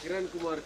Kiran Kumar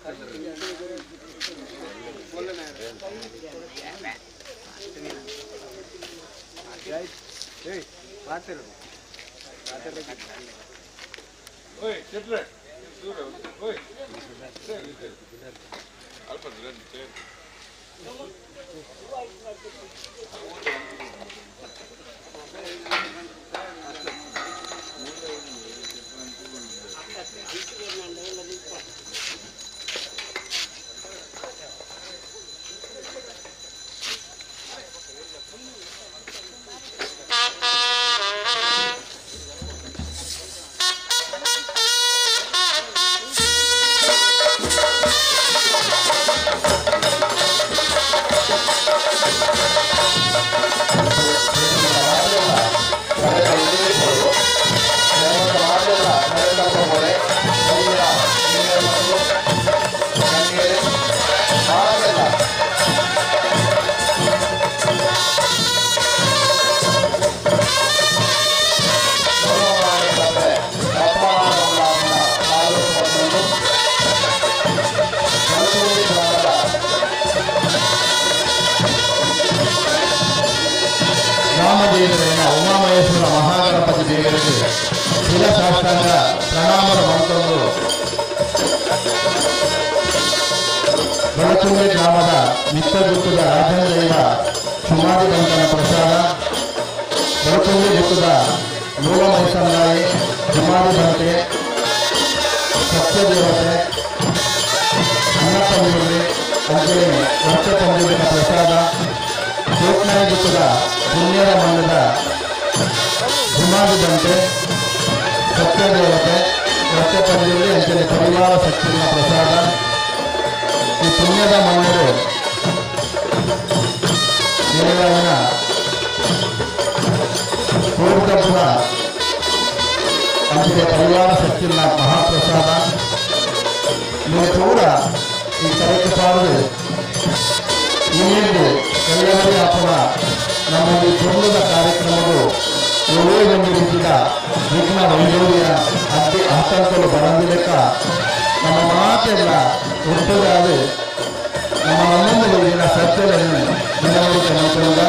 Umamaheshwara Mahaganapati ದೇವರಿಗೆ ಶಿಲಸಾಷ್ಟಾಂಗ ಪ್ರಣಾಮದ ಮಂತ್ರವನ್ನು ಬೆಳಚುಂಡಿ ಗ್ರಾಮದ ಮಿತ್ತಗುತ್ತದ ರಾಜೇಂದ್ರ ಸುಮಾದಿ ಬಂಧನ ಪ್ರಸಾದ, ಬೆಳಚುಂಡಿ ಗುತ್ತದ ಮೂಲಮೈಸಂದಾಯಿ ಜುಮಾದಿ ಬಂತೆ ಸತ್ಯದೇವತೆ ಅನ್ನಪಂಜುರ್ಲಿ ಅಂಜಲಿ ವರ್ಷ ಪಂಜುರ್ಲಿನ ಪ್ರಸಾದ, ಕೋಟ್ನಾಯ ಗುತ್ತದ ಪುಣ್ಯದ ಮಣ್ಣದ ಜುಮಾದಿ ಬಂತೆ ಸತ್ಯದೇವತೆ ವರ್ಷ ಪಂಜುರ್ಲಿ ಅಂಜಲಿ ಪರಿವಾರ ಸತ್ತಿನ ಪ್ರಸಾದ. ಈ ಪುಣ್ಯದ ಮಣ್ಣರು ದೇವನ ಪೂರ್ಣಪುರ ಅಂಜಲಿ ಪರಿವಾರ ಸತ್ತಿನ ಮಹಾಪ್ರಸಾದ. ನೀವು ಕೂಡ ಈ ಕರೆಕ್ಟ್ ಇನ್ನೇನು ಎಲ್ಲವರೇ ಅಥವಾ ನಮ್ಮ ಈ ಪುಣ್ಯದ ಕಾರ್ಯಕ್ರಮವು ಏಳೇ ಒಂದು ರೀತಿಯ ವಿಘ್ನ ವೈಡೂರ್ಯ ಅತಿ ಆತಂಕಗಳು ಬರಂದಿಲೆಕ್ಕ ನಮ್ಮ ಮಾತೆಲ್ಲ ಒಟ್ಟುಗಾದ ನಮ್ಮ ಒಂದೊಂದು ಬಗೆಯ ಸತ್ಯಗಳನ್ನು ದಿನವರಿಕೆ ಮಾತ್ರ.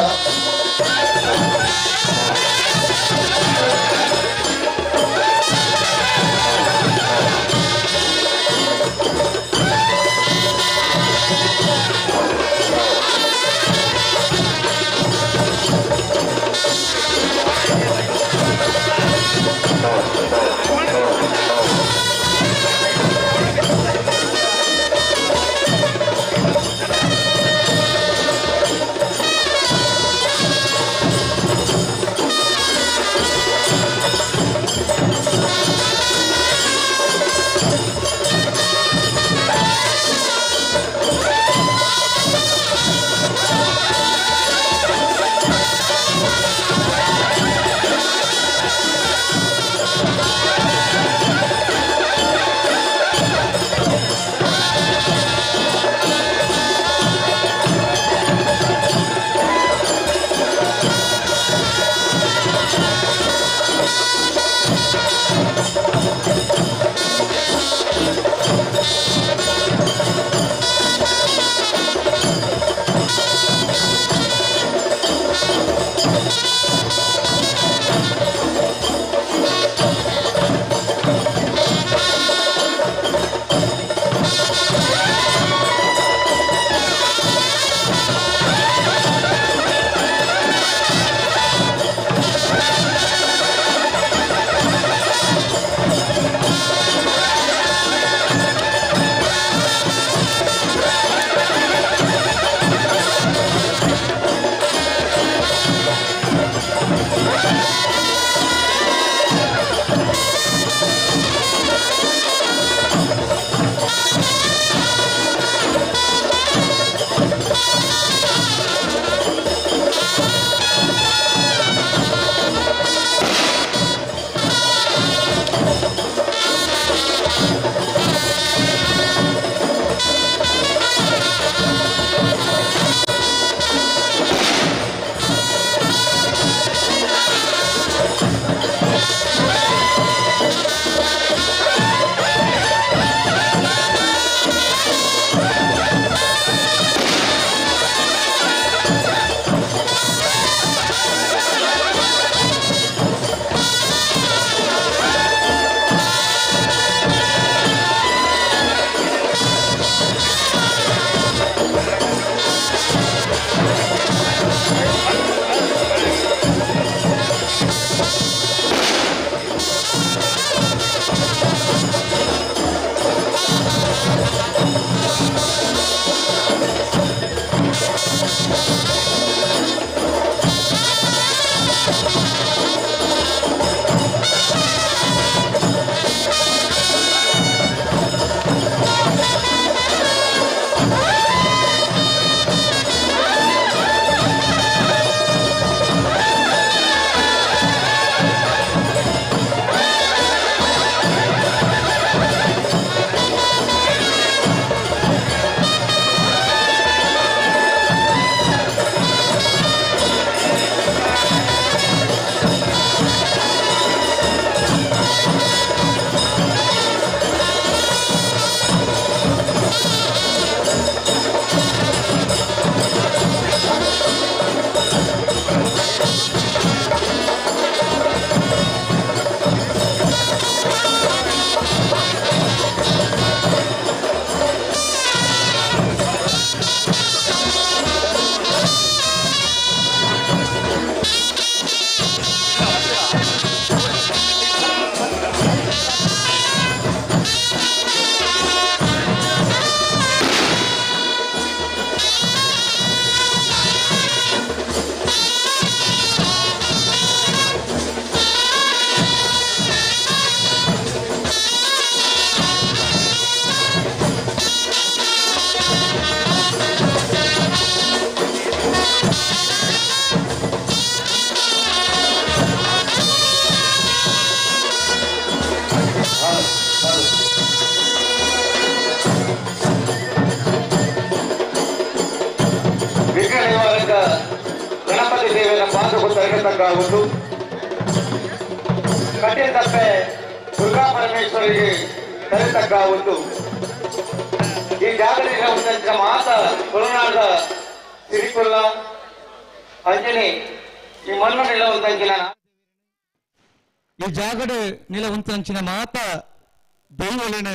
ಗಣಪತಿ ದೇವರ ಪಾದಕ್ಕೂ ತರಗತಕ್ಕಾಗುವುದು. ಕಟ್ಟಿನ ತಪ್ಪೆ ದುರ್ಗಾ ಪರಮೇಶ್ವರಿಗೆ ತರತಕ್ಕಾಗುವುದು. ಈ ಜಾಗದಿಂದ ಉಂಟಂಚಿನ ಮಾತ ತುಳುನಾಡ ಸಿರಿಕುಲ್ಲ ಅಂಜನಿ ಈ ಮಣ್ಣು ನಿಲ ಉಂಟಂಚಿನ ಈ ಜಾಗಡು ನಿಲ ಉಂಟಂಚಿನ ಮಾತ ದೈವಲಿನ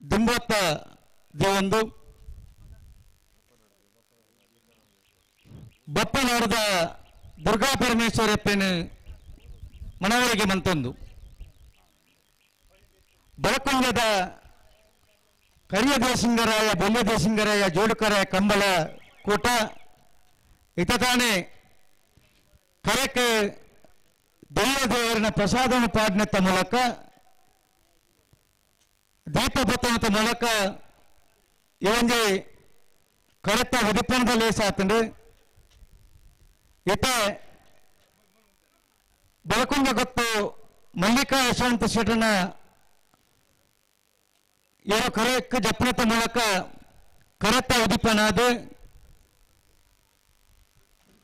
ದಿಂಬತ್ತ ದೇವೊಂದು ಬಪ್ಪನಾಡದ ದುರ್ಗಾ ಪರಮೇಶ್ವರಪ್ಪನ ಮನವರಿಗೆ ಮಂತೊಂದು ಬಲಕುಂಜದ ಕರಿಯ ದೇಸಿಂಗರಾಯ ಬೊಲ್ಯ ದೇಸಿಂಗರಾಯ ಜೋಡುಕರಾಯ ಕಂಬಳ ಕೂಟ ಇತತಾನೆ ಕರೆಕ್ ದೈವ ದೇವರನ ಪ್ರಸಾದನ ಪಾಡ್ನತ್ತ ಮೂಲಕ ದೀಪ ಬತ್ತನದ ಮೂಲಕ ಇವಂಜಿ ಕರೆತ್ತ ಉದಿಪನದಲ್ಲಿ ಸಾತಂಡು. ಇತ ಬಲಕುಂಜ ಗೊತ್ತು ಮಲ್ಲಿಕಾ ಯಶವಂತ ಶೆಟ್ಟನ ಇವರು ಕರೆಕ್ ಜಪ್ಪನತ ಮೂಲಕ ಕರೆತ್ತ ಉದಿಪನಾದ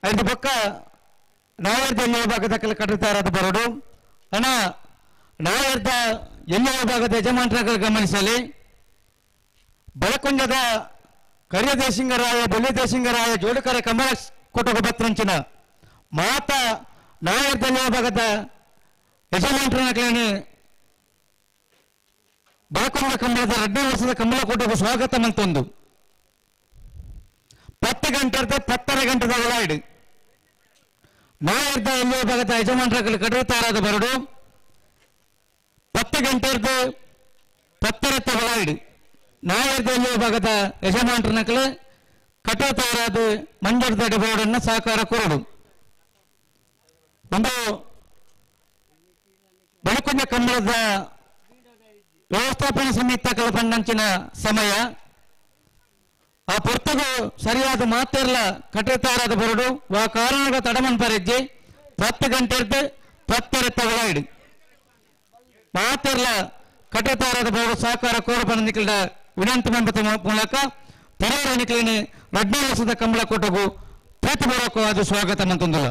ಐದು ಪಕ್ಕ ನಾಯರ್ದ ಎಲ್ಲೋ ಭಾಗದ ಕೆಲ ಕಟ್ಟುತ್ತಾರದ ಬರಡು ಅಣ್ಣ ನಾಯರ್ದ ಎಲ್ಲೋ ಭಾಗದ ಯಜಮಾನರ ಗಮನಿಸಲಿ. ಬಲಕುಂಜದ ಕರಿಯ ದೇಸಿಂಗರಾಯ ಬೊಲ್ಯ ದೇಸಿಂಗರಾಯ ಜೋಡುಕರೆ ಕಮಲ ಕೊಟ್ಟಗ ಬತ್ರಂಚಿನ ಮಾತ ನಾಯರ್ದ ಎಲ್ಲೋ ಭಾಗದ ಯಜಮಾನರನ್ನ ಬಲಕುಂಜ ಕಂಬಳದ 2ನೇ ವರ್ಷದ ಕಂಬಳ ಕೊಟ್ಟಗ ಸ್ವಾಗತ ಮಂತೊಂದು 10 ಗಂಟೆ 10:30 ಗಂಟೆದ ಒಳಗಡೆ ನಾಯರ್ದ ಎಲ್ಲೋ ಭಾಗದ ಯಜಮಾನರ ಕಟ್ಟುತ್ತಾರದ ಬರಡು 10 ಗಂಟೆ 10:30 ಒಳಗಡೆ ನಾಯರ್ದ ಎಲ್ಲೋ ಭಾಗದ ಯಜಮಾನರನಕಲು ಕಟ್ಟುತ್ತಾರಾದ ಮಂಜರ್ದ ಬೋರ್ಡನ್ನು ಸಹಕಾರ ಕೊರಡು. ಒಂದು ಬಲಕುಂಜ ಕಂಬಳದ ವ್ಯವಸ್ಥಾಪನಾ ಸಮಿತಿ ಪಂಡಂಚಿನ ಸಮಯ ಆ ಪೊರ್ತಗು ಸರಿಯಾದ ಮಾತೆರ್ಲ ಕಟ್ಟುತ್ತಾರಾದ ಬರಡು ವಾ ಕಾರಣಗ ತಡಮನ್ ಪರೆಜ್ಜಿ 10 ಗಂಟೆ 10:30 ಒಳಗಡೆ ಮಾತೆರ್ಲ ಕಟ್ಟುತ್ತಾರಾದ ಬರಡು ಸಹಕಾರ ಕೋರ ಪಂಡಿಕಲ್ಡ ವಿನಂತಿ ಮಂಬತ ಮೂಲಕ ಪೆರಿಯರ ನಿಕ್ಲಿನ 2ನೇ ವರ್ಷದ ಕಂಬಳ ಕೊಟ್ಟಗು ಪ್ರೀತಿ ಬರೋಕವಾದ ಸ್ವಾಗತ ಮಂತೊಂದುಲ್ಲ.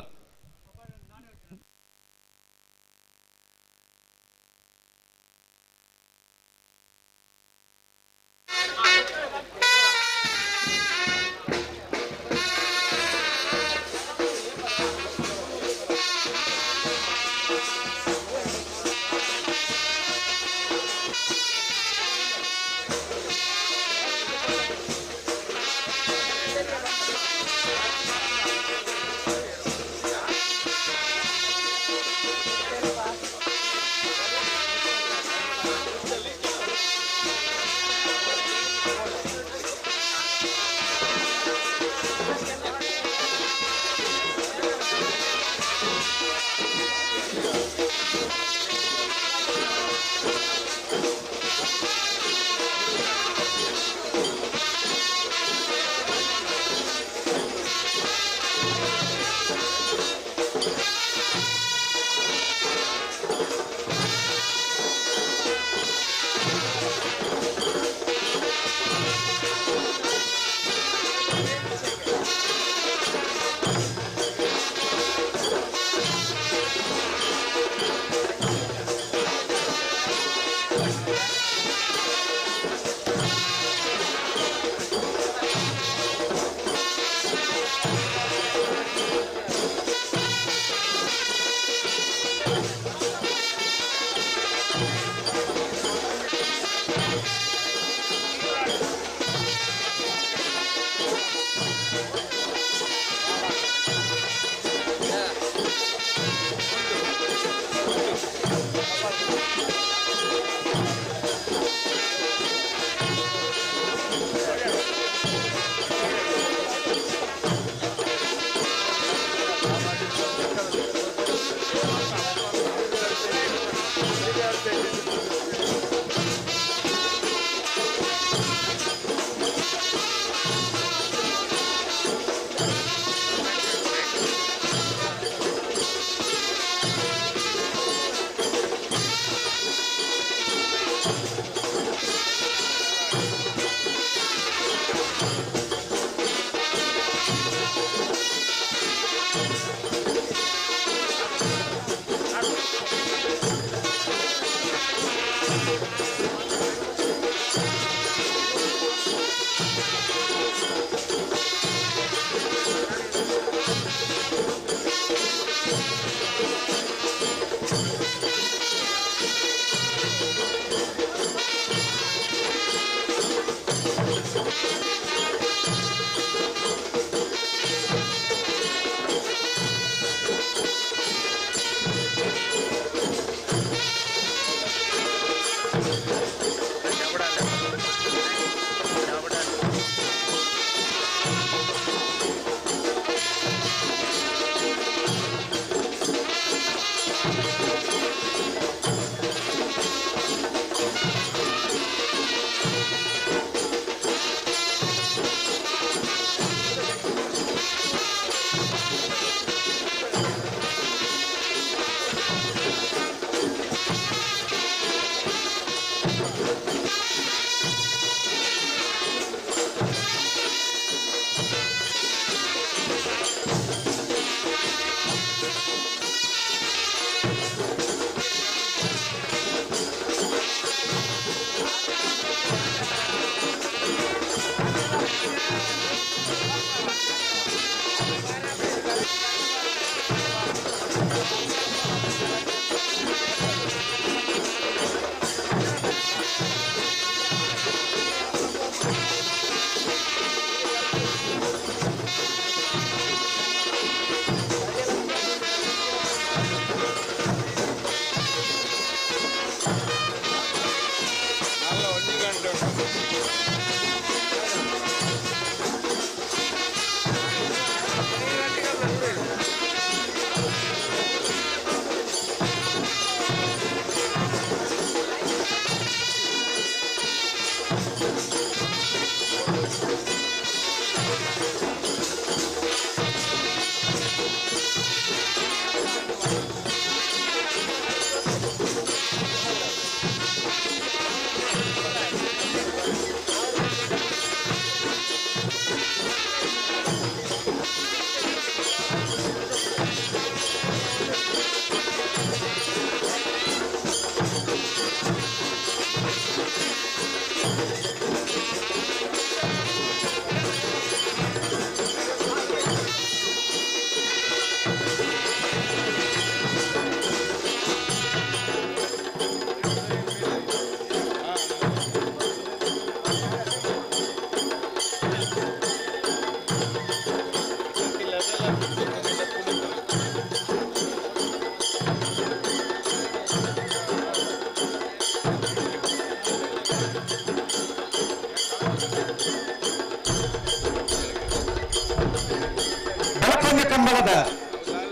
ಬೆಳಕೊಂಡ ಕಂಬಳದ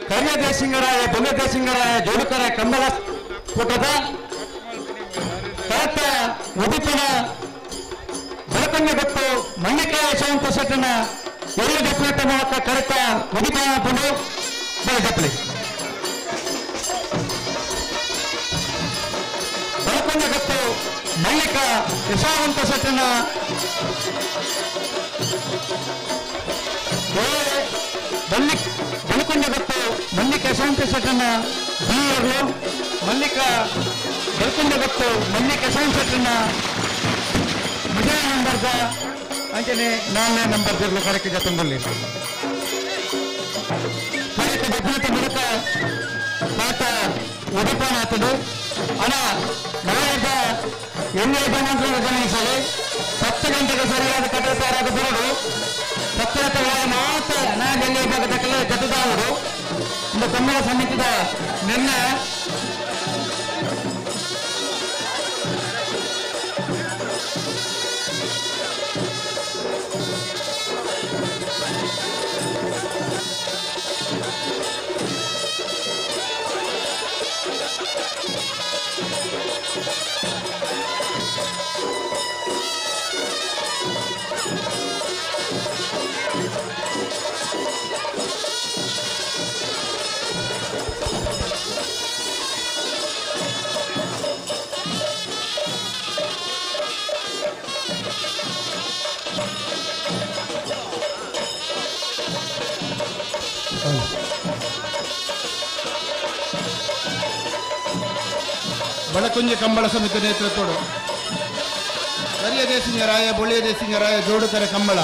ಕರಿಯ ದೇಶಿಂಗರಾಯ ಬೊಲ್ಯ ದೇಶಿಂಗರಾಯ ಜೋಡುಕರ ಕಂಬಳ ಕೂಟದ ತಾತ ಉಡುಪಿನ ಬೆಳಕೊಂಡ ಗೊತ್ತು ಮಲ್ಲಿಕ ಯಶವಂತ ಶೆಟ್ಟನ ಎರಡು ಡಪ್ಲೇಟ ಮೂಲಕ ಕರೆತ ಉಡುಪಿನ ಪುಂಡು ಡಪ್ಲಿ ಬೆಳಕೊಂಡ ಗೊತ್ತು ಮಲ್ಲಿಕ ಯಶವಂತ ಶೆಟ್ಟನ ಬೆಳಕೊಂಡ ಗೊತ್ತು ಮಲ್ಲಿಕ ಯಶವಂತ ಶೆಟ್ಟನ ಬಿ ಮಲ್ಲಿಕ ಬೆಳಕೊಂಡ ಗೊತ್ತು ಮಲ್ಲಿಕ ಯಶವಂತ ಶೆಟ್ಟನ ಮೊದಲ ನಂಬರ್ದ ಅಂಚನೆ ನಾಲ್ಕನೇ ನಂಬರ್ ಜರ್ಲು ಕರೆಕ್ಟ್ ಜತಂಬಲ್ಲಿ ಕರೆಕ್ಟ್ ಡಬ್ಬಿನ ಮೂಲಕ ಪಾಠ ಉಡುಪನಾಥಡು ಅಣ ನಾಳೆದ ಎಲ್ಲಿ ಯಜಮಾನರು ಗಮನಿಸಲಿ 10 ಗಂಟೆಗೆ ಸರಿಯಾದ ಕಟ್ಟುತ್ತಾರಾದ ಬರಡು 10 ಮಾತ್ರ ನಾಳೆಲ್ಲಿ ಭಾಗದ ಜತದಾವರು ಒಂದು ಕನ್ನಡ ಸಮಿತಿದ ನಿನ್ನೆ ಬಳಕುಂಜಿ ಕಂಬಳ ಸಮಿತಿ ನೇತೃತ್ವಡು ಕರಿಯ ದೇಸಿಂಗರಾಯ ಬೊಳ್ಳಿಯ ದೇಸಿಂಗರಾಯ ಜೋಡುಕರೆ ಕಂಬಳ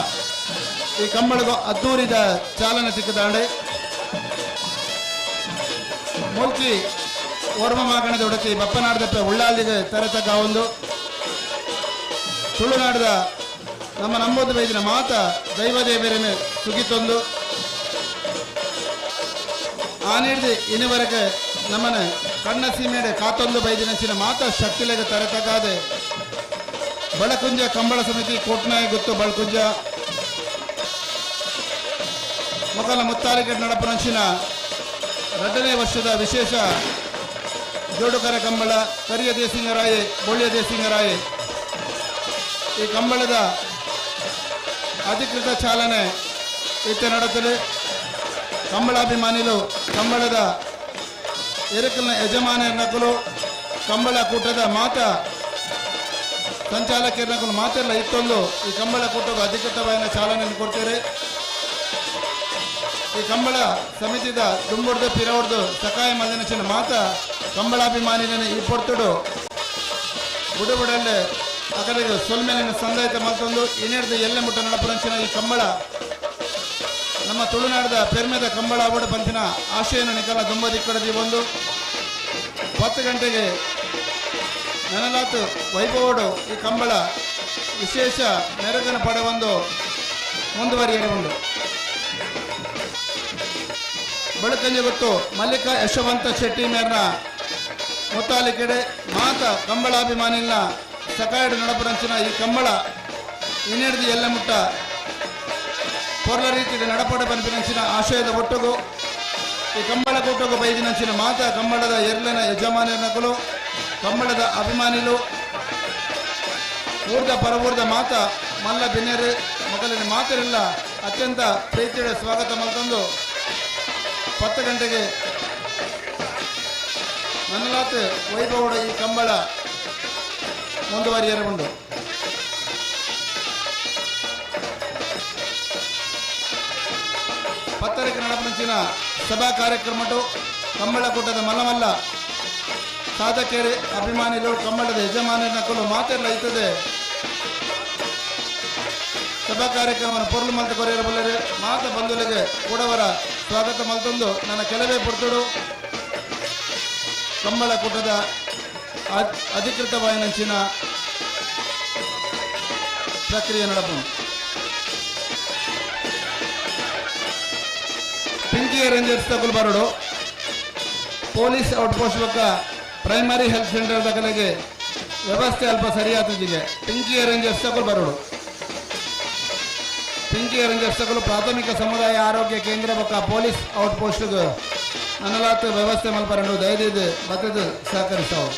ಈ ಕಂಬಳಗೂ ಅದ್ದೂರಿದ ಚಾಲನೆ ಸಿಕ್ಕದಾಂಡೆ ಮೂಲ್ಕಿ ಓರ್ಮ ಮಾಗಣದ ಒಡತಿ ಬಪ್ಪನಾಡದಪ್ಪ ಉಳ್ಳಾಲ್ದಿಗೆ ತರತಕ್ಕ ಒಂದು ತುಳುನಾಡದ ನಮ್ಮ ನಂಬೋದು ಬೈದಿನ ಮಾತ ದೈವದೇವರನ್ನು ಸುಗಿತೊಂದು ಆನಿಡ್ದು ಇನ್ನುವರೆಗೆ ನಮ್ಮನೆ ಕಣ್ಣ ಸೀಮೆಡೆ ಕಾತೊಂದು ಬೈದಿನಂಚಿನ ಮಾತ ಶಕ್ತಿಲೆಗೆ ತರತಕ್ಕಾದೆ ಬಳಕುಂಜ ಕಂಬಳ ಸಮಿತಿ ಕೋಟ್ನಾಯ ಗುತ್ತು ಬಳಕುಂಜ ಮೊಕಲ ಮುತ್ತಾರಿಕೆ ನಡಪನಂಚಿನ 2ನೇ ವರ್ಷದ ವಿಶೇಷ ಜೋಡುಕರ ಕಂಬಳ ಕರಿಯ ದೇಸಿಂಗರಾಯೆ ಬೋಳಿಯ ದೇಸಿಂಗರಾಯೆ ಈ ಕಂಬಳದ ಅಧಿಕೃತ ಚಾಲನೆ ಇತ್ತ ನಡೆತದೆ. ಕಂಬಳಾಭಿಮಾನಿಲು ಕಂಬಳದ ಎರಕಲ್ನ ಯಜಮಾನರ ನಕಲು ಕಂಬಳ ಕೂಟದ ಮಾತ ಸಂಚಾಲಕರ ನಕಲು ಮಾತೆಲ್ಲ ಇತ್ತೊಂದು ಈ ಕಂಬಳ ಕೂಟದ ಅಧಿಕೃತವಾದ ಚಾಲನೆಯನ್ನು ಕೊಡ್ತಾರೆ. ಈ ಕಂಬಳ ಸಮಿತಿದ ದುಂಬುಡ್ದು ಪಿರವಡ್ದು ಸಕಾಯ ಮಲ್ದಿನ ಮಾತ ಕಂಬಳಾಭಿಮಾನಿನ ಈ ಪೊರ್ತುಡು ಬುಡುಬುಡಲ್ಲೇ ಅಕಲಿಗೆ ಸೊಲ್ಮೆಲಿನ ಸಂದಾಯತ ಮತ್ತೊಂದು ಇನ್ನೆಡ್ದು ಎಲ್ಲೆ ಮುಟ್ಟ ನಡಪುರಂಚಿನ ಈ ಕಂಬಳ ನಮ್ಮ ತುಳುನಾಡದ ಪೆರ್ಮೆದ ಕಂಬಳ ಅವಡ ಪಂಥಿನ ಆಶಯನ ನಿಕಲ ದುಂಬದಿಕ್ಕಡದಿ ಒಂದು 10 ಗಂಟೆಗೆ ನನಲಾತು ವೈಭವಡು ಈ ಕಂಬಳ ವಿಶೇಷ ಮೆರಗನ ಪಡೆವೊಂದು ಮುಂದುವರಿಯಲು ಬೆಳಕಂಜೆ ಗೊತ್ತು ಮಲ್ಲಿಕಾ ಯಶವಂತ ಶೆಟ್ಟಿ ಮೇರ್ನ ಮುತ್ತಾಲಿಕೆಡೆ ಮಾತ ಕಂಬಳಾಭಿಮಾನಿನ ಸಕಾಯಡು ನಡಪುರಂಚಿನ ಈ ಕಂಬಳ ಇನ್ನೆಡ್ದು ಎಲ್ಲ ಮುಟ್ಟ ಪೊರ್ಲ ರೀತಿಯ ನಡಪಡ ಪನ್ಪಿನಂಚಿನ ಆಶಯದ ಒಟ್ಟುಗು ಈ ಕಂಬಳ ಕೂಟಗು ಬೈದಿನಂಚಿನ ಮಾತ ಕಂಬಳದ ಎರ್ಲನ ಯಜಮಾನರ ನಕಲು ಕಂಬಳದ ಅಭಿಮಾನಿಲು ಊರ್ದ ಪರವೂರ್ದ ಮಾತ ಮಲ್ಲ ಬಿನ್ನೆರು ಮೊದಲಿನ ಮಾತರೆಲ್ಲ ಅತ್ಯಂತ ಪ್ರೀತಿಯ ಸ್ವಾಗತ ಮಲ್ತಂದು 10 ಗಂಟೆಗೆ ನನ್ನಲಾತ್ ವೈಭವಡ ಈ ಕಂಬಳ ಮುಂದುವರಿಯರುಂಡು. ಪತ್ತರಕ್ಕೆ ನಡಪಂಚಿನ ಸಭಾ ಕಾರ್ಯಕ್ರಮಟು ಕಂಬಳಕೂಟದ ಮಲ್ಲಮಲ್ಲ ಸಾಧಕರು ಅಭಿಮಾನಿಗಳು ಕಂಬಳದ ಯಜಮಾನರ ನಕಲು ಮಾತೆಲ್ಲ ಇತ್ತದೆ. ಸಭಾ ಕಾರ್ಯಕ್ರಮವನ್ನು ಪೊರ್ಲು ಮಲ್ತ ಕೊರೆಯರ ಬಲ್ಲರೆ ಮಾತ ಬಂಧುಗಳಿಗೆ ಕೂಡವರ ಸ್ವಾಗತ ಮಲ್ತೊಂದು ನನ್ನ ಕೆಲವೇ ಪುರ್ತುಡು ಕಂಬಳಕೂಟದ ಅಧಿಕೃತ ವಾಯನಂಚಿನ ಪ್ರಕ್ರಿಯೆ ನಡಪು. ಪಿಂಕಿ ಅರೇಂಜರ್ಸ್ ತಗೊಲ್ ಬರೋಡು ಪೊಲೀಸ್ ಔಟ್ ಪೋಸ್ಟ್ ಬೊಕ್ಕ ಪ್ರೈಮರಿ ಹೆಲ್ತ್ ಸೆಂಟರ್ ದಕಲೆಗೆ ವ್ಯವಸ್ಥೆ ಅಲ್ಪ ಸರಿಯಾದ ಪಿಂಕಿ ಅರೇಂಜರ್ಸ್ ತಗೊಲ್ ಬರೋಡು ಪಿಂಕಿ ಅರೇಂಜರ್ಸ್ ತಗೊಲ್ ಪ್ರಾಥಮಿಕ ಸಮುದಾಯ ಆರೋಗ್ಯ ಕೇಂದ್ರ ಬೊಕ್ಕ ಪೊಲೀಸ್ ಔಟ್ ಪೋಸ್ಟ್ ನನಲಾತ್ ವ್ಯವಸ್ಥೆ ಮಲ್ಪರಂಡು ದಯದಿದ್ದು ಬತ್ತದು ಸಹಕರಿಸವು.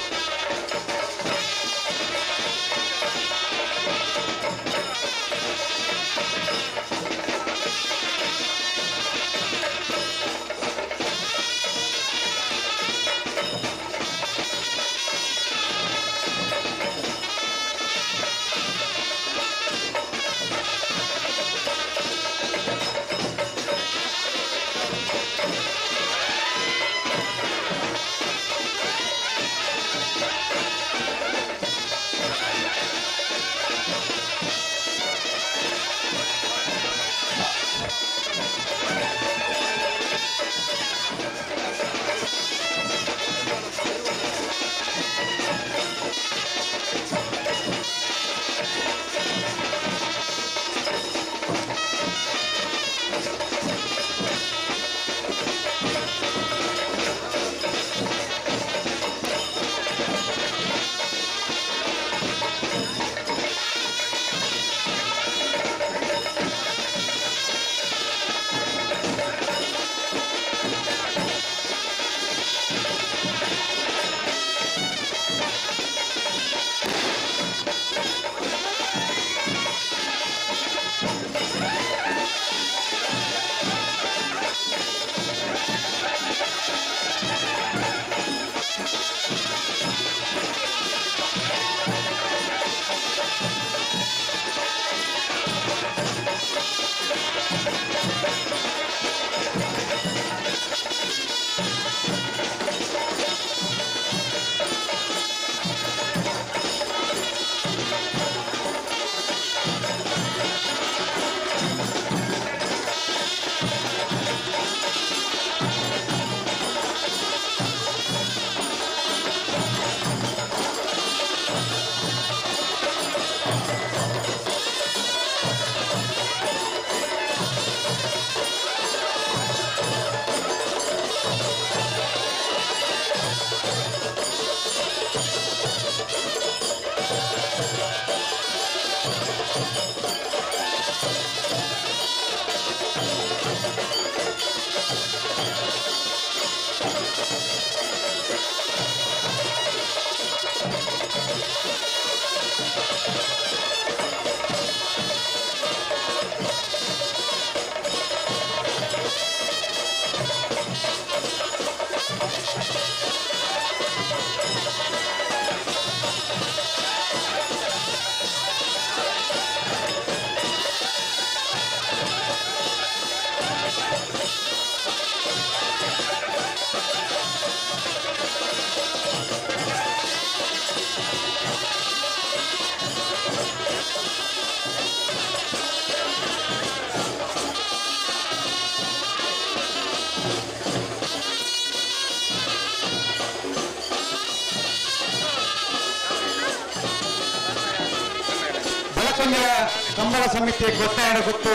ಕಂಬಳ ಸಮಿತಿ ಗೊತ್ತಾಯಣ ಗೊತ್ತು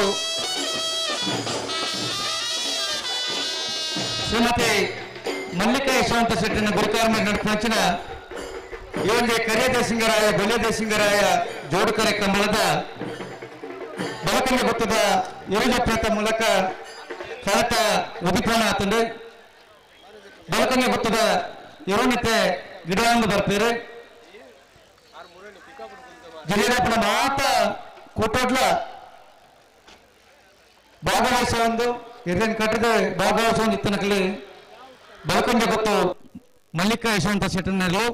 ಶ್ರೀಮತಿ ಮಲ್ಲಿಕಾ ಯಶವಂತ ಶೆಟ್ಟಿನ ಗುರುಕಾರ ನಡೆಸಿನ ಈ ಒಂದು ಕರಿಯ ದೇಸಿಂಗರಾಯ ಬೊಲೆ ದೇಸಿಂಗರಾಯ ಜೋಡುಕರೆ ಕಂಬಳದ ಬೆಳಕನ್ನು ಗೊತ್ತದ ಯೋಜಪ್ರತ ಮೂಲಕ ಕಳತ ಉದಿಪನ ಆತಂದೆ ಬೆಳಕನ್ನು ಗೊತ್ತದ ಇರೋನಿತೆ ಗಿಡವನ್ನು ಬರ್ತೀರಿ ಜಿಲ್ಲೆದಪ್ಪನ ಮಾತ ಕೂಟೋಡ್ಲ ಭಾಗವಹಿಸ ಒಂದು ಹಿರಿಯನ್ ಕಟ್ಟದೆ ಭಾಗವಹಿಸ ಒಂದು ಇತ್ತನಕಲಿ ಬೆಳಕೊಂಡ ಗೊತ್ತು ಮಲ್ಲಿಕಾ ಯಶವಂತ ಶೆಟ್ಟನಲ್ಲೂ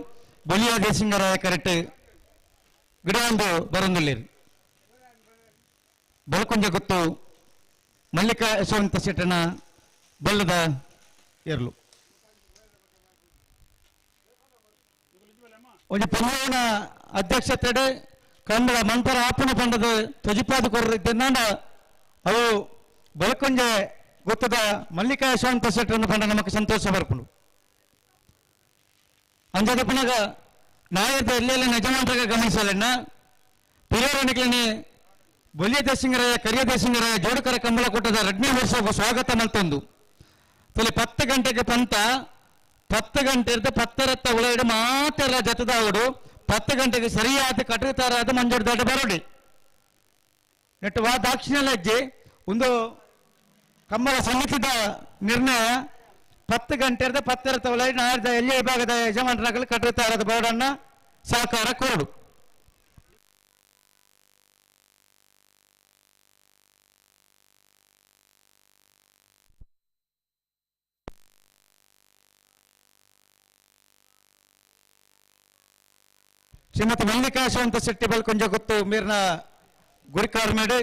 ಬೊಲಿಯ ದೇಸಿಂಗರಾಯ ಕರೆಕ್ಟ್ ಗಿಡ ಒಂದು ಬರೊಂದಿಲ್ಲ ಬೆಳಕೊಂಜ ಗೊತ್ತು ಮಲ್ಲಿಕಾ ಯಶವಂತ ಶೆಟ್ಟನ ಬಲ್ಲದ ಇರಲು ಒಂದು ಪೊನ್ನವನ ಅಧ್ಯಕ್ಷತೆಡೆ ಕಂಬಳ ಮಂತರ ಆಪಣ ಪಂಡದ ತ್ವಜಿಪಾದ ಕೊರರಿದ್ದ ಅವು ಬೆಳಕೊಂಜೆ ಗೊತ್ತದ ಮಲ್ಲಿಕಾ ಯಶವಂತ ಶೆಟ್ಟರನ್ನು ಪಂಡ ನಮಗೆ ಸಂತೋಷ ಬರ್ಪುಂಡು ಅಂಜದ ಪುನಗ ನಾಯದ ಎಲ್ಲೆಲ್ಲ ಯಜಮಾನರಾಗ ಗಮನಿಸಲಣ್ಣ ಪಿರಿಯರಣಿಗಳನ್ನೇ ಬೊಲಿಯ ದೇಸಿಂಗರಾಯ ಕರಿಯ ದೇಸಿಂಗರಾಯ ಜೋಡುಕರ ಕಂಬಳ ಕೂಟದ ರಡ್ನೇ ವರ್ಷ ಸ್ವಾಗತ ಮಲ್ತೊಂದು ತುಲಿ 10 ಗಂಟೆಗೆ ಪಂತ 10 ಗಂಟೆರ್ದು ಪತ್ತರತ್ತ ಉಳೈಡು ಮಾತೆಲ್ಲ ಜತದಾವುಡು 10 ಗಂಟೆಗೆ ಸರಿಯಾದ ಕಟುತಾರಾದ ಮಂಜೂರು ದೊಡ್ಡ ಬರೋಡಿ ನೆಟ್ಟು ವಾ ದಾಕ್ಷಿಣ್ಯ ಲಜ್ಜೆ ಒಂದು ಕಂಬಳ ಸಮಿತಿದ ನಿರ್ಣಯ 10 ಗಂಟೆರ್ದು ಪತ್ತರತ್ತ ಉಳೈಡು ನಾಡ್ದ ಎಲ್ಲಿ ವಿಭಾಗದ ಯಜಮಾನರಾಗಲು ಕಟುತಾರದ ಬೋರ್ಡನ್ನ ಸಹಕಾರ ಕೊರಡು. ಶ್ರೀಮತಿ ಮಲ್ಲಿಕಾ ಯಶವಂತ ಶೆಟ್ಟಿ ಬಲ್ಕೊಂಜ ಗೊತ್ತು ಮೀರ್ನ ಗುರಿಕಾರ್ ಮೇಡೆ.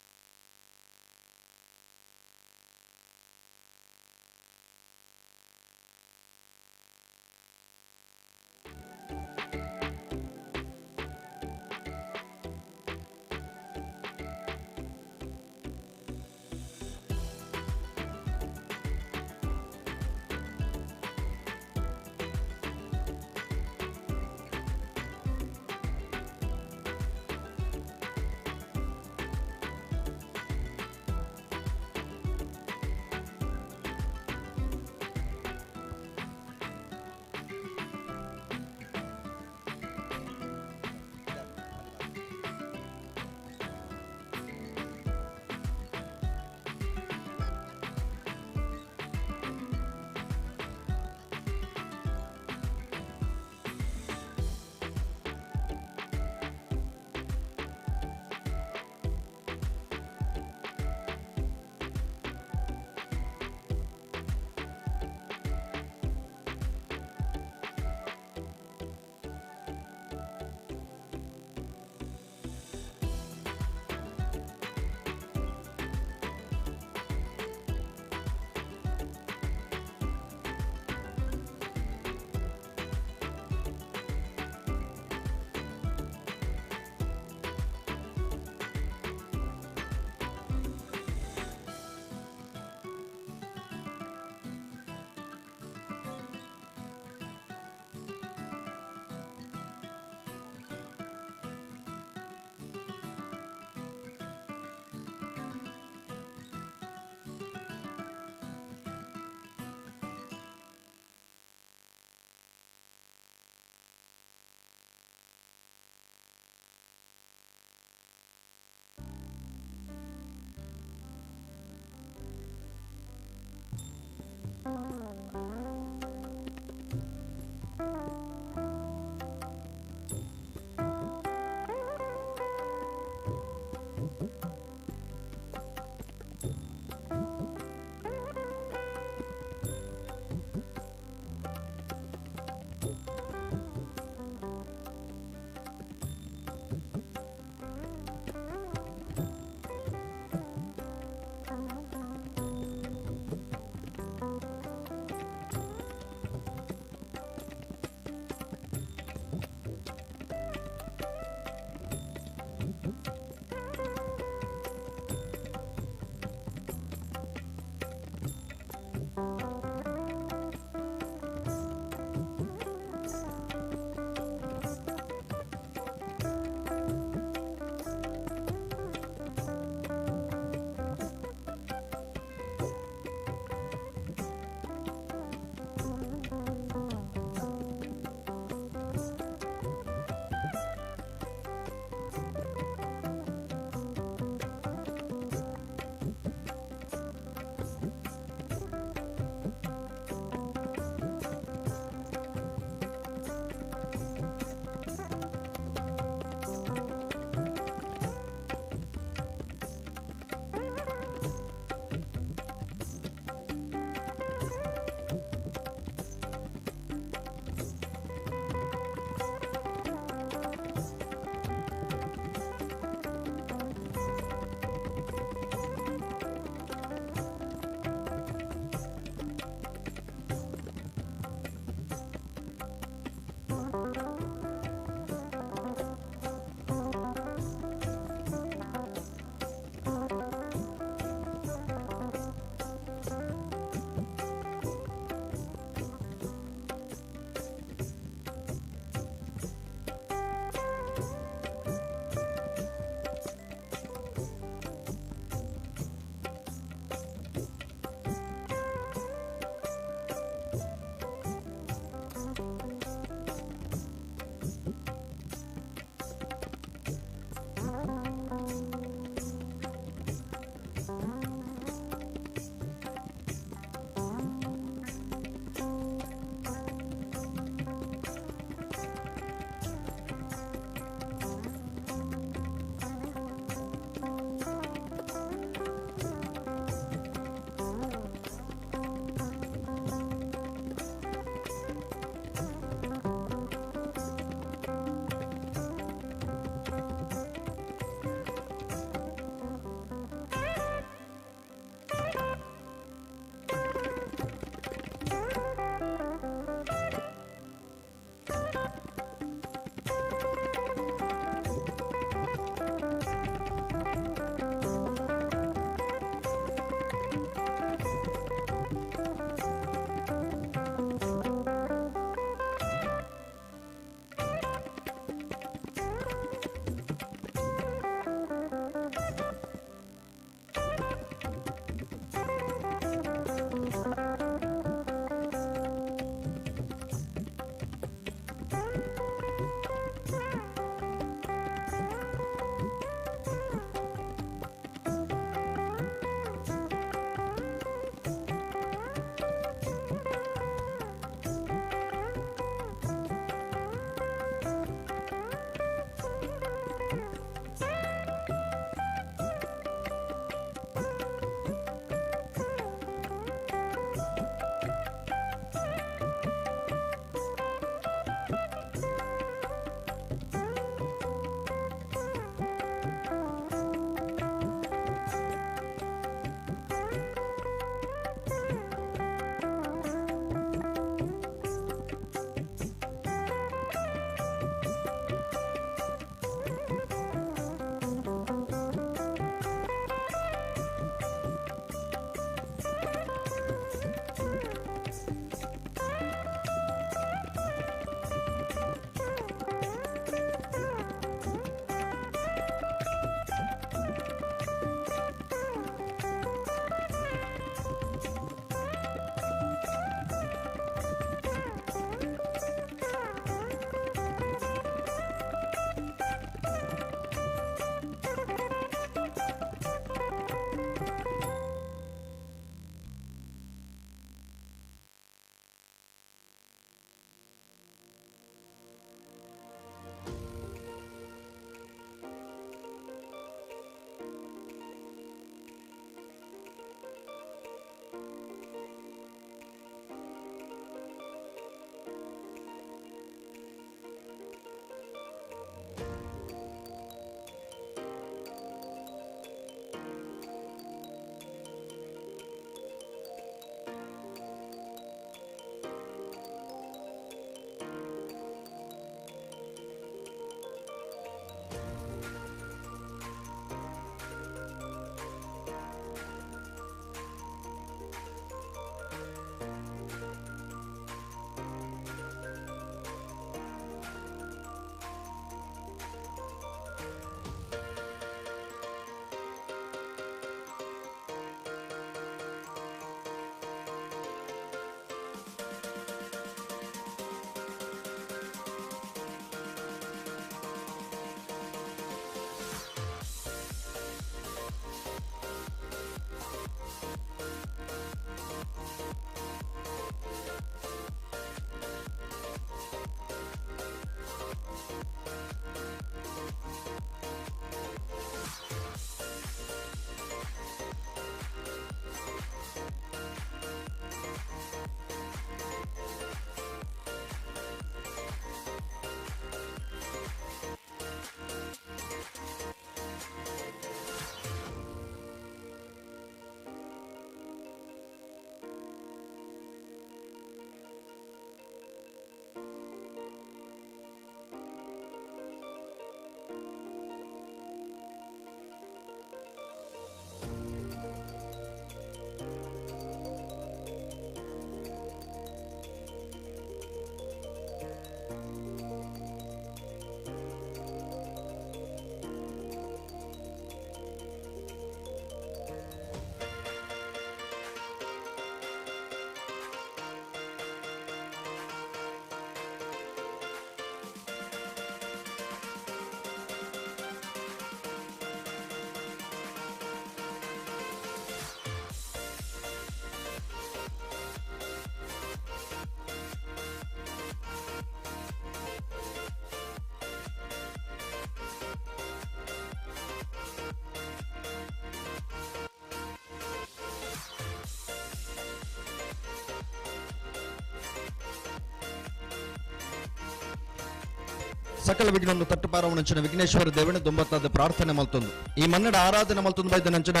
ಸಕಲ ವಿಘ್ನೊಂದು ತಟ್ಟುಪಾರವನಂಚಿನ ವಿಘ್ನೇಶ್ವರ ದೇವನ ದುಂಬತ್ತಾದ ಪ್ರಾರ್ಥನೆ ಮಲ್ತೊಂದು ಈ ಮನ್ನಡ ಆರಾಧನೆ ಮಲ್ತೊಂದು ಬೈದ ನಂಚಿನ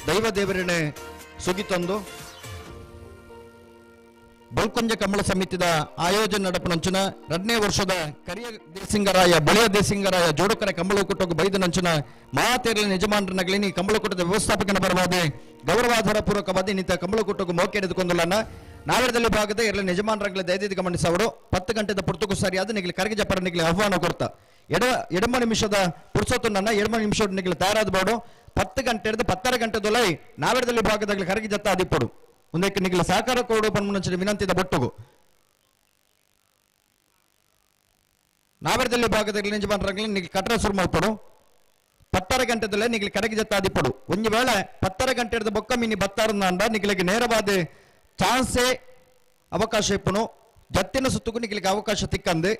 ದೈವ ದೇವರನೆ ಸುಗಿತೊಂದು ಬಲ್ಕುಂಜ ಕಮಲ ಸಮಿತಿದ ಆಯೋಜನೆ ನಡಪನಂಚಿನ ಎರಡನೇ ವರ್ಷದ ಕರಿಯ ದೇಸಿಂಗರಾಯ ಬಳಿಯ ದೇಸಿಂಗರಾಯ ಜೋಡುಕರ ಕಂಬಳಕೂಟಕ್ಕೆ ಬೈದ ನಂಚಿನ ಮಾತೇರಲಿನ ಯಜಮಾನರ ನಗಲಿನಿ ಕಂಬಳಕೂಟದ ವ್ಯವಸ್ಥಾಪಕನ ಪರವಾದ ಗೌರವಾಧಾರ ಪೂರ್ವಕವಾದ ನಿಂತ ಕಂಬಳಕೂಟಕ್ಕೆ ಮೋಕೆ ಹಿಡಿದುಕೊಂಡಲ್ಲ ನಾವೆರದಲ್ಲಿ ಭಾಗದ ಎರಲಿನ ಯಜಮಾನರಾಗಲಿ ದಯದಿದ್ದು ಗಮನಿಸವರು 10 ಗಂಟೆದ ಪುರ್ತಕ್ಕೂ ಸರಿಯಾದ ನಿಗಲಿ ಕರಗಿ ಜಪರ ನಿಗಲಿ ಆಹ್ವಾನ ಕೊಡ್ತಾ ಎಡಮ ನಿಮಿಷದ ಪುರ್ಸೊತ್ತು ನನ್ನ ಎಡಮ ನಿಮಿಷ ನಿಗಲಿ ತಯಾರಾದ ಬೋಡು 10 ಗಂಟೆ ಹಿಡಿದು 10:30 ಗಂಟೆದೊಲೈ ನಾವೆರದಲ್ಲಿ ಭಾಗದಾಗಲಿ ಕರಗಿ ಜತ್ತ ಆದಿಪ್ಪಡು ಒಂದಕ್ಕೆ ನಿಗಲ ಸಹಕಾರ ಕೊಡು ಪನ್ಮುನಂಚಿನ ವಿನಂತಿದ ಬೊಟ್ಟುಗು ನಾವೆರದಲ್ಲಿ ಭಾಗದಲ್ಲಿ ಯಜಮಾನರಾಗಲಿ ನಿಗಲಿ ಕಟ್ಟಡ ಶುರು ಮಾಡ್ಪಡು 10:30 ಗಂಟೆದಲ್ಲೇ ನಿಗಲಿ ಕರಗಿ ಜತ್ತ ಆದಿಪ್ಪಡು ಒಂದು ವೇಳೆ 10:30 ಗಂಟೆ ಹಿಡಿದು ಬೊಕ್ಕ ಮಿನಿ ಬತ್ತಾರನ್ನ ನಿಗಲಿಗೆ ನೇರವಾದ ಚಾನ್ಸೇ ಅವಕಾಶ ಇಪ್ಪನು ಜತ್ತಿನ ಸುತ್ತಕ್ಕೂ ನಿಗಲಿಗೆ ಅವಕಾಶ ತಿಕ್ಕಂದು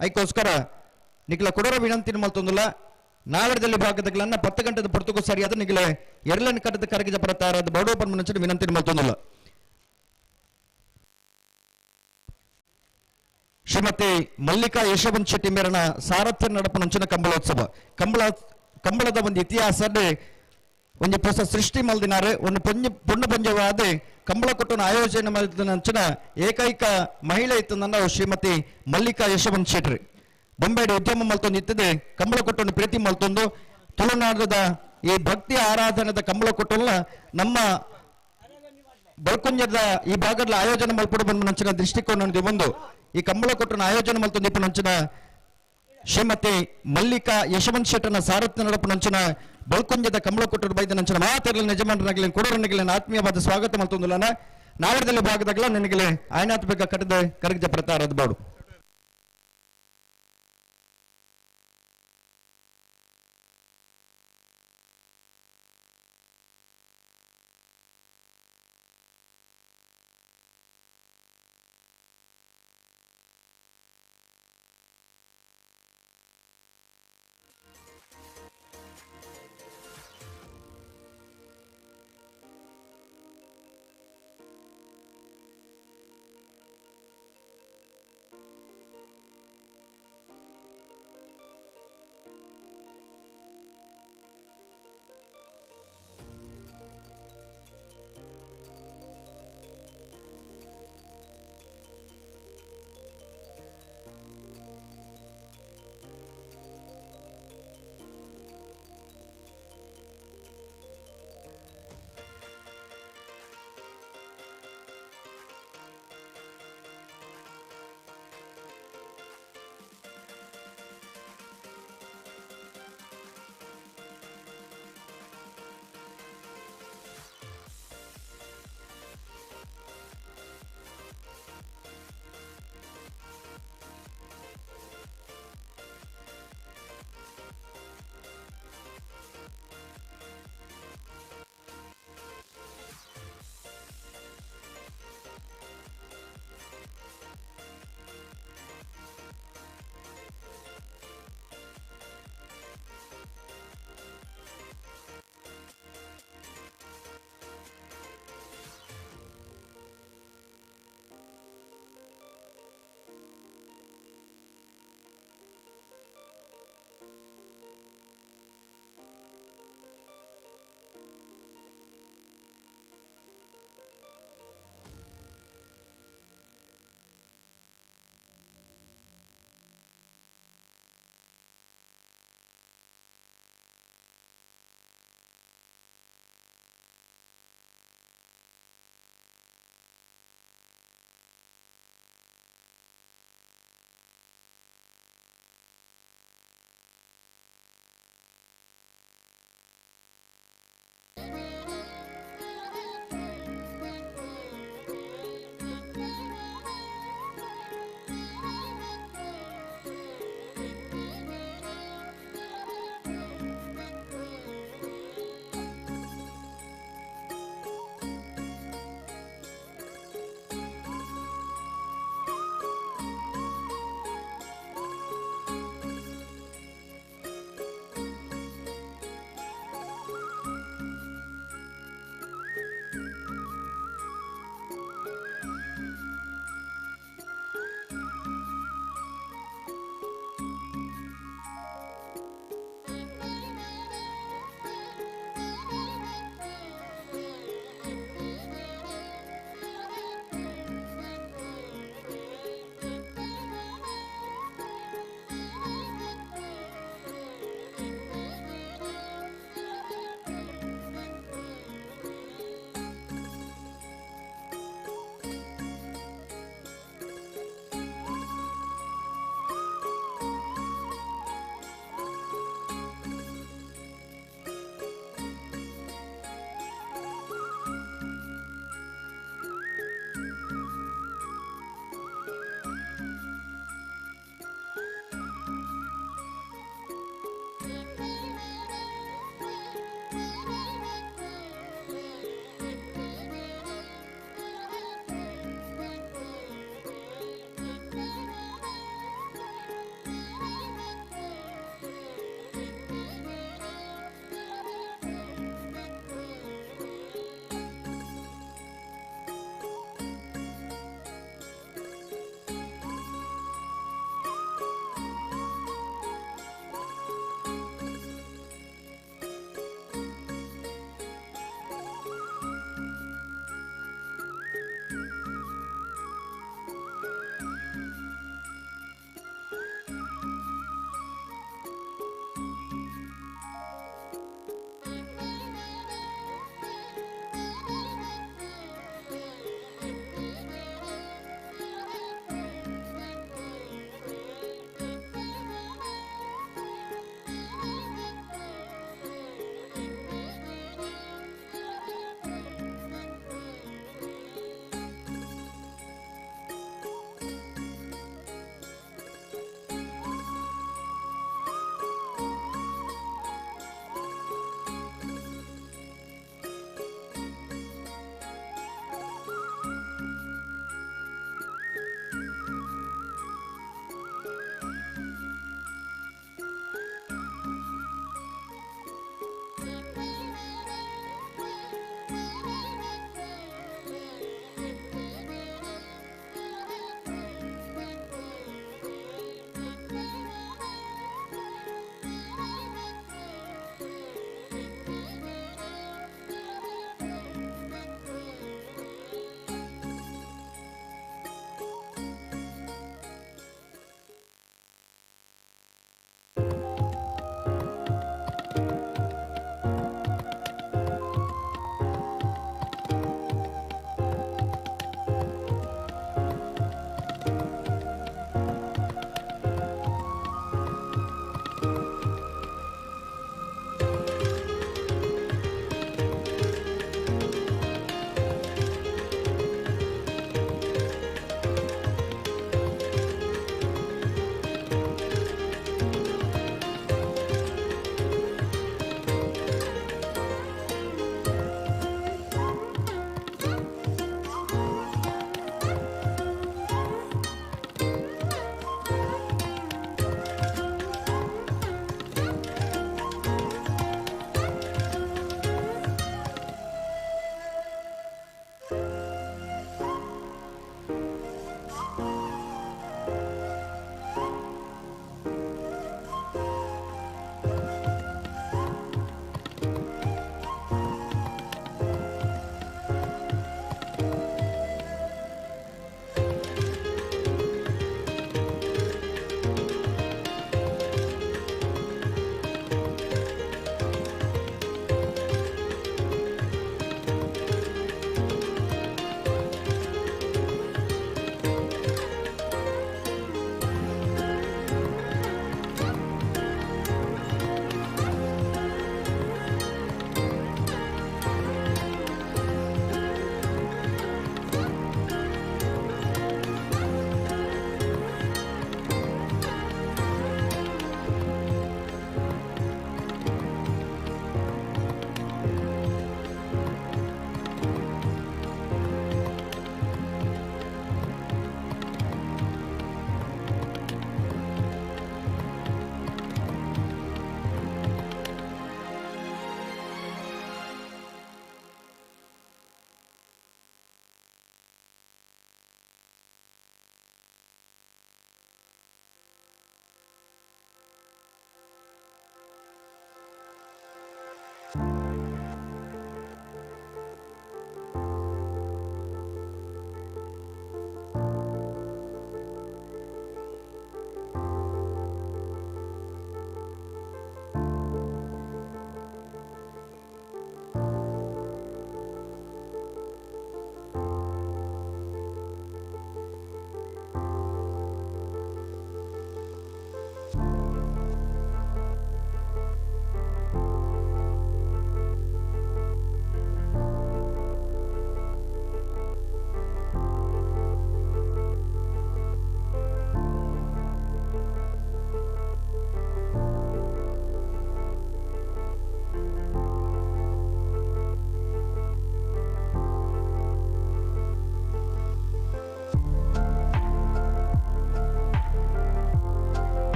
ಅದಕ್ಕೋಸ್ಕರ ನಿಗಲ ಕೊಡೋರ ವಿನಂತಿ ಮಲ್ತೊಂದಿಲ್ಲ ನಾವೆರದಲ್ಲಿ ಭಾಗದಗಳನ್ನ 10 ಗಂಟೆದ ಪುರ್ತಕ್ಕೂ ಸರಿಯಾದ ನಿಗಲ ಎರಲನ್ನು ಕಟ್ಟದ ಕರಗಿ ಜಪರ ತಯಾರಾದ ಬಡೋ ಪನ್ಮುನಂಚಿನ ವಿನಂತಿ ಮಲ್ತೊಂದಿಲ್ಲ. ಶ್ರೀಮತಿ ಮಲ್ಲಿಕಾ ಯಶವಂತ್ ಶೆಟ್ಟಿ ಮೇರನ ಸಾರಥ್ಯ ನಡಪನಂಚಿನ ಕಂಬಳೋತ್ಸವ ಕಂಬಳದ ಒಂದು ಇತಿಹಾಸದಲ್ಲಿ ಒಂದು ಹೊಸ ಸೃಷ್ಟಿ ಮಲ್ದಿನಾರೆ ಒಂದು ಪೊಣ್ಣು ಪಂಜವಾದ ಕಂಬಳ ಕೊಟ್ಟನ ಆಯೋಜನೆ ಮಾಡಿದ ಏಕೈಕ ಮಹಿಳೆ ಇತ್ತು ನನ್ನ ಶ್ರೀಮತಿ ಮಲ್ಲಿಕಾ ಯಶವಂತ್ ಶೆಟ್ಟಿ. ಬೊಂಬೆಡೆ ಉದ್ಯಮ ಮಲ್ತೊಂದು ಇತ್ತದೆ ಕಂಬಳ ಕೊಟ್ಟನ್ನು ಪ್ರೀತಿ ಮಲ್ತೊಂದು ತುಳುನಾಡದ ಈ ಭಕ್ತಿ ಆರಾಧನೆದ ಕಂಬಳ ಕೊಟ್ಟಲ್ಲ ನಮ್ಮ ಬಲ್ಕುಂಜದ ಈ ಭಾಗದ ಆಯೋಜನೆ ಮಲ್ಪಡು ಬಂದ ದೃಷ್ಟಿಕೋನ ಒಂದು ಈ ಕಂಬಳ ಕೊಟ್ಟನ ಆಯೋಜನೆ ಮಲ್ತೊಂದು ನಂಚಿನ ಶ್ರೀಮತಿ ಮಲ್ಲಿಕಾ ಯಶವಂತ್ ಶೆಟ್ಟನ ಸಾರಥ್ಯ ನಡಪನಂಚಿನ ಬಲ್ಕುಂಜದ ಕಂಬಳ ಕೊಟ್ಟರು ಬೈದ ನಂಚಿನ ಮಾತಿರಲಿನ ಯಜಮಾನರಾಗಲಿ ಕೊಡೋರನಿಗಲಿ ಆತ್ಮೀಯವಾದ ಸ್ವಾಗತ ಮಲ್ತೊಂದುಲ್ಲ ನಾವರದಲ್ಲಿ ಭಾಗದಾಗಲ ನನಗೆ ಆಯ್ನಾತ್ ಬೇಗ ಕಟ್ಟದ ಕರಗಜ ಪ್ರತಾರದ ಬಾಡು.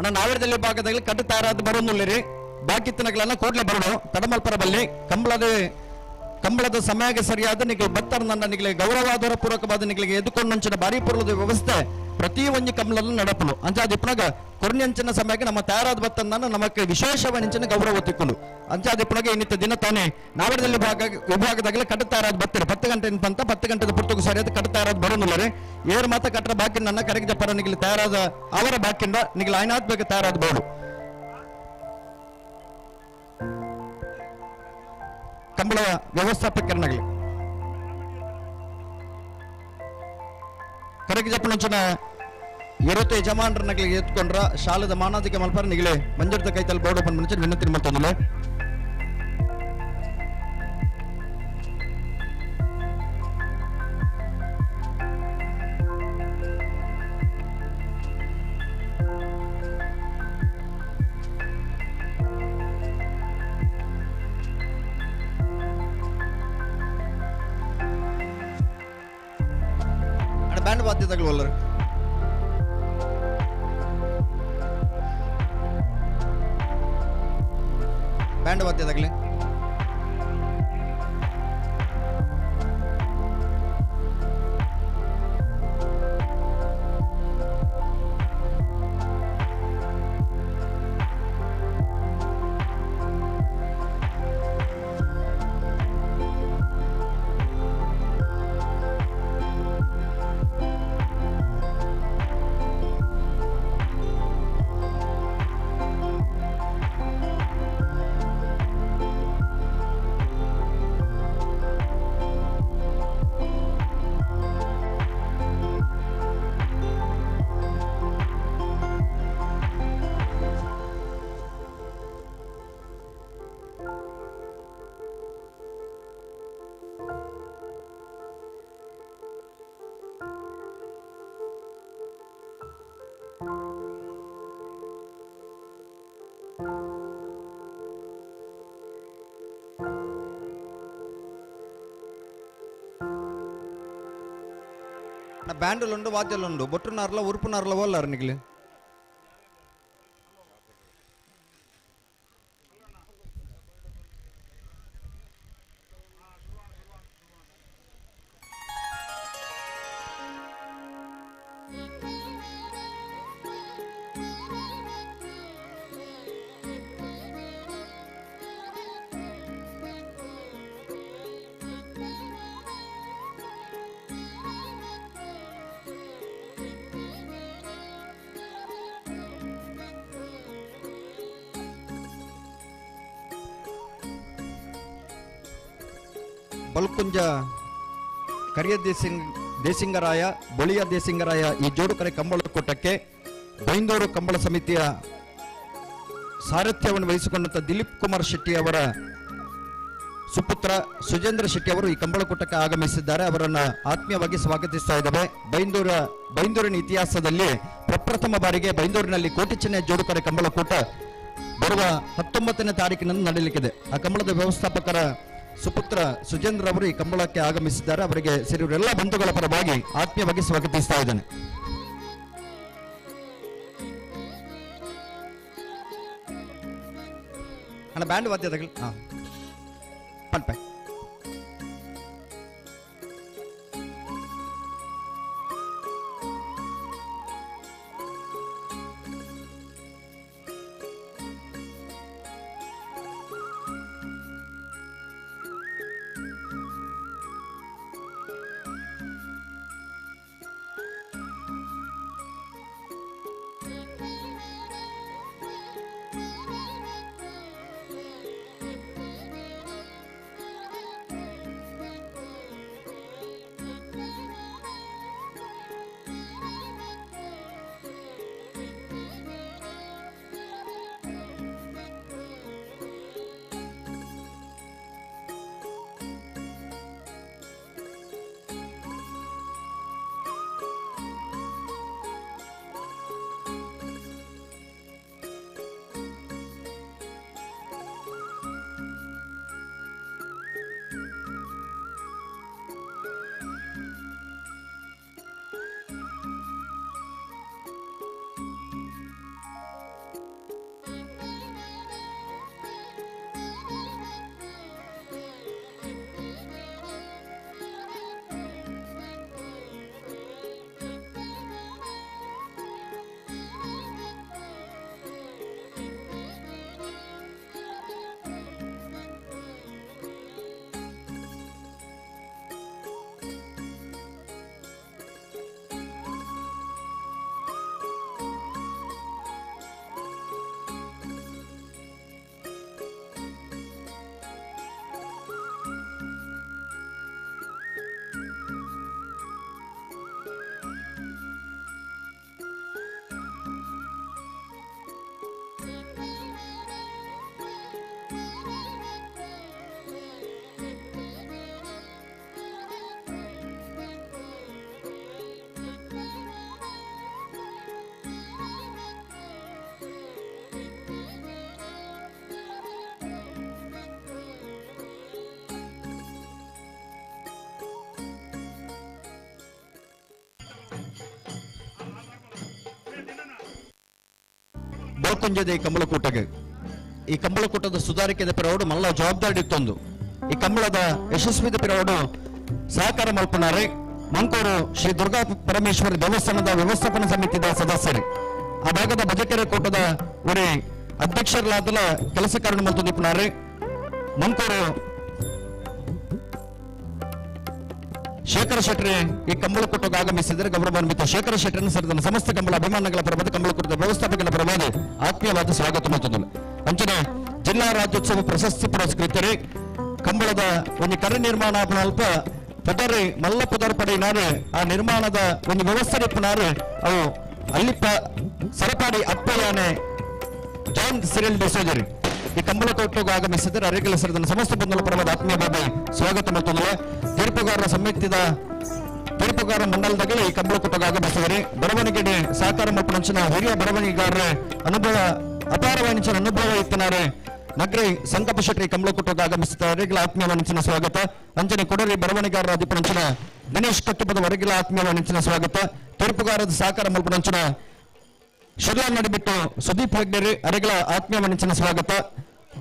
ಅಣ್ಣ ನಾವೇರದಲ್ಲಿ ಭಾಗದಲ್ಲಿ ಕಟ್ಟು ತಯಾರಾದ ಬರೋನುಳ್ಳಿರಿ ಬಾಕಿತ್ತನಗಳನ್ನ ಕೂಡಲೇ ಬರೋಣ ತಡಮಲ್ಪರ ಬಲ್ಲಿ ಕಂಬಳದ ಕಂಬಳದ ಸಮಯಕ್ಕೆ ಸರಿಯಾದ ನಿಮಗೆ ಬತ್ತರ ನನ್ನ ನಿಮಗೆ ಗೌರವಾದರ ಪೂರ್ವಕವಾದ ನಿಗಳಿಗೆ ಎದುಕೊಂಡಂಚಿನ ಬಾರಿ ಪೂರ್ವದ ವ್ಯವಸ್ಥೆ ಪ್ರತಿ ಒಂಜಿ ಕಂಬಳಲ್ಲೂ ನಡಪನು ಅಂಚಾದಿಪ್ಪನಾಗ ಕೊರ್ನಂಚಿನ ಸಮಯಕ್ಕೆ ನಮ್ಮ ತಯಾರಾದ ಬತ್ತನ್ನ ನಮಕ್ಕೆ ವಿಶೇಷವಾದ ಗೌರವ ತಿಕ್ಕೊಂಡು ಅಂಚಾದಿಪ್ಪನಾಗ ಇನ್ನಿತ್ತ ದಿನ ತಾನೇ ನಾವರದಲ್ಲಿ ಭಾಗ ವಿಭಾಗದಾಗಲೇ ಕಟ್ಟು ತಯಾರಾದ ಬತ್ತಾರೆ 10 ಗಂಟೆ ಅಂತ 10 ಗಂಟೆದ ಪುರ್ತಕ್ಕೂ ಸರಿಯಾದ ಕಟ್ಟು ತಯಾರಾದ ಬರೋನಿಲ್ಲ ಏರು ಮಾತ ಕಟ್ಟರ ಬಾಕಿ ನನ್ನ ಕರೆಗೆ ಜಪ್ಪರ ನಿಗಲಿ ತಯಾರಾದ ಅವರ ಬಾಕಿಂದ ನಿಗಲಿ ಆಯ್ನಾತ್ ಬೇಗ ತಯಾರಾದ ಬೋಡು ಕಂಬಳ ವ್ಯವಸ್ಥಾಪಕರನಾಗಲಿ ಕರಗಿ ಜಪ್ಪನಂಚನ ಎರತ್ತು ಯಜಮಾನರನ್ನಾಗಲಿ ಎತ್ಕೊಂಡ್ರ ಶಾಲದ ಮಾನಾದಿಕೆ ಮಲ್ಪರ ನಿಗಲೆ ಮಂಜುರ್ದ ಕೈತಲ್ಲಿ ಬೋರ್ಡ್ ಓಪನ್ ಮುಂಚೆ ವಿನಂತಿ ಮಾಡ್ತಂದಿಲ್ಲ. ಬ್ಯಾಂಡ್ ವಾದ್ಯದಗಳು ಒಲ್ಲರು ಬ್ಯಾಂಡ್ ವಾದ್ಯದಾಗಲಿ ಬ್ಯಾಂಡಲುಂಡು ವಾದ್ಯಲುಂಡು ಬೊಟ್ಟುನಾರ್ಲ ಉರುಪುನಾರ್ಲ ಓಲ್ಲಾರು ನಿಗ್ಲಿ ಬಲ್ಕುಂಜ ಕರಿಯ ದೇಸಿಂಗರಾಯ ಬೊಳಿಯ ದೇಸಿಂಗರಾಯ ಈ ಜೋಡುಕರೆ ಕಂಬಳ ಕೂಟಕ್ಕೆ ಬೈಂದೂರು ಕಂಬಳ ಸಮಿತಿಯ ಸಾರಥ್ಯವನ್ನು ವಹಿಸಿಕೊಂಡಂತ ದಿಲೀಪ್ ಕುಮಾರ್ ಶೆಟ್ಟಿ ಅವರ ಸುಪುತ್ರ ಸುಜೇಂದ್ರ ಶೆಟ್ಟಿ ಅವರು ಈ ಕಂಬಳಕೂಟಕ್ಕೆ ಆಗಮಿಸಿದ್ದಾರೆ. ಅವರನ್ನು ಆತ್ಮೀಯವಾಗಿ ಸ್ವಾಗತಿಸ್ತಾ ಇದ್ದೇವೆ. ಬೈಂದೂರಿನ ಇತಿಹಾಸದಲ್ಲಿ ಪ್ರಪ್ರಥಮ ಬಾರಿಗೆ ಬೈಂದೂರಿನಲ್ಲಿ ಕೋಟಿಚೆನ್ನೈ ಜೋಡುಕರೆ ಕಂಬಳಕೂಟ ಬರುವ 19ನೇ ತಾರೀಕಿನಂದು ನಡೆಯಲಿಕ್ಕಿದೆ. ಆ ಕಂಬಳದ ವ್ಯವಸ್ಥಾಪಕರ ಸುಪುತ್ರ ಸುಜೇಂದ್ರ ಅವರು ಈ ಕಂಬಳಕ್ಕೆ ಆಗಮಿಸಿದ್ದಾರೆ. ಅವರಿಗೆ ಸೇರಿವರೆಲ್ಲ ಬಂಧುಗಳ ಪರವಾಗಿ ಆತ್ಮೀಯವಾಗಿ ಸ್ವಾಗತಿಸ್ತಾ ಇದ್ದೇನೆ. ಅಣ್ಣ ಬ್ಯಾಂಡ್ ವಾದ್ಯದಗಳು ಹಾ ಪಲ್ಪೆ ಬೆಳಕುಂಜದ ಈ ಕಂಬಳಕೂಟಗೆ ಈ ಕಂಬಳಕೂಟದ ಸುಧಾರಿಕೆದ ಪಿರವಡು ಮಲ್ಲ ಜವಾಬ್ದಾರಿ ಇತ್ತೊಂದು ಈ ಕಂಬಳದ ಯಶಸ್ವಿದ ಪಿರವಡು ಸಹಕಾರ ಮಲ್ಪನಾರೆ ಮಂಕೂರು ಶ್ರೀ ದುರ್ಗಾ ಪರಮೇಶ್ವರಿ ದೇವಸ್ಥಾನದ ವ್ಯವಸ್ಥಾಪನಾ ಸಮಿತಿದ ಸದಸ್ಯರು ಆ ಭಾಗದ ಬಜಕೆರೆ ಕೂಟದ ಉರಿ ಅಧ್ಯಕ್ಷರಾದಲ ಕೆಲಸ ಕಾರಣ ಮಲ್ತೊಂದಿಪ್ಪನಾರೆ ಮಂಕೂರು ಶೇಖರ ಶೆಟ್ಟರೆ ಈ ಕಂಬಳಕೂಟಕ್ಕೆ ಆಗಮಿಸಿದರೆ ಗೌರವಾನ್ವಿತ ಶೇಖರ ಶೆಟ್ಟರನ್ನು ಸೇರಿದ ಸಮಸ್ತ ಕಂಬಳ ಅಭಿಮಾನಿಗಳ ಪರವಾದ ಕಂಬಳಕೂಟದ ವ್ಯವಸ್ಥಾಪಕರ ಪರವಾದ ಆತ್ಮೀಯವಾದ ಸ್ವಾಗತ ಮತ್ತೊಂದು ಅಂಚನೆ ಜಿಲ್ಲಾ ರಾಜ್ಯೋತ್ಸವ ಪ್ರಶಸ್ತಿ ಪುರಸ್ಕೃತರೆ ಕಂಬಳದ ಒಂದು ಕರೆ ನಿರ್ಮಾಣ ಅಲ್ಪ ಪುದರಿ ಮಲ್ಲ ಪುದರ್ ಪಡೆಯಿನಾರು ಆ ನಿರ್ಮಾಣದ ಒಂದು ವ್ಯವಸ್ಥೆ ಇಪ್ಪನಾರು ಅವು ಅಲ್ಲಿಪ್ಪ ಸರಪಾಡಿ ಅಪ್ಪಯಾನೆ ಜಾನ್ ಸಿರಿಲ್ ಡಿಸೋಜರಿ ಈ ಕಂಬಳಕೋಟೆಗೆ ಆಗಮಿಸಿದರೆ ಅರೆಗಲ ಸೇರಿದ ಸಮಸ್ತ ಬಂಧುಗಳ ಪರವಾದ ಆತ್ಮೀಯ ಬಾಬೆ ಸ್ವಾಗತ ಮತ್ತೊಂದು ತೀರ್ಪುಗಾರರ ಸಮಿತಿದ ತೀರ್ಪುಗಾರ ಮಂಡಲದಾಗಲೇ ಈ ಕಂಬಳಕೋಟೆಗೆ ಆಗಮಿಸಿದರೆ ಬರವಣಿಗೆ ಸಹಕಾರ ಮಲ್ಪನಂಚಿನ ಹಿರಿಯ ಬರವಣಿಗೆಗಾರರ ಅನುಭವ ಅಪಾರವಾಣಿಂಚಿನ ಅನುಭವ ಇತ್ತನಾರೆ ನಗರಿ ಸಂಕಲ್ಪ ಶೆಟ್ಟಿ ಕಂಬಳಕೋಟೆಗೆ ಆಗಮಿಸುತ್ತಾರೆ ಅರೆಗಲ ಆತ್ಮೀಯ ವಾಣಿಂಚಿನ ಸ್ವಾಗತ. ಅಂಜನೆ ಕೊಡರಿ ಬರವಣಿಗಾರರ ಅಧಿಪನಂಚಿನ ದಿನೇಶ್ ಕಟ್ಟುಪದ ವರೆಗಿಲ ಆತ್ಮೀಯ ವಾಣಿಂಚಿನ ಸ್ವಾಗತ. ತೀರ್ಪುಗಾರರ ಸಹಕಾರ ಮಲ್ಪನಂಚಿನ ಶಿರ್ಲಾ ನಡಿಬಿಟ್ಟು ಸುದೀಪ್ ಹೆಗ್ಡೆರಿ ಅರೆಗಳ ಆತ್ಮೀಯ ವಾಣಿಂಚಿನ ಸ್ವಾಗತ.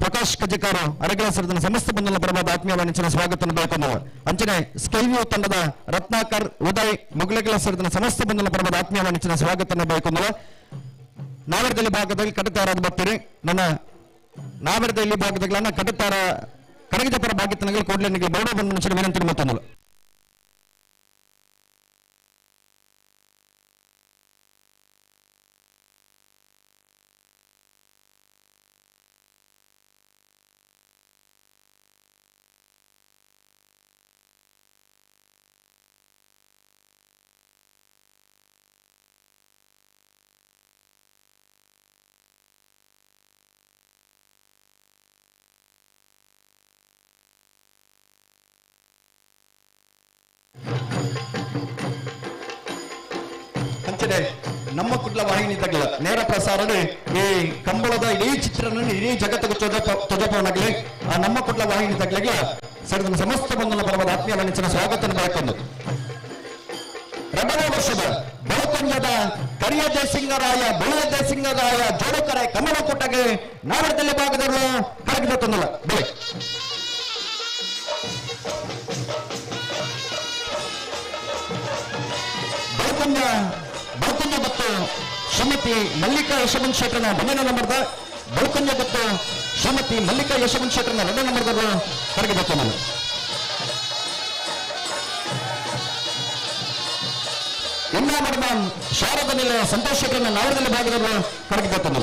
ಪ್ರಕಾಶ್ ಕಜಕಾರು ಅರೆಗಳ ಸೇರಿದ ಸಮಸ್ತ ಬಂಧುಗಳ ಪರವಾದ ಆತ್ಮೀಯ ವಾಣಿಂಚಿನ ಸ್ವಾಗತ ಬೇಕೊಂಡವ. ಅಂಚನೆ ಸ್ಕೈವ್ಯೂ ತಂಡದ ರತ್ನಾಕರ್ ಉದಯ್ ಮುಗುಲೆಗಳ ಸೇರಿದ ಸಮಸ್ತ ಬಂಧುಗಳ ಪರವಾದ ಆತ್ಮೀಯ ವಾಣಿಂಚಿನ ಸ್ವಾಗತ ಬೇಕೊಂಡವ. ನಾವರದಲ್ಲಿ ಭಾಗದಲ್ಲಿ ಕಡತಾರಾದ ಬರ್ತೀರಿ ನನ್ನ ನಾವರದಲ್ಲಿ ಭಾಗದಗಳನ್ನ ಕಡತಾರ ಕಡಗಜಪರ ಭಾಗ್ಯತನಗಳು ಕೋಡ್ಲನಿಗೆ ಬರಡ ಬಂದ ಮನುಷ್ಯರ ವಿನಂತಿ ಮತ್ತೊಂದು. ನಮ್ಮ ಕುಡ್ಲ ವಾಹಿನಿ ತಗಲ ನೇರ ಪ್ರಸಾರ ಈ ಕಂಬಳದ ಇಡೀ ಚಿತ್ರನ ಇಡೀ ಜಗತ್ತಿಗೆ ತೊಜಪವನಾಗಲಿ ಆ ನಮ್ಮ ಕುಡ್ಲ ವಾಹಿನಿ ತಗ್ಲಿಗೆ ಸೇರಿದ ಸಮಸ್ತ ಬಂಧುಗಳ ಪರವಾದ ಆತ್ಮೀಯ ವಾಣಿಜ್ಯನ ಸ್ವಾಗತ ಬೆಳಕೊಂದು. ಎರಡನೇ ವರ್ಷದ ಬೆಳಕುಂಜದ ಕರಿಯ ಜಯಸಿಂಗರಾಯ ಬಿಳಿಯ ಜಯಸಿಂಗರಾಯ ಜೋಡುಕರೆ ಕಮಲಕೂಟಗೆ ನಾವರದಲ್ಲಿ ಭಾಗದವರು ಕರಗಿದ ತಂದಲ್ಲ ಬೆಳೆ ಬೆಳಕುಂಜ ಬೆಳಕುಂಜ ಮತ್ತು ಶ್ರೀಮತಿ ಮಲ್ಲಿಕಾ ಯಶವಂತ್ ಶೆಟ್ಟರನ ಒಂದನೇ ನಂಬರ್ದ ಬೆಳಕುಂಜ ಮತ್ತು ಶ್ರೀಮತಿ ಮಲ್ಲಿಕಾ ಯಶವಂತ್ ಶೆಟ್ಟರನ ಎರಡನೇ ನಂಬರ್ದವರು ಹೊರಗೆ ಬರ್ತಾನೆ. ಎನ್ನ ಶಾರದ ನಿಲಯ ಸಂತೋಷ್ ಶೆಟ್ಟರನ ನಾವರದಲ್ಲಿ ಭಾಗದವರು ಹೊರಗೆ ಬರ್ತಾನೆ.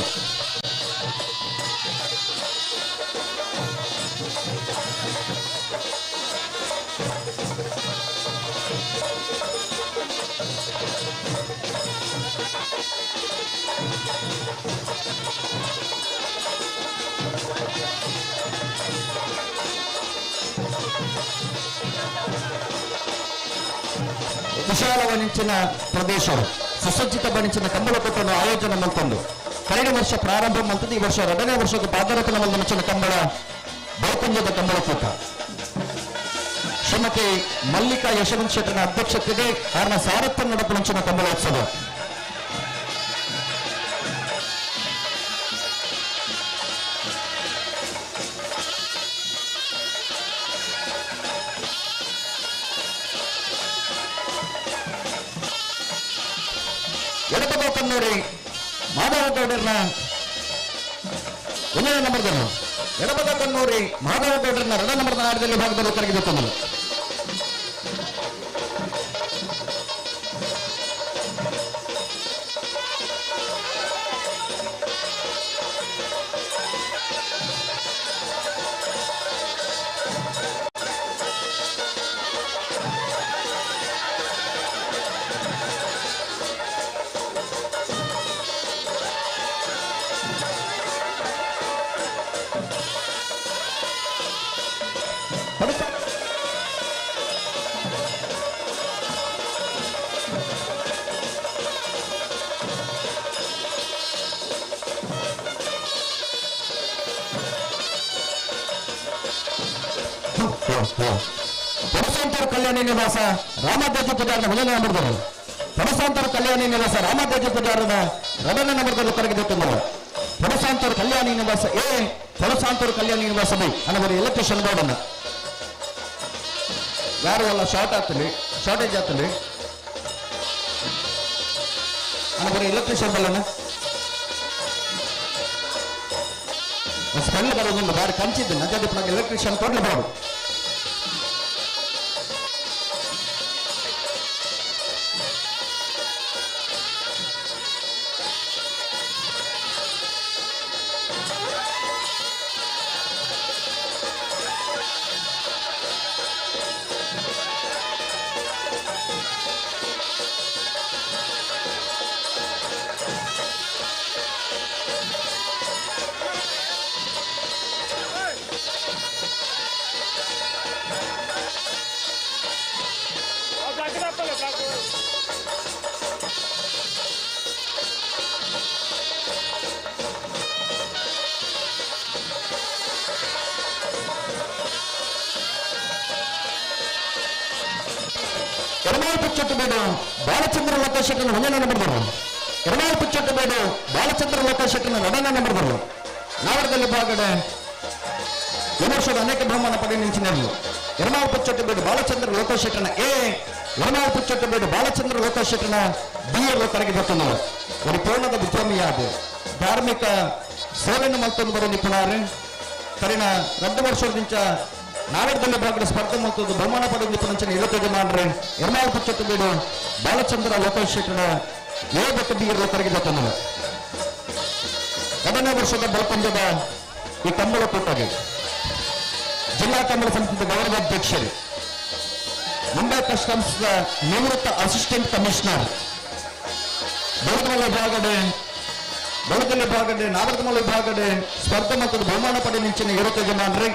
ವಿಶಾಲವಾಣಿಂಚಿನ ಪ್ರದೇಶ ಸುಸಜ್ಜಿತ ಬಣಿಂಚಿನ ಕಂಬಳಕೂಟವನ್ನು ಆಯೋಜನೆ ಮಲ್ತೊಂದು ಕಳೆದ ವರ್ಷ ಪ್ರಾರಂಭ ಮಲ್ತದ್ದು ಈ ವರ್ಷ ಎರಡನೇ ವರ್ಷದ ಪಾದರತನ ಮಲ್ದ ಕಂಬಳ ಬೆಳಕುಂಜದ ಕಂಬಳಕೂಟ. ಶ್ರೀಮತಿ ಮಲ್ಲಿಕಾ ಯಶವಂತ್ ಶೆಟ್ಟರನ ಅಧ್ಯಕ್ಷತೆಗೆ ಕಾರಣ ಸಾರಥ್ಯ ನಡಪುನಂಚಿನ ಕಂಬಳೋತ್ಸವ. ಎಡಬಗೋ ಮಾಧವ ಗೌಡರನ್ನ ಒಂದನೇ ನಂಬರ್ದವರು ಎಡಬಗ ಕನ್ನೂರಿ ಮಾಧವ ಗೌಡರನ್ನ ಎರಡನೇ ನಂಬರ್ದ ನಾಡದಲ್ಲಿ ಭಾಗದಲ್ಲಿ ಕರಗಿದೆ ತಂದರು. ಪರಸಾಂತರ ಕಲ್ಯಾಣಿ ನಿವಾಸ ರಾಮದೇಜ ಪೂಜಾರನ ಮೊದಲನೇ ನಂಬರ್ದವರು ಪರಸಾಂತರ ಕಲ್ಯಾಣಿ ನಿವಾಸ ರಾಮದೇಜ ಪೂಜಾರನ ಎರಡನೇ ನಂಬರ್ದಲ್ಲಿ ಕರಗಿದೆ ತಂದರು. ತೊಡಸಾಂತೂರು ಕಲ್ಯಾಣಿ ನಿವಾಸ ಎ, ತೊಡಸಾಂತೂರು ಕಲ್ಯಾಣಿ ನಿವಾಸ ಬಿ. ಅನ್ನಬರಿ ಎಲೆಕ್ಟ್ರಿಷಿಯನ್ ಬೋರ್ಡ್ ಅನ್ನ ಯಾರು ಅಲ್ಲ ಶಾರ್ಟ್ ಆಗ್ತದೆ, ಶಾರ್ಟೇಜ್ ಆಗ್ತದೆ. ಅನ್ನಬರಿ ಎಲೆಕ್ಟ್ರಿಷಿಯನ್ ಬಲ್ಲಣ್ಣ ಸ್ಮೆಲ್ ಬರೋದೊಂದು ಬಾರಿ ಕಂಚಿದ್ದು ನಜದಿಪ್ಪನಾಗ ಎಲೆಕ್ಟ್ರಿಷಿಯನ್ ಕೊಡ್ಲೇಬಾರ್ದು. ಎಡಮಾಲ್ ಪುಚ್ಚಟ್ಟು ಬೇಡು ಬಾಲಚಂದ್ರ ಲೋಕಶೆಟ್ಟನ ಒಂದನೇ ನಂಬರ್ದವರು. ಎಡಮಾಲ್ ಪುಚ್ಚಟ್ಟು ಬೇಡು ಬಾಲಚಂದ್ರ ಲೋಕಶೆಟ್ಟನ ಎರಡನೇ ನಂಬರ್ದವರು. ನಾವರದಲ್ಲಿ ಭಾಗಡೆ ವಿಮರ್ಶದ ಅನೇಕ ಬಹುಮಾನ ಪಡೆಯ ನಿಂಚಿನರು. ಎಡಮಾಲ್ ಪುಚ್ಚಟ್ಟು ಬೇಡು ಬಾಲಚಂದ್ರ ಲೋಕಶೆಟ್ಟನ ಎ, ಎಡಮಾಲ್ ಪುಚ್ಚಟ್ಟು ಬೇಡು ಬಾಲಚಂದ್ರ ಲೋಕಶೆಟ್ಟನ ಬಿ ಎಲ್ಲ ಕರೆಗೆ ಬರ್ತಾನೆ. ಒಂದು ಪೂರ್ಣದ ಉದ್ಯಮಿಯಾದ ಧಾರ್ಮಿಕ ಸೇವೆಯನ್ನು ಮಲ್ತೊಂದು ಬರೋ ನಿಪುಣರು. ಕರಿನ 2 ವರ್ಷದಿಂದ ನಾವರದಲ್ಲಿ ಭಾಗದ ಸ್ಪರ್ಧೆ ಮತ್ತು ಬಹುಮಾನ ಪಡೆದ ನಿಪುಣಂಚನ ಇರುತ್ತದೆ ಮಾಡ್ರೆ. ಎರ್ಮಾಲ್ ಪುಚ್ಚಟ್ಟು ಬೇಡು ಬಾಲಚಂದ್ರ ಲೋಕಶೆಟ್ಟನ ಎ ಮತ್ತು ಬಿ ಎಲ್ಲ ಕರೆಗೆ ಬರ್ತಾನೆ. 2ನೇ ವರ್ಷದ ಬಲಪಂಜದ ಈ ಕಂಬಳ ಕೂಟಗೆ ಜಿಲ್ಲಾ ಕಂಬಳ ಸಮಿತಿಯ ಗೌರವಾಧ್ಯಕ್ಷರು, ಮುಂಬೈ ಕಸ್ಟಮ್ಸ್ ನಿವೃತ್ತ ಅಸಿಸ್ಟೆಂಟ್ ಕಮಿಷನರ್, ಬೆಳಗಮಲ್ಲ ಭಾಗಡೆ ಬೆಳಗಲ್ಲಿ ಭಾಗಡೆ ನಾವರದಮಲ್ಲ ಭಾಗಡೆ ಸ್ಪರ್ಧೆ ಮತ್ತು ಬಹುಮಾನ ಪಡೆದ ನಿಂಚಿನ ಇರುತ್ತೆ ಜಮಾನ್ರಿ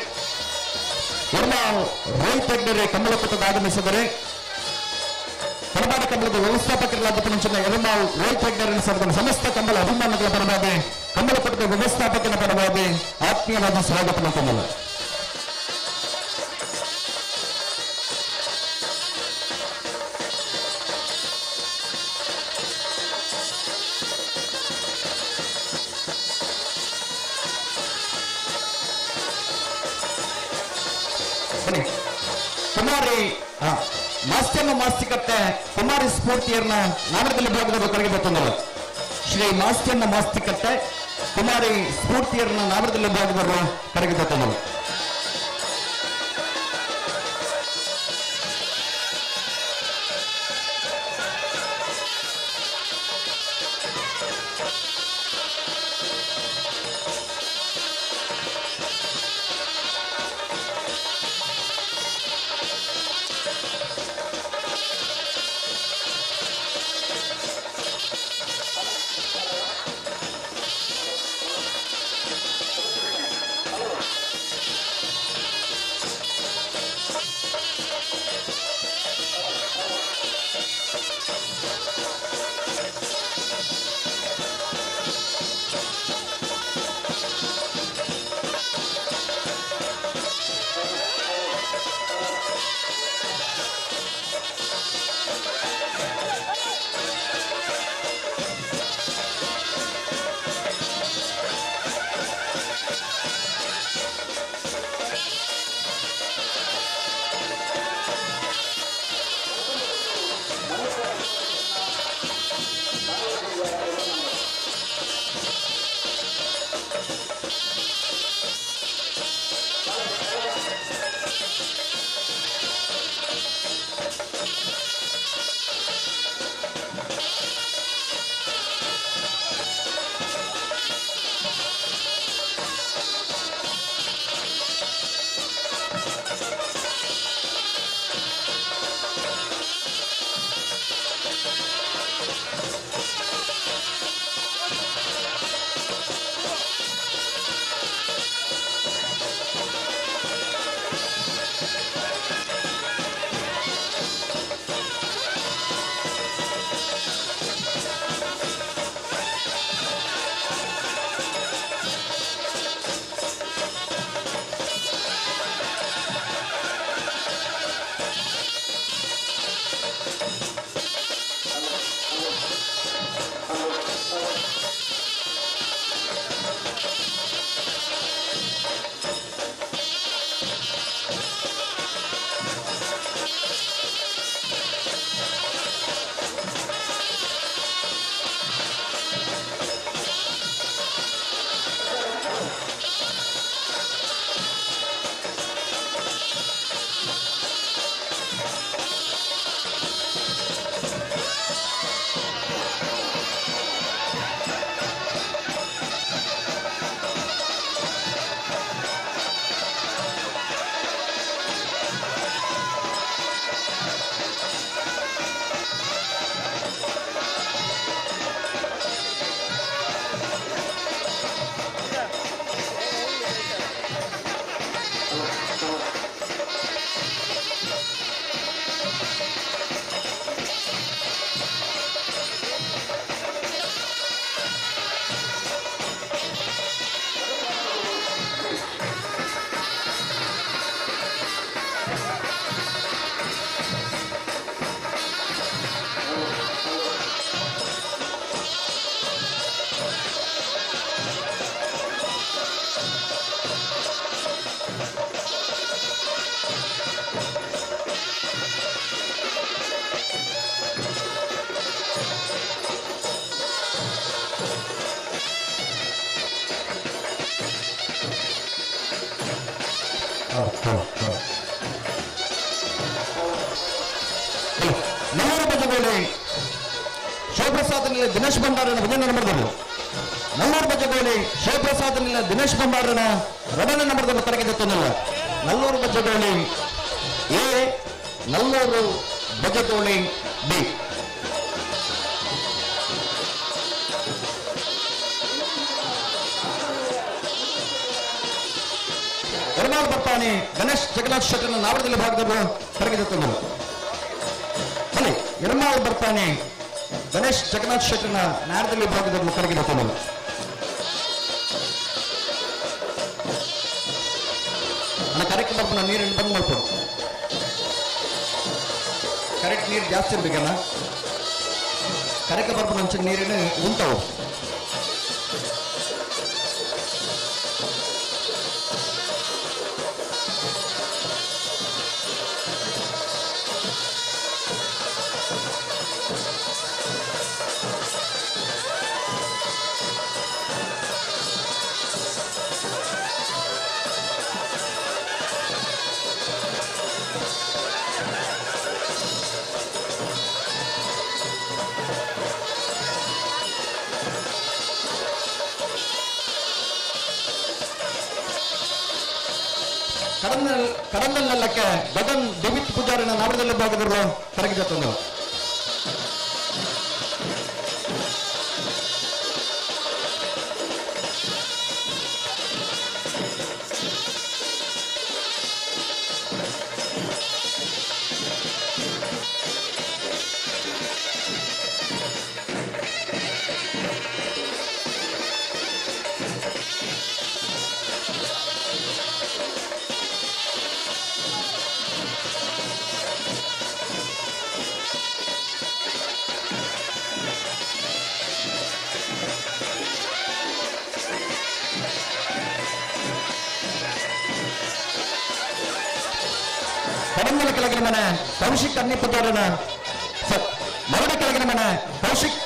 ಎರ್ಮಾಲ್ ರೋಹಿತ್ ಹೆಗ್ಡೆರೆ ಕಂಬಳಕೂಟದ ಆಗಮಿಸಿದರೆ ಕರ್ನಾಟಕ ಕಂಬಳದ ವ್ಯವಸ್ಥಾಪಕರಾದ ಮುಂಚಿನ ಎರ್ಮಾಲ್ ರೋಹಿತ್ ಹೆಗ್ಡೆರೆ ಸಮಸ್ತ ಕಂಬಳ ಅಭಿಮಾನಿಗಳ ಪರವಾಗಿ ಕಂಬಳಕೂಟದ ವ್ಯವಸ್ಥಾಪಕನ ಪರವಾಗಿ ಆತ್ಮೀಯವಾದ ಸ್ವಾಗತ ಮಾಡ್ಕೊಂಡಲ್ಲ. ಕುಮಾರಿ ಮಾಸ್ತಿಯನ್ನು ಮಾಸ್ತಿಕತ್ತೆ ಕುಮಾರಿ ಸ್ಫೂರ್ತಿಯನ್ನ ನಾಮದಲ್ಲಿ ಭಾಗದವರು ಕರೆಗೆ ಬರ್ತಂದರು. ಶ್ರೀ ಮಾಸ್ತಿಯನ್ನ ಮಾಸ್ತಿಕತ್ತೆ ಕುಮಾರಿ ಸ್ಫೂರ್ತಿಯನ್ನ ನಾಮದಲ್ಲಿ ಭಾಗದವರು ಕರೆಗೆ ಬರ್ತಂದರು. ನಲ್ಲೂರು ಬಜಗೋಳಿ ಶಿವಪ್ರಸಾದ್ ನಿಲ ದಿನೇಶ್ ಭಂಡಾರನ ಒಂದನೇ ನಂಬರ್ದವರು. ನಲ್ಲೂರು ಬಜಗೋಳಿ ಶಿವಪ್ರಸಾದ್ ನಿಲ ದಿನೇಶ್ ಭಂಡಾರನ ಎರಡನೇ ನಂಬರ್ದವರು ತರಗತಿ ತೊಂದಿಲ್ಲ. ನಲ್ಲೂರು ಬಜಗೋಳಿ ಎ, ನಲ್ಲೂರು ಬಜಗೋಳಿ ಬಿ. ಎರಮಾಲ್ ಬರ್ತಾನೆ ಗಣೇಶ್ ಜಗನ್ನಾಥ್ ಶೆಟ್ಟರ್ನ ನಾವರದಲ್ಲಿ ಭಾಗದವರು ತರಗತಿ ತಂದರು. ಅಲ್ಲಿ ಎರಮಾಲ್ ಬರ್ತಾನೆ ಗಣೇಶ್ ಜಗನ್ನಾಥ್ ಶೆಟ್ಟರ್ನ ನಾಡದಲ್ಲಿ ಭಾಗದವರು ತರಗತಿ ತಂದರು. ನನ್ನ ಕಾರ್ಯಕ್ರಮ ನೀರನ್ನು ಬಂದ್ ಮಾಡ್ಕೊಡು. ಕರೆಕ್ಟ್ ನೀರು ಜಾಸ್ತಿ ಇರ್ಬೇಕಲ್ಲ. ಕಾರ್ಯಕ್ರಮ ಮುಂಚೆ ನೀರಿನ ಉಂಟವು. ಕಡಂದಲ್ಲಕ್ಕೆ ಗಗನ್ ದಿವಿತ್ ಪೂಜಾರಿನ ನಾವರದಲ್ಲಿ ಭಾಗದವರು ಕರಗಿದ ತಂದರು. ಕಡಂಗಲ ಕೆಳಗಿನ ಮನೆ ಕೌಶಿಕ್ ಅನ್ನಿಪುಜಾರನ ಮರಡಿ ಕೆಳಗಿನ ಮನೆ ಕೌಶಿಕ್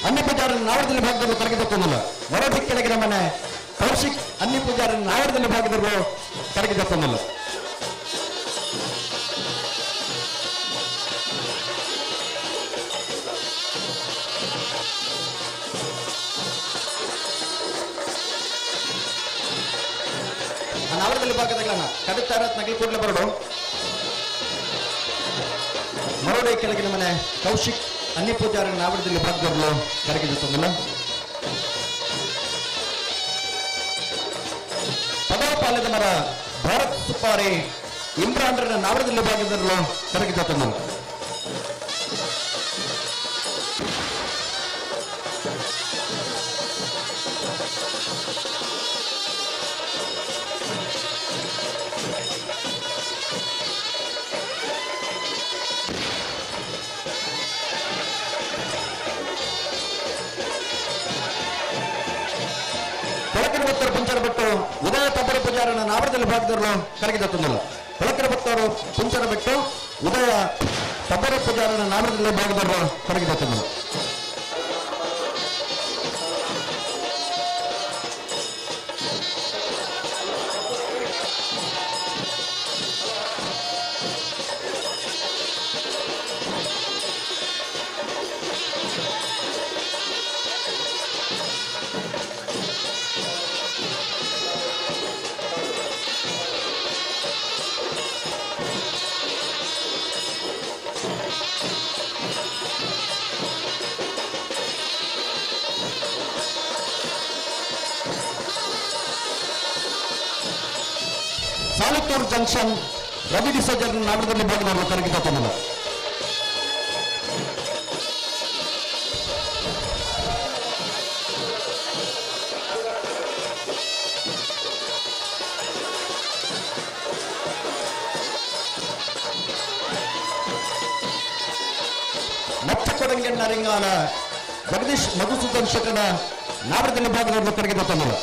ಅನ್ನಿಪುಜಾರನ ನಾವರದಲ್ಲಿ ಭಾಗದವರು ಕರಗಿದ ತಂದಿಲ್ಲ. ಮರಡಿ ಕೆಳಗಿನ ಮನೆ ಕೌಶಿಕ್ ಅನ್ನಿಪುಜಾರನ ನಾವರದಲ್ಲಿ ಭಾಗದವರು ಕರಗಿದ ತಂದಿಲ್ಲ. ನಾವರದಲ್ಲಿ ಭಾಗದಾಗಲಣ್ಣ ಕವಿತಾರ ನಗಲಿ ಕೂಡಲೇ ಬರಡು. ಮರೋಡೆ ಕೆಳಗಿನ ಮನೆ ಕೌಶಿಕ್ ಅನ್ನಿಪೂಜಾರ ನಾವರದಲ್ಲಿ ಭಾಗದವರು ಕರಗಿದ ತಂದಿಲ್ಲ. ಪದವಪಾಲದ ಮರ ಭಾರತ್ ಸುಪಾರಿ ಇಮ್ರಾನ್ರನ್ನ ನಾವರದಲ್ಲಿ ಭಾಗದವರು ಕರಗಿದ ತಂದಿಲ್ಲ. ಪುಂಚರ ಬೆಟ್ಟು ಉದಯ ತಬ್ಬರ ಪೂಜಾರನ ನಾವರದಲ್ಲಿ ಭಾಗದವರು ಕರಗಿದ ತಂದಿಲ್ಲ. ಕೊಳಕರ ಭಕ್ತರು ಪುಂಚರ ಬೆಟ್ಟು ಉದಯ ತಬ್ಬರ ಪೂಜಾರನ ನಾವರದಲ್ಲಿ ಭಾಗದವರು ಕರಗಿದ ತಂದಿಲ್ಲ. ಸಾಲತ್ತೂರು ಜಂಕ್ಷನ್ ರವಿ ಡಿಸೋಜರ್ ನಾಡದಲ್ಲಿ ಭಾಗದವರು ಕರಗಿದ ತಂದಿಲ್ಲ. ನಚ್ಚಕೊಡಂಗೆಣ್ಣ ರಿಂಗಾನ ಜಗದೀಶ್ ಮಧುಸೂದನ್ ಶೆಟ್ಟನ ನಾಡದಲ್ಲಿ ಭಾಗದವರು ಕರಗಿದ ತಂದಿಲ್ಲ.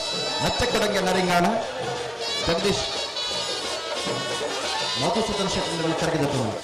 ನಚ್ಚಕೊಡಂಗೆಣ್ಣ ರಿಂಗಾನ ಜಗದೀಶ್ ಮಧುಸೂದನ್ ಶೆಟ್ಟನ ಕರಗಿದ ತಂದಿಲ್ಲ.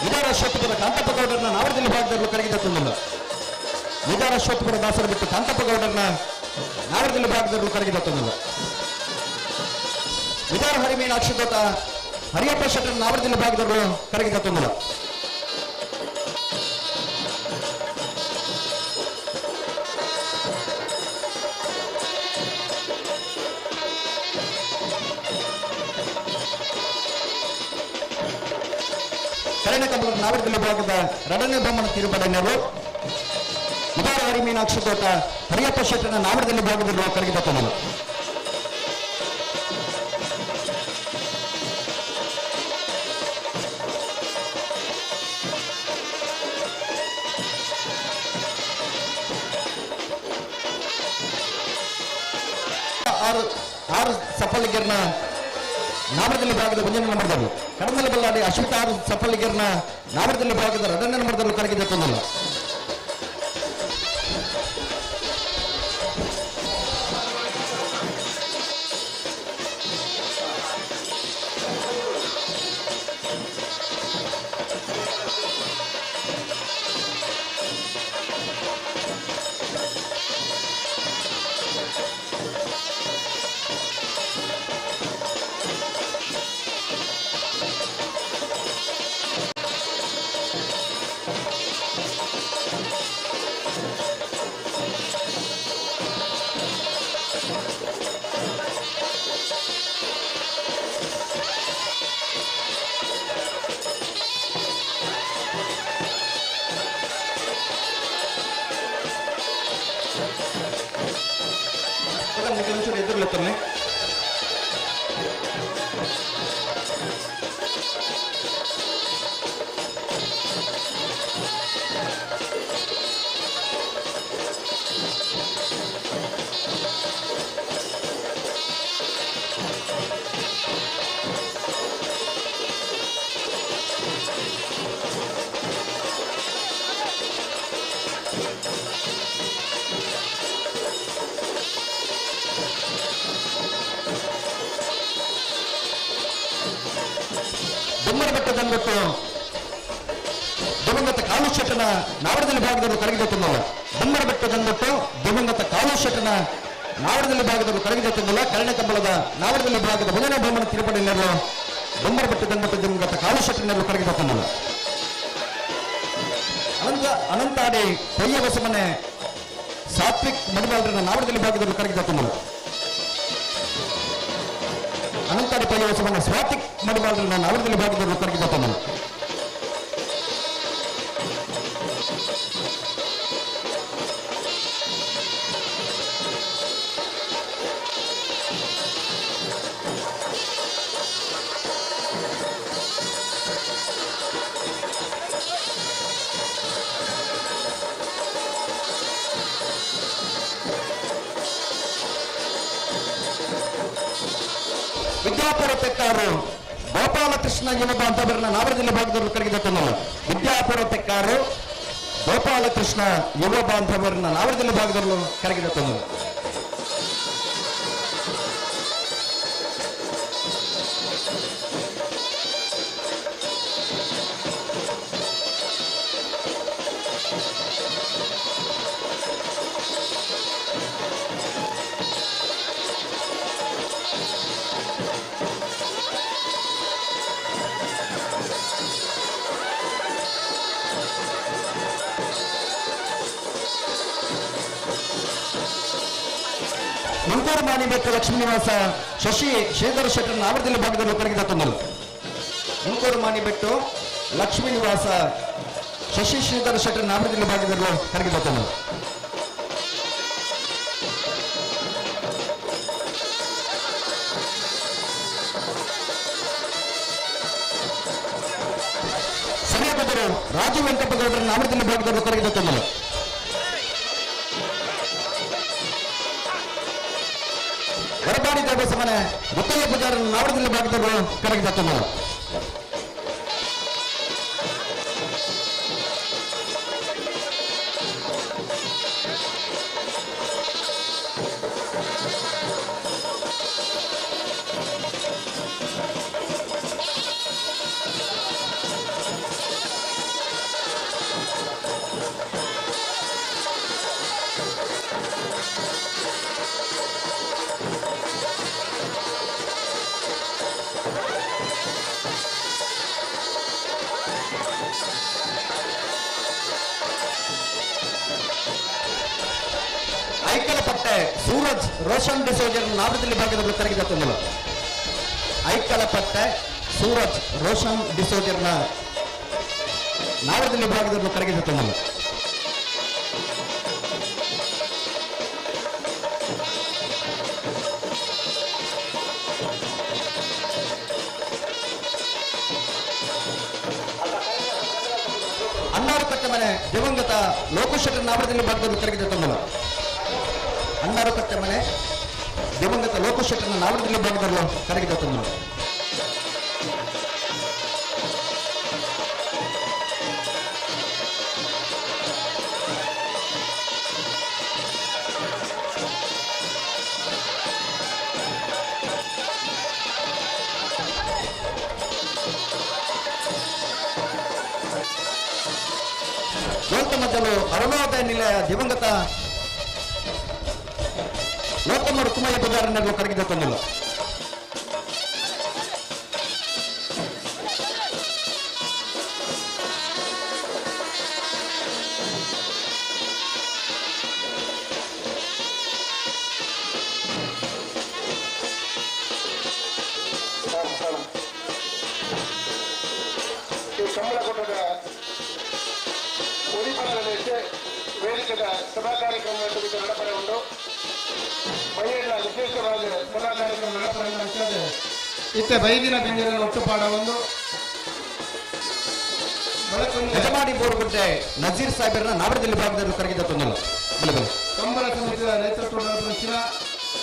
ವಿದಾರ ಅಶ್ವತ್ಥಪುರ ಕಾಂತಪ್ಪ ಗೌಡರನ್ನ ನಾವರದಲ್ಲಿ ಭಾಗದಲ್ಲಿ ಕರಗಿದ ತಂದಿಲ್ಲ. ವಿದಾರ ಅಶ್ವತ್ಥಪುರ ದಾಸರ ಬಿಟ್ಟು ಕಾಂತಪ್ಪ ಗೌಡರನ್ನ ನಾವರದಲ್ಲಿ ಭಾಗದಲ್ಲಿ ಕರಗಿದ ತಂದಿಲ್ಲ. ವಿದಾರ ಹರಿಮೀನಾಕ್ಷಿ ತೋಟ ಹರಿಯಪ್ಪ ಶೆಟ್ಟರ್ ನಾವರದಲ್ಲಿ ಭಾಗದವರು ಕರಗಿದ ತಂದಿಲ್ಲ. ಕರೆಣ ಕಂಬಳ ನಾವರದಲ್ಲಿ ಭಾಗದ ಎರಡನೇ ಬ್ರಹ್ಮಣ ತಿರುಪಡೆಯವರು ವಿದಾರ ಹರಿಮೀನಾಕ್ಷಿ ತೋಟ ಹರಿಯಪ್ಪ ಶೆಟ್ಟರ್ನ ನಾವರದಲ್ಲಿ ಭಾಗದವರು ಕರಗಿದ ತಂದಿಲ್ಲ. ಆರು ಸಫಲಿಗರ್ನ ನಾಮದಲ್ಲಿ ಭಾಗದ ಒಂದನೇ ನಂಬರ್ದವರು ಕಡಮಲ ಬಲ್ಲಾಡಿ ಅಶ್ವಿತ ಆರು ಸಫಲಿಗರ್ನ ನಾಮದಲ್ಲಿ ಭಾಗದ ಎರಡನೇ ನಂಬರ್ದವರು ಕರಗಿದ ತಂದಿಲ್ಲ. ಎದುರುತ್ತನೆ ಬೆಟ್ಟದಂಬಿಟ್ಟು ದಿವಂಗತ ಕಾಲು ಶೆಟ್ಟನ ನಾವರದಲ್ಲಿ ಭಾಗದವರು ಕರಗಿದ ತಂದಲ್ಲ. ಬೊಮ್ಮರ ಬೆಟ್ಟದಂಬಿಟ್ಟು ದಿವಂಗತ ಕಾಲು ಶೆಟ್ಟನ ನಾವರದಲ್ಲಿ ಭಾಗದವರು ಕರಗಿದ ತಂದಲ್ಲ. ಕರಣ ಕಂಬಳದ ನಾವರದಲ್ಲಿ ಭಾಗದ ಮೊದಲನೇ ಬ್ರಹ್ಮಣ ತಿರುಪಡಿನವರು ಬೊಮ್ಮರ ಬೆಟ್ಟದಂಬಿಟ್ಟು ದಿವಂಗತ ಕಾಲು ಶೆಟ್ಟನವರು ಕರಗಿದ ತಂದಲ್ಲ. ಅನಂತಾಡಿ ಕೊಯ್ಯ ಬಸಮನೆ ಸಾತ್ವಿಕ್ ಮಡಿವಾಳರನ್ನ ನಾವರದಲ್ಲಿ ಭಾಗದವರು ಕರಗಿದ ತಂದಲ್ಲ. ಅನಂತಾಡಿ ಕೊಯ್ಯ ಬಸಮನೆ ಸ್ವಾತಿಕ್ ಮಡಿವಾಳರನ್ನ ನಾವರದಲ್ಲಿ ಭಾಗದವರು ಕರಗಿದ ತಂದಲ್ಲ. ವಿದ್ಯಾಪುರ ತೆಕ್ಕಾರು ಗೋಪಾಲಕೃಷ್ಣ ಯುವ ಬಾಂಧವರನ್ನ ನಾವರದಲ್ಲಿ ಭಾಗದವರು ಕರಗಿದ ತಂದಲ್ಲ. ವಿದ್ಯಾಪುರ ತೆಕ್ಕಾರು ಗೋಪಾಲಕೃಷ್ಣ ಯುವ ಬಾಂಧವರನ್ನ ನಾವರದಲ್ಲಿ ಭಾಗದವರು ಕರಗಿದ ತಂದಲ್ಲ. ಮಂಕೂರು ಮಾಣಿಬೆಟ್ಟು ಲಕ್ಷ್ಮೀ ನಿವಾಸ ಶಶಿ ಶ್ರೀಧರ ಶೆಟ್ಟರ್ ನಾವರದಲ್ಲಿ ಭಾಗದಲ್ಲಿ ಕರಗಿದ ತಂದಲು. ಮಂಕೂರು ಮಾಣಿಬೆಟ್ಟು ಲಕ್ಷ್ಮೀ ನಿವಾಸ ಶಶಿ ಶ್ರೀಧರ ಶೆಟ್ಟರ್ ನಾವರದಲ್ಲಿ ಭಾಗದಲ್ಲಿ ಕರಗಿದ ತಂದಲು. ಸಮೀಪದರು ರಾಜು ವೆಂಕಟಗೌಡರ ನಾವರದಲ್ಲಿ ಭಾಗದಲ್ಲಿ ಕರಗಿದ ತಂದಲು. ಹೊರಪಾಡಿ ದೇವಸ್ಥಾನ ಮುತ್ತಯ್ಯ ಪೂಜಾರನ್ನು ನಾವರದಲ್ಲಿ ಭಾಗದವರು ಕರಗಿದ ತಂದಲು. ಐಕಳಪಟ್ಟೆ ಸೂರಜ್ ರೋಷನ್ ಡಿಸೋಜರ್ ನಾವದಲ್ಲಿ ಭಾಗದಲ್ಲಿ ಕರಗಿದ ತಂದಳು. ಐಕಳಪಟ್ಟೆ ಸೂರಜ್ ರೋಷನ್ ಡಿಸೋಜರ್ನ ನಾವದಲ್ಲಿ ಭಾಗದಲ್ಲಿ ಕರಗಿದ ತಂದಳು. ಅನ್ನಾರು ಮನೆ ದಿವಂಗತ ಲೋಕಶೆಟ್ಟರ್ ನಾವದಲ್ಲಿ ಭಾಗದಲ್ಲಿ ಕರಗಿದ ತಂದಳು. ಅನ್ನಾರು ಕಟ್ಟೆ ಮನೆ ದಿವಂಗತ ಲೋಕಶೆಟ್ಟರ್ನ ನಾವದಲ್ಲಿ ಭಾಗದಲ್ಲಿ ಕರಗಿದ ತಂದಳು. ಗೌತಮಜಲು ಅರುಣೋದಯ ನಿಲಯ ದಿವಂಗತ ಲೋಕಮ್ಮ ರುಕ್ಕುಮಯ್ಯ ಪೂಜಾರನ್ನು ಕರಗಿದ ತಂದಳು. ಈ ಕಂಬಳಕೂಟದ ಉದಿಪನದ ವೇದಿಕೆದ ಸಭಾ ಕಾರ್ಯಕ್ರಮ ನಡಪಡೆ ಉಂಟು. ಮೈಯೆಲ್ಲ ವಿಶೇಷವಾಗಿ ಸಭಾ ಕಾರ್ಯಕ್ರಮ ನಡಪಡೆ ಇತ್ತೆ ಬೈದಿನ ಬೆಂದಿನ ಒಟ್ಟುಪಾಡ ಒಂದು ಯಜಮಾನಿ ಬೋರ್ಗುಡ್ಡೆ ನಜೀರ್ ಸಾಹೇಬರನ್ನ ನಾವರದಲ್ಲಿ ಭಾಗದಲ್ಲಿ ಕರಗಿದ ತಂದಳು. ಕಂಬಳ ಸಮಿತಿಯ ನೇತೃತ್ವದ ಪ್ರಶ್ನ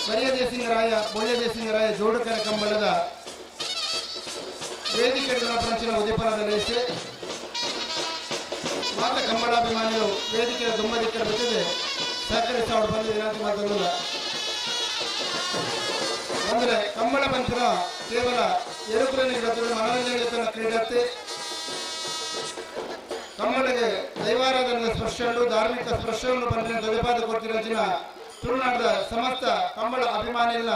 ಬರಿಯ ದೇಸಿಂಗರಾಯ ಬೊಳ್ಳೆ ದೇಸಿಂಗರಾಯ ಜೋಡುಕರ ಕಂಬಳದ ವೇದಿಕೆ ಪ್ರಂಚಿನ ಉದೀಪನದ ಲೇಸೆ ಮಾತ ಕಂಬಳಾಭಿಮಾನಿಗಳು ವೇದಿಕೆಯ ದುಂಬದಿಕ್ಕರ ಬಿಟ್ಟಿದೆ ಸಹಕರಿಸ ಅವರು ಬಂದು ವಿನಂತಿ ಮಾತಲ್ಲ. ಅಂದರೆ ಕಂಬಳ ಪಂಚನ ಕೇವಲ ಏರುಕುಲನಿಗೆ ಮನರಂಜನೆ ಕ್ರೀಡತ್ತೆ. ಕಂಬಳಿಗೆ ದೈವಾರಾಧನೆಯ ಸ್ಪರ್ಶವನ್ನು ಧಾರ್ಮಿಕ ಸ್ಪರ್ಶವನ್ನು ಬಂದ ದೊರೆಪಾದ ಕೊಡ್ತಿರೋ ತುಳುನಾಡದ ಸಮಸ್ತ ಕಂಬಳ ಅಭಿಮಾನಿಗಳ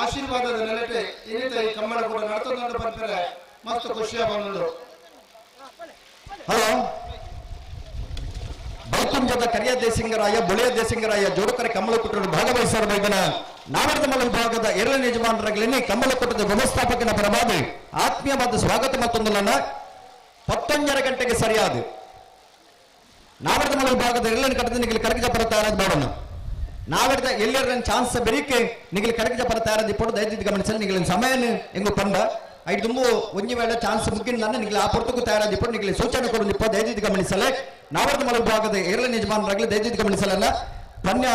ಆಶೀರ್ವಾದದ ನೆಲೆಟೆ ಇನ್ನಿತ ಈ ಕಂಬಳ ಕೂಡ ನಡ್ತೊಂದು ಬರ್ತಾರೆ ಮಸ್ತ್ ಖುಷಿಯ ಬಂದರು. ಹಲೋ ಬೈಕುಂಜದ ಕರಿಯ ದೇಸಿಂಗರಾಯ ಬೊಳೆಯ ದೇಸಿಂಗರಾಯ ಜೋಡುಕರೆ ಕಮಲಕೂಟರು ಭಾಗವಹಿಸಿರುವ ನಾವರ್ದಮಲ ವಿಭಾಗದ ಎರಡನೇ ಯಜಮಾನರಾಗಲಿ ಕಮಲಕೂಟದ ವ್ಯವಸ್ಥಾಪಕನ ಪರವಾಗಿ ಆತ್ಮೀಯವಾದ ಸ್ವಾಗತ ಮತ್ತೊಂದನ್ನ 11:30 ಗಂಟೆಗೆ ಸರಿಯಾದ ನಾವರ್ದಮಲ ವಿಭಾಗದ ಎರಡನೇ ಕಟ್ಟದ ನಿಗಲಿ ಕರಗಿದ ಪರ ತಯಾರಾದ ಮಾಡೋಣ. ನಾವೆಡ್ದ ಎಲ್ಲರ ಚಾನ್ಸ್ ಬೆರಿಕೆ ನಿಗಲಿ ಕರಗಿದ ಪರ ತಯಾರಾದ ಇಪ್ಪಡು ದಯವಿಟ್ಟು ಗಮನಿಸಲು ನಿಗಲಿನ ಸಮಯ ಎಂಗು ಪಂಡ ಐದು ತುಂಬು ಒಂಜಿ ವೇಳೆ ಚಾನ್ಸ್ ಮುಗಿನ ನನ್ನ ನಿಗಲಿ ಆ ಪೊರ್ತಕ್ಕೂ ತಯಾರಾದ ಇಪ್ಪಡು ನಿಗಲಿ ಸೂಚನೆ ಕೊಡು ನಿಪ್ಪ ದಯವಿಟ್ಟು ಗಮನಿಸಲೆ. ನಾವರ್ದಮಲ ವಿಭಾಗದ ಎರಡನೇ ಯಜಮಾನರಾಗಲಿ ದಯವಿಟ್ಟು ಗಮನಿಸಲಲ್ಲ ಪನ್ಯ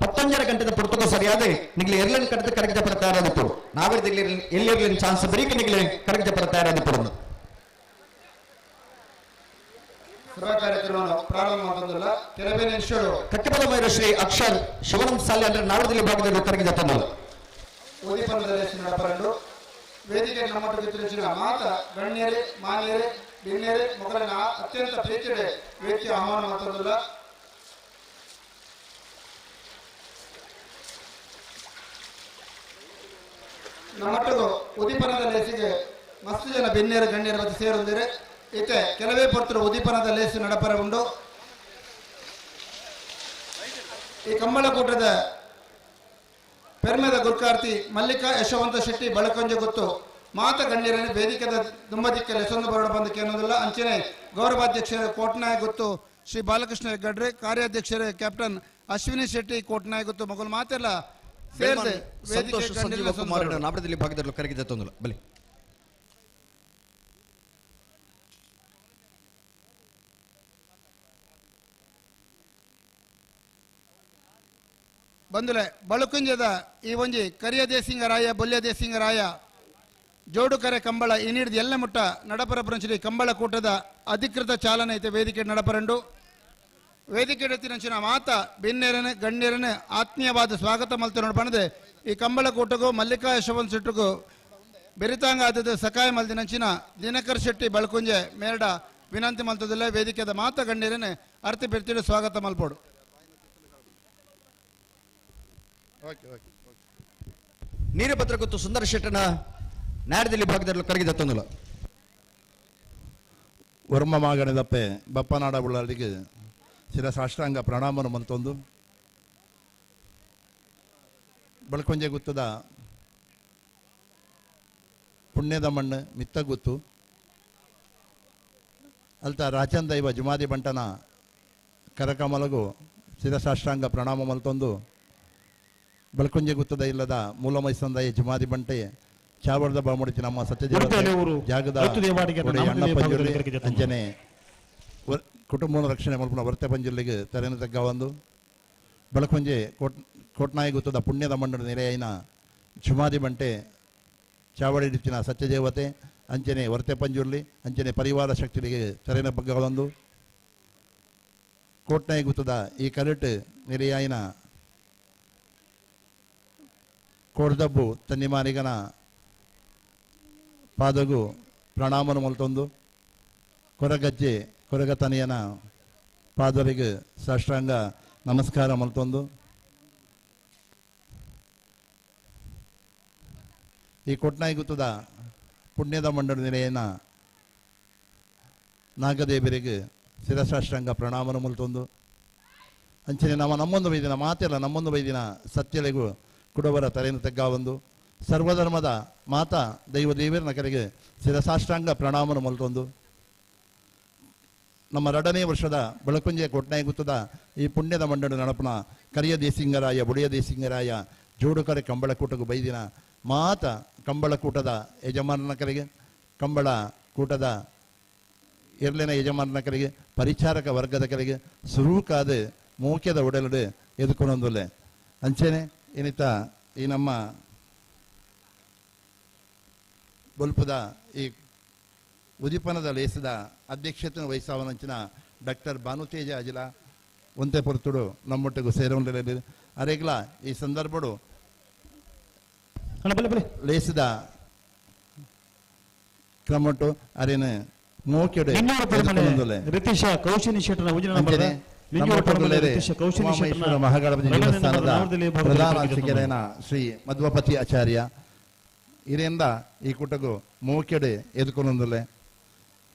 11:30 ಗಂಟೆದ ಪೊರ್ತಕ್ಕೂ ಸರಿಯಾದ ನಿಗಲಿ ಎರಡನೇ ಕಟ್ಟದ ಕರಗಿದ ಪರ ತಯಾರಾದ ಇಪ್ಪಡು ನಾವೆಡ್ದ ಎಲ್ಲೆರ್ಲಿನ ಚಾನ್ಸ್ ಬೆರಿಕೆ ನಿಗಲಿ ಕರಗಿದ ಪರ ತಯಾರಾದ ಇಪ್ಪಡು. ಸಭಾ ಕಾರ್ಯಕ್ರಮವನ್ನು ಪ್ರಾರಂಭ ಮಾಡೋದಿಲ್ಲ ಕೆಲವೇ ನಿಮಿಷಗಳು ಕಟ್ಟಿಬಲ ಮೈರ ಶ್ರೀ ಅಕ್ಷರ್ ಶಿವನಂ ಸಾಲೆ ಅಂದ್ರೆ ನಾವರದಲ್ಲಿ ಭಾಗದಲ್ಲಿ ಕರಗಿದ ತಂದಳು. ಉದೀಪನದ ನಡಪರಂಡು ವೇದಿಕೆ ನಮ್ಮ ತಿಳಿಸಿದ ಮಾತ ಗಣ್ಯರೇ ಮಾನ್ಯರೇ ಬಿಣ್ಯರೇ ಮೊದಲನ ಅತ್ಯಂತ ಪ್ರೀತಿಯೇ ವೇದಿಕೆ ಆಹ್ವಾನ ಮಾತಾಡೋದಿಲ್ಲ. ನಮ್ಮಟ್ಟದು ಉದೀಪನದ ಲೇಸಿಗೆ ಮಸ್ತು ಜನ ಬೆನ್ನೇರು ಗಣ್ಯರ ಮತ್ತೆ ಸೇರುಂದಿರೆ ಇತ್ತೆ ಕೆಲವೇ ಪೊರ್ತರು ಉದೀಪನದ ಲೇಸು ನಡಪರ ಉಂಡು. ಈ ಕಂಬಳಕೂಟದ ಪೆರ್ಮೆದ ಗುರ್ಕಾರ್ತಿ ಮಲ್ಲಿಕಾ ಯಶವಂತ ಶೆಟ್ಟಿ ಬಳಕಂಜ ಗೊತ್ತು ಮಾತ ಗಣ್ಯರನ್ನು ವೇದಿಕೆದ ದುಂಬದಿಕ್ಕಲೆ ಹೆಸರು ಬರೋಣ ಬಂದಕ್ಕೆ ಅನ್ನೋದಿಲ್ಲ. ಅಂಚನೆ ಗೌರವಾಧ್ಯಕ್ಷರ ಕೋಟ್ನಾಯ ಗೊತ್ತು ಶ್ರೀ ಬಾಲಕೃಷ್ಣ ಹೆಗ್ಗಡ್ರೆ, ಕಾರ್ಯಾಧ್ಯಕ್ಷರ ಕ್ಯಾಪ್ಟನ್ ಅಶ್ವಿನಿ ಶೆಟ್ಟಿ ಕೋಟ್ನಾಯ ಗೊತ್ತು ಮಗಲು ಮಾತೆಲ್ಲ ಸೇರಿದೆ ನಾವರದಲ್ಲಿ ಭಾಗದಲ್ಲಿ ಕರಗಿದ ತಂದಳು. ಬಲಿ ಬಂದುಲೆ ಬಳುಕುಂಜದ ಈ ಒಂಜಿ ಕರಿಯ ದೇಸಿಂಗರಾಯ ಬೊಲ್ಯ ದೇಸಿಂಗರಾಯ ಜೋಡುಕರೆ ಕಂಬಳ ಇನ್ನಿಡ್ದು ಎಲ್ಲ ಮುಟ್ಟ ನಡಪರ ಪುರಂಚಿ ಕಂಬಳ ಕೂಟದ ಅಧಿಕೃತ ಚಾಲನೆ ಐತೆ ವೇದಿಕೆ ನಡಪರಂಡು. ವೇದಿಕೆ ಎತ್ತಿನಂಚಿನ ಮಾತ ಬಿನ್ನೇರನೆ ಗಣ್ಯರನೆ ಆತ್ಮೀಯವಾದ ಸ್ವಾಗತ ಮಲ್ತ ನೋಡ್ಬಂದೆ ಈ ಕಂಬಳ ಕೂಟಗೂ ಮಲ್ಲಿಕಾ ಯಶವಂತ ಶೆಟ್ಟಿಗೂ ಬೆರಿತಾಂಗ ಆದದ ಸಕಾಯ ಮಲ್ದಿನಂಚಿನ ದಿನಕರ್ ಶೆಟ್ಟಿ ಬಳಕುಂಜೆ ಮೇರಡ ವಿನಂತಿ ಮಲ್ತದಲ್ಲೇ ವೇದಿಕೆದ ಮಾತ ಗಣ್ಯರನೆ ಅರ್ತಿ ಬೆರ್ತಿಡು ಸ್ವಾಗತ ಮಲ್ಪೋಡು. ನೀರಭದ್ರ ಗೊತ್ತು ಸುಂದರ ಶೆಟ್ಟನ ನಾಡದಲ್ಲಿ ಭಾಗದಲ್ಲಿ ಕರಗಿದ ತಂದಳು. ವರ್ಮ ಮಾಗಣದಪ್ಪೆ ಬಪ್ಪನಾಡ ಉಳ್ಳಾಳಿಗೆ ಶಿರಸಾಷ್ಟಾಂಗ ಪ್ರಣಾಮನ ಮಂತೊಂದು Balakonje ಗುತ್ತದ ಪುಣ್ಯದ ಮಣ್ಣು ಮಿತ್ತಗುತ್ತು ಅಲ್ತ ರಾಚನ್ ದೈವ ಜುಮಾದಿ ಬಂಟನ ಕರಕಮಲಗು ಶಿರಸಾಷ್ಟಾಂಗ ಪ್ರಣಾಮ ಮಲ್ತೊಂದು ಬಳಕೊಂಜೆ ಗುತ್ತದ ಇಲ್ಲದ ಮೂಲಮೈಸಂದಯ ಜುಮಾದಿ ಬಂಟೆ ಚಾವರದ ಬಾಮುಡಿತಿ ನಮ್ಮ ಸತ್ಯದೇವ ಜಾಗದ ಅಣ್ಣ ಅಂಜನೆ ಕುಟುಂಬ ರಕ್ಷಣೆ ಮಲ್ಪುನ ವರ್ತೆ ಪಂಜುರ್ಲಿಗೆ ತೆರೆನ ತಗ್ಗ ಒಂದು ಬಳಕೊಂಜೆ ಕೋಟ್ನಾಯಿ ಗುತ್ತದ ಪುಣ್ಯದ ಮಣ್ಣು ನೆಲೆಯೈನ ಜುಮಾದಿ ಬಂಟೆ ಚಾವಡಿಡಿತ್ತಿನ ಸತ್ಯದೇವತೆ ಅಂಚನೆ ವರ್ತೆ ಪಂಜುರ್ಲಿ ಅಂಚನೆ ಪರಿವಾರ ಶಕ್ತಿಗೆ ತೆರೆನ ಬಗ್ಗ ಒಂದು ಕೋಟ್ನಾಯಿ ಗುತ್ತದ ಈ ಕರೆಟ್ ನೆಲೆಯಾಯಿನ ಕೋಡ್ದಬ್ಬು ತನ್ನಿಮಾನಿಗನ ಪಾದಗು ಪ್ರಣಾಮನು ಮಲ್ತೊಂದು ಕೊರಗಜ್ಜೆ ಕೊರಗತನಿಯನ ಪಾದರಿಗೆ ಸಾಷ್ಟಾಂಗ ನಮಸ್ಕಾರ ಮಲ್ತೊಂದು ಈ ಕೊಟ್ನಾಯಿ ಗುತ್ತದ ಪುಣ್ಯದ ಮಂಡಲ ನೆಲೆಯನ್ನ ನಾಗದೇವರಿಗೆ ಶಿರಸಾಷ್ಟಾಂಗ ಪ್ರಣಾಮನು ಮಲ್ತೊಂದು ಅಂಚನೆ ನಮ್ಮ ನಮ್ಮೊಂದು ಬೈದಿನ ಮಾತೆಲ್ಲ ನಮ್ಮೊಂದು ಬೈದಿನ ಸತ್ಯಲೆಗೂ ಕುಡವರ ತಲೆಯನ್ನು ತಗ್ಗ ಒಂದು ಸರ್ವಧರ್ಮದ ಮಾತಾ ದೈವ ದೇವರನ ಕರೆಗೆ ಶಿರಸಾಷ್ಟಾಂಗ ಪ್ರಣಾಮನು ಮಲ್ತೊಂದು ನಮ್ಮ ಎರಡನೇ ವರ್ಷದ ಬೆಳಕುಂಜೆ ಕೊಟ್ನಾಯಿ ಗುತ್ತದ ಈ ಪುಣ್ಯದ ಮಂಡಳ ನಡಪನ ಕರಿಯ ದೇಸಿಂಗರಾಯ ಬುಡಿಯ ದೇಸಿಂಗರಾಯ ಜೋಡುಕರೆ ಕಂಬಳಕೂಟಗೂ ಬೈದಿನ ಮಾತ ಕಂಬಳಕೂಟದ ಯಜಮಾನನ ಕರೆಗೆ ಕಂಬಳ ಕೂಟದ ಎರ್ಲಿನ ಯಜಮಾನನ ಕರೆಗೆ ಪರಿಚಾರಕ ವರ್ಗದ ಕರೆಗೆ ಸುರೂಕಾದ ಮೋಕ್ಯದ ಒಡಲುಡು ಎದುಕೊಂಡೊಂದುಲ್ಲೆ ಅಂಚೆನೆ ಏನಿತ ಈ ನಮ್ಮ ಬೊಲ್ಪುದ ಈ ಉದಿಪನದ ಲೇಸದ ಅಧ್ಯಕ್ಷತೆಯನ್ನು ವಹಿಸಾವನಂಚಿನ ಡಾಕ್ಟರ್ ಭಾನುತೇಜ ಅಜಿಲ ಒಂತೆ ಪೊರ್ತುಡು ನಮ್ಮೊಟ್ಟಿಗೂ ಸೇರೋಂಡಲ್ಲಿ ಅರೆಗ್ಲ ಈ ಸಂದರ್ಭಡು ಲೇಸದ ಕ್ರಮಟ್ಟು ಅರೇನ ಮೋಕೆಡೆ ರಿತೀಶ ಕೌಶಿನಿ ಶೆಟ್ಟನ ಮಹಾಗಣಪತಿ ದೇವಸ್ಥಾನದ ಪ್ರಧಾನ ಅರ್ಚಕರಾದ ಶ್ರೀ ಮಧ್ವಪತಿ ಆಚಾರ್ಯ ಇದರಿಂದ ಈ ಕೂಟಗೂ ಮೋಕೆಡೆ ಎದುಕೊಂಡೊಂದುಲ್ಲೆ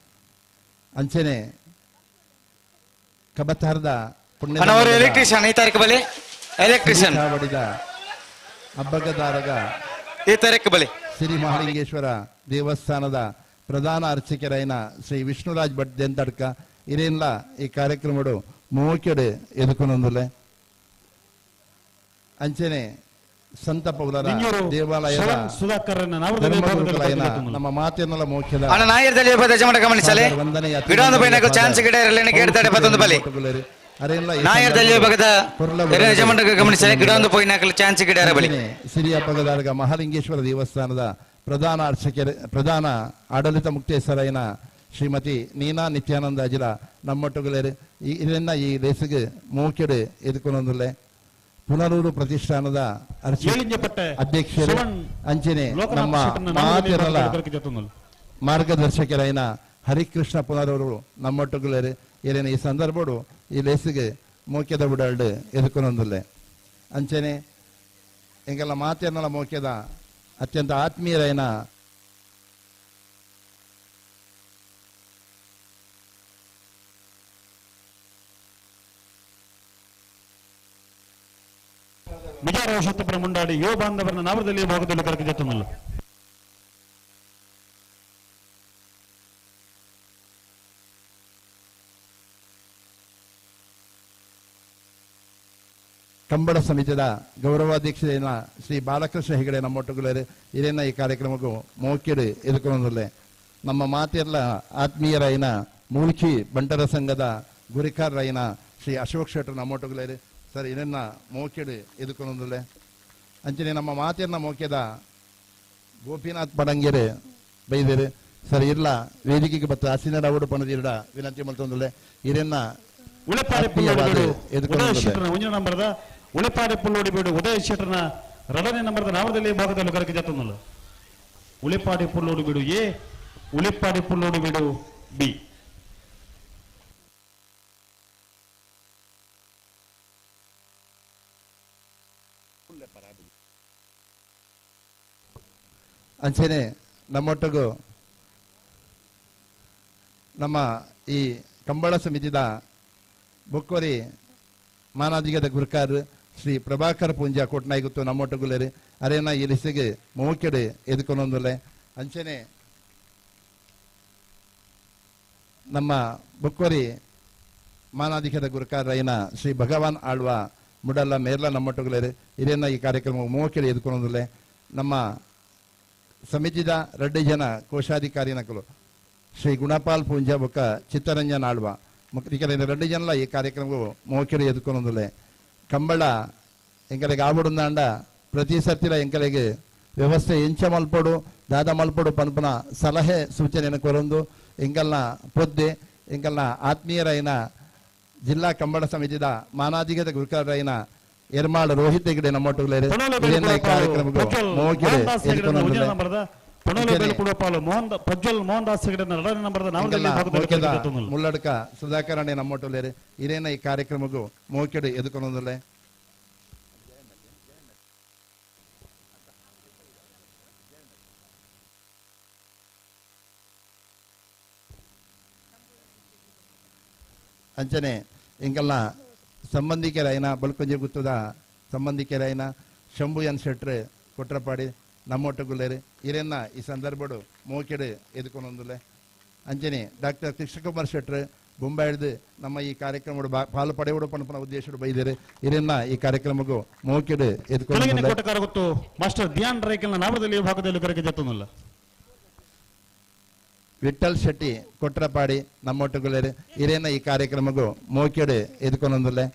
ಅಂಚೆನೆ ಕಬತಾರದ ಪುಣ್ಯ ಎಲೆಕ್ಟ್ರಿಷಿಯನ್ ಈ ತಾರೀಕು ಬಲಿ ಎಲೆಕ್ಟ್ರಿಷಿಯನ್ ಹಬ್ಬಗದಾರಗ ಈ ತಾರೀಕು ಬಲಿ ಶ್ರೀ ಮಹಾಲಿಂಗೇಶ್ವರ ದೇವಸ್ಥಾನದ ಪ್ರಧಾನ ಅರ್ಚಕರಾಯನ ಶ್ರೀ ವಿಷ್ಣುರಾಜ್ ಭಟ್ ದೆಂತಡ್ಕ ಇದೆಲ್ಲ ಈ ಕಾರ್ಯಕ್ರಮಡು ಮೋಕೆಡೆ ಎದುಕೊಂಡೊಂದುಲ್ಲೆ ಅಂಚೆನೆ ಸಂತ ಪೌಲರ ದೇವಾಲಯದ ನಮ್ಮ ಮಾತಿನಲ್ಲ ಮೋಕ್ಷದ ಸಿರಿಯಪ್ಪಗದಾರ್ಗ ಮಹಾಲಿಂಗೇಶ್ವರ ದೇವಸ್ಥಾನದ ಪ್ರಧಾನ ಅರ್ಚಕರ ಪ್ರಧಾನ ಆಡಳಿತ ಮುಕ್ತೇಶ್ವರಯ್ಯನ ಶ್ರೀಮತಿ ನೀನಾ ನಿತ್ಯಾನಂದ ಅಜಿಲ ನಮ್ಮೊಟ್ಟುಗುಲೇರು ಇದನ್ನ ಈ ದೇಶಕ್ಕೆ ಮೋಕೆಡೆ ಎದುಕೊಂಡೊಂದುಲ್ಲೆ ಪುನರೂರು ಪ್ರತಿಷ್ಠಾನದ ಅಧ್ಯಕ್ಷರು ಅಂಚನೆ ನಮ್ಮ ಮಾತಿರಲ ಮಾರ್ಗದರ್ಶಕರಾಯನ ಹರಿಕೃಷ್ಣ ಪುನರೂರು ನಮ್ಮೊಟ್ಟುಗುಲೇರು ಏನೇನು ಈ ಸಂದರ್ಭಡು ಈ ಲೇಸಿಗೆ ಮೋಕ್ಯದ ಬುಡಾಲ್ಡು ಎದುಕೊಂಡೊಂದುಲ್ಲೆ ಅಂಚನೆ ಎಂಗೆಲ್ಲ ಮಾತಿರಲ ಮೋಕ್ಯದ ಅತ್ಯಂತ ಆತ್ಮೀಯರಾಯನ ಮಿಜಾರ ಶತಪುರ ಮುಂಡಾಡಿ ಯುವ ಬಾಂಧವರನ್ನ ನಾವರದಲ್ಲಿ ಭಾಗದಲ್ಲಿ ಕರೆದು ಕಂಬಳ ಸಮಿತಿಯ ಗೌರವಾಧ್ಯಕ್ಷರೇನ ಶ್ರೀ ಬಾಲಕೃಷ್ಣ ಹೆಗಡೆ ನಮ್ಮೊಟ್ಟುಗುಲೇರು ಇದೇನ ಈ ಕಾರ್ಯಕ್ರಮಕ್ಕೂ ಮೋಕೆಡು ಎದುಕೊಂಡೊಂದುಲ್ಲೆ ನಮ್ಮ ಮಾತೆಲ್ಲ ಆತ್ಮೀಯರಾಯನ ಮೂಲ್ಕಿ ಬಂಟರ ಸಂಘದ ಗುರಿಕಾರರಾಯನ ಶ್ರೀ ಅಶೋಕ್ ಶೆಟ್ಟರ್ ನಮ್ಮೊಟ್ಟುಗುಲೇರು ಸರ್ ಇದನ್ನ ಮೋಕೆಡು ಎದುಕೊಂಡೊಂದುಲ್ಲೆ ಅಂಚನೆ ನಮ್ಮ ಮಾತೆಯನ್ನ ಮೋಕೆದ ಗೋಪಿನಾಥ್ ಪಡಂಗೆರೆ ಬೈದೇರು ಸರ್ ಇಲ್ಲ ವೇದಿಕೆಗೆ ಬತ್ತ ಹಸಿನಡ ಓಡು ಪಣದಿರಡ ವಿನಂತಿ ಮಲ್ತೊಂದುಲ್ಲೆ ಇದನ್ನ ಉಳೆಪಾಡೆ ಪುಲ್ಲೋಡಿ ಉದಯ ಶೆಟ್ಟರ್ನ ಒಂಜನೇ ನಂಬರದ ಉಳೆಪಾಡೆ ಪುಲ್ಲೋಡಿ ಬೇಡು ಉದಯ ಶೆಟ್ಟರ್ನ ಎರಡನೇ ನಂಬರದ ನಾವರದಲ್ಲಿ ಭಾಗದಲ್ಲಿ ಕರಕೆ ಜತ್ತೊಂದುಲ್ಲ ಉಳೆಪಾಡೆ ಪುಲ್ಲೋಡಿ ಬೇಡು ಎ ಉಳೆಪಾಡೆ ಪುಲ್ಲೋಡಿ ಬೇಡು ಬಿ ಅಂಚೆನೆ ನಮ್ಮೊಟ್ಟಿಗೂ ನಮ್ಮ ಈ ಕಂಬಳ ಸಮಿತಿದ ಬೊಕ್ಕೋರಿ ಮಾನಾದಿಗದ ಗುರುಕಾರ್ Shri Prabhakar Poonja ಕೋಟ್ನಾಯ್ಗುತ್ತು ನಮ್ಮೊಟ್ಟುಗುಲೇರಿ ಅರೇನ ಈ ಲಿಸಿಗೆ ಮೋಕೆಡೆ ಎದುಕೊನೊಂದುಲೆ. ಅಂಚನೆ ನಮ್ಮ ಬುಕ್ವರಿ ಮಾನಾಧಿಕದ ಗುರುಕಾರಯ್ಯನ ಶ್ರೀ ಭಗವಾನ್ ಆಳ್ವ ಮುಡಲ್ಲ ಮೇರ್ಲ ನಮ್ಮೊಟ್ಟುಗುಲೇರಿ ಇರೇನ ಈ ಕಾರ್ಯಕ್ರಮ ಮೋಕೆಡೆ ಎದುಕೊನೊಂದುಲೆ. ನಮ್ಮ ಸಮಿತಿದ ರಡ್ಡಿ ಜನ ಕೋಶಾಧಿಕಾರಿ ನಕಲು ಶ್ರೀ ಗುಣಪಾಲ್ ಪೂಂಜಾ ಬೊಕ್ಕ ಚಿತ್ತರಂಜನ್ ಆಳ್ವ ಈ ರಡ್ಡಿ ಜನಲ ಈ ಕಾರ್ಯಕ್ರಮವು ಮೋಕೆಡೆ ಎದುಕೊನೊಂದುಲೆ. ಕಂಬಳ ಎಂಕಲೆಗೆ ಆವಡುಂದಾಂಡ ಪ್ರತಿ ಸತ್ತಿರ ಎಂಕಲೆಗೆ ವ್ಯವಸ್ಥೆ ಎಂಚ ಮಲ್ಪೊಡು ದಾದ ಮಲ್ಪೊಡು ಪನ್ಪನ ಸಲಹೆ ಸೂಚನೆಯನ್ನು ಕೊರೊಂದು ಎಂಕಲ್ನ ಪೊದ್ದೆ ಎಂಕಲ್ನ ಆತ್ಮೀಯರೈನ ಜಿಲ್ಲಾ ಕಂಬಳ ಸಮಿತಿದ ಮಾನಾಧಿಕದ ಗುರುಕಾರರೈನ ಎರ್ಮಾಳು ರೋಹಿತ್ ಹೆಗ್ಡೆ ನಮ್ಮೊಟ್ಟುಗುಲೇರಿ ಕಾರ್ಯಕ್ರಮಕ್ಕೆ ಮೋಕೆಡೆ ಎದುಕೊನೊಂದುಲೆ. ಮುಲ್ಲಡ್ಕ ಸುಧಾಕರಣೆ ನಮ್ಮೊಟ್ಟುಲೇರಿ ಇರೇನ ಈ ಕಾರ್ಯಕ್ರಮಕ್ಕೂ ಮೋಕೆಡೆ ಎದುಕೊನೊಂದುಲೆ. ಅಂಚನೆ ಎಂಕಲ್ನ ಸಂಬಂಧಿಕರೈನ ಬಲ್ಕೊಂಜೆ ಗುತ್ತದ ಸಂಬಂಧಿಕರೈನ ಶಂಭು ಎನ್ ಶೆಟ್ರೆ ಕೊಟ್ರಪಾಡಿ ನಮ್ಮೊಟ್ಟುಗುಲೇರಿ ಇರೇನ ಈ ಸಂದರ್ಭಡು ಮೋಕೆಡೆ ಎದುಕೊನೊಂದುಲೆ. ಅಂಚನೆ ಡಾಕ್ಟರ್ ಕೃಷ್ಣಕುಮಾರ್ ಶೆಟ್ರೆ ಬೊಂಬಾಯಿ ಹಿಡಿದು ನಮ್ಮ ಈ ಕಾರ್ಯಕ್ರಮ ಪಾಲು ಪಡೆಯುವ ಪಣಪನ ಉದ್ದೇಶಡು ಬೈದೇರೆ ಇರೇನ ಈ ಕಾರ್ಯಕ್ರಮಕ್ಕೂ ಮೋಕೆಡೆ ಎದುಕೊನೊಂದುಲೆ. ಮಾಸ್ಟರ್ ಧ್ಯಾನ್ ರೈಕಲ್ನ ನಾಮದಲ್ಲಿ ಭಾಗದಲ್ಲಿ ಕರೆಗೆ ಜತ್ತೊಂದುಲ್ಲ. ವಿಠಲ್ ಶೆಟ್ಟಿ ಕೊಟ್ರಪಾಡಿ ನಮ್ಮೊಟ್ಟುಗುಲೇರಿ ಇರೇನ ಈ ಕಾರ್ಯಕ್ರಮಕ್ಕೂ ಮೋಕೆಡೆ ಎದುಕೊನೊಂದುಲೆ.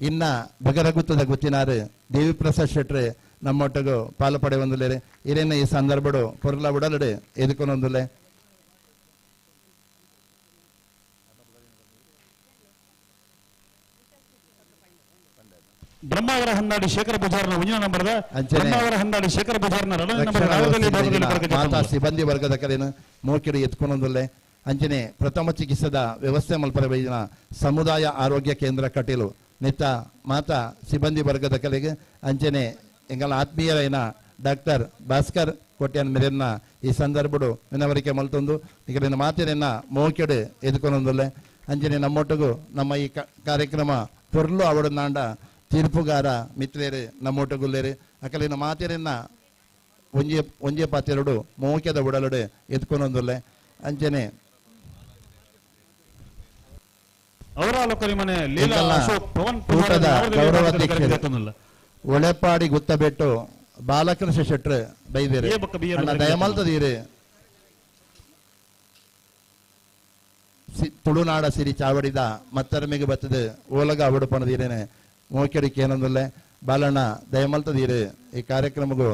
ಇನ್ನ ಬಗರಗುತ್ತದ ಗುತ್ತಿನಾರು ದೇವಿಪ್ರಸಾದ್ ಶೆಟ್ರೆ ನಮ್ಮೊಟ್ಟಗು ಪಾಲು ಪಡೆಯೊಂದುಲೇರಿ ಇರೇನ ಈ ಸಂದರ್ಭಡು ಪೊರ್ಲ ಉಡಲಡೆ ಎದುಕೊನೊಂದುಲೆ. ಬ್ರಹ್ಮಾವರ ಹಂದಾಡಿ ಶೇಖರ ಪೂಜಾರನ ಒಂಜನೇ ನಂಬರ್ದ ಬ್ರಹ್ಮಾವರ ಹಂದಾಡಿ ಶೇಖರ ಪೂಜಾರನ ಎರಡನೇ ನಂಬರ್ ಮಾತಾ ಸಿಬ್ಬಂದಿ ವರ್ಗದ ಕರೆಯನ್ನು ಮೋಕೆಡೆ ಎತ್ಕೊನೊಂದುಲ್ಲೆ. ಅಂಚನೆ ಪ್ರಥಮ ಚಿಕಿತ್ಸದ ವ್ಯವಸ್ಥೆ ಮಲ್ಪರ ಬೈದಿನ ಸಮುದಾಯ ಆರೋಗ್ಯ ಕೇಂದ್ರ ಕಟೀಲು ನಿತ್ತ ಮಾತಾ ಸಿಬ್ಬಂದಿ ವರ್ಗದ ಕಲೆಗೆ ಅಂಚನೆ ಎಂಗಲ ಆತ್ಮೀಯರೈನ ಡಾಕ್ಟರ್ ಭಾಸ್ಕರ್ ಕೋಟ್ಯಾನ್ ಮೆರೆನ್ನ ಈ ಸಂದರ್ಭಡು ವಿನವರಿಕೆ ಮಲ್ತೊಂದು ಈಗಲಿನ ಮಾತಿನ ಮೋಕೆಡೆ ಎದುಕೊನೊಂದುಲ್ಲೆ. ಅಂಚನೆ ನಮ್ಮೊಟ್ಟಿಗೂ ನಮ್ಮ ಈ ಕಾರ್ಯಕ್ರಮ ಪೊರ್ಲು ಅವಡನಾಂಡ ತೀರ್ಪುಗಾರ ಮಿತ್ರೇರು ನಮ್ಮೊಟ್ಟುಗುಲ್ಲೇರು ಅಕಲಿನ ಮಾತಿರನ್ನ ಒಂಜೆ ಒಂಜೆ ಪಾತೆರಡು ಮೋಕ್ಯದ ಉಡಲುಡೆ ಎತ್ಕೊನೊಂದುಲ್ಲೆ. ಅಂಚನೆ ಕೂಟದ ಗೌರವಾಧ್ಯಕ್ಷರು ಒಳೆಪಾಡಿ ಗುತ್ತಬೆಟ್ಟು ಬಾಲಕೃಷ್ಣ ಶೆಟ್ರು ಬೈದೇರು ದಯಮಲ್ತದೀರು ತುಳುನಾಡ ಸಿರಿ ಚಾವಡಿದ ಮತ್ತರ್ಮೆಗೆ ಬತ್ತದ ಓಲಗ ಅವಡು ಪಣದೀರೇನೆ ಮೋಕೆಡಿಕೆ ಏನಂದಲ್ಲೇ ಬಾಲಣ್ಣ ದಯಮಲ್ತದೀರು ಈ ಕಾರ್ಯಕ್ರಮಗೂ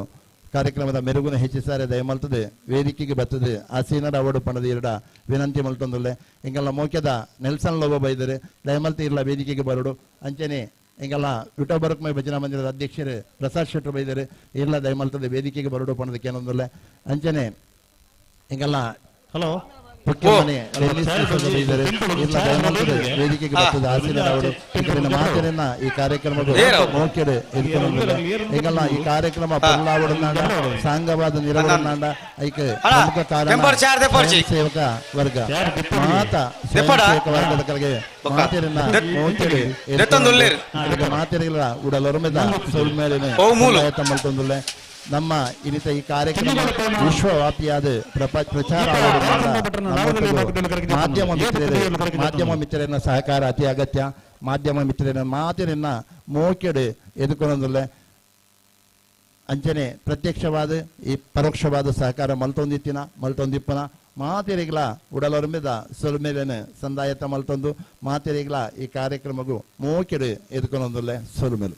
ಕಾರ್ಯಕ್ರಮದ ಮೆರುಗುನ ಹೆಚ್ಚಿಸಾರೆ ದಯಮಲ್ತದೆ ವೇದಿಕೆಗೆ ಬರ್ತದೆ ಆಸೀನರ ಅವಡು ಪಣದೀರಡ ವಿನಂತಿ ಮಲ್ತೊಂದುಲ್ಲೆ. ಎಂಗೆಲ್ಲ ಮೋಕ್ಯದ ನೆಲ್ಸನ್ ಲೋಬೋ ಬೈದರೆ ದಯಮಲ್ತಿ ಇರಲ ವೇದಿಕೆಗೆ ಬರೋಡು. ಅಂಚನೆ ಎಂಗೆಲ್ಲ ವಿಠೋಬರಕ್ಮೈ ಭಜನಾ ಮಂದಿರದ ಅಧ್ಯಕ್ಷರು ಪ್ರಸಾದ್ ಶೆಟ್ಟರು ಬೈದರೆ ಇರಲ ದಯಮಲ್ತದೆ ವೇದಿಕೆಗೆ ಬರೋಡು ಪಣದಕ್ಕೆ ಏನೊಂದುಲ್ಲೆ. ಅಂಚನೆ ಎಂಗೆಲ್ಲ ಹಲೋ ವೇದಿಕೆಗೆ ಬರ್ತದೆ ಆಸೀನರವರು ಮಾತಿನ ಈ ಕಾರ್ಯಕ್ರಮದ ಮೋಕೆಡೆ ಎಂಗಲ್ಲ ಈ ಕಾರ್ಯಕ್ರಮ ಪೊರ್ಲಾವಡನಾಂಡ ಸಾಂಗವಾದ ನಿರವಡನಾಂಡ ಐಕೆ ಪ್ರಮುಖ ಕಾರಣ ಸೇವಕ ವರ್ಗ ಮಾತ ಸೇವಕ ವರ್ಗದ ಕಡೆಗೆ ಮಾತಿನ ಮೋಕೆಡೆ ಮಾತಿರಲ್ಲ ಉಡಲೊರ್ಮೆದ ಸೊಲ್ಮೇಲಿನ ಮಲ್ತೊಂದುಲ್ಲೆ. ನಮ್ಮ ಇನ್ನಿತ ಈ ಕಾರ್ಯಕ್ರಮ ವಿಶ್ವವ್ಯಾಪಿಯಾದ ಪ್ರಚಾರ ಮಾಧ್ಯಮ ಮಿತ್ರರನ್ನ ಸಹಕಾರ ಅತಿ ಅಗತ್ಯ. ಮಾಧ್ಯಮ ಮಿತ್ರರನ್ನ ಮಾತಿನ ಮೋಕೆಡೆ ಎದುಕೊನೊಂದುಲ್ಲೆ. ಅಂಚನೆ ಪ್ರತ್ಯಕ್ಷವಾದ ಈ ಪರೋಕ್ಷವಾದ ಸಹಕಾರ ಮಲ್ತೊಂದಿತ್ತಿನ ಮಲ್ತೊಂದಿಪ್ಪನ ಮಾತಿರಿಗ್ಲ ಉಡಲೊರ್ಮೆದ ಸೊಲ್ಮೇಲೇನ ಸಂದಾಯತ ಮಲ್ತೊಂದು ಮಾತಿರಿಗ್ಲ ಈ ಕಾರ್ಯಕ್ರಮಗೂ ಮೋಕೆಡೆ ಎದುಕೊನೊಂದುಲ್ಲೆ ಸೊಲ್ಮೇಲು.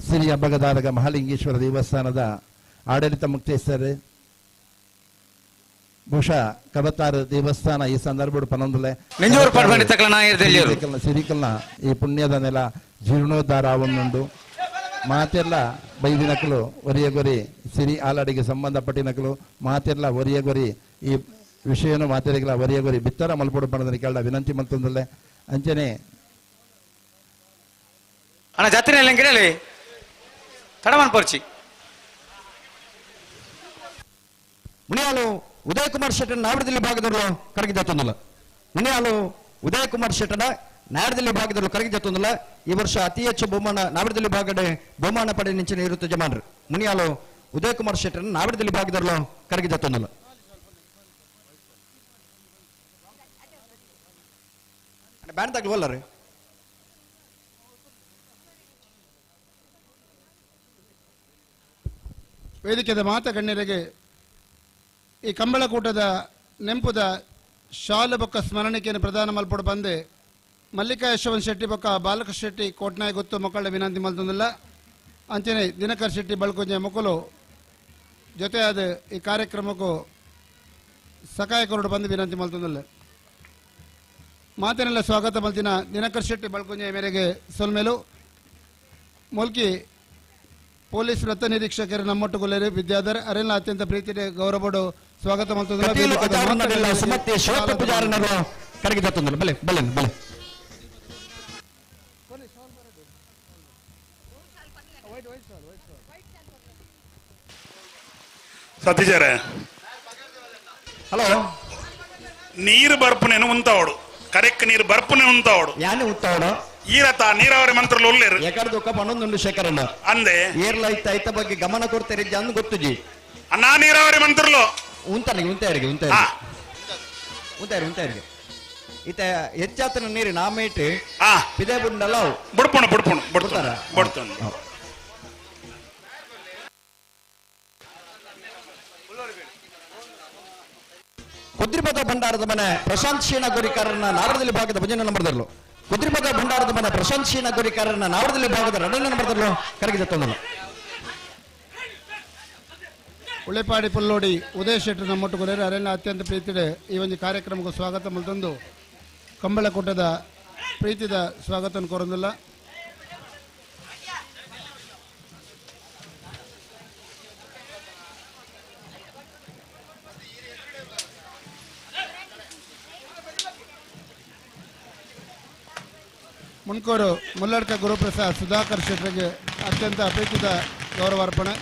ಸಿರಿ ಹಬ್ಬಗದಾರಗ ಮಹಾಲಿಂಗೇಶ್ವರ ದೇವಸ್ಥಾನದ ಆಡಳಿತ ಮುಕ್ತೇಶ್ವರ ಬಹುಶಃ ಕಬತಾರ ದೇವಸ್ಥಾನ ಈ ಸಂದರ್ಭ ಪನೊಂದುಲೆ ಸಿರಿಕಲ್ನ ಈ ಪುಣ್ಯದ ನೆಲ ಜೀರ್ಣೋದ್ಧಾರ ಆವೊಂದುಂಡು. ಮಾತೆಲ್ಲ ಬೈದಿನಕಲು ಒರಿಯ ಗೊರಿ ಸಿರಿ ಆಲಾಡಿಗೆ ಸಂಬಂಧಪಟ್ಟಿನಕಲು ಮಾತೆರ್ಲ ಒರಿಯಗೊರಿ ಈ ವಿಷಯನು ಮಾತೆರಿಗಲ ಒರಿಯಗೊರಿ ಬಿತ್ತರ ಮಲ್ಪೊಡು ಪಣದನಿ ಕೇಳ ವಿನಂತಿ ಮಲ್ತೊಂದುಲ್ಲೆ ಅಂಚನೆ ಅಣ್ಣ ಜಾತ್ರೆ ಗಿಡಲಿ ತಡಮನ್ ಪರ್ಚಿ ಮುನಿಯಾಲು ಉದಯ್ ಕುಮಾರ್ ಶೆಟ್ಟರ್ ನಾವಡದಲ್ಲಿ ಭಾಗದವರು ಕರಗಿದ ತೊಂದಲ್ಲ. ಮುನಿಯಾಲು ಉದಯ್ ಕುಮಾರ್ ಶೆಟ್ಟರ ನಾಡದಲ್ಲಿ ಭಾಗದವರು ಕರಗಿದ ತೊಂದಲ್ಲ. ಈ ವರ್ಷ ಅತಿ ಹೆಚ್ಚು ಬಹುಮಾನ ನಾವಡದಲ್ಲಿ ಭಾಗಡೆ ಬಹುಮಾನ ಪಡೆ ನಿಂಚಿನ ಇರುತ್ತೆ ಜಮಾನರು. ಮುನಿಯಾಲು ಉದಯ್ ಕುಮಾರ್ ಶೆಟ್ಟರ್ ನಾವಡದಲ್ಲಿ ಭಾಗದವರು ಕರಗಿದ ತೊಂದಲ್ಲ. ಬ್ಯಾನ್ ತಗ್ಲವಲ್ಲ ರೀ. ವೇದಿಕೆದ ಮಾತ ಗಣ್ಯರಿಗೆ ಈ ಕಂಬಳಕೂಟದ ನೆಂಪುದ ಶಾಲು ಬೊಕ್ಕ ಸ್ಮರಣಿಕೆಯನ್ನು ಪ್ರದಾನ ಮಲ್ಪೊಡು ಬಂದೆ ಮಲ್ಲಿಕಾ ಯಶವಂತ್ ಶೆಟ್ಟಿ ಬೊಕ್ಕ ಬಾಲಕೃಷ್ಣ ಶೆಟ್ಟಿ ಕೋಟ್ನಾಯ ಗೊತ್ತು ಮಕ್ಕಳ ವಿನಂತಿ ಮಲ್ತೊಂದಿಲ್ಲ. ಅಂಚನೆ ದಿನಕರ್ ಶೆಟ್ಟಿ ಬಳ್ಕೊಂಜೆ ಮಕ್ಕಳು ಜೊತೆಯಾದ ಈ ಕಾರ್ಯಕ್ರಮಕ್ಕೂ ಸಕಾಯಕರೋಡು ಬಂದು ವಿನಂತಿ ಮಲ್ತೊಂದಿಲ್ಲ. ಮಾತಿನೆಲ್ಲ ಸ್ವಾಗತ ಮಲ್ತಿನ ದಿನಕರ್ ಶೆಟ್ಟಿ ಬಳ್ಕೊಂಜೆ ಮೇರೆಗೆ ಸೊಲ್ಮೇಲು ಮುಲ್ಕಿ ಪೊಲೀಸ್ ವೃತ್ತ ನಿರೀಕ್ಷಕರು ನಮ್ಮೊಟ್ಟುಗೊಲ್ಲೇರು ವಿದ್ಯಾಧರ್ ಅರೆಲ್ಲ ಅತ್ಯಂತ ಪ್ರೀತಿ ಗೌರವಡು ಸ್ವಾಗತ ಸತೀಶರೇ ಹಲೋ ನೀರು ಬರ್ಪನೇನು ಉಂತಾವಡು ಕರೆಕ್ಟ್ ನೀರು ಬರ್ಪನೆ ಉಂತಾವಡು ಯಾನೆ ಉಂತಾವಡು ಈ ರಥ ನೀರಾವರಿ ಮಂತ್ರಲು ಉಲ್ಲೇರು ಎಕಡ್ದೊಕ್ಕ ಪನ್ನೊಂದುಂಡು ಶೇಖರಣ್ಣ ಅಂದೆ ಏರ್ಲ ಇತ್ತ ಐತ ಬಗ್ಗೆ ಗಮನ ಕೊಡ್ತಾರೆ ಅಂದ್ ಗೊತ್ತುಜಿ ಅಣ್ಣ ನೀರಾವರಿ ಮಂತ್ರಲು ಉಂತಾರಿಗೆ ಉಂತಾರಿಗೆ ಉಂತಾರಿಗೆ ಉಂತಾರಿ ಉಂತಾರಿಗೆ ಇತ ಹೆಚ್ಚಾತನ ನೀರು ನಾಮೇಟ್ ಪಿದೆ ಬುಂಡಲ್ಲ ಬುಡ್ಪಣ ಬುಡ್ಪಣ ಬುಡ್ತಾರ ಬುಡ್ತಾನ. ಕುದ್ರಿಪದ ಭಂಡಾರದ ಮನೆ ಪ್ರಶಾಂತ್ ಶೀನ ಗುರಿಕಾರರನ್ನ ನಾವಡದಲ್ಲಿ ಭಾಗದ ಭಜನೆ ನಂಬರ್ದಲ್ಲೂ ಕುದ್ರಿಪದ ಭಂಡಾರದ ಮನೆ ಪ್ರಶಾಂತ್ ಶೀನ ಗುರಿಕಾರರನ್ನ ನಾವಡದಲ್ಲಿ ಭಾಗದ ಎರಡನೇ ನಂಬರ್ದಲ್ಲೂ ಕರಗಿದ ತೊಂದಲ್ಲ. ಉಳೆಪಾಡಿ ಪುಲ್ಲೋಡಿ ಉದಯ ಶೆಟ್ಟರ್ ನಮ್ಮೊಟ್ಟುಗೊಲೆರು ಅರೆಲ್ಲ ಅತ್ಯಂತ ಪ್ರೀತಿಡೆ ಈ ಒಂದು ಕಾರ್ಯಕ್ರಮಕ್ಕೆ ಸ್ವಾಗತ ಮಲ್ತಂದು ಕಂಬಳಕೂಟದ ಪ್ರೀತಿದ ಸ್ವಾಗತ ಕೋರಂದಿಲ್ಲ. ಮುನ್ಕೋರು ಮುಲ್ಲಡ್ಕ ಗುರುಪ್ರಸಾದ್ ಸುಧಾಕರ್ ಶೆಟ್ಟರಿಗೆ ಅತ್ಯಂತ ಪ್ರೀತಿದ ಗೌರವಾರ್ಪಣೆ.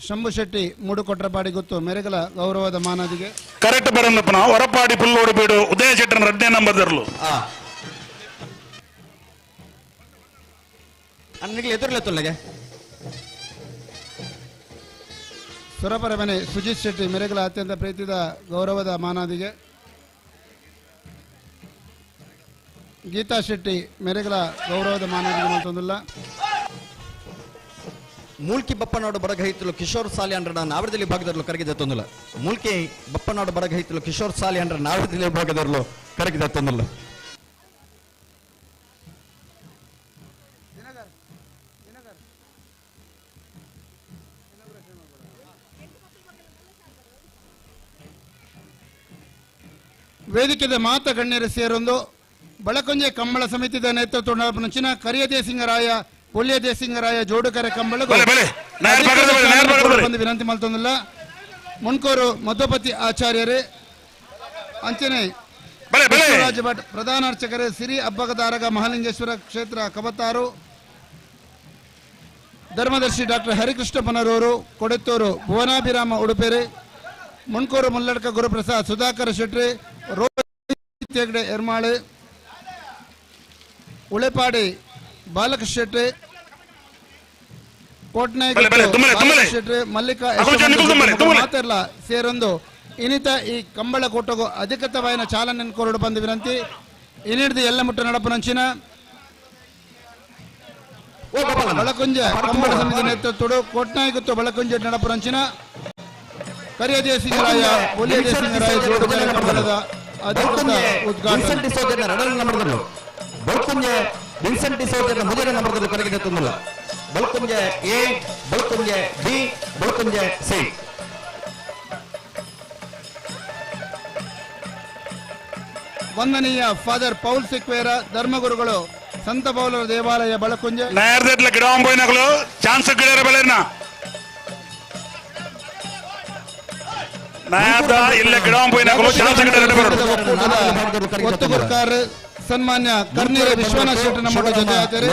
ಶಂಭು ಶೆಟ್ಟಿ ಮೂಡುಕೊಟ್ರಪಾಡಿ ಗೊತ್ತು ಮೆರೆಗಲ ಗೌರವದ ಮಾನದಿಗೆ ಕರೆಕ್ಟ್ ಬರಂದಪ್ಪನ ಹೊರಪಾಡಿ ಪುಲ್ಲೋಡು ಬೀಡು ಉದಯ ಶೆಟ್ಟರ್ ರಡ್ಡೇ ನಂಬರ್ ದರ್ಲು ಎದುರ್ಲೆ ಸುರಪರ ಮನೆ ಸುಜಿತ್ ಶೆಟ್ಟಿ ಮೆರೆಗಲ ಅತ್ಯಂತ ಪ್ರೀತಿದ ಗೌರವದ ಮಾನದಿಗೆ. ಗೀತಾ ಶೆಟ್ಟಿ ಮೆರೆಗಲ ಗೌರವದ ಮಾನದಿಗೆ ಮತ್ತೊಂದಿಲ್ಲ. ಮೂಲ್ಕಿ ಬಪ್ಪನಾಡು ಬಡಗೈತಲು ಕಿಶೋರ್ ಸಾಲಿಯನ್ರನ್ನ ನಾವಡದಲ್ಲಿ ಭಾಗದಲ್ಲೂ ಕರಗಿದ ತೊಂದಿಲ್ಲ. ಮೂಲ್ಕಿ ಬಪ್ಪನಾಡು ಬಡಗೈತಲು ಕಿಶೋರ್ ಸಾಲಿಯನ್ರ ನಾವಡದಲ್ಲಿ ಭಾಗದಲ್ಲೂ ಕರಗಿದ ತೊಂದಿಲ್ಲ. ವೇದಿಕೆದ ಮಾತ ಗಣ್ಯರು ಸೇರೊಂದು ಬಳಕೊಂಜೆ ಕಂಬಳ ಸಮಿತಿದ ನೇತೃತ್ವ ಮುಂಚಿನ ಕರಿಯ ದೇಸಿಂಗರಾಯ ಪೊಳ್ಳಿಯ ದೇಸಿಂಗರಾಯ ಜೋಡುಕರೆ ಕಂಬಳ ಬಂದು ವಿನಂತಿ ಮಲ್ತೊಂದಿಲ್ಲ. ಮುನ್ಕೋರು ಮಧುಪತಿ ಆಚಾರ್ಯರೇ ಅಂಚನೆ ರಾಜ ಭಟ್ ಪ್ರಧಾನ ಅರ್ಚಕರೇ ಸಿರಿ ಅಬ್ಬಗದಾರಗ ಮಹಾಲಿಂಗೇಶ್ವರ ಕ್ಷೇತ್ರ ಕಬತಾರು ಧರ್ಮದರ್ಶಿ ಡಾಕ್ಟರ್ ಹರಿಕೃಷ್ಣ ಪನರೂರು ಕೊಡೆತ್ತೂರು ಭುವನಾಭಿರಾಮ ಉಡುಪೇರೆ ಮುನ್ಕೋರು ಮುಲ್ಲಡ್ಕ ಗುರುಪ್ರಸಾದ್ ಸುಧಾಕರ್ ಶೆಟ್ಟಿ ರೋಹಿತ್ ಹೆಗ್ಡೆ ಎರ್ಮಾಳೆ ಉಳೆಪಾಡಿ ಬಾಲಕೃಷ್ಣ ಶೆಟ್ಟಿ ಕೋಟ್ನಾಯಕ ಶೆಟ್ಟಿ ಮಲ್ಲಿಕಾ ಮಾತೆಲ್ಲ ಸೇರೊಂದು ಇನ್ನಿತ ಈ ಕಂಬಳ ಕೂಟಗೂ ಅಧಿಕೃತವಾಯಿನ ಚಾಲನೆ ಕೋರಡು ಬಂದು ವಿನಂತಿ. ಇನ್ನಿಡ್ದು ಎಲ್ಲ ಮುಟ್ಟ ನಡಪುನಂಚಿನ ಬಳಕುಂಜ ಕಂಬಳ ಸಮಿತಿ ನೇತೃತ್ವಡು ಕೋಟ್ನಾಯಕತ್ವ ಬಳಕುಂಜ ನಡಪುನಂಚಿನ ಕರಿಯ ದೇಸಿಂಗರಾಯ ಬೊಲಿಯ ದೇಸಿಂಗರಾಯ ಜೋಡುಕರೆ ಕಂಬಳದ ಅಧಿಕೃತ ಉದ್ಘಾಟನೆ. ಬಲ್ಕುಂಜೆ ವಿನ್ಸೆಂಟ್ ಡಿಸೋಜನ ಮೊದಲ ನಂಬರ್ದಲ್ಲಿ ಕರಗಿದೆ ತಂದಿಲ್ಲ. Balkunje A, Balkunje B, Balkunje C. ವಂದನೀಯ ಫಾದರ್ ಪೌಲ್ ಸಿಕ್ವೇರ ಧರ್ಮಗುರುಗಳು ಸಂತ ಪೌಲರ ದೇವಾಲಯ ಬಳಕುಂಜೆ. ನಾಯರ್ದೆಟ್ಲ ಗಿಡವಂಬೋಯಿನಕುಲು ಚಾನ್ಸ್ ಗಿಡರ ಬೆಳೆನ ನಾಯರ್ದ ಇಲ್ಲ ಗಿಡವಂಬೋಯಿನಕುಲು ಚಾನ್ಸ್ ಗಿಡರ ಬರೋಡು. ಒತ್ತುಗುರ್ಕಾರ್ ಸನ್ಮಾನ್ಯ ಕರ್ನೀರ ವಿಶ್ವನಾಥ್ ಶೆಟ್ಟಿ ನಮ್ಮ ಜೊತೆ ಆಚಾರ್ಯ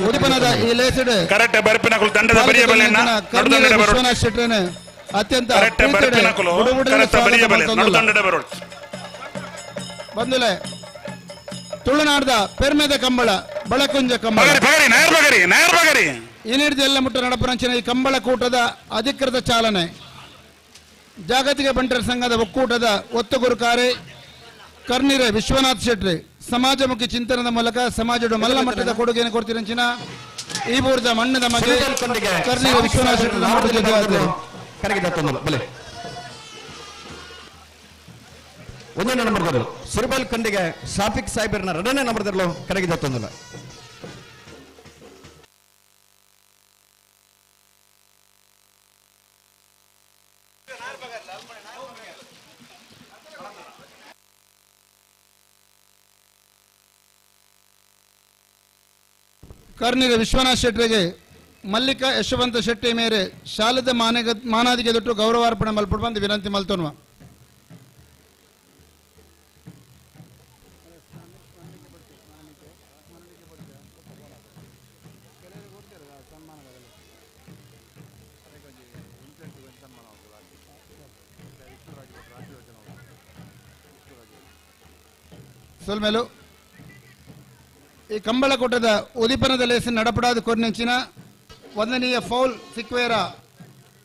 ಉದಿಪನದ ಈ ಲೇಸಡ್ ಕರೆಕ್ಟ್ ಬರ್ಪಿನಕುಲು ದಂಡದ ಬರಿಯ ಬೆಲೆನ ಕರ್ನೀರ ವಿಶ್ವನಾಥ್ ಶೆಟ್ಟರನ್ನ ಅತ್ಯಂತ ಕರೆಕ್ಟ್ ಬರ್ಪಿನಕುಲು ಕರೆಕ್ಟ್ ಬರಿಯ ಬೆಲೆ ನಡುದಂಡದ ಬರೋಡು. ಬಂದುಲೆ ತುಳುನಾಡದ ಪೆರ್ಮೆದ ಕಂಬಳ ಬಳಕುಂಜ ಕಂಬಳ ಈ ನೀಡಿದ ಎಲ್ಲ ಮುಟ್ಟ ನಡಪುರಂಚಿನ ಈ ಕಂಬಳ ಕೂಟದ ಅಧಿಕೃತ ಚಾಲನೆ ಜಾಗತಿಕ ಬಂಟರ ಸಂಘದ ಒಕ್ಕೂಟದ ಒತ್ತುಗುರುಕಾರೆ ಕರ್ನೀರೆ ವಿಶ್ವನಾಥ್ ಶೆಟ್ಟಿ ಸಮಾಜಮುಖಿ ಚಿಂತನದ ಮೂಲಕ ಸಮಾಜದ ಮಲ್ಲ ಮಟ್ಟದ ಕೊಡುಗೆಯನ್ನು ಕೊಡ್ತಿರಂಚಿನ ಈ ಬೂರ್ದ ಮಣ್ಣದ ಮಗೆ ಕರ್ನೀರೆ ವಿಶ್ವನಾಥ್ ಶೆಟ್ಟಿ ನಮ್ಮ ಜೊತೆ ಬಲೆ ಒಂದನೇ ನಂಬರ್ ಸುರಬಲ್ ಖಂಡಿಗೆ ಶಾಫಿಕ್ ಸಾಹೇಬರ್ನ ಎರಡನೇ ನಂಬರ್ದಲ್ಲೂ ಕರಗಿದೆ ತೊಂದಲ್ಲ. ಕರ್ನೀರ ವಿಶ್ವನಾಥ್ ಶೆಟ್ಟರಿಗೆ ಮಲ್ಲಿಕಾ ಯಶವಂತ ಶೆಟ್ಟಿ ಮೇರೆ ಶಾಲದ ಮಾನಾದಿಗೆ ದೊಟ್ಟು ಗೌರವಾರ್ಪಣೆ ಮಲ್ಪಡು ಬಂದು ವಿನಂತಿ ಮಲ್ತೋನ್ವ. ಸೊಲ್ಮೇಲು ಈ ಕಂಬಳಕೋಟದ ಉದಿಪನದ ಲೇಸಿನ ನಡಪಡಾದ ಕೊರ್ನೆಂಚಿನ ವಂದನೀಯ ಫೌಲ್ ಸಿಕ್ವೇರ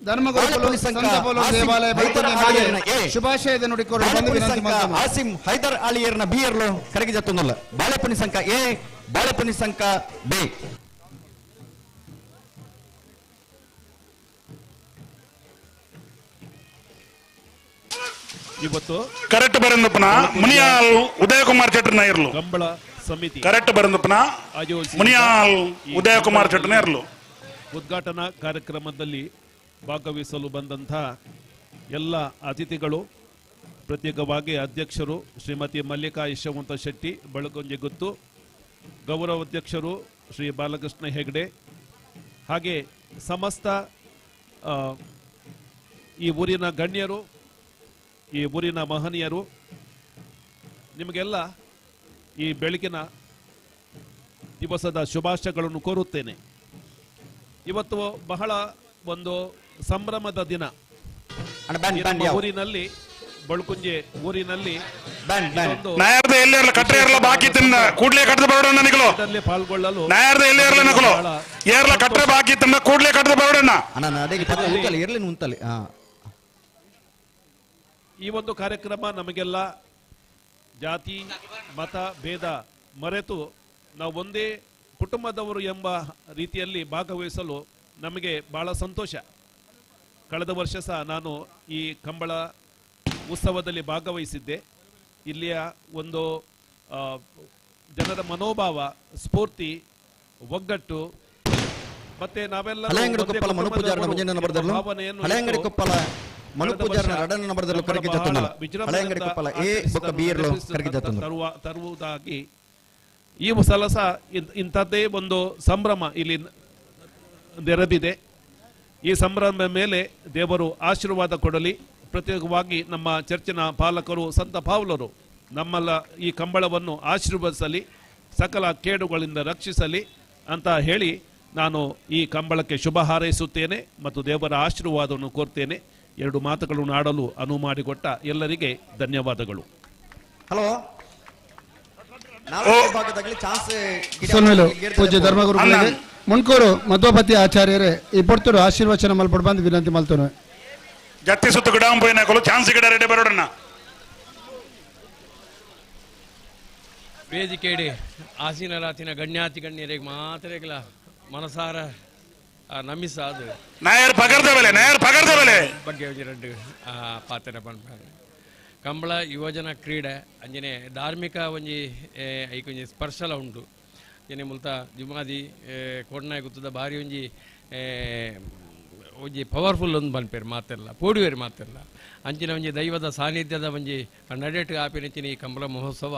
ಧರ್ಮಗುರುಗಳು ಸಂತ ಪೌಲ ದೇವಾಲಯ ಶುಭಾಶಯದ ನುಡಿಕೋರು ಬಂದು ವಿನಂತಿ ಮಾಡ್ತಾರೆ. ಆಸಿಂ ಹೈದರ್ ಅಲಿಯರ್ನ ಬಿ ಎರ್ಲು ಕರಗಿ ಜತ್ತೊಂದುಲ್ಲ. ಬಾಳೆಪುನಿ ಸಂಕ ಎ, ಬಾಳೆಪುನಿ ಸಂಕ ಬಿ. ಇವತ್ತು ಕರೆಕ್ಟ್ ಬರಂದಪ್ಪನ ಮುನಿಯಾಲ್ ಉದಯಕುಮಾರ್ ಚಟ್ರನ ಇರಲು ಕಂಬಳ ಸಮಿತಿ ಕರೆಕ್ಟ್ ಬರಂದಪ್ಪನ ಮುನಿಯಾಲ್ ಉದಯಕುಮಾರ್ ಚಟ್ರನ ಇರಲು. ಉದ್ಘಾಟನಾ ಕಾರ್ಯಕ್ರಮದಲ್ಲಿ ಭಾಗವಹಿಸಲು ಬಂದಂಥ ಎಲ್ಲ ಅತಿಥಿಗಳು, ಪ್ರತ್ಯೇಕವಾಗಿ ಅಧ್ಯಕ್ಷರು ಶ್ರೀಮತಿ ಮಲ್ಲಿಕಾ ಯಶವಂತ ಶೆಟ್ಟಿ ಬಳಕುಂಜೆ ಗುತ್ತು, ಗೌರವಾಧ್ಯಕ್ಷರು ಶ್ರೀ ಬಾಲಕೃಷ್ಣ ಹೆಗಡೆ, ಹಾಗೆ ಸಮಸ್ತ ಈ ಊರಿನ ಗಣ್ಯರು, ಈ ಊರಿನ ಮಹನೀಯರು, ನಿಮಗೆಲ್ಲ ಈ ಬೆಳಗಿನ ದಿವಸದ ಶುಭಾಶಯಗಳನ್ನು ಕೋರುತ್ತೇನೆ. ಇವತ್ತು ಬಹಳ ಒಂದು ಸಂಭ್ರಮದ ದಿನ. ಊರಿನಲ್ಲಿ ಬಳಕುಂಜೆ ಊರಿನಲ್ಲಿ ಪಾಲ್ಗೊಳ್ಳಲು ಈ ಒಂದು ಕಾರ್ಯಕ್ರಮ ನಮಗೆಲ್ಲ ಜಾತಿ ಮತ ಭೇದ ಮರೆತು ನಾವು ಒಂದೇ ಕುಟುಂಬದವರು ಎಂಬ ರೀತಿಯಲ್ಲಿ ಭಾಗವಹಿಸಲು ನಮಗೆ ಬಹಳ ಸಂತೋಷ. ಕಳೆದ ವರ್ಷ ಸಹ ನಾನು ಈ ಕಂಬಳ ಉತ್ಸವದಲ್ಲಿ ಭಾಗವಹಿಸಿದ್ದೆ. ಇಲ್ಲಿಯ ಒಂದು ಜನರ ಮನೋಭಾವ, ಸ್ಫೂರ್ತಿ, ಒಗ್ಗಟ್ಟು ಮತ್ತೆ ನಾವೆಲ್ಲ ತರುವುದಾಗಿ ಈ ಸಲ ಸಹ ಇಂಥದ್ದೇ ಒಂದು ಸಂಭ್ರಮ ಇಲ್ಲಿ ನೆರೆದಿದೆ. ಈ ಸಂಭ್ರಮದ ಮೇಲೆ ದೇವರು ಆಶೀರ್ವಾದ ಕೊಡಲಿ. ಪ್ರತ್ಯೇಕವಾಗಿ ನಮ್ಮ ಚರ್ಚಿನ ಪಾಲಕರು ಸಂತ ಪಾವುಲರು ನಮ್ಮೆಲ್ಲ ಈ ಕಂಬಳವನ್ನು ಆಶೀರ್ವದಿಸಲಿ, ಸಕಲ ಕೇಡುಗಳಿಂದ ರಕ್ಷಿಸಲಿ ಅಂತ ಹೇಳಿ ನಾನು ಈ ಕಂಬಳಕ್ಕೆ ಶುಭ ಹಾರೈಸುತ್ತೇನೆ ಮತ್ತು ದೇವರ ಆಶೀರ್ವಾದವನ್ನು ಕೋರ್ತೇನೆ. ಎರಡು ಮಾತುಗಳನ್ನು ಆಡಲು ಅನುವು ಮಾಡಿಕೊಟ್ಟ ಎಲ್ಲರಿಗೆ ಧನ್ಯವಾದಗಳು. ಹಲೋ, ಪೂಜ್ಯ ಧರ್ಮಗುರುಗಳಿಗೆ ಮುನ್ಕೂರು ಮಧ್ವಪತಿ ಆಚಾರ್ಯರೇ ಈ ಪೊರ್ತುಡು ಆಶೀರ್ವಚನ ಮಲ್ಪಡು ಬಂದು ವಿನಂತಿ ಮಲ್ತೋನು. ಜತ್ತಿ ಸುತ್ತ ಗಿಡ ಚಾನ್ಸ್ ಗಿಡ ರೆಡಿ ಬರೋಣ. ವೇದಿಕೆಡೆ ಆಸೀನರಾತಿನ ಗಣ್ಯಾತಿ ಗಣ್ಯರಿಗೆ ಮಾತ್ರ ಮನಸಾರ ನಮಿಸಾದು ನಾಯರ್ ಪಗರ್ದ ಬೆಲೆ, ನಾಯರ್ ಪಗರ್ದ ಬೆಲೆ ಬಗ್ಗೆ ಎರಡು ಪಾತ್ರ ಪನ್ಪಾರೆ. ಕಂಬಳ ಯುವಜನ ಕ್ರೀಡೆ ಅಂಜನೆ ಧಾರ್ಮಿಕ ಒಂಜಿ ಐಕೊಂಜಿ ಸ್ಪರ್ಶಲ ಉಂಟು. ಜನೆ ಮುಲ್ತ ಜುಮಾದಿ ಕೋಡ್ನಾಯ ಗುತ್ತದ ಭಾರಿ ಒಂಜಿ ಒಂಜಿ ಪವರ್ಫುಲ್ ಒಂದು ಪನ್ಪೇರು ಮಾತೆಲ್ಲ ಪೋಡಿವೇರು ಮಾತೆಲ್ಲ ಅಂಚಿನ ಒಂಜಿ ದೈವದ ಸಾನ್ನಿಧ್ಯದ ಒಂಜಿ ನಡೆಟ್ ಆಪಿನಂಚಿನ ಈ ಕಂಬಳ ಮಹೋತ್ಸವ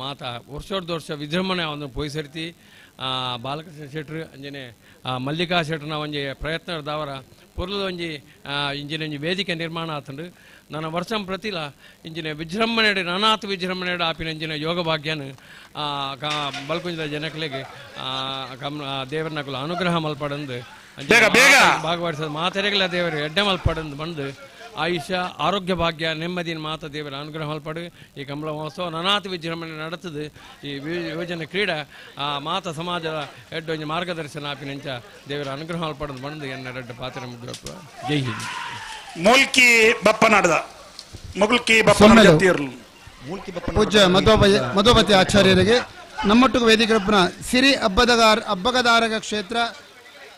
ಮಾತ ವರ್ಷದ ವರ್ಷ ವಿಜೃಂಭಣೆ ಒಂದು ಪೋಯಿಸರ್ತಿ ಬಾಲಕೃಷ್ಣ ಶೆಟ್ರು ಅಂಜನೆ ಮಲ್ಲಿಕಾ ಶೆಟ್ರನ ಒಂಜಿ ಪ್ರಯತ್ನದವರ ಪೊರ್ಲದ ಒಂಜಿ ಇಂಜಿನ ಒಂಜಿ ವೇದಿಕೆ ನಿರ್ಮಾಣ ಆತಂಡು ನನ್ನ ವರ್ಷಂ ಪ್ರತಿಲ ಇಂಜಿನ ವಿಜೃಂಭಣೆ ನಾನಾತ್ ವಿಜೃಂಭಣೆ ಆಪಿನ ಇಂಜಿನ ಯೋಗ ಭಾಗ್ಯನ ಬಲ್ಕುಂಜದ ಜನಕ್ಲೆಗ್ ದೇವರನಕುಲು ಅನುಗ್ರಹ ಮಲ್ಪಡಂದು ಭಾಗವಹಿಸೋದು ಮಾತೆರೆಗಳ ದೇವರು ಎಡ್ಡೆ ಮಲ್ಪಡಂದು ಬಂದು ಆಯುಷ್ಯ ಆರೋಗ್ಯ ಭಾಗ್ಯ ನೆಮ್ಮದಿನ ಮಾತ ದೇವರ ಅನುಗ್ರಹ ಮಲ್ಪಡು. ಈ ಕಂಬಳ ಮಹೋತ್ಸವ ನಾನಾತ್ ವಿಜೃಂಭಣೆ ನಡೆತದೆ. ಈ ಯೋಜನೆ ಕ್ರೀಡೆ ಆ ಮಾತ ಸಮಾಜದ ಎಡ್ಡೊಂಜಿ ಮಾರ್ಗದರ್ಶನ ಆಪಿನಂಚ ದೇವರ ಅನುಗ್ರಹ ಮಲ್ಪಡಂದು ಬಂದು ಎನ್ನ ಎಡ್ಡ ಪಾತ್ರ ಮುಗಿಯಪ್ಪ. ಜೈ ಹಿಂದ್. ಮೂಲ್ಕಿ ಬಪ್ಪನಾಡದ ಮುಗುಲ್ಕಿ ಬಪ್ಪನಾಡ ಪೂಜ್ಯ ಮಧುಪತಿ ಆಚಾರ್ಯರಿಗೆ ನಮ್ಮೊಟ್ಟಿಗೆ ವೇದಿಕೆರಪ್ಪನ ಸಿರಿ ಅಬ್ಬಗದಾರಗ ಕ್ಷೇತ್ರ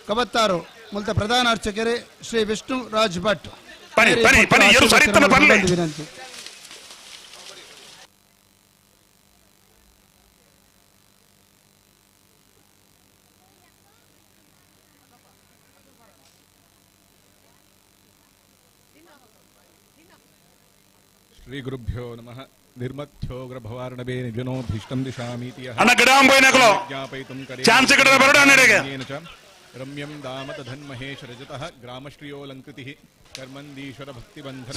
ಕಬತ್ತಾರು ಮುಲ್ತ ಪ್ರಧಾನ ಅರ್ಚಕರೇ ಶ್ರೀ ವಿಷ್ಣು ರಾಜ್ ಭಟ್ ವಿನಂತಿ. ಶ್ರೀ ಗುರುಭ್ಯೋ ನಮಃ. ನಿರ್ಮಥ್ಯೋಗ್ರಭವಾರ್ಣವೇ ನಿಜನೋಭೀಷ್ಟಂ ದಿಶಾಮೀತಿ ರಮ್ಯಂ ದಾಮ ತಧನ್ಮಹೇಶ ರಜತಃ ಗ್ರಾಮಶ್ರಿಯೋಲಂಕೃತಿಃ ಕರ್ಮಂದೀಶ್ವರ ಭಕ್ತಿಬಂಧನ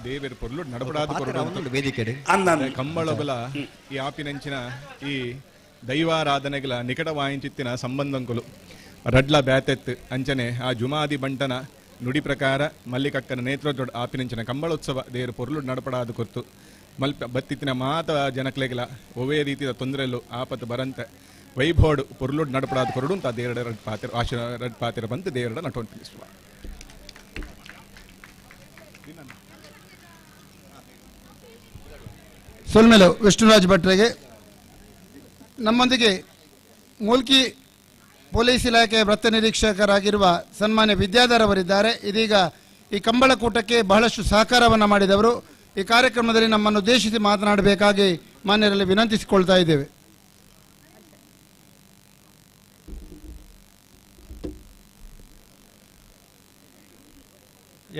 ದೇವರ ಪೊರ್ಲು ನಡಪಡಾದ ಕಂಬಳಬಲ ಈ ಆಪಿನಂಚಿನ ಈ ದೈವಾರಾಧನೆಗಳ ನಿಕಟ ವಾಯಿಂಚಿತ್ತಿನ ಸಂಬಂಧಂಕುಲು ರಡ್ಲ ಬ್ಯಾತೆತ್ ಅಂಚನೆ ಆ ಜುಮಾದಿ ಬಂಟನ ನುಡಿ ಪ್ರಕಾರ ಮಲ್ಲಿಕಕ್ಕನ ನೇತೃತ್ವ ಆಪಿನಂಚಿನ ಕಂಬಳೋತ್ಸವ ದೇವರು ಪೊರ್ಲು ನಡಪಡಾದ ಕೊರ್ತು ಮಲ್ಪ ಬತ್ತಿತ್ತಿನ ಮಾತ ಜನಕ್ಲೆಗಲ ಒವೇ ರೀತಿಯ ತೊಂದರೆಲು ಆಪತ್ತು ಬರಂತೆ ವೈಭೋಡು ಪೊರ್ಲುಡ್ ನಡಪಡಾದ ಕೊರಡು ಅಂತ ದೇವರ ರಡ್ ಪಾತಿರ ಆಶ ರಡ್ ಪಾತಿರ ಬಂತು ದೇವರ ನಟೋಂಟು. ಸೊಲ್ಮೆಲು ವಿಷ್ಣುರಾಜ್ ಭಟ್ರಿಗೆ. ನಮ್ಮೊಂದಿಗೆ ಮೂಲ್ಕಿ ಪೊಲೀಸ್ ಇಲಾಖೆಯ ವೃತ್ತ ನಿರೀಕ್ಷಕರಾಗಿರುವ ಸನ್ಮಾನ್ಯ ವಿದ್ಯಾಧರ್ ಅವರಿದ್ದಾರೆ. ಇದೀಗ ಈ ಕಂಬಳಕೂಟಕ್ಕೆ ಬಹಳಷ್ಟು ಸಹಕಾರವನ್ನು ಮಾಡಿದವರು. ಈ ಕಾರ್ಯಕ್ರಮದಲ್ಲಿ ನಮ್ಮನ್ನು ಉದ್ದೇಶಿಸಿ ಮಾತನಾಡಬೇಕಾಗಿ ಮಾನ್ಯರಲ್ಲಿ ವಿನಂತಿಸಿಕೊಳ್ತಾ ಇದ್ದೇವೆ.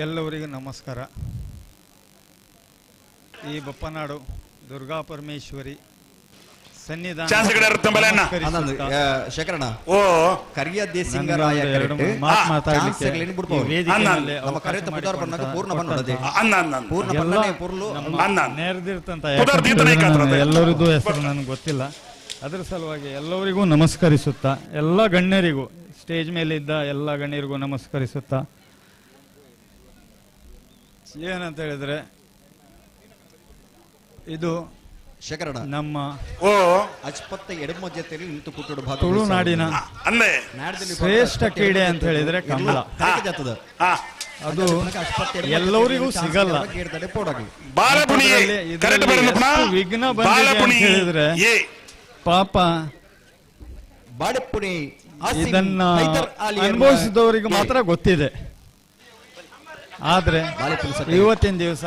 ಎಲ್ಲರಿಗೂ ನಮಸ್ಕಾರ. ಈ ಬಪ್ಪನಾಡು ದುರ್ಗಾ ಪರಮೇಶ್ವರಿ ಸನ್ನಿಧಾನ ಶೇಖರಣ ಕರಿಯ ದೇಸಿಂಗರಾಯ ಎಲ್ಲರದ್ದು ಹೆಸರು ನನಗೆ ಗೊತ್ತಿಲ್ಲ, ಅದರ ಸಲುವಾಗಿ ಎಲ್ಲರಿಗೂ ನಮಸ್ಕರಿಸುತ್ತಾ, ಎಲ್ಲ ಗಣ್ಯರಿಗೂ, ಸ್ಟೇಜ್ ಮೇಲೆ ಇದ್ದ ಎಲ್ಲ ಗಣ್ಯರಿಗೂ ನಮಸ್ಕರಿಸುತ್ತಾ, ಏನಂತ ಹೇಳಿದ್ರೆ ಇದು ಶೇಖರಣ ನಮ್ಮ ಅಜ್ಪತ್ತ ಎಡಮ ಜೊತೆಯಲ್ಲಿ ನಿಂತು ಕೂಟಡು ತುಳುನಾಡಿನ ಶ್ರೇಷ್ಠ ಕ್ರೀಡೆ ಅಂತ ಹೇಳಿದ್ರೆ ಕಂಬಳ. ಅದು ಎಲ್ಲರಿಗೂ ಸಿಗಲ್ಲ. ವಿಘ್ನ ಬಂದಿದೆ ಅಂತ ಹೇಳಿದ್ರೆ ಪಾಪ ಇದನ್ನ ಅನುಭವಿಸಿದವರಿಗೆ ಮಾತ್ರ ಗೊತ್ತಿದೆ. ಆದ್ರೆ ಇವತ್ತಿನ ದಿವಸ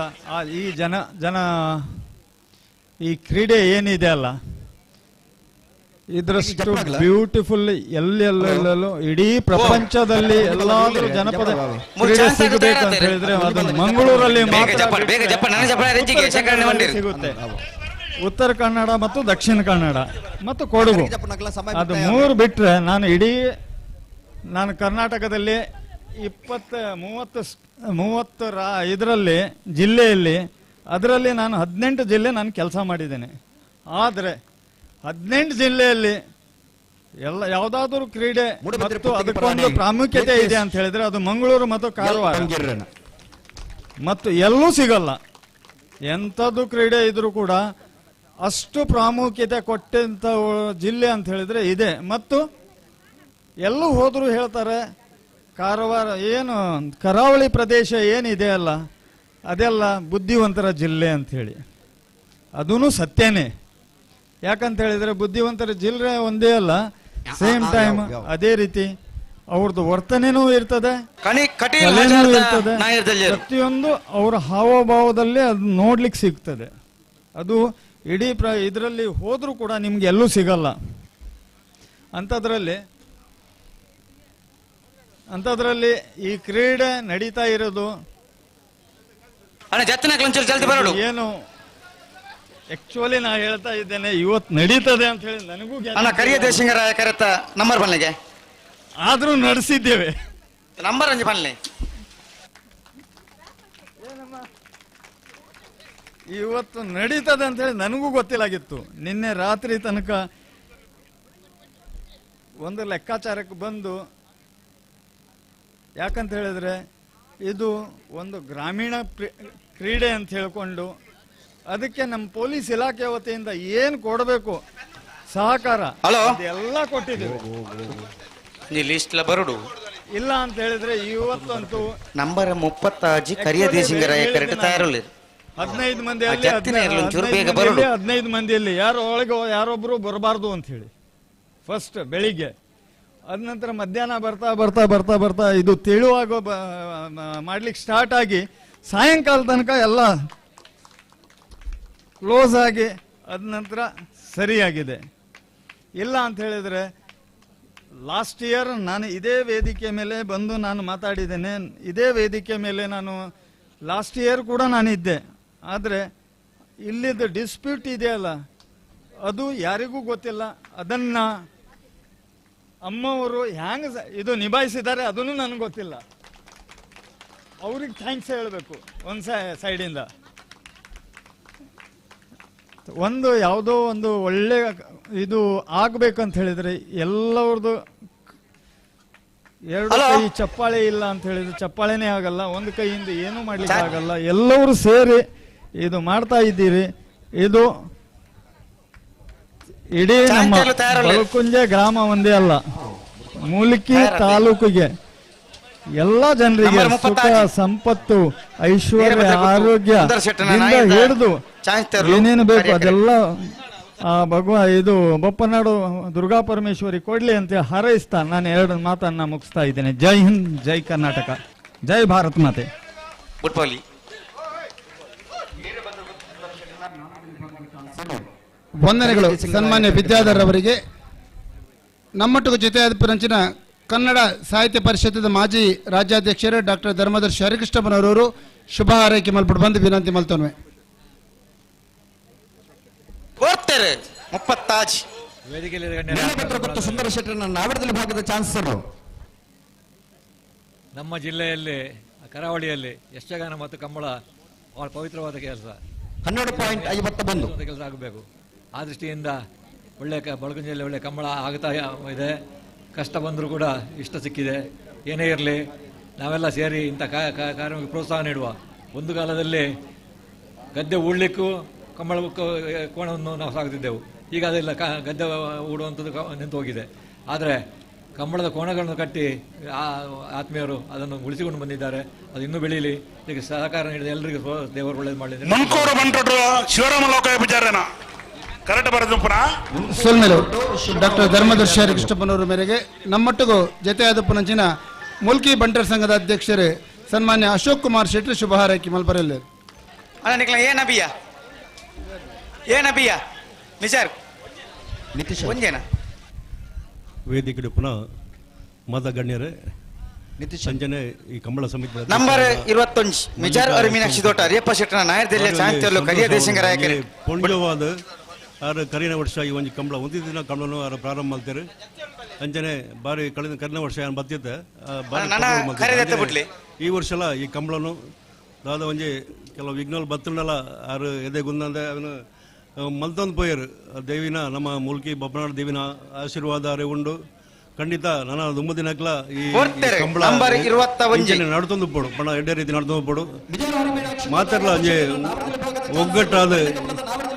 ಈ ಜನ ಜನ ಈ ಕ್ರೀಡೆ ಏನಿದೆ ಅಲ್ಲ, ಇದರಷ್ಟು ಬ್ಯೂಟಿಫುಲ್ ಎಲ್ಲೆಲ್ಲೆಲ್ಲೂ ಇಡೀ ಪ್ರಪಂಚದಲ್ಲಿ ಎಲ್ಲಾದ್ರೂ ಜನಪದ ಕ್ರೀಡೆ ಸಿಗಬೇಕು ಅಂತ ಹೇಳಿದ್ರೆ ಅದು ಮಂಗಳೂರಲ್ಲಿ ಮಾತ್ರ ಸಿಗುತ್ತೆ. ಉತ್ತರ ಕನ್ನಡ ಮತ್ತು ದಕ್ಷಿಣ ಕನ್ನಡ ಮತ್ತು ಕೊಡಗು, ಅದು ಮೂರು ಬಿಟ್ರೆ ನಾನು ಇಡೀ ನಾನು ಕರ್ನಾಟಕದಲ್ಲಿ 20 30 ಇದರಲ್ಲಿ ಜಿಲ್ಲೆಯಲ್ಲಿ, ಅದರಲ್ಲಿ ನಾನು 18 ಜಿಲ್ಲೆ ನಾನು ಕೆಲಸ ಮಾಡಿದ್ದೇನೆ. ಆದರೆ 18 ಜಿಲ್ಲೆಯಲ್ಲಿ ಎಲ್ಲ ಯಾವುದಾದ್ರೂ ಕ್ರೀಡೆ ಮತ್ತು ಅದಕ್ಕೊಂದು ಪ್ರಾಮುಖ್ಯತೆ ಇದೆ ಅಂತ ಹೇಳಿದ್ರೆ ಅದು ಮಂಗಳೂರು ಮತ್ತು ಕಾರವಾರ, ಮತ್ತು ಎಲ್ಲೂ ಸಿಗಲ್ಲ. ಎಂಥದ್ದು ಕ್ರೀಡೆ ಇದ್ರೂ ಕೂಡ ಅಷ್ಟು ಪ್ರಾಮುಖ್ಯತೆ ಕೊಟ್ಟಂಥ ಜಿಲ್ಲೆ ಅಂತ ಹೇಳಿದ್ರೆ ಇದೆ. ಮತ್ತು ಎಲ್ಲೂ ಹೋದರೂ ಹೇಳ್ತಾರೆ ಕಾರವಾರ ಏನು ಕರಾವಳಿ ಪ್ರದೇಶ ಏನಿದೆ ಅಲ್ಲ ಅದೆಲ್ಲ ಬುದ್ಧಿವಂತರ ಜಿಲ್ಲೆ ಅಂಥೇಳಿ. ಅದೂ ಸತ್ಯನೇ. ಯಾಕಂತ ಹೇಳಿದರೆ ಬುದ್ಧಿವಂತರ ಜಿಲ್ಲೆ ಒಂದೇ ಅಲ್ಲ, ಸೇಮ್ ಟೈಮ್ ಅದೇ ರೀತಿ ಅವ್ರದ್ದು ವರ್ತನೆನೂ ಇರ್ತದೆ, ಇಡೀ ಇದರಲ್ಲಿ ಹೋದರೂ ಕೂಡ ನಿಮ್ಗೆ ಎಲ್ಲೂ ಸಿಗಲ್ಲ. ಅಂಥದ್ರಲ್ಲಿ ಈ ಕ್ರೀಡೆ ನಡೀತಾ ಇರೋದು ಏನು ಆಕ್ಚುಲಿ ನಾ ಹೇಳ್ತಾ ಇದ್ದೇನೆ, ಇವತ್ತು ನಡೀತದೆ ಅಂತ ಹೇಳಿ ನನಗೂ ಕರಿಯ ದೇಶಿಂಗರಾಯ ಕರೆತ ನಂಬರ್ ಬನ್ನಿಗೆ ಆದ್ರೂ ನಡೆಸಿದ್ದೇವೆ. ನಂಬರ್ ಅಂಜಿ ಬನ್ನಿ. ಇವತ್ತು ನಡೀತದೆ ಅಂತ ಹೇಳಿ ನನಗೂ ಗೊತ್ತಿಲ್ಲಾಗಿತ್ತು. ನಿನ್ನೆ ರಾತ್ರಿ ತನಕ ಒಂದು ಲೆಕ್ಕಾಚಾರಕ್ಕೆ ಬಂದು, ಯಾಕಂತ ಹೇಳಿದ್ರೆ ಇದು ಒಂದು ಗ್ರಾಮೀಣ ಕ್ರೀಡೆ ಅಂತ ಹೇಳಿಕೊಂಡು ಅದಕ್ಕೆ ನಮ್ಮ ಪೊಲೀಸ್ ಇಲಾಖೆ ವತಿಯಿಂದ ಏನು ಕೊಡಬೇಕು ಸಹಕಾರ ಎಲ್ಲ ಕೊಟ್ಟಿದ್ದೀವಿ. ಬರುಡು ಇಲ್ಲ ಅಂತ ಹೇಳಿದ್ರೆ ಇವತ್ತಂತೂ ನಂಬರ್ 30 ಕರಿಯ ದೇಶಿಂಗರಾಯ ಕರೆಕ್ಟ್ ತಯಾರಿಲ್ಲ. 15 ಮಂದಿಯಲ್ಲಿ 15 ಮಂದಿಯಲ್ಲಿ ಯಾರು ಒಳಗೆ ಯಾರೊಬ್ರು ಬರಬಾರ್ದು ಅಂತ ಹೇಳಿ ಫಸ್ಟ್ ಬೆಳಿಗ್ಗೆ, ಅದ ನಂತರ ಮಧ್ಯಾಹ್ನ ಬರ್ತಾ ಬರ್ತಾ ಬರ್ತಾ ಬರ್ತಾ ಇದು ತೆಳುವಾಗ ಮಾಡ್ಲಿಕ್ಕೆ ಸ್ಟಾರ್ಟ್ ಆಗಿ ಸಾಯಂಕಾಲ ತನಕ ಎಲ್ಲ ಕ್ಲೋಸ್ ಆಗಿ ಅದ ನಂತರ ಸರಿಯಾಗಿದೆ. ಇಲ್ಲ ಅಂತ ಹೇಳಿದರೆ ಲಾಸ್ಟ್ ಇಯರ್ ನಾನು ಇದೇ ವೇದಿಕೆ ಮೇಲೆ ಬಂದು ನಾನು ಮಾತಾಡಿದ್ದೇನೆ, ಇದೇ ವೇದಿಕೆ ಮೇಲೆ ನಾನು ಲಾಸ್ಟ್ ಇಯರ್ ಕೂಡ ನಾನಿದ್ದೆ. ಆದರೆ ಇಲ್ಲಿದ್ದು ಡಿಸ್ಪ್ಯೂಟ್ ಇದೆಯಲ್ಲ ಅದು ಯಾರಿಗೂ ಗೊತ್ತಿಲ್ಲ. ಅದನ್ನು ಅಮ್ಮವರು ಹ್ಯಾಂಗೆ ಇದು ನಿಭಾಯಿಸಿದ್ದಾರೆ ಅದನ್ನು ನನಗೆ ಗೊತ್ತಿಲ್ಲ. ಅವ್ರಿಗೆ thanks ಹೇಳಬೇಕು ಒಂದು ಸೈಡಿಂದ. ಒಂದು ಯಾವುದೋ ಒಂದು ಒಳ್ಳೆ ಇದು ಆಗಬೇಕಂತ ಹೇಳಿದರೆ ಎಲ್ಲರದ್ದು ಎರಡು ಕೈ ಚಪ್ಪಾಳೆ ಇಲ್ಲ ಅಂತ ಹೇಳಿದ್ರೆ ಚಪ್ಪಾಳೆನೇ ಆಗಲ್ಲ, ಒಂದು ಕೈಯಿಂದ ಏನೂ ಮಾಡ್ಲಿಕ್ಕೆ ಆಗಲ್ಲ. ಎಲ್ಲರೂ ಸೇರಿ ಇದು ಮಾಡ್ತಾ ಇದ್ದೀರಿ. ಇದು ಇಡೀ ನಮ್ಮ ಬಲಕುಂಜೆ ಗ್ರಾಮ ಒಂದೇ ಅಲ್ಲ, ಮೂಲಿಕಿ ತಾಲೂಕಿಗೆ ಎಲ್ಲ ಜನರಿಗೆ ಸುಖ ಸಂಪತ್ತು ಐಶ್ವರ್ಯ ಆರೋಗ್ಯ ಹಿಡಿದು ಏನೇನು ಬೇಕು ಅದೆಲ್ಲ ಆ ಭಗವ ಇದು ಬೊಪ್ಪನಾಡು ದುರ್ಗಾ ಪರಮೇಶ್ವರಿ ಕೊಡ್ಲಿ ಅಂತ ಹಾರೈಸ್ತಾ ನಾನು ಎರಡು ಮಾತನ್ನ ಮುಗಿಸ್ತಾ ಇದ್ದೇನೆ. ಜೈ ಹಿಂದ್, ಜೈ ಕರ್ನಾಟಕ, ಜೈ ಭಾರತ್ ಮಾತೆ. ವಂದನೆಗಳು ಸನ್ಮಾನ್ಯ ವಿದ್ಯಾಧರ್ ಅವರಿಗೆ. ನಮ್ಮೊಟ್ಟಿಗೆ ಜೊತೆಯಾದ ಪರಂಚಿನ ಕನ್ನಡ ಸಾಹಿತ್ಯ ಪರಿಷತ್ತದ ಮಾಜಿ ರಾಜ್ಯಾಧ್ಯಕ್ಷರು ಡಾಕ್ಟರ್ ಧರ್ಮದರ್ಶಿ ಹರಿಕೃಷ್ಣಪ್ಪನವರವರು ಶುಭ ಹಾರೈಕೆ ಮಲ್ಪಟ್ಟು ಬಂದು ವಿನಂತಿ ಮಲ್ತೋನ್ವೆ. ಸುಂದರ ಶೆಟ್ಟರನ್ನ ನಾವಡದಲ್ಲಿ ಭಾಗದ ಚಾನ್ಸಲರ್. ನಮ್ಮ ಜಿಲ್ಲೆಯಲ್ಲಿ ಕರಾವಳಿಯಲ್ಲಿ ಯಕ್ಷಗಾನ ಮತ್ತು ಕಂಬಳ ಬಹಳ ಪವಿತ್ರವಾದ ಕೆಲಸ. 12.51 ಕೆಲಸ ಆಗಬೇಕು. ಆ ದೃಷ್ಟಿಯಿಂದ ಒಳ್ಳೆ ಬಲಗುಂಜಿಯಲ್ಲಿ ಒಳ್ಳೆ ಕಂಬಳ ಆಗ್ತಾ ಇದೆ. ಕಷ್ಟ ಬಂದರೂ ಕೂಡ ಇಷ್ಟ ಸಿಕ್ಕಿದೆ. ಏನೇ ಇರಲಿ ನಾವೆಲ್ಲ ಸೇರಿ ಇಂಥ ಕಾರ್ಯಕ್ಕೆ ಪ್ರೋತ್ಸಾಹ ನೀಡುವ. ಒಂದು ಕಾಲದಲ್ಲಿ ಗದ್ದೆ ಹೂಡಲಿಕ್ಕೂ ಕಂಬಳ ಕೋಣವನ್ನು ನಾವು ಸಾಗುತ್ತಿದ್ದೆವು. ಈಗ ಅದೆಲ್ಲ ಗದ್ದೆ ಹೂಡುವಂಥದ್ದು ನಿಂತು ಹೋಗಿದೆ. ಆದರೆ ಕಂಬಳದ ಕೋಣಗಳನ್ನು ಕಟ್ಟಿ ಆತ್ಮೀಯರು ಅದನ್ನು ಉಳಿಸಿಕೊಂಡು ಬಂದಿದ್ದಾರೆ. ಅದು ಇನ್ನೂ ಬೆಳೀಲಿ. ಈಗ ಸಹಕಾರ ನೀಡಿದ ಎಲ್ಲರಿಗೂ ದೇವರು ಒಳ್ಳೇದು ಮಾಡಲಿ. ಮುಂಕೋಡು ಬಂಟರು ಶಿವರಾಮ ಲೋಕಾಯ ಪೂಜಾರನ ಕರೆಕ್ಟ್ ಬರೋದು ಪುನಃ ಸೊಲ್ಮೆಲು ಡಾಕ್ಟರ್ ಧರ್ಮದರ್ಶಿ ಹರಿಕೃಷ್ಣಪ್ಪನವರ ಮೇರೆಗೆ ನಮ್ಮೊಟ್ಟಿಗೂ ಜೊತೆಯಾದ ಪುನಂಚಿನ ಮುಲ್ಕಿ ಬಂಟರ್ ಸಂಘದ ಅಧ್ಯಕ್ಷರೇ ಸನ್ಮಾನ್ಯ ಅಶೋಕ್ ಕುಮಾರ್ ಶೆಟ್ಟಿ ಶುಭ ಹಾರೈಕೆ ಮಲ್ಪರಲ್ಲಿ. ಏನಬಿಯ ಏನಬಿಯ ನಿಜಾರ್ ನಿತೀಶ್ ಒಂದೇನಾ ವೇದಿಕೆ ಪುನಃ ಮದ ಗಣ್ಯರೇ ನಿತೀಶ್ ಸಂಜನೆ ಈ ಕಂಬಳ ಸಮಿತಿ ನಂಬರ್ 21 ಮಿಜಾರ್ ಅವರು ಮೀನಾಕ್ಷಿ ದೋಟ ರೇಪ ಶೆಟ್ಟನ ನಾಯರ್ದೆಲ್ಲ ಸಾಹಿತ್ಯಲ್ಲೂ ಕರಿಯ ದೇಶಂಗರಾಯಕರೇ ಪುಣ್ಯವಾದ ಆರು ಕರಿನ ವರ್ಷ ಈ ಒಂದು ಕಂಬಳ ಒಂದೇ ದಿನ ಕಂಬಳನು ಆರು ಪ್ರಾರಂಭ ಮಾಡ್ತಾರೆ. ಅಂಜನೆ ಬಾರಿ ಕಳೆದ ಕರಿನ ವರ್ಷ ಏನು ಬತ್ತಿದ್ದೆ ಬಾರಿ ಈ ವರ್ಷ ಎಲ್ಲ ಈ ಕಂಬಳನು ದಾದ ಒಂಜಿ ಕೆಲವು ವಿಘ್ನಲ್ ಬತ್ತನಲ್ಲ ಆರು ಎದೆ ಗುಂದಂದೆ ಅವನು ಮಲ್ತೊಂದು ಪೋಯರು ದೇವಿನ ನಮ್ಮ ಮುಲ್ಕಿ ಬೊಪ್ಪನಾಡು ದೇವಿನ ಆಶೀರ್ವಾದ ಅರೆ ಉಂಡು. ಖಂಡಿತ ನನ್ನ ತುಂಬ ದಿನಕ್ಲ ಈ ಕಂಬಳ ನಡ್ತೊಂದು ಪೋಡು ಪಣ ಎಡ್ಡೆ ರೀತಿ ನಡ್ತೊಂದು ಪೋಡು ಮಾತಾಡಲ ಒಂಜಿ ಒಗ್ಗಟ್ಟಾದ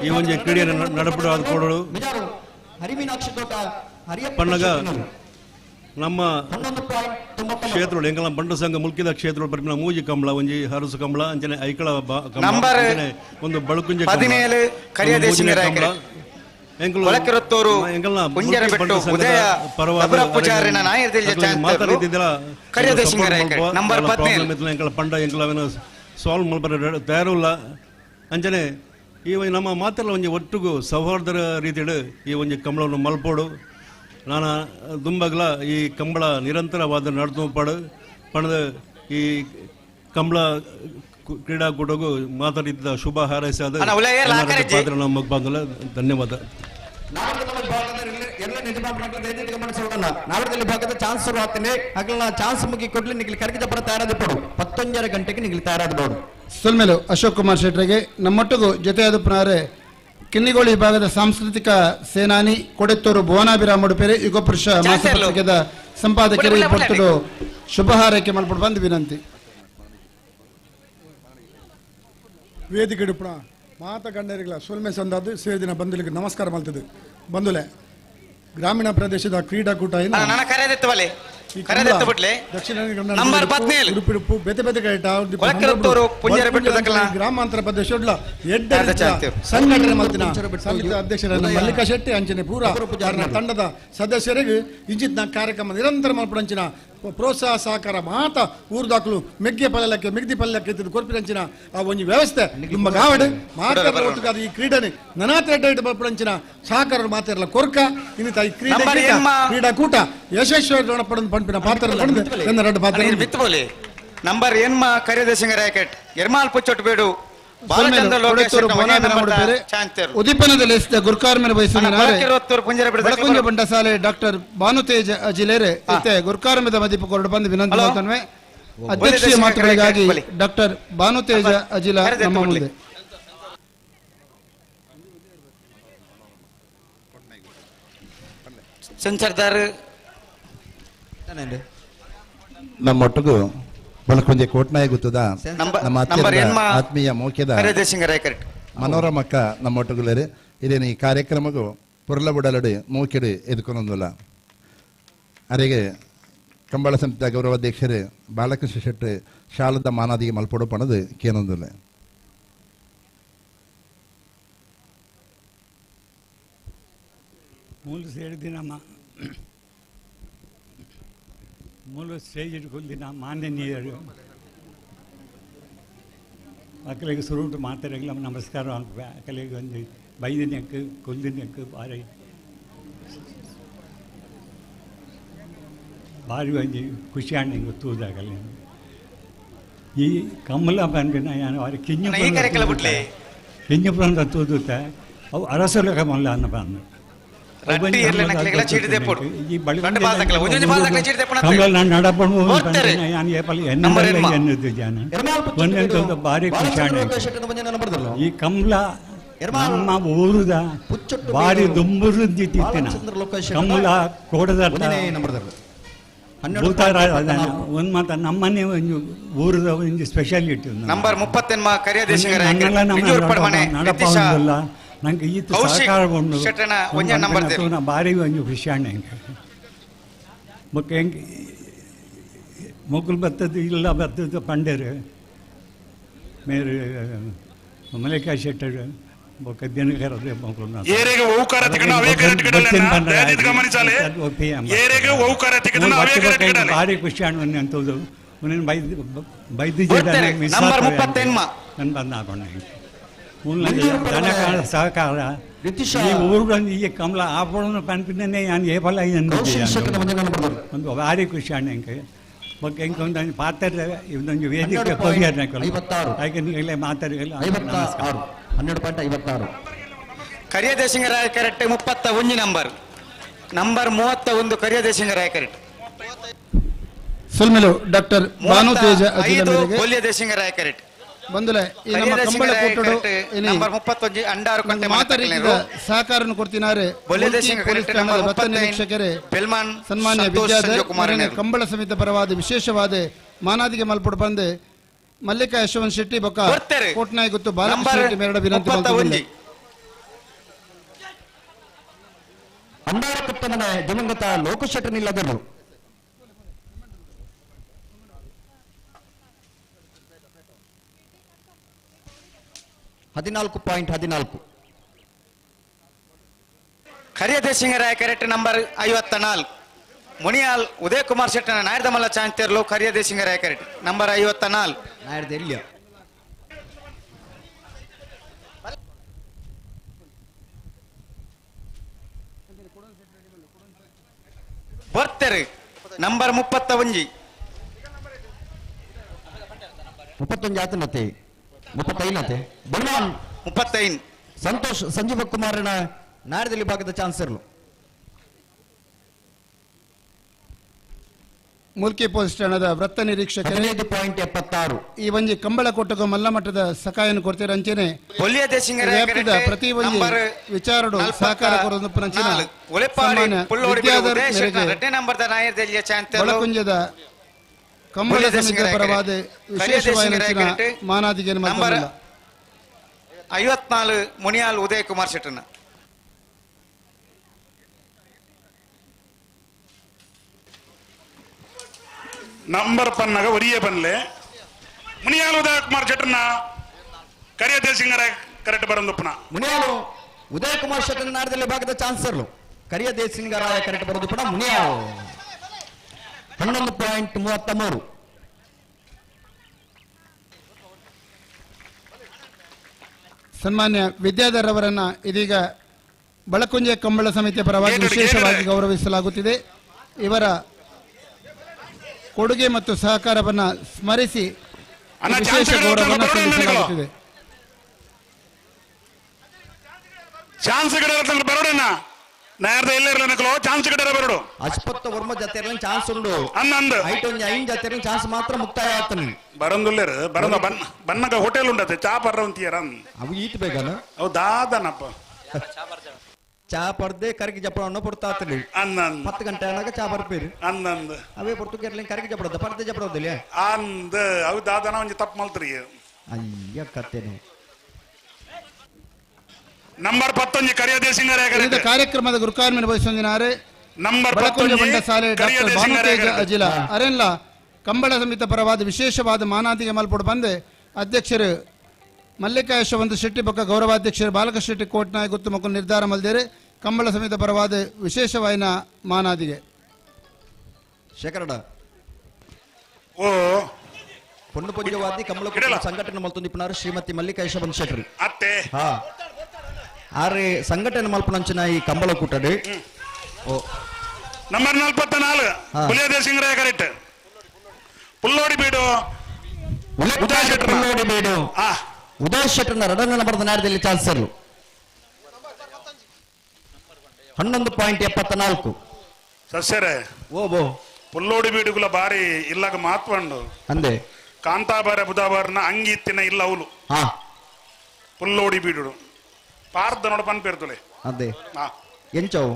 ಈ ಒಂಜಿ ಕ್ರೀಡೆಯನ್ನು ನಡಪಡು ಆದ ಕೊಡೋಡು ಪಣ್ಣಗ ನಮ್ಮ ಕ್ಷೇತ್ರ ಎಂಕಲ ಬಂಡ ಸಂಘ ಮುಲ್ಕಿದ ಕ್ಷೇತ್ರ ಬರ್ಪಿನ ಮೂಜಿ ಕಂಬಳ ಒಂಜಿ ಹರಸು ಕಂಬಳ ಅಂಚನೆ ಐಕಳ ನಂಬರ್ ಒಂದು ಬಳುಕುಂಜೆ 17 ಕರಿಯ ದೇಶಿಂಗರಾಯಕರೇ ಕೊಳಕಿರುತ್ತೂರು ಕುಂಜರಬೆಟ್ಟು ಉದಯ ಪೂಜಾರಿನ ನಾಯರ್ದೆಲ್ಲ ಕರಿಯ ದೇಶಿಂಗರಾಯಕರೇ ನಂಬರ್ 17 ಎಂಕಲ ಪಂಡ ಎಂಕಲ ಸಾಲ್ವ್ ಮಲ್ಪರ ತಯಾರುಲ್ಲ. ಅಂಚನೆ ಈ ಒಂಜಿ ನಮ್ಮ ಮಾತೆಲ್ಲ ಒಂಜಿ ಒಟ್ಟುಗು ಸೌಹಾರ್ದರ ರೀತಿಡು ಈ ಒಂಜಿ ಕಂಬಳವನ್ನು ಮಲ್ಪೋಡು. ನಾನು ದುಂಬಗ್ಲ ಈ ಕಂಬಳ ನಿರಂತರವಾದ ನಡೆದು ಪಣದ ಈ ಕಂಬಳ ಕ್ರೀಡಾಕೂಟಗೂ ಮಾತಾಡಿದ್ದ ಶುಭ ಹಾರೈಸಾದ ಪಾತ್ರ ನಮ್ಮ ಬಂದಲ್ಲ. ಧನ್ಯವಾದ. ನಾವರದಲ್ಲಿ ಭಾಗದ ಚಾನ್ಸ್ ಶುರು ಆಗ್ತೇನೆ ಅಗಲ ಚಾನ್ಸ್ ಮುಗಿ ಕೊಡ್ಲಿ ನಿಗಲಿ ಕರಗಿದ ಬರ ತಯಾರಾದ ಪಡು 11:30 ಗಂಟೆಗೆ ನಿಗಲಿ ತಯಾರಾದ ಬೋಡು. ಸೊಲ್ಮೆಲು ಅಶೋಕ್ ಕುಮಾರ್ ಶೆಟ್ಟರಿಗೆ. ನಮ್ಮೊಟ್ಟಿಗೂ ಜೊತೆಯಾದ ಪುನಾರೆ ಕಿನ್ನಿಗೋಳಿ ವಿಭಾಗದ ಸಾಂಸ್ಕೃತಿಕ ಸೇನಾನಿ ಕೊಡೆತ್ತೂರು ಭುವನಾಭಿರಾಮ್ ಉಡುಪೇರೆ ಯುಗಪುರುಷ ಮಾಸಪತ್ರಿಕೆದ ಸಂಪಾದಕರು ಪೊರ್ತುಡು ಶುಭ ಹಾರೈಕೆ ಮಲ್ಪಡು ಬಂದು ವಿನಂತಿ. ವೇದಿಕೆ ಡುಪ್ಪಣ ಮಾತ ಗಣ್ಯರಿಗಳ ಸೊಲ್ಮೆ ಸಂದಾದು ಸೇರಿದಿನ ಬಂಧುಲಿಗೆ ನಮಸ್ಕಾರ ಮಾಡ್ತದೆ. ಬಂಧುಲೆ ಗ್ರಾಮೀಣ ಪ್ರದೇಶದ ಕ್ರೀಡಾಕೂಟ ದಕ್ಷಿಣ ಉಡುಪಿಡುಪ್ಪು ಬೇತೆ ಬೇತೆ ಗ್ರಾಮಾಂತರ ಪ್ರದೇಶ ಸಂಘಟನೆ ಮಲ್ತಿನ ಸಂಘದ ಅಧ್ಯಕ್ಷರಾದ ಮಲ್ಲಿಕಾ ಶೆಟ್ಟಿ ಅಂಚನೆ ಪೂರ ತಂಡದ ಸದಸ್ಯರಿಗೆ ಇಂಚಿತ್ನ ಕಾರ್ಯಕ್ರಮ ನಿರಂತರ ಮಲ್ಪಡಂಚಿನ ಪ್ರೋತ್ಸಾಹ ಸಹಕಾರ ಮಾತ ಊರು ದಾಖಲು ಮೆಗ್ಗೆ ಪಲ್ಲಕ್ಕೆ ಮೆಗ್ದಿ ಪಲ್ಲಕ್ಕೆ ಇದ್ದು ಕೊರ್ಪಿನಂಚಿನ ಆ ಒಂದು ವ್ಯವಸ್ಥೆ ನಿಮ್ಮ ಗಾವಡು ಮಾತಾಡ ಒಟ್ಟುಗಾದ ಈ ಕ್ರೀಡನೆ ನನಾತ್ರ ಮಲ್ಪಡಂಚಿನ ಸಹಕಾರ ಮಾತಾಡಲ್ಲ ಕೊರ್ಕ ಇನ್ನಿತ ಈ ಕ್ರೀಡೆ ಕ್ರೀಡಾಕೂಟ ಯಶಸ್ವಿ ಪಡೆದು ಪಂಪಿನ ಪಾತ್ರ ಪಡೆದು ನನ್ನ ಎರಡು ಪಾತ್ರ ನಂಬರ್ ಎನ್ಮ ಕರಿಯದೇಶಿಂಗ ರ್ಯಾಕೆಟ್ ಎರ್ಮಾಲ್ ಪುಚ್ಚೊಟ್ಟು ಬೇಡು ಉದ್ದೀಪನದಲ್ಲಿ ಗುರ್ಕಾರ್ಮೆನ ಬಯಸಿದ್ದಾರೆ ಬಂಡಸಾಲೆ ಡಾಕ್ಟರ್ ಭಾನುತೇಜ ಅಜಿಲೇರೆ ಇತ್ತೆ ಗುರ್ಕಾರ್ಮೆದ ಮದಿಪು ಕೊರಡು ಬಂದು ವಿನಂತಿ ಮಾಡ್ತಾನೆ. ಅಧ್ಯಕ್ಷೀಯ ಮಾತುಗಳಿಗಾಗಿ ಡಾಕ್ಟರ್ ಭಾನುತೇಜ ಅಜಿಲ ನಮ್ಮ ಮುಂದೆ. ನಮ್ಮೊಟ್ಟಿಗೂ ಬಳಕೊಂಜೆ ಕೋಟ್ನಾಯ ಗುತ್ತದ ನಮ್ಮ ಆತ್ಮೀಯ ಮೌಖ್ಯದ ಮನೋರಮಕ್ಕ ನಮ್ಮೊಟ್ಟುಗುಲೇರಿ ಇದೇನು ಈ ಕಾರ್ಯಕ್ರಮಕ್ಕೂ ಪುರ್ಲಬುಡಲಡು ಮೂಕಿಡು ಎದುಕೊಂದಲ್ಲ. ಅರೆಗೆ ಕಂಬಳ ಸಮಿತಿಯ ಗೌರವಾಧ್ಯಕ್ಷರು ಬಾಲಕೃಷ್ಣ ಶೆಟ್ಟಿ ಶಾಲದ ಮಾನಾದಿಗೆ ಮಲ್ಪೊಡು ಪಣದು ಕೇನೊಂದಿಲ್ಲ. ಮೂಲ ಸೇರಿದಿನ ಮೂಲ ಸ್ಟೇಜ್ ಇಟ್ಕೊಂಡಿನ ಮಾನ್ಯನೀಯರು ಮಕ್ಕಳಿಗೆ ಸುರುಟು ಮಾತಾಡಲಿಲ್ಲ ನಮಸ್ಕಾರ ಅಕ್ಕಲಿಗೆ ಒಂದು ಬೈದಿನಕ್ಕೆ ಕೊಲ್ದಿನಕ್ಕೆ ಭಾರಿ ಭಾರಿ ಒಂಜಿ ಖುಷಿ ಆಂಡ್ ತೂದಾಗಲ್ಲ. ಈ ಕಮಲ ಬಂದಿನ ನಾನು ಅವ್ರಿಗೆ ಕಿಂಜ ಕಿಂಜಪುರ ತೂದುತ್ತೆ ಅವು ಅರಸಲ ಕಮಲ ಅನ್ನ ಬಂದು ಭಾರಿ ಖುಷಿ. ಈ ಕಮಲ ನಮ್ಮ ಊರುದ ಭಾರಿ ದುಂಬುರುಂದಿತ್ತಿನ ಕಮಲ ಕೋಡದ ಒಂದು ಮಾತ ನಮ್ಮನೆ ಒಂದು ಊರದ ಒಂದು ಸ್ಪೆಷಾಲಿಟಿ. ನಂಬರ್ ನಡಪಲ್ಲ ನಂಗೆ ಈತ ಸಹಕಾರ ಭಾರಿ ಒಂದು ಖುಷಿ ಹೆಂಗೆ ಬೊಕ್ಕ ಹೆಂಗೆ ಮೊಗ್ಲು ಬತ್ತದ್ದು ಇಲ್ಲ ಬತ್ತದ್ದು ಪಂಡೇರು ಮೇರು ಮಲ್ಲಿಕಾ ಶೆಟ್ಟರು ಬೊಕ್ಕ ದಿನಕರ ಮೊಗ್ಲು ಭಾರಿ ಖುಷಿ ಅಂತದ್ದು ಒಂದೊಂದು ಬೈದು ನನ್ನ ಬಂದು ಹಾಕೊಂಡ ದನಕಾರ ಸಹಕಾರ ಈ ಊರುಗಳನ್ನು ಈ ಕಮಲ ಆಪಣನ್ನು ಪನ್ಪಿನೇ ನಾನು ಏ ಫಲ ಒಂದು ಭಾರಿ ಖುಷಿ ಅಣ್ಣ ಹೆಂಗೆ ಬೊಕ್ಕ ಹೆಂಗೆ ಒಂದು ಪಾತ್ರ ಇದೊಂದು ವೇದಿಕೆ ಯಾಕೆ ಮಾತಾಡಿಲ್ಲ. 12.56 ಕರಿಯದೇಶಿಂಗರಾಯ ಕರೆಕ್ಟ್ 31 ನಂಬರ್ ನಂಬರ್ 31 ಕರಿಯದೇಶಿಂಗರಾಯ ಕರೆಕ್ಟ್. ಸುಲ್ಮೆಲು ಡಾಕ್ಟರ್ ಭಾನುತೇಜ ಬೊಲ್ಯದೇಶಿಂಗರಾಯ ಕರೆಕ್ಟ್ ಬಂದುಲೆ ಈ ನಮ್ಮ ಕಂಬಳ ಕೂಟಡು ಸಹಕಾರವನ್ನು ಕೊಡ್ತಿದ್ದಾರೆ ರತ್ನ ನಿರೀಕ್ಷಕರೇ ಸನ್ಮಾನ್ಯ ವಿದ್ಯಾಧರ್ ಕಂಬಳ ಸಮಿತಿ ಪರವಾದ ವಿಶೇಷವಾದ ಮಾನಾದಿಗೆ ಮಲ್ಪಡು ಬಂದೆ ಮಲ್ಲಿಕಾ ಯಶವಂತ್ ಶೆಟ್ಟಿ ಬೊಕ್ಕ ಕೋಟ್ನಾಯ ಗುತ್ತು ಬಾಲಕೃಷ್ಣ ಶೆಟ್ಟಿ ಮೇರಡ ವಿನಂತಿ ಮಾಡ್ತಿದ್ದಾರೆ. ಅಂಡಾರ ಕೊಟ್ಟಮನೆ ದಿವಂಗತ ಲೋಕಶೆಟ್ಟನಿಲ್ಲದರು. 14.14 ಕರಿಯದೇಶಿಂಗರಾಯ ಕರೆಕ್ಟ್ ನಂಬರ್ 54 ಮುನಿಯಾಲ್ ಉದಯ ಕುಮಾರ್ ಶೆಟ್ಟನ ನಾಯರ್ದಮಲ್ಲ ಚಾಂತೇರ್ಲು ಕರಿಯದೇಶಿಂಗರಾಯ ಕರೆಕ್ಟ್ ನಂಬರ್ 54 ನಾಯರ್ದೆಲ್ಲಿಯ. ಬರ್ತೇರು ನಂಬರ್ 31 31 ಆತನತೆ 35 ಬಲ್ವಾನ್ 35 ಸಂತೋಷ್ ಸಂಜೀವ ಕುಮಾರನ ನಾಡದಲ್ಲಿ ಭಾಗದ ಚಾನ್ಸರ್ಲು. ಮುಲ್ಕಿ ಪೊಲೀಸ್ ಠಾಣದ ವೃತ್ತ ನಿರೀಕ್ಷಕರು 15.76 ಈ ಒಂಜಿ ಕಂಬಳಕೋಟకు ಮಲ್ಲಮಟ್ಟದ ಸಕಾಯನ ಕೊಡ್ತೀರ ಅಂಚನೆ ಪ್ರತಿ ಒಂಜಿ ವಿಚಾರಡು ಸಹಕಾರ ಕೊರದು ಕಂಬಳ ಸಮಿತಿಯ ಪರವಾದ ವಿಶೇಷವಾದ ಮಾನಾದಿಗೆ ನಂಬರ್ 54 ಮುನಿಯಾಲ್ ಉದಯ ಕುಮಾರ್ ಶೆಟ್ಟನ. ನಂಬರ್ ಪನ್ನಾಗ ಒರಿಯೇ ಬನ್ಲೆ ಮುನಿಯಾಲು ಉದಯ ಕುಮಾರ್ ಶೆಟ್ಟರ್ನ ಕರಿಯ ದೇಸಿಂಗರ ಕರೆಕ್ಟ್ ಬರಂದುಪ್ಪನ. ಮುನಿಯಾಲು ಉದಯ ಕುಮಾರ್ ಶೆಟ್ಟರ್ ನಾಡದಲ್ಲಿ ಭಾಗದ ಚಾನ್ಸರ್ಲು ಕರಿಯ ದೇಸಿಂಗರಾಯ ಕರೆಕ್ಟ್ ಬರಂದುಪ್ಪನ ಮುನಿಯಾಲು 11.33. ಸನ್ಮಾನ್ಯ ವಿದ್ಯಾಧರ್ ಅವರನ್ನ ಇದೀಗ ಬಳಕುಂಜೆ ಕಂಬಳ ಸಮಿತಿಯ ಪರವಾಗಿ ವಿಶೇಷವಾಗಿ ಗೌರವಿಸಲಾಗುತ್ತಿದೆ. ಇವರ ಕೊಡುಗೆ ಮತ್ತು ಸಹಕಾರವನ್ನು ಸ್ಮರಿಸಿ ವಿಶೇಷ ಗೌರವವನ್ನು ಸಲ್ಲಿಸಲಾಗುತ್ತಿದೆ. ಚಾನ್ಸ್ ಬರೋಡಣ್ಣ ನಾಯರ್ದ ಎಲ್ಲ ಇರಲ್ಲ ಚಾನ್ಸ್ ಕಡೆ ಬರೋಡು ಅಸ್ಪತ್ತ ವರ್ಮ ಜೊತೆ ಚಾನ್ಸ್ ಉಂಡು ಅನ್ನಂದು ಐಟ್ ಒಂಜಿ ಐನ್ ಜೊತೆ ಚಾನ್ಸ್ ಮಾತ್ರ ಮುಕ್ತಾಯ ಆಗ್ತಾನೆ ಬರಂದುಲ್ಲೇರು ಬರಂದ ಬನ್ನಗ ಹೋಟೆಲ್ ಉಂಡತೆ ಚಾ ಪರ್ರ ಅಂತೀರ ಅವು ಈತ್ ಬೇಕನ ಅವು ದಾದನಪ್ಪ ಚಾ ಪರ್ದೆ ಕರಗಿ ಜಪ್ಪಡವನ್ನು ಪೊರ್ತಾತ್ರಿ ಅನ್ನಂದ್ 10 ಗಂಟೆ ಆನಾಗ ಚಾ ಬರ್ಪೇರು ಅನ್ನಂದ್ ಅವೇ ಪೊರ್ತುಗೇರ್ಲಿಂಗ್ ಕರಗಿ ಜಪ್ಪಡದ ಪರ್ದೆ ಜಪ್ಪಡೋದಿಲ್ಲ ಅಂದ ಅವು ದಾದನ ಒಂಜಿ ತಪ್ಪು ಮಲ್ತ್ರಿ ಅಯ್ಯ ಕತ್ತೇನೆ. ನಂಬರ್ 11 ಕರಿಯ ದೇಸಿಂಗರ ಕಾರ್ಯಕ್ರಮದ ಗುರುಕಾರ್ಮಿನ ವಹಿಸಿದ್ದಾರೆ ನಂಬರ್ ಬಳಕುಂಜ ಬಂಡಸಾಲೆ ಡಾಕ್ಟರ್ ಭಾನುತೇಜ ಅಜಿಲ ಅರೆಲ್ಲ ಕಂಬಳ ಸಮಿತಿ ಪರವಾದ ವಿಶೇಷವಾದ ಮಾನಾದಿಗೆ ಮಲ್ಪೊಡು ಬಂದೆ ಅಧ್ಯಕ್ಷರು ಮಲ್ಲಿಕಾ ಯಶವಂತ ಶೆಟ್ಟಿ ಬೊಕ್ಕ ಗೌರವಾಧ್ಯಕ್ಷರು ಬಾಲಕ ಶೆಟ್ಟಿ ಕೋಟ್ನಾಯ ಗುತ್ತು ಮಕ್ಕಳು ನಿರ್ಧಾರ ಮಲ್ದೇರೆ ಕಂಬಳ ಸಮಿತಿ ಪರವಾದ ವಿಶೇಷವಾಯಿನ ಮಾನಾದಿಗೆ. ಶೇಖರಡ ಓ ಪೊಣ್ಣು ಪಂಜವಾದಿ ಕಂಬಳ ಸಂಘಟನೆ ಮಲ್ತೊಂದಿಪ್ಪನಾರು ಶ್ರೀಮತಿ ಮಲ್ಲಿಕಾ ಯಶವಂತ ಶೆಟ್ಟಿ ಅತ್ತೆ ಹಾ ಆರೆ ಸಂಘಟನೆ ಮಲ್ಪನಂಚಿನ ಈ ಕಂಬಳ ಕೂಟಡಿ. ಓ ನಂಬರ್ 44 ಪುಲಿಯ ದೇಸಿಂಗರಾಯ ಕರೆಕ್ಟ್ ಪುಲ್ಲೋಡಿ ಬೀಡು ಉದಯ ಶೆಟ್ಟರ್ ಪುಲ್ಲೋಡಿ ಬೀಡು ಉದಯ ಶೆಟ್ಟರ್ನ ಎರಡನೇ ನಂಬರ್ದ ನಾಡದಲ್ಲಿ ಚಾನ್ಸರ್ 11.74. ಸಸ್ಯರೇ ಓ ಬೋ ಪುಲ್ಲೋಡಿ ಬೀಡುಗುಲ ಬಾರಿ ಇಲ್ಲಾಗ ಮಹತ್ವ ಉಂಡು ಅಂದೆ ಕಾಂತಾಬಾರ ಬುಧಾಬಾರನ ಅಂಗಿ ಇತ್ತಿನ ಇಲ್ಲ ಅವಲು ಪುಲ್ಲೋಡಿ ಬೀಡು ಪಾರ್ದ ನೋಡ ಪನ್ ಪೇರ್ತುಲೆ ಅದೇ ಎಂಚವು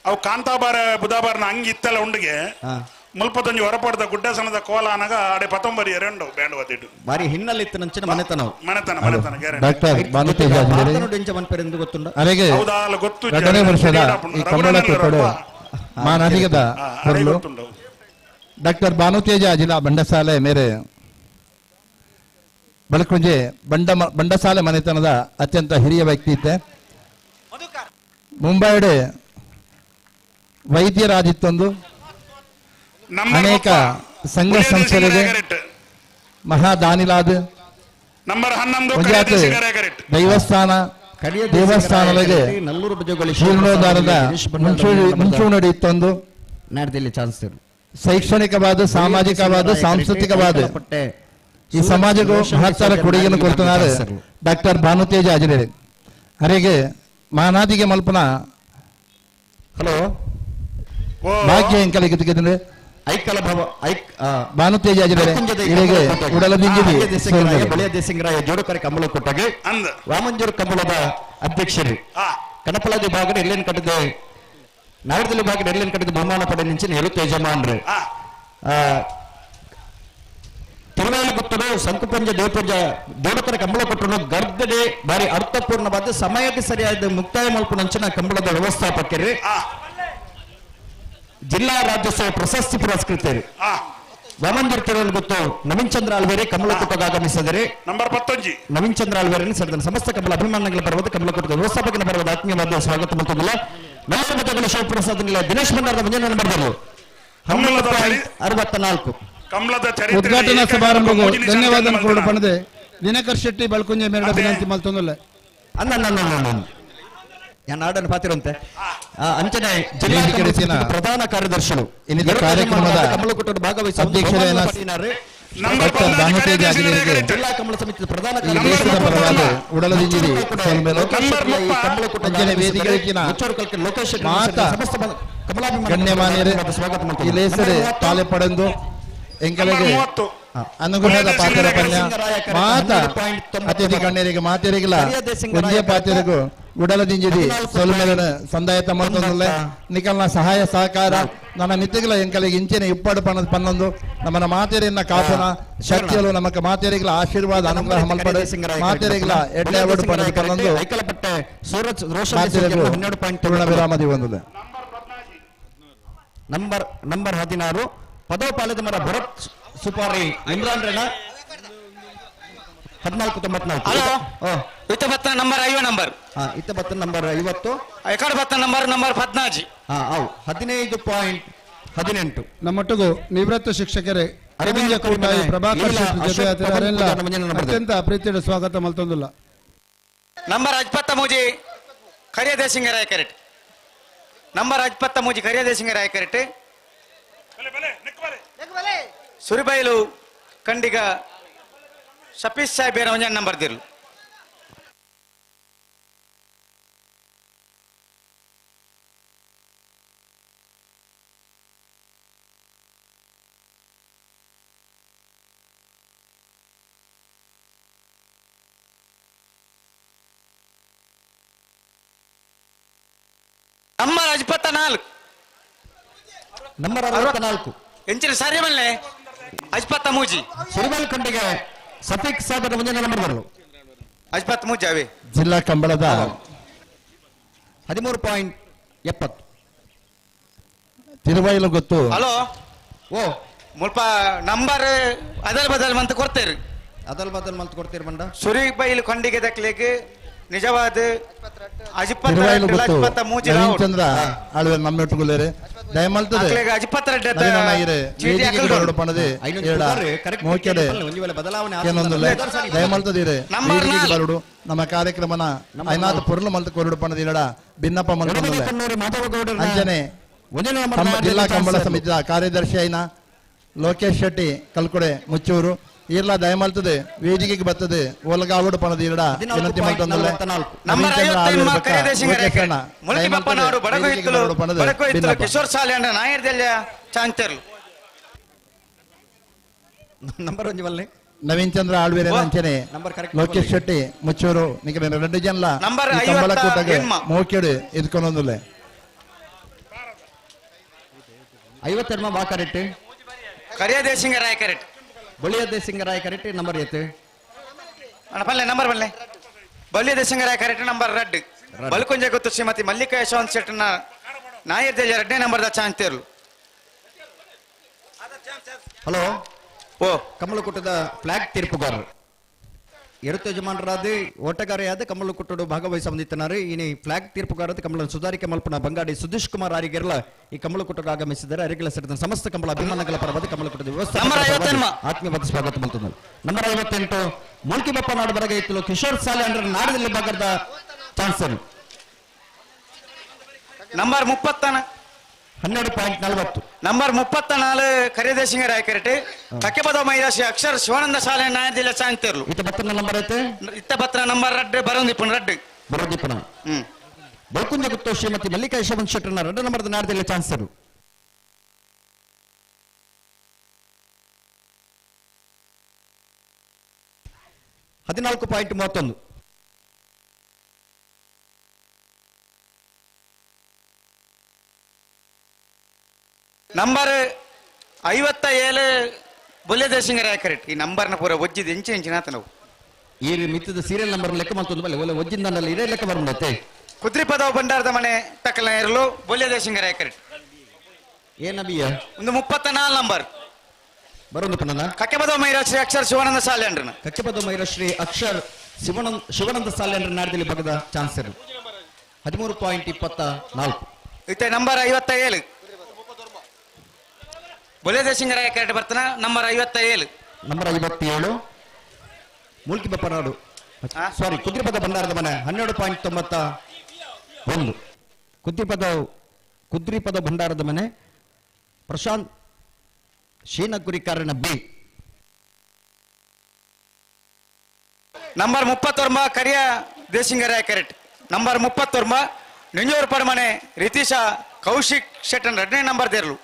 ಅವು ಕಾಂತಾಬಾರ ಬುಧಾಬಾರನ ಅಂಗಿ ಇತ್ತಲ್ಲ ಉಂಡಿಗೆ ಮುಲ್ಪತ್ತೊಂಜಿ ಹೊರಪಡ್ದ ಗುಡ್ಡಸನದ ಕೋಲ ಅನಗ ಅಡೆ ಪತೊಂಬರಿ ಎರಡು ಬ್ಯಾಂಡ್ ಒತ್ತಿಟ್ಟು ಬಾರಿ ಹಿನ್ನೆಲೆ ನಂಚಿನ ಮನೆತನ ಮನೆತನ ಮನೆತನ ಡಾಕ್ಟರ್ ಭಾನುತೇಜ ಎಂಚ ಮನ್ಪೇರೆಂದು ಗೊತ್ತುಂಡ ಅರೆಗೆ ಗೊತ್ತು ಎರಡನೇ ವರ್ಷದ ಈ ಕಂಬಳ ಕೂಟಡು ಮಾನಾದಿಗದ ಪೊರ್ಲು ಡಾಕ್ಟರ್ ಭಾನುತೇಜ ಜಿಲ್ಲಾ ಬಂಡಸಾಲೆ ಮೇರೆ ಬಳಕುಂಜೆ ಬಂಡಸಾಲೆ ಮನೆತನದ ಅತ್ಯಂತ ಹಿರಿಯ ವ್ಯಕ್ತಿ ಇದ್ದೆ. ಮುಂಬೈಡೆ ವೈದ್ಯರಾದಿತ್ತೊಂದು ಅನೇಕ ಸಂಘ ಸಂಸ್ಥೆಗಳಿಗೆ ಮಹಾದಾನಿಲಾದ ದೈವಸ್ಥಾನ ದೇವಸ್ಥಾನಗಳಿಗೆ ಜೀರ್ಣೋದ್ಧಾರದ ಮುಂಚೂಣಿ ಇತ್ತೊಂದು ಶೈಕ್ಷಣಿಕವಾದ ಸಾಮಾಜಿಕವಾದ ಸಾಂಸ್ಕೃತಿಕವಾದ ಈ ಸಮಾಜಕ್ಕೂ ಮಹತ್ತರ ಕೊಡುಗೆಯನ್ನು ಕೊಡ್తున్నారు ಡಾಕ್ಟರ್ ಭಾನುತೇಜ ಅಜಿರೇರಿ. ಅರೆಗೆ ಮಾನಾದಿಗೆ ಮಲ್ಪನ ಹಲೋ ಭಾಗ್ಯ ಎಂಕಲಿಗೆ ಐಕಲ ಭವ ಐಕ್ ಭಾನುತೇಜ ಅಜಿರೇರಿ ಇವರಿಗೆ ಉಡಲ ದಿಂಜಿದಿ ಬಳಿಯ ದೇಸಿಂಗರಾಯ ಜೋಡುಕರೆ ಕಂಬಳ ಕೊಟ್ಟಾಗೆ ವಾಮಂಜೂರು ಕಂಬಳದ ಅಧ್ಯಕ್ಷರು ಕಣಪಲಾದಿ ಭಾಗದ ಎಲ್ಲೇನು ಕಟ್ಟಿದೆ ನಾಗರದಲ್ಲಿ ಭಾಗದ ಎಲ್ಲೇನು ಕಟ್ಟಿದ ಬಹುಮಾನ ಪಡೆ ನಿಂಚಿನ ಹೇಳುತ್ತ ಯಜಮಾನ್ರು ತಿರುವೇಲುಗುತ್ತಲು ಸಂಕುಪಂಜ ದೇವಪಂಜ ದೇವತರ ಕಂಬಳ ಕೊಟ್ಟರು ಗರ್ದಡೆ ಬಾರಿ ಅರ್ಥಪೂರ್ಣವಾದ ಸಮಯಕ್ಕೆ ಸರಿಯಾದ ಮುಕ್ತಾಯ ಮಲ್ಪುನಂಚಿನ ಕಂಬಳದ ವ್ಯವಸ್ಥಾಪಕರು ಜಿಲ್ಲಾ ರಾಜ್ಯೋತ್ಸವ ಪ್ರಶಸ್ತಿ ಪುರಸ್ಕೃತರು ವಾಮಂಜೂರು ತಿರುವೇಲುಗುತ್ತು ನವೀನ್ ಚಂದ್ರ ಆಲ್ವೇರಿ ಕಮಲಕೂಟಕ್ಕೆ ಆಗಮಿಸಿದರೆ ನಂಬರ್ 11 ನವೀನ್ ಚಂದ್ರ ಆಲ್ವೇರಿ ಸೇರಿದ ಸಮಸ್ತ ಕಮಲ ಅಭಿಮಾನಿಗಳ ಪರ್ವದ ಕಮಲಕೂಟದ ವ್ಯವಸ್ಥಾಪಕನ ಪರ್ವದ ಆತ್ಮೀಯವಾದ ಸ್ವಾಗತ ಮತ್ತೊಂದಿಲ್ಲ ನಮ್ಮ ಶಿವಪ್ರಸಾದ್ ದಿನೇಶ್ ಭಂಡಾರದ ಮುಂಜಾನೆ ನಂಬರ್ 11.64 ಕಮಲದ ಉದ್ಘಾಟನಾ ಸಮಾರಂಭಕ್ಕೂ ಧನ್ಯವಾದ ಪಣದೆ ದಿನಕರ್ ಶೆಟ್ಟಿ ಬಳಕುಂಜೆ ಮೇರಡ ವಿನಂತಿ ಮಲ್ತೊಂದುಲ್ಲ. ಅನ್ನ ನಾಡನ್ನು ಪಾತಿರಂತೆ ಅಂಚನೆ ಜಿಲ್ಲಾ ಪ್ರಧಾನ ಕಾರ್ಯದರ್ಶಿಗಳು ಕಾರ್ಯಕ್ರಮದ ಕಮಲಕೂಟದ ಭಾಗವಹಿಸಿ ಜಿಲ್ಲಾ ಕಮಲ ಸಮಿತಿಯ ಪ್ರಧಾನ ಗಣ್ಯಮಾನ್ಯರೇ ಈ ಲೇಸರೆ ತಾಲೆ ಪಡೆದು ಎಂಕಲೆಗೆ ಅನುಗ್ರಹದ ಪಾತ್ರ ಪನ್ಯ ಮಾತ ಅತಿಥಿ ಗಣ್ಯರಿಗೆ ಮಾತೆರಿಗಿಲ್ಲ ಒಂದೇ ಪಾತ್ರೆಗೂ ಉಡಲದಿಂಜಿದಿ ಸೊಲ್ಮೆಲನ ಸಂದಾಯ ತಮ್ಮತ್ತೊಂದಲ್ಲ ನಿಕಲ್ನ ಸಹಾಯ ಸಹಕಾರ ನನ್ನ ಮಿತಿಗಳ ಎಂಕಲಿಗೆ ಇಂಚಿನ ಇಪ್ಪಾಡು ಪನ್ನದು ಪನ್ನೊಂದು ನಮ್ಮನ ಮಾತೆರಿನ ಕಾಪನ ಶಕ್ತಿಯಲು ನಮಕ ಮಾತೆರಿಗಳ ಆಶೀರ್ವಾದ ಅನುಗ್ರಹ ಮಲ್ಪಡು ಮಾತೆರಿಗಳ ಎಡ್ಡೆ ಅವಡು ಪನ್ನದು ಪನ್ನೊಂದು ಮಾತೆರಿಗೂ ಪೂರ್ಣ ವಿರಾಮದಿ ಒಂದುದೆ. ನಂಬರ್ ನಂಬರ್ 16 ಪದೋಪಾಲದ ಮರ ಭರತ್ ಸುಪಾರಿ ಇಮ್ರಾನ್ ರೇಣ 1494. ಹಲೋ ಇತ್ತ ಬತ್ತ ನಂಬರ್ 50 ನಂಬರ್. ಇತ್ತ ಬತ್ತ ನಂಬರ್ 50. ಎಕಡೆ ಬತ್ತ ನಂಬರ್ ನಂಬರ್ 14. ಅವು 15.18. ನಮ್ಮೊಟ್ಟಿಗೂ ನಿವೃತ್ತ ಶಿಕ್ಷಕರೇ ಅರವಿಂದ ಕೂಟಾಯಿ ಪ್ರಭಾಕರ್ ಶೆಟ್ಟಿ ಜೊತೆ ಅವರೆಲ್ಲ ಅತ್ಯಂತ ಪ್ರೀತಿಯ ಸ್ವಾಗತ ಮಲ್ತೊಂದುಲ್ಲ. ನಂಬರ್ 53 ಕರಿಯ ದೇಸಿಂಗರಾಯ ಕರೆಕ್ಟ್. ನಂಬರ್ 53 ಕರಿಯ ದೇಸಿಂಗರಾಯ ಕರೆಕ್ಟ್. ಸುರಿಬೈಲು ಕಂಡಿಗ ಸಫೀಶ್ ಸಾಹೇಬ್ ಒಂಜನ್ ನಂಬರ್ ದಿರ್ಲು. ನಂಬರ್ 54. ನಂಬರ್ 64 ಎಂಚಿನ ಸಾರಿ ಮಲ್ಲೆ 53. ಸುರಿಬೈಲು ಕಂಡಿಗೆ ಸಫೀಕ್ ಸಾಹೇಬರ ಮುಂದಿನ ನಂಬರ್ ಬರಲು 53 ಅವೇ. ಜಿಲ್ಲಾ ಕಂಬಳದ 13.70. ತಿರುವೈಲು ಗೊತ್ತು. ಹಲೋ ಓ ಮುಲ್ಪ ನಂಬರ್ ಅದಲ್ ಬದಲ್ ಮಂತ್ ಕೊಡ್ತೇರಿ. ಅದಲ್ ಬದಲ್ ಮಂತ್ ಕೊಡ್ತೀರಿ ಬಂಡ. ಸುರಿಬೈಲು ಕಂಡಿಗೆ ದಕ್ಲಿಗೆ ನಿಜವಾದ ತಿರುವೈಲು ಗೊತ್ತು ನವೀನ್ ಚಂದ್ರ ಆಳ್ವೆ ನಮ್ಮೆಟ್ಟುಗುಲೇರೆ ದಯಮಲ್ತದೆ ದಯಮಲ್ತದಿರೆ ವೇದಿಕೆಗೆ ಬರುಡು ನಮ್ಮ ಕಾರ್ಯಕ್ರಮನ ಐನಾಥ ಪೊರುಳು ಮಲ್ತ ಕೊರಡು ಪಣದಿರಡ ಭಿನ್ನಪ್ಪ ಮಲ್ತೊಂದುಲ್ಲೆ. ಅಂಚನೆ ಜಿಲ್ಲಾ ಕಂಬಳ ಸಮಿತಿಯ ಕಾರ್ಯದರ್ಶಿ ಐನ ಲೋಕೇಶ್ ಶೆಟ್ಟಿ ಕಲ್ಕೊಡೆ ಮುಚ್ಚೂರು ಈರ್ಲ ದಯಮಲ್ತದೆ ವೇದಿಕೆಗೆ ಬರ್ತದೆ ಒಲಗಾವಡು ಪಣದಿರಡ ವಿನಂತಿ ಮಲ್ತೊಂದುಲ್ಲೆ. ಕಿಶೋರ್ ಸಾಲೆ ನಾಯರ್ದೆಲ್ಲ ಚಾಂತರ್ಲು ನಂಬರ್ ಒಂಜಿ ನವೀನ್ ಚಂದ್ರ ಆಳ್ವೇರ ಅಂಚನೆ ಲೋಕೇಶ್ ಶೆಟ್ಟಿ ಮುಚ್ಚೂರು ನಿಕಲೆ ಎರಡು ಜನಲ ಕಂಬಳ ಕೂಟಗೆ ಮೋಕೆಡು ಎದ್ಕೊಂಡೊಂದುಲ್ಲೆ. 50 ವಾ ಕರೆಕ್ಟ್. ಕರಿಯ ದೇಸಿಂಗರಾಯ ಕರೆಕ್ಟ್. ಬಳಿಯ ದೇಸಿಂಗರಾಯ ಕರೆಕ್ಟ್ ನಂಬರ್ ಎತ್ತು ಬಲ್ಲೆ ನಂಬರ್ ಬಲ್ಲೆ ಬಳಿಯ ದೇಸಿಂಗರಾಯ ಕರೆಕ್ಟ್ ನಂಬರ್ ರೆಡ್. ಬಲ್ಕೊಂಜೆ ಗೊತ್ತು ಶ್ರೀಮತಿ ಮಲ್ಲಿಕಾ ಯಶವಂತ್ ಶೆಟ್ಟನ ನಾಯರ್ ದೇಜ ಎರಡನೇ ನಂಬರ್ the ಚಾಂತೇರ್ಲು. ಹಲೋ ಓ ಕಮಲಕೂಟದ ಫ್ಲಾಗ್ ತೀರ್ಪುಗಾರರು ಎರುತ್ತ ಯಜಮಾನರಾದ ಓಟಗಾರೆಯಾದ ಕಮಲಕೂಟಡು ಭಾಗವಹಿಸ ಹೊಂದಿತ್ತನಾರು. ಇನಿ ಫ್ಲಾಗ್ ತೀರ್ಪುಗಾರದ ಕಮಲ ಸುಧಾರಿಕೆ ಮಲ್ಪನ ಬಂಗಾಡಿ ಸುಧೀಶ್ ಕುಮಾರ್ ಆರಿಗೆರ್ಲ ಈ ಕಮಲಕೂಟಕ್ಕೆ ಆಗಮಿಸಿದ್ದಾರೆ. ಅರಿಗೆಲ ಸೇರಿದ ಸಮಸ್ತ ಕಮಲ ಅಭಿಮಾನಗಳ ಪರವಾದ ಕಮಲಕೂಟದ ವ್ಯವಸ್ಥೆ ಆತ್ಮೀಯವಾದ ಸ್ವಾಗತ ಮಲ್ತುಂದರು. ನಂಬರ್ 58 ಮೂಲ್ಕಿ ಬಪ್ಪ ನಾಡು ಬರಗ ಇತ್ತು ಕಿಶೋರ್ ಸಾಲೆ ಅಂದ್ರೆ ನಾಡದಲ್ಲಿ ಭಾಗದ ಚಾನ್ಸರ್. ನಂಬರ್ 30 12.40. ನಂಬರ್ 34 ಕರಿದೇಸಿಂಗರಾಯ ಕರೆಕ್ಟ್. ಕಕ್ಕೆಪದ ಮೈದಾಸಿ ಅಕ್ಷರ ಶಿವಾನಂದ ಶಾಲೆ ನಾಯದಿಲ್ಲ ಚಾಂತೇರ್ಲು. ಇತ್ತ ಬತ್ತನ ನಂಬರ್ ಐತೆ. ಇತ್ತ ಬತ್ತನ ನಂಬರ್ ರಡ್ಡು ಬರೋಂದಿಪ್ಪನ ರಡ್ಡು ಬರೋಂದಿಪ್ಪನ. ಬಲ್ಕುಂಜ ಗುತ್ತು ಶ್ರೀಮತಿ ಮಲ್ಲಿಕಾ ಯಶವಂತ ಶೆಟ್ಟರ್ನ 2 ನಂಬರ್ದ ನಾಡದಿಲ್ಲ ಚಾನ್ಸರು. 14.31. ನಂಬರ್ 57 ಬೊಲ್ಯದೇಸಿಂಗರಾಯ ಕರೆಕ್ಟ್. ಈ ನಂಬರ್ನ ಪೂರ ಒಜ್ಜಿದ ಇಂಚು ಇಂಚಿನ ನಾವು ಈ ಮಿತ್ತದ ಸೀರಿಯಲ್ ನಂಬರ್ ಲೆಕ್ಕ ಮಲ್ತೊಂದು ಬಲ್ಲೆ ಒಳ್ಳೆ ಒಜ್ಜಿಂದ ಇದೇ ಲೆಕ್ಕ ಬರ್ಮತ್ತೆ. ಕುದ್ರಿಪದವು ಭಂಡಾರದ ಮನೆ ತಕ್ಕಲ ಇರಲು ಬೊಲ್ಯದೇಸಿಂಗರಾಯ ಕರೆಕ್ಟ್. ಏನಬಿಯ ಒಂದು 34 ನಂಬರ್ ಬರೋದು ಪನ್ನನ. ಕಕ್ಕೆಪದವು ಮೈರಾಶ್ರೀ ಅಕ್ಷರ್ ಶಿವಾನಂದ ಸಾಲ್ಯಾಂಡ್ರನ. ಕಕ್ಕೆಪದವು ಮೈರಾಶ್ರೀ ಅಕ್ಷರ್ ಶಿವಾನಂದ ಸಾಲ್ಯಾಂಡ್ರ ನಾಡದಲ್ಲಿ ಬಗದ ಚಾನ್ಸರ್ 13.24. ಇತ್ತೆ ನಂಬರ್ 57 ಬೊಲ್ಯದೇಸಿಂಗರಾಯ ಕರೆಕ್ಟ್ ಬರ್ತಾನ. Number 57. Number 57 Mulki Bappanadu sorry ಕುದ್ರಿಪದ ಭಂಡಾರದ ಮನೆ 12.94. 1. ಕುದ್ರಿಪದ ಭಂಡಾರದ ಮನೆ ಪ್ರಶಾಂತ್ ಶೀನಕುರಿಕಾರನ ಬಿ. ನಂಬರ್ 39 ಕರಿಯ ದೇಶಿಂಗರಾಯ ಕರೆಕ್ಟ್. ನಂಬರ್ 39 ನಿಂಜೂರು ಪಡಮನೆ ರಿತೀಶ ಕೌಶಿಕ್ ಶೆಟ್ಟನ್ 2ನೇ ನಂಬರ್ ದೇರ್ಲು.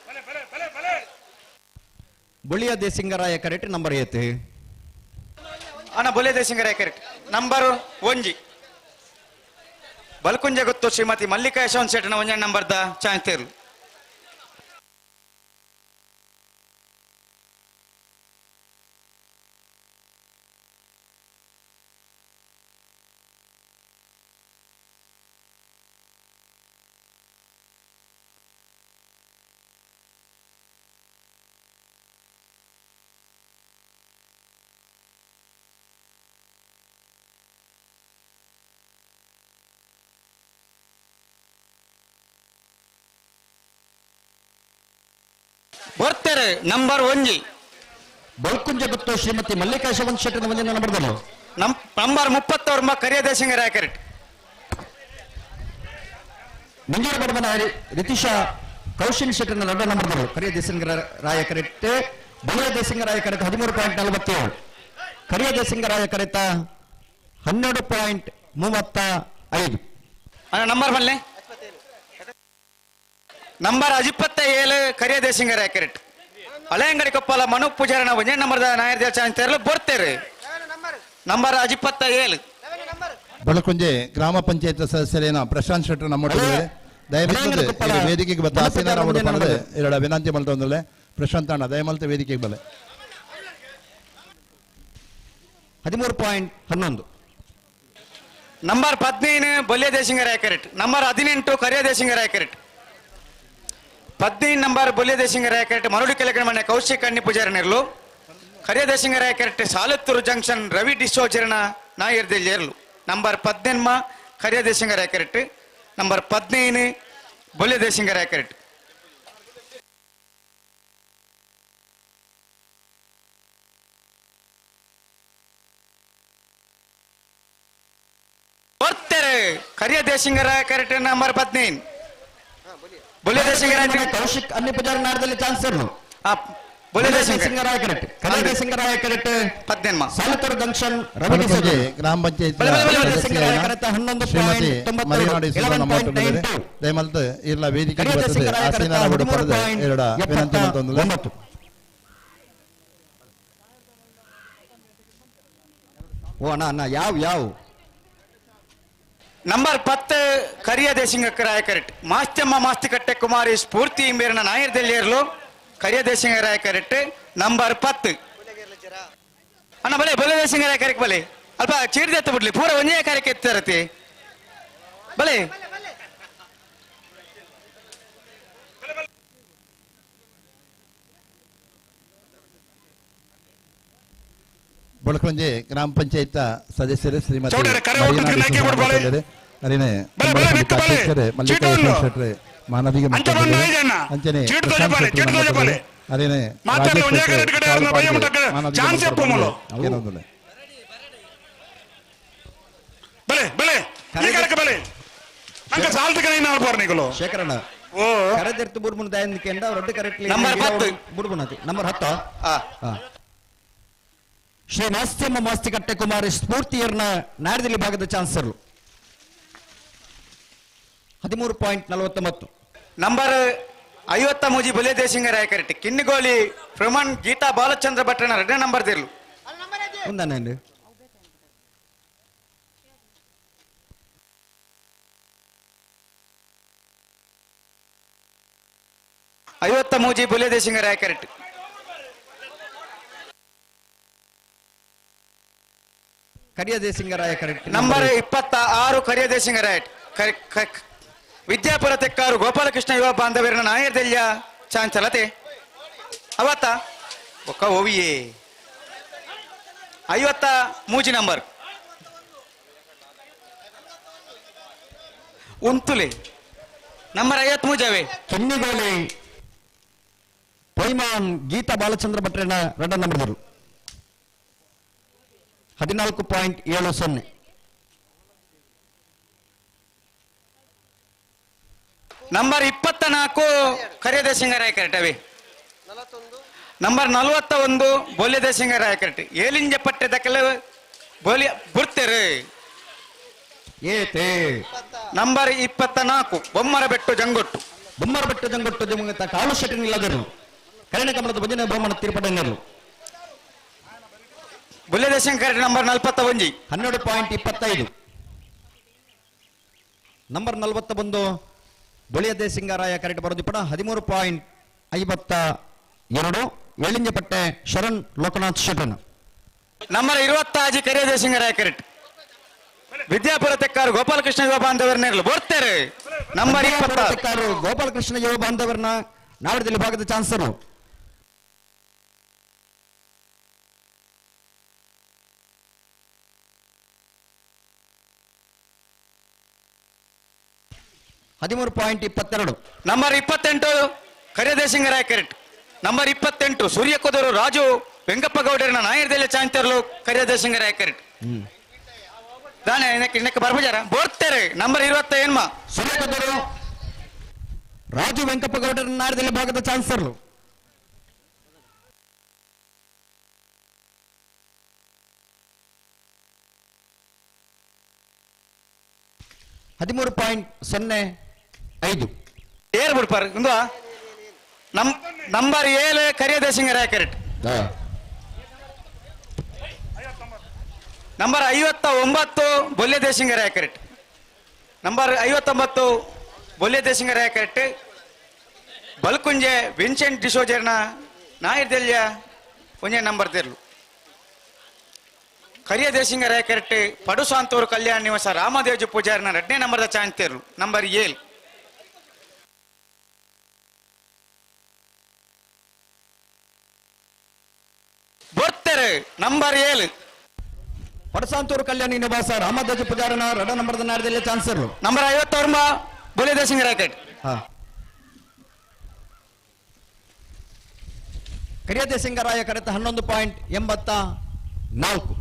ಬುಳಿಯ ದೇಸಿಂಗರಾಯ ಕರೆಕ್ಟ್ ನಂಬರ್ 8. ಅಣ್ಣ ಬುಳಿಯ ದೇಸಿಂಗರಾಯ ಕರೆಕ್ಟ್ ನಂಬರ್ 1. ಬಲ್ಕುಂಜ ಗೊತ್ತು ಶ್ರೀಮತಿ ಮಲ್ಲಿಕಾ ಯಶವಂತ ಶೆಟ್ಟನ 1ನೇ ನಂಬರ್ the chance ತೇರ್ಲು. ಬರ್ತಾರೆ ನಂಬರ್ 1. ಬಲ್ಕುಂಜ ಗುತ್ತು ಶ್ರೀಮತಿ ಮಲ್ಲಿಕಾ ಯಶವಂತ ಶೆಟ್ಟನ 1ನೇ ನಂಬರ್ದಲ್ಲ. ನಂಬರ್ 39 ಕರಿಯ ದೇಶಿಂಗರಾಯ ಕರೆಕ್ಟ್. ಮಂಜೂರು ಬಡಮನ ರಿತೀಶ ಕೌಶಿಲ್ ಶೆಟ್ಟನ 2ನೇ ನಂಬರ್ದಲ್ಲ. ಕರಿಯ ದೇಸಿಂಗರಾಯ ಕರೆಕ್ಟ್. ಬಳಿಯ ದೇಸಿಂಗರಾಯ ಕರೆಕ್ಟ್ 13.47. ಕರಿಯ ದೇಸಿಂಗರಾಯ ಕರೆಕ್ಟ್ 12.35. ನಂಬರ್ ಬಲ್ಲೆ ನಂಬರ್ 27 ಕರಿಯ ದೇಸಿಂಗರಾಯ ಕರೆಕ್ಟ್. ಹಳೆಯಂಗಡಿ ಕೊಪ್ಪಲ ಮನು ಪೂಜಾರನ 1ನೇ ನಂಬರ್ದ ನಾಯರ್ ದೇವಸ್ಥಾನ ತೆರಲು ಬರ್ತಾರೆ. ನಂಬರ್ 27. ಬಳಕುಂಜೆ ಗ್ರಾಮ ಪಂಚಾಯತ್ ಸದಸ್ಯರೇನ ಪ್ರಶಾಂತ್ ಶೆಟ್ಟರ್ ನಮ್ಮ ದಯವಿಟ್ಟು ವೇದಿಕೆಗೆ ಬತ್ತ ಆಸೀನರ ಎರಡು ವಿನಂತಿ ಮಲ್ತೊಂದಲೆ ಪ್ರಶಾಂತ್ ಅಣ್ಣ ದಯಮಲ್ತ ವೇದಿಕೆಗೆ ಬಲೆ. 13.11. ನಂಬರ್ 15 ಬೊಲ್ಯ ದೇಸಿಂಗರಾಯ ಕರೆಕ್ಟ್. ನಂಬರ್ 18 ಕರಿಯ ದೇಸಿಂಗರಾಯ ಕರೆಕ್ಟ್. 15 ನಂಬರ್ ಬೊಲ್ಯ ದೇಸಿಂಗರಾಯ ಕರೆಕ್ಟ್. ಮರುಡಿ ಕೆಳಗಡೆ ಕೌಶಿಕ್ ಅಣ್ಣಿ ಪೂಜಾರನಿರ್ಲು. ಕರಿಯ ದೇಸಿಂಗರಾಯ ಕರೆಕ್ಟ್ ಸಾಲತ್ತೂರು ಜಂಕ್ಷನ್ ರವಿ ಡಿಸೋಜರನ ನಾಯರ್ದೆಲ್ಲೇರ್ಲು. ನಂಬರ್ 18 ಕರಿಯ ದೇಸಿಂಗರಾಯ ಕರೆಕ್ಟ್. ನಂಬರ್ 15 ಬೊಲ್ಯ ದೇಸಿಂಗರಾಯ ಕರೆಕ್ಟ್. ಬರ್ತಾರೆ ಕರಿಯ ದೇಸಿಂಗರಾಯ ಕರೆಕ್ಟ್ ನಂಬರ್ 15 ಬೊಲ್ಯ ದೇಸಿಂಗರಾಯ ಕೌಶಿಕ್ ಅನ್ಯ ಪೂಜಾರ ನಾಡದಲ್ಲಿ ಚಾನ್ಸರ್ ಬೊಲ್ಯ ದೇಸಿಂಗರಾಯ ಕರೆಕ್ಟ್. ಕರಿಯ ದೇಸಿಂಗರಾಯ ಕರೆಕ್ಟ್ 18 ಸಾಲತೂರು ಜಂಕ್ಷನ್ ರವಿ ಗ್ರಾಮ ಪಂಚಾಯತ್ ಶ್ರೀಮತಿ ಮರಿನಾಡಿ ದಯಮಲ್ತ ಇರ್ಲ ವೇದಿಕೆಗೆ ಬರ್ತದೆ ಆಸೀನರ ಪಡೆದ ಎರಡ ವಿನಂತಿ ಮಲ್ತೊಂದುಲ್ಲೆ. ಓ ಅಣ್ಣ ಅಣ್ಣ ಯಾವ ಯಾವ ನಂಬರ್ 10 ಕರಿಯ ದೇಸಿಂಗರಾಯ ಕರೆಕ್ಟ್. ಮಾಸ್ತಿಯಮ್ಮ ಮಾಸ್ತಿಕಟ್ಟೆ ಕುಮಾರಿ ಸ್ಫೂರ್ತಿ ಇಂಬೇರನ ನಾಯರ್ದೆಲ್ಲಿಯರ್ಲು. ಕರಿಯ ದೇಸಿಂಗರಾಯ ಕರೆಕ್ಟ್ ನಂಬರ್ 10. ಅಣ್ಣ ಬಲೆ ಬೊಲ್ಯ ದೇಸಿಂಗರಾಯ ಕರೆಕ್ಟ್ ಬಲೆ ಅಲ್ಪ ಚೀರ್ದೆತ್ತ ಬಿಡ್ಲಿ ಪೂರ ಒಂದೇ ಕಾರ್ಯಕ್ಕೆ ಎತ್ತರತಿ ಬಲೆ. ಬೊಳಕುಂಜೆ ಗ್ರಾಮ ಪಂಚಾಯತ್ ಸದಸ್ಯರೇ ಶ್ರೀಮತಿ ಮಲ್ಲಿಕಾ ಶೆಟ್ಟರೆ ಮಾನವಿಗೆ ಅಂಚನೆ ಅರೇನೆ ಶೇಖರಣ್ಣ ಕರೆದೆರ್ತು ಬುರ್ಮುನ ದಯಂದ ರೊಡ್ಡು ಕರೆಕ್ಟ್ ನಂಬರ್ 10 ಬುರ್ಬುನತಿ ನಂಬರ್ 10. ಶ್ರೀ ಮಾಸ್ತಿಯಮ್ಮ ಮಾಸ್ತಿಕಟ್ಟೆ ಕುಮಾರಿ ಸ್ಫೂರ್ತಿಯರ್ನ ನಾಡದಿಲ್ಲಿ ಭಾಗದ ಚಾನ್ಸರ್ಲು 13.49. ನಂಬರ್ 53 ಬೊಲ್ಯ ದೇಸಿಂಗರಾಯ ಕರೆಕ್ಟ್. ಕಿನ್ನಿಗೋಲಿ ಪ್ರಮಾಣ್ ಗೀತಾ ಬಾಲಚಂದ್ರ ಭಟ್ರನ 2ನೇ ನಂಬರ್ ದೇರ್ಲು. ಒಂದನ್ನ 53 ಬೊಲ್ಯ ದೇಸಿಂಗರಾಯ ಕರೆಕ್ಟ್. ಕರಿಯ ದೇಸಿಂಗರಾಯ ಕರೆಕ್ಟ್. ನಂಬರ್ 26 ಕರಿಯ ದೇಸಿಂಗರಾಯ ವಿದ್ಯಾಪುರ ತೆಕ್ಕಾರು ಗೋಪಾಲಕೃಷ್ಣ ಯುವ ಬಾಂಧವ್ಯರನ್ನ ನಾಯರ್ದೆಲ್ಯ ಚಾಂಚಲತೆ ಅವತ್ತ ಒಕ್ಕ ಓವಿಯೇ 53 ನಂಬರ್ ಉಂತುಲೆ ನಂಬರ್ 53 ಅವೇ. ಕೆನ್ನಿಗೋಲಿ ಪೈಮಾನ್ ಗೀತಾ ಬಾಲಚಂದ್ರ ಭಟ್ರನ 2 ನಂಬರ್ದರು 14.70. ನಂಬರ್ 24 ಕರಿಯದೇಶಿಂಗರಾಯ ಕರೆಟವಿ. ನಂಬರ್ 41 ಬೋಲ್ಯದೇಶಿಂಗರಾಯ ಕರೆಟ್. ಏಲಿಂಜ ಪಟ್ಟೆದ ಕೆಲವು ಬೋಲಿಯ ಬುರ್ತೆರು. ಏತೆ ನಂಬರ್ 24 ಬೊಮ್ಮರಬೆಟ್ಟು ಜಂಗೊಟ್ಟು. ಬೊಮ್ಮರಬೆಟ್ಟು ಜಂಗೊಟ್ಟು ಜಮುಗತ ಕಾಳು ಶೆಟ್ಟಿನ ಇಲ್ಲದರು. ಕರಿಣ ಕಮಲದ ಭಜನೆ ಬ್ರಹ್ಮಣ ತೀರ್ಪಡೆನರು. ಬುಲ್ಯದೇಶಂಕರ್ ನಂಬರ್ 41. 12.25. ನಂಬರ್ 41 ಬೊಳಿಯದೇಸಿಂಗರಾಯ ಕರೆಕ್ಟ್ ಬರೋದಿಪ್ಪಡ 13.52. ಏಳಿಂಜಪಟ್ಟೆ ಶರಣ್ ಲೋಕನಾಥ್ ಶೆಟ್ಟನ್. ನಂಬರ್ 26 ಕರಿಯದೇಸಿಂಗರಾಯ ಕರೆಕ್ಟ್. ವಿದ್ಯಾಪುರ ತೆಕ್ಕಾರು ಗೋಪಾಲಕೃಷ್ಣ ಯುವ ಬಾಂಧವರನ್ನೇರಲು ಬರ್ತಾರೆ. ನಂಬರ್ 26 ಗೋಪಾಲಕೃಷ್ಣ ಯುವ ಬಾಂಧವರನ್ನ ನಾವಡದಲ್ಲಿ ಭಾಗದ ಚಾನ್ಸರು. ಹದಿಮೂರು ಪಾಯಿಂಟ್ 22. ನಂಬರ್ 28 ಕರಿಯದೇಸಿಂಗರಾಯ ಕರೆಕ್ಟ್. ನಂಬರ್ 28 ಸೂರ್ಯಕೋದರು ರಾಜು ವೆಂಕಪ್ಪ ಗೌಡರನ್ನ ನಾಯರ್ದಲ್ಲೇ ಚಾಂತರ್ಲು ಕರಿಯದೇಸಿಂಗರಾಯ ಕರೆಕ್ಟ್. ದಾನೆ ಇನ್ನಕ್ಕೆ ಬರ್ಬಜಾರ ಬೋರ್ತಾರೆ. ನಂಬರ್ 27 ಸೂರ್ಯಕೋದರು ರಾಜು ವೆಂಕಪ್ಪ ಗೌಡರನ್ನ ನಾಯರ್ದಲ್ಲೇ ಭಾಗದ ಚಾನ್ಸರ್ಲು. 13.05. ಏರ್ ಬಿಡ್ಪಾರ ಇಂದು ನಂಬರ್ 7 ಕರಿಯದೇಸಿಂಗರಾಯ ಕರೆಕ್ಟ್. ನಂಬರ್ 59 ಬೊಲ್ಯದೇಸಿಂಗರಾಯ ಕರೆಕ್ಟ್. ನಂಬರ್ 59 ಬೊಲ್ಯದೇಸಿಂಗರಾಯ ಕರೆಕ್ಟ್. ಬಲ್ಕುಂಜೆ ವಿನ್ಸೆಂಟ್ ಡಿಸೋಜರ್ನ ನಾಯರ್ದೆಲ್ಯ ಒಂದೇ ನಂಬರ್ ತೆರ್ಲು. ಕರಿಯದೇಸಿಂಗರಾಯ ಕರೆಕ್ಟ್. ಪಡುಸಾಂತೂರು ಕಲ್ಯಾಣ ನಿವಾಸ ರಾಮದೇವಜಿ ಪೂಜಾರಿನ 2ನೇ ನಂಬರ್ದ ಚಾಂಚ್ ತೇರ್ಲು. ನಂಬರ್ 7. ಬರ್ತಾರೆ. ನಂಬರ್ 7 ಪಡಸಾಂತೂರು ಕಲ್ಯಾಣ ನಿವಾಸ ರಾಮದೇವಜಿ ಪೂಜಾರನ 2 ನಂಬರ್ದ ನಾಡದಲ್ಲಿ ಚಾನ್ಸರ್. ನಂಬರ್ 59 ಬೊಲ್ಯದೇಸಿಂಗರಾಯ ಕರೆಕ್ಟ್. ಕರಿಯದೇಸಿಂಗರಾಯ ಕರೆತ 11.84.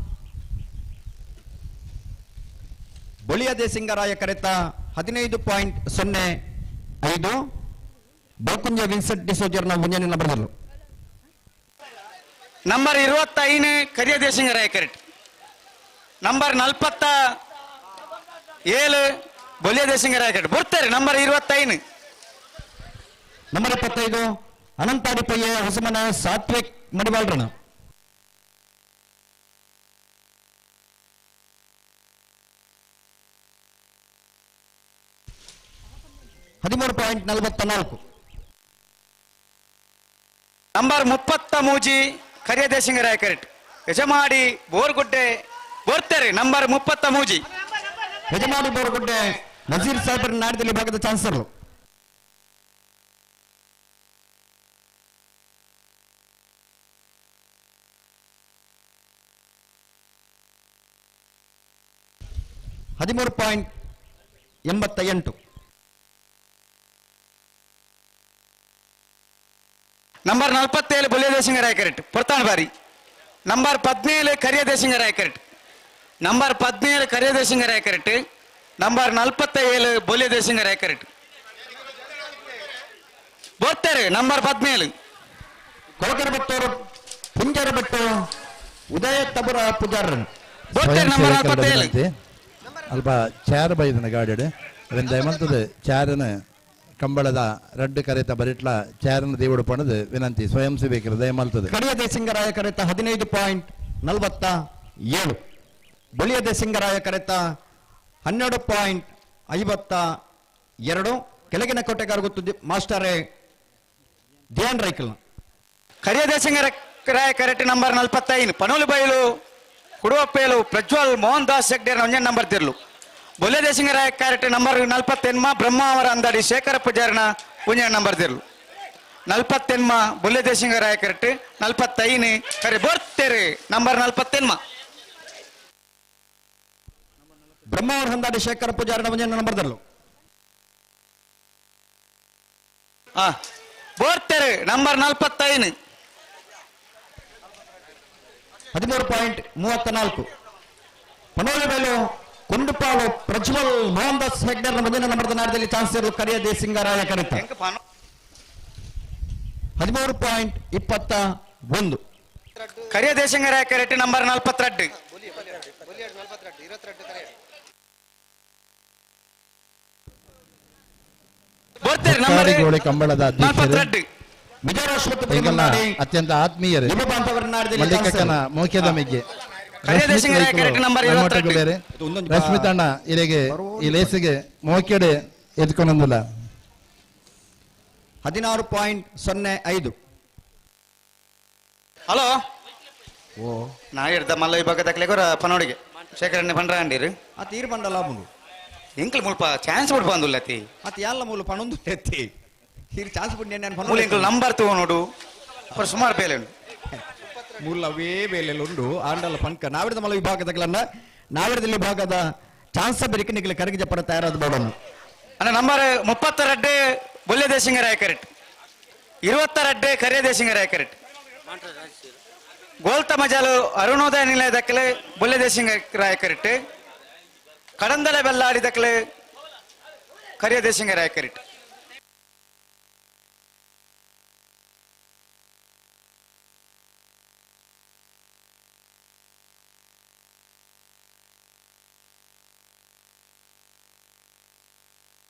ಬೊಳಿಯದೇಸಿಂಗರಾಯ ಕರೆತ 15.05. ಬಲ್ಕುಂಜ ವಿನ್ಸೆಂಟ್ ಡಿಸೋಜರ್ನ ಮುಂಜಾನೆ ನಂಬರ್ದಲ್ಲೂ. ನಂಬರ್ 25 ಕರಿಯದೇಸಿಂಗರಾಯ ಕರೆಕ್ಟ್. ನಂಬರ್ 47 ಬೊಲ್ಯದೇಸಿಂಗರಾಯ ಕರೆಕ್ಟ್. ಬರ್ತಾರೆ. ನಂಬರ್ 25. ನಂಬರ್ 25 ಅನಂತಾಡಿಪಯ್ಯ ಹೊಸಮನ ಸಾತ್ವಿಕ್ ಮಡಿವಾಳ್ರನ. 13.44. ನಂಬರ್ 33 ಕರಿಯದೇಸಿಂಗರಾಯ ಕರೆಕ್ಟ್. ಯಜಮಾಡಿ ಬೋರ್ಗುಡ್ಡೆ ಬರ್ತಾರೆ. ನಂಬರ್ 33 ಯಜಮಾಡಿ ಬೋರ್ಗುಡ್ಡೆ ನಜೀರ್ ಸಾಹೇಬರ ನಾಡದಲ್ಲಿ ಭಾಗದ ಚಾನ್ಸರ್. 13.88. ನಂಬರ್ 47 ಬೊಲ್ಯದೇಸಿಂಗರಾಯ ಕರೆಕ್ಟ್. ಪೊರ್ತಾನ್ ಬಾರಿ. ನಂಬರ್ 17 ಕರಿಯದೇಸಿಂಗರಾಯ ಕರೆಕ್ಟ್. ನಂಬರ್ 17 ಕರಿಯದೇಸಿಂಗರಾಯ ಕರೆಕ್ಟ್. ನಂಬರ್ 47 ಬೊಲ್ಯದೇಸಿಂಗರಾಯ ಕರೆಕ್ಟ್. ಬರ್ತಾರೆ. ನಂಬರ್ 17 ಕೊಳಕರಬೆಟ್ಟವರು ಪುಂಜರಬೆಟ್ಟು ಉದಯ ತಬುರ ಪೂಜಾರನ್. ಬರ್ತಾರೆ. ನಂಬರ್ 47 ಅಲ್ಪ ಚಾರ್ ಬೈದನ ಗಾಡಿ ಅವೆನ್ ದಯಮಂತದ ಚಾರನ ಕಂಬಳದ ರಡ್ಡು ಕರೆತ ಬರಿಟ್ಲ ಚಾರನ ದೇವಡು ಪಣದು ವಿನಂತಿ ಸ್ವಯಂ ಸೇವಕರು ದಯಮಾಲ್ತದೆ. ಕರಿಯದೇಸಿಂಗರಾಯ ಕರೆತ 15.47. ಬೊಳಿಯದೇಸಿಂಗರಾಯ ಕರೆತ 12.52. ಕೆಳಗಿನ ಕೋಟೆಗಾರ ಗೊತ್ತು ಮಾಸ್ಟರೇ ಧ್ಯಾನ್ ರೈಕಲ್. ಕರಿಯದೇಸಿಂಗರಾಯ ಕರೆಕ್ಟ್. ನಂಬರ್ 45 ಪನೋಲು ಬೈಲು ಕುಡುವಪ್ಪೇಲು ಪ್ರಜ್ವಲ್ ಮೋಹನ್ ದಾಸ್ ಹೆಗ್ಡೇರ್ ಒಂದೇ ನಂಬರ್ ತಿರ್ಲು. ಬೊಲ್ಯದೇಸಿಂಗರಾಯ ಕರೆಕ್ಟ್. ನಂಬರ್ 48 ಬ್ರಹ್ಮಾವರ ಅಂದಾಡಿ ಶೇಖರ ಪೂಜಾರನ ಒಂದೇ ನಂಬರ್ ತಿರ್ಲು. 48 ಬೊಲ್ಯದೇಸಿಂಗರಾಯ ಕರೆಕ್ಟ್. 45 ಕರೆ ಬರ್ತೇರೆ. ನಂಬರ್ 48 ಬ್ರಹ್ಮಾವರ ಅಂದಾಡಿ ಶೇಖರ ಪೂಜಾರನ ಒಂದೇ ನಂಬರ್ ತಿರ್ಲು. ಬರ್ತೇರೆ. ನಂಬರ್ 45 13.34. ಪನೋಲಿ ಬೈಲು ಕುಂಡುಪಾಲು ಪ್ರಜ್ವಲ್ ಮೋಹನ್ ದಾಸ್ ಹೆಗ್ಡರ್ನ ಮುಂದಿನ ನಂಬರ್ದ ನಾಡದಲ್ಲಿ ಚಾನ್ಸ್ ಇರಲು ಕರಿಯ ದೇಸಿಂಗರಾಯ ಕರೆತ 13.21. ಕರಿಯ ದೇಸಿಂಗರಾಯ ಕರೆಟ್ ನಂಬರ್ 42. ಗೋಳಿ ಕಂಬಳದ ಅಧ್ಯಕ್ಷರು ಅತ್ಯಂತ ಆತ್ಮೀಯರು ಮಲ್ಲಿಕಕ್ಕನ ಮೋಖ್ಯದ ಮೆಗ್ಗೆ ರಶ್ಮಿತಣ್ಣ ಇರೆಗೆ ಈ ಲೇಸಿಗೆ ಮೋಕೆಡೆ ಎದ್ಕೊಂಡೊಂದಿಲ್ಲ. 16.05. ಹಲೋ ಓ ನಾ ಇರ್ದ ಮಲ್ಲ ವಿಭಾಗ ದಕ್ಲೆ ಪನೋಡಿಗೆ ಶೇಖರಣೆ ಬಂಡ್ರ ಅಂಡಿರು ಆ ತೀರ್ ಬಂಡಲ ಮುನು ಎಂಕಲ್ ಮುಲ್ಪ ಚಾನ್ಸ್ ಬಿಡ್ ಬಂದುಲ್ಲ ಅತಿ ಅತಿ ಯಾಲ್ಲ ಮೂಲ ಪಣೊಂದು ಎತ್ತಿ ಹೀರ್ ಚಾನ್ಸ್ ಬಿಡ್ ನಾನು ಮೂಲ ಎಂಕಲ್ ನಂಬರ್ ತಗೋ ನೋಡು ಸುಮಾರು ಬೇಲೆ ಉಂಟು ಮೂಲ ಅವೇ ಬೇಲೆಲ್ಲ ಉಂಡು ಆಂಡಲ ಪಂಕ ನಾವಿರದ ಮಲ್ಲ ವಿಭಾಗದಗಳನ್ನ ನಾವಿರದ ವಿಭಾಗದ ಚಾನ್ಸ್ ಬೆರಿಕೆ ನಿಗಲ ಕರಗಿ ಜಪ್ಪರ ತಯಾರಾದ ಬೋಡನ್ನು ಅಣ್ಣ ನಂಬರ್ 32 ಬೊಲ್ಲೆ ದೇಶಿಂಗರಾಯ ಕರೆಕ್ಟ್ 22 ಕರಿಯ ದೇಶಿಂಗರಾಯ ಕರೆಕ್ಟ್ ಗೋಲ್ತ ಮಜಾಲು ಅರುಣೋದಯ ನಿಲಯ ದಕ್ಕಲೆ ಬೊಲ್ಲೆ ದೇಶಿಂಗರಾಯ ಕರೆಕ್ಟ್ ಕಡಂದಲೆ ಬೆಲ್ಲಾಡಿ ದಕ್ಕಲೆ ಕರಿಯ ದೇಶಿಂಗರಾಯ ಕರೆಕ್ಟ್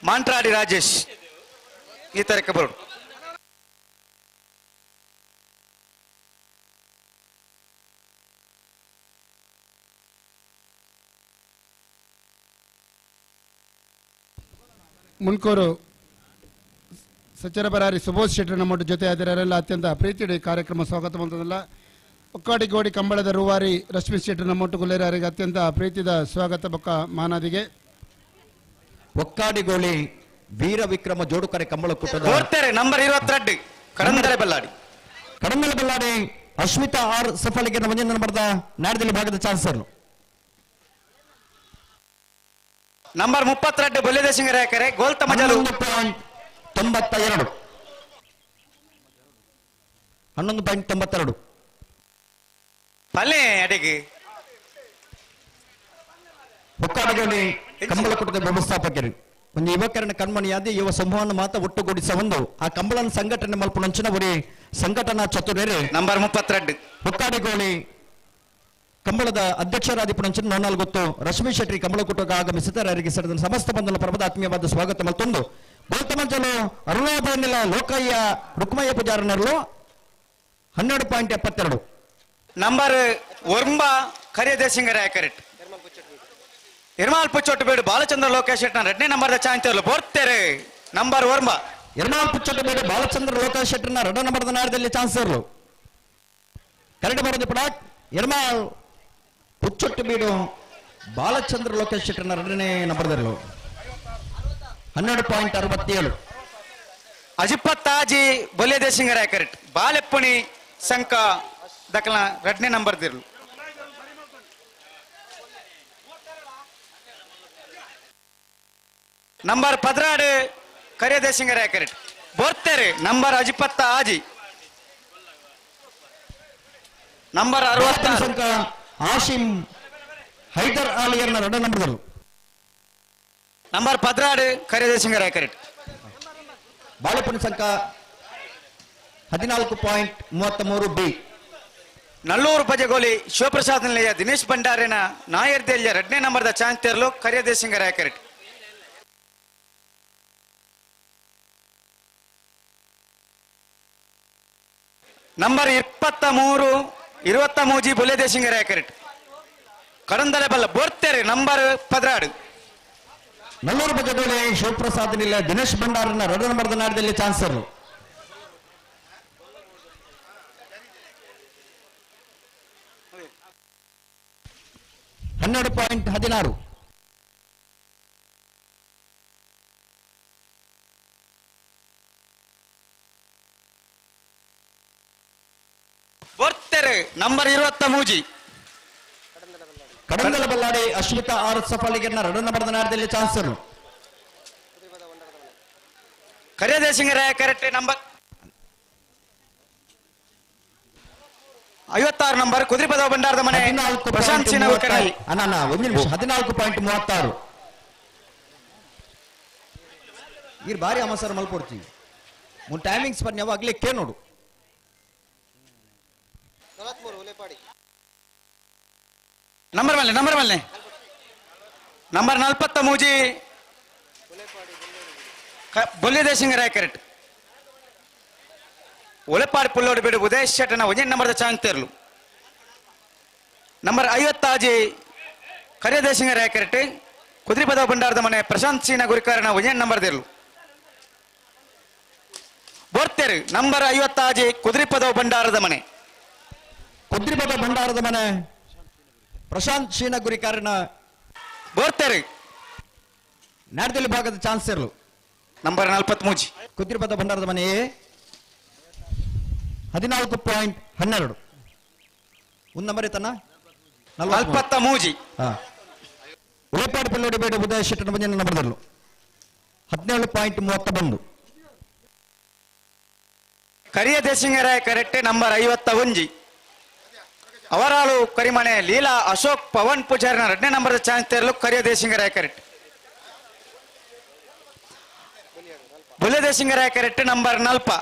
ಮಾಂಟ್ರಾಡಿ ರಾಜೇಶ್ ಈ ತರಕ್ಕೆ ಬರೋಡು. ಮುನ್ಕೂರು ಸಚ್ಚರ ಬರಾರಿ ಸುಬೋಧ್ ಶೆಟ್ಟರ್ ನಮ್ಮ ಜೊತೆ ಆದಿರಲ್ಲ ಅತ್ಯಂತ ಪ್ರೀತಿಡಿ ಕಾರ್ಯಕ್ರಮ ಸ್ವಾಗತ ಮಂತದಲ್ಲ. ಒಕ್ಕಾಡಿಗೋಡಿ ಕಂಬಳದ ರೂವಾರಿ ರಶ್ಮಿ ಶೆಟ್ಟರ್ ನಮ್ಮೊಟ್ಟು ಗುಲ್ಲೇರರಿಗೆ ಅತ್ಯಂತ ಪ್ರೀತಿದ ಸ್ವಾಗತ ಬೊಕ್ಕ ಮಾನಾದಿಗೆ. ಒಕ್ಕಾಡಿಗೋಳಿ ವೀರ ವಿಕ್ರಮ ಜೋಡುಕರೆ ಕಂಬಳ ಕೂಟದ ನಂಬರ್ 22 ಕಡಂದಲೆ ಬಲ್ಲಾಡಿ ಕಡಂದಲೆ ಬಲ್ಲಾಡಿ ಅಶ್ಮಿತಾ ಆರ್ ಸಫಲಿಗೆ ನಮ್ಮ ನಂಬರ್ದ ನಾಡದಲ್ಲಿ ಭಾಗದ ಚಾನ್ಸರ್ ನಂಬರ್ 32 ಬೊಲ್ಲೆದೇಶಿಂಗರಾಯಕರೆ ಗೋಲ್ತ ಮಜಲು 11.92 11.92 ಪಲ್ಲೆ ಅಡಿಗೆ. ಒಕ್ಕಾಡಿಗೋಳಿ ಕಂಬಳ ಕೂಟದ ವ್ಯವಸ್ಥಾಪಕರು ಒಂದು ಯುವಕರನ್ನ ಕಣ್ಮಣಿಯಾದ ಯುವ ಸಮೂಹವನ್ನು ಮಾತ್ರ ಒಟ್ಟುಗೂಡಿಸ ಒಂದು ಆ ಕಂಬಳನ ಸಂಘಟನೆ ಮಲ್ಪುನಂಚಿನ ಒರಿ ಸಂಘಟನಾ ಚತುರರು ನಂಬರ್ 32 ಒಕ್ಕಾಡಿಗೋಳಿ ಕಂಬಳದ ಅಧ್ಯಕ್ಷರಾದಿಪುನಂಚಿನ ನೋನಾಲ್ ಗೊತ್ತು ರಶ್ಮಿ ಶೆಟ್ಟಿ ಕಂಬಳ ಕೂಟಕ್ಕೆ ಆಗಮಿಸುತ್ತಾರೆ. ಅವರಿಗೆ ಸರಿದ ಸಮಸ್ತ ಬಂಧನ ಪರ್ವದ ಆತ್ಮೀಯವಾದ ಸ್ವಾಗತ ಮತ್ತೊಂದು ಗೌತಮಂಜಲು ಅರುಣೋದಯ ಲೋಕಯ್ಯ ರುಕ್ಮಯ್ಯ ಪೂಜಾರನರು 12.72 ನಂಬರ್ 9 ಕರಿಯದೇಸಿಂಗರಾಯ ಕರೆಕ್ಟ್ ಇರ್ಮಾಲ್ ಪುಚ್ಚೊಟ್ಟು ಬೇಡು ಬಾಲಚಂದ್ರ ಲೋಕೇಶ್ ಶೆಟ್ಟಿ ಎರಡನೇ ನಂಬರ್ ಚಾಂಚರ್ಲು ಬೋರ್ತಾರೆ ನಂಬರ್ 9 ಇರ್ಮಾಲ್ ಪುಚ್ಚೊಟ್ಟು ಬೇಡು ಬಾಲಚಂದ್ರ ಲೋಕೇಶ್ ಶೆಟ್ಟರ್ನ ಎರಡನೇ ನಂಬರ್ದ ನಾಡದಲ್ಲಿ ಚಾನ್ಸರ್ಲು ಕರೆಕ್ಟ್ ಬರೋದು ಪಡ ಇರ್ಮಾಲ್ ಪುಚ್ಚೊಟ್ಟು ಬೀಡು ಬಾಲಚಂದ್ರ ಲೋಕೇಶ್ ಶೆಟ್ಟರ್ನ ಎರಡನೇ ನಂಬರ್ದಲ್ಲೂ 12.67 ಅಜಿಪ್ಪತ್ತಾಜಿ ಬೊಲ್ಲೆದೇಸಿಂಗರಾಯ ಕರೆಕ್ಟ್ ಬಾಲೆಪ್ಪಣಿ ಸಂಕ ದಕ್ಕಲ ಎರಡನೇ ನಂಬರ್ ದಿರ್ಲು ನಂಬರ್ 16 ಕರಿಯದೇಸಿಂಗರಾಯ ಕರೆಕ್ಟ್ ಬೋರ್ತಾರೆ ನಂಬರ್ ಅಜಿಪತ್ತ ಆಜಿ ನಂಬರ್ 66 ಆಶಿಂ ಹೈದರ್ ಆಲಿಯರ್ನ ಎರಡನೇ ನಂಬರ್ ನಂಬರ್ 16 ಕರಿಯದೇಸಿಂಗರಾಯ ಕರೆಕ್ಟ್ ಬಾಳೆಪುಣಿ ಸಂಕ 14.33 ಬಿ ನಲ್ಲೂರು ಪಜಗೋಲಿ ಶಿವಪ್ರಸಾದ್ ನಿಲಯ ದಿನೇಶ್ ಭಂಡಾರಿನ ನಾಯರ್ದೆಲ್ಯ ಎರಡನೇ ನಂಬರ್ದ ಚಾನ್ಸ್ ತೇರ್ಲು ಕರಿಯದೇಸಿಂಗರಾಯ ಕರೆಕ್ಟ್ ನಂಬರ್ 23 23 ಬೊಲ್ಲೆದೇಸಿಂಗರಾಯ ಕರೆಕ್ಟ್ ಕಡಂದಲೆ ಬಲ್ಲ ಬೋರ್ತಾರೆ ನಂಬರ್ 16 ನಲ್ಲೂರು ಬಜಗೋಲಿ ಶಿವಪ್ರಸಾದ್ ನಿಲಯ ದಿನೇಶ್ ಭಂಡಾರನ ಎರಡನೇ ನಂಬರ್ದ ನಾಡದಲ್ಲಿ ಚಾನ್ಸರ್ 12.16 ಬರ್ತಾರೆ ನಂಬರ್ 23 ಕಡಂದಲ ಬಲ್ಲಾಡಿ ಅಶ್ಮಿತಾ ಆರ್ ಸಫಾಲಿಗೆರ್ನ ಎರಡನೇ ನಂಬರ್ದ ನಾಡದಲ್ಲಿ ಚಾನ್ಸರ್ ಕರಿಯದೇಸಿಂಗರಾಯ ಕರೆಕ್ಟ್ ನಂಬರ್ 56 ನಂಬರ್ ಕುದ್ರಿಪದ ಭಂಡಾರದ ಮನೆ ಪ್ರಶಾಂತ್ ಸಿನ್ಹಾ ಕರ್ನಲ್. ಅಣ್ಣ ಒಂದು ನಿಮಿಷ 14.36 ಈ ಬಾರಿ ಅಮಸರ ಮಲ್ಪೊಡ್ತೀವಿ ಮುನ್ ಟೈಮಿಂಗ್ಸ್ ಬನ್ನಿ ಯಾವಾಗಲೇ ಕೇ ನೋಡು. ನಂಬರ್ ಮಲ್ಲೆ ನಂಬರ್ ಮಲ್ಲೆ ನಂಬರ್ 43 ಬೊಲ್ಯ ದೇಶಿಂಗರಾಯ ಕರೆಕ್ಟ್. ಉಲೆಪಾಡಿ ಪುಲ್ಲೋಡು ಬಿಡು ಉದಯ ಶೆಟ್ಟನ ಒಂದೇ ನಂಬರ್ದ ಚಾಂತೇರ್ಲು. ನಂಬರ್ 56 ಕರಿಯ ದೇಶಿಂಗರಾಯ ಕರೆಕ್ಟ್. ಕುದ್ರಿಪದ ಭಂಡಾರದ ಮನೆ ಪ್ರಶಾಂತ್ ಸಿಂಹ ಗುರಿಕಾರನ ಒಂದೇ ನಂಬರ್ ದೇರ್ಲು. ಬೋರ್ತೇರು ನಂಬರ್ 56 ಕುದ್ರಿಪದ ಭಂಡಾರದ ಮನೆ. ಕುದ್ರಿಪದ ಭಂಡಾರದ ಮನೆ ಪ್ರಶಾಂತ್ ಶೀನ ಗುರಿಕಾರನ ಬೋರ್ತೇರು ನಾಡ್ದಲ್ಲಿ ಭಾಗದ ಚಾನ್ಸರ್ಲು. ನಂಬರ್ 43 ಕುದ್ರಿಪದ ಭಂಡಾರದ ಮನೆ 14.12 ಒಂದು ನಂಬರ್ ಇತ್ತಣ್ಣ 43. ಉಳೆಪಾಡು ಪಲ್ಲೋಡಿ ಬೇಡ ಉದಯ ಶೆಟ್ಟನ ಬಂದ ನಂಬರ್ದಲ್ಲೂ 17.31. ಕರಿಯ ದೇಶಿಂಗರಾಯ ಕರೆಕ್ಟ್ ನಂಬರ್ 51. ಅವರಾಳು ಕರಿಮನೆ ಲೀಲಾ ಅಶೋಕ್ ಪವನ್ ಪೂಜಾರಿನ 2ನೇ ನಂಬರ್ ಚಾನ್ಸ್ ತೇರಲು ಕರಿಯ ದೇಶಿಂಗರಾಯ ಕರೆಕ್ಟ್. ಬುಲ್ಯ ದೇಶಿಂಗರಾಯ ಕರೆಕ್ಟ್ ನಂಬರ್ 4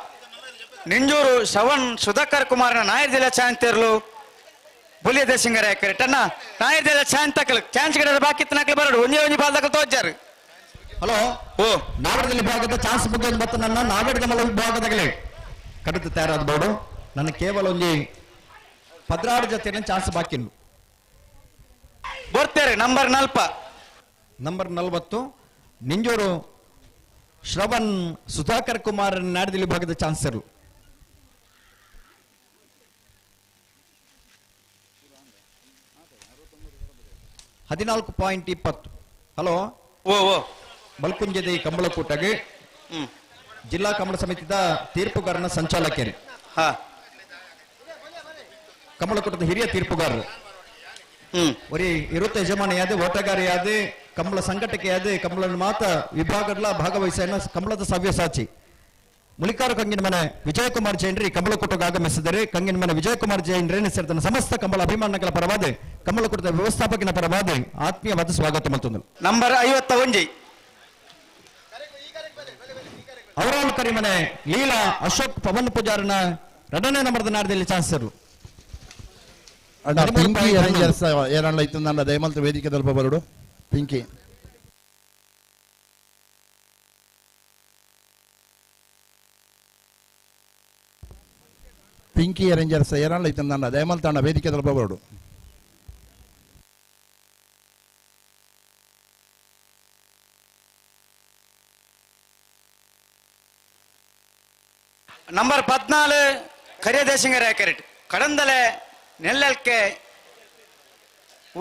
ನಿಂಜೂರು ಶ್ರವಣ್ ಸುಧಾಕರ್ ಕುಮಾರ್ನ ನಾಯರ್ ಜಿಲ್ಲಾ ಚಾನ್ಸ್ ತೇರಲು ಬುಲ್ಯ ದೇಶಿಂಗರಾಯ ಕರೆಕ್ಟ್. ಅಣ್ಣ ನಾಯರ್ ಜಿಲ್ಲಾ ಚಾನ್ಸ್ ತಕಲು ಚಾನ್ಸ್ ಕಡೆ ಬಾಕಿ ನಕಲು ಬರಡು ಒಂದೇ ಒಂಜಿ ಬಾಲ್ ತಕಲು ತೋಜಾರು. ಹಲೋ ಓ ನಾವಡದಲ್ಲಿ ವಿಭಾಗದ ಚಾನ್ಸ್ ಬಗ್ಗೆ ಮತ್ತು ನನ್ನ ನಾವಡದ ಮಲ ವಿಭಾಗದಾಗಲೇ ಕಡಿತ ತಯಾರಾದ ಬೋರ್ಡು ನನ್ನ ಕೇವಲ ಒಂಜಿ 16 ಜೊತೆ ಚಾನ್ಸ್ ಬಾಕಿ ಬರ್ತಾರೆ. ನಂಬರ್ 4 ನಂಬರ್ 40 ನಿಂಜೂರು ಶ್ರವಣ್ ಸುಧಾಕರ್ ಕುಮಾರ್ ನಾಡದಲ್ಲಿ ವಿಭಾಗದ ಚಾನ್ಸರ್. 14.20. ಹಲೋ ಓ ಓ ಬಲ್ಕುಂಜದ ಈ ಕಂಬಳಕೂಟಗೆ ಜಿಲ್ಲಾ ಕಂಬಳ ಸಮಿತಿದ ತೀರ್ಪುಗಾರನ ಸಂಚಾಲಕರು, ಕಂಬಳಕೂಟದ ಹಿರಿಯ ತೀರ್ಪುಗಾರರು. ಒರಿ ಇರುತ್ತ ಯಜಮಾನಿಯಾದ ಓಟಗಾರಿಯಾದ ಕಂಬಳ ಸಂಘಟಕೆಯಾದ ಕಂಬಳನ ಮಾತ ವಿಭಾಗಗಳ ಭಾಗವಹಿಸ ಕಂಬಳದ ಸವ್ಯಸಾಚಿ ಮುಲಿಕಾರ ಕಂಗಿನ ಮನೆ ವಿಜಯಕುಮಾರ್ ಜೈನ್ರಿ ಕಂಬಳಕೂಟಕ್ಕೆ ಆಗಮಿಸಿದರೆ ಕಂಗಿನ ಮನೆ ವಿಜಯಕುಮಾರ್ ಜೈನ್ರಿ ಸೇರಿದ ಸಮಸ್ತ ಕಂಬಳ ಅಭಿಮಾನಿಗಳ ಪರವಾದ ಕಂಬಳಕೂಟದ ವ್ಯವಸ್ಥಾಪಕನ ಪರವಾದ ಆತ್ಮೀಯವಾದ ಸ್ವಾಗತ ಮತ್ತೊಂದು. ನಂಬರ್ 51 ಅವರಾಲ್ ಕರಿಮನೆ ಲೀಲಾ ಅಶೋಕ್ ಪವನ್ ಪೂಜಾರನ 2ನೇ ನಂಬರ್ದ ನಾಡದಲ್ಲಿ ಚಾನ್ಸರ್. ಪಿಂಕಿ ಅರೇಂಜರ್ಸ್ ಏರಣ್ಣ ಇತ್ತು ದಯಮಲ್ತ ವೇದಿಕೆ ತಲುಪ ಬರಡು. ಪಿಂಕಿ ಪಿಂಕಿ ಅರೇಂಜರ್ಸ್ ಏರಣ್ಣ ಇತ್ತು ದಯಮಲ್ತ ವೇದಿಕೆ ತಲುಪ ಬರಡು. ನಂಬರ್ 14 ಕರಿಯ ದೇಶಿಂಗರಾಯ ಕರೆಕ್ಟ್. ಕಡಂದಲೆ ನೆಲ್ಲಲ್ಕೆ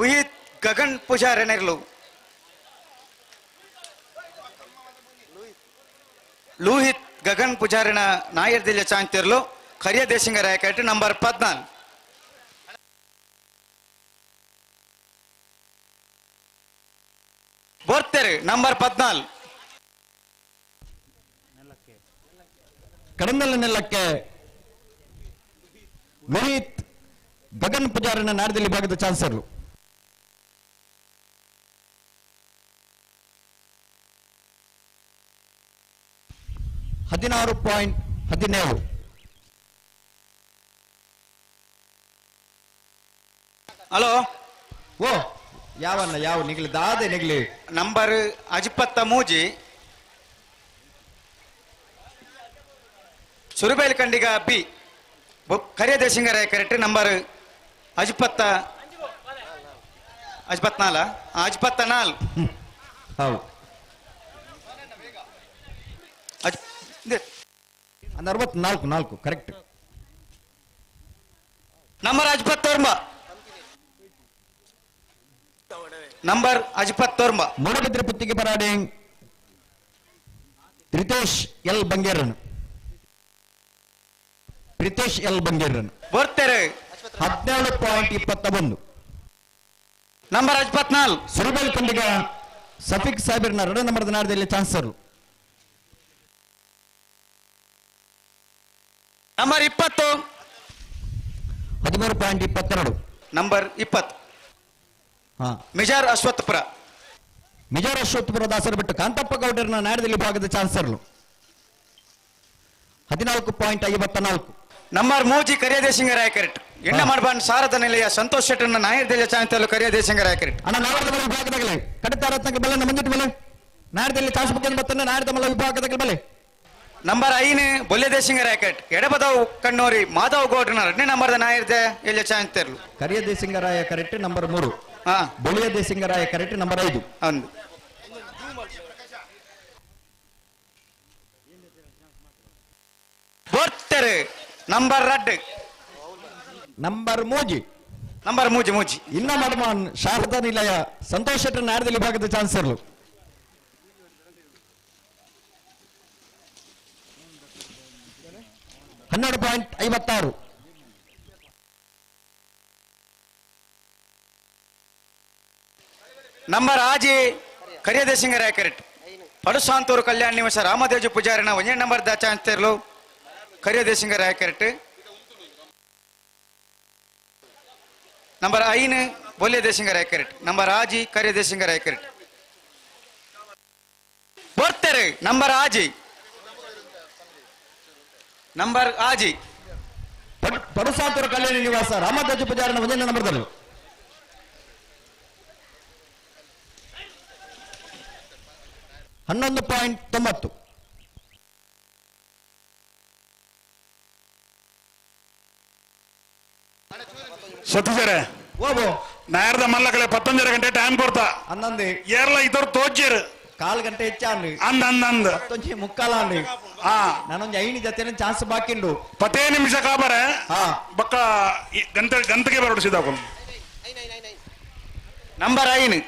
ಉಹಿತ್ ಗಗನ್ ಪೂಜಾರನೆರ್ಲು. ಲೂಹಿತ್ ಗಗನ್ ಪೂಜಾರಿನ ನಾಯರ್ ದಿಲ್ಯ ಚಾಂತಿರ್ಲು ಕರಿಯ ದೇಶಿಂಗರಾಯ ಕರೆಕ್ಟ್ ನಂಬರ್ 14. ಬೋರ್ತೇರು ನಂಬರ್ 14 ಕಡಂದಲ ನೆಲ್ಲಕ್ಕೆ ಲೋಹಿತ್ ಗಗನ್ ಪೂಜಾರನ ನಾಡದಲ್ಲಿ ಭಾಗದ ಚಾನ್ಸರ್. 16.17. ಹಲೋ ಓ ಯಾವನ್ನ ಯಾವ ನಿಗ್ಲಿ ದಾದೆ ನಿಗ್ಲಿ ನಂಬರ್ 53 ಸುರುಬೇಲ್ ಖಂಡಿಗ ಬಿ ಕರಿಯ ದೇಶಿಂಗರಾಯ ಕರೆಕ್ಟ್. ನಂಬರ್ 54 54 ಹೌದು 64 4 correct. Number 59 number 59 Moodbidri Puttige Paradi Ritesh L ಬಂಗೇರನ್. ರಿತೇಶ್ ಎಲ್ ಬಂಗೇರನ್ ಬರ್ತಾರೆ 17.21. ನಂಬರ್ 54 ಸುರುಬಲ್ ಖಂಡಿಗ ಸಫಿಕ್ ಸಾಹೇಬರ್ನ 2 ನಂಬರ್ದ ನಾಡದಲ್ಲಿ ಚಾನ್ಸರ್. ನಂಬರ್ 20 13.22. ನಂಬರ್ 20 ಮಿಜಾರ್ ಅಶ್ವತ್ಥಪುರ. ಮಿಜಾರ್ ಅಶ್ವತ್ಥಪುರ ದಾಸರು ಬಿಟ್ಟು ಕಾಂತಪ್ಪ ಗೌಡರನ ನಾಡದಲ್ಲಿ ಭಾಗದ ಚಾನ್ಸರ್ಲು 14.54. Number 3 ಕರಿಯದೇಶಿಂಗರಾಯ correct. ಎಣ್ಣ ಮಾಡ್ಬಾನ್ ಸಾರದ ನಿಲಯ ಸಂತೋಷ್ ಶೆಟ್ಟರ್ನ ನಾಯರ್ದೆಲ್ಲ ಚಾನ್ಸರ್ಲು ಕರಿಯದೇಶಿಂಗರಾಯ ಕರೆಕ್ಟ್. ಅಣ್ಣ ನಾಡದ ವಿಭಾಗದಾಗಲೇ ಕಡತಾರತ್ನಕ್ಕೆ ಬಲೆ ಮಂಜಿಟ್ಟು ಬಲೆ ನಾಡದಲ್ಲಿ ಚಾನ್ಸ್ ಬುಕ್ ಬರ್ತಾನೆ ನಾಡದ ಮಲ್ಲ ವಿಭಾಗದಾಗಲೇ ಬಲೆ. ನಂಬರ್ 5 ಬೊಲ್ಯದೇಶಿಂಗರಾಯ ಕರೆಕ್ಟ್. ಎಡಬದವ್ ಕಣ್ಣೋರಿ ಮಾಧವ್ ಗೌಡ್ರನ 2ನೇ ನಂಬರ್ದ ನಾಯರ್ದೆ ಎಲ್ಲ ಚಾನ್ಸರ್ಲು ಕರಿಯದೇಶಿಂಗರಾಯ ಕರೆಕ್ಟ್ ನಂಬರ್ 3. ಬೊಳಿಯದೇಶಿಂಗರಾಯ ಕರೆಕ್ಟ್ ನಂಬರ್ 5. ಹೌದು. ಬೋರ್ತೆರೆ ನಂಬರ್ 2. ನಂಬರ್ 3. ನಂಬರ್ 3 3 ಇನ್ನ ಮಡಮಾನ್ ಶಾರದಾ ನಿಲಯ ಸಂತೋಷ್ ಶೆಟ್ಟರ್ ನಾಡದಲ್ಲಿ ಭಾಗದ ಚಾನ್ಸರ್ಲು 12.56. ನಂಬರ್ 6 ಕರಿಯದೇಶಿಂಗರಾಯ ಕರೆಕ್ಟ್. ಪಡುಸಾಂತೂರು ಕಲ್ಯಾಣ ನಿವಾಸ ರಾಮದೇಜು ಪೂಜಾರಿನ 1ನೇ ನಂಬರ್ the ಚಾನ್ಸರ್ಲು ಕರಿಯದೇಶಿಂಗರಾಯ ಕರೆಕ್ಟ್. ನಂಬರ್ 5 ಬೊಲ್ಯದೇಶಿಂಗರಾಯ ಕರೆಕ್ಟ್. ನಂಬರ್ 6 ಕರಿಯದೇಶಿಂಗರಾಯ ಕರೆಕ್ಟ್. ಬರ್ತಾರೆ ನಂಬರ್ 6. ನಂಬರ್ 6 ಪಡುಸಾಂತೂರು ಕಲ್ಯಾಣ ನಿವಾಸ ರಾಮದೇಜು ಪೂಜಾರಿನ 1ನೇ ನಂಬರ್ದಲ್ಲಿ 11.90. ಸತೀಶರೇ ನಾಯರ್ದ ಮಲ್ಲಕಲೆ 19 ಗಂಟೆ ಟೈಮ್ ಕೊಡ್ತಾ ಹನ್ನೊಂದು ಏರ್ಲ ಇದ್ದವ್ರು ತೋಚಿರು ಕಾಲ್ ಗಂಟೆ ಹೆಚ್ಚಾಂಡು ಅಂದ ಅಂದ ಅಂದ 19:45 ಆಂಡು. ನಾನೊಂದು 5 ಜೊತೆ ಚಾನ್ಸ್ ಬಾಕಿಂಡು 10 ನಿಮಿಷ ಕಾಬರೆ ಬಕ್ಕ ಗಂಟೆ ಗಂಟೆಗೆ ಬರೋಡಿಸಿದ ನಂಬರ್ 5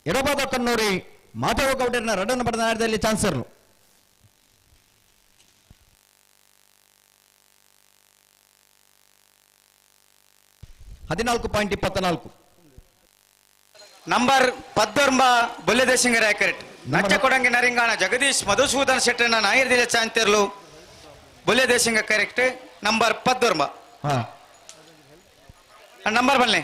ಎಡಬಾದ ಕನ್ನೂರಿ ಮಾಧವ ಗೌಡರನ 2 ನಂಬರ್ ನಾಯರ್ದಲ್ಲಿ ಚಾನ್ಸರ್ಲು 14.24. ನಂಬರ್ 19 ಬೊಲ್ಯದೇಶಿಂಗರಾಯ ಕರೆಕ್ಟ್. ನಚ್ಚಕೊಡಂಗಿ ನರಿಂಗಾಣ ಜಗದೀಶ್ ಮಧುಸೂದನ್ ಶೆಟ್ಟರ್ನ ನಾಯರ್ದಿಲ ಚಾಂತಿರ್ಲು ಬೊಲ್ಯದೇಶಿಂಗ ಕರೆಕ್ಟ್. ನಂಬರ್ 19 ನಂಬರ್ ಬನ್ನಿ.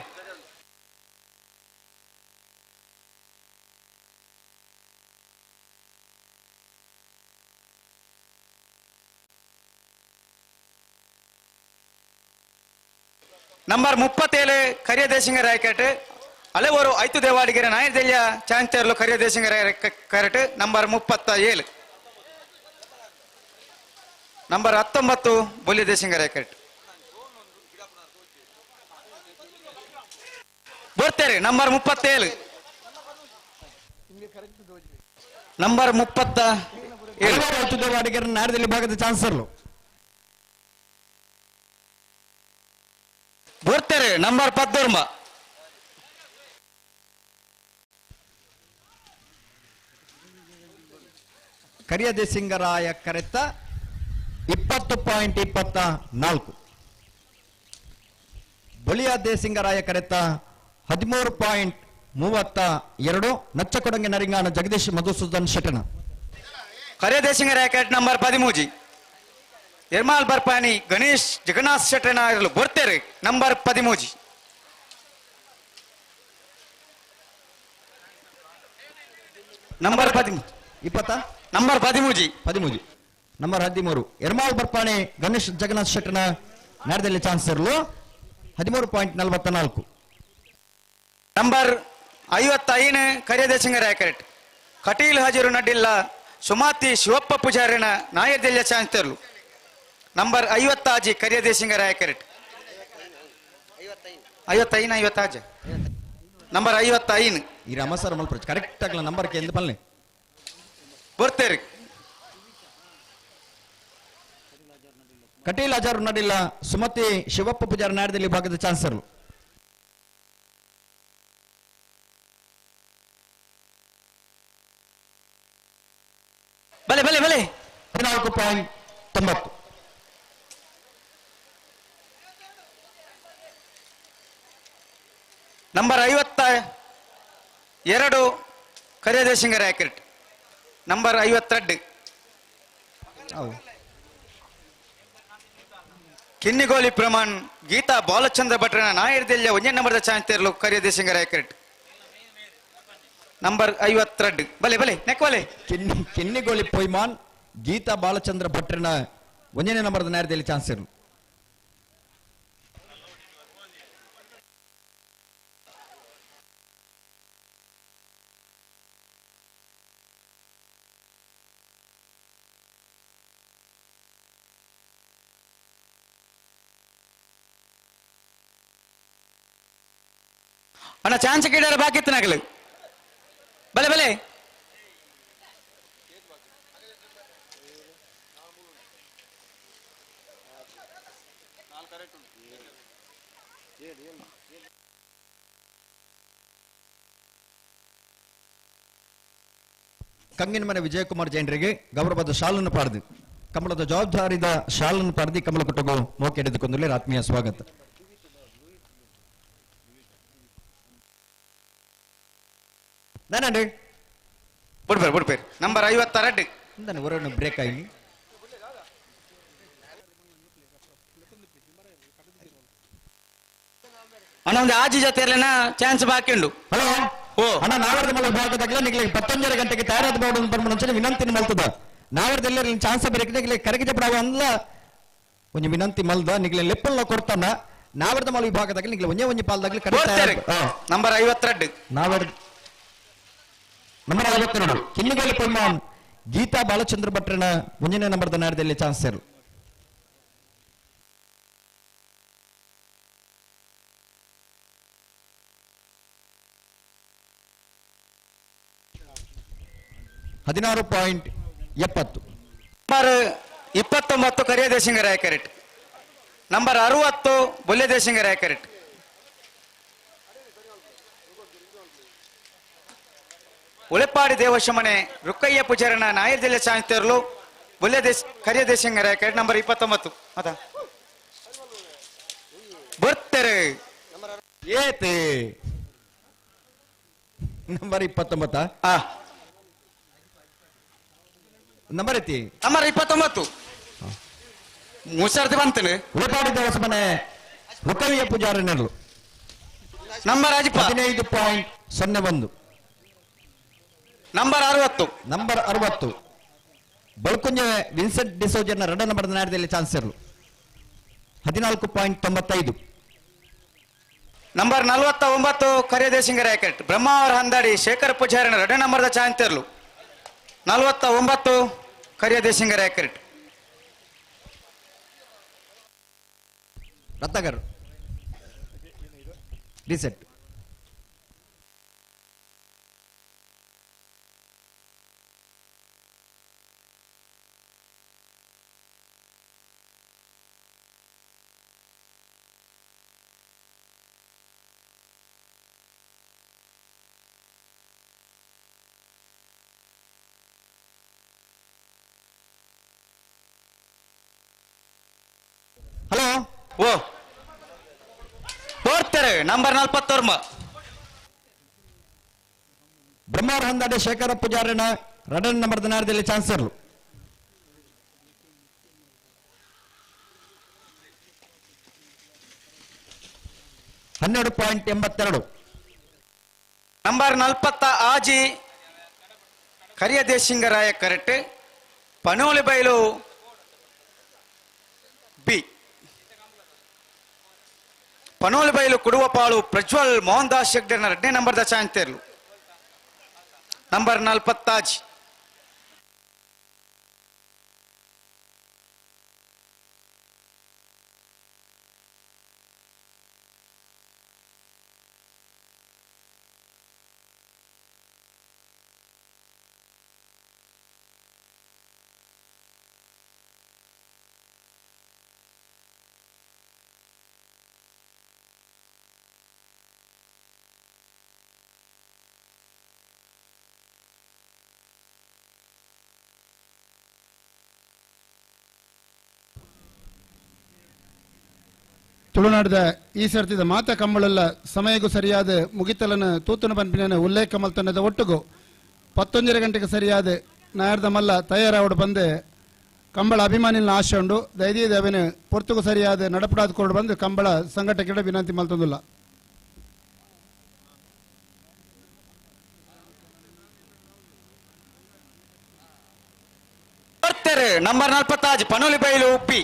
ನಂಬರ್ 37 ಕರಿಯದೇಶಿಂಗರಾಯ ಕರೆಕ್ಟ್. ಹಲವರು ಐತು ದೇವಾಡಿಗೆರೆ ನಾಯರ್ದೆಲ್ಯ ಚಾಂಚರ್ಲು ಕರಿಯದೇಶಿಂಗರಾಯ ಕರೆಕ್ಟ್. ನಂಬರ್ 37. ನಂಬರ್ 19 ಬೊಲ್ಯದೇಶಿಂಗರಾಯ ಕರೆಕ್ಟ್. ಬರ್ತಾರೆ ನಂಬರ್ 37. ನಂಬರ್ 37 ಐತು ದೇವಾಡಿಗೆರೆ ನಾಯರ್ದೆಲ್ಯ ಭಾಗದ ಚಾನ್ಸರ್ಲು ಬರ್ತಾರೆ ನಂಬರ್ 19. ಕರಿಯದೇಸಿಂಗರಾಯ ಕರೆತ 20.24. ಬೊಳಿಯ ದೇಸಿಂಗರಾಯ ಕರೆತ 13.32. ನಚ್ಚಕೊಡಂಗೆ ನರಿಂಗಾನ ಜಗದೀಶ್ ಮಧುಸೂದನ್ ಶೆಟ್ಟನ ಕರಿಯದೇಸಿಂಗರಾಯ ಕರೆಕ್ಟ್ ನಂಬರ್ 13. ಎರ್ಮಾಲ್ ಬರ್ಪಾನಿ ಗಣೇಶ್ ಜಗನ್ನಾಥ್ ಶೆಟ್ಟನ ಇರಲು ಬರ್ತಾರೆ number 13. Number 13 20 number 13 13 number 13 Ermal ಬರ್ಪಾಣಿ ಗಣೇಶ್ ಜಗನ್ನಾಥ್ ಶೆಟ್ಟನ ನಾಡದಲ್ಲಿ ಚಾನ್ಸರ್ಲು 13.44. ನಂಬರ್ 55 ಕರಿಯದೇಸಿಂಗರಾಯ ಕರೆಕ್ಟ್. ಕಟೀಲ್ ಹಾಜರು ನಡ್ಡಿಲ್ಲ ಸುಮಾತಿ ಶಿವಪ್ಪ ಪೂಜಾರಿನ ನಾಯರ್ದೆಲ್ಲ ಚಾನ್ಸರ್ಲು ನಂಬರ್ 56 ಕರಿಯದೇಸಿಂಗರಾಯ ಕರೆಕ್ಟ್. 55 56 ನಂಬರ್ 55. ಈ ರಮಸರ್ ಮಲ್ಪ ಕರೆಕ್ಟ್ ಆಗಲ್ಲ ನಂಬರ್ ಕೇಂದ್ರ ಪಲ್ಲೆ ಬರ್ತಾರೆ ಕಟೀಲ್ ಅಜಾರು ನಡಿಲ್ಲ ಸುಮತಿ ಶಿವಪ್ಪ ಪೂಜಾರಿ ನಾಡದಲ್ಲಿ ಭಾಗದ ಚಾನ್ಸರ್ಲು ಬಲೆ ಬಲೆ ಬಲೆ 14.90. ನಂಬರ್ 52 ಕರಿಯದೇಸಿಂಗರಾಯ ಕರೆಕ್ಟ್. ನಂಬರ್ 52. ಕಿನ್ನಿಗೋಲಿ ಪ್ರಮಾಣ್ ಗೀತಾ ಬಾಲಚಂದ್ರ ಭಟ್ರನ ನಾಯರ್ದೆಲ್ಲ ಒಂಜೇ ನಂಬರ್ದ ಚಾಂತೇರ್ಲು ಕರಿಯ ದೇಶಿಂಗರ ಎಕರೆಟ್ ನಂಬರ್ 52 ಬಲೆ ಬಲೆ ನೆಕ್ವಲೆ ಕಿನ್ನಿಗೋಲಿ ಪೊಯ್ಮಾನ್ ಗೀತಾ ಬಾಲಚಂದ್ರ ಭಟ್ರನ ಒಂಜನೇ ನಂಬರ್ದ ನಾಯರ್ದೆಲ್ಲಿ ಚಾನ್ಸ್ ಇರಲು. ಅಣ್ಣ ಚಾನ್ಸ್ ಕೇಳಾರ ಬಾಕಿ ಇತ್ತು ನಗಲು ಬಲೆ ಬಲೆ ಕಂಗಿನ ಮನೆ ವಿಜಯಕುಮಾರ್ ಜೈನರಿಗೆ ಗೌರವದ ಶಾಲನ್ನು ಪಾಡ್ದು ಕಮಲದ ಜವಾಬ್ದಾರಿದ ಶಾಲನ್ನು ಪಾಡ್ದು ಕಮಲ ಕುಟುಂಬ ಮೋಕೆಡೆದುಕೊಂಡಲ್ಲಿ ಆತ್ಮೀಯ ಸ್ವಾಗತ. ನಾನಂడి ಬುಡ್ಬೇರು ಬುಡ್ಬೇರು ನಂಬರ್ 52 ನಾನು ಹೊರಗಡೆ ಬ್ರೇಕ್ ಆಗಿ ಅಣ್ಣ ಒಂದು ಆಜಿ ಜೊತೆ ಇರ್ಲಿನ ಚಾನ್ಸ್ ಬಾಕಿ ಉಂಡು. ಹಲೋ ಓ ಅಣ್ಣ ನಾವರ್ದ ಮಲ್ಲ ಭಾಗದಾಗಲ ನಿಗ್ಲಿ 11:30 ಗಂಟೆಗೆ ತಯಾರಾದ ಬೋರ್ಡ್ ಬರ್ಮಣ ವಿನಂತಿ ಮಲ್ತದ ನಾವರ್ದೆಲ್ಲ ಚಾನ್ಸ್ ಬ್ರೇಕ್ ನಿಗ್ಲಿ ಕರಗಿ ಜಪಡಾವ ಅಂದ್ಲ ಒಂಜಿ ವಿನಂತಿ ಮಲ್ದ ನಿಗ್ಲಿ ಲೆಪ್ಪಲ್ಲ ಕೊಡ್ತಾನ ನಾವರ್ದ ಮಲ್ಲ ವಿಭಾಗದಾಗ ನಿಗ್ಲಿ ಒಂಜೆ ಒಂಜಿ ಪಾಲ್ದಾಗಲಿ ಕರೆ ನಂಬರ್ 52 ನಾವರ್ ನಂಬರ್ 52 ಕಿನ್ನಿಗೋಲಿ ಪೊಯ್ಮಾನ್ ಗೀತಾ ಬಾಲಚಂದ್ರ ಭಟ್ರನ ಒಂಜನೇ ನಂಬರ್ದ ನಾಡದಲ್ಲಿ ಚಾನ್ಸ್ ಇರಲು. ಹದಿನಾರು ಪಾಯಿಂಟ್ 70. ನಂಬರ್ 29 ಕರಿಯ ದೇಶಿಂಗರಾಯ ಕರೆಕ್ಟ್. ನಂಬರ್ 60 ಬೊಲ್ಯ ದೇಶಿಂಗರಾಯ ಕರೆಕ್ಟ್. ಉಳೆಪಾಡಿ ದೇವಶಮನೆ ರುಕ್ಕಯ್ಯ ಪೂಜಾರನ ನಾಯರ್ ಜಿಲ್ಲೆ ಚಾನ್ಸ್ತೇರ್ಲು ಬೊಲ್ಯ ದೇಶ ಕರಿಯ ದೇಶಿಂಗರಾಯ ಕರೆಕ್ಟ್ ನಂಬರ್ 29 ಅದ ಬರ್ತಾರೆ ಏತೆ ನಂಬರ್ 29 ನಂಬರ್ ಐತಿ ನಂಬರ್ 29 ಮುಸಾರ್ತಿ ಬಂತನೆ ಉಳೆಪಾಡಿ ದೇವಸ್ಥಾನ ರುಕ್ಕಯ್ಯ ಪೂಜಾರನರು number 15.01 number 60 number 60 Balkunje Vincent ಡಿಸೋಜರ್ನ ಎರಡನೇ ನಂಬರ್ ನಾಡದಲ್ಲಿ ಚಾನ್ಸ್ ಇರಲು 14.95. ನಂಬರ್ 49 ಕರಿಯ ದೇಶಿಂಗರಾಯ ಕರೆಕ್ಟ್ ಬ್ರಹ್ಮಾವರ ಹಂದಾಡಿ ಶೇಖರ್ ಪೂಜಾರನ ಎರಡನೇ ನಂಬರ್ದ ಚಾನ್ಸ್ ಇರಲು 49 ಕರಿಯ ದೇಶಿಂಗರಾಯ ಕರೆಕ್ಟ್. ರತ್ನಾಕರ್ ರಿಸೆಟ್. ಹಲೋ ಓ ಹೋಗ್ತಾರೆ ನಂಬರ್ 49 ಬ್ರಹ್ಮಾವರ ಹಂದಾಡೆ ಶೇಖರ ಪೂಜಾರನ ಎರಡನೇ ನಂಬರ್ ನಾಡದಲ್ಲಿ ಚಾನ್ಸ್ ಇರಲು. 12.82. ನಂಬರ್ 46 ಕರಿಯ ದೇಶಿಂಗರಾಯ ಕರೆಕ್ಟ್ ಪನೋಲಿ ಬೈಲು ಬಿ ಪನೋಲಿ ಬೈಲು ಕುಡುವಪಾಳು ಪ್ರಜ್ವಲ್ ಮೋಹನ್ ದಾಸ್ ಶೆಗ್ಡರ್ನ ಎರಡನೇ ನಂಬರ್ದ ಚಾಂತೇರ್ಲು ನಂಬರ್ 46. ತುಳುನಾಡದ ಈ ಸರ್ತಿದ ಮಾತ ಕಂಬಳೆಲ್ಲ ಸಮಯಕ್ಕೂ ಸರಿಯಾದ ಮುಗಿತಲನ ತೂತನ ಪನ್ಪಿನ ಉಲ್ಲೇಖ ಮಲ್ತನದ ಒಟ್ಟುಗು 11:30 ಗಂಟೆಗೆ ಸರಿಯಾದ ನಾಯರ್ದ ಮಲ್ಲ ತಯಾರಾವಡು ಬಂದೆ. ಕಂಬಳ ಅಭಿಮಾನಿನ ಆಶೆ ಉಂಡು. ದಯದೀದ ಅವೆನ್ ಪೊರ್ತುಗು ಸರಿಯಾದ ನಡಪಡಾದ ಕೊರಡು ಬಂದು ಕಂಬಳ ಸಂಘಟಕರ ವಿನಂತಿ ಮಲ್ತೊಂದುಲ್ಲ. ನಂಬರ್ 46 ಪನೋಲಿ ಬೈಲು ಉಪ್ಪಿ.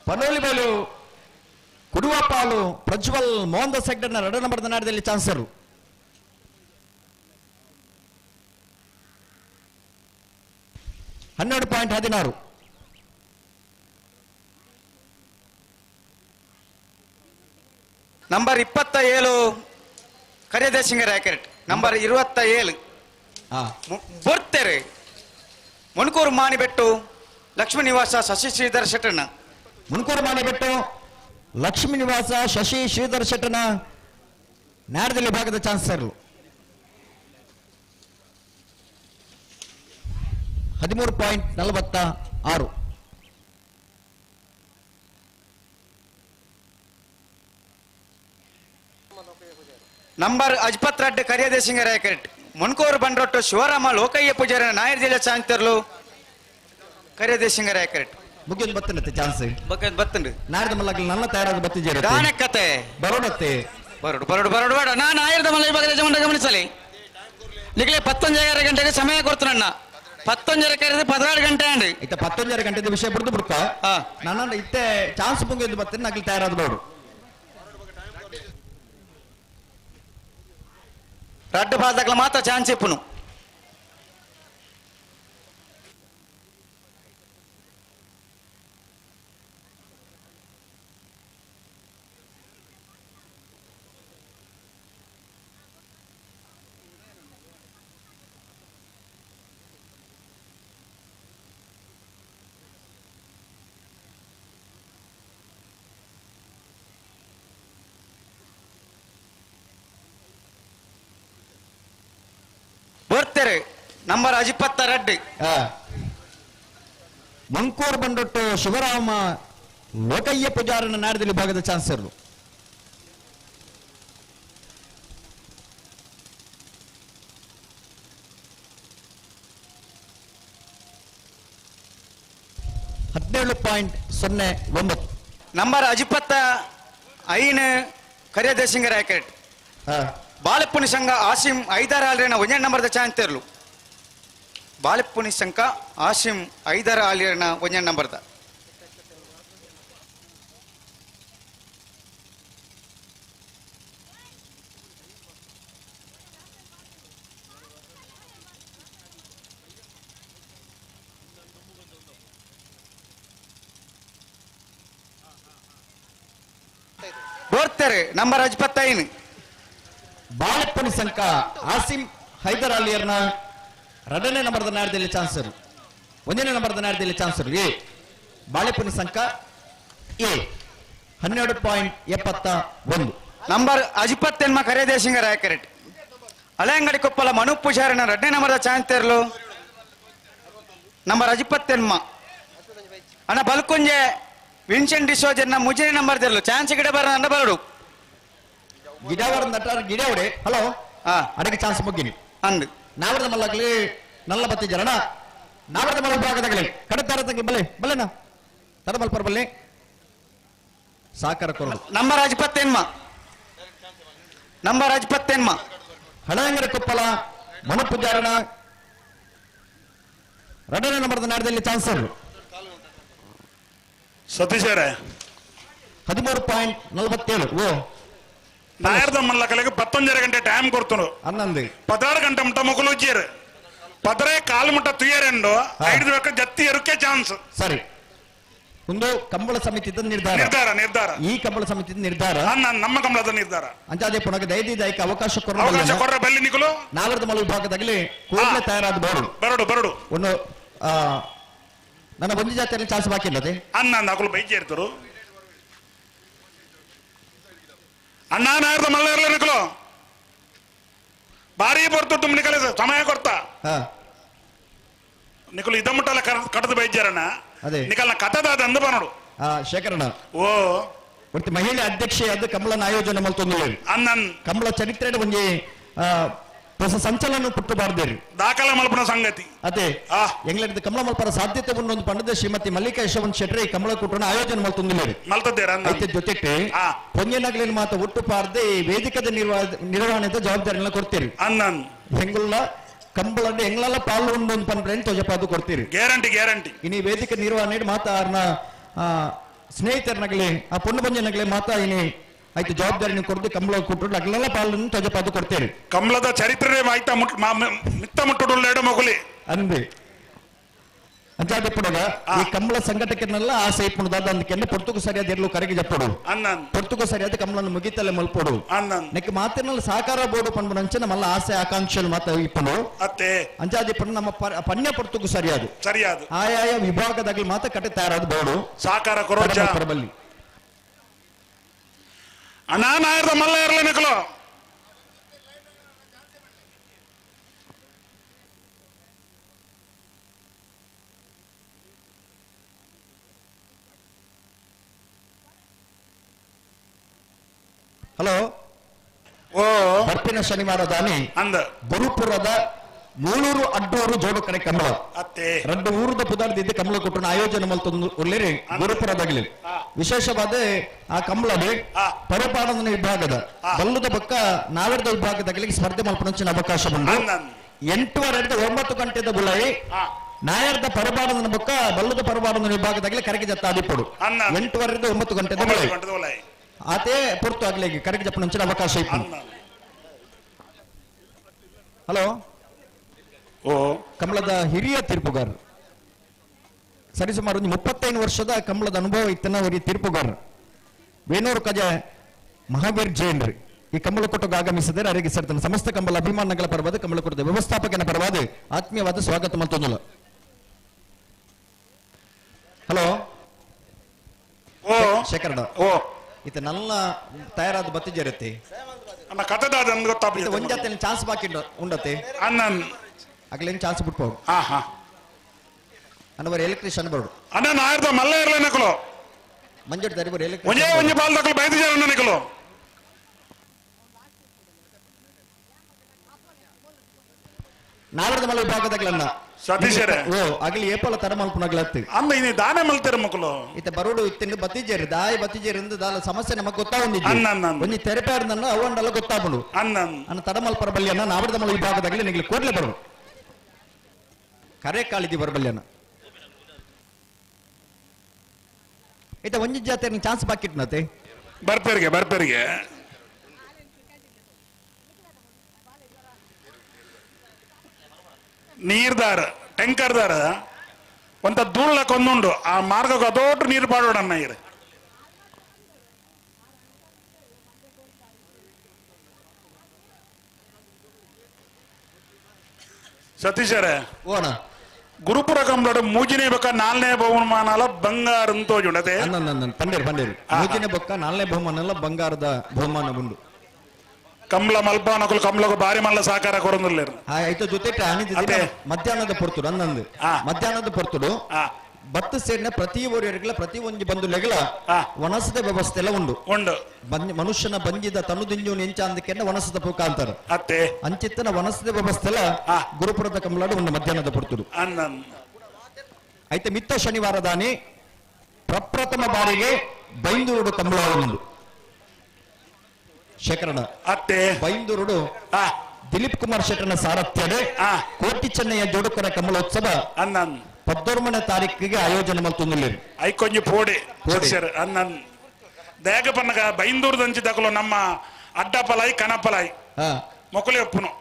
ಪನೋಲಿ ಬೈಲು ಕುಡುವಪಾಲು ಪ್ರಜ್ವಲ್ ಮೋಹನ್ ದಾಸ್ ಹೆಗ್ಡೆನ 2 ನಂಬರ್ ನಾಡದಲ್ಲಿ ಚಾನ್ಸರು. 12.16. ನಂಬರ್ 27 ಕರಿಯದೇಶಿಂಗ ರ್ಯಾಕೆಟ್. ನಂಬರ್ 27 ಬೊರ್ತೆರೆ ಮುಣಕೂರು ಮಾನಿಬೆಟ್ಟು ಲಕ್ಷ್ಮೀ ನಿವಾಸ ಶಶಿ ಶ್ರೀಧರ್ ಶೆಟ್ಟಣ್ಣ. ಮುಣಕೂರು ಮಾನಿಬೆಟ್ಟು ಲಕ್ಷ್ಮೀ ನಿವಾಸ ಶಶಿ ಶ್ರೀಧರ್ ಶೆಟ್ಟನ ನಾಡದಲ್ಲಿ ಭಾಗದ ಚಾನ್ಸರ್. 13.46. ನಂಬರ್ ಅಜ್ಪತ್ ಕರಿಯದೇಶಿಂಗ ರ್ಯಾಕೆಟ್. ಮುಣಕೂರು ಬಂಡ್ರೊಟ್ಟು ಶಿವರಾಮ ಲೋಕಯ್ಯ ಪೂಜಾರಿ ನಾಯರ್ ಜಿಲ್ಲೆ ಚಾನ್ಸರ್ಲು ಕರಿಯದೇಶಿಂಗ ರ್ಯಾಕೆಟ್. ಮುಗಿದ್ ಬತ್ತನತ್ತೆ ಚಾನ್ಸ್ ಬಕ್ಕದ್ ಬತ್ತಂಡು ನಾಡ್ದ ಮಲ್ಲಕ್ಕೆ ನನ್ನ ತಯಾರಾದ ಬತ್ತಿಜೇರ ದಾನೆ ಕತೆ ಬರೋಡತ್ತೆ ಬರೋಡು ಬರೋಡು ಬರೋಡು ಬೇಡ. ನಾನು ಆಯಿರದ ಮಲ್ಲ ವಿಭಾಗದ ಯಜಮಾನ ಗಮನಿಸಲಿ. ನಿಗಲೇ 11:30 ಗಂಟೆಗೆ ಸಮಯ ಕೊಡ್ತಾನಣ್ಣ. 11:30 ಕರೆದು 16 ಗಂಟೆ ಅಂಡಿ. ಇತ್ತ 11:30 ಗಂಟೆದ ವಿಷಯ ಬಿಡ್ದು ಬಿಡ್ಕ ನನ್ನ ಇತ್ತೆ ಚಾನ್ಸ್ ಮುಗಿದ್ ಬತ್ತನ ನಗಲಿ ತಯಾರಾದ ಬೋಡು. ರಡ್ಡು ಪಾದಕಲ ಮಾತ್ರ ಚಾನ್ಸ್ ಇಪ್ಪುನು. ಬರ್ತಾರೆ ನಂಬರ್ 22. ಮಂಕೂರ್ ಬಂಡೊಟ್ಟು ಶಿವರಾಮ ಲೋಕಯ್ಯ ಪೂಜಾರನ ನಾಡದಲ್ಲಿ ಭಾಗದ ಚಾನ್ಸರ್. 17.09. Number 25 ಕರಿಯದೇಶಿಂಗ racket. ಬಾಲೆಪ್ಪುನಿ ಸಂಘ ಆಸಿಂ ಐದಾರ ಆಲ್ರಿನ 1 ನಂಬರ್ದ ಚಾನ್ಸರ್ಲು. ಬಾಲೆಪ್ಪುನಿ ಸಂಘ ಆಸಿಂ ಐದಾರ ಆಲ್ರಿನ 1 ನಂಬರ್ದ. ಬರ್ತಾರೆ ನಂಬರ್ 25 ಬಾಳಪ್ಪನ ಸಂಕ ಆಸಿಂ ಹೈದರ್ ಅಲಿಯರ್ನ 2ನೇ ನಂಬರ್ದ ನಾಡದಲ್ಲಿ ಚಾನ್ಸರ್. 1ನೇ ನಂಬರ್ದ ನಾಡದಲ್ಲಿ ಚಾನ್ಸರ್ ಎ ಬಾಳೆಪ್ಪನ ಸಂಕ ಎ 12.71. ನಂಬರ್ 28 ಕರಿಯದೇಶಿಂಗ ರ್ಯಾಕೆಟ್. ಹಳೆಯಂಗಡಿ ಕೊಪ್ಪಲ ಮನು ಪೂಜಾರಿನ 2ನೇ ನಂಬರ್ದ ಚಾನ್ಸರ್ಲು. ನಂಬರ್ 28 ಅಣ್ಣ ಬಲ್ಕುಂಜೆ ವಿನ್ಸೆಂಟ್ ಡಿಸೋಜನ್ನ ಮುಜನೆ ನಂಬರ್ ದೆರ್ಲು ಚಾನ್ಸ್ ಗಿಡ ಬರ ಅಂಡ ಬರಡು ಗಿಡವರ ನಟರ ಗಿಡವಡೆ. ಹಲೋ ಅಡಗೆ ಚಾನ್ಸ್ ಮುಗ್ಗಿನಿ ಅಂದು ನಾವರದ ಮಲ್ಲಗ್ಲಿ ನಲ್ಲ ಬತ್ತಿ ಜರಣ ನಾವರದ ಮಲ್ಲ ಭಾಗದಾಗಲಿ ಕಡತಾರ ತಗಿ ಬಲೆ ಬಲೆನಾ ತರಬಲ್ ಪರ್ ಬಲ್ಲೆ ಸಾಕಾರ ಕೊರಡು. ನಂಬರ್ 28 ನಂಬರ್ 28 ಹಳಂಗರ ಕೊಪ್ಪಲ ಮನು ಪೂಜಾರನ 2ನೇ ನಂಬರ್ದ ನಾಡದಲ್ಲಿ ಚಾನ್ಸರ್. ಸತೀಶರೇ 13.47. ಓ ನಾಯರ್ದ ಮಲ್ಲಕಲೆಗೆ 11:30 ಗಂಟೆ ಟೈಮ್ ಕೊಡ್ತನು. 11 16 ಗಂಟೆ ಮುಟ್ಟ ಮುಕುಲು ಉಜ್ಜಿಯರು ಪದರೆ ಕಾಲು ಮುಟ್ಟ ತುಯರೆಂಡು ಐದು ಬೇಕು ಜತ್ತಿ ಎರುಕೆ ಚಾನ್ಸ್. ಸರಿ ಒಂದು ಕಂಬಳ ಸಮಿತಿದ ನಿರ್ಧಾರ ನಿರ್ಧಾರ ನಿರ್ಧಾರ ಈ ಕಂಬಳ ಸಮಿತಿದ ನಿರ್ಧಾರ ನಮ್ಮ ಕಂಬಳದ ನಿರ್ಧಾರ ಅಂಚಾದೆ ಪುನಃ ದಯದೀದಾಯಕ ಅವಕಾಶ ಕೊರ ಅವಕಾಶ ಕೊರ ಬಲ್ಲಿ ನಿಕಲು ನಾವರದ ಮಲ ವಿಭಾಗದಾಗಲಿ ಕೂಡಲೇ ತಯಾರಾದ ಬರಡು ಬರಡು ಬರಡು ಒಂದು ನನ್ನ ಒಂದು ಜಾತಿಯಲ್ಲಿ ಚಾನ್ಸ್ ಬಾಕಿ ಇಲ್ಲದೆ ಅನ್ನ ಅಕಲು ಬೈಕ್ ಏರ್ತಾರೆ ಅಣ್ಣ ನಾಯರ್ದ ಮಲ್ಲ ಇರಲಿ ನಿಕಲು ಭಾರಿ ಬರ್ತು ನಿಕಲೆ ಸಮಯ ಕೊಡ್ತಾ ನಿಕಲು ಇದ ಮುಟ್ಟಲ್ಲ ಕಟ್ಟದ ಬೈಜಾರಣ್ಣ ನಿಕಲ್ನ ಕಥದ ಅಂದ ಬನ್ನೋಡು ಶೇಖರಣ್ಣ ಓ ಒಟ್ಟು ಮಹಿಳೆ ಅಧ್ಯಕ್ಷೆ ಅದು ಕಮಲನ ಆಯೋಜನೆ ಮಲ್ತೊಂದು ಅಣ್ಣನ್ ಕಮಲ ಚರಿತ್ರೆ ಒಂಜಿ ಹೊಸ ಸಂಚಲನ ಪುಟ್ಟುಬಾರ್ದೇರಿ ದಾಖಲೆ ಮಲ್ಪನ ಸಂಗತಿ ಅದೇ ಎಂಗ್ಲೆಂಡ್ ಕಮಲ ಮಲ್ಪರ ಸಾಧ್ಯತೆ ಉಂಡು ಪಂಡದ ಶ್ರೀಮತಿ ಮಲ್ಲಿಕಾ ಯಶವಂತ್ ಶೆಟ್ರೆ ಈ ಕಮಲ ಕೂಟನ ಆಯೋಜನೆ ಮಲ್ತೊಂದಿಲ್ಲೇರಿ ಮಲ್ತದ್ದೇರ ಐತೆ ಜೊತೆಗೆ ಪೊಂಜನಗ್ಲಿನ ಮಾತ ಒಟ್ಟು ಪಾರ್ದೆ ಈ ವೇದಿಕದ ನಿರ್ವಹಣೆದ ಜವಾಬ್ದಾರಿನ ಕೊಡ್ತೀರಿ ಅನ್ನನ್ ಹೆಂಗುಲ್ಲ ಕಂಬಳ ಎಂಗ್ಲೆಲ್ಲ ಪಾಲು ಉಂಡು ಪನ್ಪ್ರೇನ್ ತೋಜಪಾದು ಕೊಡ್ತೀರಿ ಗ್ಯಾರಂಟಿ ಗ್ಯಾರಂಟಿ ಇನಿ ವೇದಿಕೆ ನಿರ್ವಹಣೆ ಮಾತ ಆರ್ನ ಸ್ನೇಹಿತರನಗಲಿ ಆ ಪೊಣ್ಣು ಪಂಜನಗಲಿ ಮಾತ ಇನಿ ಆಯ್ತು ಜವಾಬ್ದಾರಿನ ಕೊಡ್ದು ಕಂಬಳ ಕೊಟ್ಟರು ಅಗ್ಲೆಲ್ಲ ಪಾಲನ್ನು ತೋಜಪಾದು ಕೊಡ್ತೀರಿ ಕಮಲದ ಚರಿತ್ರೆ ಮಾಯ್ತಾ ಮಿತ್ತ ಮುಟ್ಟುಡುಲ್ಲೇಡು ಮಗುಲಿ ಅಂದೆ ಅಂಚಾದ ಪುಡಗ ಈ ಕಮಲ ಸಂಘಟಕರನ್ನೆಲ್ಲ ಆಸೆ ಇಪ್ಪುಣದಾದ ಅಂದಕೆಂದ ಪೊರ್ತುಗು ಸರಿಯಾದ ಇರಲು ಕರೆಗೆ ಜಪ್ಪಡು ಪೊರ್ತುಗು ಸರಿಯಾದ ಕಮಲನ್ನು ಮುಗಿತಲೆ ಮಲ್ಪೊಡು ನೆಕ್ ಮಾತಿನಲ್ಲಿ ಸಹಕಾರ ಬೋರ್ಡು ಪನ್ಪುನ ಅಂಚೆ ನಮ್ಮಲ್ಲ ಆಸೆ ಆಕಾಂಕ್ಷೆలు ಮಾತ ಇಪ್ಪುಂಡು ಅತ್ತೆ ಅಂಚಾದ ಇಪ್ಪುಂಡು ನಮ್ಮ ಪನ್ಯ ಪೊರ್ತುಗು ಸರಿಯಾದ ಸರಿಯಾದ ಆಯಾಯ ವಿಭಾಗದಾಗಲಿ ಮಾತ ಕಟ್ಟೆ ತಯಾರಾದ ಬೋರ್ಡು ಸಹಕಾರ ಕೊರೋಜ ಪರಬಲ್ಲಿ ಅಣ್ಣ ನಾಯರ್ದ ಮಲ್ಲ ಇರಲಿ ನಕಲು ಹಲೋ ಓ ಬರ್ಪಿನ ಶನಿವಾರ ದಾನಿ ಅಂದ ಗುರುಪುರದ ಮೂಳೂರು ಅಡ್ಡೂರು ಜೋಡು ಕಡೆ ಕಮಲ ಅತ್ತೆ రెండు ಊರದ ಪುದಾರ್ದಿದ್ದ ಕಮಲ ಕೊಟ್ಟನ ಆಯೋಜನೆ ಮಲ್ತೊಂದು ಉಳ್ಳೇರಿ ಗುರುಪುರದಾಗಲಿ ವಿಶೇಷವಾದ ಆ ಕಮಲದೆ ಪರಪಾಡನ ವಿಭಾಗದ ಬಲ್ಲದ ಪಕ್ಕ ನಾವೆರದ ವಿಭಾಗದಾಗಲಿ ಸ್ಪರ್ಧೆ ಮಲ್ಪನಂಚಿನ ಅವಕಾಶ ಬಂದು 8:30 9 ಗಂಟೆದ ಬುಲಾಯಿ ನಾಯರ್ದ ಪರಪಾಡನ ಬೊಕ್ಕ ಬಲ್ಲದ ಪರಪಾಡನ ವಿಭಾಗದಾಗಲಿ ಕರಗಿ ಜತ್ತ ಆದಿಪ್ಪಡು 8:30 9 ಗಂಟೆದ ಬುಲಾಯಿ ಆತೇ ಪೊರ್ತು ಆಗ್ಲಿ ಕರಗಿ ಜಪ್ಪನಂಚಿನ ಅವಕಾಶ ಇತ್ತು. ಹಲೋ ಓ ಕಮಲದ ಹಿರಿಯ ತೀರ್ಪುಗಾರರು ಸರಿಸುಮಾರು ಒಂದು 35 ವರ್ಷದ ಕಮಲದ ಅನುಭವ ಇತ್ತನ ಅವರಿಗೆ ತೀರ್ಪುಗಾರರು ವೇಣೂರು ಕಜ ಮಹಾವೀರ್ ಜೈನ್ರಿ ಈ ಕಮಲಕೊಟ್ಟಗೆ ಆಗಮಿಸಿದರೆ ಅವರಿಗೆ ಸೇರ್ತಾನೆ ಸಮಸ್ತ ಕಂಬಳ ಅಭಿಮಾನಗಳ ಪರವಾದ ಕಮಲಕೊಟ್ಟದ ವ್ಯವಸ್ಥಾಪಕನ ಪರವಾದ ಆತ್ಮೀಯವಾದ ಸ್ವಾಗತ ಮತ್ತೊಂದಿಲ್ಲ. ಹಲೋ ಓ ಶೇಖರಣ ಓ ಇತ ನಲ್ಲ ತಯಾರಾದ ಬತ್ತಿಜರತ್ತೆ ಗೊತ್ತಾಗ ಒಂಜಾತೆ ಚಾನ್ಸ್ ಬಾಕಿ ಉಂಡತೆ ಅಣ್ಣನ್ ಅಗಲೇನು ಚಾನ್ಸ್ ಬಿಟ್ಬೋದು ಹಾ ಹಾ ಅನ್ನವರ ಎಲೆಕ್ಟ್ರಿಷಿಯನ್ ಬರೋಡು ಅಣ್ಣ ನಾಯರ್ದ ಮಲ್ಲ ಇರಲಿ ನಕಲು ಮಂಜು ದರಿಬರು ಎಲೆಕ್ಟ್ರಿಷಿಯನ್ ಒಂಜೇ ಒಂಜಿ ಬಾಲ್ ದಕಲು ಬೈದಿಜಾರ ಅಣ್ಣ ನಕಲು ನಾವರದ ಮಲ್ಲ ವಿಭಾಗದಾಗಲನ್ನ ಸತೀಶರೇ ಓ ಅಗಲಿ ಏಪಲ ತರ ಮಲ್ಪುನಗ್ಲತ್ತಿ ಅಂದ ಇನಿ ದಾನೆ ಮಲ್ತಿರ ಮಕ್ಕಳು ಇತ್ತ ಬರೋಡು ಇತ್ತಿನ ಬತ್ತಿಜೇರಿ ದಾಯಿ ಬತ್ತಿಜೇರಿ ಇಂದ ದಾಲ ಸಮಸ್ಯೆ ನಮಗ್ ಗೊತ್ತಾವೊಂದಿದ್ದು ಒಂಜಿ ತೆರೆಪಾರ್ದನ್ನ ಅವಂಡಲ್ಲ ಗೊತ್ತಾಪುಂಡು ಅಣ್ಣನ್ ಅನ್ನ ತಡಮಲ್ಪರ ಬಲ್ಯನ್ನ ನಾವರದ ಮಲ್ಲ ವಿಭಾಗದಾಗಲಿ ನಿಗ್ಲಿ ಕೂಡ್ಲೆ ಬರು ಕರೆ ಕಾಳಿದಿ ಬರಬಲ್ಯನ ಇತ್ತ ಒಂಜಿ ಜಾತಿ ಚಾನ್ಸ್ ಬಾಕಿಟ್ನತೆ ಬರ್ಪೇರಿಗೆ ಬರ್ಪೇರಿಗೆ ನೀರ್ದಾರ ಟ್ಯಾಂಕರ್ದಾರ ಒಂತ ದೂಳ್ಲ ಕೊಂದುಂಡು ಆ ಮಾರ್ಗಕ್ಕೆ ಅದೋಟು ನೀರು ಪಾಡೋಡಣ್ಣ ಇರು ಸತೀಶರೇ ಓಣ ಗುರುಪುರ ಕಂಬಳಡು ಮೂಜಿನೇ ಬೊಕ್ಕ ನಾಲ್ನೇ ಬಹುಮಾನಲ ಬಂಗಾರ ತೋಜುಂಡತೆ ಪಂಡೇರು ಪಂಡೇರು ಮೂಜಿನೇ ಬೊಕ್ಕ ನಾಲ್ನೇ ಬಹುಮಾನಲ ಬಂಗಾರದ ಬಹುಮಾನ ಉಂಡು ಕಮಲ ಮಲ್ಪಾನಕುಲು ಕಮಲకు ಬಾರಿ ಮಲ್ಲ ಸಹಕಾರ ಕೊರೊಂದುಲ್ಲೆರ್ ಆಯ್ತು ಜೊತೆ ಮಧ್ಯಾಹ್ನದ ಪೊರ್ತುಡು ಅನ್ನಂದು ಮಧ್ಯಾಹ್ನದ ಪೊರ್ತುಡು ಬತ್ತು ಸೇರಿನ ಪ್ರತಿ ಊರಿಗಲ ಪ್ರತಿ ಒಂಜಿ ಬಂದು ಲೆಗಲ ವನಸದ ವ್ಯವಸ್ಥೆ ಎಲ್ಲ ಉಂಡು ಉಂಡು ಮನುಷ್ಯನ ಬಂಜಿದ ತನುದಿಂಜು ನೆಂಚ ಅಂದಕ್ಕೆಂಡ ವನಸದ ಪೂಕ ಅಂತಾರೆ ಅತ್ತೆ ಅಂಚಿತ್ತನ ವನಸದ ವ್ಯವಸ್ಥೆ ಎಲ್ಲ ಗುರುಪುರದ ಕಮಲಾಡು ಉಂಡು ಮಧ್ಯಾಹ್ನದ ಪೊರ್ತುಡು ಐತೆ ಮಿತ್ತ ಶನಿವಾರ ದಾನಿ ಪ್ರಪ್ರಥಮ ಬಾರಿಗೆ ಬೈಂದೂರು ಕಮಲ ಉಂಡು ಶೇಖರಣ ಅತ್ತೆ ಬೈಂದೂರುಡು ದಿಲೀಪ್ ಕುಮಾರ್ ಶೆಟ್ಟರ್ನ ಸಾರಥ್ಯಡೆ ಕೋಟಿ ಚೆನ್ನಯ್ಯ ಜೋಡುಕರ ಕಮಲೋತ್ಸವ 19ನೇ ತಾರೀಕಿಗೆ ಆಯೋಜನೆ ಮಲ್ತೊಂದುಲ್ಲೆರ್ ಐಕೊಂಜಿ ಪೋಡೆ ಸರ್ ಅನ್ನನ್ ದಯಾಗ ಪನ್ನಗ ಬೈಂದೂರುದಂಚಿ ದಕಲು ನಮ್ಮ ಅಡ್ಡಪಲಾಯಿ ಕನಪಲಾಯಿ ಮೊಕಲೆ ಒಪ್ಪುನು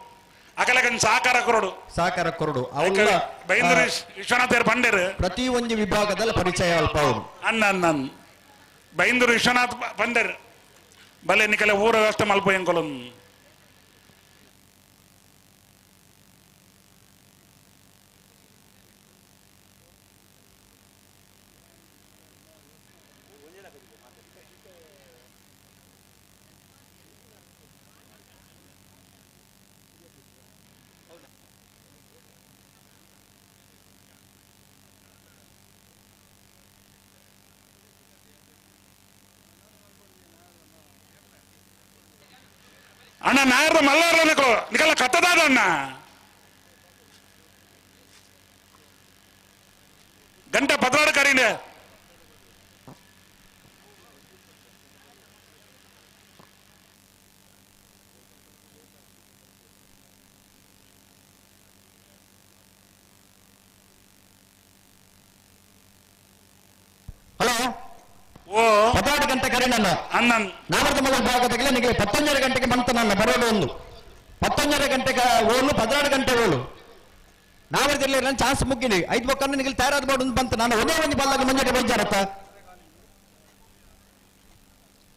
ಅಕಲಗನ್ ಸಹಕಾರ ಕೊರಡು ಸಹಕಾರ ಕೊರಡು ಅವಳ ಬೈಂದೂರು ವಿಶ್ವನಾಥ್ ಪಂಡೇರು ಪ್ರತಿ ಒಂದು ವಿಭಾಗದಲ್ಲಿ ಪರಿಚಯ ಅಲ್ಪ ಅವರು ಅನ್ನನ್ ಬೈಂದೂರು ವಿಶ್ವನಾಥ್ ಪಂಡೇರು ಬಲೆ ನಿಕಲೆ ಊರ ವ್ಯವಸ್ಥೆ ಮಲ್ಪ ಎಂಕೊಲನ್ ಅಣ್ಣ ನಾಯರ್ದ ಮಲ್ಲಾರ ನಿಕಲ್ಲ ಕತ್ತದಾದ ಅಣ್ಣ ಗಂಟೆ ಪತ್ರಾಡು ಕರೀಂಡೆ. ಹಲೋ ಓ 12 ಗಂಟೆ ಕರೀನಲ್ಲ ಅಣ್ಣನ್ ನಾವರ್ದ ಮೊದಲ ಭಾಗದಾಗಲೇ ನಿಮಗೆ 11:30 ಗಂಟೆಗೆ ಬಂತ ನನ್ನ ಬರೋದು ಒಂದು 11:30 ಗಂಟೆಗೆ ಓಲು 12 ಗಂಟೆ ಓಲು ನಾವರ್ದಲ್ಲಿ ನನ್ನ ಚಾನ್ಸ್ ಮುಗ್ಗಿನಿ ಐದು ಬೊಕ್ಕನ್ನು ನಿಮಗೆ ತಯಾರಾದ ಬೋರ್ಡ್ ಬಂತ ನಾನು ಒಂದೇ ಒಂದು ಬಲ್ಲಾಗ ಮಂಜಾಟ ಬೈಜಾರತ್ತ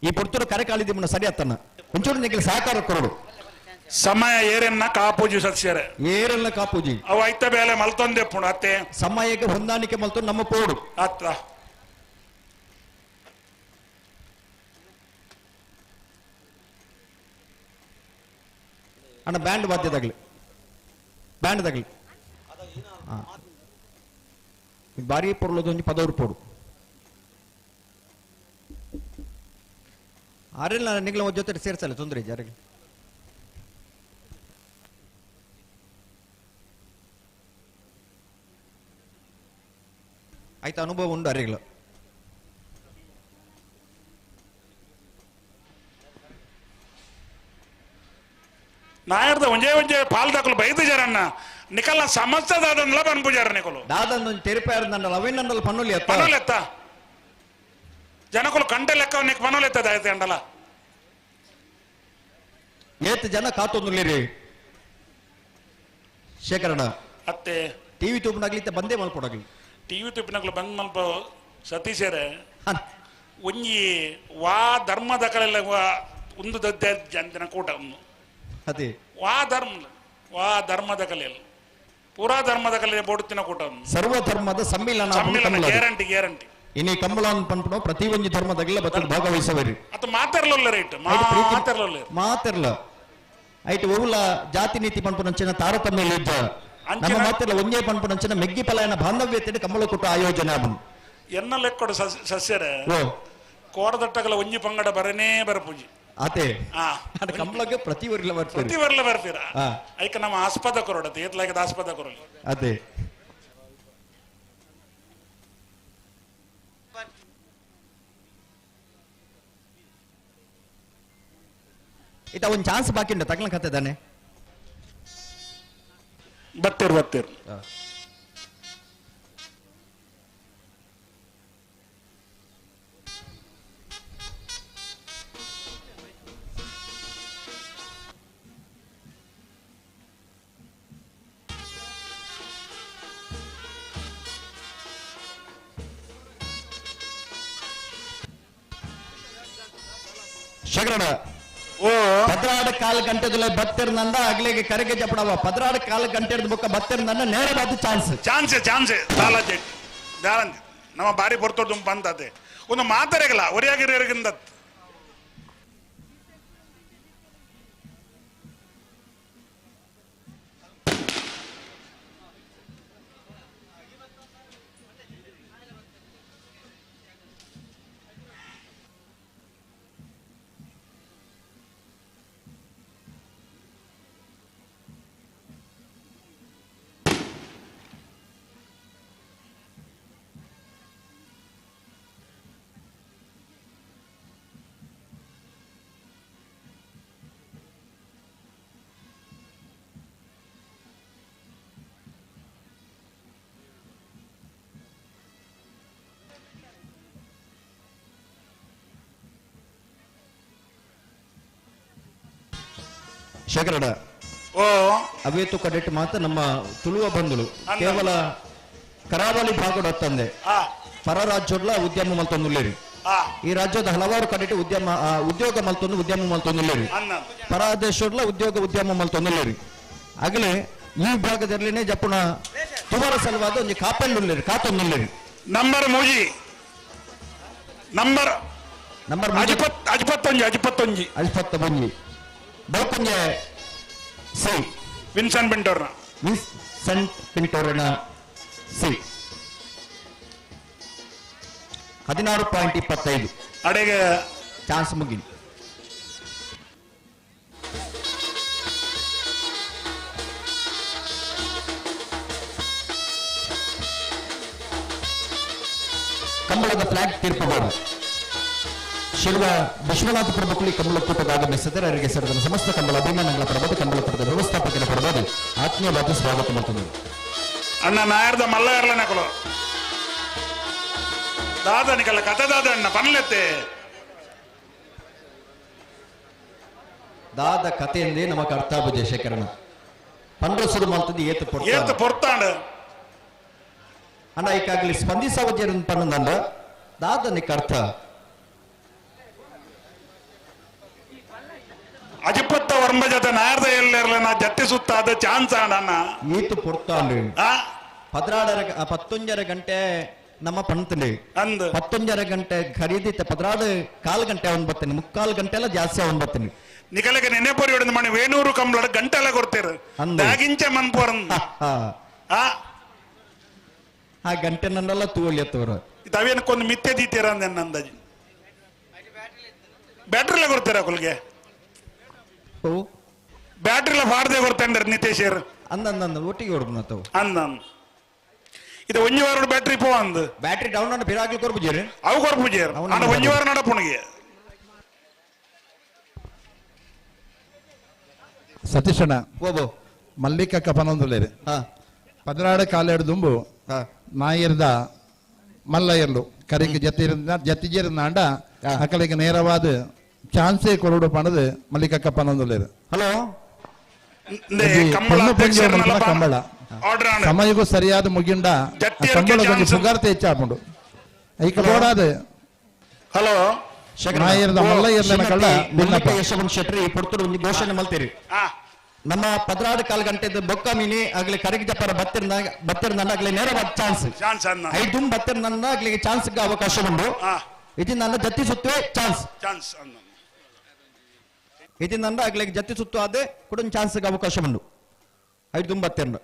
ಈ ಪುರ್ತೂರು ಕರೆಕಾಳಿದ್ದಿ ಮುನ್ನ ಸರಿ ಅತ್ತನ್ನ ಒಂಚೂರು ನಿಮಗೆ ಸಹಕಾರ ಕೊರಡು ಸಮಯ ಏರನ್ನ ಕಾಪೂಜಿ ಸದಸ್ಯರೇ ಏರನ್ನ ಕಾಪೂಜಿ ಅವು ಐತ ಬೇಲೆ ಮಲ್ತೊಂದೆ ಪುಣ ಅತ್ತೆ ಸಮಯಕ್ಕೆ ಹೊಂದಾಣಿಕೆ ಮಲ್ತು ನಮ್ಮ ಪೋಡು ಅತ್ತ ಅಣ್ಣ ಬ್ಯಾಂಡ್ ವಾದ್ಯದಾಗಲಿ ಬ್ಯಾಂಡ್ದಾಗಲಿ ಭಾರಿ ಪೊರ್ಲದ ಒಂಜಿ ಪದವರು ಪೋಡು ಅರೆಲ್ಲ ನಿಗ್ಲ ಜೊತೆ ಸೇರ್ಸಲ್ಲ ತೊಂದರೆ ಇಜ್ಜಿ ಆಯ್ತು ಅನುಭವ ಉಂಡು ಅರೆಗ್ಲ ನಾಯರ್ದ ಒಂಜೇ ಒಂಜೇ ಪಾಲ್ದಾಕಲು ಬೈದು ಜರಣ್ಣ ನಿಕಲ್ಲ ಸಮಸ್ಯೆ ದಾದನ್ಲ ಬನ್ಪುಜಾರ ನಿಕಲು ದಾದನ್ ಒಂಜಿ ತೆರಿಪಾಯರ್ ನಂಡಲ ಅವೇನ್ ನಂಡಲ ಪನ್ನೊಲಿ ಅತ್ತ ಪನೊಲೆತ್ತ ಜನಕುಲು ಕಂಟೆ ಲೆಕ್ಕ ನಿಕ್ ಪನೊಲೆತ್ತ ದಾಯ್ತೆ ಅಂಡಲ ಏತ್ ಜನ ಕಾತೊಂದುಲ್ಲೇರಿ ಶೇಖರಣ ಅತ್ತೆ ಟಿವಿ ತೂಪನಾಗ್ಲಿ ಬಂದೇ ಮಲ್ಪೊಡಾಗ್ಲಿ ಟಿವಿ ತುಪ್ಪಿನಗ್ಲು ಬಂದ್ ಮಲ್ಪ ಸತೀಶರೇ ಒಂಜಿ ವಾ ಧರ್ಮದ ಕಲೆಲ್ಲ ಒಂದು ದದ್ದ ಜನ ಕೂಟ ಒಂದು ಅದೇ ವಾ ಧರ್ಮ ವಾ ಧರ್ಮದ ಕಲೆಯಲ್ಲಿ ಪೂರಾ ಧರ್ಮದ ಕಲೆ ಬೋಡುತ್ತಿನ ಕೂಟ ಸರ್ವ ಧರ್ಮದ ಸಮ್ಮಿಲನ ಸಮ್ಮಿಲನ ಗ್ಯಾರಂಟಿ ಗ್ಯಾರಂಟಿ ಇನಿ ಕಂಬಳ ಪನ್ಪುನ ಪ್ರತಿ ಒಂಜಿ ಧರ್ಮದಾಗಲ ಬತ್ತದ ಭಾಗವಹಿಸವರಿ ಅತ್ತ ಮಾತಾರ್ಲಲ್ಲ ರೇಟ್ ಮಾತಾರ್ಲಲ್ಲ ಮಾತಾರ್ಲ ಐಟ್ ಒವುಲ ಜಾತಿ ನೀತಿ ಪನ್ಪುನಂಚಿನ ತಾರತಮ್ಯ ಇದ್ದ ನಮ್ಮ ಮಾತಿಲ್ಲ ಒಂಜೇ ಪನ್ಪುನಂಚಿನ ಮೆಗ್ಗಿ ಪಲಾಯನ ಬಾಂಧವ್ಯತೆ ಕಂಬಳ ಕೂಟ ಆಯೋಜನೆ ಆಪುಂಡು ಎನ್ನ ಲೆಕ್ಕೊಡು ಸಸ್ಯರೆ ಕೋಡದಟ್ಟಗಲ ಒಂಜಿ ಪಂಗಡ ಬರನೇ ಬರಪೂಜಿ ಅದೇ ಕಂಬಳಕ್ಕೆ ಪ್ರತಿ ವರ್ಲ ಬರ್ತೀರಿ ಪ್ರತಿ ವರ್ಲ ಬರ್ತೀರಾ ಐಕ ನಮ್ಮ ಆಸ್ಪದ ಕೊರಡತ್ತೆ ಏತ್ಲಾಗದ ಆಸ್ಪದ ಕೊರಲಿ ಅದೇ ಇತ್ತ ಒಂದು ಚಾನ್ಸ್ ಬಾಕಿ ಉಂಟು ತಗ್ಲಕ್ ಹತ್ತಿದ್ದಾನೆ ಬತ್ತೀರ್ ಬತ್ತೀರ್ ಶಗರಣ ಓ 14 ಕಾಲು ಗಂಟೆದಲ್ಲ ಬತ್ತಿರ್ನಂದ ಅಗ್ಲಿಗೆ ಕರೆಗೆ ಜಪಡವ 14 ಕಾಲು ಗಂಟೆ ಬೊಕ್ಕ ಬತ್ತಿರ್ನಂದ ನೇರವಾದ ಚಾನ್ಸ್ ಚಾನ್ಸ್ ಚಾನ್ಸ್ ದಾಲ ದಾಲಂತ ನಮ್ಮ ಬಾರಿ ಬರ್ತೋದು ಬಂದತೆ ಒಂದು ಮಾತಾಡಗಲ್ಲ ಒರಿಯಾಗಿರಿಗಿಂದ ಶೇಖರಡ ಓ ಅವೇತು ಕಡೆಟ್ ಮಾತ್ರ ನಮ್ಮ ತುಳುವ ಬಂಧುಲು ಕೇವಲ ಕರಾವಳಿ ಭಾಗದ ತಂದೆ ಪರ ರಾಜ್ಯಗಳ ಉದ್ಯಮ ಮಲ್ತೊಂದುಲ್ಲೇರಿ ಈ ರಾಜ್ಯದ ಹಲವಾರು ಕಡೆಟ್ ಉದ್ಯಮ ಉದ್ಯೋಗ ಮಲ್ತೊಂದು ಉದ್ಯಮ ಮಲ್ತೊಂದುಲ್ಲೇರಿ ಪರ ದೇಶಗಳ ಉದ್ಯೋಗ ಉದ್ಯಮ ಮಲ್ತೊಂದುಲ್ಲೇರಿ ಆಗಲೇ ಈ ಭಾಗದಲ್ಲಿನೇ ಜಪ್ಪುನ ತುವರ ಸಲುವಾದ ಒಂದು ಕಾಪೆಂಡುಲ್ಲೇರಿ ಕಾತೊಂದುಲ್ಲೇರಿ ನಂಬರ್ ಮೂಜಿ ನಂಬರ್ ನಂಬರ್ ಅಜ್ಪತ್ತೊಂಜಿ ಅಜ್ಪತ್ತೊಂಜಿ ಅಜ್ಪತ್ತೊಂಜಿ ಬೌಕಂಜೆ ಸಿ ವಿನ್ಸನ್ ಪಿಂಟೋರ್ನ ವಿನ್ಸೆಂಟ್ ಪಿಂಟೋರ್ನ ಸಿ 16.25 ಅಡೆಗೆ ಚಾನ್ಸ್ ಮುಗಿಲಿ. ಕಂಬಳದ ಫ್ಲಾಗ್ ತೀರ್ಪುಗಾರ ಶಿಲ್ವ ವಿಶ್ವನಾಥ ಪ್ರಭುಕುಲಿ ಕಂಬಳ ಕೂಟದ ಆಗಮಿಸಿದರೆ ಅವರಿಗೆ ಸೇರಿದ ಸಮಸ್ತ ಕಂಬಳ ಅಭಿಮಾನಿಗಳ ಪರವಾಗಿ ಕಂಬಳ ಕೂಟದ ವ್ಯವಸ್ಥಾಪಕರ ಪರವಾಗಿ ಆತ್ಮೀಯವಾದ ಸ್ವಾಗತ ಮಾಡ್ತದೆ. ಅಣ್ಣ ನಾಯರ್ದ ಮಲ್ಲ ಇರಲನಕಲು ದಾದನಿಕಲ್ಲ ಕಥ ದಾದ ಅಣ್ಣ ಪನ್ಲೆತ್ತೆ ದಾದ ಕಥೆಯಿಂದೇ ನಮಕ್ ಅರ್ಥ ಆಗುದು ಶೇಖರಣ ಪಂಡ್ರ ಸುರು ಮಾಡ್ತದೆ ಏತು ಏತು ಪೊರ್ತಾಂಡ್ ಅಣ್ಣ ಈಗಾಗಲಿ ಸ್ಪಂದಿಸವಜ್ಜ ಪನ್ನಂದ ದಾದನಿಕ ಅರ್ಥ ಅಜಿಪತ್ತ ವರ್ಮ ಜೊತೆ ನಾಯರ್ದ ಎಲ್ಲೆರ್ಲ ಜತ್ತಿ ಸುತ್ತಾದ ಚಾನ್ಸ್ ಅಣ್ಣ ಏತು ಪೊರ್ತಾಂಡ್ 11.30 ಗಂಟೆ ನಮ್ಮ ಪಂತಲಿ ಅಂದ್ 11.30 ಗಂಟೆ ಖರೀದಿ 14.15 ಗಂಟೆ ಅವನ್ ಬರ್ತೀನಿ 3.15 ಗಂಟೆ ಎಲ್ಲ ಜಾಸ್ತಿ ಅವನ್ ಬರ್ತೀನಿ ನಿಕಲಗೆ ನೆನೆ ಪೊರಿ ಹೊಡೆದು ಮಣಿ ವೇಣೂರು ಕಂಬಳ ಗಂಟೆ ಎಲ್ಲ ಕೊಡ್ತೀರ ದಾಗಿಂಚೆ ಮನ್ಪೋರ್ ಆ ಗಂಟೆ ನನ್ನೆಲ್ಲ ತೂವಳಿಯತ್ತವ್ರು ಅವೇನಕ್ಕೊಂದು ಮಿತ್ತೆ ದೀತೀರ ಅಂದೆ ಅಂದಾಜು ಬ್ಯಾಟ್ರಿ ಎಲ್ಲ ಕೊಡ್ತೀರ ಕುಲ್ಗೆ ಬ್ಯಾಟ್ರಿ ಎಲ್ಲ ಫಾಡ್ದೆ ಕೊಡ್ತೇನೆ ನಿತೇಶ್ ಅಂದ ಅಂದ ಒಟ್ಟಿಗೆ ಹೊಡ್ಬು ಅಂದ ಇದು ಒಂಜಿ ವಾರ ಬ್ಯಾಟ್ರಿ ಪೋ ಅಂದ್ ಬ್ಯಾಟ್ರಿ ಡೌನ್ ಅನ್ನ ಬಿರಾಗ್ಲಿ ಕೊರ್ಬುಜೇರು ಅವು ಕೊರ್ಬುಜೇರು ಅಣ್ಣ ಒಂಜಿ ವಾರ ನಡಪುಣಿಗೆ ಸತೀಶಣ್ಣ ಮಲ್ಲಿಕಕ್ಕ ಪನೊಂದುಲೇರು 16 ಕಾಲೇಡು ದುಂಬು ನಾಯಿರ್ದ ಮಲ್ಲಯ್ಯರ್ಲು ಕರೆಗೆ ಜತ್ತಿ ಜತ್ತಿಜೇರಿನಾಂಡ ಅಕಲಿಗೆ ನೇರವಾದ ಚಾನ್ಸೇ ಕೊರಡು ಪಣದು ಮಲ್ಲಿಕಕ್ಕ ಪನೊಂದುಲೇರು. ಹಲೋ ಕಂಬಳ ಸಮಯಕ್ಕೂ ಸರಿಯಾದ ಮುಗಿಂಡ ಕಂಬಳ ಕೊಂಚ ಪುಗಾರ್ತೆ ಹೆಚ್ಚಾಪುಂಡು ಐಕ ಬೋಡಾದ ಹಲೋ ನಾಯಿರ್ದ ಮಲ್ಲಯ್ಯರ್ಲನ ಕಳ್ಳ ಮಲ್ಲಿಕ ಯಶವಂತ ಶೆಟ್ಟಿ ಪೊರ್ತುಡು ಒಂದು ಘೋಷಣೆ ಮಲ್ತೀರಿ ನಮ್ಮ 14.15 ಗಂಟೆ ಬೊಕ್ಕ ಮೀನಿ ಆಗ್ಲಿ ಕರಗಿ ಜಪ್ಪರ ಬತ್ತಿರ್ನ ಆಗ್ಲಿ ನೇರವಾದ ಚಾನ್ಸ್ ಚಾನ್ಸ್ ಐದು ಬತ್ತಿರ್ನ ಆಗ್ಲಿ ಚಾನ್ಸ್ ಅವಕಾಶ ಉಂಟು ಇದು ನನ್ನ ಜತ್ತಿ ಸುತ್ತುವೆ ಚಾನ್ಸ್ ಚಾನ್ಸ್ ಇದು ನನ್ನ ಆಗ್ಲಿ ಜತ್ತಿ ಸುತ್ತು ಆದ ಕೂಡ ಚಾನ್ಸ್ ಅವಕಾಶ ಉಂಟು ಐದು ಬತ್ತಿರ್ನ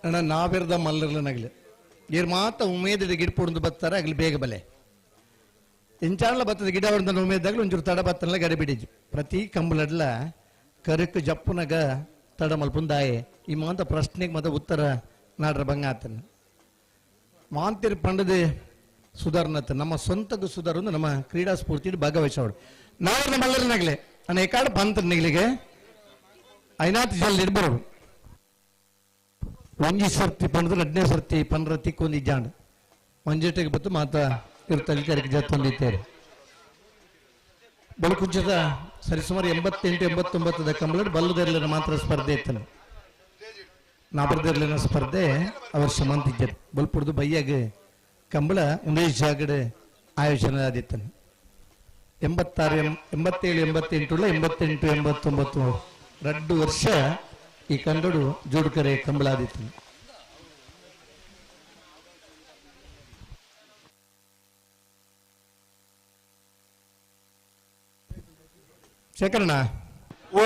ಅಣ್ಣ ನಾವಿರ್ದ ಮಲ್ಲರ್ಲನಗಲಿ ಏರ್ ಮಾತ ಉಮೇದ ಗಿಡ ಪೊಡ್ದು ಬತ್ತಾರೆ ಆಗಲಿ ಬೇಗ ಬಲೆ ಇಂಚಾಣಲ ಬತ್ತದ ಗಿಡ ಹೊಡೆದ ಉಮೇದಾಗಲಿ ಒಂಚೂರು ತಡ ಬತ್ತಲ್ಲ ಗಡಿ ಬಿಡಿಜು ಪ್ರತಿ ಕಂಬಳಡ್ಲ ಕರಕು ಜಪ್ಪುನಗ ತಡ ಮಲ್ಪುಂದಾಯೆ ಈ ಮಾತ ಪ್ರಶ್ನೆಗೆ ಮತ ಉತ್ತರ ನಾಡ್ರ ಬಂಗ ಆತನ ಮಾಂತಿರ್ ಪಂಡದೆ ಸುಧಾರಣತ ನಮ್ಮ ಸ್ವಂತಕ್ಕೆ ಸುಧಾರ ನಮ್ಮ ಕ್ರೀಡಾ ಸ್ಫೂರ್ತಿ ಭಾಗವಹಿಸೋಡು ನಾವಿರ್ದ ಮಲ್ಲರ್ನಗಲೆ ಅಣ್ಣ ಏಕಾಡ ಪಂತ ನಿಗಲಿಗೆ ಐನಾತ್ ಜಲ್ ಇಡ್ಬರೋಡು ಒಂಜಿ ಸರ್ತಿ ಪಂಡ್ದು ರಡ್ನೇ ಸರ್ತಿ ಪಂಡ್ರ ತಿಕ್ಕೊಂದು ಇಜ್ಜಾಂಡ್ ಒಂಜೆಟಿಗೆ ಬತ್ತು ಮಾತ ಇರ್ತಲ್ಲಿ ಕರೆಗೆ ಜತ್ತೊಂದಿತ್ತೇರಿ ಬಲಕುಂಚದ ಸರಿಸುಮಾರು 88 89 ಕಂಬಳಡ್ ಬಲ್ಲದೆರ್ಲಿನ ಮಾತ್ರ ಸ್ಪರ್ಧೆ ಇತ್ತನು ನಾಬರ್ದೆರ್ಲಿನ ಸ್ಪರ್ಧೆ ಅವರ್ ಶಮಂತಿದ್ದರು ಬಲ್ಪುಡ್ದು ಬೈಯಾಗ ಕಂಬಳ ಉಮೇಶ್ ಜಾಗಡೆ ಆಯೋಜನೆ ಆದಿತ್ತನು 86 87 88 88 89 ರಡ್ಡು ವರ್ಷ ಈ ಕಂಡಡು ಜೋಡುಕರೆ ಕಂಬಳಾದಿತ್ತು. ಶೇಖರಣ್ಣ ಓ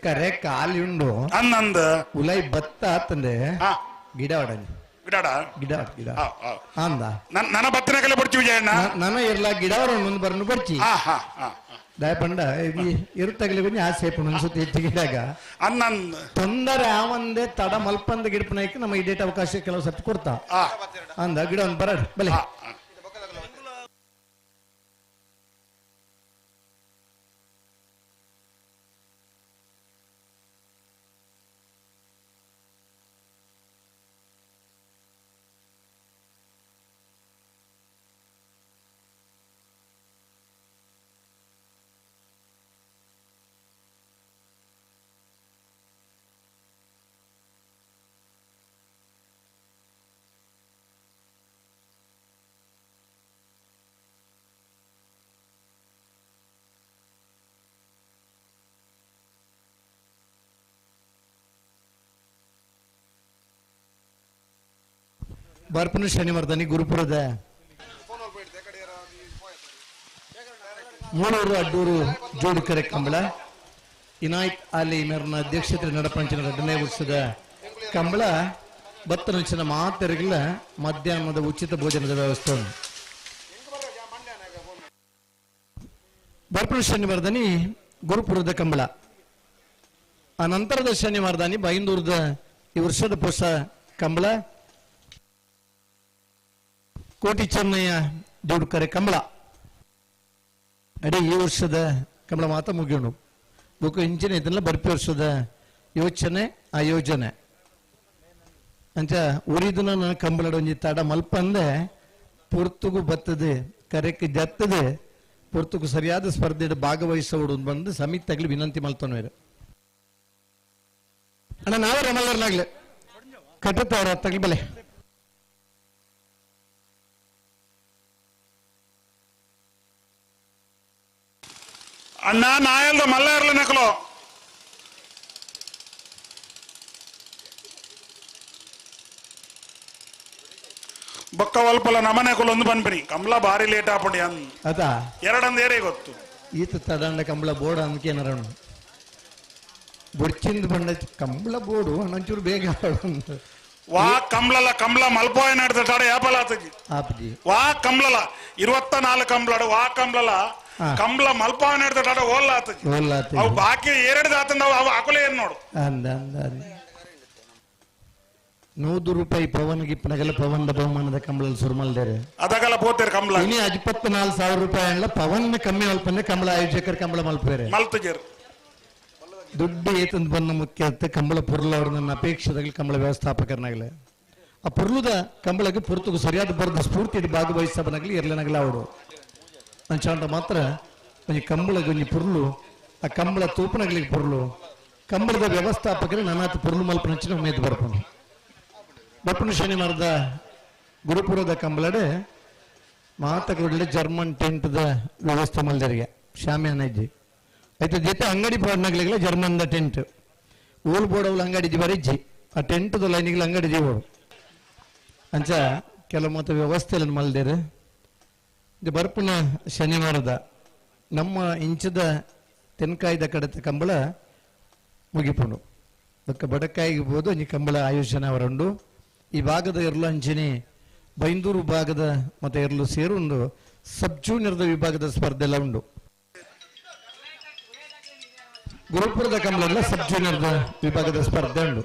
ಕರೆ ಕಾಲಿ ಉಂಡು ಅನ್ನಂದ ಉಲೈ ಬತ್ತ ಆತಂದೆ ಗಿಡ ಹೊಡಲಿ ಗಿಡ ಗಿಡ ಗಿಡ ಅಂದ ನನ್ನ ಬತ್ತಿನ ಕಲೆ ಬರ್ತೀವಿ ವಿಜಯಣ್ಣ ನನ್ನ ಇರ್ಲ ಗಿಡ ಮುಂದೆ ಬರನು ಬರ್ಚಿ ದಯಪಂಡ ಇರುತ್ತಗಲಿ ಕೊಂಚ ಆಸೆ ಅನ್ಸುತ್ತೆ ಹೆಚ್ಚು ಗಿಡಾಗ ತೊಂದರೆ ಆ ಒಂದೇ ತಡ ಮಲ್ಪಂದ ಗಿಡಪನಾಯ್ಕ ನಮ್ಮ ಇಡೇಟ್ ಅವಕಾಶ ಕೆಲವು ಸರ್ತಿ ಕೊಡ್ತಾ ಅಂದ ಗಿಡ ಒಂದು ಬರ ಬಲೆ ಬರ್ಪನು ಶನಿವಾರದಾನಿ ಗುರುಪುರದ ಮೂಳೂರು ಅಡ್ಡೂರು ಜೋಡುಕರೆ ಕಂಬಳ. ಇನಾಯತ್ ಅಲಿ ಮೇರ್ನ ಅಧ್ಯಕ್ಷತೆ ನಡಪಂಚಿನ ರಡ್ಡನೇ ವರ್ಷದ ಕಂಬಳ ಬತ್ತನಂಚಿನ ಮಾತೆರೆಗಳ ಮಧ್ಯಾಹ್ನದ ಉಚಿತ ಭೋಜನದ ವ್ಯವಸ್ಥೆ ಉಂಟು. ಬರ್ಪಣ ಶನಿವಾರದಾನಿ ಗುರುಪುರದ ಕಂಬಳ, ಆ ನಂತರದ ಶನಿವಾರದಾನಿ ಬೈಂದೂರದ ಈ ವರ್ಷದ ಪೊಸ ಕಂಬಳ ಕೋಟಿ ಚೆನ್ನಯ್ಯ ಜೋಡುಕರೆ ಕಂಬಳ ಅಡಿ ಈ ವರ್ಷದ ಕಂಬಳ ಮಾತ ಮುಗಿಯೋಣ. ಬುಕ್ ಇಂಚಿನ ಇದನ್ನ ಬರ್ಪಿ ವರ್ಷದ ಯೋಚನೆ ಆಯೋಜನೆ ಅಂಚ ಉರಿದನ ನನ್ನ ಕಂಬಳಡ ಒಂಜಿ ತಡ ಮಲ್ಪಂದೆ ಪೊರ್ತುಗು ಬತ್ತದೆ ಕರೆಕ್ ಜತ್ತದೆ ಪೊರ್ತುಗು ಸರಿಯಾದ ಸ್ಪರ್ಧೆ ಭಾಗವಹಿಸೋಡು ಬಂದು ಸಮಿತಿಗಳು ವಿನಂತಿ ಮಲ್ತೊನ್ವೇರು. ಅಣ್ಣ ನಾವೇ ರಮಲ್ಲರ್ನಾಗ್ಲೆ ಕಟ್ಟುತ್ತವ್ರ ತಗಲಿ ಬಲೆ. ಅಣ್ಣ ನಾಯಲ್ದ ಮಲ್ಲ ಇರ್ಲಿ ನಕಲು ಬೊಕ್ಕ ಒಲ್ಪಲ ನಮನೆ ಕುಲೊಂದು ಬನ್ಬಿನಿ ಕಂಬಳ ಭಾರಿ ಲೇಟ್ ಆಪುಂಡಿ ಅನ್ ಅದಾ ಎರಡಂದ ಏರೇ ಗೊತ್ತು ಈತ ತಡಂಡ ಕಂಬಳ ಬೋರ್ಡ್ ಅಂದ್ಕೇನಾರ ಬೊಡ್ಚಿಂದ ಬಂಡ ಕಂಬಳ ಬೋರ್ಡು ಒಂಚೂರು ಬೇಗ ವಾ ಕಂಬ್ಲಲ ಕಂಬ್ಲ ಮಲ್ಪೋಯ ನಡ್ದ ತಡ ಯಾಪಲ ಆತಜಿ ಆಪಜಿ ವಾ ಕಂಬ್ಲಲ 24 ಕಂಬ್ಲಡು ವಾ ಕಂಬ್ಲಲ ಕಂಬ್ಲ ಮಲ್ಪೋಯ ನಡ್ದ ತಡ ಓಲ್ಲ ಆತಜಿ ಓಲ್ಲ ಆತಜಿ ಅವು ಬಾಕಿ ಎರಡು ಆತಂದ ಅವು ಅಕುಲೆ ಏನ್ ನೋಡು ಅಂದ ಅಂದ 100 ರೂಪಾಯಿ ಪವನ್ ಗಿಪ್ಪನಗಲ ಪವನ್ದ ಬಹುಮಾನದ ಕಂಬಳ ಸುರುಮಲ್ದೇರೆ ಅದಗಲ ಪೋತೇರು ಕಂಬಳ ಇನಿ 24,000 ರೂಪಾಯಿ ಅಲ್ಲ ಪವನ್ ಕಮ್ಮಿ ಮಲ್ಪಂದ್ರೆ ಕಂಬಳ ಆಯೋಜಕರು ಕಂಬಳ ಮಲ್ಪೇರೆ ಮಲ್ತಜೇರು ದುಡ್ಡು ಏತಂದು ಬಂದ ಮುಖ್ಯ ಅಂತ ಕಂಬಳ ಪೊರ್ಲ ಅವರು ನನ್ನ ಅಪೇಕ್ಷೆದಾಗಲಿ ಕಂಬಳ ವ್ಯವಸ್ಥಾಪಕರನಾಗಲಿ ಆ ಪೊರ್ಲುದ ಕಂಬಳಕ್ಕೆ ಪೊರ್ತುಗು ಸರಿಯಾದ ಬರೆದ ಸ್ಫೂರ್ತಿ ಭಾಗವಹಿಸಬನಾಗಲಿ ಇರ್ಲೇನಾಗಲಿ ಅವಡು ಅಂಚಾಂಡ ಮಾತ್ರ ಒಂಜಿ ಕಂಬಳಗೆ ಒಂಜಿ ಪೊರ್ಲು ಆ ಕಂಬಳ ತೂಪನಗಲಿಗೆ ಪೊರ್ಲು ಕಂಬಳದ ವ್ಯವಸ್ಥಾಪಕರು ನಾನಾತ ಪೊರ್ಲು ಮಲ್ಪನಂಚಿನ ಉಮೇದು ಬರ್ಪನು ಬಪ್ಪನ ಶನಿವಾರದ ಗುರುಪುರದ ಕಂಬಳಡೆ ಮಾತಗೊಳ್ಳೆ ಜರ್ಮನ್ ಟೆಂಟ್ದ ವ್ಯವಸ್ಥೆ ಮಲ್ದರಿಗೆ ಶಾಮಿಯಾನಜ್ಜಿ ಆಯ್ತು ಜೊತೆ ಅಂಗಡಿ ಬೋರ್ಡ್ನಾಗ್ಲಿಲ್ಲ ಜರ್ಮನ್ದ ಟೆಂಟ್ ಓಲ್ ಬೋರ್ಡ್ ಅವಳು ಅಂಗಡಿ ಬರಿಜ್ಜಿ ಆ ಟೆಂಟ್ದ ಲೈನಿಗೆ ಅಂಗಡಿ ಜೀವೋಡು ಅಂಚ ಕೆಲವು ಮತ್ತು ವ್ಯವಸ್ಥೆಗಳನ್ನು ಮಲ್ದೇರು ಇದು ಬರ್ಪನ ಶನಿವಾರದ ನಮ್ಮ ಇಂಚದ ತೆನ್ಕಾಯ್ದ ಕಡತ ಕಂಬಳ ಮುಗಿಪುಂಡು ಬೊಕ್ಕ ಬಡಕಾಯಿಗೆ ಬೋದು ಒಂಜಿ ಕಂಬಳ ಆಯೋಜನೆ ಅವರುಂಡು. ಈ ಭಾಗದ ಎರ್ಲು ಅಂಚಿನಿ ಬೈಂದೂರು ಭಾಗದ ಮತ್ತು ಎರ್ಲು ಸೇರುಂಡು ಸಬ್ ಜೂನಿಯರ್ದ ವಿಭಾಗದ ಸ್ಪರ್ಧೆ ಎಲ್ಲ ಉಂಡು. ಗುರುಪುರದ ಕಂಬಳಲ್ಲ ಸಬ್ ಜೂನಿಯರ್ದ ವಿಭಾಗದ ಸ್ಪರ್ಧೆ ಉಂಡು,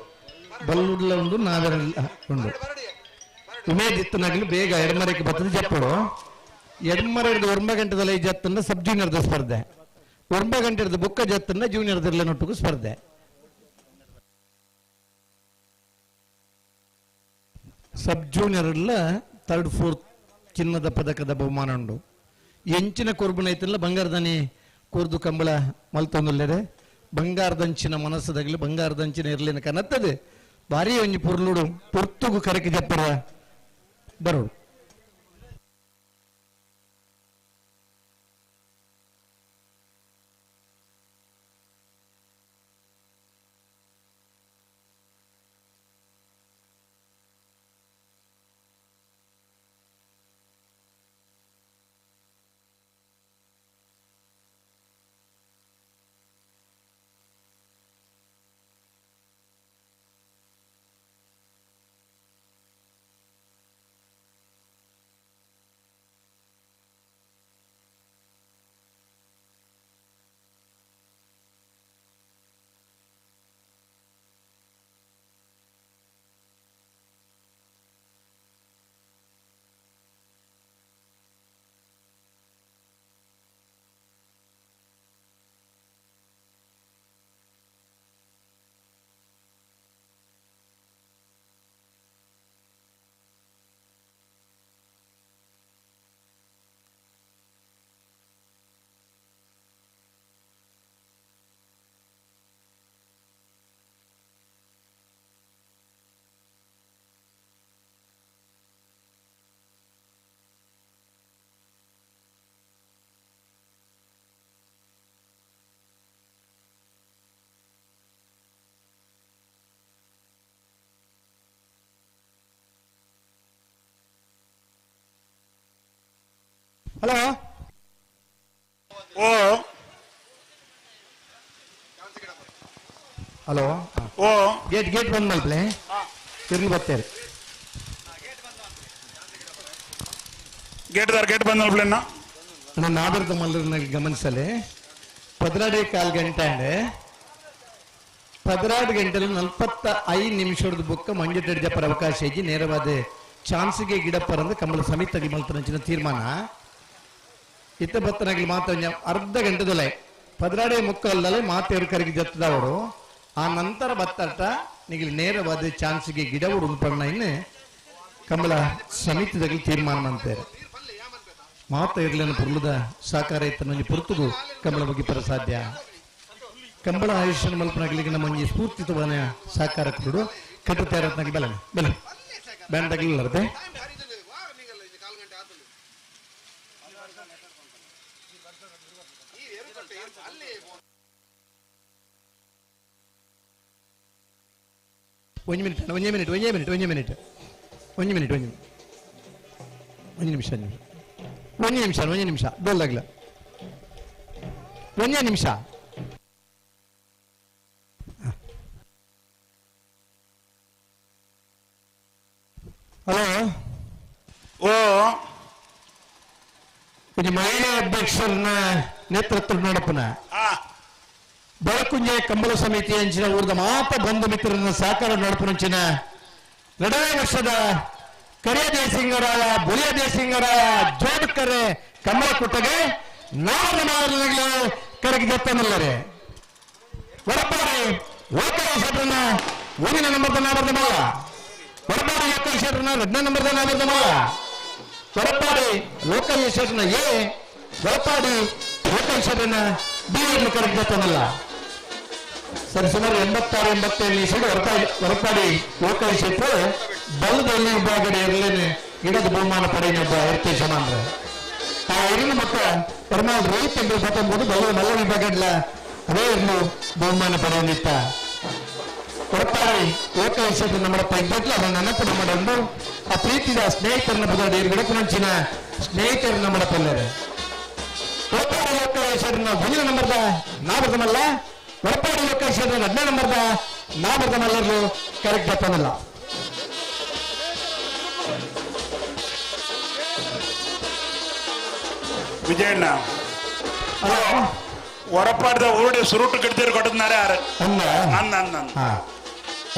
ಬಲ್ಲುಡ್ಲ ಉಂಡು, ನಾವೆಲ್ಲ ಉಂಡು. ಉಮೇದ್ ಇತ್ತನಾಗಲಿ ಬೇಗ ಎಡ್ಮರಕ್ಕೆ ಬರ್ತದೆ ಜಪ್ಪಡು ಎಡ್ಮರ ಹಿಡಿದು ಒಂಬ ಗಂಟೆದಲ್ಲ ಈ ಜತ್ತನ್ನ ಸಬ್ ಜೂನಿಯರ್ದ ಸ್ಪರ್ಧೆ, 9 ಗಂಟೆ ಹಿಡಿದು ಬುಕ್ಕ ಜತ್ತನ್ನ ಜೂನಿಯರ್ದಲ್ಲ ನೊಟ್ಟಿಗೂ ಸ್ಪರ್ಧೆ. ಸಬ್ ಜೂನಿಯರ್ ಎಲ್ಲ ಥರ್ಡ್ ಫೋರ್ತ್ ಚಿನ್ನದ ಪದಕದ ಬಹುಮಾನ ಉಂಡು. ಎಂಚಿನ ಕೊರ್ಬುನ ಐತಲ್ಲ ಬಂಗಾರದನಿ ಕೋರ್ದು ಕಂಬಳ ಮಲ್ತೊಂದುಲ್ಲೇರೆ ಬಂಗಾರದಂಚಿನ ಮನಸ್ಸದಾಗಲಿ ಬಂಗಾರದಂಚಿನ ಇರ್ಲಿನ ಕನತ್ತದೆ ಭಾರಿ ಒಂಜಿ ಪೊರ್ಲುಡು ಪೊರ್ತುಗು ಕರಕಿ ಜಪ್ಪರ ಬರೋಡು. ಹಲೋ ಓ ಹಲೋ. ಓ ಗೇಟ್ ಗೇಟ್ ಬಂದ್ ಮಲ್ಪಲೆ ತಿರ್ಗಿ ಬರ್ತಾರೆ. ಗೇಟ್ ದಾರ್ ಗೇಟ್ ಬಂದ್ ಮಲ್ಪಲೆನ್ನ. ನಾನು ನಾದರ್ದ ಮಲ್ಲರನ್ನ ಗಮನಿಸಲೆ 12.15 ಗಂಟೆ ಅಂಡೆ 12 ಗಂಟೆ 45 ನಿಮಿಷದ ಬುಕ್ಕ ಮಂಜುಟೆಡ್ ಜಪ್ಪರ ಅವಕಾಶ ಇಜ್ಜಿ ನೇರವಾದ ಚಾನ್ಸ್ಗೆ ಗಿಡಪ್ಪರಂದು ಕಂಬಳ ಸಮಿತಿ ಮಲ್ತನಂಚಿನ ತೀರ್ಮಾನ ಇತ್ತ ಬತ್ತನಾಗಲಿ ಮಾತ್ರ ಅರ್ಧ ಗಂಟೆದೊಲೆ 12.45 ಮಾತೆಯವರು ಕರಗಿ ಜತ್ತದವರು ಆ ನಂತರ ಬತ್ತಾಟ ನಿಗಲಿ ನೇರವಾದ ಚಾನ್ಸ್ಗೆ ಗಿಡ ಉಡುಪಣ್ಣ ಇನ್ನು ಕಂಬಳ ಸಮಿತಿದಾಗಲಿ ತೀರ್ಮಾನ ಮಾಡ್ತಾರೆ. ಮಾತ ಇರ್ಲೇನು ಪುರ್ಲದ ಸಹಕಾರ ಇತ್ತ ನಂಜಿ ಪುರ್ತುಗು ಕಂಬಳ ಮುಗಿಪರ ಸಾಧ್ಯ. ಕಂಬಳ ಆಯುಷ್ಯನ ಮಲ್ಪನಾಗಲಿಕ್ಕೆ ನಮ್ಮ ಒಂಜಿ ಸ್ಫೂರ್ತಿತವನ ಸಹಕಾರ ಕೊಡು ಕಟ್ಟು ತಯಾರತ್ನಾಗಿ ಬೆಲೆ ಬೆಲೆ ಬ್ಯಾಂಡ್ ತಗಲಿಲ್ಲದೆ ಒಂದು ಮಿನಿಟ್ ಒಂದೇ ಮಿನಿಟ್ ಒಂದೇ ಮಿನಿಟ್ ಒಂದೇ ಮಿನಿಟ್ ಒಂದು ಮಿನಿಟ್ ಒಂದು ಒಂದು ನಿಮಿಷ ಒಂದು ನಿಮಿಷ ಒಂದು ನಿಮಿಷ ಡೋಲಾಗ್ಲ ಒಂದೇ ನಿಮಿಷ. ಹಲೋ. ಓ ಇದು ಮಹಿಳಾ ಅಧ್ಯಕ್ಷರನ್ನ ನೇತೃತ್ವ ನೋಡಪ್ಪನ ಬೆಳಕುಂಜೆ ಕಂಬಳ ಸಮಿತಿ ಅಂಚಿನ ಊರದ ಮಾತ ಬಂಧು ಮಿತ್ರರನ್ನ ಸಹಕಾರ ನೋಡಪ್ಪನಂಚಿನ 2ನೇ ವರ್ಷದ ಕರಿಯ ದೇಸಿಂಗರಾಯ ಬುಳಿಯ ದೇಸಿಂಗರಾಯ ಜೋಡುಕರೆ ಕಂಬಳ ಕುಟ್ಟಗೆ ನಾಲ್ಕು ಕರಗಿ ಜತ್ತನಲ್ಲರೆ ಒಡಪಾಡಿ ಲೋಕಲ್ ಶೆಟ್ರನ್ನ ಒಂದಿನ ನಂಬರ್ದ ನಾಬರ್ದ ಮಲ್ಲ ಒಡಪಾಡಿ ಲೋಕಲ್ ಶೆಟ್ರನ್ನ 2ನೇ ನಂಬರ್ದ ನಾಬರ್ದ ಮಲ್ಲ ಒಡಪಾಡಿ ಲೋಕಲ್ ಶೆಟ್ರನ್ನ ಎ ಒಡಪಾಡಿ ಲೋಕಲ್ ಶೆಟ್ರನ್ನ ಬಿ ಕರಗಿ ಜತ್ತನಲ್ಲ. ಸರಿ ಸುಮಾರು 86 87 ನಿಮಿಷ ಹೊರಪಾಡಿ ಲೋಕಲ್ ಶೆಟ್ರು ಬಲದಲ್ಲಿ ವಿಭಾಗಡೆ ಇರಲೇನೆ ಗಿಡದ ಬಹುಮಾನ ಪಡೆಯನೊಬ್ಬ ಎರ್ಕೆ ಸಮಾನ್ರೆ ಆ ಎರಿನ ಮಕ್ಕ ಪರಮಾಣು ರೋಹಿತ್ ಎಂಬ ಪತ್ತೊಂಬತ್ತು ಬಲದ ಮಲ್ಲ ವಿಭಾಗಡ್ಲ ಅದೇ ಇರಲು ಬಹುಮಾನ ಪಡೆಯನಿತ್ತ ಹೊರಪಾಡಿ ಲೋಕಲ್ ಶೆಟ್ರು ನಮ್ಮಪ್ಪ ಇದ್ದಟ್ಲ ಅದನ್ನು ನೆನಪು ನಮ್ಮಡೊಂದು ಆ ಪ್ರೀತಿದ ಸ್ನೇಹಿತರನ್ನ ಬದಲಾಡಿ ಗಿಡಪನಂಚಿನ ಸ್ನೇಹಿತರನ್ನ ನಮ್ಮಡಪಲ್ಲರೆ ಹೊರಪಾಡಿ ಲೋಕಲ್ ಶೆಟ್ರನ್ನ ಮುಂದಿನ ನಂಬರ್ದ ನಾಬರ್ದಮಲ್ಲ ಹೊರಪಾಡಿ ಲೋಕಲ್ ಶೆಟ್ರನ್ನ 2ನೇ ನಂಬರ್ದ ನಾಬರ್ದಮಲ್ಲರು ಕರೆಕ್ಟ್ ತನ್ನಲ್ಲ. ವಿಜಯಣ್ಣ ಹೊರಪಾಡ್ದ ಊರುಡೆ ಸುರುಟು ಗಿಡದಿರು ಕೊಟ್ಟದ್ನಾರೆ ಯಾರು ಅನ್ನ ಅನ್ನ ಅನ್ನ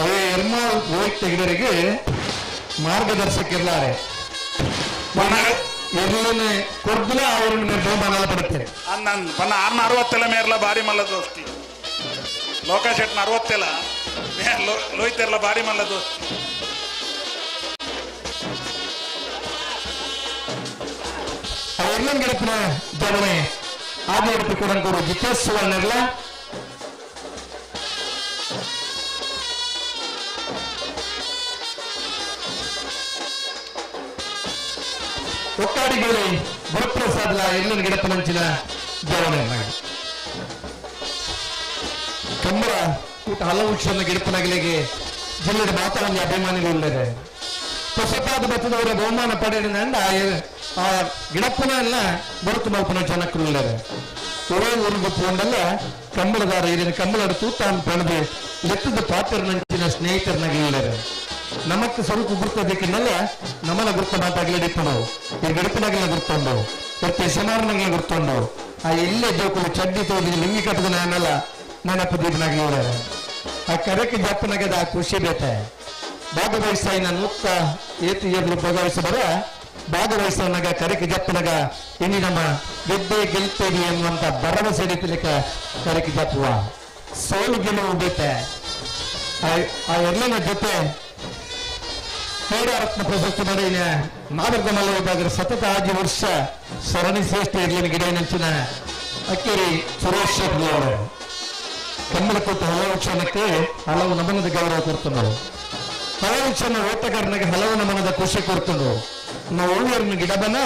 ಅವೇ ಎರ್ಮಾಳ್ ರೋಹಿತ್ ತೆಗೆದರಿಗೆ ಮಾರ್ಗದರ್ಶಕಿರ್ಲಾರೆ ಎಲ್ಲನೇ ಕೊಡ್ದಲ ಅವ್ರನ್ನ ಬಹುಮಾನ ಪಡುತ್ತಾರೆ. ಅನ್ನ ಬನ್ನ ಆರ್ನ 60 ಮೇರ್ಲ ಬಾರಿ ಮಲ್ಲ ದೋಸ್ತಿ ಲೋಕ ಶೆಟ್ನ 60 ಲೋಹಿತೆರ್ಲ ಬಾರಿ ಮಲ್ಲ ದೋಸ್ತಿ. ಅವೆಲ್ಲ ಗಿಡಪ್ಪನ ಜವಣೆ ಆದಿಯಡಪ್ಪಿ ಕೊಡಂಕೂರು ಜಿತೇಶ್ ಸುವರ್ಣರ್ಲ ಒಕ್ಕಾಡಿಗೋಳಿ ಗುರುಪ್ರಸಾದ್ಲ ಎಲ್ಲನ ಗಿಡಪ್ಪನಂಚಿನ ಜವಣೆ ಕಂಬಳ ಊಟ ಹಲವು ಕ್ಷಣ ಗಿಡಪ್ಪನಗಲಿಗೆ ಜಿಲ್ಲೆಯ ಮಾತಾಡ ಅಭಿಮಾನಿಗಳು ಹೊಸತಾದ ಬತ್ತದವರ ಬಹುಮಾನ ಪಡೆಯಲಿಂದ ಆ ಗಿಡಪ್ಪನ ಎಲ್ಲ ಬರುತ್ತು ಮಲ್ಪನ ಜನಕ್ಕುಳ್ಳರೆ ಒರೇ ಊರಿಗೆ ಪೋಂಡಲ್ಲ ಕಂಬಳದಾರ ಇರಿನ ಕಂಬಳದ ತೂತಾನ್ ಪಣದು ಲೆತ್ತದ ಪಾತ್ರನಂಚಿನ ಸ್ನೇಹಿತರನಾಗಿಲ್ಲರೆ ನಮಕ್ ಸ್ವಲ್ಪ ಗುರ್ತದಕ್ಕಿನ್ನಲ್ಲ ನಮನ ಗುರ್ತ ಮಾತಾಗಲಿ ಡಿಪ್ಪಣು ಈ ಗಿಡಪ್ಪನಾಗಲ ಗುರ್ತೊಂಡು ಮತ್ತೆ ಯಜಮಾನನಾಗಲ ಗುರ್ತೊಂಡು ಆ ಎಲ್ಲೇ ಜೋಕುಲು ಚಡ್ಡಿ ತೋದಿ ಲಿಂಗಿ ಕಟ್ಟದ ನಾನಲ್ಲ ನೆನಪು ದೀಪನಾಗಿಲ್ಲರೆ ಆ ಕರಕ್ಕೆ ಜಪ್ಪನಾಗದ ಆ ಖುಷಿ ಬೇತೆ ಭಾಗವಹಿಸಾಯಿನ ನೂತ್ತ ಏತು ಏರ್ಲು ಭಾಗವಹಿಸಬರ ಭಾಗವಹಿಸೋನಾಗ ಕರಕ್ಕೆ ಜಪ್ಪನಾಗ ಇನ್ನು ನಮ್ಮ ಗೆದ್ದೆ ಗೆಲ್ತೇವೆ ಎನ್ನುವಂತ ಭರವಸೆ ರೀತಿಲಿಕ್ಕ ಕರಕ್ಕೆ ಜಪ್ಪುವ ಸೋಲು ಗೆಲುವು ಬೇತೆ ಆ ಎಲ್ಲನ ಜೊತೆ ಕ್ರೀಡಾರತ್ನ ಪ್ರಶಸ್ತಿ ಪಡೆಯಿನ ನಾಗರಿಕ ಮಲ್ಲ ಸತತ 5 ವರ್ಷ ಸರಣಿ ಶ್ರೇಷ್ಠ ಇರ್ಲಿನ ಗಿಡ ಅಕ್ಕೇರಿ ಸುರೇಶ್ ಶೆಟ್ಟಿ ಅವರು ಕಮ್ಮಲಕೋಟೆ ಹಲವು ಕ್ಷಣಕ್ಕೆ ಹಲವು ನಮನದ ಗೌರವ ಕೊಡ್ತಂದರು. ಹಲವು ಕ್ಷಣ ಓಟಗಾರನಿಗೆ ಹಲವು ನಮನದ ಖುಷಿ ಕೊಡ್ತಂದರು. ನಾವು ಒಳ್ಳೆಯವ್ರನ್ನ ಗಿಡಬನ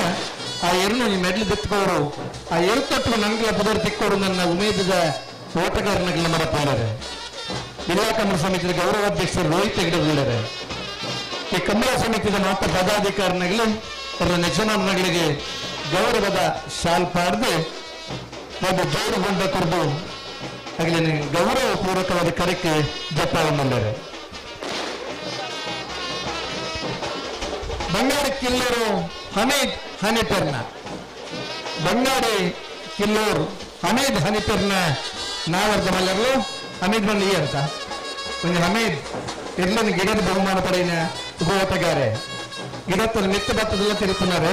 ಆ ಎರ್ನು ಮೆಡ್ಲು ಬಿತ್ಕೋರು ಆ ಎರು ತೊಟ್ಟು ನಂಗೆ ಪದರ್ ತಿಕ್ಕೋರು ನನ್ನ ಉಮೇದದ ಓಟಗಾರನಿಗೆ ನಮ್ಮರಪ್ಪಾರೆ ಜಿಲ್ಲಾ ಕಮಲ ಸಮಿತಿಯ ಗೌರವಾಧ್ಯಕ್ಷರು ರೋಹಿತ್ ಹೆಗಡೆ ಈ ಕಮಲ ಸಮಿತಿಯ ಮಾತ ಪದಾಧಿಕಾರಿನಾಗಲಿ ಅವರ ಯಜಮಾನಗಳಿಗೆ ಗೌರವದ ಶಾಲ್ ಪಾಡದೆ ಒಂದು ಜೋರುಗೊಂಡ ಕುರಿದು ಅಗಲಿನ ಗೌರವ ಪೂರ್ವಕವಾದ ಕರೆಕ್ ಜಪ್ಪಾವನ್ನಲ್ಲರು. ಬಂಗಾಡಿ ಕಿಲ್ಲೂರು ಹಮೀದ್ ಹನಿಪೆರ್ನ, ಬಂಗಾಡಿ ಕಿಲ್ಲೂರು ಹಮೀದ್ ಹನಿಪೆರ್ನ ನಾವರ್ದ ಮಲ್ಲರ್ಲು. ಹಮೀದ್ ಬಂದು ಈ ಅಂತ ಒಂದು ಹಮೀದ್ ಇರ್ಲನ್ನು ಗಿಡದ ಬಹುಮಾನ ಪಡೆಯಿನ ಉಪೋಟಗಾರೆ ಗಿಡತ್ತಲ್ಲಿ ಮೆತ್ತ ಬತ್ತದೆಲ್ಲ ತಿರುಪುನಾರೆ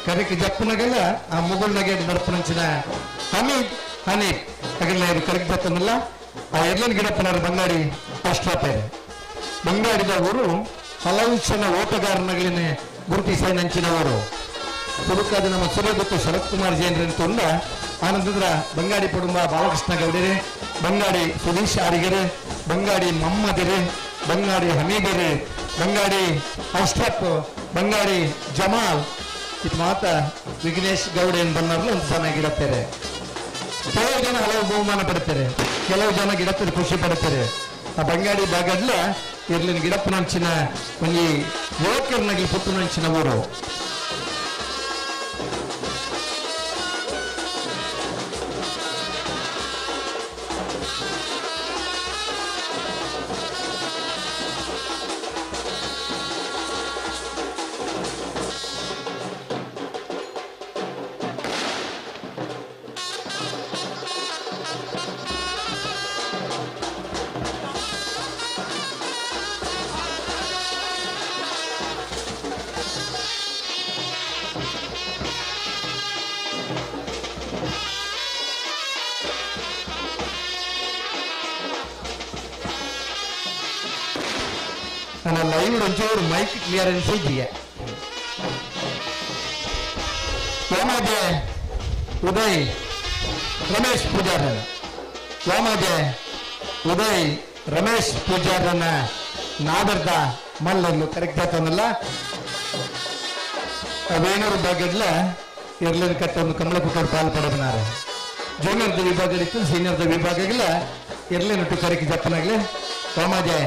ಕರೆಕ್ ಜಪ್ಪುನಗೆಲ್ಲ ಆ ಮುಗುಳ್ನಗೆ ನಡಪುನಂಚಿನ ಹಮೀದ್ ಹನೀಫ್ ಅಗಲ ಕರೆಕ್ ಬತ್ತನಲ್ಲ ಆ ಎರ್ಲನ್ ಗಿಡಪ್ಪನವರು ಬಂಗಾಡಿ ಅಷ್ಟ್ರಾಪೇರೆ. ಬಂಗಾಡಿದ ಊರು ಹಲವು ಜನ ಓಟಗಾರನಗಳಿನ ಗುರುತಿಸ ನಂಚಿನವರು. ತುರುಕಾದ ನಮ್ಮ ಸುರಗುತ್ತು ಶರತ್ ಕುಮಾರ್ ಜೈನರನ್ನು ತೊಂದ ಆನಂತರ ಬಂಗಾಡಿ ಕುಟುಂಬ ಬಾಲಕೃಷ್ಣ ಗೌಡರೆ, ಬಂಗಾಡಿ ಸುಧೀಶ್ ಆರಿಗೆರೆ, ಬಂಗಾಡಿ ಮಮ್ಮದಿರೆ, ಬಂಗಾಡಿ ಹಮೀದರೆ, ಬಂಗಾಡಿ ಅಶ್ರಫ್, ಬಂಗಾಡಿ ಜಮಾಲ್ ಇದು ಮಾತ ವಿಘ್ನೇಶ್ ಗೌಡ ಏನು ಬಂದಾರಲ್ಲ ಒಂದು ಸಣ್ಣ ಗಿಡತ್ತಾರೆ. ಕೆಲವು ಜನ ಹಲವು ಬಹುಮಾನ ಪಡ್ತಾರೆ, ಕೆಲವು ಜನ ಗಿಡತ್ತಾರೆ ಖುಷಿ ಪಡ್ತಾರೆ. ಆ ಬಂಗಾಡಿ ಭಾಗಡ್ಲ ಇರ್ಲಿನ ಗಿಡಪ್ಪನಂಚಿನ ಒಂಜಿ ಯುವಕರನಾಗಿ ಪುಟ್ಟನಂಚಿನ ಊರು. ನನ್ನ ಲೈವ್ ಒಂಚೂರು ಮೈಕ್ ಕ್ಲಿಯರೆನ್ಸ್ ಇದೆಯಾ? ವಾಮಾಜೆ ಉದಯ್ ರಮೇಶ್ ಪೂಜಾರನ, ವಾಮಾಜೆ ಉದಯ್ ರಮೇಶ್ ಪೂಜಾರನ ನಾದರ್ದ ಮಲ್ಲನ್ನು ಕರೆಕ್ಟ್ ಆತನಲ್ಲ. ಅವೇನೂರು ಭಾಗಡ್ಲ ಇರ್ಲಿನ ಕಟ್ಟೊಂದು ಕಮಲ ಕುಟ್ಟೋರು ಪಾಲು ಪಡೆದನಾರೆ. ಜೂನಿಯರ್ದ ವಿಭಾಗಗಳಿತ್ತು, ಸೀನಿಯರ್ದ ವಿಭಾಗಗಳ ಇರ್ಲಿನಟ್ಟು ಕರೆಕ್ ಜಪ್ಪನಾಗ್ಲಿ ವಾಮಾಜೆ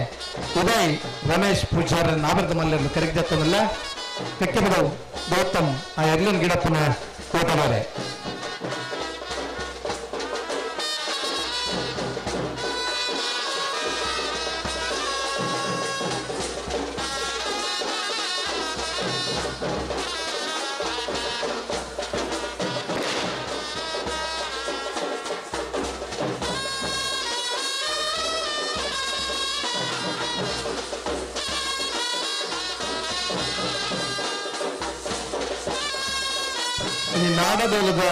ಉದಯ್ ರಮೇಶ್ ಪೂಜಾರ ನಾಬರ್ದ ಮಲ್ಲನ್ನು ಕರೆಕ್ ಜತ್ತನಲ್ಲ. ಕಕ್ಕೆಬಡವು ಗೌತಮ್ ಆ ಎರ್ಲಿನ ಗಿಡಪ್ಪನ ಕೂಟಗಾರೆ. ನಾಡದೋಲದ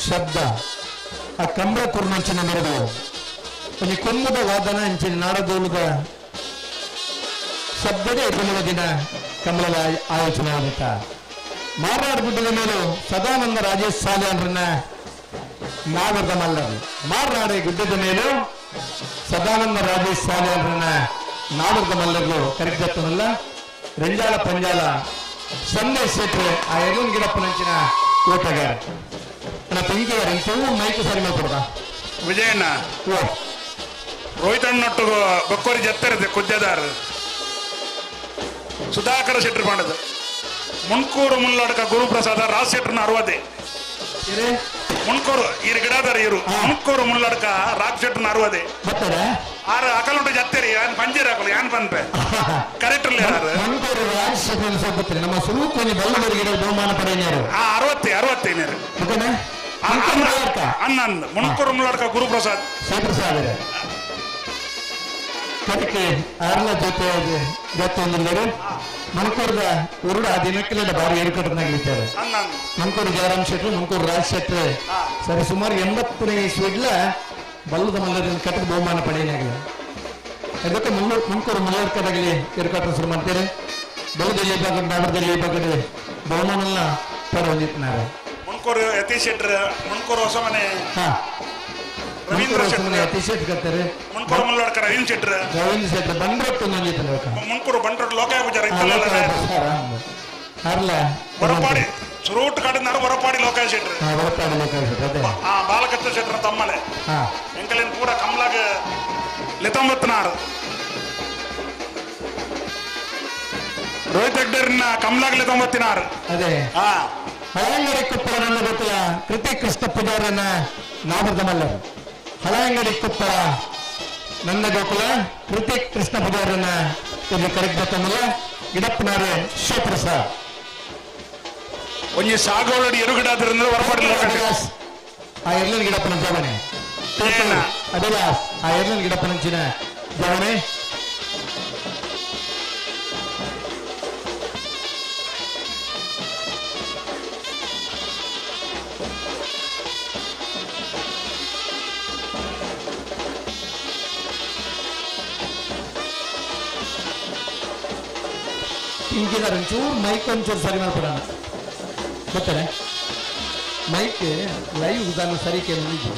ಶಬ್ದ ಆ ಕಂಬಳ ಕುರ್ನಂಚಿನ ಮೆರಡು ಒಂಜಿ ಕೊಂಬುದ ವಾದನ ಅಂಚಿನ ನಾಡದೋಲದ ಶಬ್ದದೇ ಎದುರು ದಿನ ಕಂಬಳದ ಆಯೋಜನೆ ಆಗುತ್ತ. ಮಾರನಾಡು ಗುಡ್ಡದ ಮೇಲೂ ಸದಾನಂದ ರಾಜೇಶ್ ಸಾಲೆ ಅಂದ್ರನ್ನ ನಾವರ್ದ ಮಲ್ಲರು. ಮಾರನಾಡಿ ಗುಡ್ಡದ ಮೇಲೂ ಸದಾನಂದ ರಾಜೇಶ್ ಸಾಲೆ ಅಂದ್ರನ್ನ ನಾವರ್ದ ಮಲ್ಲರು ಕರೆಕ್ಟ್ ಜತ್ತನಲ್ಲ. ರೆಂಜಾಲ ಪಂಜಾಲ ಸಂದೇಶ್ ಶೆಟ್ರು ಆ ಎರ್ಲನ್ ಗಿಡಪ್ಪನಂಚಿನ ಓಟಗಾರ. ನನ್ನ ತಂಗಿಯವರು ಇಂಥವು ಮೈಕ್ ಸರಿ ಮಾಡ್ಕೊಡ್ದ ವಿಜಯಣ್ಣ ರೋಹಿತ್ ಅಣ್ಣೊಟ್ಟು ಬೊಕ್ಕೋರಿ ಜತ್ತರದೆ ಕುದ್ದೆದಾರ್ ಸುಧಾಕರ ಶೆಟ್ರು ಮಾಡದು ಮುಣ್ಕೂರು ಮುಲ್ಲಡ್ಕ ಗುರುಪ್ರಸಾದ ರಾಜ್ ಶೆಟ್ರನ್ನ ಅರವದೆ. ಮುಣ್ಕೂರು ಇರು ಗಿಡದಾರ ಇರು ಮುಣ್ಕೂರು ಮುಲ್ಲಡ್ಕ ರಾಜ್ ಶೆಟ್ರನ್ನ ಅರವದೆ. ಆರು ಅಕಲುಂಟು ಜತ್ತರಿ ಯಾನ್ ಪಂಜೇರಿ ಹಾಕಲು ಯಾನ್ ಪನ್ಪೆ ಕರೆಕ್ಟ್ ಯಾರು ಮನ್ಕೂರು ರಾಜ್ ಶೆಟ್ರನ್ನ ಸೋಪತ್ರಿ ನಮ್ಮ ಸುರೂಕೊಂಜಿ ಬಲ್ಲವರಿಗೆ ಬಹುಮಾನ ಪಡೆಯರು. ಅರವತ್ತೆ ಅರವತ್ತೈನರು ಅನ್ನ ಮುಣ್ಕೂರು ಮುಲ್ಲಡ್ಕ ಗುರುಪ್ರಸಾದ್ ಶಿವಪ್ರಸಾದ್ ಅದಕ್ಕೆ ಆರ್ಲ ಜೊತೆ ಜೊತೆ ಒಂದಿಲ್ಲರು ಮನ್ಕೂರ್ದ ಉರುಡ ದಿನಕ್ಕೆಲ್ಲ ಬಾರಿ ಏರುಕಟ್ಟನಾಗಲಿದ್ದಾರೆ. ಮನ್ಕೂರು ಜಯರಾಮ್ ಶೆಟ್ರು, ಮನ್ಕೂರು ರಾಜ್ ಶೆಟ್ರು ಸರಿ ಸುಮಾರು 80ನೇ ಇಸ್ವಿಡ್ಲ ಬಲ್ಲದ ಮಲ್ಲರಲ್ಲಿ ಕಟ್ಟದ ಬಹುಮಾನ ಪಡೆಯಲಾಗಲಿ. ಅದಕ್ಕೆ ಮನ್ಕೂರು ಮಲ್ಲರ್ಕದಾಗಲಿ ಏರುಕಟ್ಟ ಶುರು ಮಾಡ್ತಾರೆ. ಬಲ್ಲದಲ್ಲಿ ಭಾಗ ನಾಡದಲ್ಲಿ ಭಾಗದ ಬಹುಮಾನ ಪಡೆದಿದ್ದಾರೆ. ಮುಣ್ಕೂರು ಯತೀಶ್ ಶೆಟ್ರು, ಮುಣ್ಕೂರು ಹೊಸಮನೆ ರವೀಂದ್ರ ಶೆಟ್ರು, ಯತೀಶ್ ಶೆಟ್ರು ಕತ್ತಾರೆ. ಮುಣ್ಕೂರು ಮುಲ್ಲಡ್ಕ ರವೀಂದ್ರ ಶೆಟ್ರು, ರವೀಂದ್ರ ಶೆಟ್ರು ಬಂಡ್ರೊಟ್ಟು ಮುಣ್ಕೂರು ಬಂಡ್ರೊಟ್ಟು ಲೋಕಾಯ ಪೂಜಾರ ಅರ್ಲ ಹೊರಪಾಡಿ ಸುರೂಟ್ ಕಾಡಿನಾರು ಹೊರಪಾಡಿ ಲೋಕಾಯ ಶೆಟ್ರು, ಹೊರಪಾಡಿ ಲೋಕಾಯ ಶೆಟ್ರು ಅದೇ ಬಾಲಕೃಷ್ಣ ಶೆಟ್ರ ತಮ್ಮಲೆ ಎಂಕಲೇನು ಪೂರ ಕಮಲಾಗ ಲೆತ್ತೊಂಬತ್ನಾರು ರೋಹಿತ್ ಹೆಗ್ಡೆರ್ನ ಕಮಲಾಗ್ ಲೆತ್ತೊಂಬತ್ತಿನಾರು ಅದೇ ಹಳಂಗಡಿ ಕೊಪ್ಪಳನನ್ನ ಗೊತ್ತಿಲ್ಲ ಕೃತಿ ಕೃಷ್ಣ ಪೂಜಾರನ್ನ ನಾಮರ್ದ ಮಲ್ಲರು. ಹಳಂಗಡಿ ಕೊಪ್ಪಳ ನಂದಗೋಕುಲ ಕೃತಿಕ್ ಕೃಷ್ಣ ಪೂಜಾರನ್ನ ಇಲ್ಲಿ ಕರೆಕ್ಟ್ ಬತ್ತಂದಲ್ಲ ಗಿಡಪ್ಪನಾರೆ ಶಿವಪ್ರಸಾದ್. ಒಂಜಿ ಸಾಗೋಳಡಿ ಎರುಗಡಾದ್ರಿಂದ ಹೊರಪಡಲಿಲ್ಲ. ಆ ಎರ್ಲನ್ ಗಿಡಪ್ಪನ ಜವನೆ ಅಭಿಲಾಸ್, ಆ ಎರ್ಲನ್ ಗಿಡಪ್ಪನಂಚಿನ ಜವನೆ. ಇಂಕಿದಾರೆ ಒಂಚೂರು ಮೈಕ್ ಒಂಚೂರು ಸರಿ ಮಾಡ್ಕೊಡೋಣ ಗೊತ್ತಾರೆ. ಮೈಕ್ ಲೈವ್ ದಾನ ಸರಿ ಕೇಳಿದ್ದೀವಿ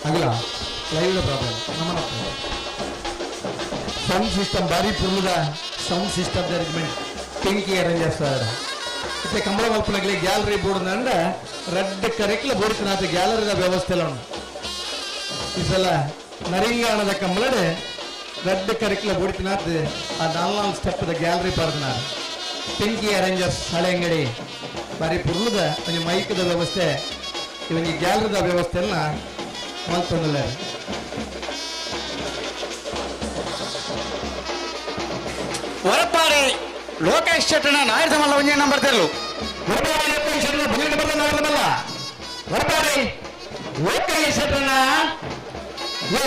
ಅಗಲ ಲೈವ್ ಪ್ರಾಬ್ಲಮ್ ನಮ್ಮ ಸೌಂಡ್ ಸಿಸ್ಟಮ್ ಭಾರಿ ಪುರ್ಲದ sound system arrangement Pinky arrange చేస్తారు. అయితే కంబళ మల్పనగలి గ్యాలరీ ಬೋರ್ಡ್ ಅಂದ್ರೆ ರಡ್ಡ್ ಕರೆಕ್ಲ ಬೋರ್ಡ್ ಗ್ಯಾಲರಿದ ವ್ಯವಸ್ಥೆ ಎಲ್ಲ ಉಂಟು. ಈ ಸಲ ನರಿಂಗಾಣದ ಕಂಬಳಡೆ ರಡ್ಡ್ ಕರೆಕ್ಲ ಬೋಡಿತನಾಥ್ ಆ ನಾಲ್ ಸ್ಟೆಪ್ದ ಗ್ಯಾಲರಿ ಪರ್ದನಾರ್ ಪಿಂಕಿ ಅರೇಂಜರ್ಸ್ ಹಳೆ ಅಂಗಡಿ ಬಾರಿ ಪುರ್ಲದ ಒಂಜಿ ಮೈಕ್ದ ವ್ಯವಸ್ಥೆ ಇವನಿಗೆ ಗ್ಯಾಲರಿದ ವ್ಯವಸ್ಥೆಯನ್ನ ಮಲ್ತೊಂದುಲ್ಲ. ಹೊರಪಾಡಿ ಲೋಕೇಶ್ ಶೆಟ್ಟನ ನಾಯರ್ದ ಮಲ್ಲ ಒಂಜಿ ನಂಬರ್ ತೆರಳು. ಹೊರಪಾಡಿ ಲೋಕೇಶ್ ಶೆಟ್ಟನ ಬಂದಿನ ನಂಬರ್ ನಾಯರ್ದ ಮಲ್ಲ. ಹೊರಪಾಡಿ ಲೋಕೇಶ್ ಶೆಟ್ಟನ ಏ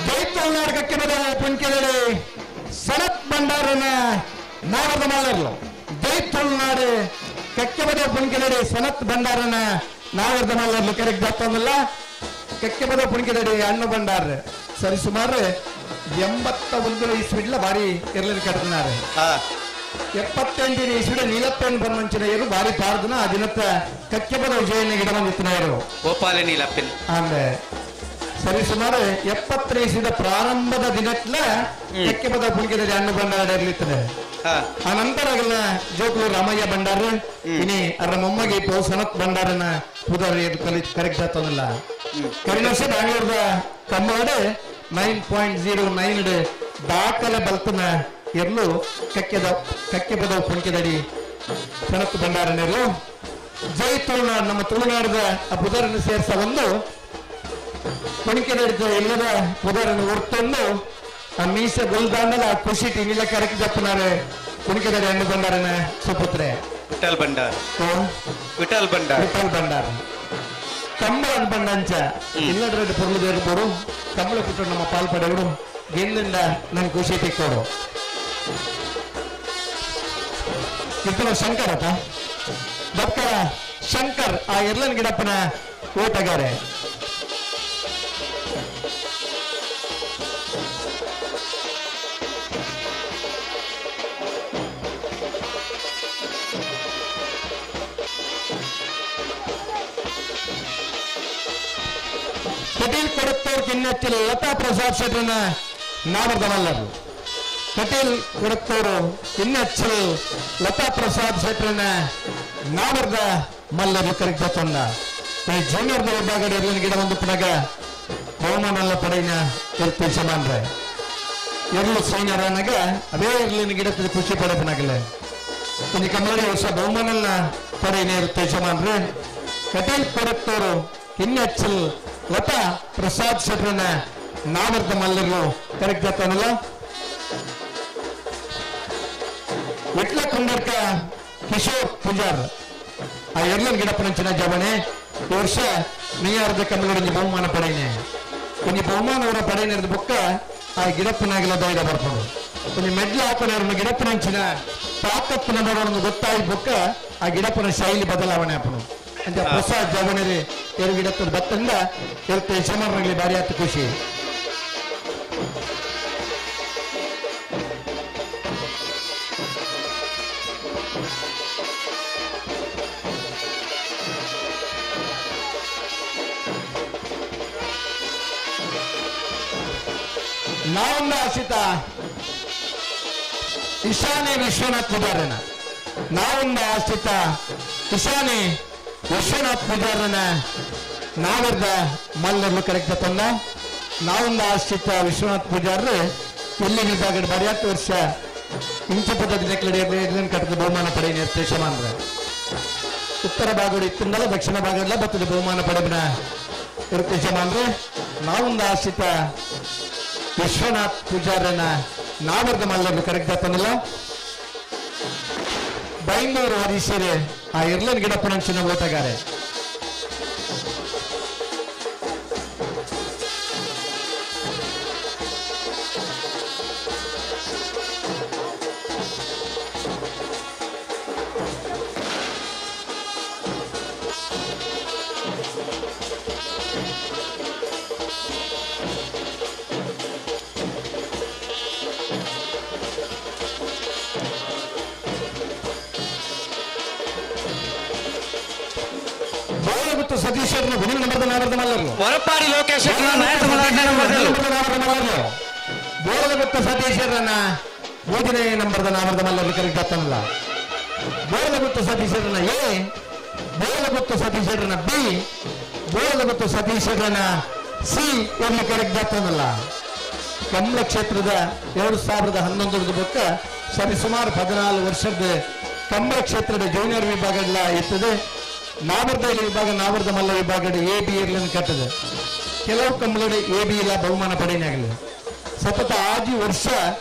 ಜೈತಲ್ನಾರ್ಕಕ್ಕೆ ಪುಂಕೆದಡಿ ಸನತ್ ಭಂಡಾರನ ನಾರದ ಮಲ್ಲರ್ಲು. ಜೈತಲ್ನಾಡು ಕಕ್ಕೆಬದ ಪುಂಕೆದಡಿ ಸನತ್ ಭಂಡಾರನ ನಾವರ್ದ ಮಲ್ಲರ್ಲು ಕರೆಕ್ಟ್ ಗೊತ್ತೊಂದಿಲ್ಲ. ಕಕ್ಕೆಬದ ಪುಂಕೆದಡಿ ಅಣ್ಣು ಭಂಡಾರ ಸರಿ ಸುಮಾರು 81 ಇಸ್ವಿಡ್ಲ ಭಾರಿ ಇರ್ಲಿರ್ ಕಟ್ಟನಾರೆ. 78 ಇಸ್ವಿಡ ನೀಲಪ್ಪನ್ ಬನ್ನಂಚಿನ ಭಾರಿ ಪಾರ್ದನ ಆ ದಿನತ್ತ ಕಕ್ಕೆಬದ ವಿಜಯನ ಗಿಡ ಬಂದಿತ್ತನಾರು ಗೋಪಾಲ ನೀಲಪ್ಪನ್ ಅಂದ್ರೆ ಸರಿ ಸುಮಾರು 70 ಇಸ್ವಿದ ಪ್ರಾರಂಭದ ದಿನಟ್ಲ ಕಕ್ಕೆಬದ ಪುಂಕೆದಡಿ ಅಣ್ಣು ಭಂಡಾರ ಇರ್ಲಿತ್ತದೆ. ಆ ನಂತರ ಜೋಕುಲು ರಾಮಯ್ಯ ಭಂಡಾರ ಇನಿ ಅವರ ಮೊಮ್ಮಗೆ ಇಪ್ಪು ಸನತ್ ಭಂಡಾರನ ಪುದರ್ ಕರೆಕ್ಟ್ ಆತದಲ್ಲ. ಕರಿನ ವರ್ಷ ಬ್ಯಾಂಗ್ಳೂರ್ದ ಕಮ್ಮಡೆ 9.09 ದಾಖಲೆ ಬಲ್ತನ ಎರ್ಲು ಕಕ್ಕೆಬದ ಪುಂಕೆದಡಿ ಸನತ್ ಭಂಡಾರನೆರ್ಲು. ಜೈ ತುಳುನಾಡು ನಮ್ಮ ತುಳುನಾಡದ ಆ ಪುದರನ್ನು ಸೇರ್ಸ ಒಂದು ಪುಣಿಕೆದಡಿತ ಎಲ್ಲದ ಪುದರನ್ನು ಹೊರ್ತೊಂದು ಆ ಮೀಸೆ ಗುಲ್ದಾಂಡಲ ಆ ಖುಷಿ ಟಿವಿಲ ಕರೆಕ್ಟ್ ಜಪ್ಪನಾರೆ ಕುಣಿಕೆದಡಿ ಅಣ್ಣು ಭಂಡಾರನ ಸುಪುತ್ರೆ ವಿಠಲ್ ಭಂಡಾರ್. ವಿಠಲ್ ಭಂಡಾರ್ ವಿಠಲ್ ಭಂಡಾರ್ ಕಂಬಳ ಬಂಡಂಚ ಇಲ್ಲದ ಪೊರ್ಲು ಬೇರ್ಬೋಡು ಕಂಬಳ ಪುಟ್ಟು ನಮ್ಮ ಪಾಲ್ಪಡೆಯವರು ಗೆಂದಿಂದ ನನ್ ಖುಷಿ ತಿಕ್ಕೋಡು. ಇಬ್ಬರು ಶಂಕರ್ ಅಪ್ಪ ಡಾಕ್ಟರ್ ಶಂಕರ್ ಆ ಎರ್ಲನ್ ಗಿಡಪ್ಪನ ಓಟಗಾರೆ. ಕಟೀಲ್ ಕೊಡತ್ತೂರ್ ಕಿನ್ನಚ್ಚಿಲ್ ಲತಾ ಪ್ರಸಾದ್ ಶೆಟ್ಟರನ್ನ ನಾಮರ್ದವಲ್ಲರು. ಕಟೀಲ್ ಕೊಡತ್ತೂರು ಕಿನ್ನಚ್ಚಿಲ್ ಲತಾ ಪ್ರಸಾದ್ ಶೆಟ್ಟರನ್ನ ನಾಮರ್ದ ಮಲ್ಲರು ಕರೆಕ್ಟ್ ತಂದ ಈ ಜೂನಿಯರ್ ವಿಭಾಗದ ಗಿಡ ಒಂದು ಪುನಗ ಬಹುಮಾನಲ್ಲ ಪಡೆಯಿನ ಇರ್ತೀವಿ ಸಮಾನ್ರೆ ಎರಳು ಸೈನ್ಯರನಾಗ ಅದೇ ಇರ್ಲಿನ ಗಿಡದ ಖುಷಿ ಪಡೆಪನಾಗಲೆ ಇನ್ನು ಕಮ್ಮಡಿ ವರ್ಷ ಬಹುಮಾನಲ್ಲ ಪಡೆಯಿನ ಇರ್ತೀವಿ ಸಮಾನ್ರೆ. ಕಟೀಲ್ ಕೊಡತ್ತೂರು ಕಿನ್ನಚ್ಚಿಲ್ ಲತಾ ಪ್ರಸಾದ್ ಶೆಟ್ಟರನ್ನ ನಾಮರ್ದ ಮಲ್ಲರು ಕರೆಕ್ಟ್ ಆಗ್ತಾನಲ್ಲ. ವಿಟ್ಲ ಕುಂಡರ್ಕ ಕಿಶೋರ್ ಪೂಜಾರ್ ಆ ಎರ್ಲನ್ ಗಿಡಪ್ಪನಂಚಿನ ಜವಣೆ ಈ ವರ್ಷ ಮಿಯಾರ್ದ ಕಮ್ಮಲೊಂಜಿ ಬಹುಮಾನ ಪಡೆಯನೆ. ಒಂಜಿ ಬಹುಮಾನ ಅವರ ಪಡೆಯನಿರದ ಬೊಕ್ಕ ಆ ಗಿಡಪ್ಪನಾಗಲ ಧೈರ್ಯ ಬರ್ಪುಂಡು. ಒಂಜಿ ಮೆಡ್ಲ ಹಾಕೋನ ಗಿಡಪ್ಪನಂಚಿನ ತಾಕತ್ತಿನ ಬರೋಣ ಗೊತ್ತಾಯಿ ಬೊಕ್ಕ ಆ ಗಿಡಪ್ಪನ ಶೈಲಿ ಬದಲಾವಣೆ ಆಪುಂಡು. ಅಂತ ಹೊಸ ಜವಣರಿ ಎರಡು ಗಿಡತ್ತದ ಬತ್ತಂದ ಎರಡು ಯಜಮಾನರಲ್ಲಿ ಭಾರಿ ಆತ ಖುಷಿ. ನಾವೊಂದು ಆಶಿತ ಇಶಾನೆ ವಿಶ್ವನಾಥ್ ಪೂಜಾರನ ನಾವೊಂದು ಆಶ್ರಿತ ಇಶಾನೆ ವಿಶ್ವನಾಥ್ ಪೂಜಾರನ ನಾವರ್ದ ಮಲ್ಲರ್ಲು ಕರೆಕ್ಟ್ ತಂದ ನಾವೊಂದು ಆಶ್ರಿತ ವಿಶ್ವನಾಥ್ ಪೂಜಾರರು ಎಲ್ಲಿ ವಿಭಾಗದ ಬರೆಯಾತು ವರ್ಷ ಇಂಚ ಪದ್ಧತಿ ನೆಕ್ಲಡಿ ಕಟ್ಟದ ಬಹುಮಾನ ಪಡೆಯ ಯಜಮಾನ್ರೆ. ಉತ್ತರ ಭಾಗಡು ಇತ್ತಿಂದಲ ದಕ್ಷಿಣ ಭಾಗದಲ್ಲ ಬತ್ತದ ಬಹುಮಾನ ಪಡೆಬಿನ ಯಜಮಾನ್ರೆ. ನಾವೊಂದು ಆಶ್ರಿತ ವಿಶ್ವನಾಥ್ ಪೂಜಾರನ ನಾವರ್ದ ಮಲ್ಲನ್ನು ಕರೆಕ್ಟ್ ಬೈಂದೂರು ಹರೀಶರೇ ಆ ಇರ್ಲನ್ ಗಿಡಪ್ಪನಂಚಿನ ಓಟಗಾರೆ. ಹೊರಪಾಡಿ ಲೋಕೇಶ್ ಬೋಳಗುತ್ತ ಸತೀಶರನ್ನ ಮೂರನೇ ನಂಬರ್ದ ನಾಮರ್ದ ಮಲ್ಲಲ್ಲಿ ಕರೆಕ್ಟ್ ಆಗ್ತಾನಲ್ಲ. ಬೋಳಗುತ್ತ ಸತೀಶರನ್ನ ಎ, ಬೋಳಗುತ್ತ ಸತೀಶರನ್ನ ಬಿ, ಬೋಳಗುತ್ತ ಸತೀಶರನ್ನ ಸಿ ಎಲ್ಲಿ ಕರೆಕ್ಟ್ ಆಗ್ತಾನಲ್ಲ. ಕಮಲ ಕ್ಷೇತ್ರದ 2011 ಬೊಕ್ಕ ಸರಿಸುಮಾರು 14 ವರ್ಷದ ಕಮಲ ಕ್ಷೇತ್ರದ ಜೂನಿಯರ್ ವಿಭಾಗ ಎಲ್ಲ ಇರ್ತದೆ. ನಾವರ್ದ ವಿಭಾಗ ನಾವರ್ದ ಮಲ್ಲ ವಿಭಾಗ ಎ ಬಿ ಇರ್ಲಿನ ಕಟ್ಟದೆ. ಕೆಲವು ಕಂಬಳಡೆ ಎ ಬಿ ಇಲ್ಲ ಬಹುಮಾನ ಪಡೆಯನಾಗಲಿ. ಸತತ 6 ವರ್ಷ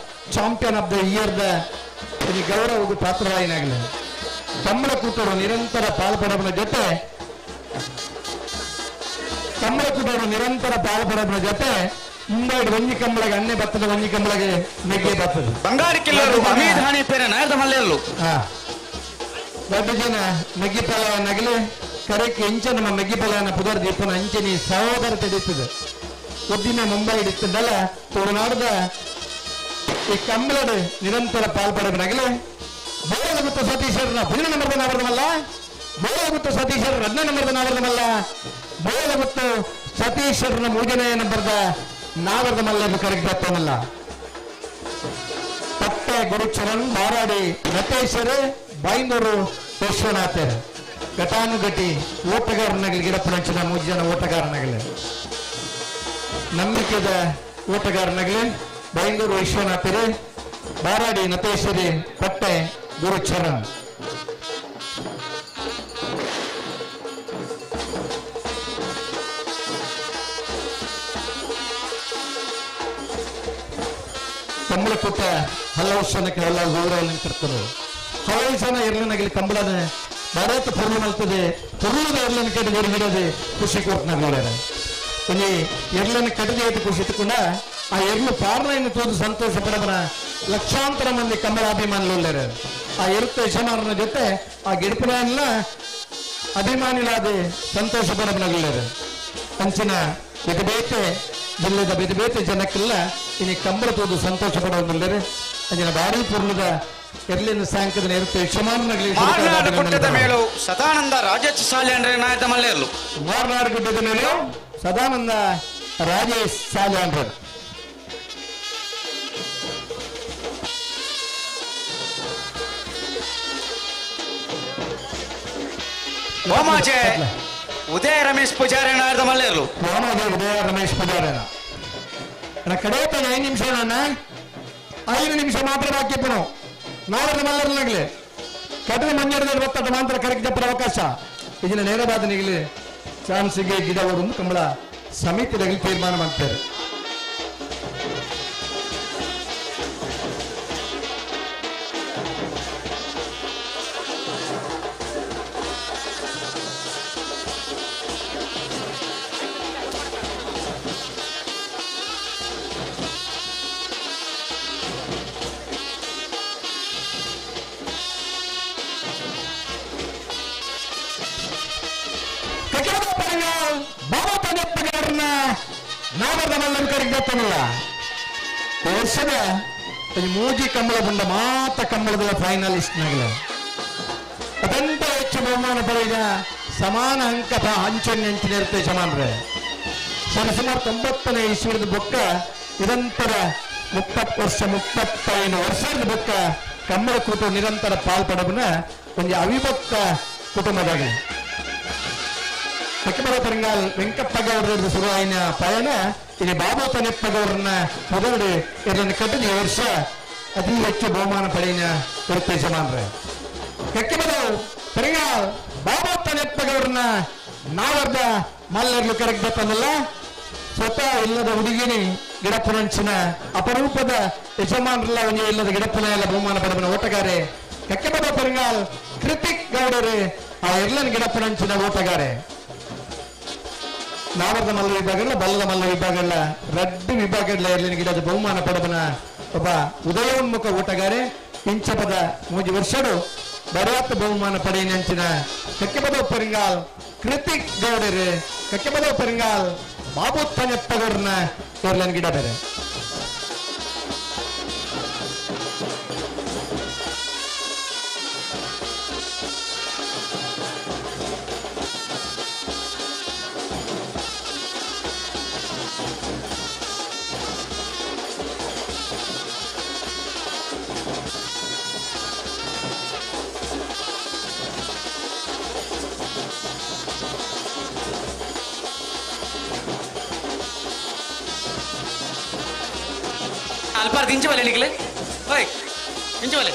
ಚಾಂಪಿಯನ್ ಆಫ್ the ಇಯರ್ದ ಗೌರವಗೂ ಪಾತ್ರರಾಯಿನಾಗಲಿ. ಕಂಬಳ ಕೂಟರು ನಿರಂತರ ಪಾಲ್ಪಡಬನ ಜೊತೆ ಕಂಬಳ ಕೂಟರು ನಿರಂತರ ಪಾಲ್ಪಡಬನ ಜೊತೆ ಮುಂಬೈ ಒಂಜಿ ಕಂಬಳಗೆ ಅಣ್ಣೆ ಬತ್ತದ ಒಂಜಿ ಕಂಬಳಗೆ ಮೆಗ್ಗೆ ಬರ್ತದೆ. ಬಂಗಾರಿ ಕಿಲ್ಲರು ಅಮೀದ್ ಹಾನಿ ಪೇರೆ ನಾಯರ್ದ ಮಲ್ಲೆಯಲ್ಲು ದೊಡ್ಡ ಜನ ಮೆಗ್ಗಿಪಲ ನಗಲಿ ಕರೆಕ್ಕೆ ಎಂಚ ನಮ್ಮ ಮೆಗ್ಗಿಪಲನ ಪುದರ್ ದೀಪನ ಅಂಚನಿ ಸಹೋದರ ತೆಡೀತದೆ. ಒದ್ದಿನ ಮುಂಬೈ ಹಿಡಿತದಲ್ಲ ತುಳುನಾಡದ ಈ ಕಂಬಳಡು ನಿರಂತರ ಪಾಲ್ಪಡಬ ನಗಲಿ. ಬೋಳಗುತ್ತ ಸತೀಶರನ್ನ ಮೂರನೇ ನಂಬರ್ದ ನಾವರ್ದಮಲ್ಲ, ಬೋಳಗುತ್ತ ಸತೀಶರ ಎರಡನೇ ನಂಬರ್ದ ನಾವರ್ದಮಲ್ಲ, ಬೋಳಗುತ್ತ ಸತೀಶರನ್ನ ಮೂರನೇ ನಂಬರ್ದ ನಾವರ್ದ ಮಲ್ಲನ್ನು ಕರೆಕ್ಟ್ ಬರ್ತಾನಲ್ಲ. ಪಟ್ಟೆ ಗುರುಚರಣ್ ಮಾರಾಡಿ ನಟೇಶ್ವರ ಬೈಂದೂರು ವಿಶ್ವನಾಥರ್ ಘಟಾನುಘಟಿ ಓಟಗಾರನಾಗಲಿ ಗಿಡಪ್ಪನಂಚಿನ 3 ಜನ ಓಟಗಾರನಾಗಲಿ ನಂಬಿಕೆದ ಓಟಗಾರನಾಗಲಿ ಬೈಂದೂರು ವಿಶ್ವನಾಥರೇ, ಬಾರಾಡಿ ನಟೇಶ್ವರಿ, ಪಟ್ಟೆ ಗುರುಚರಣ್. ಕಂಬಳಕೂಟ ಹಲವು ಜನಕ್ಕೆ ಹಲವು ಗೌರವವನ್ನು ಕರ್ತಾರೆ. ಹಲವು ಜನ ಇರ್ಲನಾಗಲಿ ಕಂಬಳನ ಭಾರತ ಪೂರ್ಣ ಮಾಡ್ತದೆ. ಪೂರ್ಣದ ಎರ್ಲನ ಕಡೆ ಹಿಡಿಯೋದು ಖುಷಿ ಕೊಡ್ತಾರೆ. ಇಲ್ಲಿ ಎರ್ಲನ್ನು ಕಟ್ಟದೆ ಖುಷಿ ಇಟ್ಟುಕೊಂಡ ಆ ಎರ್ಲು ಪಾರ್ಲೆಯನ್ನು ತೋದು ಸಂತೋಷ ಪಡಬರ ಲಕ್ಷಾಂತರ ಮಂದಿ ಕಂಬಳಾಭಿಮಾನಿಗಳು. ಆ ಎರುತ್ತ ಯಜಮಾನರ ಜೊತೆ ಆ ಗಿಡಪನ ಅಭಿಮಾನಿಗಳಾದ ಸಂತೋಷ ಪಡಬನಗಳಿದ್ದಾರೆ. ಅಂಚಿನ ಬೇತೆ ಜಿಲ್ಲೆದ ಬೇತೆ ಬೇತೆ ಜನಕ್ಕೆಲ್ಲ ಇನ್ನು ಕಂಬಳ ತೋದು ಸಂತೋಷ ಪಡೋದಿಲ್ಲರೆ. ಅಂಚಿನ ಭಾರಿ ಪೂರ್ಣದ ಎರ್ಲಿನ ಸಾಯಂಕಾಲದ ಇರುತ್ತೆ ಯಜಮಾನನಾಗಲಿ. ಮಾರ್ನಾಡು ಗುಡ್ಡದ ಮೇಲೂ ಸದಾನಂದ ರಾಜೇಶ್ ಸಾಲ್ಯಾನ್ರೆ ನಾಯಕ ಮಲ್ಲೆಯಲ್ಲು. ಮಾರ್ನಾಡು ಗುಡ್ಡದ ಮೇಲೂ ಸದಾನಂದ ರಾಜೇಶ್ ಸಾಲ್ಯಾನ್ರು. ಹೋಮಾಜೆ ಉದಯ ರಮೇಶ್ ಪೂಜಾರಿ ನಾಯಕ ಮಲ್ಲೆಯಲ್ಲು. ಹೋಮಾಜೆ ಉದಯ ರಮೇಶ್ ಪೂಜಾರಿ ಕಡೆ 5 ನಿಮಿಷ 5 ನಿಮಿಷ ಮಾತ್ರ ಬಾಕಿ ಪುನಃ ನಾವರ್ದ ಮಲ್ಲರನ್ನಾಗಲಿ ಕಟದ ಮಂಜಾರದ ಒತ್ತಡ ಮಾತ್ರ ಕರೆಕ್ಟ್ ಜಪ್ಪರ ಅವಕಾಶ ಇದನ್ನ ನೇರವಾದ ನಿಗಲಿ ಚಾನ್ಸಿಗೆ ಗಿಡ ಒಂದು ಕಂಬಳ ಸಮಿತಿಯಲ್ಲಿ ತೀರ್ಮಾನ ಮಾಡ್ತಾರೆ. ವರ್ಷದ ಮೂಜಿ ಕಂಬಳ ಬಂದ ಮಾತ ಕಂಬಳದ ಫೈನಲಿಸ್ಟ್ ನಾಗಲ ಅತ್ಯಂತ ಹೆಚ್ಚು ಬಹುಮಾನ ಪಡೆದ ಸಮಾನ ಅಂಕ ಅಂಚನೆ ಇರುತ್ತೆ ಯಜಮಾನ್ರೆ. ಸರಿಸುಮಾರು 90ನೇ ಇಸ್ವಿದ ಬೊಕ್ಕ ನಿರಂತರ 30 ವರ್ಷ 35 ವರ್ಷದ ಬೊಕ್ಕ ಕಂಬಳ ಕೂಟ ನಿರಂತರ ಪಾಲ್ಪಡಬನ ಒಂದು ಅವಿಭಕ್ತ ಕುಟುಂಬದಾಗಲಿ. ಪೆಕ್ಕಬರ ವೆಂಕಪ್ಪ ಗೌಡರ ಶುರುವಾಯಿನ ಪಯಣ ಇಲ್ಲಿ ಬಾಬು ತನೆಪ್ಪ ಗೌಡರನ್ನ ಮೊದಲು ಇದನ್ನು ಕಟ್ಟಿದ ಈ ವರ್ಷ ಅತಿ ಹೆಚ್ಚು ಬಹುಮಾನ ಪಡೆಯಿನ ಕೊರತೆ ಯಜಮಾನ್ರೆ. ಕೆಕ್ಕೆಬದವು ಪೆರಿಂಗಾಲ್ ಬಾಬಾ ತನೆಪ್ಪಗವ್ರನ್ನ ನಾವರ್ದ ಮಲ್ಲರ್ಲು ಕರೆಕ್ಟ್ ಬತ್ತಂದಲ್ಲ. ಸ್ವತಃ ಇಲ್ಲದ ಹುಡುಗಿನಿ ಗಿಡಪುನಂಚಿನ ಅಪರೂಪದ ಯಜಮಾನರಲ್ಲ ಒಂಜಿ ಇಲ್ಲದ ಗಿಡಪುನ ಎಲ್ಲ ಬಹುಮಾನ ಪಡೆದ ಓಟಗಾರೆ ಕೆಕ್ಕೆಬದ ಪೆರಿಂಗಾಲ್ ಕೃತಿಕ್ ಗೌಡರೇ ಆ ಎರ್ಲನ್ ಗಿಡಪುನಂಚಿನ ಓಟಗಾರೆ. ನಾವರ್ದ ಮಲ್ಲ ವಿಭಾಗಗಳ ಬಲ್ಲದ ಮಲ್ಲ ವಿಭಾಗಗಳ ರಡ್ಡು ವಿಭಾಗಗಳ ಎರ್ಲಿನ ಗಿಡದ ಬಹುಮಾನ ಪಡೆದನ ಒಬ್ಬ ಉದಯೋನ್ಮುಖ ಓಟಗಾರೆ. ಇಂಚಪದ ಮೂಜಿ ವರ್ಷಡು ಬರಾತ್ ಬಹುಮಾನ ಪಡೆಯಿನಂಚಿನ ಕಕ್ಕೆಬದ ಪೆರಿಂಗಾಲ್ ಕೃತಿಕ್ ಗೌಡರು ಕಕ್ಕೆಬದ ಪೆರಿಂಗಾಲ್ ಬಾಬು ತನೆಪ್ಪಗೌಡರನ್ನ ಎರ್ಲನ್ ಗಿಡ ಬೇರೆ. ಅಲ್ಪಾರ್ ದಿಂಚವಲೆ ನಿಖಿಲ್ ಓಯ್ ದಿಂಚವಲೆ.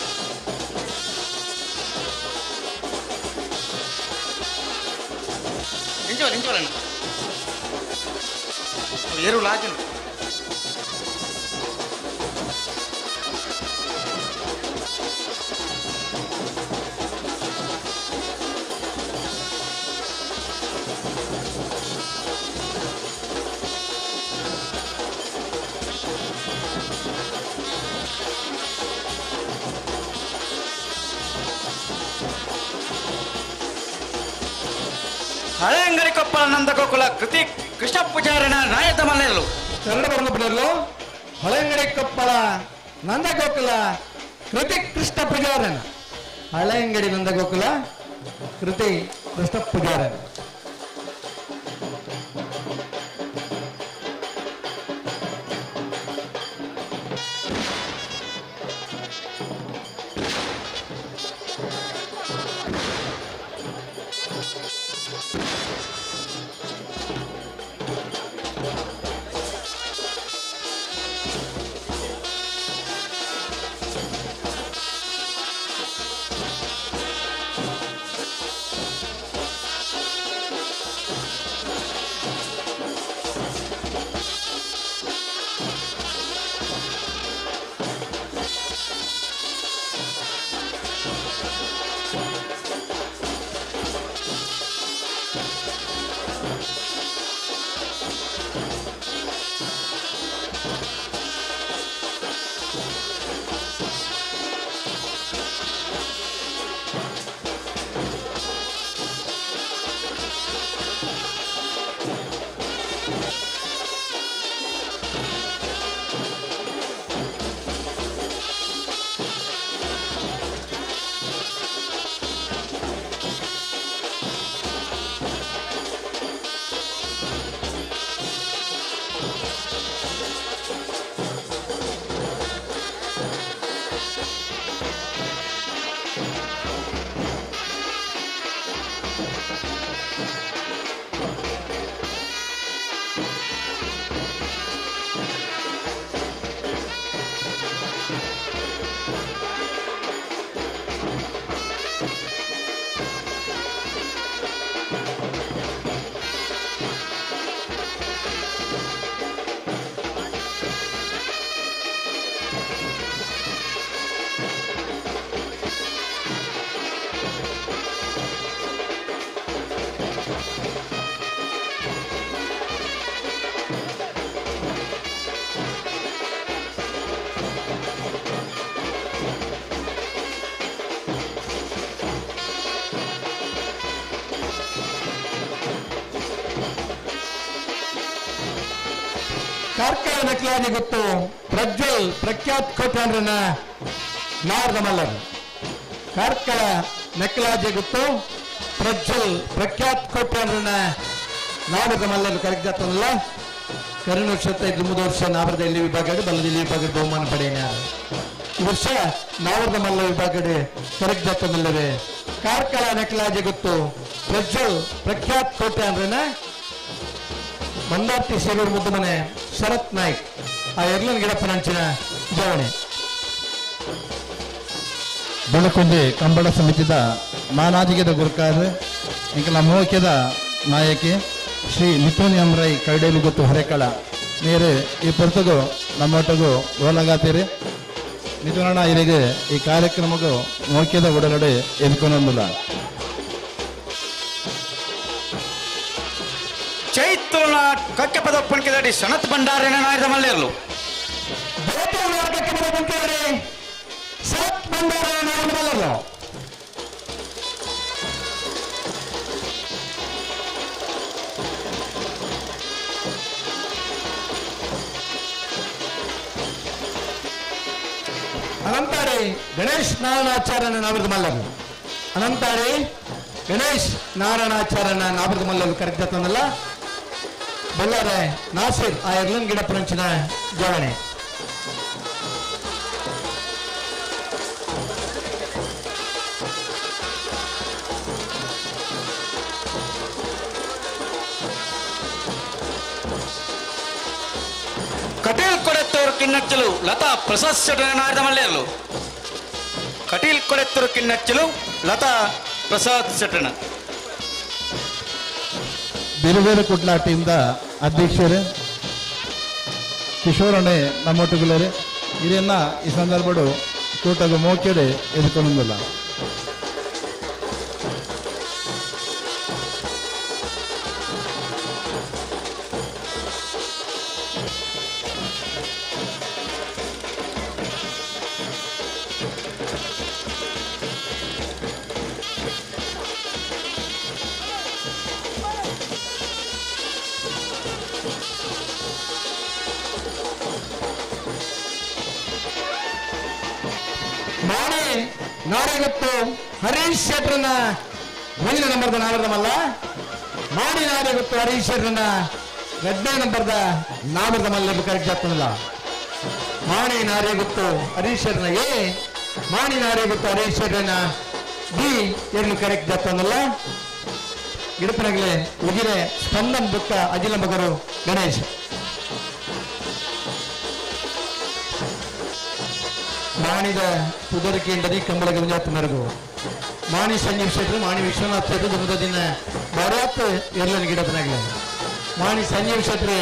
ದಿಂಚವಲೆ ದಿಂಚವಲೆ ಏರು ಲಾಜನ್. ಹಳೆ ಅಂಗಡಿ ಕೊಪ್ಪಳ ನಂದಗೋಕುಲ ಕೃತಿ ಕೃಷ್ಣ ಪೂಜಾರನ ನಾಯಕ ಮನೆಯಲ್ಲೂ ಕನ್ನಡ ಬರ್ಣ ಹಳೆಂಗಡಿ ಕೊಪ್ಪಳ ನಂದಗೋಕುಲ ಕೃತಿ ಕೃಷ್ಣ ಪೂಜಾರನ. ಹಳೆಂಗಡಿ ನಂದಗೋಕುಲ ಕೃತಿ ಕೃಷ್ಣ ಪೂಜಾರನ. ಕಾರ್ಕಳ ನಕ್ಲಾದಿ ಗೊತ್ತು ಪ್ರಜ್ವಲ್ ಪ್ರಖ್ಯಾತ್ ಕೋಟ್ಯಾನ್ರನ್ನ ನಾರದ ಮಲ್ಲರು. ಕಾರ್ಕಳ ನಕ್ಲಾಜಿ ಗೊತ್ತು ಪ್ರಜ್ವಲ್ ಪ್ರಖ್ಯಾತ್ ಕೋಟ್ಯಾನ್ರನ್ನ ನಾರದ ಮಲ್ಲರು ಕರೆಕ್ಟ್ ಜಾತನಲ್ಲ. ಕರುಣ ವರ್ಷ ಇದು ಮೂರು ವರ್ಷ ನಾವರದ ಇಲ್ಲಿ ವಿಭಾಗ ಬಲ್ಲದಲ್ಲಿ ವಿಭಾಗ ಬಹುಮಾನ ಪಡೆಯನ. ಈ ವರ್ಷ ನಾವರದ ಮಲ್ಲ ವಿಭಾಗ ಕರೆಕ್ಟ್ ಜಾತನಲ್ಲವೇ ಕಾರ್ಕಳ ನಕ್ಲಾಜಿ ಗೊತ್ತು ಪ್ರಜ್ವಲ್ ಪ್ರಖ್ಯಾತ್ ಕೋಟ್ಯಾನ್ರನ್ನ ಮಂದಾರ್ತಿ ಸೇರೂರು ಮುದ್ದುಮನೆ ಶರತ್ ನಾಯ್ಕ್ ಆ ಎರ್ಲನ್ ಗಿಡಪ್ಪನಂಚಿನ ಜವಣೆ. ಬೆಳಕೊಂಜೆ ಕಂಬಳ ಸಮಿತಿದ ಮಾನಾಜಿಗೆದ ಗುರುಕಾರ್ ಇಂಕಲ ಮೋಕ್ಯದ ನಾಯಕಿ ಶ್ರೀ ಮಿಥುನ್ ಎಂ ರೈ ಕೈಡೇಲು ಗೊತ್ತು ಹೊರೆಕಳ ನೀರು ಈ ಪೊರ್ತಗು ನಮ್ಮೊಟ್ಟಗು ಓಲಗಾತೀರಿ. ಮಿಥುನಣ್ಣ ಇರಿಗೆ ಈ ಕಾರ್ಯಕ್ರಮಕ್ಕೂ ಮೋಕ್ಯದ ಒಡಗಡೆ ಎದ್ಕೊನೊಂದಿಲ್ಲ. ಚೈತುರ್ನ ಕಕ್ಕೆಪದ ಪುಣ್ಕೆದಡಿ ಸನತ್ ಭಂಡಾರಿನ ನಾಯದ ಮಲ್ಲೇರ್ಲು. ಸನತ್ ಭಂಡಾರನ ನಾಯದ ಮಲ್ಲೇರ್ಲು. ಅನಂತಾಡಿ ಗಣೇಶ್ ನಾರಾಯಣಾಚಾರ್ಯನ ನಾವೃತ ಮಲ್ಲರು. ಅನಂತಾಡಿ ಗಣೇಶ್ ನಾರಾಯಣಾಚಾರ್ಯನ ನಾವೃತ ಮಲ್ಲರು ಕರೆಕ್ಟ್ ಬಳ್ಳಾರೆ ನಾಸಿರ್ ಆ ಎರ್ಲನ್ ಗಿಡ ಪುರಂಚಿನ ಜೋಡಣೆ. ಕಟೀಲ್ ಕೊಡೆತ್ತೂರು ಕಿನ್ನಚ್ಚಲು ಲತಾ ಪ್ರಸಾದ್ ಶೆಟ್ಟರ ನಾಯದ ಮಲ್ಲೇರ್ಲು. ಕಟೀಲ್ ಕೊಡೆತ್ತೂರು ಕಿನ್ನಚ್ಚಲು ಲತಾ ಪ್ರಸಾದ್ ಶೆಟ್ಟನ. ಬಿರುಬೇರು ಕುಟ್ಲ ಟೀಮ್ದ ಅಧ್ಯಕ್ಷರು ಕಿಶೋರಣ್ಣೆ ನಮ್ಮೊಟ್ಟುಗುಲರು ಇದನ್ನ ಈ ಸಂದರ್ಭಡು ಕೂಟಗ ಮೋಕೆಡೆ ಎದುಕೊಂಡಿಲ್ಲ. ನಾಳೆಗೊತ್ತು ಹರೀಶ್ ಶೆಟ್ರನ್ನ ಒಂದನೇ ನಂಬರ್ದ ನಾವರ್ದಮಲ್ಲ. ಮಾಡಿ ನಾಳೆಗೊತ್ತು ಹರೀಶ್ ಶೆಟ್ರನ್ನ ಎರಡನೇ ನಂಬರ್ದ ನಾವರ್ದಮಲ್ಲ ಕರೆಕ್ಟ್ ಆಗ್ತದಲ್ಲ. ಮಾಣಿ ನಾರೇಗೊತ್ತು ಹರೀಶ್ ಶೆಟ್ರನ ಎ, ಮಾಣಿ ನಾರೇಗೊತ್ತು ಹರೀಶ್ ಶೆಟ್ರನ್ನ ಬಿ ಎರಡು ಕರೆಕ್ಟ್ ಆಗ್ತದಲ್ಲ. ಗಿಡಪನಗಲೆ ಉಜಿರೆ ಸ್ಪಂದನ್ ಬುಕ್ಕ ಅಜಿಲ ಮಗರು ಗಣೇಶ್. ಮಾಣಿದ ಪುದರಿಕೆಯಿಂದರಿ ಕಂಬಳಗ ಮರಗು ಮಾಣಿ ಸಂಜೀವ್ ಶೆಟ್ರು ಮಾಣಿ ವಿಶ್ವನಾಥ್ ಶೆಟ್ರು ದುಮದ ದಿನ ಭಾರತ್ ಎರ್ಲನ್ ಗಿಡಪನಾಗಲಿ. ಮಾಣಿ ಸಂಜೀವ್ ಶೆಟ್ರು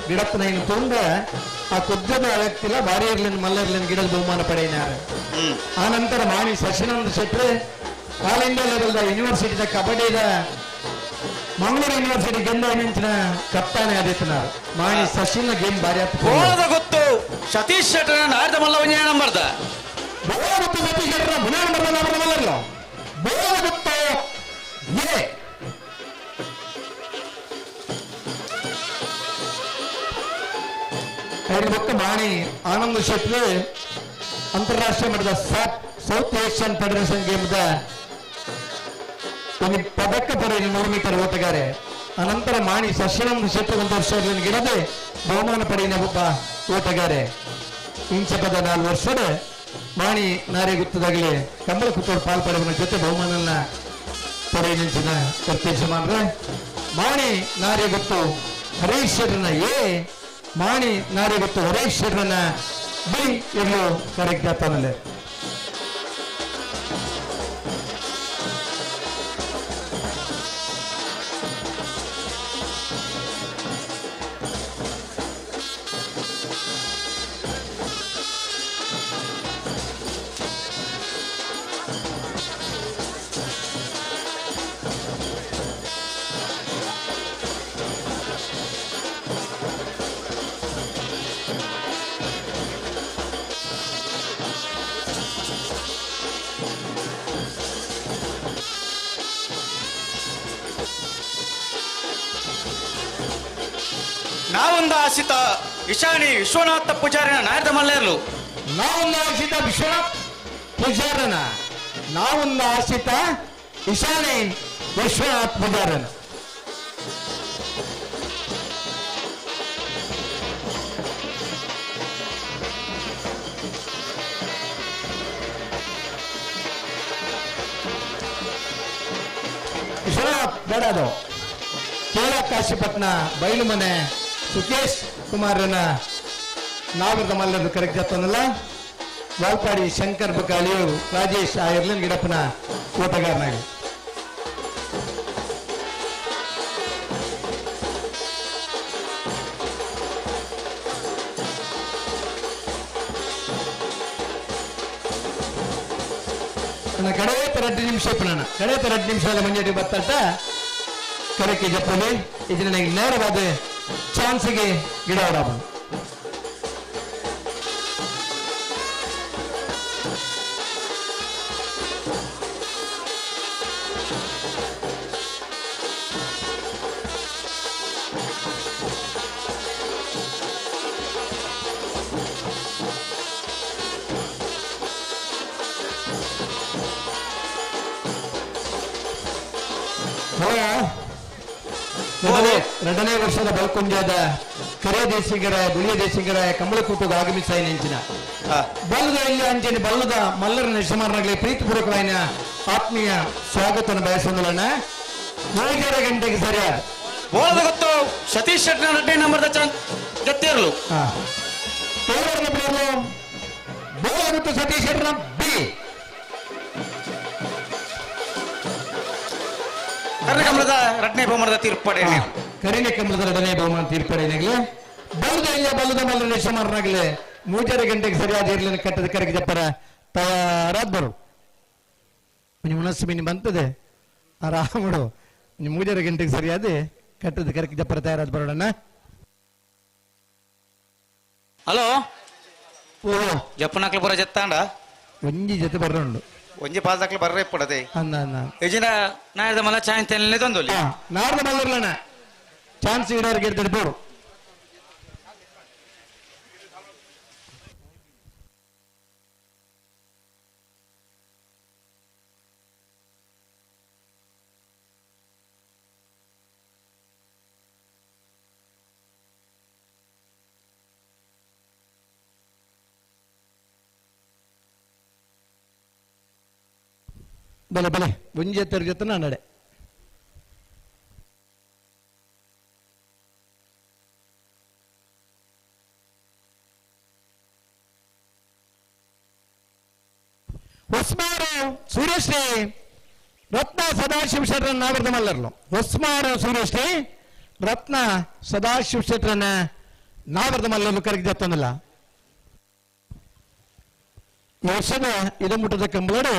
ಗಿಡಪ್ಪನ ಇನ್ನು ತುಂಬ ಆ ಕುದ್ದದ ವ್ಯಕ್ತಿಲ್ಲ ಭಾರಿ ಇರ್ಲಿನ ಮಲ್ಲರ್ಲಿನ ಗಿಡದ ಬಹುಮಾನ ಪಡೆಯಿನಾರು. ಆ ನಂತರ ಮಾಣಿ ಸಚಿನಾನಂದ ಶೆಟ್ರು ಆಲ್ ಇಂಡಿಯಾ ಲೆವೆಲ್ದ ಯೂನಿವರ್ಸಿಟಿದ ಕಬಡ್ಡಿದ ಮಂಗಳೂರು ಯೂನಿವರ್ಸಿಟಿ ಗೆಂದ ನಿಂಚಿನ ಕಪ್ತಾನೆ ಆದಿತ್ಯನಾರ್. ಮಾಣಿ ಸಚಿನ್ ಗೇಮ್ ಭಾರಿ ಆತು. ಬೋಳದ ಗೊತ್ತು ಸತೀಶ್ ಶೆಟ್ಟರ್ ನಾಯದ ಮಲ್ಲ ಒಂಜನೇ ನಂಬರ್ದ. ಬೋಳದ ಗೊತ್ತು ಸತೀಶ್ ಶೆಟ್ಟರ್ ಮೂರನೇ ನಂಬರ್ದ ನಾವರ್ದ ಮಲ್ಲರ್ಲು. ಬೋಳದ ಗೊತ್ತು ಎ. ಐದು ಮಾಣಿ ಆನಂದ್ ಶೆಟ್ರು ಅಂತಾರಾಷ್ಟ್ರೀಯ ಮಟ್ಟದ ಸೌತ್ ಏಷ್ಯನ್ ಫೆಡರೇಷನ್ ಗೇಮ್ದ ಒಂದು ಪದಕ ಪಡೆದ 100 ಮೀಟರ್ ಓಟಗಾರೆ. ಅನಂತರ ಮಾಣಿ ಸಶಿನಂದ ಶೆಟ್ರು ಒಂದು ವರ್ಷ ಗಿಡದೆ ಬಹುಮಾನ ಪಡೆಯಿನ ಒಬ್ಬ ಓಟಗಾರೆ. ಇಂಚಪದ 4 ವರ್ಷದ ಮಾಣಿ ನಾರಿ ಗುತ್ತದಾಗಲಿ ಕಂಬಳ ಕುತ್ತೋಡು ಪಾಲ್ ಪಡೆಯುವ ಜೊತೆ ಬಹುಮಾನ ಪಡೆಯ ಪ್ರತ್ಯಕ್ಷ ಮಾಡ್ರೆ. ಮಾಣಿ ನಾರಿ ಗುತ್ತು ಹರೀಶ್ ಶೆಟ್ರನ ಎ, ಮಾಣಿ ನಾರಿ ಗುತ್ತು ಹರೀಶ್ ಶೆಟ್ರನ ಬಿ ಇರಲು ಕರೆಕ್ಟ್ ಆಗ್ತಾನಲ್ಲೇ. ನಾವೊಂದು ಆಶಿತ ಇಶಾನಿ ವಿಶ್ವನಾಥ ಪೂಜಾರಿನ ನಾಯದ ಮಲ್ಲೇರ್ಲು. ನಾವೊಂದು ಆಶಿತ ವಿಶ್ವನಾಥ್ ಪೂಜಾರನ ನಾವೊಂದು ಆಶಿತ ಇಶಾನಿ ವಿಶ್ವನಾಥ್ ಪೂಜಾರನ. ವಿಶ್ವನಾಥ್ ಬೇಡ ಅದು. ಕೇಳ ಕಾಶಿಪಟ್ನ ಬೈಲುಮನೆ ಸುಕೇಶ್ ಕುಮಾರನ ನಾವರದ ಮಲ್ಲರು ಕರೆಕ್ಟ್ ಜಾತನಲ್ಲ. ವಾಲ್ಪಾಡಿ ಶಂಕರ್ ಬಕಾಲಿಯು ರಾಜೇಶ್ ಆ ಎರ್ಲನ್ ಗಿಡಪ್ಪನ ಓಟಗಾರನಾಗಿ. ನನ್ನ ಕಡೆಯ 2 ನಿಮಿಷ ಪುನಃ ಕಡೆಯ 2 ನಿಮಿಷ ಮಂಜೇಟಿ ಬತ್ತಾಟ ಕರಕ್ಕೆ ಜಪ್ಪಲಿ ಇದು ನನಗೆ ನೇರವಾದ ಚಾನ್ಸ್ಗೆ ಗಿಡ ಹೊಡಾಬ. ಎರಡನೇ ವರ್ಷದ ಬಲ್ಕುಂಜಾದ ಕರೆ ದೇಸಿಗರ ಬುಳಿಯ ದೇಸಿಗರ ಕಮಲಕೂಟದ ಆಗಮಿಸಾಯಿ ನೆಂಚಿನ ಬಲ್ಲದ ಇಲ್ಲಿ ಅಂಚಿನ ಬಲ್ಲದ ಮಲ್ಲರ ಯಜಮಾನರಲ್ಲಿ ಪ್ರೀತಿಪೂರ್ವಕವಾದ ಆತ್ಮೀಯ ಸ್ವಾಗತನ ಬಯಸೋಣ. 7 ಗಂಟೆಗೆ ಸರಿಯಾದ ಬೋಳದ ಗೊತ್ತು ಸತೀಶ್ ಶೆಟ್ಟಿ ಎರಡನೇ ನಂಬರ್ದ ಜೊತೆಯರ್ಲು ಬೋಳದ ಸತೀಶ್ ಶೆಟ್ಟನ ಬಿ ಕರ್ನಕಮಲದ ಎರಡನೇ ಬಹುಮಾನದ ತೀರ್ಪಡೆ ಕರಿಣೆ ಕಮಲದ ಎರಡನೇ ಬಹುಮಾನ ತೀರ್ಪಡೆನಾಗಲಿ ಬಲ್ಲದ ಇಲ್ಲ ಬಲ್ಲದ ಮಲ್ಲರ ಯಜಮಾನರಾಗಲಿ 3.5 ಗಂಟೆಗೆ ಸರಿಯಾದ ಇರಲಿನ ಕಟ್ಟದ ಕರಗಿ ಜಪ್ಪರ ತಯಾರಾದ ಬರು ನಿಮ್ಮ ಮನಸ್ಸು ಮೀನು ಬಂತದೆ ಆರಾಮಡು ನಿಮ್ಮ 3.5 ಗಂಟೆಗೆ ಸರಿಯಾದ ಕಟ್ಟದ ಕರಗಿ ಜಪ್ಪರ ತಯಾರಾದ ಬರೋಣ. ಹಲೋ ಓ ಜಪ್ಪನಾಕ್ಲು ಬರೋ ಜತ್ತಾಂಡ ಒಂಜಿ ಜೊತೆ ಬರೋಣ ಒಂಜಿ ಪಾಲ್ದಾಕ್ಲು ಬರ್ರೆ ಪಡದೆ ಅನ್ನ ಅನ್ನ ಯಜಿನ ನಾಯದ ಮಲ್ಲ ಚಾಯ್ ತೆನ್ನೆ ತಂದೊಲಿ ನಾರ್ದ ಮಲ್ಲರ್ಲನ ಚಾನ್ಸ್ ಇಡೋರಿಗೆ ಇರ್ತಾರೆ ಬೋರು. ಬಲೆ ಬಲೆ ಒಂಜೆ ಜೊತೆ ನಡೆ ಹೊಸ್ಮಾರು ಸೂರ್ಯಶ್ರೀ ರತ್ನ ಸದಾಶಿವ ಶೆಟ್ಟರನ್ನ ನಾವರ್ದ ಮಲ್ಲರ್ಲು ಹೊಸ್ಮಾರು ಸೂರ್ಯಶ್ರೀ ರತ್ನ ಸದಾಶಿವ ಶೆಟ್ಟರನ್ನ ನಾವರ್ದ ಮಲ್ಲರ್ಲು ಕರಗಿದತ್ತೊಂದಿಲ್ಲ. ಈ ವರ್ಷದ ಇದಮುಟ್ಟದ ಕಂಬಳಡೆ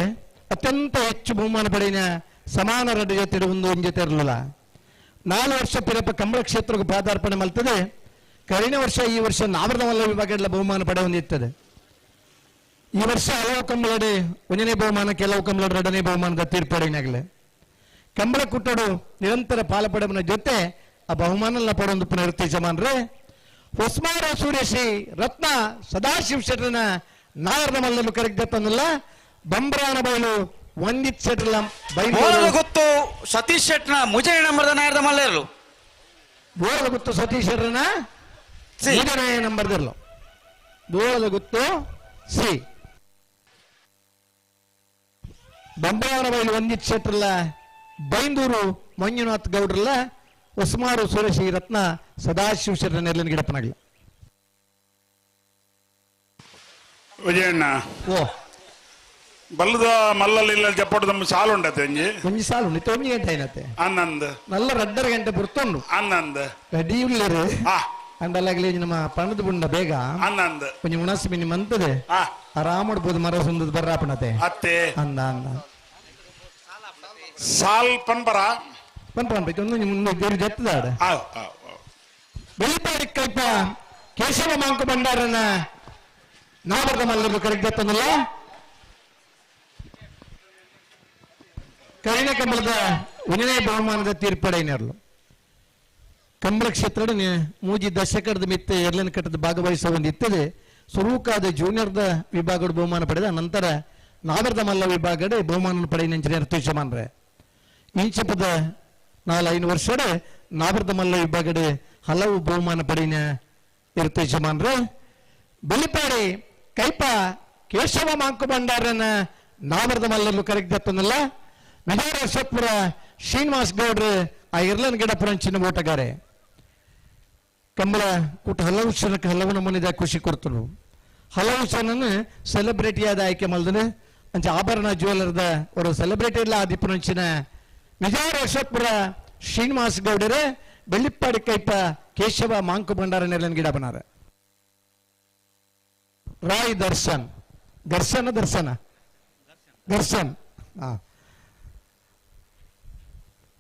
ಅತ್ಯಂತ ಹೆಚ್ಚು ಬಹುಮಾನ ಪಡೆಯಿನ ಸಮಾನ ರಡ್ಡು ಜೊತೆ ಒಂದು ಒಂದು ಜೊತೆ ಇರಲಿಲ್ಲ. 4 ವರ್ಷ ಪಿರಪ್ಪ ಕಂಬಳ ಕ್ಷೇತ್ರಕ್ಕೆ ಪಾದಾರ್ಪಣೆ ಮಲ್ತದೆ. ಕರಿನ ವರ್ಷ ಈ ವರ್ಷ ನಾವರದ ಮಲ್ಲ ವಿಭಾಗಗಳ ಬಹುಮಾನ ಪಡೆ ಹೊಂದಿರ್ತದೆ. ಈ ವರ್ಷ ಹಲವು ಕಂಬಳಡೆ ಒಂದನೇ ಬಹುಮಾನ, ಕೆಲವು ಕಂಬಳಡೆ ಎರಡನೇ ಬಹುಮಾನದ ತೀರ್ಪಡೆನಾಗಲೇ ಕಂಬಳ ಕುಟ್ಟಡು ನಿರಂತರ ಪಾಲಪಡೆವನ ಜೊತೆ ಆ ಬಹುಮಾನ ಪಡೊಂದು ಪುನರ್ ಯಜಮಾನ್ರೆ ಹೊಸ್ಮಾರ ಸೂರ್ಯಶ್ರೀ ರತ್ನ ಸದಾಶಿವ ಶೆಟ್ಟರನ ನಾವರದ ಮಲ್ಲನ್ನು ಕರಗಿದತ್ತನ್ನಲ್ಲ ಬಂಬ್ರಾನ ಬಯಲು ವಂದಿತ್ ಶೆಟ್ಟರ್ಲ ಬೋಳದ ಗೊತ್ತು ಸತೀಶ್ ಶೆಟ್ಟನ ಮುಜನೆ ನಂಬರ್ದ ನಾಯರದ ಮಲ್ಲರ್ಲು ಬೋಳದ ಗೊತ್ತು ಸತೀಶ್ ಶೆಟ್ಟರನ ಮುಜನೆ ನಂಬರ್ದಿರ್ಲು ಬೋಳದ ಗೊತ್ತು ಸಿ ಬಂಬ್ರಾನ ಬಯಲು ವಂದಿತ್ ಶೆಟ್ಟರ್ಲ ಬೈಂದೂರು ಮಂಜುನಾಥ್ ಗೌಡ್ರಲ್ಲ ಹೊಸ್ಮಾರು ಸುರೇಶಿ ರತ್ನ ಸದಾಶಿವ ಶೆಟ್ಟರನ ಎರ್ಲಿನ ಗಿಡಪ್ಪನಾಗಲಿ. ವಿಜಯಣ್ಣ ಓ ಬಲ್ಲದ ಮಲ್ಲಲ್ಲಿ ಜಪ್ಪಡು ನಮ್ಮ ಸಾಲು ಉಂಡತೆ ಒಂಜಿ ಒಂಜಿ ಸಾಲು ಉಂಡು ಒಂಜಿ ಗಂಟೆ ಐನತೆ ಆನಂದ್ ನಲ್ಲ 2.5 ಗಂಟೆ ಬರ್ತೊಂಡು ಆನಂದ್ ರೆಡಿ ಉಳ್ಳರು ಅಂಡಲಾಗ್ಲಿ ನಮ್ಮ ಪಣದ ಬುಂಡ ಬೇಗ ಆನಂದ್ ಒಂಜಿ ಉಣಸ್ ಮಿನಿ ಮಂತದೆ ಆರಾಮಡ್ಬೋದು ಮರ ಸುಂದದ ಬರ್ರಾಪಣತೆ ಅತ್ತೆ ಅಂದ ಅಂದ ಸಾಲ್ ಪನ್ಪರ ಪನ್ಪರ ಒಂದು ಮುಂದೆ ಬೇರೆ ಜತ್ತದಾಡ ಬೆಳಿಪಾಡಿ ಕಲ್ಪ ಕೇಶವ ಮಾಂಕ ಭಂಡಾರನ ನಾವರ್ದ ಮಲ್ಲರು ಕರೆಗ್ದತ್ತನಲ್ಲ ಕರಿಣ ಕಂಬಳದ ಒಂದನೇ ಬಹುಮಾನದ ತೀರ್ಪಡೆಯರ್ಲು ಕಂಬಳ ಕ್ಷೇತ್ರ ಮೂಜಿ ದಶಕದ ಮಿತ್ತ ಎರ್ಲನ್ ಕಟ್ಟದ ಭಾಗವಹಿಸುವ ಒಂದು ಇತ್ತದೆ. ಸುರೂಕಾದ ಜೂನಿಯರ್ದ ವಿಭಾಗದ ಬಹುಮಾನ ಪಡೆದ ನಂತರ ನಾವರ್ದ ಮಲ್ಲ ವಿಭಾಗದ ಬಹುಮಾನ ಪಡೆಯ ಇಂಜಿನಿಯರ್ ತುಷಮಾನ್ರೆ ಇಂಚಪದ 4-5 ವರ್ಷಡೆ ನಾವರ್ದ ಮಲ್ಲ ವಿಭಾಗದ ಹಲವು ಬಹುಮಾನ ಪಡೆಯ ಇರ್ತೇಶಮಾನ್ರೆ ಬೆಳಿಪಾಡಿ ಕೈಪ ಕೇಶವ ಮಾಂಕು ಭಂಡಾರನ ನಾವರ್ದ ಮಲ್ಲನ್ನು ಕರೆಗ್ದತ್ತನಲ್ಲ ವಿಜಯ ಸತ್ಪುರ ಶ್ರೀನಿವಾಸ್ ಗೌಡ್ರು ಆ ಇರ್ಲನ್ ಗಿಡಪುರಂಚಿನ ಓಟಗಾರೆ ಕಂಬಳ ಕೂಟ ಹಲವು ಕ್ಷಣಕ್ಕೆ ಹಲವು ನಮೂನಿದ ಖುಷಿ ಕೊಡ್ತರು. ಹಲವು ಜನನ ಸೆಲೆಬ್ರಿಟಿಯಾದ ಆಯ್ಕೆ ಮಲ್ದನೆ ಅಂಚ ಆಭರಣ ಜ್ಯುವೆಲರ್ದ ಒಂದು ಸೆಲೆಬ್ರಿಟಿ ಇಲ್ಲ ಆದಿಪ್ಪನಂಚಿನ ವಿಜಯ ಅಶೋಕ್ಪುರ ಶ್ರೀನಿವಾಸ್ ಗೌಡರೇ ಬೆಳ್ಳಿಪ್ಪಾಡಿ ಕೈಪ ಕೇಶವ ಮಾಂಕು ಭಂಡಾರ ನೆಲನ್ ಗಿಡ ಬನಾರ ರಾಯ್ ದರ್ಶನ್ ದರ್ಶನ ದರ್ಶನ ದರ್ಶನ್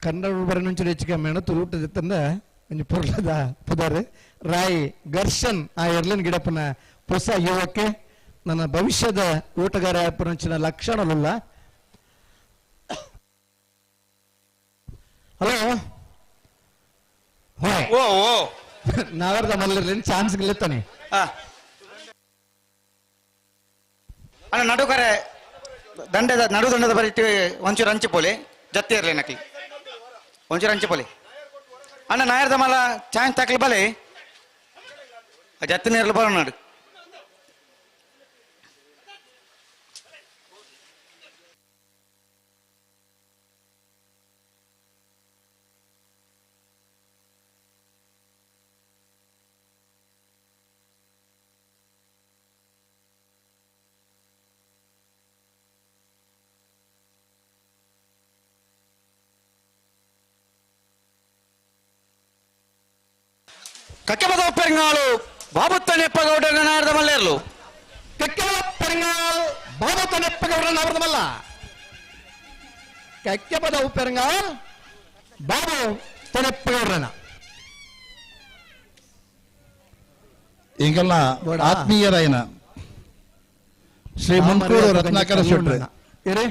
ಕನ್ನಡ ಬರನುಂಚು ಹೆಚ್ಚಿಗೆ ಮೇಣ ತುಳುಟದ ತಂದ ಒಂಜಿ ಪೊರ್ಲದ ಪುದರ್ ರಾಯ್ ಘರ್ಷನ್ ಆ ಎರ್ಲನ್ ಗಿಡಪ್ಪನ ಹೊಸ ಯುವಕ್ಕೆ ನನ್ನ ಭವಿಷ್ಯದ ಓಟಗಾರ ಪುನಂಚಿನ ಲಕ್ಷಣಲುಲ್ಲ. ಹಲೋ ಓ ಓ ನಾವರ್ದ ಮಲ್ಲರ್ಲಿನ ಚಾನ್ಸ್ ಗೆಲ್ಲುತ್ತಾನೆ. ಅಣ್ಣ ನಡುಕರೆ ದಂಡದ ನಡು ದಂಡದ ಬರಿಟ್ಟು ಒಂಚೂರು ಹಂಚಿಪೋಲಿ ಜತ್ತಿ ಇರಲಿ ನಕಲಿ ಒಂಚೂರು ಹಂಚಿಪೋಲಿ ಅಣ್ಣ ನಾಯರ್ದ ಮಲ್ಲ ಚಾನ್ಸ್ ತಾಕ್ಲಿ ಬಲೆ ಜತ್ತಿ ನೀರ್ಲು ಬರೋ ನಾಡು. ಕಕ್ಕೆಬದ ಪೆರಂಗಾಳು ಬಾಬುತ್ತನೆಪ್ಪಗೌಡ ನಾರದ ಮಲ್ಲೇರ್ಲು. ಕಕ್ಕೆಬದ ಪೆರಂಗಾಳು ಬಾಬುತ್ತನೆಪ್ಪಗೌಡ ನಾರದ ಮಲ್ಲ. ಕಕ್ಕೆಬದ ಪೆರಂಗಾಳು ಬಾಬು ತನೆಪ್ಪಗೌಡನ. ಈಗೆಲ್ಲ ಆತ್ಮೀಯರಾಯನ ಶ್ರೀ ಮುಂಕೂರು ರತ್ನಾಕರ ಶೆಟ್ಟಿ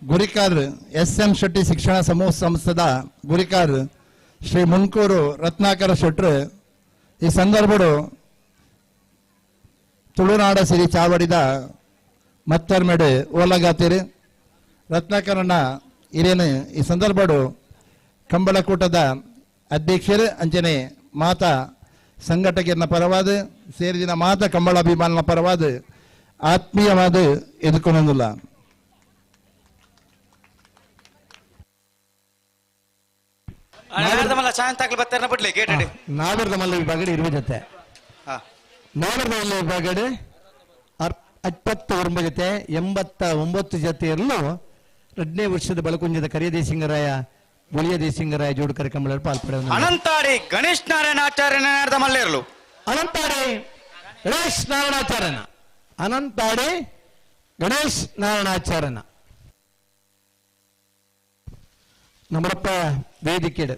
ಗುರಿಕಾರ್ ಎಸ್ ಎಂ ಶೆಟ್ಟಿ ಶಿಕ್ಷಣ ಸಮೂಹ ಸಂಸ್ಥೆದ ಗುರಿಕಾರ್ ಶ್ರೀ ಮುಂಕೂರು ರತ್ನಾಕರ ಶೆಟ್ರು ಈ ಸಂದರ್ಭಡು ತುಳುನಾಡ ಸಿರಿ ಚಾವಡಿದ ಮತ್ತರ್ಮೆಡು ಓಲಗಾತಿರಿ ರತ್ನಾಕರಣ್ಣ ಹಿರಿಯನು ಈ ಸಂದರ್ಭಡು ಕಂಬಳಕೂಟದ ಅಧ್ಯಕ್ಷರು ಅಂಚನೆ ಮಾತಾ ಸಂಘಟಕರನ್ನ ಪರವಾದ ಸೇರಿದಿನ ಮಾತಾ ಕಂಬಳಾಭಿಮಾನನ ಪರವಾದ ಆತ್ಮೀಯವಾದ ಎದುಕೊಂದಿಲ್ಲ. ನಾಗರದ ಮಲ್ಲ ವಿಭಾಗಡೆ ಇರುವ ಜೊತೆ ನಾಗರದ ಮಲ್ಲ ವಿಭಾಗಡೆ 29 ಜೊತೆ 89 ಜೊತೆಯಲ್ಲೂ 2ನೇ ವರ್ಷದ ಬಳಕುಂಜದ ಕರಿಯ ದೇಸಿಂಗರಾಯ ಬೊಳಿಯ ದೇಸಿಂಗರಾಯ ಜೋಡುಕರ ಕಂಬಳ ಪಾಲ್ಪಡೆಯನ್ನು. ಅನಂತಾಡಿ ಗಣೇಶ್ ನಾರಾಯಣಾಚಾರ್ಯನ ಮಲ್ಲೇರ್ಲು. ಅನಂತಾಡಿ ಗಣೇಶ್ ನಾರಾಯಣಾಚಾರ್ಯನ ಅನಂತಾಡಿ ಗಣೇಶ್ ನಾರಾಯಣಾಚಾರ್ಯನ ನಮ್ಮರಪ್ಪ ವೇದಿಕೆಡು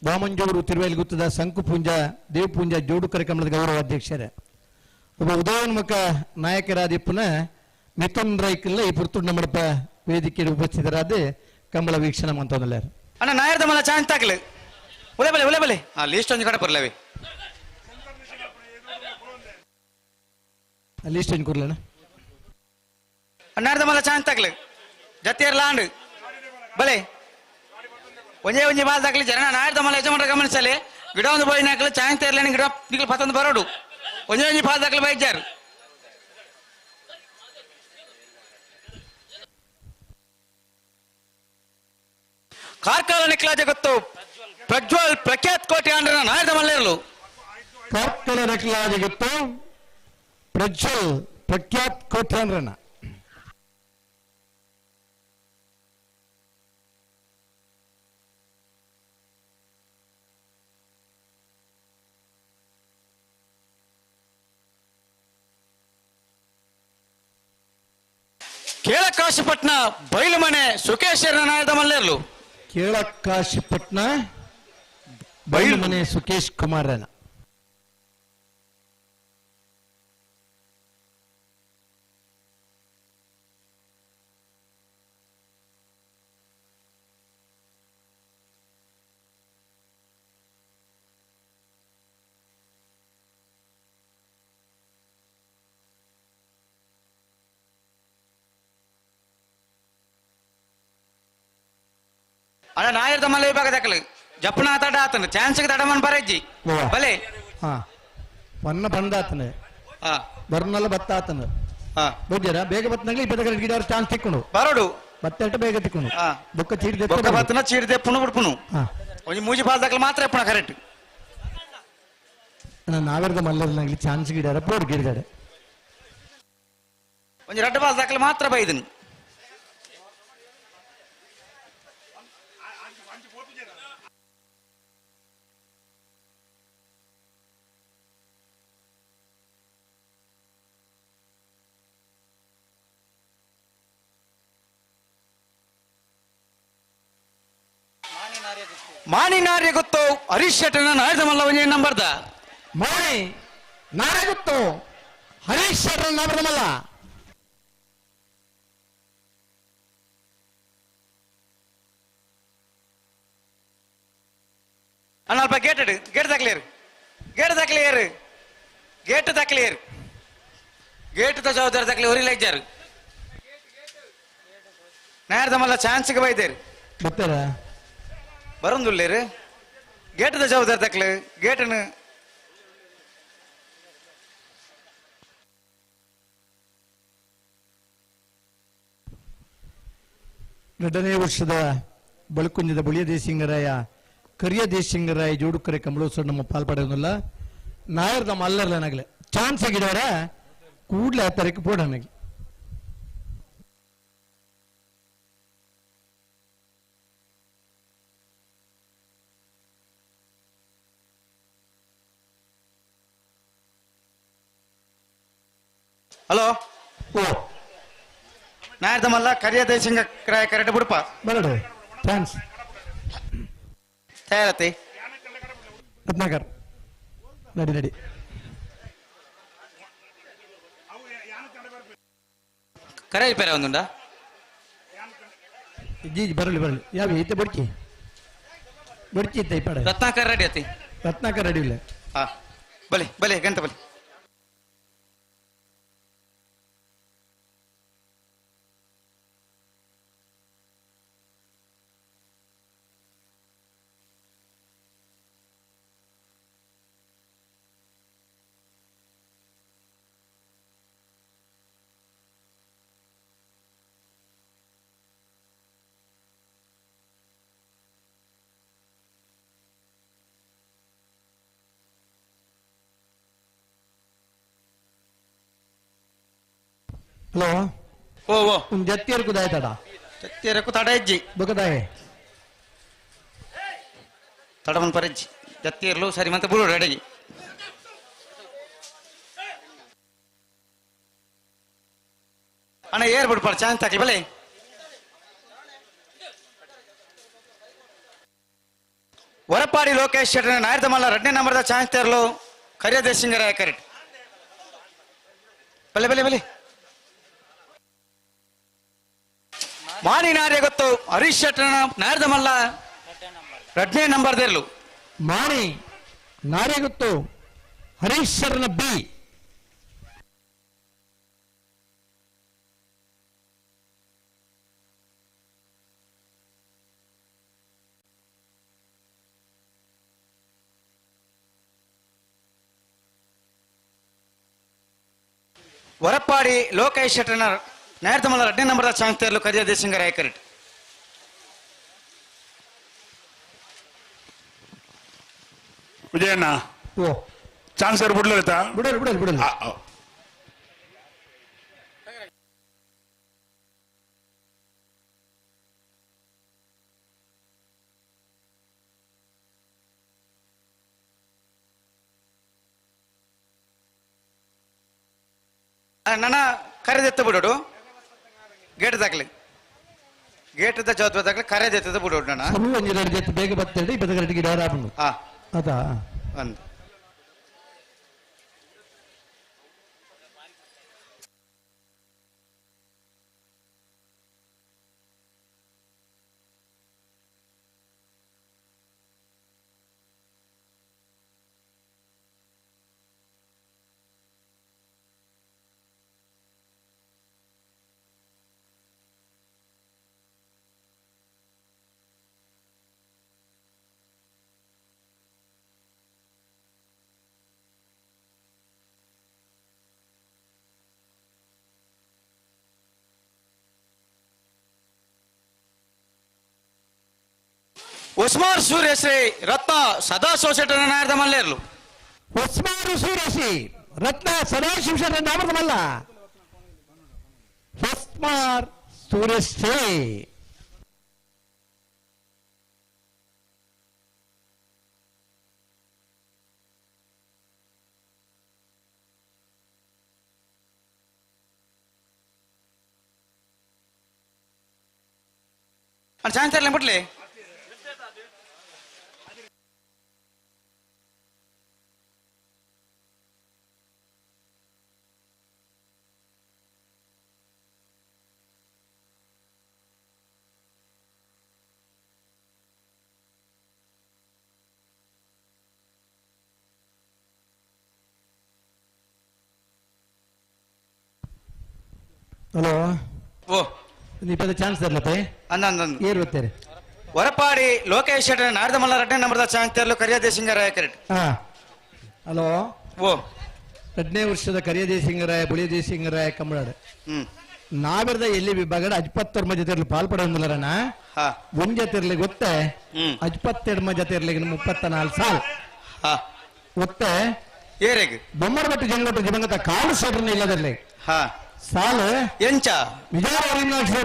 ವಾಮಂಜೂರು ತಿರುವೇಲುಗುತ್ತದ ಸಂಕುಪುಂಜ ದೇವಪುಂಜ ಜೋಡುಕರ ಕಮಲದ ಗೌರವ ಅಧ್ಯಕ್ಷರೇ ಒಬ್ಬ ಉದಯೋನ್ಮುಖ ನಾಯಕರಾದಿಪ್ಪನ ಮಿಥುನ್ ರೈಕಲ್ಲ ಈ ಪುರ್ತುಡು ನಮ್ಮರಪ್ಪ ವೇದಿಕೆ ಉಪಸ್ಥಿತರಾದ ಕಂಬಳ ವೀಕ್ಷಣೆ ಮಂತೊಂದಲ್ಲ. ಅಣ್ಣ ನಾಯರ್ದ ಮಲ್ಲ ಚಾನ್ಸ್ ತಾಕಲಿ ಉಲೆ ಬಲೆ ಉಲೆ ಬಲೆ ಆ ಲಿಸ್ಟ್ ಒಂಜಿ ಕಡೆ ಬರ್ಲವಿ ಲಿಸ್ಟ್ ಒಂಜಿ ಕೊರ್ಲಣ್ಣ. ನಾಯರ್ದ ಮಲ್ಲ ಚಾನ್ಸ್ ತಾಕಲಿ ಜತ್ತಿಯರ್ ಲಾಂಡ್ ಬಲೆ ಒಂಜೇ ಒಂಜಿ ಬಾಲ್ ದಾಖಲಿ ಜನ ನಾಯರ್ದ ಮಲ್ಲ ಯಜಮಾನರ ಗಮನಿಸಲಿ ಗಿಡ ಒಂದು ಬಾಯಿನ ಹಾಕಲು ಚಾನ್ಸ್ ತೇರ್ಲೇನು ಗಿಡ ನಿಗಲು ಪತ್ತೊಂದು ಬರೋಡು ಒಂಜೇ ಒಂಜಿ ಬಾಲ್ ದಾಖಲು ಬೈಜಾರು. ಕಾರ್ಕಳ ನಿಕ್ಲಾ ಜಗತ್ತು ಪ್ರಜ್ವಲ್ ಪ್ರಖ್ಯಾತ್ ಕೋಟಿ ಆಂಡ್ರನ ನಾಯರ್ದ ಮಲ್ಲೇರ್ಲು. ಕಾರ್ಕಳ ನಿಕ್ಲಾ ಜಗತ್ತು ಪ್ರಜ್ವಲ್ ಪ್ರಖ್ಯಾತ್ ಕೋಟಿ ಆಂಡ್ರನ. ಕೇಳಕಾಶಿಪಟ್ನ ಬೈಲುಮನೆ ಸುಖೇಶ್ವರನ ನಾಯದ ಮಲ್ಲೇರ್ಲು. ಕೇಳಕಾಶಿಪಟ್ನ ಬೈಲುಮನೆ ಸುಖೇಶ್ ಕುಮಾರನ. ಅಣ್ಣ ನಾಯರ್ದ ಮಲ್ಲ ವಿಭಾಗ ದಾಖಲು ಜಪ್ಪನ ತಡ ಆತನ ಚಾನ್ಸ್ಗೆ ತಡಮನ್ ಬರಜ್ಜಿ ಬಲೆ ಪನ್ನ ಬಂದ ಆತನ ಬರ್ನಲ್ಲ ಬತ್ತ ಆತನ ಬುಜ್ಜರ ಬೇಗ ಬತ್ತನಾಗ್ಲಿ 20 ಗಿಡ ಚಾನ್ಸ್ ತಿಕ್ಕೊಂಡು ಬರೋಡು ಬತ್ತೆಟ್ಟು ಬೇಗ ತಿಕ್ಕೊಂಡು ಬೊಕ್ಕ ಚೀಡಿ ಬೊಕ್ಕ ಬತ್ತನ ಚೀಡಿದೆ ಪುಣ ಬಿಡ್ಪುನು ಒಂಜಿ ಮೂಜಿ ಬಾಲ್ ದಾಖಲು ಮಾತ್ರ ಎಪ್ಪಣ ಕರೆಕ್ಟ್. ನಾಗರದ ಮಲ್ಲರ್ನಾಗ್ಲಿ ಚಾನ್ಸ್ ಗಿಡಾರ ಬೋರ್ಡ್ ಗಿಡದಾರೆ ಒಂಜಿ ರಡ್ಡ್ ಬಾಲ್ ದಾಖಲೆ ಮಾತ್ರ ಬೈದನು. ಮಾಣಿ ನಾರ್ಯ ಗೊತ್ತು ಹರೀಶ್ ಶೆಟ್ಟನ ನಾಯದ ಮಲ್ಲ ಒಂಜಿ ನಂಬರ್ದ. ಮಾಣಿ ನಾರ್ಯ ಗೊತ್ತು ಹರೀಶ್ ಶೆಟ್ಟನ ನಂಬರ್ದ ಮಲ್ಲ. ಅಣ್ಣ ಅಲ್ಪ ಗೇಟ್ ಗೇಟ್ ದಾಖಲೇರು, ಗೇಟ್ ದಾಖಲೇರು, ಗೇಟ್ ದಾಖಲೇರು, ಗೇಟ್ the ಜವಾಬ್ದಾರಿ ದಾಖಲೆ ಒರಿಲ ಇಜ್ಜಾರು. ನಾಯರ್ದ ಮಲ್ಲ ಚಾನ್ಸ್ಗೆ ಬೈದೇರು. ಬರ್ತಾರ ಬರಂದುಲ್ಲೇರು ಗೇಟ್ the ಜವಾಬ್ದಾರಿ ದಾಖಲೆ ಗೇಟನ್ನು. ಎರಡನೇ ವರ್ಷದ ಬಳುಕುಂಜದ ಬುಳಿಯ ದೇಸಿಂಗರಾಯ ಕರಿಯ ದೇಶಿಂಗರಾಯ ಜೋಡುಕರೆ ಕಮಲೋತ್ಸವ ನಮ್ಮ ಪಾಲ್ಪಡೆಯೋದಿಲ್ಲ. ನಾಯರ್ದ ಮಲ್ಲರ್ಲ ನಗಲೆ ಚಾನ್ಸ್ ಆಗಿದವರ ಕೂಡಲೇ ಆ ತಾರೀಕು ಪೋಡ ನನಗೆ. ಹಲೋ ಓ ನಾಯರ್ದ ಮಲ್ಲ ಕರಿಯ ದೇಶಿಂಗ ಕ್ರಾಯ ಕರೆಕ್ಟ್ ಬಿಡಪ್ಪ. ಬರಡು ಚಾನ್ಸ್ ತಯಾರತಿ ರತ್ನಾಕರ್ ನಡಿ ನಡಿ. ಕರೆ ಪೇರ ಒಂದುಂಡ ಜಿ ಬರಲಿ ಬರಲಿ ಯಾವ ಈತ ಬಡ್ಕಿ ಬಡ್ಕಿ ಇತ್ತ ಈ ಪಡೆ. ರತ್ನಾಕರ್ ರೆಡಿ ಅತಿ. ರತ್ನಾಕರ್ ರೆಡಿ ಇಲ್ಲ. ಹಾ ಬಲಿ ಬಲಿ ಗಂತ ಬಲಿ. ಹಲೋ ಓ ಓ ಒಂದು ಜತ್ತಿಯರ್ಕು ದಾಯ್ತಡ. ಜತ್ತಿಯರ್ಕು ತಡ ಹೆಜ್ಜಿ ಬೊಕದಾಯೆ ತಡಮನ್ ಪರೆಜ್ಜಿ ಜತ್ತಿಯರ್ಲು ಸರಿ ಮತ್ತೆ ಬುಡು ರೆಡಿ. ಅಣ್ಣ ಏರ್ ಬಿಡ್ಪಾಡು ಚಾನ್ಸ್ ಹಾಕಿ ಬಲೆ. ಹೊರಪಾಡಿ ಲೋಕೇಶ್ ಶೆಟ್ಟರ್ ನಾಯರ್ದ ಮಲ್ಲ ಎರಡನೇ ನಂಬರ್ದ ಚಾನ್ಸ್ ತೇರ್ಲು ಕರಿಯ ದೇಶಿಂಗರಾಯ ಕರೆಕ್ಟ್. ಬಲೆ ಬಲೆ ಬಲೆ. ಮಾಣಿ ನಾರ್ಯ ಗೊತ್ತು ಹರೀಶ್ ಶೆಟ್ಟರ್ನ ನಾಯರ್ದ ಮಲ್ಲ ಎರಡನೇ ನಂಬರ್ ದೇರ್ಲು. ಮಾಣಿ ನಾರ್ಯ ಗೊತ್ತು ಹರೀಶ್ ಶೆಟ್ಟರ್ನ ಬಿ. ಹೊರಪಾಡಿ ಲೋಕೇಶ್ ಶೆಟ್ಟರ್ನ ನಾಯರ್ದ ಮಲ್ಲ ಎರಡನೇ ನಂಬರ್ದ ಚಾನ್ಸ್ ತೇರ್ಲು ಕರಿಯ ದೇಶಿಂಗರಾಯ ಕರೆಕ್ಟ್. ವಿಜಯಣ್ಣ ಓ ಚಾನ್ಸ್ ಬಿಡ್ಲಾ? ಬಿಡಲಿ ಬಿಡಲಿ ಬಿಡಲಿ. ನನ್ನ ಕರೆದೆತ್ತ ಬಿಡೋಡು ಗೇಟ್ ದಾಖಲೆ ಗೇಟ್ ಜವಾಬ್ದಾರಿ ದಾಖಲೆ ಕರೆದೆತ್ತದ ಬಿಡೋಡು ನನ್ನ ಬೇಗ ಬರ್ತೇಳಿ 20 ಗಿಡ ಅದಾ ಒಂದು ಉಸ್ಮಾರ್ ಸೂರ್ಯಶ್ರೀ ರತ್ನ ಸದಾಶಿವ ಶೆಟ್ಟರ ನಾಯರ್ದ ಮಲ್ಲೇರ್ಲು. ಉಸ್ಮಾರ್ ಸೂರ್ಯಶ್ರೀ ರತ್ನ ಸದಾಶಿವ ಶೆಟ್ಟರ ನಾಮದ ಮಲ್ಲ. ಕುಮಾರ್ ಸುರೇಶ್ ಸೇ. ಚಾನ್ಸ್ ಬಿಡ್ಲಿ. ಹಲೋ ಓ ಇಪ್ಪತ್ತು ಚಾನ್ಸ್ ತರ್ಲತ್ತೆ ಅಂದ ಅಂದ ಏರ್ ಗೊತ್ತೇರಿ ಹೊರಪಾಡಿ ಲೋಕೇಶ್ ಶೆಟ್ಟರ್ ನಾರದಮಲ್ಲ ರಡ್ನೇ ನಂಬರ್ದ ಚಾನ್ಸ್ ತರಲು ಕರಿಯ ದೇಶಿಂಗರಾಯ ಕರೆಕ್ಟ್. ಹಾ ಹಲೋ ಓ 2ನೇ ವರ್ಷದ ಕರಿಯ ದೇಶಿಂಗರಾಯ ಬುಳಿಯ ದೇಶಿಂಗರಾಯ ಕಮ್ಮಳಾಡು ನಾವೆರ್ದ ಎಲ್ಲಿ ವಿಭಾಗದ ಅಜ್ಪತ್ತೊರ್ಮ ಜೊತೆ ಇರ್ಲಿ ಪಾಲ್ಪಡೋದಿಲ್ಲರಣ ಒಂದ್ ಜೊತೆ ಇರ್ಲಿ ಗೊತ್ತೆ ಅಜ್ಪತ್ತೆಡ್ಮ ಜೊತೆ ಇರ್ಲಿ 34 ಸಾಲ್ ಒತ್ತೆ ಏರೆಗ್ ಬೊಮ್ಮರ ಬಟ್ಟು ಜಂಗಲಟ್ಟು ದಿವಂಗತ ಕಾಲು ಶೆಟ್ರನ್ನ ಇಲ್ಲದಿರ್ಲಿ ಸಾಲು ಎಂಚ ವಿಜಯ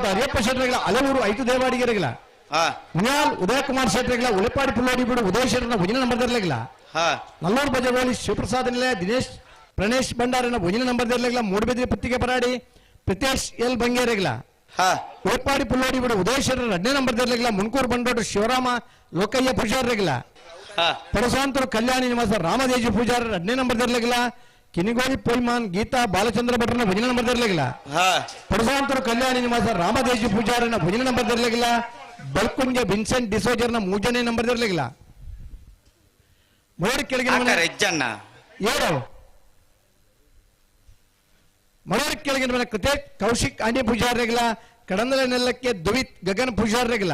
ಅರಿಯಪ್ಪ ಶೆಟ್ರಿಗಳ ಹಲವರು ಐತು ದೇವಾಡಿಗೆರೆಗಳ ಮುನಿಯಾಲ್ ಉದಯ ಕುಮಾರ್ ಶೆಟ್ರಿಗಳ ಉಳಿಪಾಡಿ ಪುಲ್ಲೋಡಿ ಬಿಡು ಉದಯ ಶೆಟ್ರನ ಒಂಜಿನ ನಂಬರ್ ಇರ್ಲಿಲ್ಲ ನಲ್ಲೂರು ಬಜಗೋಳಿ ಶಿವಪ್ರಸಾದ್ ನಿಲಯ ದಿನೇಶ್ ಪ್ರಣೇಶ್ ಭಂಡಾರನ ಒಂಜಿನ ನಂಬರ್ ಇರ್ಲಿಲ್ಲ ಮೂಡಬಿದ್ರಿ ಪುತ್ತಿಗೆ ಪರಾಡಿ ಪ್ರಿತೇಶ್ ಎಲ್ ಬಂಗೇರೆಗಳ ಉಳಿಪಾಡಿ ಪುಲ್ಲೋಡಿ ಬಿಡು ಉದಯ ಶೆಟ್ರ 2ನೇ ನಂಬರ್ ಇರ್ಲಿಲ್ಲ ಮುನ್ಕೂರು ಬಂಡೋಡು ಶಿವರಾಮ ಲೋಕಯ್ಯ ಪೂಜಾರ್ರೆಗಳ ಪರಸಾಂತರು ಕಲ್ಯಾಣಿ ನಿವಾಸ ರಾಮದೇಜಿ ಪೂಜಾರ 2ನೇ ನಂಬರ್ ಇರ್ಲಿಲ್ಲ ಕಿನಿಗೋಳಿ ಪೊಯ್ಮಾನ್ ಗೀತಾ ಬಾಲಚಂದ್ರ ಭಟ್ರನ ಭಜನ ನಂಬರ್ ಇರ್ಲಿಲ್ಲ ಪರಸಾಂತರು ಕಲ್ಯಾಣಿ ನಿವಾಸ ರಾಮದೇಜಿ ಪೂಜಾರನ ಭಜನ ನಂಬರ್ ಇರ್ಲಿಲ್ಲ ಬಲ್ಕುಂಜ ವಿನ್ಸೆಂಟ್ ಡಿಸೋಜರ್ನ 3ನೇ ನಂಬರ್ ಇರ್ಲಿಲ್ಲ ಮರಡಿ ಕೆಳಗಿನ ಏಳು ಮರಡಿ ಕೆಳಗಿನ ಮನೆ ಕೃತೆ ಕೌಶಿಕ್ ಅನಿ ಪೂಜಾರ್ರೆಗಳ ಕಡಂದಲ ನೆಲ್ಲಕ್ಕೆ ದ್ವಿತ್ ಗಗನ್ ಪೂಜಾರ್ರೆಗಳ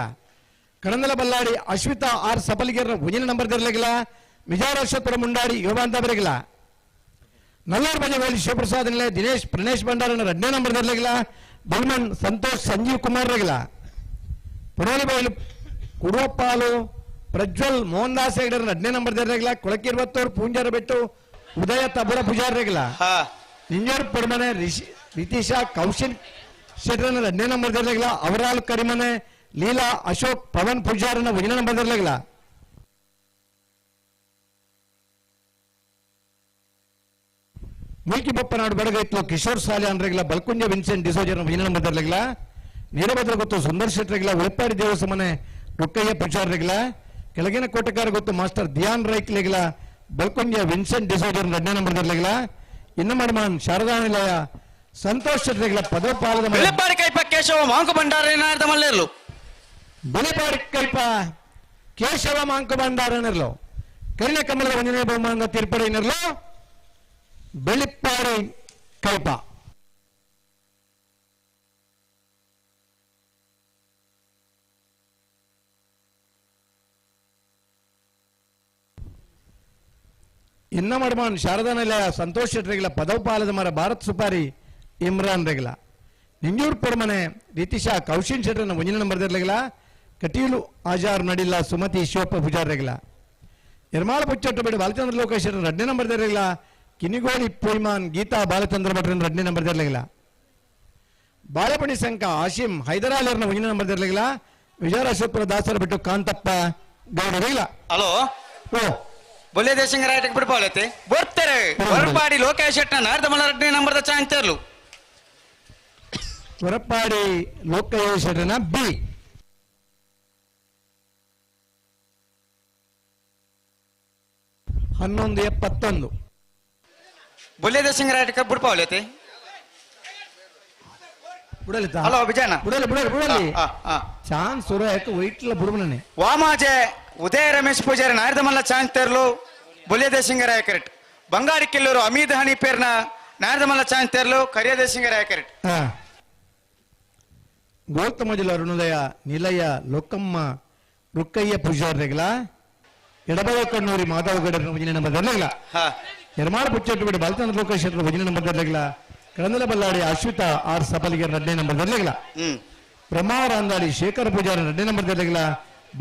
ಕಡಂದಲ ಬಲ್ಲಾಡಿ ಅಶ್ವಿತಾ ಆರ್ ಸಬಲಿಗೆರ್ನ ಭಜನ ನಂಬರ್ ಇರ್ಲಿಲ್ಲ ವಿಜಯರಾಶ್ವರ ಮುಂಡಾಡಿ ಯೋಗಾಂತ ಬರೆಗಳ ನಲ್ಲೂರು ಬಜಗೋಳಿ ಶಿವಪ್ರಸಾದ್ ನಿಲಯ ದಿನೇಶ್ ಪ್ರಣೇಶ್ ಭಂಡಾರನ 2ನೇ ನಂಬರ್ ಇರ್ಲಿಲ್ಲ ಬಲ್ಮನ್ ಸಂತೋಷ್ ಸಂಜೀವ್ ಕುಮಾರ್ ರೆಗಳ ಪರೋಲಿ ಬೈಲು ಕುಡುವಪ್ಪಾಲು ಪ್ರಜ್ವಲ್ ಮೋಹನ್ ದಾಸ್ ಹೆಗಡೆರ 2ನೇ ನಂಬರ್ ಇರ್ಲಿಲ್ಲ ಕೊಳಕಿರ್ವತ್ತೂರು ಪೂಂಜಾರ ಬೆಟ್ಟು ಉದಯ ತಬುರ ಪೂಜಾರ್ ರೆಗಳ ನಿಂಜೋರ್ ಪಡ್ಮನೆ ರಿತೀಶಾ ಕೌಶಿಲ್ ಶೆಟ್ರನ 2ನೇ ನಂಬರ್ ಇರ್ಲಿಲ್ಲ ಅವರಾಲ್ ಕರಿಮನೆ ಲೀಲಾ ಅಶೋಕ್ ಪವನ್ ಪೂಜಾರನ 1ನೇ ನಂಬರ್ ಇರ್ಲಿಲ್ಲ ಮುಲ್ಕಿ ಬೊಪ್ಪನಾಡು ಬಡಗೈತ್ಲು ಕಿಶೋರ್ ಸಾಲೆ ಅನ್ರೆಗಿಲ್ಲ ಬಲ್ಕುಂಜ ವಿನ್ಸೆಂಟ್ ಡಿಸೋಜರ್ 1ನೇ ನಂಬರ್ ಇರ್ಲಿಲ್ಲ ನೀರಭದ್ರ ಗೊತ್ತು ಸುಂದರ್ ಶೆಟ್ರಿಗಿಲ್ಲ ಉಳಪಾಡಿ ದೇವಸಮನೆ ರುಕ್ಕಯ್ಯ ಪೂಜಾರ್ರಿಗಿಲ್ಲ ಕೆಳಗಿನ ಕೋಟೆಕಾರ ಗೊತ್ತು ಮಾಸ್ಟರ್ ಧ್ಯಾನ್ ರೈಕ್ಲಿಗಿಲ್ಲ ಬಲ್ಕುಂಜ ವಿನ್ಸೆಂಟ್ ಡಿಸೋಜರ್ 2ನೇ ನಂಬರ್ ಇರ್ಲಿಲ್ಲ ಇನ್ನು ಮಡಿಮಾನ್ ಶಾರದಾ ನಿಲಯ ಸಂತೋಷ್ ಶೆಟ್ರಿಗಿಲ್ಲ ಪದೋಪಾಲದ ಬೆಳೆಪಾಡಿ ಕೈಪ ಕೇಶವ ಮಾಂಕು ಭಂಡಾರ ನಾರದಮಲ್ಲೇರ್ಲು ಬೆಳೆಪಾಡಿ ಕೈಪ ಕೇಶವ ಮಾಂಕು ಭಂಡಾರನಿರ್ಲು ಕರಿಣ ಕಮಲದ 1ನೇ ಬಹುಮಾನದ ತೀರ್ಪಡೆಯನಿರ್ಲು ಬೆಳಿಪ್ಪಾಡಿ ಕೈಪ. ಇನ್ನ ಮಡಮಾನ್ ಶಾರದಾ ನಿಲಯ ಸಂತೋಷ್ ಶೆಟ್ರಿಗಳ ಪದವಪಾಲದ ಮರ ಭಾರತ್ ಸುಪಾರಿ ಇಮ್ರಾನ್ ರೆಗ್ಲ ನಿಂಜೂರ್ ಪೊಡಮನೆ ರಿತಿಶಾ ಕೌಶಿನ್ ಶೆಟ್ರನ 1ನೇ ನಂಬರ್ ಇರ್ಲಿಲ್ಲ ಕಟೀಲು ಆಜಾರ್ ನಡಿಲ್ಲ ಸುಮತಿ ಶಿವಪ್ಪ ಪೂಜಾರ್ ರೆಗ್ಲ ನಿರ್ಮಾಳ ಪುಚ್ಚಟ್ಟು ಬೇಡ ಬಾಲಚಂದ್ರ ಲೋಕೇಶ್ ಶೆಟ್ರನ 2ನೇ ನಂಬರ್ ಇರ್ಲಿಲ್ಲ ಕಿನಿಗೋಳಿ ಪೊಯ್ಮಾನ್ ಗೀತಾ ಬಾಲಚಂದ್ರ ಭಟ್ರನ 2ನೇ ನಂಬರ್ ಇರ್ಲಿಲ್ಲ ಬಾಲಪಣಿ ಸಂಕ ಆಶಿಂ ಹೈದರಾಲಿಯರ್ನ 1ನೇ ನಂಬರ್ ಇರ್ಲಿಲ್ಲ ವಿಜಯರಾಶೋಪುರ ದಾಸರ ಬಿಟ್ಟು ಕಾಂತಪ್ಪ ಗೌಡರಿಲ್ಲ. ಹಲೋ ಓ ಬೊಲ್ಲೆ ದೇಶಂಗರಾಯಟಕ್ಕೆ ಬಿಡ್ಪಾಳೈತೆ ಬರ್ತಾರೆ ಹೊರಪಾಡಿ ಲೋಕೇಶ್ ಶೆಟ್ಟನ ನಾರದಮಲ್ಲ 2ನೇ ನಂಬರ್ದ ಚಾನ್ಸ್ ತರಲು ಹೊರಪಾಡಿ ಲೋಕೇಶ್ ಶೆಟ್ಟನ ಬಿ 11:71 ಬೊಲ್ಲೆ ದೇಶಂಗರಾಯಟಕ್ಕೆ ಬಿಡ್ಪಾವಲೈತೆ ಬುಡಲಿತ ಹಲೋ ವಿಜಯನ ಬುಡಲಿ ಬುಡಲಿ ಬುಡಲಿ ಚಾನ್ಸ್ ಸುರ ಯಾಕೆ ವೈಟ್ಲ ಬುಡುಬನೇ ವಾಮಾಜೆ ಉದಯ ರಮೇಶ್ ಪೂಜಾರಿ ನಾರದಮಲ್ಲ ಚಾನ್ಸ್ ತೇರ್ಲು ಬೊಲ್ಲೆ ದೇಶಿಂಗರಾಯ ಕರೆಕ್ಟ್ ಬಂಗಾರಿ ಕಿಲ್ಲೂರು ಅಮೀದ್ ಹನಿ ಪೇರ್ನ ನಾರದಮಲ್ಲ ಚಾನ್ಸ್ ತೇರ್ಲು ಕರಿಯ ದೇಶಿಂಗರಾಯ ಕರೆಕ್ಟ್. ಗೌತಮಜಲ ಅರುಣೋದಯ ನಿಲಯ ಲೋಕಮ್ಮ ರುಕ್ಕಯ್ಯ ಪೂಜಾರ್ರೆಗಳ ಎಡಬಲ ಕಣ್ಣೂರಿ ಮಾಧವ ಗಡರ 1ನೇ ನಂಬರ್ ಇರ್ಲಿಲ್ಲ ನಿರ್ಮಾಣ ಪುಚ್ಚಟ್ಟು ಬಿಡಿ ಬಾಲಚಂದ್ರ ಲೋಕೇಶ್ 1ನೇ ನಂಬರ್ ಇರ್ಲಿಲ್ಲ ಕಡಂದಲ ಬಲ್ಲಾಡಿ ಅಶ್ವಿತಾ ಆರ್ ಸಬಲಿಗೆ 2ನೇ ನಂಬರ್ ಇರ್ಲಿಲ್ಲ ಬ್ರಹ್ಮಾವರ ಅಂದಾಡಿ ಶೇಖರ್ ಪೂಜಾರಿ 2ನೇ ನಂಬರ್ ಇರ್ಲಿಲ್ಲ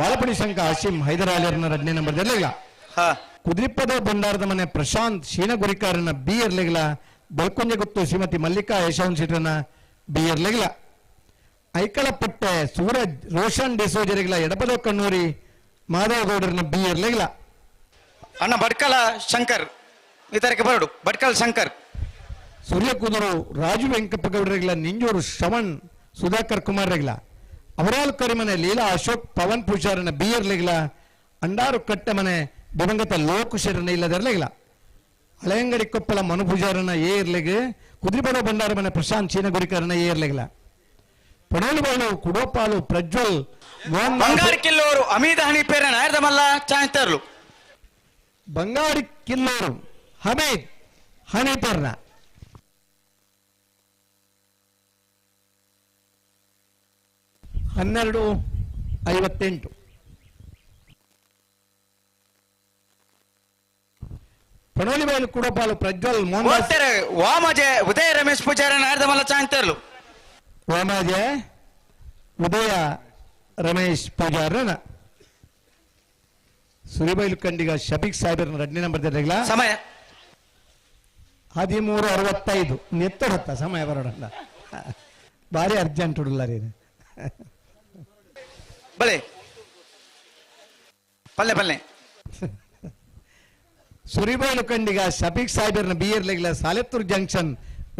ಬಾಲಪಣಿ ಶಂಕ ಆಶಿಂ ಹೈದರಾಲಿಯರ್ನ 2ನೇ ನಂಬರ್ ಇರ್ಲಿಲ್ಲ ಕುದ್ರಿಪ್ಪದ ಭಂಡಾರದ ಮನೆ ಪ್ರಶಾಂತ್ ಶೀನಗುರಿಕಾರನ ಬಿ ಇರ್ಲಿಲ್ಲ ಬಲ್ಕುಂಜ ಗುತ್ತು ಶ್ರೀಮತಿ ಮಲ್ಲಿಕಾ ಯಶವಂತ್ ಶೆಟ್ಟರನ ಬಿ ಇರ್ಲಿಲ್ಲ. ಐಕಳಪಟ್ಟೆ ಸೂರಜ್ ರೋಷನ್ ಡಿಸೋಜರಿಗಳ ಎಡಪದ ಕಣ್ಣೂರಿ ಮಾಧವಗೌಡರನ್ನ ಬಿ ಇರ್ಲಿಲ್ಲ. ಅಣ್ಣ ಭಟ್ಕಳ ಶಂಕರ್ ಇತರಕ್ಕೆ ಬರಡು. ಭಟ್ಕಳ ಶಂಕರ್. ಸೂರ್ಯಕುದುರು ರಾಜು ವೆಂಕಪ್ಪಗೌಡರಿಗಳ ನಿಂಜೂರು ಶ್ರವಣ್ ಸುಧಾಕರ್ ಕುಮಾರ್ ರೆಗ್ಲ. ಅವರಾಲ್ ಕರಿಮನೆ ಲೀಲಾ ಅಶೋಕ್ ಪವನ್ ಪೂಜಾರನ ಬಿ ಇರ್ಲಿಲ್ಲ. ಅಂಡಾರು ಕಟ್ಟೆಮನೆ ದಿವಂಗತ ಲೋಕುಶರನ ಇಲ್ಲದಿರಲಿಲ್ಲ. ಹಳೆಯಂಗಡಿ ಕೊಪ್ಪಳ ಮನು ಪೂಜಾರನ ಎ ಇರ್ಲಿಗೆ. ಕುದ್ರಿಬಡ ಭಂಡಾರ ಮನೆ ಪ್ರಶಾಂತ್ ಚೀನಗುರಿಕರನ ಎ ಇರ್ಲಿಲ್ಲ. ಪಡೋಲುಬಾಳು ಕುಡೋಪಾಲು ಪ್ರಜ್ವಲ್ ಬಂಗಾರಿ ಕಿಲ್ಲೋರು ಅಮೀದ ಹಣಿಪೇರ ನಾಯರ್ದಮಲ್ಲ ಚಾಂತರ್ಲು. ಬಂಗಾರಿ ಕಿಲ್ಲೋರು ಹಮೀದ್ ಹಣಿಪೇರ್ನ. 12:58. ಪಣೋಲಿಬೈಲು ಕುಡೋಪಾಲು ಪ್ರಜ್ವಲ್ ಮೋಹನ್ ವಾಮಜೆ ಉದಯ ರಮೇಶ್ ಪೂಜಾರ ನಾಯರ್ದಮಲ್ಲ ಚಾಂತರ್ಲು. ವಾಮಾಜೆ ಉದಯ ರಮೇಶ್ ಪೂಜಾರನ. ಸುರಿಬೈಲು ಕಂಡಿಗ ಶಫೀಕ್ ಸಾಹೇಬರನ್ನ ಎರಡನೇ ನಂಬರ್ ದೇರ್ಲಿಲ್ಲ. ಸಮಯ 13:65. ಎತ್ತರತ್ತ ಸಮಯ ಬರೋಣ. ಭಾರಿ ಅರ್ಜೆಂಟ್ ಉಡಲ್ಲ ರೀ. ಬಲೆ ಪಲ್ಲೆ ಪಲ್ಲೆ. ಸುರಿಬೈಲು ಕಂಡಿಗ ಶಫೀಕ್ ಸಾಹೇಬರನ್ನ ಬಿ ಇರ್ಲಿಲ್ಲ. ಸಾಲೆತ್ತೂರು ಜಂಕ್ಷನ್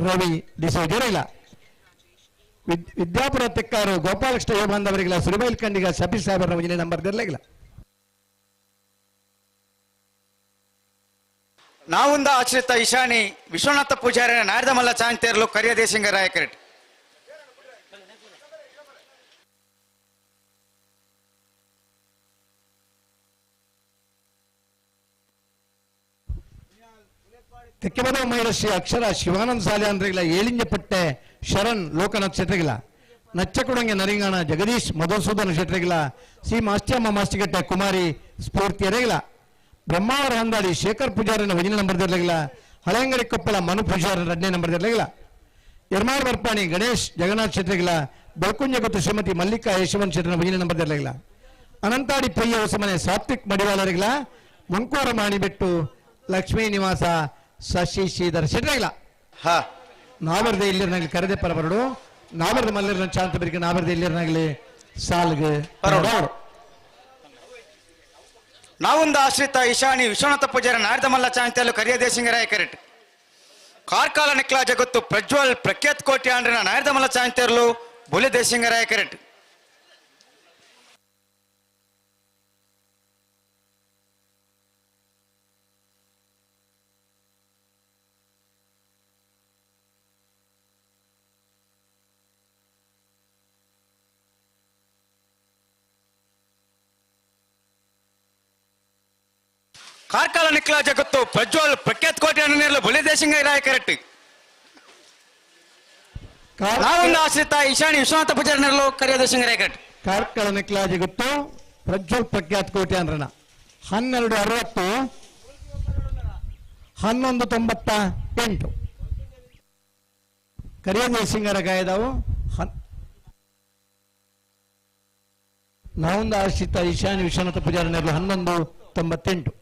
ರವಿ ಡಿಸೋಜರ್ ಇಲ್ಲ. ವಿದ್ಯಾಪುರ ತೆಕ್ಕಾರು ಗೋಪಾಲಕೃಷ್ಣ ಯೋಬಾಂಧವರಿಗಳ ಸುರಿಬೈಲ್ ಕಂಡಿಗ ಶಫೀಕ್ ಸಾಹೇಬರನ್ನ ಒಂದನೇ ನಂಬರ್ ಇರಲಿಲ್ಲ. ನಾವುಂದ ಆಶ್ರಿತ ಈಶಾನಿ ವಿಶ್ವನಾಥ ಪೂಜಾರಿನ ನಾರದಮಲ್ಲ ಚಾಂತೇರ್ಲು ಕರಿಯ ದೇಶಿಂಗ ರಾಯಕರೆಟ್. ತೆಕ್ಕೆಬದ ಮಹಿಳಶ್ರೀ ಅಕ್ಷರ ಶಿವಾನಂದ ಸಾಲೆ ಅಂದ್ರಿಗಿಲ್ಲ. ಏಳಿಂಜಪಟ್ಟೆ ಶರಣ್ ಲೋಕನಾಥ್ ಶೆಟ್ಟರಿಗಿಲ್ಲ. ನಚ್ಚಕುಡಂಗೆ ನರಿಂಗಣ ಜಗದೀಶ್ ಮಧುಸೂದನ ಶೆಟ್ಟರಿಗಿಲ್ಲ. ಸಿ ಮಾಸ್ತಿಯಮ್ಮ ಮಾಸ್ತಿಗಟ್ಟೆ ಕುಮಾರಿ ಸ್ಫೂರ್ತಿಯರಿಗಿಲ್ಲ. ಬ್ರಹ್ಮಾವರ ಹಂದಾಡಿ ಶೇಖರ್ ಪೂಜಾರನ ಒಂದನೇ ನಂಬರ್ ಇರಲಿಲ್ಲ. ಹಳೆಯಂಗಡಿ ಕೊಪ್ಪಳ ಮನು ಪೂಜಾರನ ಎರಡನೇ ನಂಬರ್ ಇರಲಿಲ್ಲ. ಯರ್ಮಾರ್ ಬರ್ಪಾಣಿ ಗಣೇಶ್ ಜಗನ್ನಾಥ್ ಶೆಟ್ಟರಿಗಿಲ್ಲ. ಬೆಳಕುಂಜ ಗೊತ್ತು ಶ್ರೀಮತಿ ಮಲ್ಲಿಕಾ ಯಶವಂತ್ ಶೆಟ್ಟರನ ಒಂದನೇ ನಂಬರ್ ಇರಲಿಲ್ಲ. ಅನಂತಾಡಿ ಪಯ್ಯ ಹೊಸಮನೆ ಸಾತ್ವಿಕ್ ಮಡಿವಾಳರಿಗಿಲ್ಲ. ಮುಂಕೋರ ಮಾಣಿಬೆಟ್ಟು ಲಕ್ಷ್ಮೀ ನಿವಾಸ ಶಶಿ ಶ್ರೀಧರ್ ಶೆಟ್ಟರಿಗಿಲ್ಲ. ನಾವರ್ದ ಇಲ್ಲಿರ್ನಾಗ್ಲಿ ಕರೆದೆ ಪರ ಬರಡು. ನಾವರ್ದ ಮಲ್ಲಿರ್ನ ಚಾಂತ ಬೆರಿಕೆ ನಾವರ್ದ ಇಲ್ಲಿರ್ನಾಗ್ಲಿ ಸಾಲ್ಗೆ ಬರಡು. ನಾವೊಂದು ಆಶ್ರಿತ ಈಶಾನಿ ವಿಶ್ವನಾಥ ಪೂಜಾರ ನಾರದಮಲ್ಲ ಚಾಂತೇಲು ಕರಿಯ ದೇಶಿಂಗರಾಯ ಕರೆಟ್. ಕಾರ್ಕಾಲ ನಿಕ್ಲಾ ಜಗತ್ತು ಪ್ರಜ್ವಲ್ ಪ್ರಖ್ಯಾತ್ ಕೋಟಿ ಆಂಡ್ರಿನ ನಾರದಮಲ್ಲ ಚಾಂತೇರ್ಲು ಬುಲೆ ದೇಶಿಂಗರಾಯ ಕರೆಟ್. ಕಾರ್ಕಳ ನಿಕ್ಲಾ ಜಗತ್ತು ಪ್ರಜ್ವಲ್ ಪ್ರಖ್ಯಾತ್ ಕೋಟಿ ಅಣ್ಣನೇರ್ಲು ಬುಲೆ ದೇಶಿಂಗರಾಯ ಕರೆಟ್. ನಾವೊಂದು ಆಶ್ರಿತ ಈಶಾನಿ ವಿಶ್ವನಾಥ ಪೂಜಾರನೆರ್ಲು ಕರಿಯ ದೇಶಿಂಗರಾಯ ಕರೆಟ್. ಕಾರ್ಕಳ ನಿಕ್ಲಾ ಜಗತ್ತು ಪ್ರಜ್ವಲ್ ಪ್ರಖ್ಯಾತ್ ಕೋಟಿ ಅನ್ರನ 12:60 11:98. ಕರಿಯ ದೇಶಿಂಗರ ಗಾಯದವು. ನಾವೊಂದು ಆಶ್ರಿತ ಈಶಾನಿ ವಿಶ್ವನಾಥ ಪೂಜಾರನೆರ್ಲು 11:98.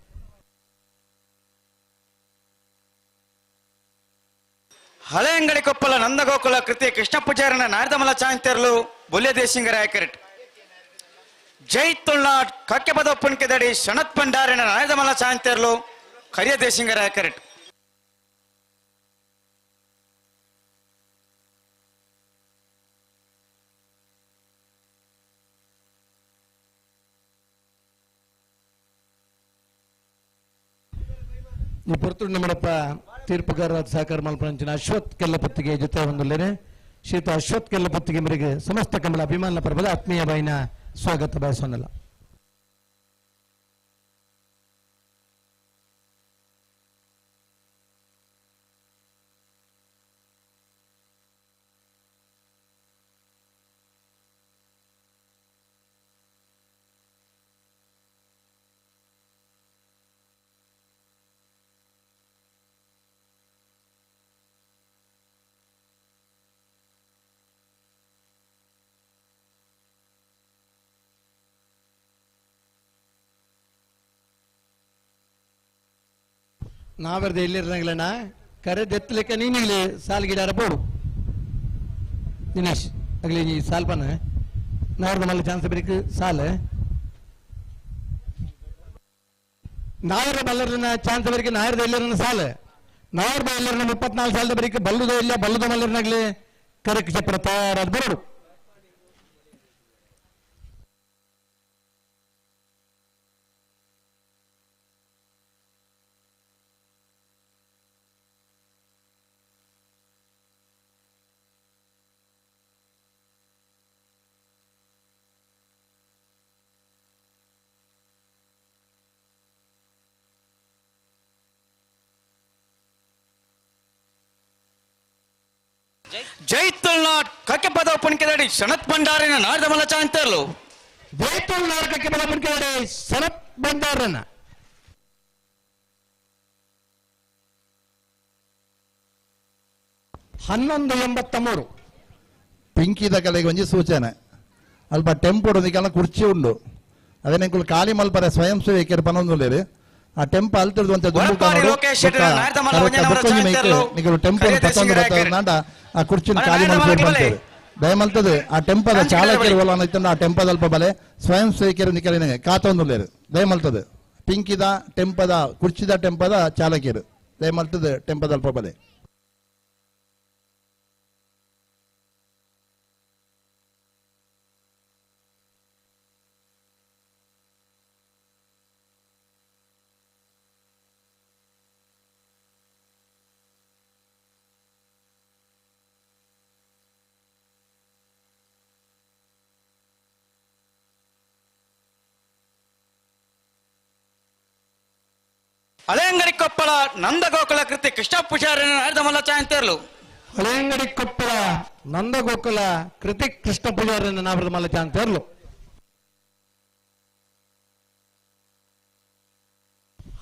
ಹಳೆಯಂಗಡಿ ಕೊಪ್ಪಳ ನಂದಗೋಕುಲ ಕೃತಿ ಕೃಷ್ಣ ಪೂಜಾರನ ನಾರದಮಲ ಚಾಂತೇರ್ಲು ಬುಲ್ಯ ದೇಶಿಂಗರಾಯ ಕರೆಟ್. ಜೈ ತುಳ್ನಾಡ್ ಕಕ್ಕೆಪದ ಒಪ್ಪನ್ಕೆದಡಿ ಶಣತ್ ಭಂಡಾರಿನ ನಾರದಮಲ ಚಾಂತೇರ್ಲು ಕರಿಯ ದೇಶಿಂಗರಾಯ ಕರೆಟ್. ಈ ಪೊರ್ತುಂಡ ನಮ್ಮಡಪ್ಪ ತೀರ್ಪುಗಾರರ ಸಹಕಾರ ಮಲ್ಪನಂಚಿನ ಅಶ್ವಥ್ ಕೆಲ್ಲಪತ್ತಿಗೆ ಜೊತೆ ಹೊಂದಲೇನೆ. ಶ್ರೀಯುತ ಅಶ್ವಥ್ ಕೆಲ್ಲಪತ್ತಿಗೆ ಮೇರೆಗೆ ಸಮಸ್ತ ಕಮಲ ಅಭಿಮಾನ ಪರ್ವದ ಆತ್ಮೀಯ ಬಾಯಿನ ಸ್ವಾಗತ ಬಯಸೋನಲ್ಲ. ನಾವರ್ದ ಎಲ್ಲಿರಂಗಿಲ್ಲಣ್ಣ ಕರೆ ದೆತ್ತಲಿಕ್ಕೆ ನೀನು ಇಲ್ಲಿ ಸಾಲ್ಗಿಡಾರ ಬೋಡು ದಿನೇಶ್. ಅಗಲಿ ಈ ಸಾಲ್ಪನ ನಾರ್ದ ಮಲ್ಲ ಚಾನ್ಸ್ ಬರಿಕ್ ಸಾಲ ನಾಯರ ಬಲ್ಲರನ ಚಾನ್ಸ್ ಬರಿಕ್ ನಾಯರದ ಎಲ್ಲರನ್ನ ಸಾಲ ನಾಯರ್ ಎಲ್ಲರನ್ನ 34 ಸಾಲದ ಬರಿಕ್ ಬಲ್ಲುದ ಇಲ್ಲ ಬಲ್ಲುದ ಮಲ್ಲರನಾಗ್ಲಿ ಕರಕ್ ಚಪ್ರ ತಯಾರಾದ ಬರೋಡು. ಜೈ ತುಳುನಾಡ್ ಕಕ್ಕೆ ಪದ ಪುಣ್ಕೆದಡಿ ಸನತ್ ಭಂಡಾರಿನ ನಾಡ್ದ ಮಲ್ಲ ಚಾಂತರ್ಲು. ಜೈ ತುಳುನಾಡ್ ಕಕ್ಕೆ ಪದ ಪುಣ್ಕೆದಡಿ ಸನತ್ ಭಂಡಾರನ. ಹನ್ನೊಂದು 83. ಪಿಂಕಿದ ಕಲೆಗೆ ಒಂಜಿ ಸೂಚನೆ ಅಲ್ಪ ಟೆಂಪು ನಿಕಲ್ನ ಕುರ್ಚಿ ಉಂಡು ಅದೇ ನಿಂಕುಲು ಖಾಲಿ ಮಲ್ಪರೆ ಸ್ವಯಂ ಸೇವಕರು ಪನೊಂದುಲ್ಲೇರು ಆ ಟೆಂಪು ಅಲ್ತಿರ್ದು ಅಂತ ನಿಕಲು ಟೆಂಪು ಪತ್ತೊಂದು ಬತ್ತನಾಂಡ ಆ ಕುರ್ಚಿನ ಖಾಲಿ ಮಲ್ಪರೆ ಬಂತೇವೆ ದಯಮಲ್ತದೆ ಆ ಟೆಂಪದ ಚಾಲಕರು ಒಲ ಆ ಟೆಂಪದಲ್ಪ ಬಲೆ ಸ್ವಯಂ ಸೇವಕರು ನಿಕಲಿನ ಕಾತೊಂದುಲ್ಲೇರು ದಯಮಲ್ತದೆ ಪಿಂಕಿದ ಟೆಂಪದ ಕುರ್ಚಿದ ಟೆಂಪದ ಚಾಲಕರು ದಯಮಲ್ತದೆ ಟೆಂಪದಲ್ಪ ಬಲೆ. ಹಳೆಯಂಗಡಿ ಕೊಪ್ಪಳ ನಂದಗೋಕುಲ ಕೃತಿ ಕೃಷ್ಣ ಪೂಜಾರಿನ ನಾಡ್ದ ಮಲ್ಲ ಚಾಂತರ್ಲು. ಹಳೆಯಂಗಡಿ ಕೊಪ್ಪಳ ನಂದಗೋಕುಲ ಕೃತಿ ಕೃಷ್ಣ ಪೂಜಾರಿನ ನಾಡ್ದ ಮಲ್ಲ ಚಾಂತರ್ಲು.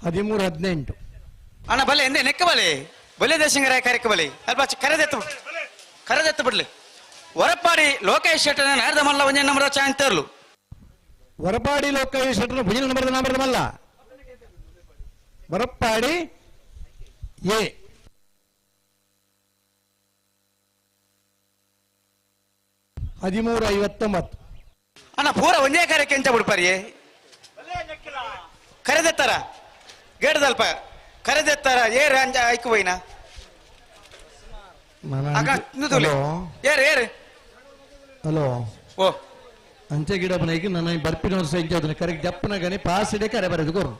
13 18. ಅಣ್ಣ ಬಲೆ ಎಂದೆ ನೆಕ್ಕ ಬಲೆ ಬಲೆ ದೇಶಂಗರಾಯ ಕಾರ್ಯಕ್ಕೆ ಬಲೆ ಅಲ್ಪ ಕರೆದೆತ್ತು ಕರೆದೆತ್ತು ಬಿಡ್ಲಿ. ವರಪಾಡಿ ಲೋಕೇಶ್ ಶೆಟ್ಟನ ನಾಡ್ದ ಮಲ್ಲ ಒಂಜೆ ನಂಬರ್ ಚಾಂತರ್ಲು. ವರಪಾಡಿ ಲೋಕೇಶ್ ಶೆಟ್ಟನ ಭುಜನ ನಂಬರ್ ನಂಬರ್ ಮಲ್ಲ ವರಪ್ಪಾಡಿ ಎ 13:59. ಅಣ್ಣ ಪೂರ ಒಂದೇ ಕಾರ್ಯಕ್ಕೆ ಎಂತ ಬಿಡ್ಪಾರಿ ಕರೆದೆತ್ತಾರ ಗೇಡದಲ್ಪ ಕರೆದೆತ್ತಾರ ಏರ್ ಅಂಜ ಐಕು ಹೋಯ್ನ ಏರ್ ಏರ್ ಹಲೋ ಓ ಅಂಚೆ ಗಿಡ ಬನೈಗೆ ನನ್ನ ಬರ್ಪಿನ ವರ್ಷ ಇಂಚ ಕರೆಗೆ ಜಪ್ಪನಗನೆ ಪಾಸ್ ಇಡೆ ಕರೆ ಬರೆದು ಕೊರು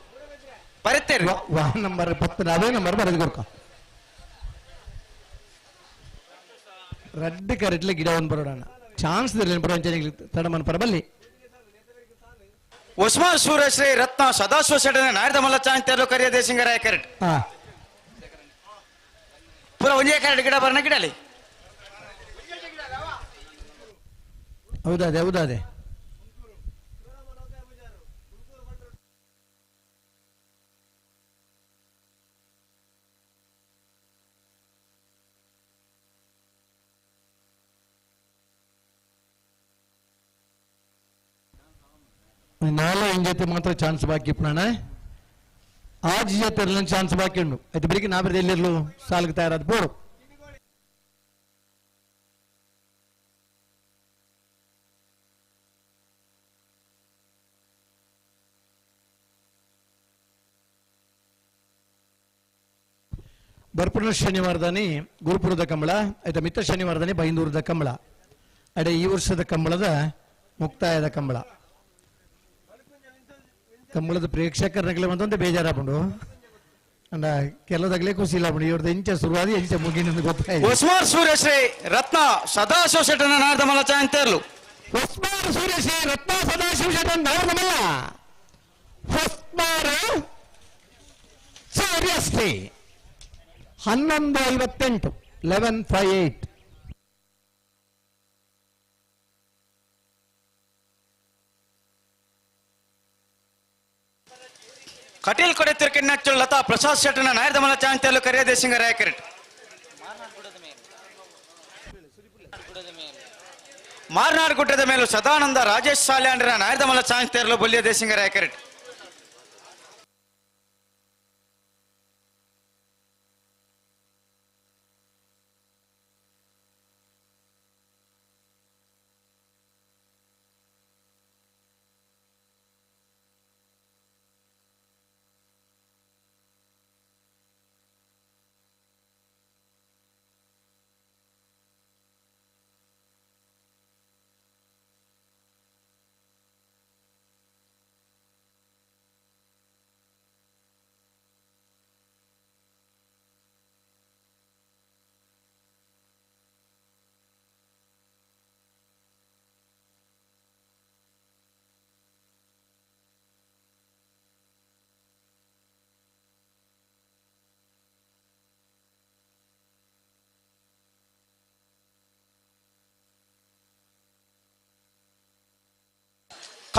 ಬರುತ್ತೆ ವಾಹನ ನಂಬರ್ 10 ಅವೇ ನಂಬರ್ ಬರೆದು ಕೊಡ್ಕ ರಡ್ಡು ಕರೆಟ್ಲೆ ಗಿಡವನ್ನು ಬರೋಣ ಚಾನ್ಸ್ ಬರೋ ತಡಮನ್ ಪರಬಲ್ಲಿ. ಉಸ್ಮಾನ್ ಸೂರ್ಯಶ್ರೀ ರತ್ನ ಸದಾಶಿವ ಶೆಟ್ಟನ ನಾಡ್ದ ಮಲ್ಲ ಚಾಂತರ್ಲು ಕರಿಯ ದೇಶಿಂಗರಾಯ ಕರೆಟ್ ಪೂರ ಒಂದೇ ಕರೆಟ್ ಗಿಡ ಬರೋಣ ಗಿಡಲಿ. ಹೌದಾದೆ ಹೌದಾದೆ ನಾಳೆ ಇಂಜತೆ ಮಾತ್ರ ಚಾನ್ಸ್ ಬಾಕಿ ಪುಣಾಣ ಆಜ್ ಜೊತೆ ಚಾನ್ಸ್ ಬಾಕಿ ಉಂಡು ಆಯ್ತು ಬೆಳಿಗ್ಗೆ ನಾ ಬರೆದು ಎಲ್ಲಿರ್ಲು ಸಾಲಿಗೆ ತಯಾರಾದ ಬೋರು. ಬರ್ಪುನ ಶನಿವಾರದಾನಿ ಗುರುಪುರದ ಕಂಬಳ ಆಯ್ತಾ ಮಿತ್ರ ಶನಿವಾರದಾನಿ ಬೈಂದೂರದ ಕಂಬಳ ಅಡೆ ಈ ವರ್ಷದ ಕಂಬಳದ ಮುಕ್ತಾಯದ ಕಂಬಳ. ಕಂಬಳದ ಪ್ರೇಕ್ಷಕರನಗಲೇ ಒಂದೊಂದು ಬೇಜಾರಾಪುಂಡು ಅಂಡ ಕೆಲದಗಲೇ ಖುಷಿ ಇಲ್ಲ ಇವ್ರದ್ದು ಎಂಚ ಶುರುವಾದಿ ಎಂಚ ಮುಗಿನ ಗೊತ್ತಾಯ್ತು. ಉಸ್ಮಾನ್ ಸೂರ್ಯಶ್ರೀ ರತ್ನ ಸದಾಶಿವ ಶೆಟ್ಟನ ನಾಡ್ದ ಮಲ್ಲ ಚಾಂತರ್ಲು. ಉಸ್ಮಾನ್ ಸೂರ್ಯಶ್ರೀ ರತ್ನ ಸದಾಶಿವ ಶೆಟ್ಟನ ನಾಡ್ದ ಮಲ್ಲ ಉಸ್ಮಾನ್ ಸೂರ್ಯಶ್ರೀ 11:58 11:58. ಕಟೀಲ್ ಕೊಡೆ ತಿರುಕಿನಚ್ಚು ಲತಾ ಪ್ರಸಾದ್ ಶೆಟ್ಟನ ನಾಯರ್ದ ಮಲ್ಲ ಚಾಂತರ್ಲು ಕರಿಯ ದೇಶಿಂಗರಾಯ ಕರೆಟ್. ಮಾರ್ನಾಡ್ ಗುಡ್ಡದ ಮೇಲೂ ಸದಾನಂದ ರಾಜೇಶ್ ಸಾಲ್ಯಾಂಡ್ರನ ನಾಯರ್ದ ಮಲ್ಲ ಚಾಂತರ್ಲು ಬೊಲ್ಯ ದೇಶಿಂಗರಾಯ ಕರೆಟ್.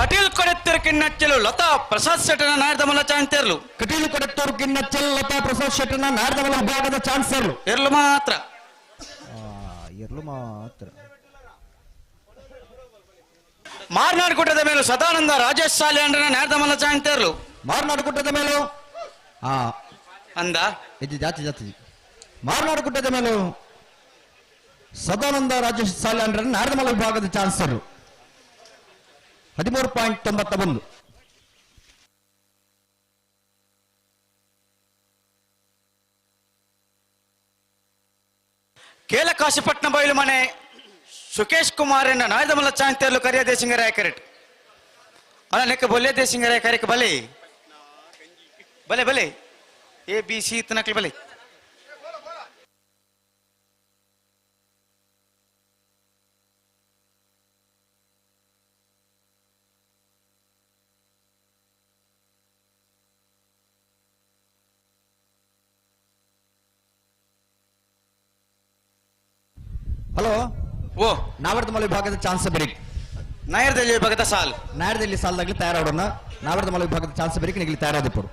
ಕಟೀಲ್ ಕೊಡೆತ್ತೂರು ಕಿನ್ನಚ್ಚಲು ಲತಾ ಪ್ರಸಾದ್ ಶೆಟ್ಟನ ನಾಯರ್ದಮಲ್ಲ ಚಾನ್ಸರ್ಲು. ಕಟೀಲ್ ಕೊಡೆತ್ತೂರು ಕಿನ್ನಚ್ಚಲ್ ಲತಾ ಪ್ರಸಾದ್ ಶೆಟ್ಟನ ನಾಯರ್ದಮಲ್ಲ ವಿಭಾಗದ ಚಾನ್ಸರ್ಲು. ಎರ್ಲು ಮಾತ್ರ. ಎರ್ಲು ಮಾತ್ರ. ಮಾರ್ನಾಡ್ ಕೂಟದ ಮೇಲೂ ಸದಾನಂದ ರಾಜೇಶ್ ಸಾಲೆ ಅಂಡ್ರನ ನಾಯರ್ದಮಲ್ಲ ಚಾನ್ಸರ್ಲು. ಮಾರ್ನಾಡ್ ಕೂಟದ ಮೇಲೂ ಅಂದ ಇದು ಜಾತಿ ಜಾತಿ. ಮಾರ್ನಾಡ್ ಕೂಟದ ಮೇಲೂ ಸದಾನಂದ ರಾಜೇಶ್ ಸಾಲೆ ಅಂಡ್ರನ ನಾಯರ್ದಮಲ್ಲ ವಿಭಾಗದ ಚಾನ್ಸರ್ಲು. 13.91. ಕೇಲಕಾಶಿಪಟ್ಟಣ ಬಯಲು ಮನೆ ಸುಕೇಶ್ ಕುಮಾರ್ ಎನ್ನ ನಾಯದಮಲ್ಲ ಚಾಂತೇರ್ಲು ಕರಿಯ ದೇಶಿಂಗರಾಯ ಕರೆಟ್. ಅಲ್ಲ ನೆಕ್ಕ ಬೊಲ್ಲೆ ದೇಶಿಂಗರಾಯ ಕರೆಕ್ ಬಲೆ ಬಲೆ ಬಲೆ ಎ ಬಿ ಸಿ ತನಕಲ್ ಬಲೆ. ಹಲೋ ಓ ನಾವರ್ದಮಲ ವಿಭಾಗದ ಚಾನ್ಸ್ ಬೆರಿಕ್. ನಾಯರ್ದಲ್ಲಿ ವಿಭಾಗದ ಸಾಲ್. ನಾಯರ್ದಲ್ಲಿ ಸಾಲದಾಗಲಿ ತಯಾರಾಡೋಣ. ನಾವರ್ದಮಲ ವಿಭಾಗದ ಚಾನ್ಸ್ ಬೆರಿಕ್ ನಿಗಲಿ ತಯಾರಾದಿಪ್ಪರು.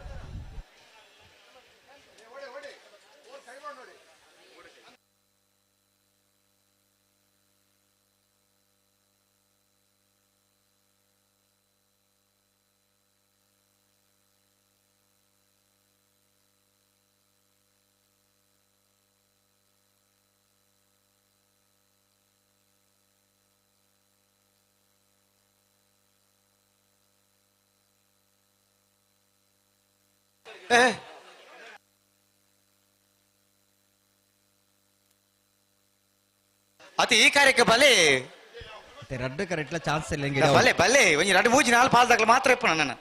ಅತಿ ಈ ಕಾರ್ಯಕ್ಕೆ ಬಲೆ ರಡ್ಡು ಕರೆಕ್ಟ್ಲ ಚಾನ್ಸ್ ಇಲ್ಲ. ಬಲೆ ಬಲೆ ಒಂಜಿ ರಡ್ಡು ಮೂಜಿ ನಾಲ್ ಪಾಲ್ದಾಗ್ಲ ಮಾತ್ರ ಇಪ್ಪು ನನ್ನ.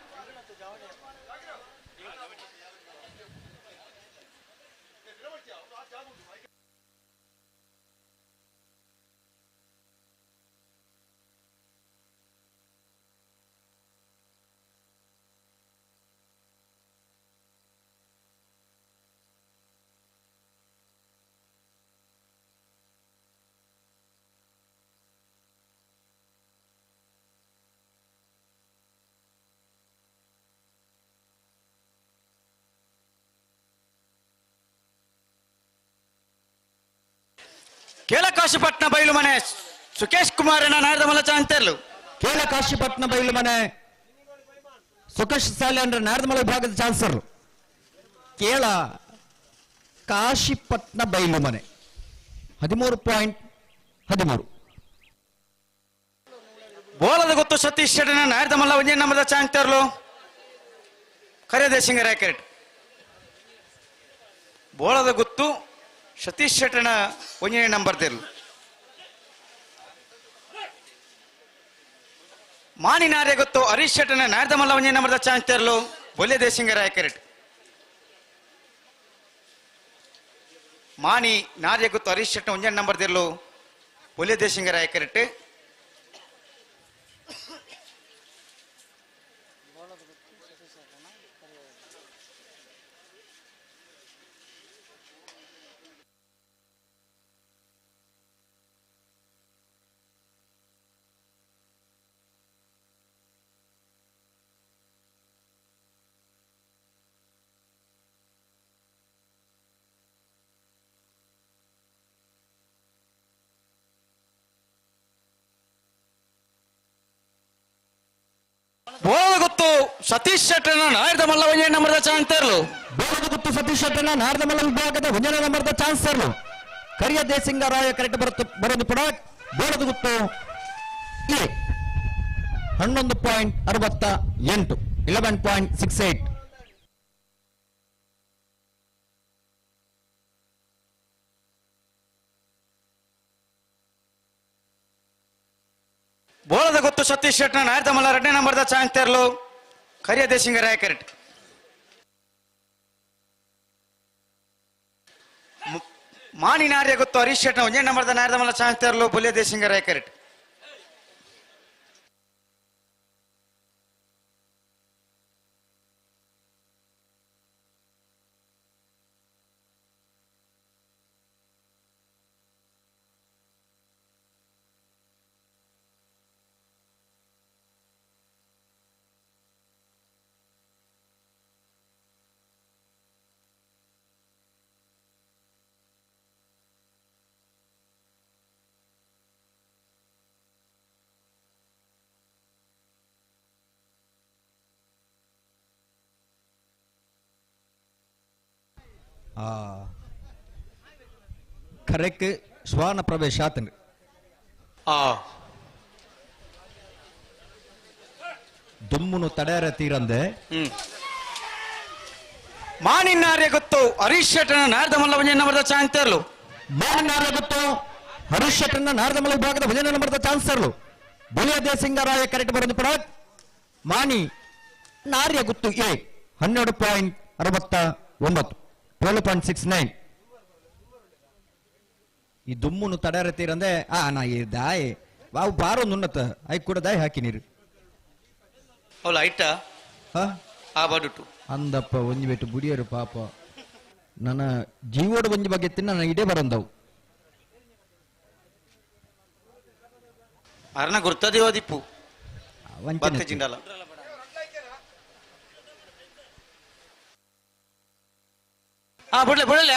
ಕೇಳಕಾಶಿಪಟ್ಟಣ ಬೈಲು ಮನೆ ಸುಕೇಶ್ ಕುಮಾರನ ನಾಯರ್ದಮಲ್ಲ ಚಾಂತೇರ್ಲು. ಕೇಳಕಾಶಿಪಟ್ಟಣ ಬೈಲು ಮನೆ ಸುಕೇಶ್ ಸಾಲೆ ಅಂದ್ರೆ ನಾಯರ್ದಮಲ ವಿಭಾಗದ ಚಾನ್ಸರ್. ಕೇಳ ಕಾಶಿಪಟ್ಟಣ ಬೈಲು ಮನೆ 13.13. ಬೋಲದ ಗೊತ್ತು ಸತೀಶ್ ಶೆಟ್ಟನ ನಾಯರ್ದಮಲ್ಲ ಒಂದೇ ನಂಬರ್ದ ಚಾಂತೇರ್ಲು. ಕರೆದೇಶಿಂಗ ರ್ಯಾಕೆಟ್. ಬೋಳದ ಗೊತ್ತು ಸತೀಶ್ ಶೆಟ್ಟನ ಒಂದನೇ ನಂಬರ್ ದೇರ್ಲು. ಮಾನಿನಾರ್ಯ ಗೊತ್ತು ಹರೀಶ್ ಶೆಟ್ಟನ ನಾಯರ್ದಮಲ್ಲ ಒಂದನೇ ನಂಬರ್ದ ಚಾಂತೇರ್ಲು. ಬೊಲ್ಲೆ ದೇಶಿಂಗ ರಾಯಕರೆಟ್. ಮಾನಿ ನಾರ್ಯ ಗೊತ್ತು ಹರೀಶ್ ಶೆಟ್ಟನ ಒಂದನೇ ನಂಬರ್ ದೇರ್ಲು. ಬೊಲ್ಲೆ ದೇಶಿಂಗ ರಾಯಕರೆಟ್. ಬೋಳಗುತ್ತು ಸತೀಶ್ ಶೆಟ್ಟನ ನಾಯರ್ದಮಲ್ಲ ಒಂದನೇ ನಂಬರ್ದ ಚಾನ್ಸರ್ಲು. ಬೋಳಗುತ್ತು ಸತೀಶ್ ಶೆಟ್ಟನ ನಾಯರ್ದಮಲ್ಲ ವಿಭಾಗದ ಒಂದನೇ ನಂಬರ್ದ ಚಾನ್ಸರ್ಲು. ಕರಿಯ ದೇಸಿಂಗರಾಯ ಕರೆಕ್ಟ್ ಬರೋದು ಪಡ. ಬೋಳಗುತ್ತು 11.68 11.68. ಬೋಳದ ಗೊತ್ತು ಸತೀಶ್ ಶೆಟ್ಟನ ನಾಯರ್ದಮಲ್ಲ ಎರಡನೇ ನಂಬರ್ದ ಚಾನ್ಸರ್ಲು. ಕರಿಯ ದೇಸಿಂಗರಾಯ ಕರೆಕ್ಟ್. ಮಾನಿನಾರ್ಯ ಗೊತ್ತು ಹರೀಶ್ ಶೆಟ್ಟನ ಒಂದೇ ನಂಬರ್ದ ನಾಯರ್ದಮಲ್ಲ ಚಾನ್ಸರ್ಲು. ಬುಲ್ಯ ದೇಸಿಂಗರಾಯ ಕರೆಕ್ಟ್. ಕರೆಕ್ ಶ್ವಾನ ಪ್ರವೇಶ ಆತನು. ದುಮ್ಮುನು ತಡೆಯರ ತೀರಂದೆ ಮಾನಿನಾರ್ಯ ಗೊತ್ತು ಹರೀಶ್ ಶೆಟ್ಟನ ನಾರ್ದಮಲ್ಲ ಒಂಜಿ ನಂಬರ್ದ ಚಾನ್ಸರ್ಲು. ಮಾನಿನಾರ್ಯ ಗೊತ್ತು ಹರೀಶ್ ಶೆಟ್ಟನ ನಾರ್ದಮಲ್ಲ ವಿಭಾಗದ ಒಂಜನೇ ನಂಬರ್ದ ಚಾನ್ಸರ್ಲು. ಬುಳಿಯ ದೇಸಿಂಗರಾಯ ಕರೆಕ್ಟ್ ಬರೋದು ಪಡ ಮಾನಿ ನಾರ್ಯ ಗುತ್ತು ಎ 12.69 12.69. ಈ ದುಮ್ಮುನು ತಡೆಯರ ತೀರಂದೆ ಆ ನಾ ಈ ದಾಯ್ ವಾವು ಬಾರೋ ನುನ್ನತ I ಕೂಡ ದಾಯ್ ಹಾಕಿ ನೀರು. ಅವಳ ಐಟ ಆ ಬಡುಟು ಅಂದಪ್ಪ ಒಂಜಿ ಬೆಟ್ಟು ಬುಡಿಯರು ಪಾಪ ನನ್ನ ಜೀವೋಡ ಒಂಜಿ ಬಗ್ಗೆ ತಿನ್ನ ನನ್ನ ಇಡೇ ಬರಂದವು. ಅರ್ನ ಗುರ್ತದೇವ ದಿಪ್ಪು ಬತ್ತೆ ಜಿಂಡಲ ಆ ಬುಡ್ಲೆ ಬುಡಲೆ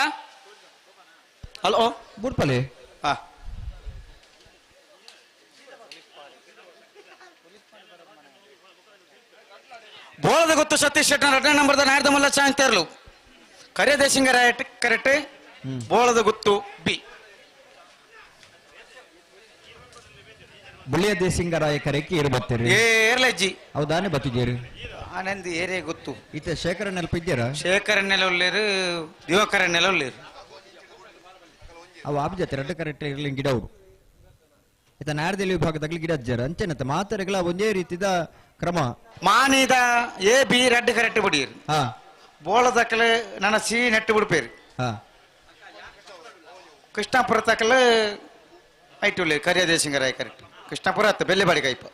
ಹಲೋ ಬುಡ್ಪಲೆ ಹಾ ಬೋಳದ ಗೊತ್ತು ಸತೀಶ್ ಶೆಟ್ಟನ ಎರಡನೇ ನಂಬರ್ದ ನಾಯರ್ದ ಮಲ್ಲ ಚಾಂತರ್ಲು. ಕರಿಯದೇಶಿಂಗ ಕರೆಕ್ಟ್ ಬೋಳದ ಗುತ್ತು ಬಿ. ಬುಳಿಯ ದೇಸಿಂಗರಾಯ ಕರೆಕ್ಕೆ ಏರು ಬತ್ತೀರಿ ಏರ್ಲಜ್ಜಿ ಹೌದಾನೆ ಬತ್ತಿದ್ದೀರಿ ಆನಂದ್ ಏರೇ ಗೊತ್ತು ಈತ ಶೇಖರ ನೆನಪ ಇದ್ದೀರಾ? ಶೇಖರ ನೆಲ ಉಳ್ಳೇರು ದಿವಾಕರ ನೆಲ ಉಳ್ಳೇರು ಅವು ಆಬ್ಜತೆ ಎರಡು ಕರೆಕ್ಟ್ ಇರಲಿ ಗಿಡ ಅವರು ಈತ ನಾಡದಲ್ಲಿ ವಿಭಾಗದಾಗಲಿ ಗಿಡ ಅಜ್ಜಾರ ಅಂಚೆನತ್ತ ಮಾತರೆಗಳ ಒಂದೇ ರೀತಿದ ಕ್ರಮ. ಮಾನಿದ ಎ ಬಿ ರಡ್ಡು ಕರೆಕ್ಟ್ ಬಿಡಿರಿ ಬೋಳ ತಕ್ಕಲೆ ನನ್ನ ಸಿ ನೆಟ್ಟು ಬಿಡ್ಪೇರಿ. ಕೃಷ್ಣಾಪುರ ತಕ್ಕಲೆ ಐಟು ಉಳ್ಳೇರು ಕರಿಯ ದೇಸಿಂಗರಾಯ ಕರೆಕ್ಟ್. ಕೃಷ್ಣಾಪುರ ಅತ್ತ ಬೆಲ್ಲೆಬಾಡಿ ಕೈಪ.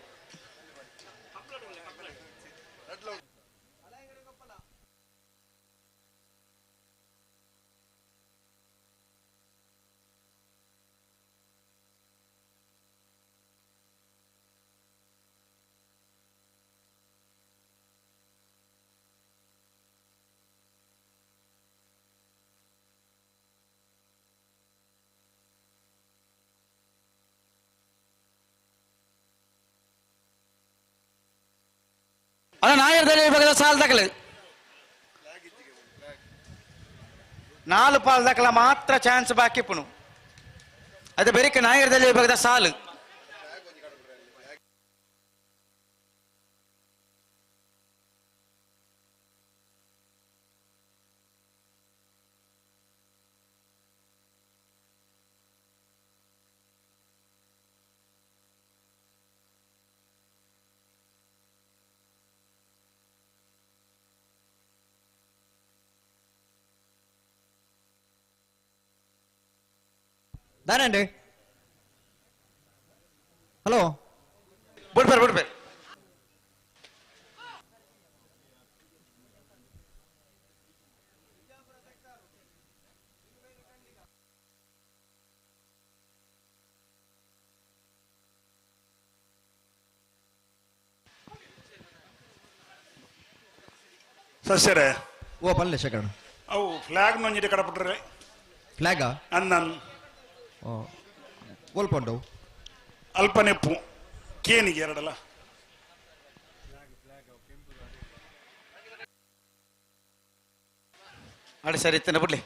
ಅಲ್ಲ ನಾಯರ್ದಲ್ಲಿ ವಿಭಾಗದ ಸಾಲ್ ದಾಖಲೆ 4 ಪಾಲ್ ದಾಖಲ ಮಾತ್ರ ಚಾನ್ಸ್ ಬಾಕಿ ಪುಣು. ಅದು ಬೇರೆ ನಾಯರ್ದಲ್ಲಿ ವಿಭಾಗದ ಸಾಲು. ದಾనండి ಹಲೋ ಬಿಡ್ಬೇರೆ ಬಿಡ್ಬೇರೆ ಸಸ್ಯರೇ ಓ ಪಲ್ಲೆ ಶೇಖರಣ ಅವು ಫ್ಲಾಗ್ ನೊಂಜಿಡೆ ಕಡಪಟ್ರೆ ಫ್ಲಾಗ ಅನ್ನನ್ ಓಲ್ಪಂಡು ಅಲ್ಪ ನೆಪ್ಪು ಕೇನಿಗೆ ಎರಡಲ್ಲ ಅಡೆ ಸರಿ ಇತ್ತನ ಬಿಡ್ಲಿ.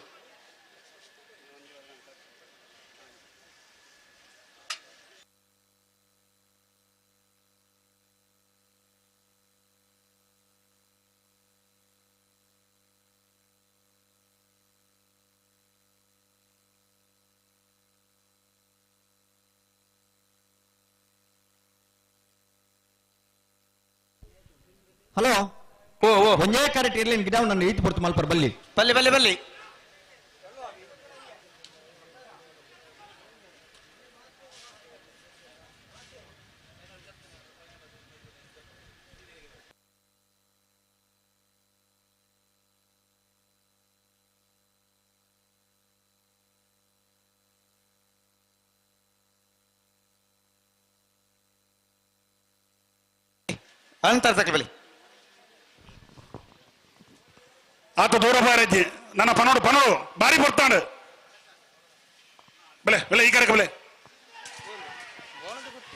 ಹಲೋ ಓ ಓ ಒಂದೇ ಕರೆಕ್ಟ್ ಇರ್ಲಿ ಗಿಡ ನನ್ನ ಈತ್ ಬರ್ತು ಮಲ್ಪರ್ ಬಲ್ಲಿ ಬಲ್ಲಿ ಬಲ್ಲಿ ಬಲ್ಲಿ ಅಂತರ ತಕ್ಕ ಬಲ್ಲಿ ಆತ ದೂರ ಬಾರಜ್ಜಿ ನನ್ನ ಪನೋಡು ಪನೋಡು ಬಾರಿ ಬರ್ತಾಂಡು ಬೆಲೆ ಬೆಲೆ ಈ ಕರೆಕ ಬೆಲೆ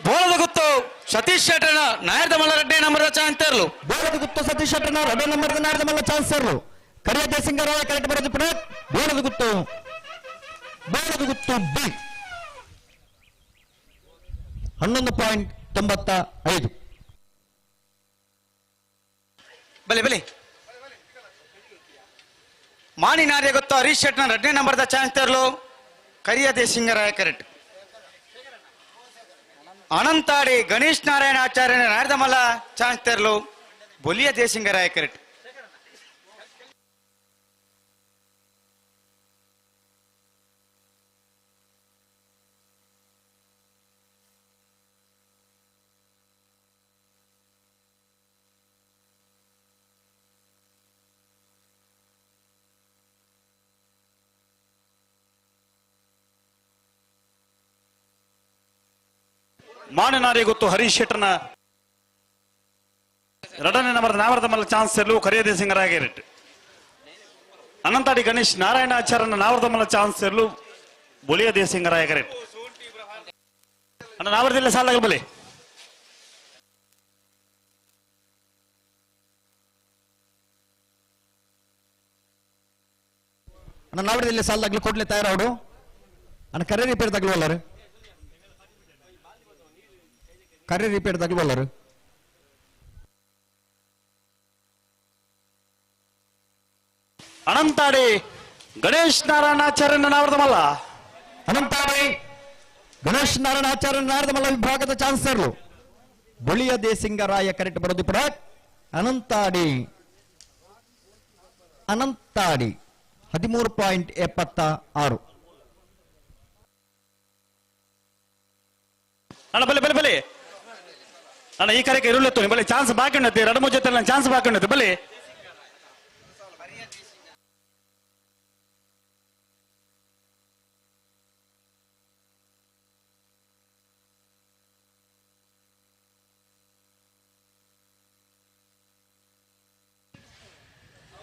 ಬೋಳದ ಗುತ್ತು ಸತೀಶ್ ಶೆಟ್ಟರ್ನ ನಾಯರ್ದ ಮಲ್ಲ ರೆಡ್ಡಿ ನಂಬರ್ ಚಾನ್ಸರ್ಲು. ಬೋಳದ ಗುತ್ತು ಸತೀಶ್ ಶೆಟ್ಟರ್ನ ರೆಡ್ಡಿ ನಂಬರ್ ನಾಯರ್ದ ಮಲ್ಲ ಚಾನ್ಸರ್ಲು. ಕರಿಯ ದೇಸಿಂಗರಾಯ ಕರೆಕ್ಟ್ ಬರೋದು ಪುನಃ ಬೋಳದ ಗುತ್ತು, ಬೋಳದ ಗುತ್ತು ಬಿ 11.95. ಬಲೆ ಬಲೆ ಮಾಣಿ ನಾರ್ಯ ಗೊತ್ತು ಹರೀಶ್ ಶೆಟ್ನ 2ನೇ ನಂಬರ್ದ ಚಾನ್ಸ್ ತರಲು ಕರಿಯ ದೇಸಿಂಗರಾಯ ಕರೆಕ್ಟ್. ಅನಂತಾಡಿ ಗಣೇಶ್ ನಾರಾಯಣ ಆಚಾರ್ಯನ ನಾರದಮಲ್ಲ ಚಾನ್ಸ್ ತರಲು ಬೊಲಿಯ ದೇಸಿಂಗರಾಯ ಕರೆಕ್ಟ್. ಮಾಣನಾರಿ ಗೊತ್ತು ಹರೀಶ್ ಶೆಟ್ಟರ್ನ 2ನೇ ನಂಬರ್ ನಾವರದ ಮಲ್ಲ ಚಾನ್ಸ್ ಎಲ್ಲೂ ಕರಿಯ ದೇಸಿಂಗರಾಗಿರಿಟ್. ಅನಂತಾಡಿ ಗಣೇಶ್ ನಾರಾಯಣ ಆಚಾರ್ಯನ ನಾವರದ ಮಲ್ಲ ಚಾನ್ಸ್ ಎಲ್ಲೂ ಬೊಲಿಯ ದೇಸಿಂಗರಾಯಕರೆಟ್. ಅಣ್ಣ ನಾವರದಿಲ್ಲ ಸಾಲಾಗಲ್ ಬಲಿ. ಅಣ್ಣ ನಾವರದಿಲ್ಲ ಸಾಲಾಗ್ಲಿ ಕೊಡ್ಲಿ ತಯಾರಾಡು. ಅಣ್ಣ ಕರೆ ರಿಪೇರ್ ತಗಲುವಲ್ಲರು, ಕರೆ ರಿಪೇರ್ ತಗಲುವಲ್ಲರು. ಅನಂತಾಡಿ ಗಣೇಶ್ ನಾರಾಯಣಾಚಾರ್ಯನ ನಾವರದಮಲ್ಲ. ಅನಂತಾಡಿ ಗಣೇಶ್ ನಾರಾಯಣಾಚಾರ್ಯ ನಾರದಮಲ್ಲ ವಿಭಾಗದ ಚಾನ್ಸಲರ್ ಬೊಳಿಯ ದೇಸಿಂಗರಾಯ ಕರೆಕ್ಟ್ ಬರೋದು ಪುನಃ ಅನಂತಾಡಿ. ಅನಂತಾಡಿ 13.76. ಅಣ್ಣ ಬಲೆ ಬಲೆ ಬಲೆ ಅಣ್ಣ ಈ ಕಾರ್ಯಕ್ಕೆ ಇರುಳ್ಳೆತ್ತು ಬಲೆ ಚಾನ್ಸ್ ಬಾಕಿ ಉಂಟು, ಎರಡು ಮೂರು ಜೊತೆ ಚಾನ್ಸ್ ಬಾಕಿ ಉಂಟು ಬಲೆ.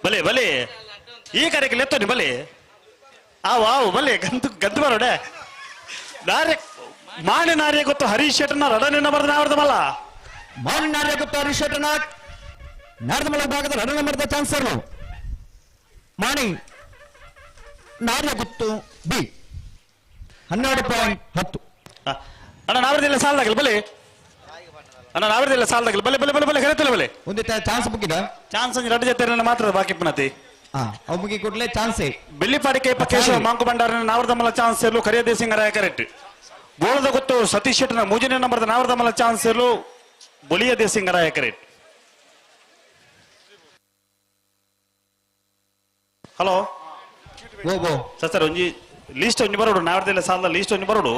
ಬಲೆ ಬಲೆ ಈ ಕಾರ್ಯಕ್ಕೆ ಲೆತ್ತೋನಿ ಬಲೆ. ಆವು ಆವು ಬಲೆ ಗಂತು ಗಂತು ಬರೋಡೆ ನಾರ್ಯ ಮಾಣಿ ನಾರ್ಯ ಗೊತ್ತು ಹರೀಶ್ ಶೆಟ್ಟರ್ನ ರಡನೆ ನಂಬರ್ ನಾವರ್ದಮಲ್ಲ. ಮಾಣಿ ನಾರ್ಯ ಗೊತ್ತು ಹರೀಶ್ ಶೆಟ್ಟರ್ನ ನಾರದಮಲ್ಲ ವಿಭಾಗದ ರಡನೆ ನಂಬರ್ದ ಚಾನ್ಸರ್ ಮಾಣಿ ನಾರ್ಯ ಗುತ್ತು ಬಿ 12.10. ಅಣ್ಣ ನಾವರದಿಲ್ಲ ಸಾಲದಾಗಲ್ಲ ಬಲೆ. ಅಣ್ಣ ನಾವರದಿಲ್ಲ ಸಾಲದಾಗಲ್ಲ ಬಲೆ ಬಲೆ ಬಲೆ ಬಲೆ ಕರೆತಲ್ಲ ಬಲೆ. ಒಂದು ಚಾನ್ಸ್ ಮುಗಿದ ಚಾನ್ಸ್ ಎರಡು ಜೊತೆ ಮಾತ್ರ ಬಾಕಿ ಪುನತಿ. ಅವು ಮುಗಿ ಕೂಡಲೇ ಚಾನ್ಸೇ. ಬೆಳ್ಳಿಪಾಡಿ ಕೈಪ ಕೇಶವ ಮಾಂಕು ಭಂಡಾರನ ನಾವರದಮಲ್ಲ ಚಾನ್ಸ್ ಎಲ್ಲೂ ಕರಿಯ ದೇಸಿಂಗರಾಯ ಕರೆಕ್ಟ್. ಬೋಳದ ಗೊತ್ತು ಸತೀಶ್ ಶೆಟ್ಟರ್ನ ಮೂಜನೇ ನಂಬರ್ದ ನಾವರದಮಲ್ಲ ಚಾನ್ಸ್ ಎಲ್ಲೂ ಬೊಲಿಯ ದೇಸಿಂಗರಾಯ ಕರೆಕ್ಟ್. ಹಲೋ ಸರ್ ಒಂಜಿ ಲೀಸ್ಟ್ ಒಂಜಿ ಬರೋಡು ನಾವರದಿಲ್ಲ ಸಾಲದ ಲೀಸ್ಟ್ ಒಂಜಿ ಬರೋಡು.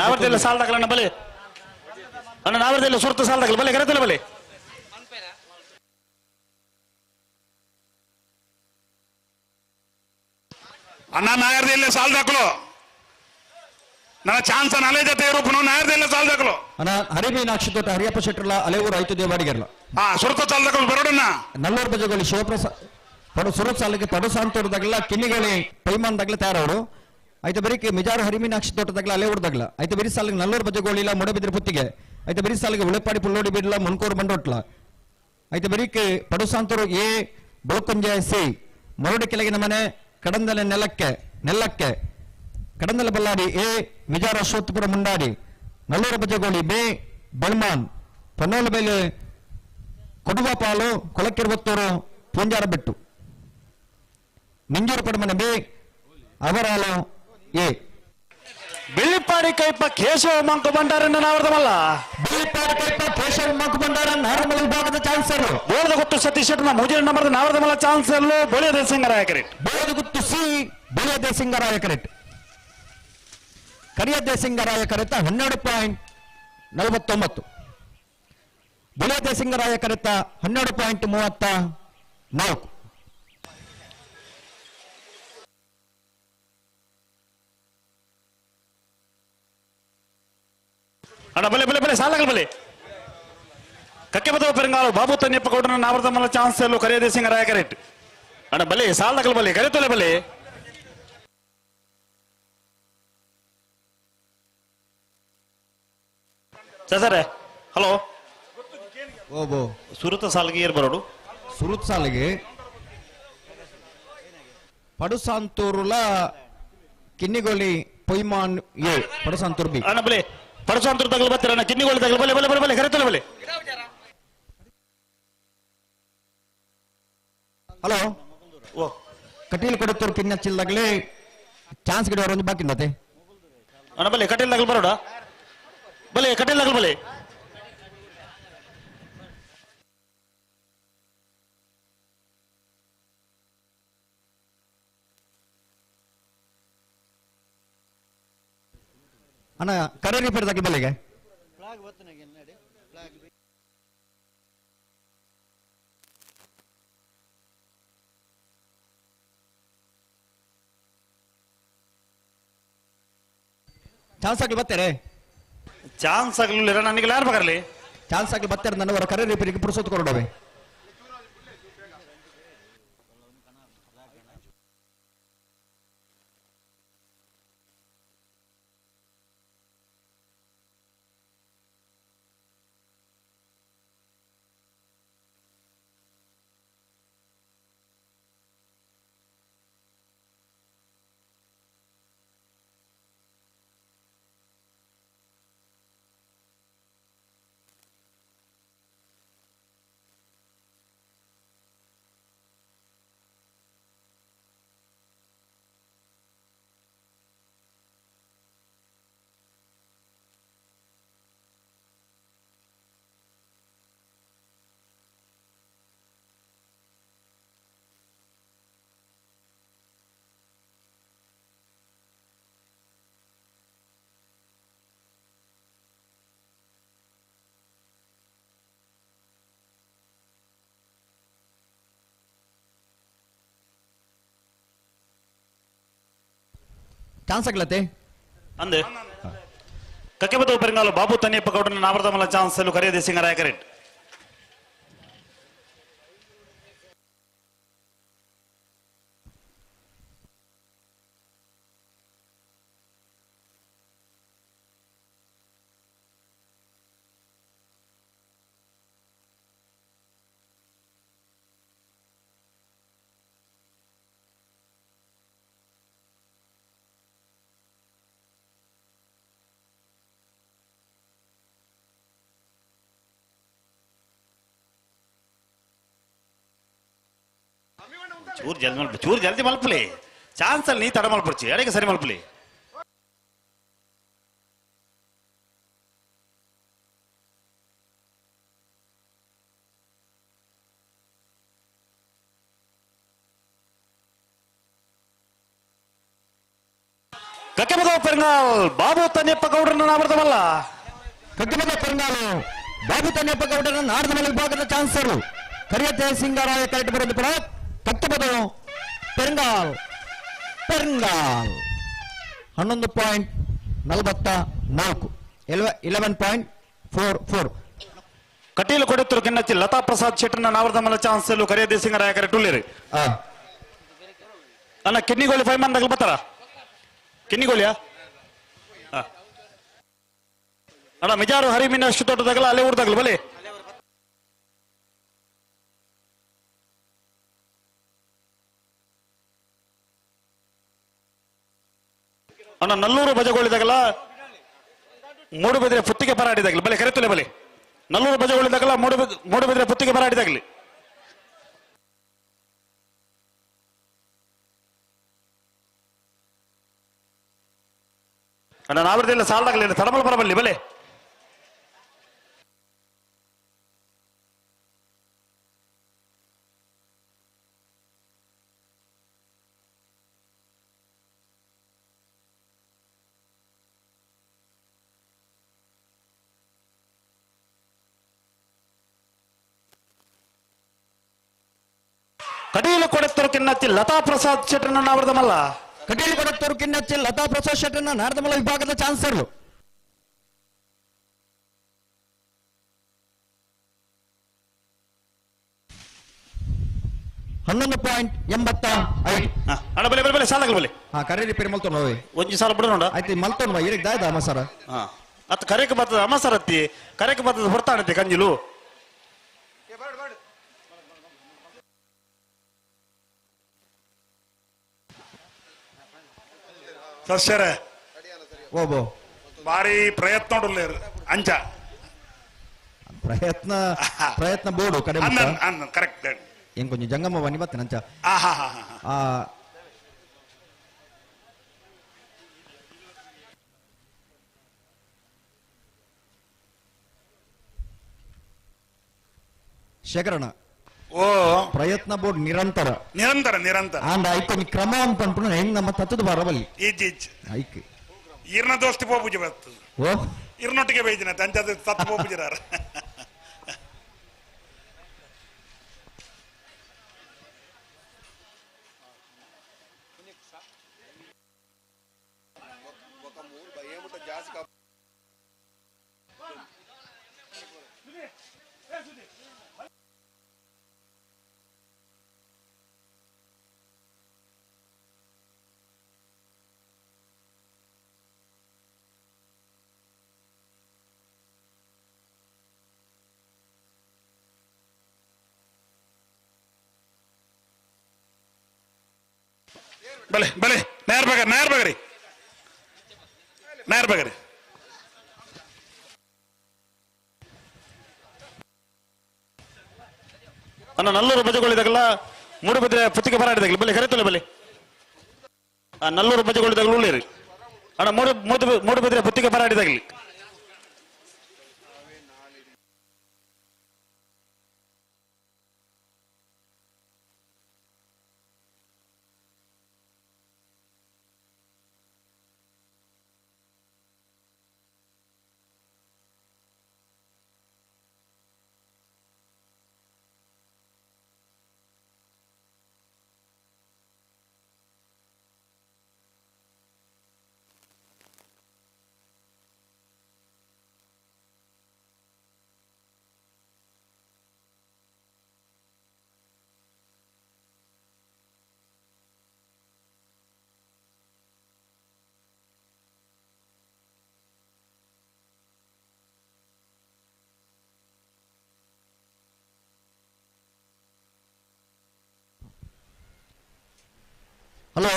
ನಾವರದಿಲ್ಲ ಸಾಲದಾಗಲಣ್ಣ ಬಲೆ. ಅಣ್ಣ ನಾವರದಿಲ್ಲ ಸುರ್ತ ಸಾಲದಾಗಲ್ಲ ಬಲೆ ಕರೆತಲ್ಲ ಬಲೆ. ಅಣ್ಣ ನಾಯರ್ದಿಲ್ಲ ಸಾಲದಾಕಲು ನನ್ನ ಚಾನ್ಸ್ ಅಲೆ ಜೊತೆ ಇರೋಪನು ನಾಯರ್ದಿಲ್ಲ ಸಾಲದಾಕಲು. ಅಣ್ಣ ಹರಿಮೀನಾಕ್ಷಿ ತೋಟ ಹರಿಯಪ್ಪ ಶೆಟ್ಟರ್ಲ ಅಲೆಯೂರು ರೈತ ದೇವಾಡಿಗರ್ಲ. ಹಾ ಸುರತ ಸಾಲದಾಕಲು ಬರೋಡಣ್ಣ. ನಲ್ಲೂರು ಬಜಗೋಳಿ ಶಿವಪ್ರಸಾದ್ ಪಡು ಸುರತ್ ಸಾಲಿಗೆ ಪಡು ಸಾಂತೋಟದಾಗಲ ಕಿನ್ನಿಗಳಿ ಪೈಮಾನ್ದಾಗಲ ತಯಾರವರು. ಆಯ್ತು ಬರೀ ಮಿಜಾರು ಹರಿಮೀನಾಕ್ಷಿ ತೋಟದಾಗಲ ಅಲೆಯೂರ್ದಾಗಲ. ಆಯ್ತು ಬರೀ ಸಾಲಿಗೆ ನಲ್ಲೂರು ಬಜಗೋಳಿಲ್ಲ ಮುಡಬಿದ್ರೆ ಪುತ್ತಿಗೆ. ಆಯ್ತು ಬರೀ ಸಾಲಿಗೆ ಉಳೆಪಾಡಿ ಪುಲ್ಲೋಡಿ ಬಿಡ್ಲ ಮುನ್ಕೋರು ಬಂಡೋಟ್ಲ. ಆಯ್ತು ಬರೀ ಪಡು ಸಾಂತೋರು ಎ ಬಳಕುಂಜೆ ಸಿ ಮರಡು ಕೆಳಗಿನ ಮನೆ ಕಡಂದಲೆ ನೆಲಕ್ಕೆ ನೆಲ್ಲಕ್ಕೆ ಕಡಂದಲೆ ಬಲ್ಲಾಡಿ ಎ ಮಿಜಾರ ಅಶ್ವತ್ಥಪುರ ಮುಂಡಾಡಿ ನಲ್ಲೂರು ಬಜಗೋಳಿ ಬಿ ಬೆಳ್ಮಾನ್ ಪನ್ನೋಲು ಬೇಲೆ ಕೊಡುವಪಾಲು ಕೊಳಕಿರುವತ್ತೂರು ಪೂಂಜಾರ ಬೆಟ್ಟು ಮಿಂಜೂರು ಪಡಮನೆ ಬಿ ಅವರಾಲು ಎ. ಬೆಳ್ಳಿಪಾಡಿ ಕೈಪ ಕೇಶವ ಮಂಕು ಭಂಡಾರನ್ನ ನಾವರ್ದಮಲ್ಲ. ಬೆಳ್ಳಿಪಾಡಿ ಕೈಪ ಕೇಶವ ಮಂಕು ಭಂಡಾರ ನಾರಮಲ ವಿಭಾಗದ ಚಾನ್ಸರ್. ಬೋಳದ ಗುತ್ತು ಸತೀಶ್ ಶೆಟ್ಟರ್ನ ಮೂಜನೇ ನಂಬರ್ದ ನಾವರ್ದಮಲ್ಲ ಚಾನ್ಸರ್ ಬೊಳಿಯ ದೇಸಿಂಗರಾಯ ಕರೆಕ್ಟ್. ಬೋಳದ ಗುತ್ತು ಸಿ ಬೊಳಿಯ ದೇಸಿಂಗರಾಯ ಕರೆಕ್ಟ್. ಕರಿಯ ದೇಸಿಂಗರಾಯ ಕರೆತ 12.49. ಬೊಳಿಯ ದೇಸಿಂಗರಾಯ ಕರೆತ 12.34. ಅಣ್ಣ ಬಲೆ ಬಲೆ ಬಲೆ ಸಾಲಗಲ್ ಬಲೆ. ಕಕ್ಕೆ ಬದವ ಪೆರಂಗಾಲು ಬಾಬು ತನ್ಯಪ್ಪ ಗೌಡನ ನಾವರದಮಲ್ಲ ಚಾನ್ಸ್ ಎಲ್ಲೂ ಕರಿಯ ದೇಸಿಂಗರಾಯ ಕರೆಕ್ಟ್. ಅಣ್ಣ ಬಲೆ ಸಾಲಗಲ್ ಬಲೆ ಕರೆತೊಲೆ ಬಲೆ. ಸರ್ ಹಲೋ ಓಬೋ ಸುರುತ ಸಾಲಿಗೆ ಏರ್ ಬರೋಡು. ಸುರುತ್ ಸಾಲಿಗೆ ಪಡುಸಾಂತೂರುಲ ಕಿನ್ನಿಗೋಳಿ ಪೊಯ್ಮಾನ್ ಎ ಪಡುಸಾಂತೂರು ಬಿ ಅಣ್ಣ ಬಲೆ ಪಡುಸಾಂತೂರು ತಗಲು ಬರ್ತೀರ ಅಣ್ಣ ಕಿನ್ನಿಗೋಳಿ ತಗಲು ಬಲೆ ಬಲೆ ಬಲೆ ಬಲೆ ಕರೆತಲೆ ಬಲೆ ಹಲೋ ಓ ಕಟೀಲ್ ಕೊಡುತ್ತೂರು ಕಿನ್ನ ಚಿಲ್ದಾಗಲೇ ಚಾನ್ಸ್ ಗಿಡ ಒಂದು ಬಾಕಿ ಮತ್ತೆ ಅಣ್ಣ ಬಲೆ ಕಟೀಲ್ ತಗಲು ಬರೋಡ ಬಲೆ ಕಟೀಲ್ ತಗಲು ಬಲೆ ಅಣ್ಣ ಕರೆ ರಿಪೇರ್ ತಗಲು ಬಲೆಗೆ ಚಾನ್ಸ್ ಆಗ್ಲಿ ಬರ್ತಾರೆ ಚಾನ್ಸ್ ಆಗಲಿಲ್ಲ ನನಗೆ ಯಾರು ಬರಲಿ ಚಾನ್ಸ್ ಆಗ್ಲಿ ಬರ್ತಾರೆ ನನ್ನ ಕರೆ ರಿಪೇರಿಗೆ ಪುರುಸೊತ್ತು ಕೊಡೋವೆ ಚಾನ್ಸ್ ಆಗ್ಲತ್ತೆ ಅಂದೆ ಕಕ್ಕೆಬತ್ತು ಪೆರಂಗಾಲು ಬಾಬು ತನ್ನಿಯಪ್ಪ ಗೌಡನ ನಾವರ್ದಮಲ ಚಾನ್ಸ್ ಅಲ್ಲೂ ಕರೆಯದೆ ಸಿಂಗರಾಯ ಕರೆಕ್ಟ್ ಚೂರು ಜಲ್ದಿ ಮಲ್ಪ ಚೂರು ಜಲ್ದಿ ಮಲ್ಪಲಿ ಚಾನ್ಸ್ ಅಲ್ಲಿ ನೀ ತಡ ಮಲ್ಪಡ್ಚಿ ಅಡಿಗೆ ಸರಿ ಮಲ್ಪಲಿ ಕಕ್ಕೆಬದ ಪೆರಂಗಾಲ್ ಬಾಬು ತನ್ನಿಯಪ್ಪ ಗೌಡರನ್ನ ನಾವರ್ದಮಲ್ಲ ಕಕ್ಕೆಬದ ಪೆರಂಗಾಲು ಬಾಬು ತನ್ನಿಯಪ್ಪ ಗೌಡರನ್ನ ನಾಡದಮಲ್ಲ ವಿಭಾಗದ ಚಾನ್ಸರು ಕರಿಯತ್ತೆ ಸಿಂಗರಾಯ ಕರೆಕ್ಟ್ ಬರೋದು ಪಡ ಕಕ್ಕೆಬದು ಪೆರಂಗಾಲ್ ಪೆರಂಗಾಲ್ 11.44 11.44 ಕಟೀಲು ಕೊಡುತ್ತರು ಕಿನ್ನಚ್ಚಿ ಲತಾ ಪ್ರಸಾದ್ ಶೆಟ್ಟರ್ನ ನಾವರ್ದಮಲ್ಲ ಚಾನ್ಸ್ ಕರಿಯದೆ ಸಿಂಗರಾಯ ಕರೆಕ್ಟ್ ಉಳ್ಳೇರಿ ಅಣ್ಣ ಕಿನ್ನಿಗೋಳಿ ಫೈವ್ ಮನ್ ತಗಲ್ ಬರ್ತಾರ ಕಿನ್ನಿಗೋಳಿಯಾ ಅಣ್ಣ ಮಿಜಾರು ಹರಿಮಿನ ಅಷ್ಟು ತೋಟದಾಗಲ್ಲ ಅಲ್ಲೇ ಊರ್ದಾಗಲ್ಲ ಬಲೆ ಅಣ್ಣ ನಲ್ಲೂರು ಬಜಗೋಳಿದಾಗಲ್ಲ ಮೂಡುಬಿದ್ರೆ ಪುತ್ತಿಗೆ ಪರಾಡಿದಾಗಲಿ ಬಲೆ ಕರೆತುಲೆ ಬಲೆ ನಲ್ಲೂರು ಬಜಗೋಳಿದಾಗಲ್ಲ ಮೂಡುಬಿದ್ರೆ ಪುತ್ತಿಗೆ ಪರಾಡಿದಾಗಲಿ ಅಣ್ಣ ನಾವಿರ್ದಿಲ್ಲ ಸಾಲದಾಗಲಿಲ್ಲ ತಡಮಲ್ ಬರಬಲ್ಲಿ ಬಲೆ ಕಟೀಲು ಕೊಡತ್ತರು ಕಿನ್ನಚ್ಚಿ ಲತಾ ಪ್ರಸಾದ್ ಶೆಟ್ಟರ್ನ ನಾವರ್ದಮಲ್ಲ ಕಟೀಲು ಕೊಡತ್ತರು ಕಿನ್ನಚ್ಚಿ ಲತಾ ಪ್ರಸಾದ್ ಶೆಟ್ಟರ್ನ ನಾಡದಮಲ್ಲ ವಿಭಾಗದ ಚಾನ್ಸರ್ ಹನ್ನೊಂದು ಪಾಯಿಂಟ್ ಎಂಬತ್ತ ಐದು. ಅಣ್ಣ ಬಲೆ ಬಲೆ ಬಲೆ ಸಾಲಾಗಲ್ಲ ಬಲೆ. ಹಾ ಕರೆ ರಿಪೇರಿ ಮಲ್ತೋಣ ಹೋಯ್. ಒಂಜಿ ಸಾಲ ಬಿಡು ನೋಡ. ಆಯ್ತು ಮಲ್ತೋಣ ಇರಕ್ ದಾಯ್ದ ಅಮ್ಮ ಸರ. ಹಾ ಅತ್ ಕರೆಕ್ ಬರ್ತದ ಅಮ್ಮ ಸರ್ ಅತ್ತಿ ಕರೆಕ್ ಬರ್ತದ ಹೊರ್ತಾಣತಿ ಕಂಜಿಲು. ಸಸ್ಯರೇ ಓಬೋ ಭಾರಿ ಪ್ರಯತ್ನ ಉಳ್ಳೇರು ಅಂಚ ಪ್ರಯತ್ನ ಪ್ರಯತ್ನ ಬೋಡು ಕಡೆ ಅನ್ನ ಕರೆಕ್ಟ್ ಎಂಕೊಂಜಿ ಜಂಗಮ ಬನ್ನಿ ಬತ್ತನ ಅಂಚ ಆಹಾ ಆ ಶೇಖರಣ ಓ ಪ್ರಯತ್ನ ಬೋರ್ಡ್ ನಿರಂತರ ನಿರಂತರ ನಿರಂತರ ಆಂಡ ಐಕೊಂಜಿ ಕ್ರಮ ಅಂತ ಅನ್ಪುನ ಹೆಂಗ್ ನಮ್ಮ ತತ್ತದ ಬರಬಲ್ಲಿ ಇಜ್ಜಿ ಇಜ್ಜಿ ಐಕ್ ಇರ್ನ ದೋಸ್ತಿ ಪೋಪುಜಿ ಬರ್ತದೆ ಓ ಇರ್ನೊಟ್ಟಿಗೆ ಬೈದಿನ ತಂಚದ ತತ್ತು ಪೋಪುಜಿರಾರ ಬಲೆ ಬಲೆ ನೇರ್ ಬಗರಿ ನೇರ್ ಬಗರಿ ನೇರ್ ಬಗರಿ ಅಣ್ಣ ನಲ್ಲೂರು ಬಜೆಗಳಿದಾಗಲ್ಲ ಮೂಡುಬಿದ್ರೆ ಪುತ್ತಿಗೆ ಬರಾಡಿದಾಗಲಿ ಬಲೆ ಕರೆತಲ್ಲ ಬಲೆ ಆ ನಲ್ಲೂರು ಬಜೆಗಳಿದಾಗಲೂ ಉಳ್ಳೇರಿ ಅಣ್ಣ ಮೂಡು ಮೂಡುಬಿದ್ರೆ ಪುತ್ತಿಗೆ ಬರಾಡಿದಾಗಲಿ ಹಲೋ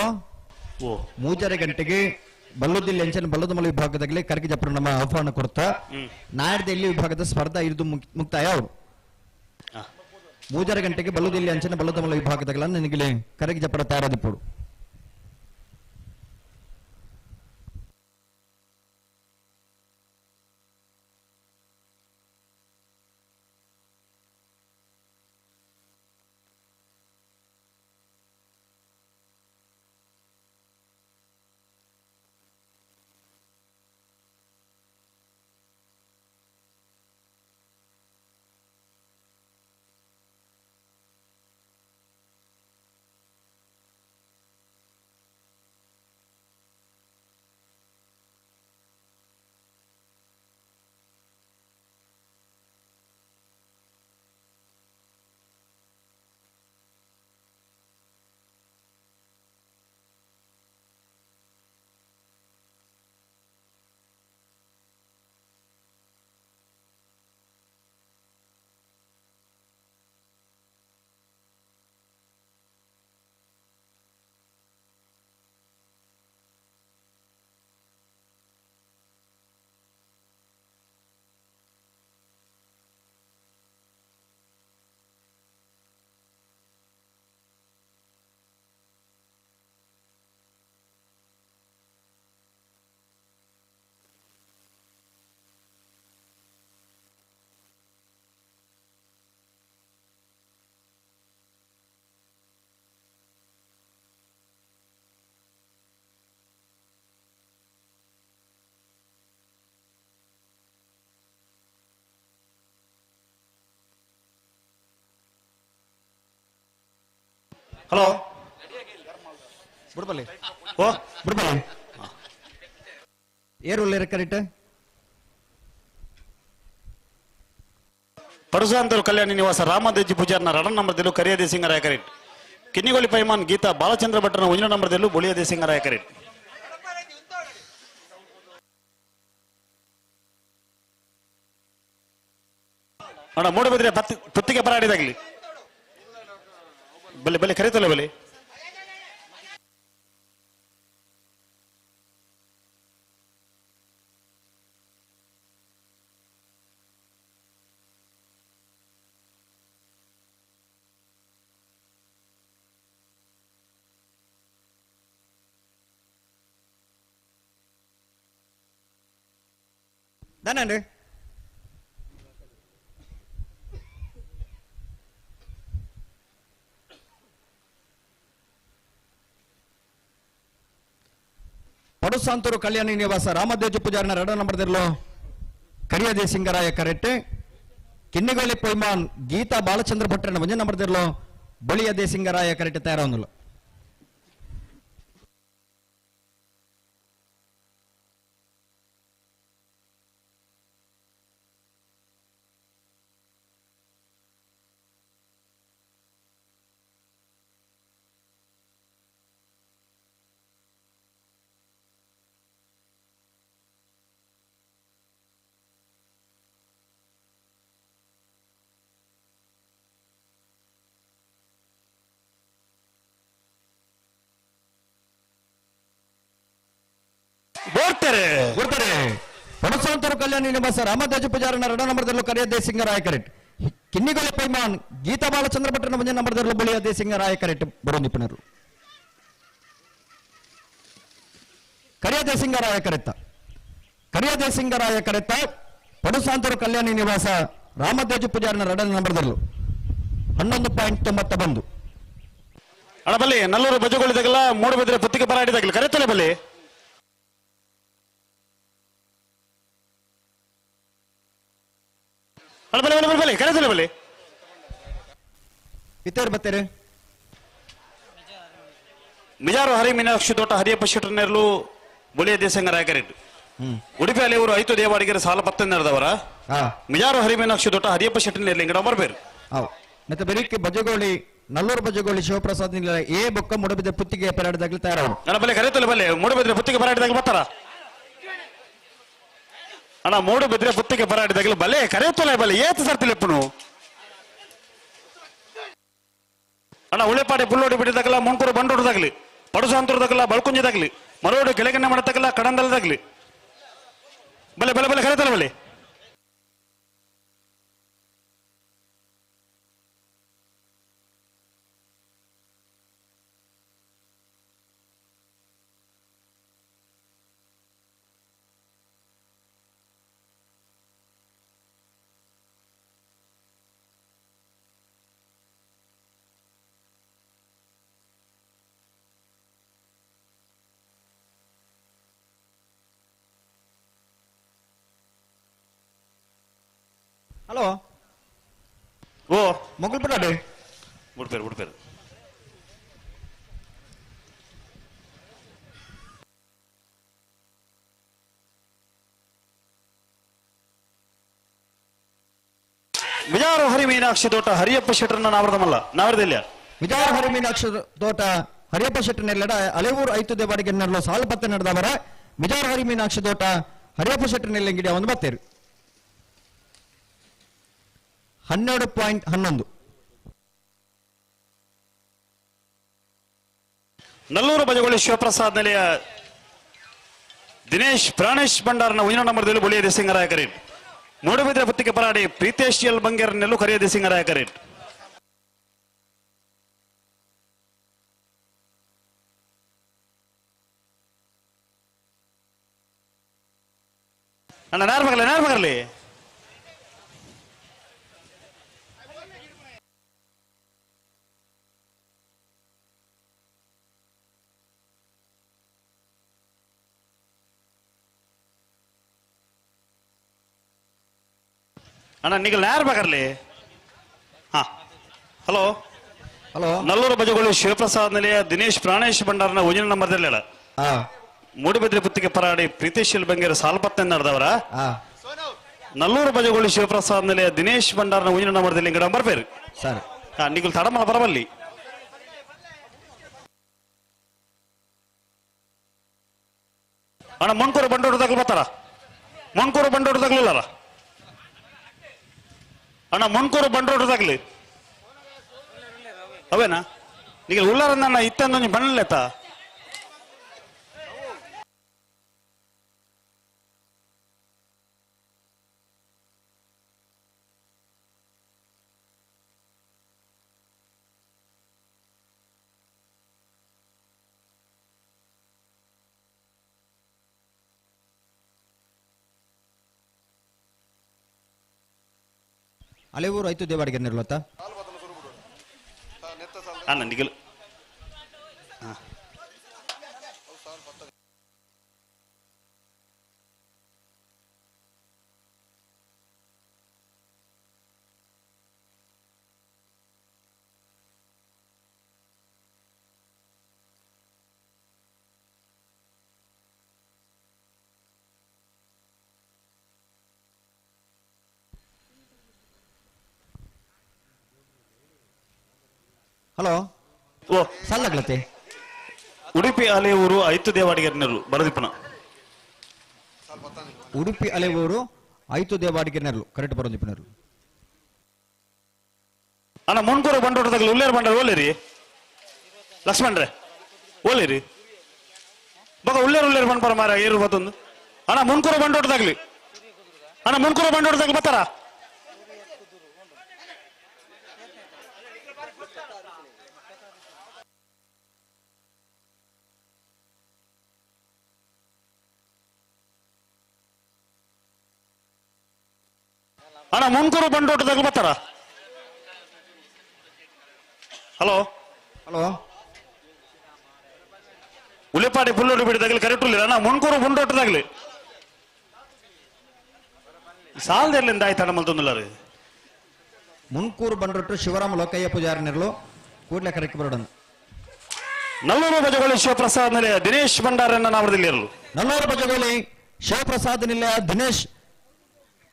ಮೂಜರೆ ಗಂಟೆಗೆ ಬಲ್ಲುದಿಲ್ಲಿ ಅಂಚನ ಬಲ್ಲದಮಲ ವಿಭಾಗದಲ್ಲಿ ಕರ್ಗಿ ಜಪ್ರ ನಮ್ಮ ಆಹ್ವಾನ ಕೊಡ್ತಾ ನಾಡ್ದ ಎಲ್ಲಿ ವಿಭಾಗದ ಸ್ಪರ್ಧಾ ಇರಿದು ಮುಕ್ತಾಯ ಅವರು ಮೂಜರೆ ಗಂಟೆಗೆ ಬಲ್ಲುದಿಲ್ಲಿ ಅಂಚನ ಬಲ್ಲದಮಲ ವಿಭಾಗದಾಗಲ ನಿನಗೆ ಕರಗಿ ಜಪ್ಪರ ತಯಾರಾದಿಪ್ಪಡು. ಹಲೋ ಬುಡ್ಬಲ್ಲಿ ಓ ಬುಡ್ಬಲ್ಲಿ ಏರು ಉಳ್ಳೇರ ಕರೆಕ್ಟ್ ಪರಶುರಾಂತರು ಕಲ್ಯಾಣಿ ನಿವಾಸ ರಾಮದೇಜಿ ಪೂಜಾರ್ನ ರಡನ್ ನಂಬರ್ದಲ್ಲೂ ಕರಿಯ ದೇಸಿಂಗರಾಯ ಕರೆಕ್ಟ್. ಕಿನ್ನಿಗೋಳಿ ಪೈಮಾನ್ ಗೀತಾ ಬಾಲಚಂದ್ರ ಭಟ್ಟನ ಒಂಜನ ನಂಬರ್ದಲ್ಲೂ ಬೊಳಿಯ ದೇಸಿಂಗರಾಯ ಕರೆಕ್ಟ್. ಅಣ್ಣ ಮೂಡಬಿದ್ರೆ ಪುತ್ತಿಗೆ ಪರಾಡಿದಾಗಲಿ ಬಲೆ ಬಲೆ ಕರೀತಲ್ಲ ಬಲೆ. ದಾನಂಡ್ ಪಡುಸಾಂತೂರು ಕಲ್ಯಾಣಿ ನಿವಾಸ ರಾಮದೇಜ ಪೂಜಾರಿನ ಎರಡ ನಂಬರ್ದಿರ್ಲು ಕರಿಯದೆ ಸಿಂಗರಾಯ ಕರೆಟ್ಟೆ ಕಿನ್ನಿಗೋಲಿ ಪೊಯ್ಮಾನ್ ಗೀತಾ ಬಾಲಚಂದ್ರ ಭಟ್ರನ ಒಂಜೆ ನಂಬರ್ದಿರ್ಲು ಬಳಿಯದೆ ಸಿಂಗರಾಯ ಕರೆಟ್ಟೆ ತಯಾರಾವನು. ಬೋರ್ತಾರೆ ಬರ್ತಾರೆ. ಪಡಸಾಂತರು ಕಲ್ಯಾಣಿ ನಿವಾಸ ರಾಮದೇಜ ಪೂಜಾರನ ಎರಡ ನಂಬರ್ದಲ್ಲೂ ಕರಿಯದೆ ಸಿಂಗರಾಯ ಕರೆಟ್ ಕಿನ್ನಿಗೋಲಿ ಪೈಮಾನ್ ಗೀತಾ ಬಾಲಚಂದ್ರ ಭಟ್ರನ ಒಂದೇ ನಂಬರ್ದಲ್ಲೂ ಬಳಿಯದೆ ಸಿಂಗರಾಯ ಕರೆಟ್ ಬರೋ ನಿಪುಣರು. ಕರಿಯದೆ ಸಿಂಗರಾಯ ಕರೆತ್ತ ಕರಿಯದೆ ಸಿಂಗರಾಯ ಕರೆತ್ತ ಪಡುಸಾಂತರು ಕಲ್ಯಾಣಿ ನಿವಾಸ ರಾಮದೇಜ ಪೂಜಾರನ ಎರಡನೇ ನಂಬರ್ದಲ್ಲೂ 11.90 ಬಂದು. ಅಣ್ಣ ಬಲ್ಲಿ ನಲ್ಲೂರು ಬಜುಗಳಿದಾಗಲ್ಲ ಮೂಡುಬಿದ್ರೆ ಪುತ್ತಿಗೆ ಬರಾಡಿದಾಗಲಿ ಕರೆತಲೆ ಬಲ್ಲಿ. ಅಣ್ಣ ಬಲ್ಲಿ ಬಲ್ಲಿ ಬಲ್ಲಿ ಕರೆತಲೆ ಬಲ್ಲಿ. ಇತ್ತೇರು ಬತ್ತೇರು ಮಿಜಾರು ಹರಿ ಮೀನಾಕ್ಷಿ ತೋಟ ಹರಿಯಪ್ಪ ಶೆಟ್ಟರ್ನೆರ್ಲು ಬೊಲಿಯ ದೇಸಂಗ ರಾಯಕರೆಡ್ಡು ಉಡುಪಿ ಅಲೆಯವರು ಐತು ದೇವಾಡಿಗರ ಸಾಲ ಪತ್ತೆಂದವರ ಮಿಜಾರು ಹರಿ ಮೀನಾಕ್ಷಿ ತೋಟ ಹರಿಯಪ್ಪ ಶೆಟ್ಟರ್ನೆರ್ಲು ಇಂಗಡ ಬರ್ಬೇರು. ಮತ್ತೆ ಬೆರಿಕೆ ಬಜಗೋಳಿ ನಲ್ಲೂರು ಬಜಗೋಳಿ ಶಿವಪ್ರಸಾದ್ ನಿಲ್ಲ ಎ ಬೊಕ್ಕ ಮುಡಬಿದ್ದ ಪುತ್ತಿಗೆ ಪರಾಡಿದಾಗಲಿ ತಯಾರವರು. ಅಣ್ಣ ಬಲ್ಲೆ ಕರೆತಲೆ ಬಲ್ಲೆ ಮೂಡುಬಿದ್ರೆ ಪುತ್ತಿಗೆ ಪರಾಡಿದಾಗ ಬರ್ತಾರ. ಅಣ್ಣ ಮೂಡುಬಿದ್ರೆ ಪುತ್ತಿಗೆ ಪರಾಡಿದಾಗಲಿ ಬಲ್ಲೆ ಕರೆತಲೆ ಬಲ್ಲೆ ಏತ ಸರ್ತಿಲೆಪ್ಪನು. ಅಣ್ಣ ಉಳೆಪಾಡಿ ಪುಲ್ಲೋಡಿ ಬಿಟ್ಟಿದಾಗಲ್ಲ ಮುಂಕೂರು ಬಂಡೋಡದಾಗ್ಲಿ ಪಡುಸಾಂತರದಾಗಲ್ಲ ಬಳ್ಕುಂಜದಾಗ್ಲಿ ಮರೋಡು ಕೆಳಗಣ್ಣೆ ಮಾಡತಕ್ಕಲ್ಲ ಕಡಂದಲದಾಗ್ಲಿ ಬಲೆ ಬಲೆ ಬಲೆ ಕರೆತಲೆ ಬಲ್ಲೆ. ಹಲೋ ಓ ಮೊಗಲ್ ಪಟಾಡೆ ಬಿಡ್ಬೇರು ಬಿಡ್ಬೇರು. ವಿಜಾರು ಹರಿ ಮೀನಾಕ್ಷಿ ತೋಟ ಹರಿಯಪ್ಪ ಶೆಟ್ಟರ್ನ ನಾವರ್ದಮಲ್ಲ ನಾವರ್ದಿಲ್ಲ. ವಿಜಾರು ಹರಿ ಮೀನಾಕ್ಷಿ ತೋಟ ಹರಿಯಪ್ಪ ಶೆಟ್ಟರ್ನೆಲ್ಲಡ ಅಲೆವೂರು ಐತು ದೇವಾಡಿಗೆ ನೆರಳು ಸಾಲು ಪತ್ತೆ ನಡೆದವರ ವಿಜಾರು ಹರಿ ಮೀನಾಕ್ಷಿ ತೋಟ ಹರಿಯಪ್ಪ ಶೆಟ್ಟರ್ನೆಲ್ಲಂಗಿಡಿ ಒಂದು ಬತ್ತೇರು 12.11. ನಲ್ಲೂರು ಬಜಗೋಳಿ ಶಿವಪ್ರಸಾದ್ ನೆಲೆಯ ದಿನೇಶ್ ಪ್ರಾಣೇಶ್ ಭಂಡಾರನ ಉಯಿನ ನಂಬರ್ದಲ್ಲಿ ಬೊಳಿಯ ಸಿಂಗರಾಯ ಕರೀಟ್ ಮೂಡುಬಿದ್ರೆ ಪುತ್ತಿಗೆ ಪರಾಡಿ ಪ್ರೀತೇಶ್ ಎಲ್ ಬಂಗೇರ್ನೆಲ್ಲೂ ಕರಿಯದೆ ಸಿಂಗರಾಯ ಕರೀಟ್. ಅಣ್ಣ ನೇರ ಬರಲಿ ನೇರ ಬರಲಿ. ಅಣ್ಣ ನಿಗಲ್ ನೇರ ಬರಲಿ. ಹಾ ಹಲೋ ಹಲೋ ನಲ್ಲೂರು ಬಜಗೋಳಿ ಶಿವಪ್ರಸಾದ್ ನೆಲೆಯ ದಿನೇಶ್ ಪ್ರಾಣೇಶ್ ಭಂಡಾರನ ಉಜಿನ ನಂಬರ್ದಲ್ಲ ಮೂಡುಬಿದ್ರೆ ಪುತ್ತಿಗೆ ಪರಾಡಿ ಪ್ರೀತೇಶ್ ಎಲ್ ಬಂಗೇರ ಸಾಲ್ಪತ್ತೆ ನಡೆದವರ ನಲ್ಲೂರು ಬಜಗೋಳಿ ಶಿವಪ್ರಸಾದ್ ನೆಲೆಯ ದಿನೇಶ್ ಭಂಡಾರನ ಉಜಿನ ನಂಬರ್ದಲ್ಲಿ ಇಂಗಡ ಬರ್ಬೇರು ಸರ್. ನಿಗಲ್ ತಡಮಲ ಬರಬಲ್ಲಿ. ಅಣ್ಣ ಮುನ್ಕೂರು ಬಂಡೋಡು ತಗಲು ಬರ್ತಾರ ಮುನ್ಕೂರು ಬಂಡೋಡು ತಗಲಿಲ್ಲ ಅಣ್ಣ ಮುನ್ಕೂರು ಬಂಡೋಡು ತಗಲಿ ಅವೇನಾ ಈಗ ಉಳ್ಳಾರನ್ನ ಇತ್ತಂದೊಂದು ಬಣ್ಣಲೆತ್ತ. ಅಲೆವೂರು ಐತು ದೇವಾಡಿಗೆ ನಿರ್ಲತ ಅಣ್ಣ ನಿಗಲ್ ಹಲೋ ಓ ಸಲ್ಲಗ್ಲತೆ ಉಡುಪಿ ಅಲೆಯೂರು ಐತು ದೇವಾಡಿಗರ್ನರು ಬರದಿಪ್ಪನ ಉಡುಪಿ ಅಲೆವೂರು ಐತು ದೇವಾಡಿಗೆರ್ನರ್ಲು ಕರೆಕ್ಟ್ ಬರೋದಿಪ್ಪನರು ಅಣ್ಣ ಮುನ್ಕೂರು ಬಂಡೋಟದಾಗಲಿ ಉಲ್ಲೇರು ಬಂಡಾರ ಓಲೇರಿ ಲಕ್ಷ್ಮಣ್ರೆ ಓಲೇರಿ ಬಗ ಉಲ್ಲೇರು ಉಲ್ಲೇರು ಬಂಡ್ಪರ ಮಾರ ಏರು ಬತ್ತೊಂದು ಅಣ್ಣ ಮುನ್ಕೂರು ಬಂಡೋಟದಾಗ್ಲಿ ಅಣ್ಣ ಮುನ್ಕೂರು ಬಂಡೋಟದಾಗ್ಲಿ ಬರ್ತಾರ ಅಣ್ಣ ಮುನ್ಕೂರು ಬಂಡೋಟದಾಗ್ಲಿ ಬರ್ತಾರ ಹಲೋ ಹಲೋ ಉಳಿಪಾಡಿ ಪುಲ್ಲೋಡು ಬಿಡಿದಾಗಲಿ ಕರೆಕ್ಟ್ ಉಳ್ಳಿಲ್ಲ ಅಣ್ಣ ಮುನ್ಕೂರು ಬಂಡೋಟದಾಗ್ಲಿ ಸಾಲದೆಲ್ಲಿಂದ ಆಯ್ತು ಅಣ್ಣ ಮಲ್ತೊಂದಿಲ್ಲ ರೀ ಮುನ್ಕೂರು ಬಂಡೊಟ್ಟು ಶಿವರಾಮ ಲೋಕಯ್ಯ ಪೂಜಾರಿ ನೆರಳು ಕೂಡಲೇ ಕರೆಕ್ಟ್ ಬರೋಣ ನಲ್ಲೂರು ಬಜಗೋಳಿ ಶಿವಪ್ರಸಾದ್ ನಿಲಯ ದಿನೇಶ್ ಭಂಡಾರನ್ನ ನಾವರದಲ್ಲಿ ನಲ್ಲೂರು ಬಜಗೋಳಿ ಶಿವಪ್ರಸಾದ್ ನಿಲಯ ದಿನೇಶ್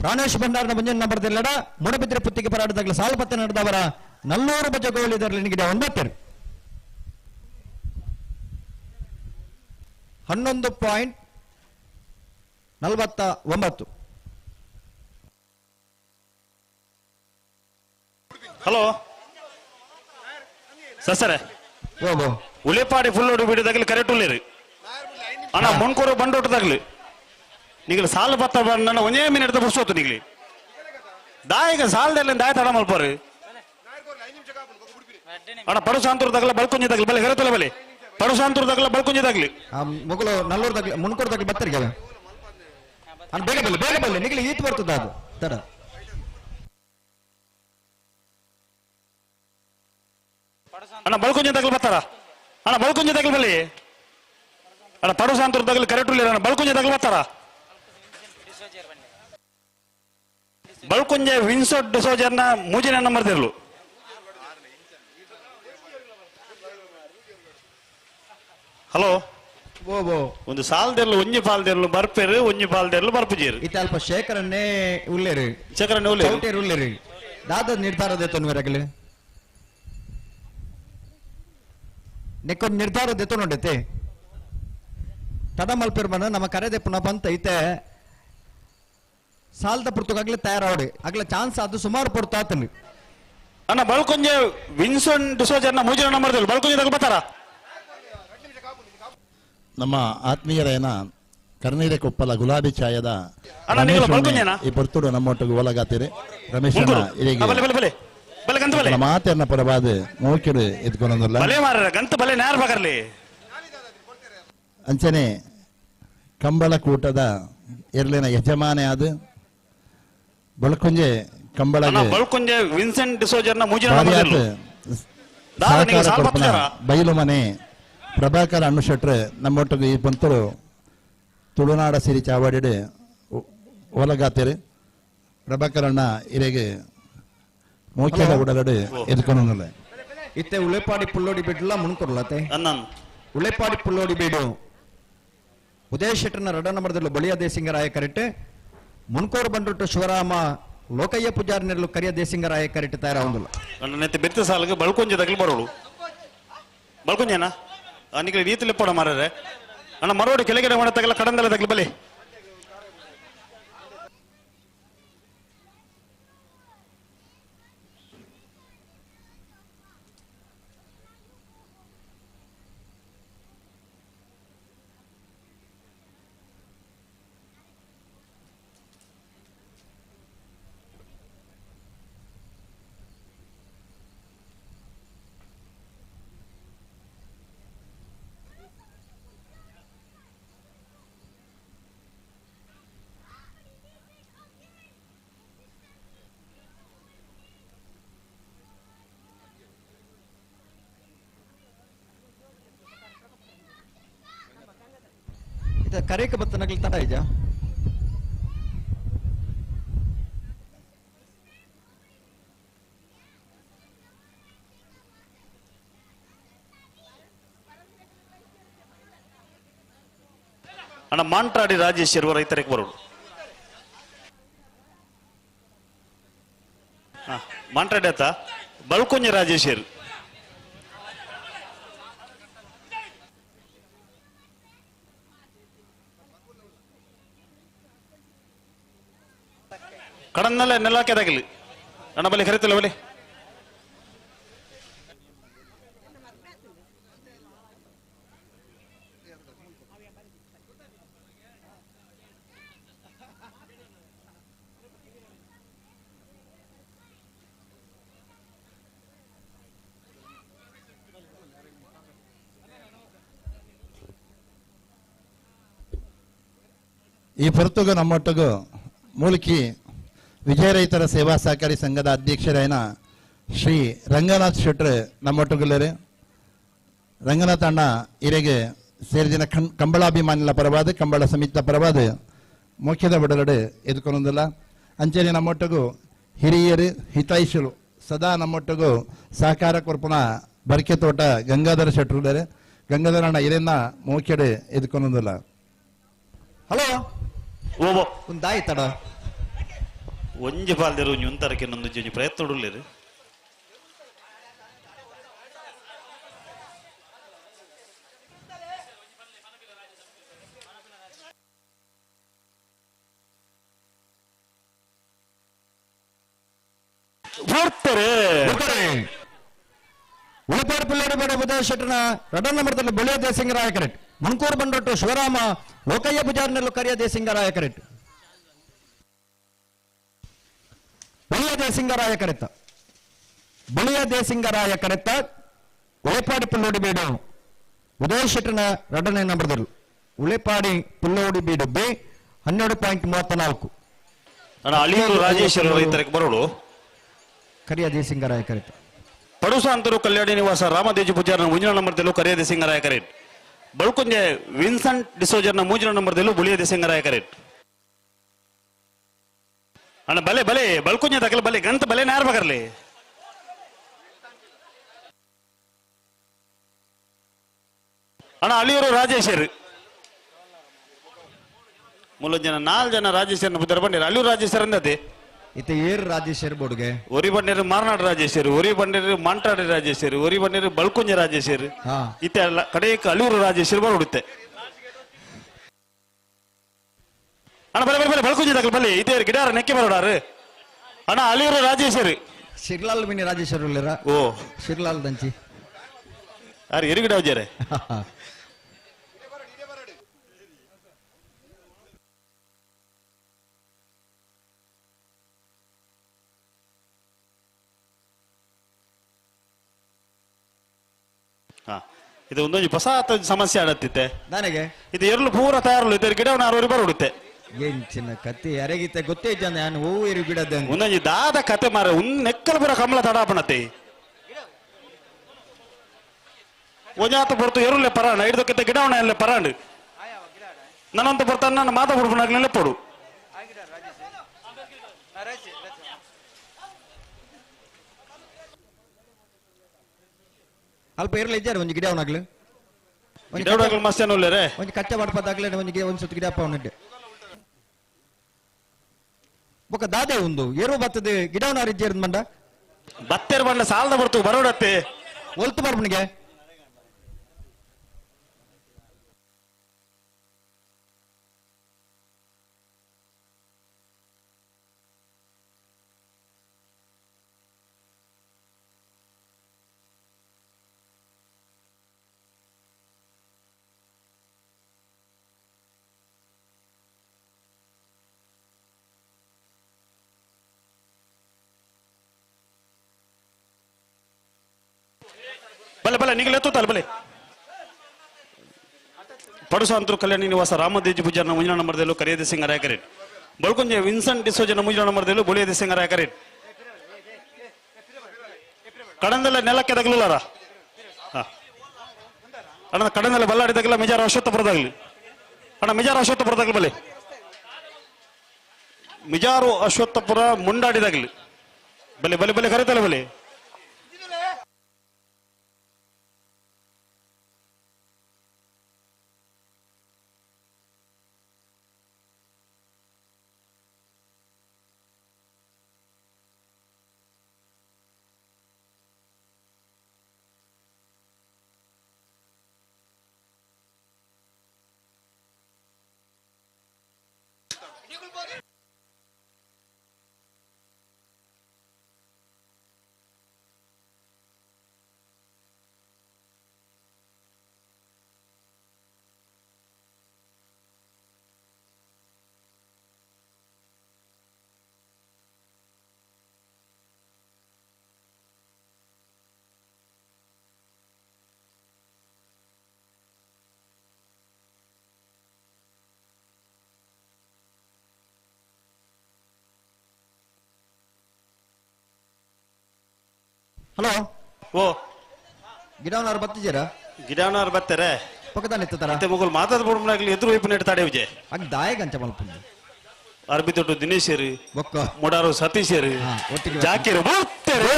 ಪ್ರಾಣೇಶ್ ಭಂಡಾರನ ಮುಂಜಿನ ನಂಬರ್ ದಿಲ್ಲಡ ಮೂಡಬಿದ್ರೆ ಪುತ್ತಿಗೆ ಪರಾಟದಾಗಲಿ ಸಾಲಪತ್ತೆ ನಡೆದವರ ನಲ್ಲೂರು ಬಜಗೋಳಿ ಇದರಲ್ಲಿ ನಿಗದಿ ಒಂಬತ್ತರು 11.49. ಹಲೋ ಸಸರೆ ಉಳಿಪಾಡಿ ಫುಲ್ ಬಿಡಿದಾಗಲಿ ಕರೆಕ್ಟ್ ಉಳ್ಳಿರಿ ಅಣ್ಣ ಮುನ್ಕೂರು ಬಂಡೋಟದಾಗ್ಲಿ ನಿಗಲಿ ಸಾಲ ಬತ್ತ ನನ್ನ ಒಂದೇ ಮಿನಿಟ್ ಬುಡ್ಸೋತು ನಿಗಲಿ ದಾಯಿಗ ಸಾಲದಲ್ಲಿ ದಾಯ ತಡ ಮಲ್ಪೋರಿ ಅಣ್ಣ ಪಡುಸಾಂತೂರ್ದಾಗಲ ಬಳ್ಕುಂಜಿದಾಗ್ಲಿ ಬಲೆ ಹೆರತಲ ಬಲೆ ಪಡುಸಾಂತೂರ್ದಾಗಲ ಬಳ್ಕುಂಜಿದಾಗ್ಲಿ ಮೊಗಲು ನಲ್ಲೂರ್ದಾಗ್ಲಿ ಮುನ್ಕೂರ್ದಾಗ್ಲಿ ಬತ್ತರಿಗೆ ಅಣ್ಣ ಬೇಗ ಬಲ್ಲಿ ಬೇಗ ಬಲ್ಲಿ ನಿಗಲಿ ಈತ್ ಬರ್ತದ ಅದು ತಡ ಅಣ್ಣ ಬಳ್ಕುಂಜಿದಾಗ್ಲಿ ಬರ್ತಾರ ಅಣ್ಣ ಬಳ್ಕುಂಜಿದಾಗ್ಲಿ ಬಲ್ಲಿ ಅಣ್ಣ ಪಡುಸಾಂತೂರ್ದಾಗ್ಲಿ ಕರೆಕ್ಟ್ ಉಳ್ಳಿರ ಅಣ್ಣ ಬಳ್ಕುಂಜಿದಾಗ್ಲಿ ಬರ್ತಾರ ಬಳ್ಕುಂಜೆ ವಿನ್ಸೋ ಡಿಸೋಜರ್ನ ಮೂಜಿನ ನಂಬರ್ ತಿರ್ಲು ಹಲೋ ಒಂದು ಸಾಲದೆರ್ಲು ಒಂಜಿ ಪಾಲ್ದೆರ್ಲು ಬರ್ಪೇರು ಒಂಜಿ ಪಾಲ್ದೆರ್ಲು ಬರ್ಪುಜೇರು ಇತ್ತೆ ಅಲ್ಪ ಶೇಖರನ್ನೇ ಉಲ್ಲೇರು ಶೇಖರನ್ನೇ ಉಲ್ಲೇರು. ಚೌಟೇರು ಉಲ್ಲೇರು ದಾದ ನಿರ್ಧಾರ ದೆತ್ತೊನ್ವೆರಗಲಿ ನೆಕ್ಕೊಂದು ನಿರ್ಧಾರ ದೆತ್ತೊಂಡೈತೆ ತಡ ಮಲ್ಪಿರ್ಬನ ನಮ್ಮ ಕರೆದೆ ಪುನಃ ಬಂತ ಐತೆ ಸಾಲದ ಪುರ್ತಕಾಗ್ಲೇ ತಯಾರಾವಡಿ ಆಗ್ಲೇ ಚಾನ್ಸ್ ಅದು ಸುಮಾರು ಪುರ್ತ ಆತನು ಅಣ್ಣ ಬಳ್ಕುಂಜೆ ವಿನ್ಸನ್ ಡಿಸೋಜರ್ನ ಮೂಜಿನ ನಂಬರ್ ತಿರ್ಲು ಬಳ್ಕುಂಜೆ ಬರ್ತಾರ ನಮ್ಮ ಆತ್ಮೀಯರೇನ ಕರ್ನೀರೆ ಕೊಪ್ಪಲ ಗುಲಾಬಿ ಛಾಯದ ಅಣ್ಣ, ನೀವು ರಮೇಶ್ ಅಣ್ಣೆ ಬಳ್ಕುಂಜೆನಾ? ಈ ಪೊರ್ತುಡು ನಮ್ಮೊಟ್ಟಿಗೆ ಒಲಗಾತೀರಿ ರಮೇಶ್ ಅಣ್ಣ ಮುಂಕೂರು. ಇರಿಗೆ ಬಲೆ ಬಲೆ ಬಲೆ ಬಲೆ ಗಂತ ಬಲೆ ಮಾತೆಯನ್ನ ಪರವಾದ ಮೋಕಿಡು ಎತ್ಕೊಂಡಲ್ಲ ಬಲೆ ಮಾರ ಗಂತ ಬಲೆ ನ್ಯಾರ್ ಬಗರ್ಲಿ ಅಂಚನೆ ಕಂಬಳಕೂಟದ ಎರ್ಲಿನ ಯಜಮಾನೆ ಆದ ಬಳ್ಕುಂಜೆ ಅಣ್ಣ ಕಂಬಳಗೆ ಬಳ್ಕುಂಜೆ ವಿನ್ಸೆಂಟ್ ಡಿಸೋಜರ್ನ ಮೂಜಿನ ನಂಬರ್ ಭಾರಿಯಾತ್ ತಿರ್ಲು ದಾದ ನೀವು ಸಹಕಾರ ಸಾಲ್ ಕೊಡ್ಪನ ಬತ್ತುಜಾರ? ಬೈಲು ಮನೆ ಪ್ರಭಾಕರ ಅಣ್ಣು ಶೆಟ್ರು ನಮ್ಮೊಟ್ಟಿಗೆ ಈ ಪಂತರು ತುಳುನಾಡ ಸಿರಿ ಚಾವಡಿಡು ಒಲಗಾತಿರು ಪ್ರಭಾಕರ್ ಅಣ್ಣ ಇರೆಗೆ ಮೋಕ್ಯದ ಉಡಲಡು ಎದ್ಕೊಂಡಲ್ಲ ಇತ್ತೆ ಉಳೆಪಾಡಿ ಪುಲ್ಲೋಡಿ ಬಿಡ್ಲ ಮುನ್ಕೊರ್ಲತೆ ಉಳೆಪಾಡಿ ಪುಲ್ಲೋಡಿ ಬೀಡು ಉದಯ ಶೆಟ್ಟರ್ನ ರಡ ನಂಬರ್ದಲ್ಲಿ ಬಳಿಯ ದೇಸಿಂಗರಾಯ ಕರೆಕ್ಟ್ ಮುನ್ಕೋರು ಬಂಡುಟ್ಟು ಶಿವರಾಮ ಲೋಕಯ್ಯ ಪೂಜಾರಿ ನೆರಳು ಕರಿಯ ದೇಸಿಂಗರಾಯ ಕರೆಕ್ಟ್ ತಯಾರಾವಂದಿಲ್ಲ ಅಣ್ಣ ನೆತ್ತೆ ಬೆತ್ತ ಸಾಲಿಗೆ ಬಳ್ಕುಂಜೆ ತಗಲಿ ಬರೋಳು ಬಳ್ಕುಂಜೆನಾ ನಿಗಲಿ ರೀತಿಲಿ ಪೋಡ ಮಾರರೆ ಅಣ್ಣ ಮರೋಡು ಕೆಳಗಡೆ ಮಾಡ ತಗಲ ಕಡಂದಲ ತಗಲಿ ಬಲಿ ಕರೇಕ ಬತ್ತನಗಲ್ ತಡ ಇಜ ಅಣ್ಣ ಮಾಂಟ್ರಾಡಿ ರಾಜೇಶ್ ಇರುವ ರೈತರಿಗೆ ಬರೋಡು. ಮಾಂಟ್ರಾಡಿ ಆತ ಬಳ್ಕೊಂಜ ರಾಜೇಶ್ ಕಡನ್ನಲ್ಲೇ ನೆಲಕ್ಕೆದಾಗಲಿ ಅಣ್ಣ ಬಲಿ ಕರಿತಿಲ್ಲ ಬಲಿ. ಈ ಹೊರತುಗು ನಮ್ಮೊಟ್ಟಿಗೂ ಮೂಲ್ಕಿ ವಿಜಯ ರೈತರ ಸೇವಾ ಸಹಕಾರಿ ಸಂಘದ ಅಧ್ಯಕ್ಷರಾಯನ ಶ್ರೀ ರಂಗನಾಥ್ ಶೆಟ್ರ್ ನಮ್ಮೊಟ್ಟುಗುಲ್ಲರೆ. ರಂಗನಾಥ್ ಅಣ್ಣ ಇರೆಗೆ ಸೇರಿದಿನ ಕಂಬಳಾಭಿಮಾನಿಲ ಪರವಾದ ಕಂಬಳ ಸಮಿತಿಯ ಪರವಾದ ಮುಖ್ಯದ ಒಡಲಡೆ ಎದುಕೊಂದಿಲ್ಲ. ಅಂಚನೆ ನಮ್ಮೊಟ್ಟಿಗೂ ಹಿರಿಯರು ಹಿತೈಷಿಗಳು ಸದಾ ನಮ್ಮೊಟ್ಟಿಗೂ ಸಹಕಾರ ಕೊರ್ಪುನ ಬರ್ಕೆ ತೋಟ ಗಂಗಾಧರ ಶೆಟ್ರುಲ್ಲರೆ. ಗಂಗಾಧರ ಅಣ್ಣ ಇರೆನ್ನ ಮೋಕೆಡೆ ಎದುಕೊಂದಿಲ್ಲ. ಹಲೋ ಓಬೋ ಒಂದಾಯ್ತಡ ಒಂಜಿ ಪಾಲ್ದಿರು ಒಂಜಿ ಉಂತರಕ್ಕೆ ನೊಂದು ಒಂಜಿ ಪ್ರಯತ್ನ ಉಡುಲ್ಲೇರು. ಉಳಿಪಾಡು ಪಿಲ್ಲೋಡು ಬೇಡ ಉದಯ ಶೆಟ್ಟರ್ನ ರಡನ್ ನಂಬರ್ದಲ್ಲಿ ಬಳಿಯ ದೇಸಿಂಗರಾಯ ಕರೆಕ್ಟ್. ಮಣಕೂರು ಬಂಡೊಟ್ಟು ಶಿವರಾಮ ಲೋಕಯ್ಯ ಪೂಜಾರಿನಲ್ಲೂ ಕರಿಯ ದೇಸಿಂಗರಾಯ ಕರೆಕ್ಟ್. ಬಳಿಯ ದೇಸಿಂಗರಾಯ ಕರೆತ ಬಳಿಯ ದೇಸಿಂಗರಾಯ ಕರೆತ ಉಳೆಪಾಡಿ ಪುಲ್ಲೋಡಿ ಬೀಡು ಉದಯ ಶೆಟ್ಟರ್ನ ರಡನೆ ನಂಬರ್ದಲ್ಲಿ ಉಳೆಪಾಡಿ ಪುಲ್ಲೋಡಿ ಬೀಡು ಬಿ 12.34. ಅಳಿಯೂರು ರಾಜೇಶ್ವರ ರೈತರಿಗೆ ಬರೋಳು ಕರಿಯ ದೇಸಿಂಗರಾಯ ಕರೆತ. ಪಡುಸಾಂತರು ಕಲ್ಯಾಣಿ ನಿವಾಸ ರಾಮದೇಜಿ ಪೂಜಾರನ ಮುಂಜಿನ ನಂಬರ್ದಲ್ಲೂ ಕರಿಯ ದೇಸಿಂಗರಾಯ ಕರೆಟ್. ಬಳ್ಕುಂಜೆ ವಿನ್ಸೆಂಟ್ ಡಿಸೋಜರ್ನ ಮೂಜಿನ ನಂಬರ್ದಲ್ಲೂ ಬುಳಿಯ ದೇಸಿಂಗರಾಯ ಕರೆಟ್. ಅಣ್ಣ ಬಲೆ ಬಲೆ ಬಳ್ಕುಂಜೆ ತಕಲ ಬಲೆ ಗಂತ ಬಲೆ ನಾರ್ ಬಗರ್ಲಿ. ಅಣ್ಣ ಅಳಿಯೂರು ರಾಜೇಶ್ವರ್ ಮೂಲ ಜನ 4 ಜನ ರಾಜೇಶ್ವರನ ಬುದ್ಧರ ಬಂದಿರ. ಅಳಿಯೂರು ರಾಜೇಶ್ವರ ಅಂದತೆ ಇತ ಏರ್ ರಾಜೇಶ್ವರ ಬೋಡ್ಗೆ ಒರಿ ಬಂಡಿರು ಮಾರ್ನಾಡು ರಾಜೇಶ್ವರ, ಒರಿ ಬಂಡಿರು ಮಾಂಟಾಡಿ ರಾಜೇಶ್ವರ, ಒರಿ ಬಂಡಿರು ಬಳ್ಕುಂಜ ರಾಜೇಶ್ವರ, ಇತ್ತ ಕಡೆಯಕ್ಕೆ ಅಳಿಯೂರು ರಾಜೇಶ್ವರ ಬರುಡುತ್ತೆ. ಅಣ್ಣ ಬಲೆ ಬಲೆ ಬಲೆ ಬಳ್ಕುಂಜ ತಕಲ್ ಬಲೆ ಇದೇ ಗಿಡಾರ ನೆಕ್ಕೆ ಬರೋಡಾರು. ಅಣ್ಣ ಅಳಿಯೂರು ರಾಜೇಶ್ವರ ಶಿರ್ಲಾಲ್ ಮಿನಿ ರಾಜೇಶ್ವರ ಉಲ್ಲೇರ. ಓ ಶಿರ್ಲಾಲ್ ದಂಚಿ ಯಾರು ಎರು ಗಿಡ ಹೋಜಾರೆ. ಇದು ಒಂದೊಂದು ಹೊಸ ಸಮಸ್ಯೆ ಆಡತ್ತಿತ್ತೆ ನನಗೆ. ಇದು ಎರಲು ಪೂರ ತಯಾರಲು ಇದ್ರ ಗಿಡವನ್ನು ಆರೋರಿ ಬರೋಡುತ್ತೆ. ಏನ್ ಚಿನ್ನ ಕತ್ತಿ ಯಾರಿಗಿತ್ತೆ ಗೊತ್ತೇ ಇದ್ದ ನಾನು ಹೂವು ಎರು ಗಿಡದ ಒಂದೊಂದು ದಾದ ಕತೆ ಮಾರ ಒಂದ್ ನೆಕ್ಕಲ್ ಪೂರ ಕಮಲ ತಡಾಪಣತೆ ಒಂಜಾತ ಬರ್ತು ಎರುಲೆ ಪರಾಣ ಹಿಡ್ದಕ್ಕಿಂತ ಗಿಡವಣ ಎಲ್ಲ ಪರಾಂಡು ನನ್ನಂತ ಬರ್ತಾನೆ ನನ್ನ ಮಾತಾ ಹುಡುಗನಾಗ್ಲೆಲ್ಲ ಪಡು. ಅಲ್ಪ ಇರಲಿ ಇದ್ದಾರೆ ಒಂದು ಗಿಡ ಅವನಾಗ್ಲು ಗಿಡ ಮಸ್ತ್ ಏನೋ ಒಂದು ಕಚ್ಚಾ ಬಡಪದಾಗ್ಲೇ ಒಂದು ಗಿಡ ಒಂದು ಸುತ್ತ ಗಿಡ ಅವನಿಡ್ಡೆ ಬೊಕ್ಕ ದಾದೆ ಒಂದು ಏರು ಬರ್ತದೆ ಗಿಡವನಾರು ಇದ್ದೀರ ಮಂಡ ಬತ್ತೆರ್ ಬಂಡ ಸಾಲದ ಬರ್ತು ಬರೋಡತ್ತೆ ಒಲ್ತು ಬರ್ಬನಿಗೆ ಬಲೆ ಬಲೆ ನಿಗಲೆ ಎತ್ತುತ್ತಲ್ಲ ಬಲೆ. ಪಡುಸಾಂತರು ಕಲ್ಯಾಣಿ ನಿವಾಸ ರಾಮದೇಜಿ ಪೂಜಾರನ ಮುಂಜಿನ ನಂಬರ್ದಲ್ಲೂ ಕರಿಯದೆ ಸಿಂಗರಾಯ ಕರೇಟ್. ಬಳ್ಕೊಂಜೆ ವಿನ್ಸೆಂಟ್ ಡಿಸೋಜನ ಮುಂಜಿನ ನಂಬರ್ದಲ್ಲೂ ಬುಳಿಯದೆ ಸಿಂಗರಾಯ ಕರೇಟ್. ಕಡಂದಲ್ಲ ನೆಲಕ್ಕೆ ತಗಲಿಲ್ಲಾರ ಅಣ್ಣ ಕಡಂದಲ್ಲ ಬಲ್ಲಾಡಿ ತಗಲ ಮೆಜಾರ ಅಶ್ವತ್ಥಪುರದಾಗಲಿ. ಅಣ್ಣ ಮಿಜಾರು ಅಶ್ವತ್ಥಪುರದಾಗಲಿ ಬಲಿ ಮಿಜಾರು ಅಶ್ವತ್ಥಪುರ ಮುಂಡಾಡಿದಾಗಲಿ ಬಲಿ ಬಲಿ ಬಲಿ ಕರೀತಲ್ಲ ಬಲಿ ಹಲೋ ಓ ಗಿಡವನವ್ರು ಬತ್ತಿದ್ದೀರಾ ಗಿಡವನವ್ರು ಬರ್ತಾರೆ ಪಕ್ಕದಲ್ಲಿ ಇತ್ತಾರ ಮತ್ತೆ ಮುಗುಲ್ ಮಾತಾದ ಬುಡ್ಮನಾಗ್ಲಿ ಎದುರು ವೈಪು ನೆಡ್ತಾಡೆ ವಿಜಯ್ ಆಗ ದಾಯಗಂಚ ಮಲ್ಪುಂಡು ಅರ್ಬಿ ತೊಟ್ಟು ದಿನೇಶ್ ಬೊಕ್ಕ ಮುಡಾರು ಸತೀಶ್ ಜಾಕಿರು ಬರ್ತಾರೆ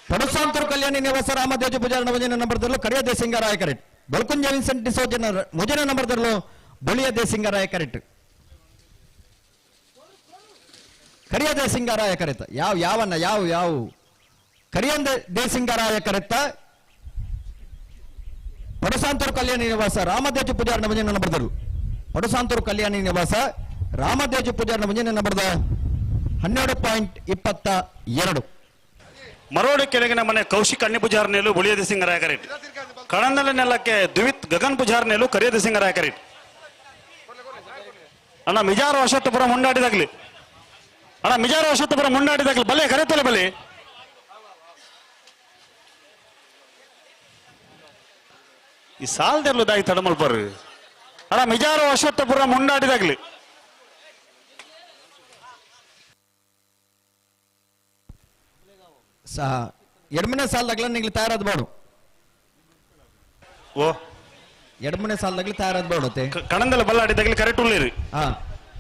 ಪಡುಸಾಂತರು ಕಲ್ಯಾಣಿ ನಿವಾಸ ರಾಮದೇಜ ಪೂಜಾರಣ ಭಜನೆ ನಂಬರ್ದಲ್ಲೂ ಕರಿಯ ದೇಸಿಂಗರಾಯ ಕರೆಕ್ಟ್ ಬಲ್ಕುಂಜ ವಿನ್ಸೆಂಟ್ ಡಿಸೋಜನ ಮುಜನ ನಂಬರ್ದಲ್ಲೂ ಬುಳಿಯ ದೇಸಿಂಗರಾಯ ಕರೆಕ್ಟ್ ಕರಿಯ ದೇಸಿಂಗರಾಯ ಕರೆತ ಯಾವ ಯಾವನ್ನ ಯಾವ ಯಾವ ಕರಿಯಂದ ದೇಸಿಂಗರಾಯ ಕರೆತ್ತ ಪಡುಸಾಂತೂರು ಕಲ್ಯಾಣಿ ನಿವಾಸ ರಾಮದೇಜ ಪೂಜಾರಣ ಭಜನೆ ನಂಬರ್ದರು ಪಡುಸಾಂತೂರು ಕಲ್ಯಾಣಿ ನಿವಾಸ ರಾಮದೇಜ ಪೂಜಾರಣ ಭಜನೆ ನಂಬರ್ದ 12.22. ಮರೋಡಿ ಕೆಳಗಿನ ಮನೆ ಕೌಶಿಕ್ ಅಣ್ಣಿ ಪೂಜಾರ್ ನೇಲು ಬುಳಿಯದ ಸಿಂಗರಾಯ ಕರೆಟ್ ಕಣಂದಲ ನೆಲಕ್ಕೆ ದ್ವಿತ್ ಗಗನ್ ಪೂಜಾರ್ ನೇಲು ಕರಿಯದ ಸಿಂಗರಾಯ ಕರೆಟ್ ಅಣ್ಣ ಮಿಜಾರು ಅಶ್ವತ್ಥಪುರ ಮುಂಡಾಡಿದಾಗ್ಲಿ ಅಣ್ಣ ಮಿಜಾರು ಅಶ್ವತ್ಥಪುರ ಮುಂಡಾಡಿದಾಗ್ಲಿ ಬಲೆ ಕರೆತಲೆ ಬಲೆ ಈ ಸಾಲದೆಲ್ಲ ದಾಯಿ ತಡಮಲ್ಪರ್ ಅಣ್ಣ ಮಿಜಾರು ಅಶ್ವತ್ಥಪುರ ಮುಂಡಾಡಿದಾಗ್ಲಿ ಸಹ ಎಡ್ಮನೆ ಸಾಲದಾಗ್ಲ ನಿಂಗೆ ತಯಾರಾದ ಬಾಡು ಓ ಎಡ್ಮನೆ ಸಾಲದಾಗ್ಲಿ ತಯಾರಾದ ಬಾಡುತ್ತೆ ಕಣಂದಲ ಬಲ್ಲಾಡಿದಾಗ್ಲಿ ಕರೆಕ್ಟ್ ಉಳ್ಳಿರಿ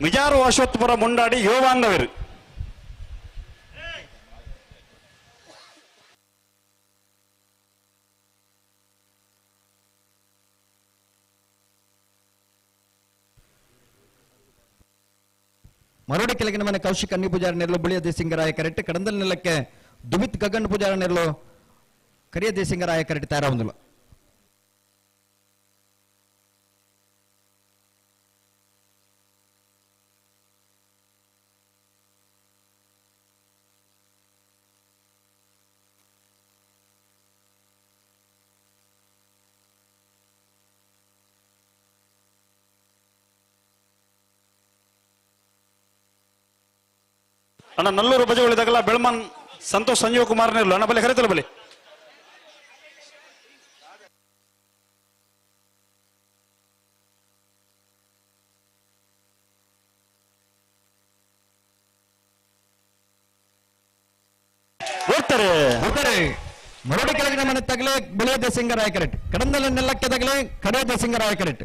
ಮಿಜಾರು ಅಶ್ವತ್ಥಪುರ ಮುಂಡಾಡಿ ಯೋವಾಂದವಿರು ಮರೋಡಿ ಕೆಳಗಿನ ಮನೆ ಕೌಶಿಕ್ ಅನ್ನಿ ಪೂಜಾರಿ ನೆರಳು ಬುಳಿಯ ದೇಸಿಂಗರಾಯ ಕರೆಕ್ಟ್ ಕಡಂದಲ್ ನೆಲಕ್ಕೆ ದುಮಿತ್ ಗಗನ್ ಪೂಜಾರ ನೆರಳು ಕರಿಯ ದೇಸಿಂಗರಾಯ ಕರೆಕ್ಟ್ ತಯಾರಾಗುದಿಲ್ಲ. ಅಣ್ಣ ನಲ್ಲೂರು ಬಜಗಳಿದಾಗಲ್ಲ ಬೆಳ್ಮನ್ ಸಂತೋಷ್ ಸಂಜೀವ್ ಕುಮಾರ್ ನೆರಳು ಅಣ್ಣ ಬಲೆ ಕರೆತಲ್ಲ ಬಲೆ ಹೋಗ್ತಾರೆ ಮರೋಡಿ ಕೆಳಗಿನ ಮನೆ ತಗಲೆ ಬುಳಿಯ ದೇಸಿಂಗರಾಯ ಕರೆಕ್ಟ್ ಕಡಂದಲ ನೆಲಕ್ಕೆ ತಗಲೆ ಕರಿಯ ದೇಸಿಂಗರಾಯ ಕರೆಕ್ಟ್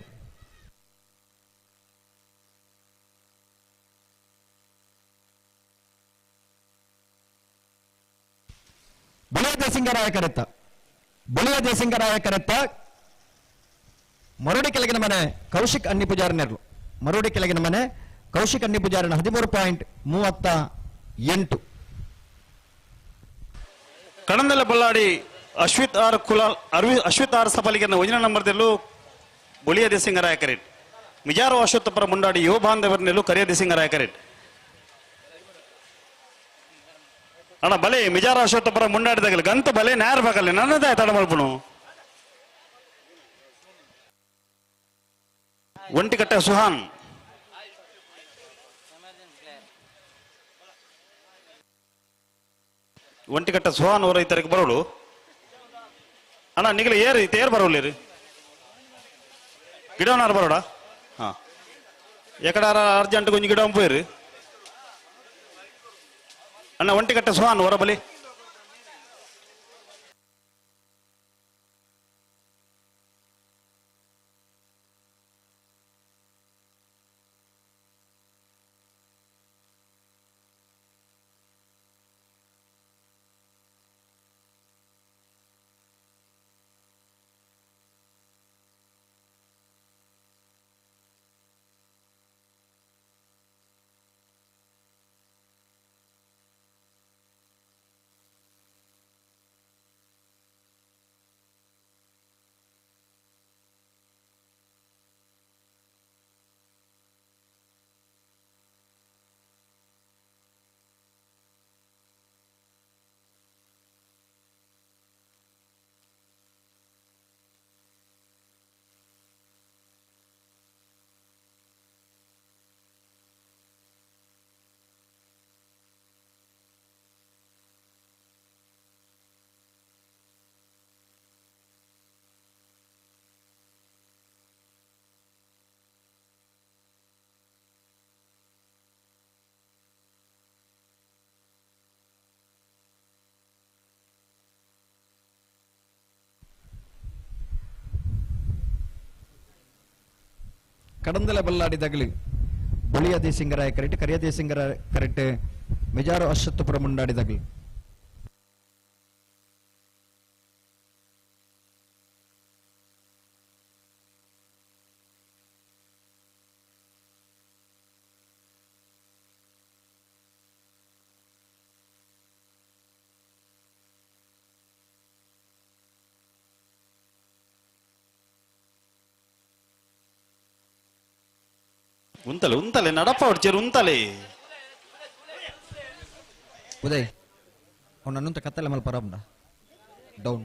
ಬುಳಿಯ ದೇಸಿಂಗರಾಯ ಕರೆತ್ತ ಬುಳಿಯ ದೇಸಿಂಗರಾಯ ಕರೆತ್ತ ಮರೋಡಿ ಕೆಳಗಿನ ಮನೆ ಕೌಶಿಕ್ ಅನ್ನಿ ಪೂಜಾರಿ ನೆರಳು ಮರೋಡಿ ಕೆಳಗಿನ ಮನೆ ಕೌಶಿಕ್ ಅನ್ನಿ ಪೂಜಾರಿನ 13.38. ಕಣಂದಲ ಬಲ್ಲಾಡಿ ಅಶ್ವಿತ್ ಆರ್ ಕುಲಾಲ್ ಅರವಿ ಅಶ್ವಿತ್ ಆರ್ ಸಫಲಿಗೆ ಒಂದಿನ ನಂಬರ್ದಲ್ಲೂ ಬುಳಿಯ ದೇಸಿಂಗರಾಯ ಕರೆಟ್ ಮಿಜಾರು ಅಶ್ವತ್ಥಪುರ ಮುಂಡಾಡಿ ಯುವ ಬಾಂಧವರ್ನೆಲ್ಲೂ ಕರಿಯ ದೇಸಿಂಗರಾಯ ಕರೆಟ್ ಅಣ್ಣ ಬಲೆ ಮಿಜಾರ ಅಶ್ವತ್ಥಪುರ ಮುಂಡಾಡಿದಾಗಲಿ ಗಂತ ಬಲೆ ನ್ಯಾರ ಬಾಗಲಿ ನನ್ನದೇ ತಡ ಮಲ್ಪುನು ಒಂಟಿಕಟ್ಟೆ ಸುಹಾನ್ ಒಂಟಿಕಟ್ಟೆ ಸುಹಾನ್ ಅವರ ಇತರಕ್ಕೆ ಬರೋಳು ಅಣ್ಣ ನಿಗಲ ಏರು ತೇರ್ ಬರೋಲ್ಲ ಗಿಡವನಾರು ಬರೋಡ ಹಾ ಎಕಡಾರ ಅರ್ಜೆಂಟ್ ಕೊಂಚ ಗಿಡ ಪೋಯಿರು ಅಣ್ಣ ಒಂಟಿಕಟ್ಟೆ ಸುಹಾನ್ ಹೊರ ಬಲಿ ಕಡಂದಲ ಬಲ್ಲಾಡಿದಾಗಲಿ ಬೊಳಿಯ ದೇಸಿಂಗರಾಯ ಕರೆಕ್ಟ್ ಕರಿಯ ದೇಸಿಂಗರ ಕರೆಕ್ಟ್ ಮೆಜಾರು ಅಶ್ವತ್ಥಪುರ ಮುಂಡಾಡಿದಾಗಲಿ. ಉಂತಲೆ ಉಂತಲೆ ನಡಪ ಹೊಡ್ಚೇರು ಉಂತಲೆ. ಉದಯ್ ಅವನನ್ನಂತ ಕತ್ತಲೆ ಮಲ್ಪ ಪರಬ್ನ ಡೌನ್.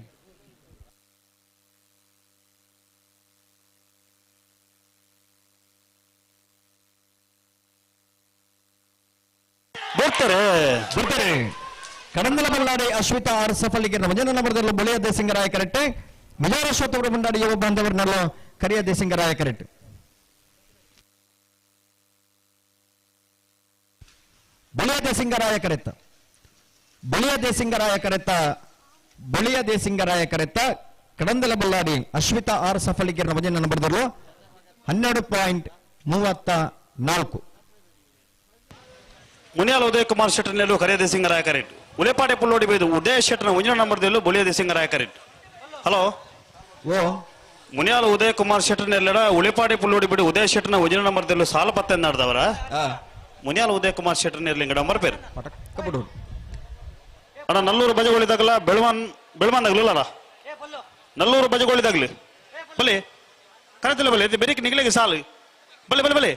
ಬರ್ತಾರೆ ಬರ್ತಾರೆ. ಕಡಂದಲ ಬಲ್ಲಾಡಿ ಅಶ್ವಿತಾ ಆರ್ ಸಫಲಿಗೆ ನಮಜನ ನಂಬರ್ದಲ್ಲೂ ಬೊಳೆಯ ದೇಸಿಂಗರಾಯ ಕರೆಕ್ಟ್ ಮಿಜಾರಶ್ವತ್ತವರು ಮುಂಡಾಡಿ ಯುವ ಬಾಂಧವರನ್ನೆಲ್ಲ ಕರಿಯ ದೇಸಿಂಗರಾಯ ಕರೆಕ್ಟ್. ಬಳಿಯ ದೇಸಿಂಗರಾಯ ಕರೆತ್ತ ಬಳಿಯ ದೇಸಿಂಗರಾಯ ಕರೆತ್ತ ಬಳಿಯ ದೇಸಿಂಗರಾಯ ಕರೆತ್ತ ಕಡಂದಲ ಬಲ್ಲಾಡಿ ಅಶ್ವಿತಾ ಆರ್ ಸಫಲಿಗೆ ನಮಜನ ನಂಬರ್ದಲ್ಲೂ 12.34. ಮುನಿಯಾಲ ಉದಯ ಕುಮಾರ್ ಶೆಟ್ಟರ್ನೆಲ್ಲೂ ಕರಿಯ ದೇಸಿಂಗರಾಯ ಕರೆಕ್ಟ್. ಉಲೇಪಾಟೆ ಪುಲ್ಲೋಡಿ ಬೈದು ಉದಯ ಶೆಟ್ಟರ್ನ ಒಂಜಿನ ನಂಬರ್ದಲ್ಲೂ ಬೊಳಿಯ ದೇಸಿಂಗರಾಯ ಕರೆಕ್ಟ್. ಹಲೋ ಓ ಮುನಿಯಾಲ ಉದಯ ಕುಮಾರ್ ಶೆಟ್ಟರ್ನೆಲ್ಲಡ ಉಳಿಪಾಡಿ ಪುಲ್ಲೋಡಿ ಬಿಡು ಉದಯ ಶೆಟ್ಟರ್ನ ಒಂಜಿನ ನಂಬರ್ದಲ್ಲೂ ಸಾಲ ಪತ್ತೆ ನಾಡ್ದವರ ಮುನಿಯಾಲ ಉದಯ ಕುಮಾರ್ ಶೆಟ್ಟರ್ನೆಲ್ಲಿ ನಂಬರ್ ಪೇರು ಅಣ್ಣ. ನಲ್ಲೂರು ಬಜಗೋಳಿದಾಗಲ ಬೆಳವಾನ್ ಬೆಳವಾನ್ದಾಗ್ಲಿಲ್ಲ ನಲ್ಲೂರು ಬಜಗೋಳಿದಾಗ್ಲಿ ಬಲೆ ಕರೆತಿಲ್ಲ ಬಲೆ ಬೆರಿಕ್ ನಿಗಲಿಗೆ ಸಾಲು ಬಲೆ ಬಲೆ ಬಲೆ.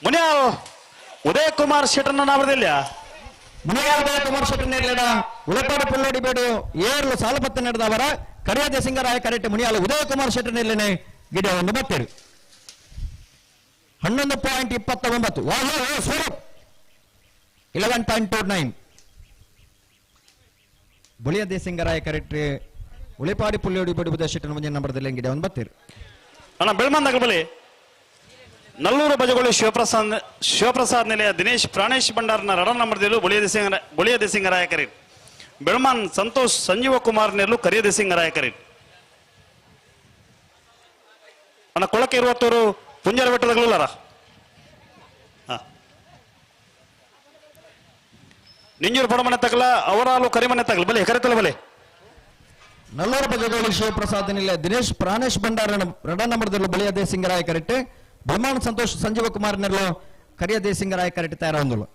ಮುನಿಯಾಲ್ ಉದಯ ಕುಮಾರ್ ಶೆಟ್ಟರ್ನ ನಾಮದಲ್ಲಿ ಮುನಿಯಾಲ್ ಉದಯ ಕುಮಾರ್ ಶೆಟ್ಟರ್ನ ಉಳಪಾಡು ಪುಲ್ಲೋಡಿ ಬೇಡು ಏರ್ಲು ಸಾಲಪತ್ತ ನಡೆದವರ ಕರಿಯ ದೇಸಿಂಗರಾಯ ಕರೆಕ್ಟ್ ಮುನಿಯಾಲ್ ಉದಯ ಕುಮಾರ್ ಶೆಟ್ಟರ್ನೆಲ್ಲನೆ ಗಿಡವನ್ನು ಬತ್ತೇರು 11.29 ಸ್ವರೂಪ್ 11.29. ಬುಳಿಯ ದೇಸಿಂಗರಾಯ ಕರೆಕ್ಟ್ ಉಳಿಪಾಡಿ ಪುಲ್ಲೋಡಿ ಬೇಡು ಉದಯ ಶೆಟ್ಟರ್ನ ಮುಂದಿನ ನಂಬರ್ದಲ್ಲಿ ಗಿಡವನ್ನು ಬತ್ತೇರು. ಅಣ್ಣ ಬೆಳ್ಮಂದಾಗ ಬಲಿ ನಲ್ಲೂರು ಬಜಗೋಳಿ ಶಿವಪ್ರಸಾದ್ ನಿಲಯ ದಿನೇಶ್ ಪ್ರಾಣೇಶ್ ಭಂಡಾರ್ನ ರಡ ನಂಬರ್ದಲ್ಲೂ ಬೊಳಿಯ ದೇಸಿಂಗರಾಯ ಕರೀಟ್. ಬೆಳ್ಮಾನ್ ಸಂತೋಷ್ ಸಂಜೀವ ಕುಮಾರ್ ನೆಲ್ಲು ಕರಿಯ ದೇಸಿಂಗರಾಯ ಕರೀಟ್. ಅಣ್ಣ ಕೊಳಕೆ ಇರುವತ್ತವರು ಪುಂಜರ ಬೆಟ್ಟದಾಗಲೂರ ನಿಂಜೂರು ಪಡಮನೆ ತಗಲ ಅವರಾಲು ಕರಿಮನೆ ತಗಲ ಬಲೆ ಕರೆತಲ ಬಲೆ. ನಲ್ಲೂರು ಬಜಗೋಳಿ ಶಿವಪ್ರಸಾದ್ ನಿಲಯ ದಿನೇಶ್ ಪ್ರಾಣೇಶ್ ಭಂಡಾರ ರಡ ನಂಬರ್ದಲ್ಲೂ ಬಳಿಯ ದೇಸಿಂಗರಾಯ ಕರೆಕ್ಟ್ ಬ್ರಹ್ಮಾಂಡ ಸಂತೋಷ್ ಸಂಜೀವ ಕುಮಾರ್ ನೆರಳು ಕರಿಯ ದೇಸಿಂಗರಾಯ ಕರೆಕ್ಟ್ ತಯಾರಾಂದುಳು.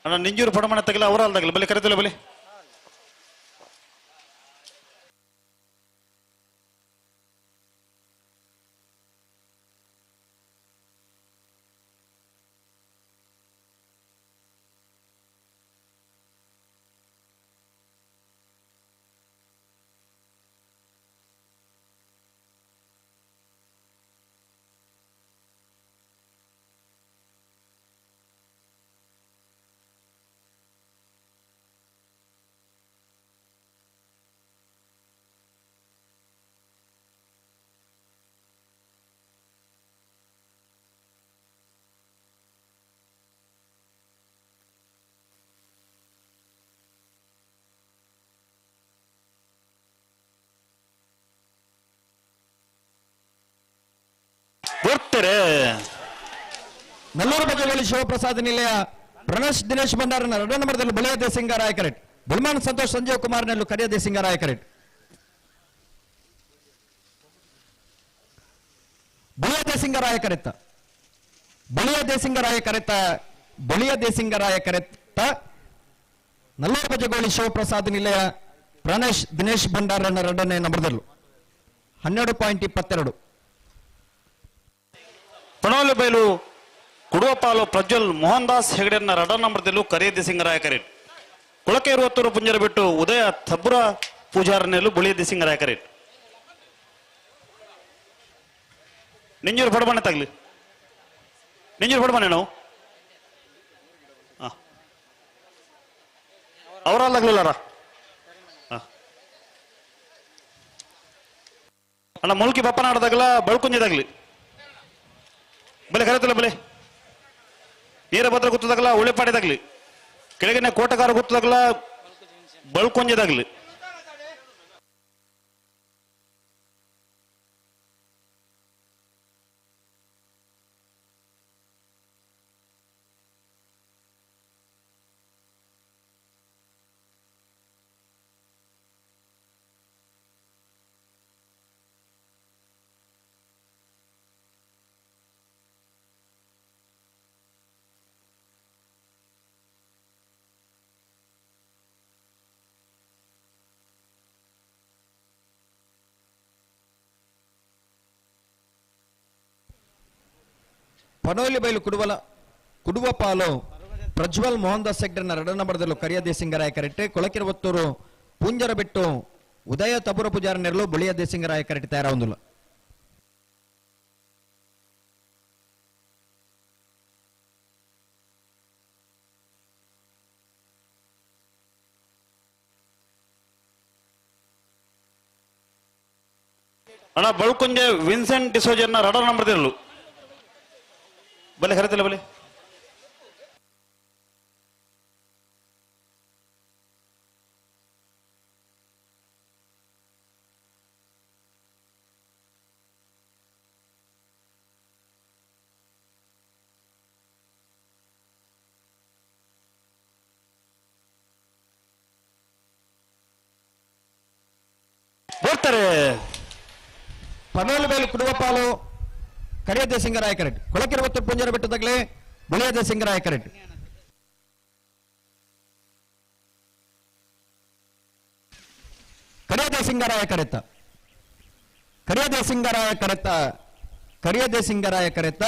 ಅಣ್ಣ ನಿಂಜೂರು ಪಡಮನೆ ತಗಲ ಅವರಾಲ್ ತಗಲ ಬಲೆ ಕರೆತಲ ಬಲೆ. ಬೋರ್ತೆರೆ. ನಲ್ಲೂರು ಬಜಗೋಳಿ ಶಿವಪ್ರಸಾದ್ ನಿಲಯ ಪ್ರಣೇಶ್ ದಿನೇಶ್ ಭಂಡಾರನ ಎರಡನೇ ನಂಬರ್ದಲ್ಲಿ ಬಳಿಯ ದೇಸಿಂಗರಾಯ ಕರೆಕ್ಟ್. ಬುಲ್ಮಾನ್ ಸಂತೋಷ್ ಸಂಜೀವ್ ಕುಮಾರ್ ನೆಲ್ಲು ಕರಿಯ ದೇಸಿಂಗರಾಯ ಕರೆಕ್ಟ್. ಬಳಿಯ ದೇಸಿಂಗರಾಯ ಕರೆತ್ತ, ಬಳಿಯ ದೇಸಿಂಗರಾಯ ಕರೆತ್ತ, ಬಳಿಯ ದೇಸಿಂಗರಾಯ ಕರೆತ್ತ ನಲ್ಲೂರು ಬಜಗೋಳಿ ಶಿವಪ್ರಸಾದ್ ನಿಲಯ ಪ್ರಣೇಶ್ ದಿನೇಶ್ ಭಂಡಾರನ ಎರಡನೇ ನಂಬರ್ದಲ್ಲೂ 12.22. ಪಣೋಲಿ ಬೈಲು ಕುಡುವಪಾಲು ಪ್ರಜ್ವಲ್ ಮೋಹನ್ ದಾಸ್ ಹೆಗಡೆಯನ್ನ ರಡ ನಂಬರ್ದಲ್ಲೂ ಕರಿಯದ್ದಿ ಸಿಂಗರಾಯ ಕರೇಟ್. ಕೊಳಕೆ ಇರುವತ್ತೂರು ಪುಂಜರ ಬಿಟ್ಟು ಉದಯ ತಬ್ಬುರ ಪೂಜಾರನೆಲ್ಲೂ ಬುಳಿಯದ್ದಿ ಸಿಂಗರಾಯ ಕರೇಟ್. ನಿಂಜೂರು ಪಡಬಾಣೆ ತಗಲಿ, ನಿಂಜೂರು ಪಡಬಾಣೆ ನಾವು ಅವರಲ್ಲಾಗ್ಲಿಲ್ಲಾರ ಅಣ್ಣ. ಮುಲ್ಕಿ ಬಪ್ಪನಾಡದಾಗಲ ಬಳ್ಕುಂಜದಾಗ್ಲಿ ಬಲೆ ಕರೆತಲ್ಲ ಬಲೆ ವೀರಭದ್ರ ಗುತ್ತದಾಗಲ ಉಳಿಪಾಡಿದಾಗ್ಲಿ ಕೆಳಗಿನ ಕೋಟಗಾರ ಗುತ್ತದಾಗಲ ಬಳ್ಕೊಂಜದಾಗ್ಲಿ. ಪನೋಲಿ ಬೈಲು ಕುಡುವಪಾಲು ಪ್ರಜ್ವಲ್ ಮೋಹನ್ ದಾಸ್ ಹೆಗ್ಡೆನ ಎರಡನೇ ನಂಬರ್ದಲ್ಲೂ ಕರಿಯ ದೇಸಿಂಗರಾಯ ಕರೆಕ್ಟ್. ಕೊಳಕಿರುವತ್ತೂರು ಪೂಂಜರ ಬಿಟ್ಟು ಉದಯ ತಬುರ ಪೂಜಾರ ನೆರಳು ಬಳಿಯ ದೇಸಿಂಗರಾಯ ಕರೆಕ್ಟ್ ತಯಾರಾಗುವುದಿಲ್ಲ. ಅಣ್ಣ ಬಳ್ಕುಂಜೆ ವಿನ್ಸೆಂಟ್ ಡಿಸೋಜನ್ನ ರಡ ನಂಬರ್ದಿರಲು ಬಲೆ ಕರೆತಿಲ್ಲ ಬಲೆ. ಬರ್ತಾರೆ ಪನೋಲು ಬೈಲು ಕುಡುವಪಾಲು ಕರಿಯ ದೇಸಿಂಗರಾಯ ಕರೆಕ್ಟ್. ಕೊಳಕಿರುವತ್ತು ಪುಂಜರ ಬೆಟ್ಟದಾಗಲೇ ಬಳಿಯ ದೇಸಿಂಗರಾಯ ಕರೆಕ್ಟ್. ಕರಿಯ ದೇಸಿಂಗರಾಯ ಕರೆತ್ತ, ಕರಿಯ ದೇಸಿಂಗರಾಯ ಕರೆತ್ತ, ಕರಿಯ ದೇಸಿಂಗರಾಯ ಕರೆತ್ತ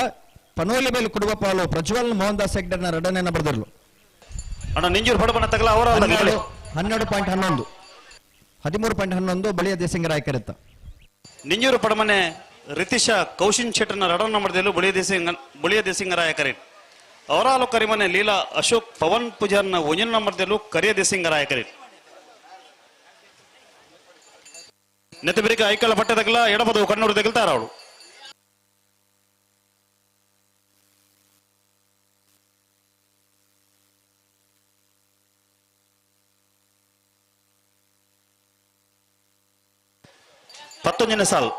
ಪನೋಲಿ ಬೈಲು ಕುಡುವಪಾಲು ಪ್ರಜ್ವಲ್ ಮೋಹನ್ ದಾಸ್ ಹೆಗ್ಡೆನ ಎರಡನೇ ನಂಬರ್ದಲ್ಲೂ ಅಣ್ಣ ನಿಂಜೂರು ಪಡಬನ ತಗಲ ಅವರ 12.11 13.11 ಬಳಿಯ ದೇಸಿಂಗರಾಯ ಕರೆತ್ತ. ನಿಂಜೂರು ಪಡಮನೆ ರಿತಿಶಾ ಕೌಶಿನ್ ಶೆಟ್ಟರ್ನ ರಡ ನಂಬರ್ದಲ್ಲೂ ಬಳಿಯ ದೇಸಿಂಗರಾಯ ಕರೇಟ್. ಅವರಾಲು ಕರಿಮನೆ ಲೀಲಾ ಅಶೋಕ್ ಪವನ್ ಪೂಜಾರ್ನ ಒಂಜನ ನಂಬರ್ದಲ್ಲೂ ಕರಿಯ ದೇಸಿಂಗರಾಯ ಕರೇಟ್. ನೆತ್ತಬಿರಿಕ ಐಕಳ ಪಟ್ಟೆದಗಲ ಎಡಬದು ಕಣ್ಣೂರು ತೆಗಲ್ತಾರ ಅವಳು. ಪತ್ತೊಂದನೇ ಸಾಲು.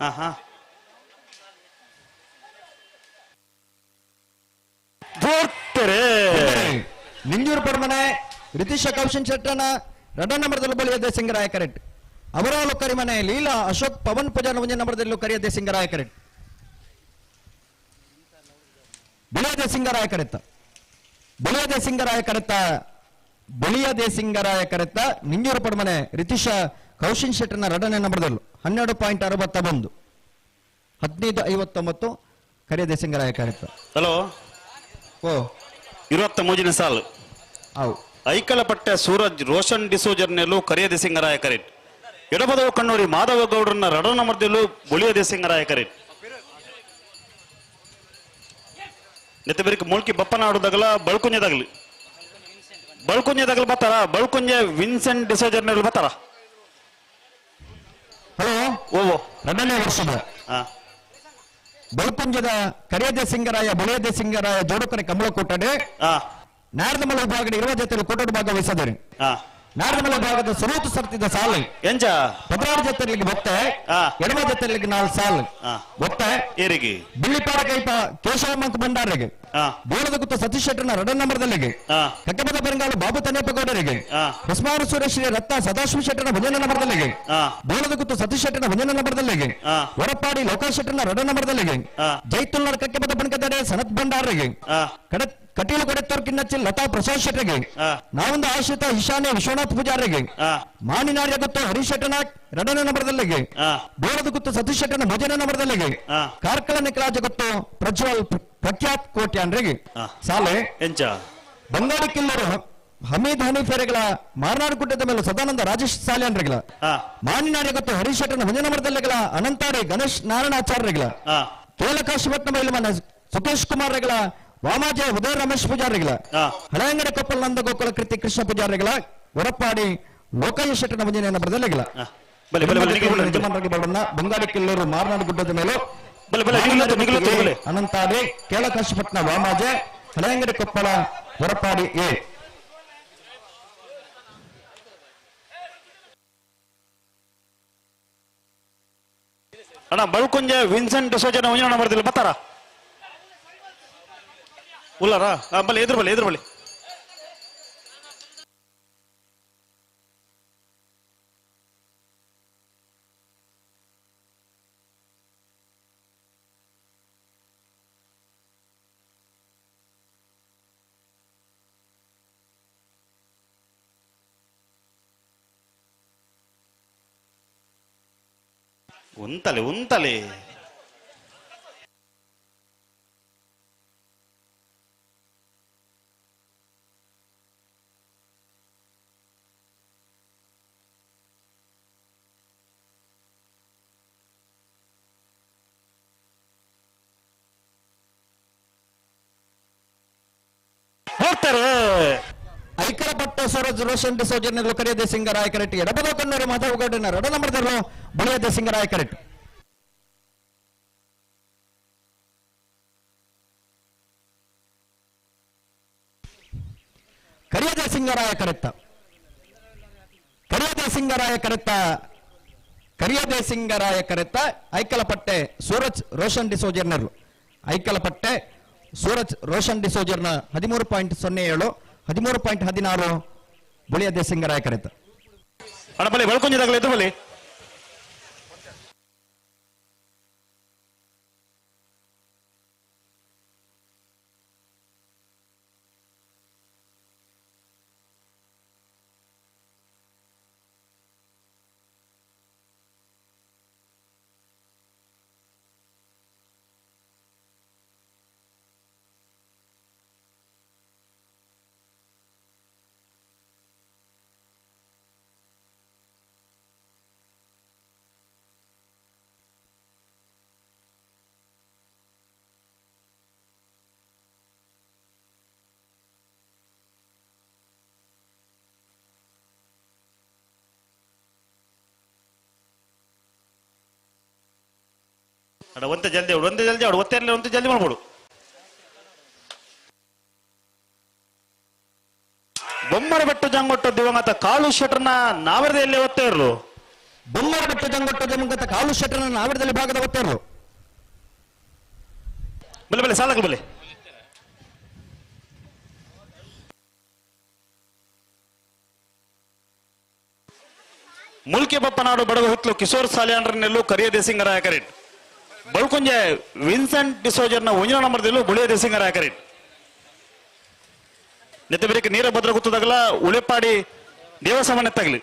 ಹಾ ಹಾ ಬೋರ್ತೆರೆ. ನಿಂಜೂರು ಪಡ್ಮನೆ ರಿತಿಶ್ ಕೌಶನ್ ಶೆಟ್ಟನ ಎರಡನೇ ನಂಬರ್ದಲ್ಲೂ ಬಳಿಯ ದೇಸಿಂಗರಾಯ ಕರೆಕ್ಟ್. ಅವರಾಲು ಕರಿಮನೆ ಲೀಲಾ ಅಶೋಕ್ ಪವನ್ ಪೂಜಾರ್ ಒಂದೇ ನಂಬರ್ದಲ್ಲೂ ಕರಿಯ ದೇಸಿಂಗರಾಯ ಕರೆಕ್ಟ್. ಬಳಿಯ ದೇಸಿಂಗರಾಯ ಕರೆತ್ತ, ಬಳಿಯ ದೇಸಿಂಗರಾಯ ಕರೆತ ಬಳಿಯ ದೇಸಿಂಗರಾಯ ಕರೆತ ನಿಂಜೂರು ಪಡಮನೆ ರಿತಿಶಾ ಕೌಶಿನ್ ಶೆಟ್ಟರ್ನ ಎರಡನೇ ನಂಬರ್ದಲ್ಲೂ 12.61 15.59 ಕರಿಯ ದೇಸಿಂಗರಾಯ ಕರೆತ. ಹಲೋ ಓ 23ನೇ ಸಾಲು ಐಕಲಪಟ್ಟೆ ಸೂರಜ್ ರೋಷನ್ ಡಿಸೋಜರ್ನೆಲ್ಲೂ ಕರಿಯ ದೇಸಿಂಗರಾಯ ಕರೆಟ್. ಎಡಬದವ ಕಣ್ಣೂರಿ ಮಾಧವ ಗೌಡ್ರನ್ನ ರಡನ ನಂಬರ್ದಲ್ಲೂ ಬುಳಿಯ ದೇಸಿಂಗರಾಯ ಕರೆಟ್. ನೆತ್ತಬೆರಿಕೆ ಮೂಲ್ಕಿ ಬಪ್ಪನಾಡುದಾಗಲ ಬಳ್ಕುಂಜದಾಗಲಿ ಬಳ್ಕುಂಜದಾಗಲಿ ಬತ್ತಾರ ಬಳ್ಕುಂಜೆ ವಿನ್ಸೆಂಟ್ ಡಿಸೋಜರ್ನೆಲ್ಲ ಬತ್ತಾರ. ಹಲೋ ಓ ಎರಡನೇ ವರ್ಷದ ಬಳ್ಕುಂಜದ ಕರಿಯದೆ ಸಿಂಗರಾಯ ಬಳಿಯದೆ ಸಿಂಗರಾಯ ಜೋಡುಕರೆ ಕಮಲ ಕೊಟ್ಟಡೆ ನಾರದಮಲ ವಿಭಾಗದ ಇರುವ ಜೊತೆಯಲ್ಲಿ ಕೋಟೋಡು ಭಾಗವಹಿಸಿದರೆ ನಾರದಮಲ ಭಾಗದ ಸುರೂತು ಸರ್ತಿದ ಸಾಲು ಎಂಜ 16 ಜೊತೆಗಳಿಗೆ ಬೊತ್ತೆ ಎಡಮ ಜೊತೆಗಳಿಗೆ 4 ಸಾಲು ಬೊತ್ತೆ ಏರಿಗೆ ಬಿಳ್ಳಿಪಾರ ಕೈಪ ಕೇಶವ ಮಂಕ್ ಭಂಡಾರಿಗೆ ಬೋಳದ ಗುತ್ತ ಸತೀಶ್ ಶೆಟ್ಟರ್ನ ಎರಡನೇ ನಂಬರ್ದಲ್ಲಿಗೆ ಕಟ್ಟಬದ ಬೆಂಗಾಲು ಬಾಬು ತನೇಪಗೌಡರಿಗೆ ಹೊಸ್ಮಾರು ಸುರೇಶ್ ರತ್ನ ಸದಾಶಿವ ಶೆಟ್ಟರ್ನ ಒಂದನೇ ನಂಬರ್ದಲ್ಲಿಗೆ ಬೋಳದ ಗುತ್ತ ಸತೀಶ್ ಶೆಟ್ಟರ್ನ ಒಂದನೇ ನಂಬರ್ದಲ್ಲಿಗೆ ಹೊರಪಾಡಿ ಲೋಕೇಶ್ ಶೆಟ್ಟರ್ನ ಎರಡನೇ ನಂಬರ್ದಲ್ಲಿಗೆ ಜೈತುಲ್ನಾರ್ ಕಟ್ಟಬದ ಬಣಕದಾರೆ ಸನತ್ ಭಂಡಾರಿಗೆ ಕಟೀಲು ಕೊಡೆತ್ತೋರ್ ಕಿನ್ನಚ್ಚಿ ಲತಾ ಪ್ರಸಾದ್ ಶೆಟ್ಟರಿಗೆ ನಾವೊಂದು ಆಶ್ರಿತ ಈಶಾನ್ಯ ವಿಶ್ವನಾಥ್ ಪೂಜಾರಿಗೆ ಮಾನಿನಾರ್ಯ ಗುತ್ತು ಹರೀಶ್ ಶೆಟ್ಟನ ಎರಡನೇ ನಂಬರ್ದಲ್ಲಿಗೆ ಬೋಳದ ಗುತ್ತು ಸತೀಶ್ ಶೆಟ್ಟನ ಮೊದಲನೇ ನಂಬರ್ದಲ್ಲಿಗೆ ಕಾರ್ಕಳ ನಿಕರಾಜ ಗುತ್ತು ಪ್ರಜ್ವಲ್ ಪ್ರಖ್ಯಾತ್ ಕೋಟ್ಯಾನ್ರಿಗೆ ಸಾಲೆ ಎಂಚ ಬಂಗಾಳಿ ಕಿಲ್ಲರು ಹಮೀದ್ ಹನೀಫೆರೆಗಳ ಮಾರನಾಡು ಗುಡ್ಡದ ಮೇಲೆ ಸದಾನಂದ ರಾಜೇಶ್ ಸಾಲ್ಯಾನ್ರಿಗಳ ಮಾನಿನಾರ್ಯ ಗುತ್ತು ಹರೀಶ್ ಶೆಟ್ಟನ ಒಂದನೇ ನಂಬರ್ದಲ್ಲಿಗಳ ಅನಂತಾರಿ ಗಣೇಶ್ ನಾರಾಯಣಾಚಾರ್ಯರಿಗಳ ತೋಲಕಾಶಿಪಟ್ನ ಮೈಲಮನ ಸುತೇಶ್ ಕುಮಾರ್ ರೆಗಳ ವಾಮಾಜೆ ಉದಯ ರಮೇಶ್ ಪೂಜಾರಿಗಳ ಹಳೆಯಂಗಡ ಕೊಪ್ಪಲ್ ನಂದ ಗೋಕುಲ ಕೃತಿ ಕೃಷ್ಣ ಪೂಜಾರಿಗಳ ಹೊರಪಾಡಿ ಲೋಕಯ್ಯ ಶೆಟ್ಟನ ಮುಂದಿನ ನಂಬರ್ದಲ್ಲಿಗಳ ಬಂಗಾಳಿ ಕಿಲ್ಲೂರು ಮಾರನಾಡು ಗುಡ್ಡದ ಮೇಲೆ ಅನಂತಾಡಿ ಕೇಳಕಾಶಿಪಟ್ನ ವಾಮಾಜೆ ಹಳೆಯಂಗಡಿ ಕೊಪ್ಪಳ ಹೊರಪಾಡಿ ಎ. ಅಣ್ಣ ಬಳ್ಕುಂಜೆ ವಿನ್ಸೆಂಟ್ ಡಿಸೋಜನ ಮುಂದಿನ ನಂಬರ್ದಲ್ಲಿ ಬತ್ತಾರ ಉಲ್ಲಾರ ಬಲೆ ಎದುರು ಬಲೆ ಎದುರು ಬಲೆ ಉಂತಲೆ ಉಂತಲೆ ಹೋಗ್ತಾರೆ. ಐಕರಪಟ್ಟ ಸೂರಜ್ ರೋಷನ್ ಡಿಸೋಜರ್ನಲ್ಲೂ ಕರಿಯದೆ ಸಿಂಗರಾಯ ಕರೆಕ್ಟ್ ಎಡಬದ ಕಣ್ಣೂರು ಮಾಧವ ಗೌಡನ ಎರಡ ನಂಬರ್ದಲ್ಲೂ ಬಳಿಯದೆ ಸಿಂಗರಾಯ ಕರೆಕ್ಟ್. ಕರಿಯದೆ ಸಿಂಗರಾಯ ಕರೆಕ್ತ ಕರಿಯದೆ ಸಿಂಗರಾಯ ಕರೆತ್ತ ಕರಿಯದೆ ಸಿಂಗರಾಯ ಕರೆತ್ತ ಐಕಲಪಟ್ಟೆ ಸೂರಜ್ ರೋಷನ್ ಡಿಸೋಜರ್ನಲ್ಲೂ ಐಕಲಪಟ್ಟೆ ಸೂರಜ್ ರೋಷನ್ ಡಿಸೋಜರ್ನ 13.07 13.16 ಬುಳಿಯದೆ ಸಿಂಗರಾಯ ಕರೆತ. ಅಣ್ಣ ಬಲಿ ಬಳ್ಕೊಂಜಿದಾಗಲೇ ಎದ್ದು ಬಲಿ ಅಡ ಒಂತೆ ಜಲ್ದಿ ಅವಡು ಒಂತೆ ಜಲ್ದಿ ಅವಡು ಒತ್ತೆ ಇರಲಿ ಒಂತೆ ಜಲ್ದಿ ಮಾಡ್ಬೋದು. ಬೊಮ್ಮರ ಬೆಟ್ಟು ಜಂಗೊಟ್ಟು ದಿವಂಗತ ಕಾಲು ಶೆಟ್ರನ ನಾವರದಲ್ಲಿ ಒತ್ತೆ ಇರಲು. ಬೊಮ್ಮರ ಬೆಟ್ಟು ಜಂಗೊಟ್ಟು ದಿವಂಗತ ಕಾಲು ಶೆಟ್ರನ ನಾವರದಲ್ಲಿ ಭಾಗದ ಒತ್ತೆ ಇರಲು. ಬಲೆ ಬಲೆ ಸಾಲಕ್ಕೆ ಬಲೆ. ಮುಲ್ಕಿ ಬಪ್ಪನಾಡು ಬಡಗ ಹುತ್ಲು ಕಿಶೋರ್ ಸಾಲಿಯಾನ್ರನ್ನೆಲ್ಲೂ ಕರಿಯ ದೇಸಿಂಗರಾಯ ಕರೆಟ್. ಬಳ್ಕುಂಜೆ ವಿನ್ಸೆಂಟ್ ಡಿಸೋಜರ್ನ ಒಂಜಿನ ನಂಬರ್ದಲ್ಲೂ ಬುಳಿಯ ದೇಸಿಂಗರಾಯ ಕರೆಟ್. ನೆತ್ತ ನೀರ ಭದ್ರ ಗುತ್ತದಾಗಲ ಉಳೆಪಾಡಿ ದೇವಸಮನೆ ತಗಲಿ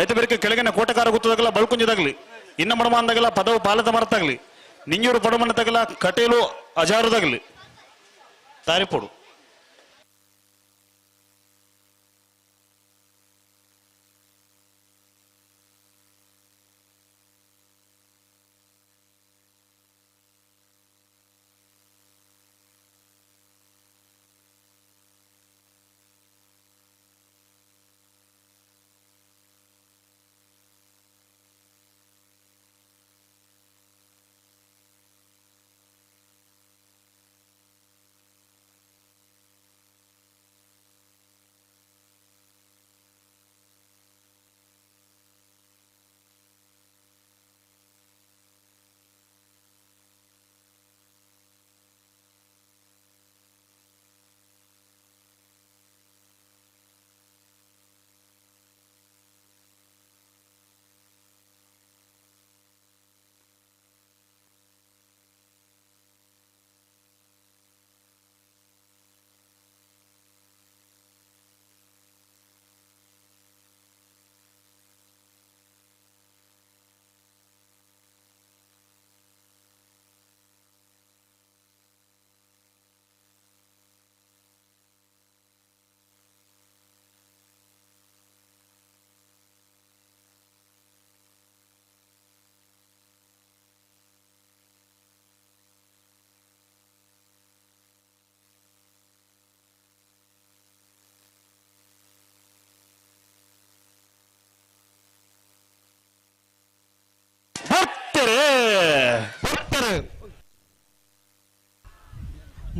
ಐತ ಬೇರೆ ಕೆಳಗಿನ ಕೋಟಕಾರ ಗುತ್ತದಾಗಲ ಬಳ್ಕುಂಜದಾಗಲಿ ಇನ್ನ ಮಡಮ ಅಂದಾಗಲ ಪದವು ಪಾಲದ ಮರತಾಗಲಿ ನಿಂಜೂರು ಪಡಮನ ತಗಲ ಕಟೇಲು ಅಜಾರುದಾಗಲಿ ತಾರಿಪೋಡು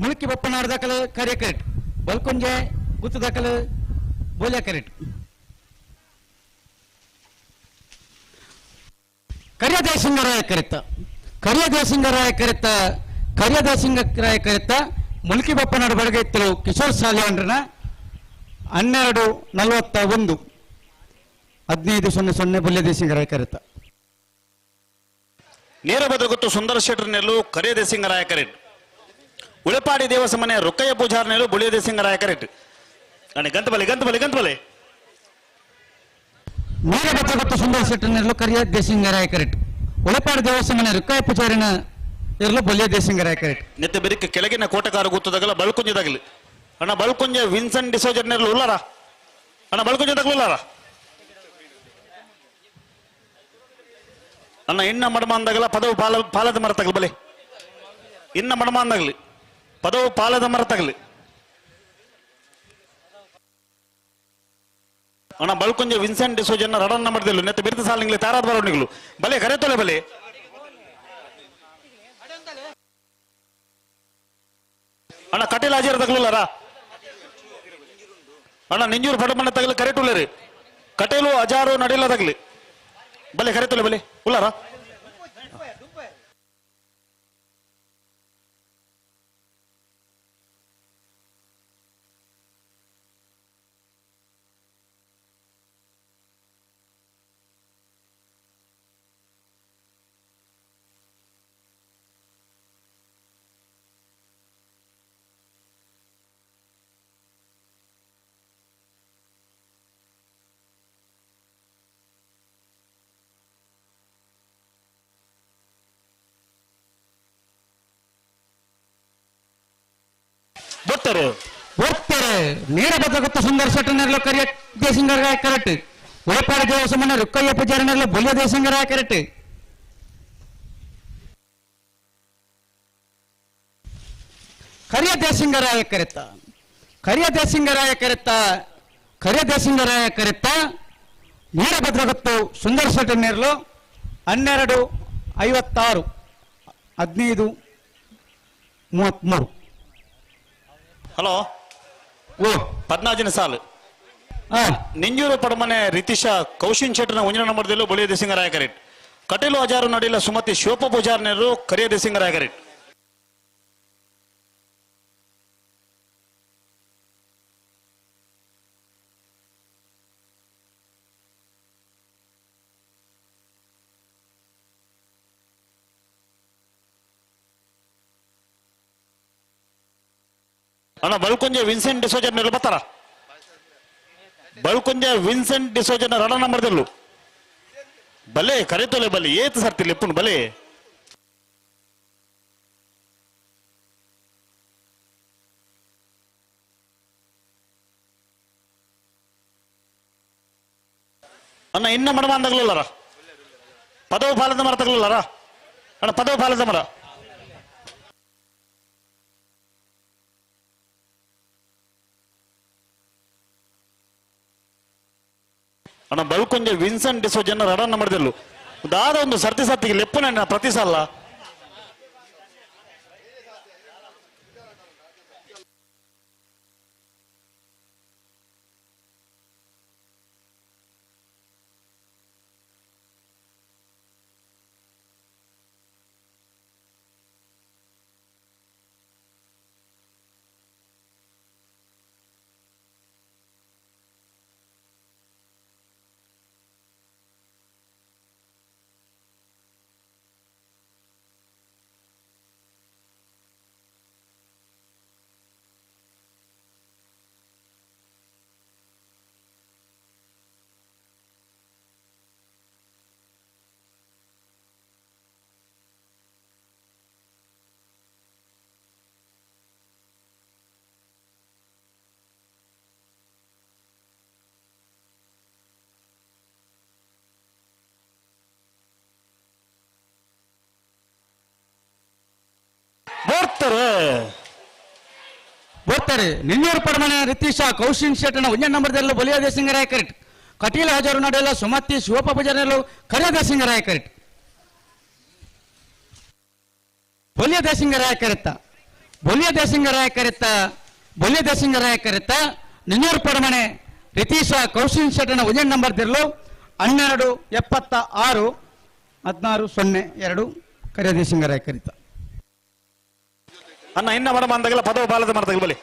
ಮುಳುಕಿ ಬಪ್ಪನಾಡ ದಾಖಲೆ ಕರಿಯ ಕರೆಕ್ಟ್ ಬಲ್ಕುಂಜೆ ಗುತ್ತು ದಾಖಲೆ ಬೋಲ್ಯ ಕರೆಕ್ಟ್ ಕರಿಯ ದೇಸಿಂಗರಾಯ ಕರೆತ್ತ ಕರಿಯ ದೇಸಿಂಗರಾಯ ಕರೆತ್ತ ಕರಿಯ ದೇಸಿಂಗರಾಯ ಕರೆತ್ತ ಮುಲ್ಕಿ ಬಪ್ಪನಾಡು ಬಡಗೈತರು ಕಿಶೋರ್ ಸಾಲಿಯಾನ್ರನ 12:41 15:00 ಬೊಲ್ಯ ದೇಸಿಂಗರಾಯ ಕರೆತ್ತ. ನೇರ ಬದಗುತ್ತು ಸುಂದರ ಶೆಟ್ಟರ್ನೆಲ್ಲು ಕರಿಯ ದೇಸಿಂಗರಾಯ ಕರೆಟ್ ಉಳೆಪಾಡಿ ದೇವಸಮನೆ ರುಕ್ಕಯ್ಯ ಪೂಜಾರ್ನೆಲ್ಲು ಬುಳಿಯ ದೇಸಿಂಗರಾಯ ಕರೆಟ್ ಅಣ್ಣ ಗಂತಬಲೆ ಗಂತಬಲೆ ಗಂತಬಲೆ ನೇರ ಬದಗುತ್ತು ಸುಂದರ ಶೆಟ್ಟರ್ನೆಲ್ಲು ಕರಿಯ ದೇಸಿಂಗರಾಯ ಕರೆಟ್ ಉಳೆಪಾಡಿ ದೇವಸಮನೆ ರುಕ್ಕಯ್ಯ ಪೂಜಾರಿನ ಇರಲು ಬೊಲ್ಯ ದೇಸಿಂಗರಾಯ ಕರೆಟ್. ನೆತ್ತ ಬೆರಿಕ ಕೆಳಗಿನ ಕೋಟಕಾರ ಗುತ್ತದಾಗಲ ಬಳ್ಕುಂಜದಾಗಲಿ ಅಣ್ಣ ಬಳ್ಕುಂಜ ವಿನ್ಸನ್ ಡಿಸೋಜರ್ನೆಲ್ಲು ಉಲ್ಲಾರ ಅಣ್ಣ ಬಳ್ಕುಂಜದಾಗಲು ಉಲ್ಲಾರ ಅಣ್ಣ ಇನ್ನ ಮಡಮ ಅಂದಾಗಲ ಪದವು ಪಾಲ ಪಾಲದ ಮರ ತಗಲಿ ಬಲೆ ಇನ್ನ ಮಡಮ ಅಂದಾಗಲಿ ಪದವು ಪಾಲದ ಮರ ತಗಲಿ ಅಣ್ಣ ಬಳ್ಕುಂಜ ವಿನ್ಸೆಂಟ್ ಡಿಸೋಜನ್ನ ರಡನ್ನ ಮಾಡಿದೆಲ್ಲ ನೆತ್ತ ಬಿರುದು ಸಾಲಿಂಗ್ಲಿ ತಾರಾದ ಬರೋಣಿಗಳು ಬಲೆ ಕರೆ ತೊಲೆ ಬಲೆ ಅಣ್ಣ ಕಟೀಲ್ ಹಾಜರ್ ತಗಲುಲ್ಲಾರ ಅಣ್ಣ ನಿಂಜೂರು ಪಡಮಣ್ಣ ತಗಲಿ ಕರೆಟುಲ್ಲರಿ ಕಟೀಲು ಅಜಾರು ನಡಿಲ್ಲ ತಗಲಿ ಬಲೆ ಕರೆ ತೊಲೆ ಬಲೆ ಉಲ್ಲಾರ ಬರ್ತಾರೆ ಬರ್ತಾರೆ ನೇರ ಬದಲಾಗುತ್ತ ಸುಂದರ ಶೆಟ್ಟರ್ನೆಲ್ಲ ಕರಿಯ ದೇಸಿಂಗರಾಯ ಕರೆಕ್ಟ್ ಉಳಪಾಡಿ ದೇವಸಮನ ರುಕ್ಕಯ್ಯ ಪೂಜಾರಿನೆಲ್ಲ ಬೊಲ್ಯ ದೇಸಿಂಗರಾಯ ಕರೆಕ್ಟ್ ಕರಿಯ ದೇಸಿಂಗರಾಯ ಕರೆತ್ತ ಕರಿಯ ದೇಸಿಂಗರಾಯ ಕರೆತ್ತ ಕರಿಯ ದೇಸಿಂಗರಾಯ ಕರೆತ್ತ ನೇರ ಭದ್ರಗೊತ್ತು ಸುಂದರ ಶೆಟ್ಟರ್ನೆರಲು 12:56 15:33. ಹಲೋ ಓ 14 ಸಾಲು ನಿಂಜೂರು ಪಡಮನೆ ರಿತಿಶಾ ಕೌಶಿನ್ ಶೆಟ್ಟರ್ನ ಒಂಜಿನ ನಂಬರ್ದಲ್ಲೂ ಬಳಿಯ ದೇಸಿಂಗರಾಯ ಕರೆಟ್ ಕಟೀಲು ಅಜಾರು ನಡಿಲ ಸುಮತಿ ಶಿವಪ್ಪ ಪೂಜಾರ್ನೆರು ಕರಿಯ ದೇಸಿಂಗರಾಯ ಕರೆಟ್. ಅಣ್ಣ ಬಲ್ಕುಂಜೆ ವಿನ್ಸೆಂಟ್ ಡಿಸೋಜರ್ ನೆಲ್ಲು ಬರ್ತಾರ ಬಲ್ಕುಂಜೆ ವಿನ್ಸೆಂಟ್ ಡಿಸೋಜನ ರಡ ನಂಬರ್ದಲ್ಲು ಬಲೆ ಕರೆತೋಲೆ ಬಲೆ ಏತ್ ಸರ್ತಿ ಲೆಪ್ಪುನು ಬಲೆ ಅಣ್ಣ ಇನ್ನ ಮಡಮ ಅಂದಾಗಲಿಲ್ಲರ ಪದವು ಫಾಲದ ಮರ ತಗಲಿಲ್ಲರ ಅಣ್ಣ ಪದವು ಫಾಲದ ಮರ ಅಣ್ಣ ಬಲ್ಕೊಂಜೆ ವಿನ್ಸೆಂಟ್ ಡಿಸೋಜನ ರಡನ್ನ ಮಾಡಿದಲ್ಲು ದಾದ ಒಂದು ಸರ್ತಿ ಸರ್ತಿಗೆ ಲೆಪ್ಪುನ ಪ್ರತಿ ಸಲ ಬರ್ತಾರೆ ಬರ್ತಾರೆ ನಿನ್ನೂರು ಪಡಮನೆ ರಿತೀಶ ಕೌಶಿನ್ ಶೆಟ್ಟನ ಒಂದೇ ನಂಬರ್ದಲ್ಲೂ ಬಲಿಯಾದ ಸಿಂಗರಾಯ ಕರೆಕ್ಟ್ ಕಟೀಲ ಹಜಾರು ನಡೆಯಲ್ಲ ಸುಮತಿ ಶಿವಪ್ಪ ಪೂಜಾರಿಯಲ್ಲೂ ಕರಿಯದ ಸಿಂಗರಾಯ ಕರೆಕ್ಟ್ ಬಲಿಯದ ಸಿಂಗರಾಯ ಕರೆತ್ತ ಬಲಿಯದ ಸಿಂಗರಾಯ ಕರೆತ್ತ ಬಲಿಯದ ಸಿಂಗರಾಯ ಕರೆತ್ತ ನಿನ್ನೂರು ಪಡಮನೆ ರಿತೀಶ ಕೌಶಿನ್ ಶೆಟ್ಟನ ಒಂದೇ ನಂಬರ್ದಿರಲು 12 76 16 02 ಕರಿಯದ ಸಿಂಗರಾಯ ಕರಿತ. ಅಣ್ಣ ಇನ್ನ ಮಡಮ ಅಂದಾಗಲ್ಲ ಪದವು ಬಾಲದ ಮರದಾಗ ಬಲಿ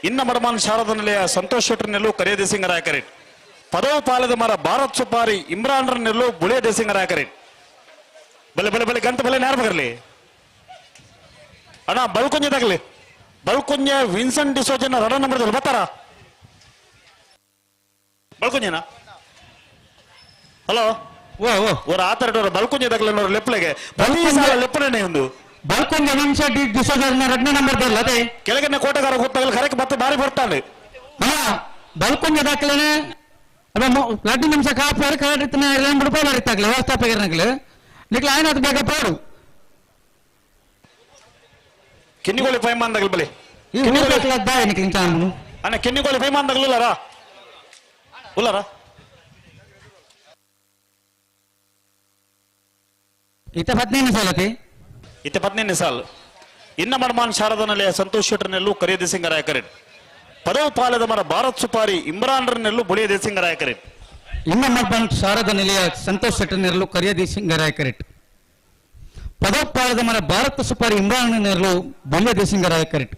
ಇನ್ನ ಮಡಮಾನ್ ಶಾರದ ನಿಲಯ ಸಂತೋಷ್ ಶೆಟ್ಟರ್ ನೆಲ್ಲು ಕರಿಯ ದೇಸಿಂಗರಾಯ ಕರೇಟ್ ಪದವು ಪಾಲದ ಮರ ಭಾರತ್ ಸುಪಾರಿ ಇಮ್ರಾನ್ರ ನೆಲ್ಲು ಬುಳಿಯ ದೇಸಿಂಗರಾಯ ಕರೇಟ್ ಬಲೆ ಬಲೆ ಬಲೆ ಗಂತ ಬಲೆ ನೇರ ಬರಲಿ ಅಣ್ಣ ಬಲ್ಕುಂಜೆ ತಗಲಿ ಬಲ್ಕುಂಜೆ ವಿನ್ಸೆಂಟ್ ಡಿಸೋಜನ ರಡ ನಂಬರ್ದಲ್ಲಿ ಬರ್ತಾರ ಬಲ್ಕುಂಜೆನಾ ಹಲೋ ಓ ಆತರ ಬಲ್ಕುಂಜೆ ತಗಲಿ ಲೆಪ್ಪಲೆಗೆ ಲೆಪ್ಪನೇ ಒಂದು ಬಲ್ಕುಂಜೆ ವಿನ್ಸೆಂಟ್ ಡಿಸೋಜನ ರಡ್ನ ನಂಬರ್ ಬರಲ್ಲ ಅದೇ ಕೆಳಗನೆ ಕೋಟೆಗಾರ ಗೊತ್ತಾಗಲ್ಲ ಕರೆಕ್ ಮತ್ತೆ ಬಾರಿ ಬರ್ತಾನೆ ಬಲ್ಕುಂಜೆ ದಾಖಲೆನೆ ಅದೇ 2 ನಿಮಿಷ ಕಾಪಾರು ಕರೆಕ್ಟ್ 2 ರೂಪಾಯಿ ಬರೀತಾಗಲಿ ವ್ಯವಸ್ಥಾಪಕರನಾಗಲಿ ನಿಕ್ಲ ಆಯ್ನಾತ್ ಬೇಗ ಪಾಡು ಕಿನ್ನಿಗೋಳಿ ಪೈಮಾನ್ ಬಲಿ ಅಣ್ಣ ಕಿನ್ನಿಗೋಳಿ ಪೈಮಾನ್ ತಗಲಿಲ್ಲಾರ ಉಲ್ಲಾರ ಇತ್ತ 15 ಸಾಲತಿ ಇತ್ತ 15 ಸಾಲು ಇನ್ನ ಮಡ್ಮಾನ್ ಶಾರದನಲ್ಲಿ ಸಂತೋಷ್ ಶೆಟ್ಟರ್ನೆಲ್ಲು ಕರಿಯ ದೇಸಿಂಗರಾಯ ಕರೆಟ್ ಪದವು ಪಾಲದ ಮರ ಭಾರತ್ ಸುಪಾರಿ ಇಮ್ರಾನ್ರನ್ನೆಲ್ಲು ಬುಳಿಯ ದೇಸಿಂಗರಾಯ ಕರೆಟ್ ಇನ್ನ ಮಡ್ಮಾನ್ ಶಾರದ ನಿಲಯ ಸಂತೋಷ್ ಶೆಟ್ಟರ್ನೆಲ್ಲು ಕರಿಯ ದೇಸಿಂಗರಾಯ ಕರೆಟ್ ಪದವು ಪಾಲದ ಮರ ಭಾರತ್ ಸುಪಾರಿ ಇಮ್ರಾನ್ರನ್ನೆಲ್ಲು ಬುಳಿಯ ದೇಸಿಂಗರಾಯ ಕರೆಟ್.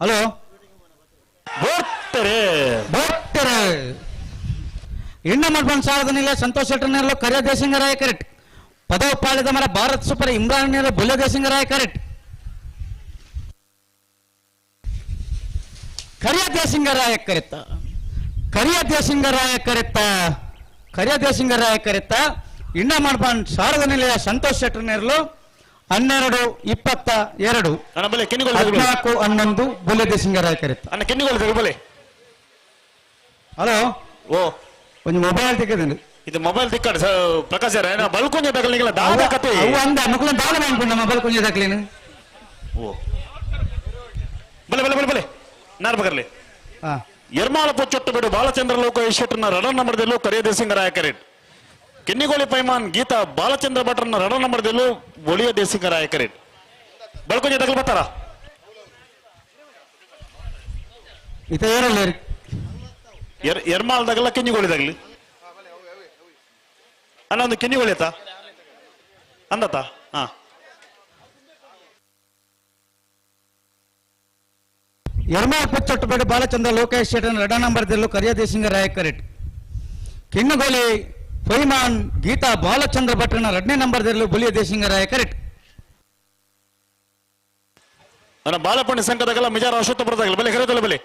ಹಲೋ ಬರ್ತಾರೆ ಬರ್ತಾರೆ ಇನ್ನ ಮಾಡ್ಬಂದ್ ಸಾರದನಿಲ್ಲ ಸಂತೋಷ್ ಶೆಟ್ಟರ್ನೆಲ್ಲ ಕರಿಯ ದೇಸಿಂಗರಾಯ ಕರೆಕ್ಟ್ ಪದವು ಪಾಲಿದ ಮರ ಭಾರತ್ ಸೂಪರ್ ಇಮ್ರಾನ್ ಬುಲ್ಯ ದೇಸಿಂಗರಾಯ ಕರೆಕ್ಟ್ ಕರಿಯ ದೇಸಿಂಗರಾಯ ಕರೆತ್ತ ಕರಿಯ ದೇಸಿಂಗರಾಯ ಕರೆತ್ತ ಕರಿಯ ದೇಸಿಂಗರಾಯ ಕರೆತ್ತ ಇನ್ನ ಮಾಡ್ಬಂದ್ ಶಾರದ ನಿಲಯ ಸಂತೋಷ್ ಶೆಟ್ಟರ್ನೆರಲು 12 22 14 11 ಬುಲ್ಯ ದೇಸಿಂಗರಾಯ ಕರೆತ್ತ. ಹಲೋ ಓ ಒಂದು ಮೊಬೈಲ್ ತಿಕ್ಕದಂడి ಇದು ಮೊಬೈಲ್ ತಿಕ್ಕಡ್ ಪ್ರಕಾಶ್ ಬಲ್ಕೊಂಜೆ ತಗಲಿಲ್ಲ ದಾದ ಕತೆ ಅವು ಅಂದ ಮಕ್ಕಳ ದಾದ ಮಾಡ್ಕೊಂಡ ಮೊಬೈಲ್ ಕೊಂಜೆ ತಗಲಿನ ಓ ಬಲೆ ಬಲೆ ಬಲೆ ಬಲೆ ನಾರ್ ಬಗರ್ಲಿ ಎರ್ಮಾಲ ಪೊಚ್ಚೊಟ್ಟು ಬಿಡು ಬಾಲಚಂದ್ರ ಲೋಕ ಶೆಟ್ಟರ್ನ ರಡ ನಂಬರ್ದಲ್ಲೂ ಕರಿಯ ದೇಸಿಂಗರಾಯ ಕರೆಟ್ ಕಿನ್ನಿಗೋಳಿ ಪೈಮಾನ್ ಗೀತಾ ಬಾಲಚಂದ್ರ ಭಟ್ರನ್ನ ರಡ ನಂಬರ್ದಲ್ಲೂ ಒಳಿಯ ದೇಸಿಂಗರಾಯ ಕರೆಟ್ ಬಲ್ಕೊಂಜೆ ತಗಲ್ ಬರ್ತಾರ ಇತ ಏರಲ್ಲ ಎರ್ಮಾಲ್ದಾಗಲ್ಲ ಕೆನ್ನಿಗೋಳಿದಾಗಲಿ ಅಣ್ಣ ಒಂದು ಕೆನ್ನಿಗೋಳಿ ಆತ ಅಂದತ ಹಾ ಎರ್ಮಾಳ್ ಪುಚ್ಚೊಟ್ಟುಬೇಡು ಬಾಲಚಂದ್ರ ಲೋಕೇಶ್ ಶೆಟ್ಟನ್ ರಡ ನಂಬರ್ ದಿಲ್ಲು ಕರಿಯ ದೇಶಿಂಗ ರಾಯಕರೆಟ್. ಕಿಣ್ಣಗೋಲಿ ಫೈಮಾನ್ ಗೀತಾ ಬಾಲಚಂದ್ರ ಭಟ್ರನ 2ನೇ ನಂಬರ್ ದಿಲ್ಲು ಬುಲಿಯ ದೇಶಿಂಗ ರಾಯಕರೆಟ್. ನನ್ನ ಬಾಲಪಣ್ಣಿ ಸಂಘದಾಗಲ್ಲ ಮಿಜಾರ ಅಶ್ವತ್ಥಪುರದಾಗಲಿ ಬಲೆ ಕರೆದಲ್ಲ ಬಲೆ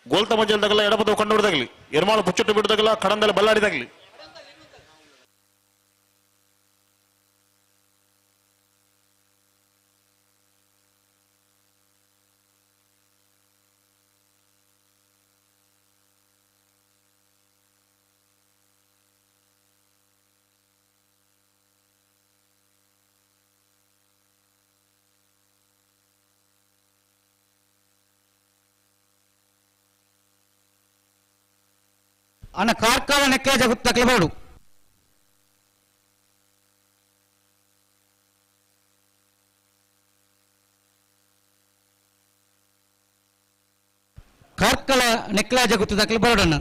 ಗೋಲ್ತ ಮಂಜಲ್ದಾಗಲ್ಲ ಎಡಪದ ಕಣ್ಣೂರ್ದಾಗಲಿ ಎರ್ಮಾಳು ಪುಚ್ಚೊಟ್ಟು ಬಿಡದಾಗಲ್ಲ ಕಡಂದಲ್ಲ ಬಲ್ಲಾಡಿದಾಗಲಿ. ಅನ್ನ ಕಾರ್ಕಳ ನೆಕ್ಕೇಜ ಗುತ್ತಕ್ಲಬೋಡು. ಕಾರ್ಕಳ ನೆಕ್ಲಾಜ ಗುತ್ತದಕ್ಲಬೋಡಣ್ಣ.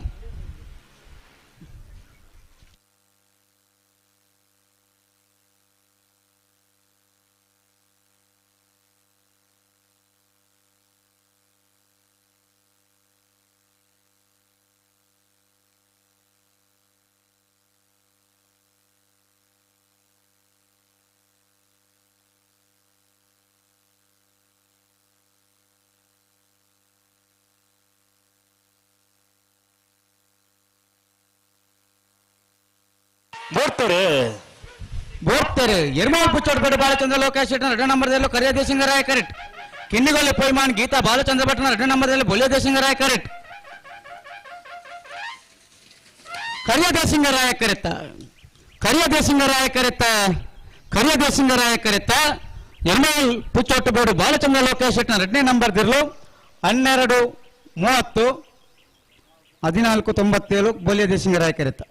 ಬೋರ್ತಾರೆ ಬೋರ್ತಾರೆ ಎರ್ಮಾಳ್ ಪುಚ್ಚೋಡ್ಬೇಡ ಬಾಲಚಂದ್ರ ಲೋಕೇಶ್ ಶೆಟ್ಟನ 2 ನಂಬರ್ದಲ್ಲೂ ಕರಿಯ ದೇಶಿಂಗರಾಯ ಕರೆಕ್ಟ್. ಕಿನ್ನಿಗೊಲ್ಲಿ ಪೊಯ್ಮಾನ್ ಗೀತಾ ಬಾಲಚಂದ್ರ ಭಟ್ನ 2 ನಂಬರ್ದಲ್ಲಿ ಬೊಲಿಯ ದೇಶಿಂಗರಾಯ ಕರೆಕ್ಟ್. ಕರಿಯ ದೇಶಿಂಗರಾಯ ಕರೆತ್ತ ಕರಿಯ ದೇಶಿಂಗರಾಯ ಕರೆತ್ತ ಕರಿಯ ದೇಶಿಂಗರಾಯ ಕರೆತ್ತ ಎರ್ಮಾಳ್ ಪುಚ್ಚೊಟ್ಟುಬೋಡು ಬಾಲಚಂದ್ರ ಲೋಕೇಶ್ ಶೆಟ್ಟನ 2ನೇ ನಂಬರ್ ದಿರ್ಲು 12:30 14:97 ಬೊಲಿಯ ದೇಶಿಂಗರಾಯ ಕರೆತ್ತ.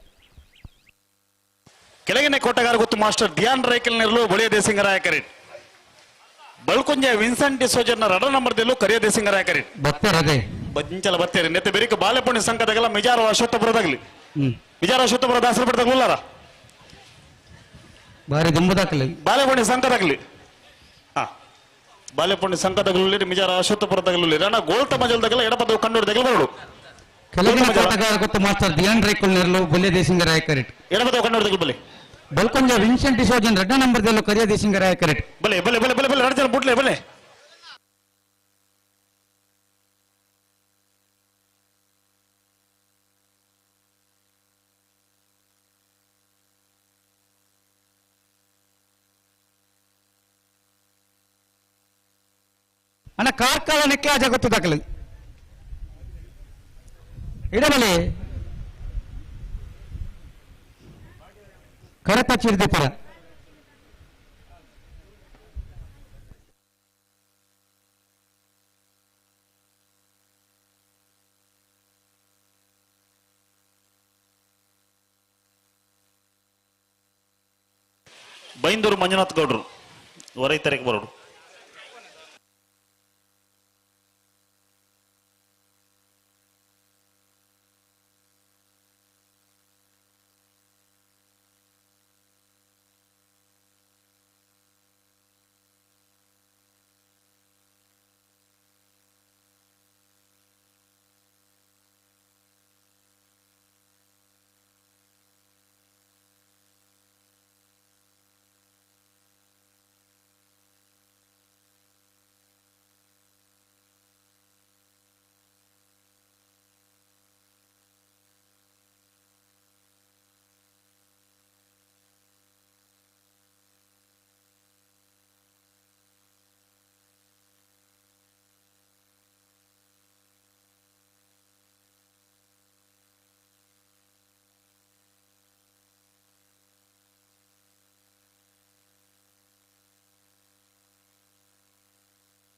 ಕೆಳಗಿನ ಕೋಟಗಾರ ಗೊತ್ತು ಮಾಸ್ಟರ್ ಧ್ಯಾನ್ ರೈಕಲ್ ನೆರಳು ಬಳಿಯ ದೇಸಿಂಗರಾಯ ಕರೆಟ್. ಬಳ್ಕುಂಜ ವಿನ್ಸೆಂಟ್ ಡಿಸೋಜರ್ನ 2 ನಂಬರ್ದಲ್ಲೂ ಕರಿಯ ದೇಸಿಂಗರಾಯ ಕರೆಟ್. ಬತ್ತರದೆ ಬಂಚಲ ಬತ್ತೇರಿ ನೆತ್ತೆ ಬೆರಿಕ ಬಾಲೆಪುಣಿ ಸಂಘದಾಗಲ್ಲ ಮಿಜಾರ ಅಶ್ವತ್ಥಪುರದಾಗಲಿ ಮಿಜಾರ ಅಶ್ವತ್ಥಪುರ ದಾಸರ ಬಿಡದಾಗಲ್ಲಾರ ಬಾರಿ ದುಂಬುದಾಕಲಿ ಬಾಲೆಪುಣಿ ಸಂಘದಾಗಲಿ ಹಾ ಬಾಲೆಪುಣಿ ಸಂಘದಾಗಲಿ ಮಿಜಾರ ಅಶ್ವತ್ಥಪುರದಾಗಲಿ ರಣ ಗೋಲ್ತ ಮಜಲ್ದಾಗಲ್ಲ ಎಡಪದ ಕಣ್ಣೂರ್ದಾಗಲಿ ಬರಡು. ಕೆಳಗಿನ ಕೋಟಗಾರ ಗೊತ್ತು ಮಾಸ್ಟರ್ ಧ್ಯಾನ್ ರೈಕಲ್ ನೆರಳು ಬೊಲ್ಯ ದೇಸಿಂಗರಾಯ ಕರೆಟ್. ಎಡಪದ ಕಣ್ಣೂರ್ದಾಗಲಿ ಬಲೆ ಬಲ್ಕೊಂಜ ವಿನ್ಸೆಂಟ್ ಡಿಸೋಜನ್ 2 ನಂಬರ್ದಲ್ಲೂ ಕರಿಯ ದೇಸಿಂಗರಾಯ ಕರೆಟ್. ಬಲೆ ಬಲೆ ಬಲೆ ಬಲೆ ಬಲೆ 2 ಜನ ಬುಟ್ಲೆ ಬಲೆ. ಅಣ್ಣ ಕಾರ್ಕಳ ನೆಕ್ಲಾಜ ಗೊತ್ತು ದಾಖಲೆ ಇಡಬಲೆ ಕರತ ಚಿರ್ದಿಪುರ. ಬೈಂದೂರು ಮಂಜುನಾಥ್ ಗೌಡ್ರು ಹೊರೈ ತಾರೀಕು ಬರೋರು.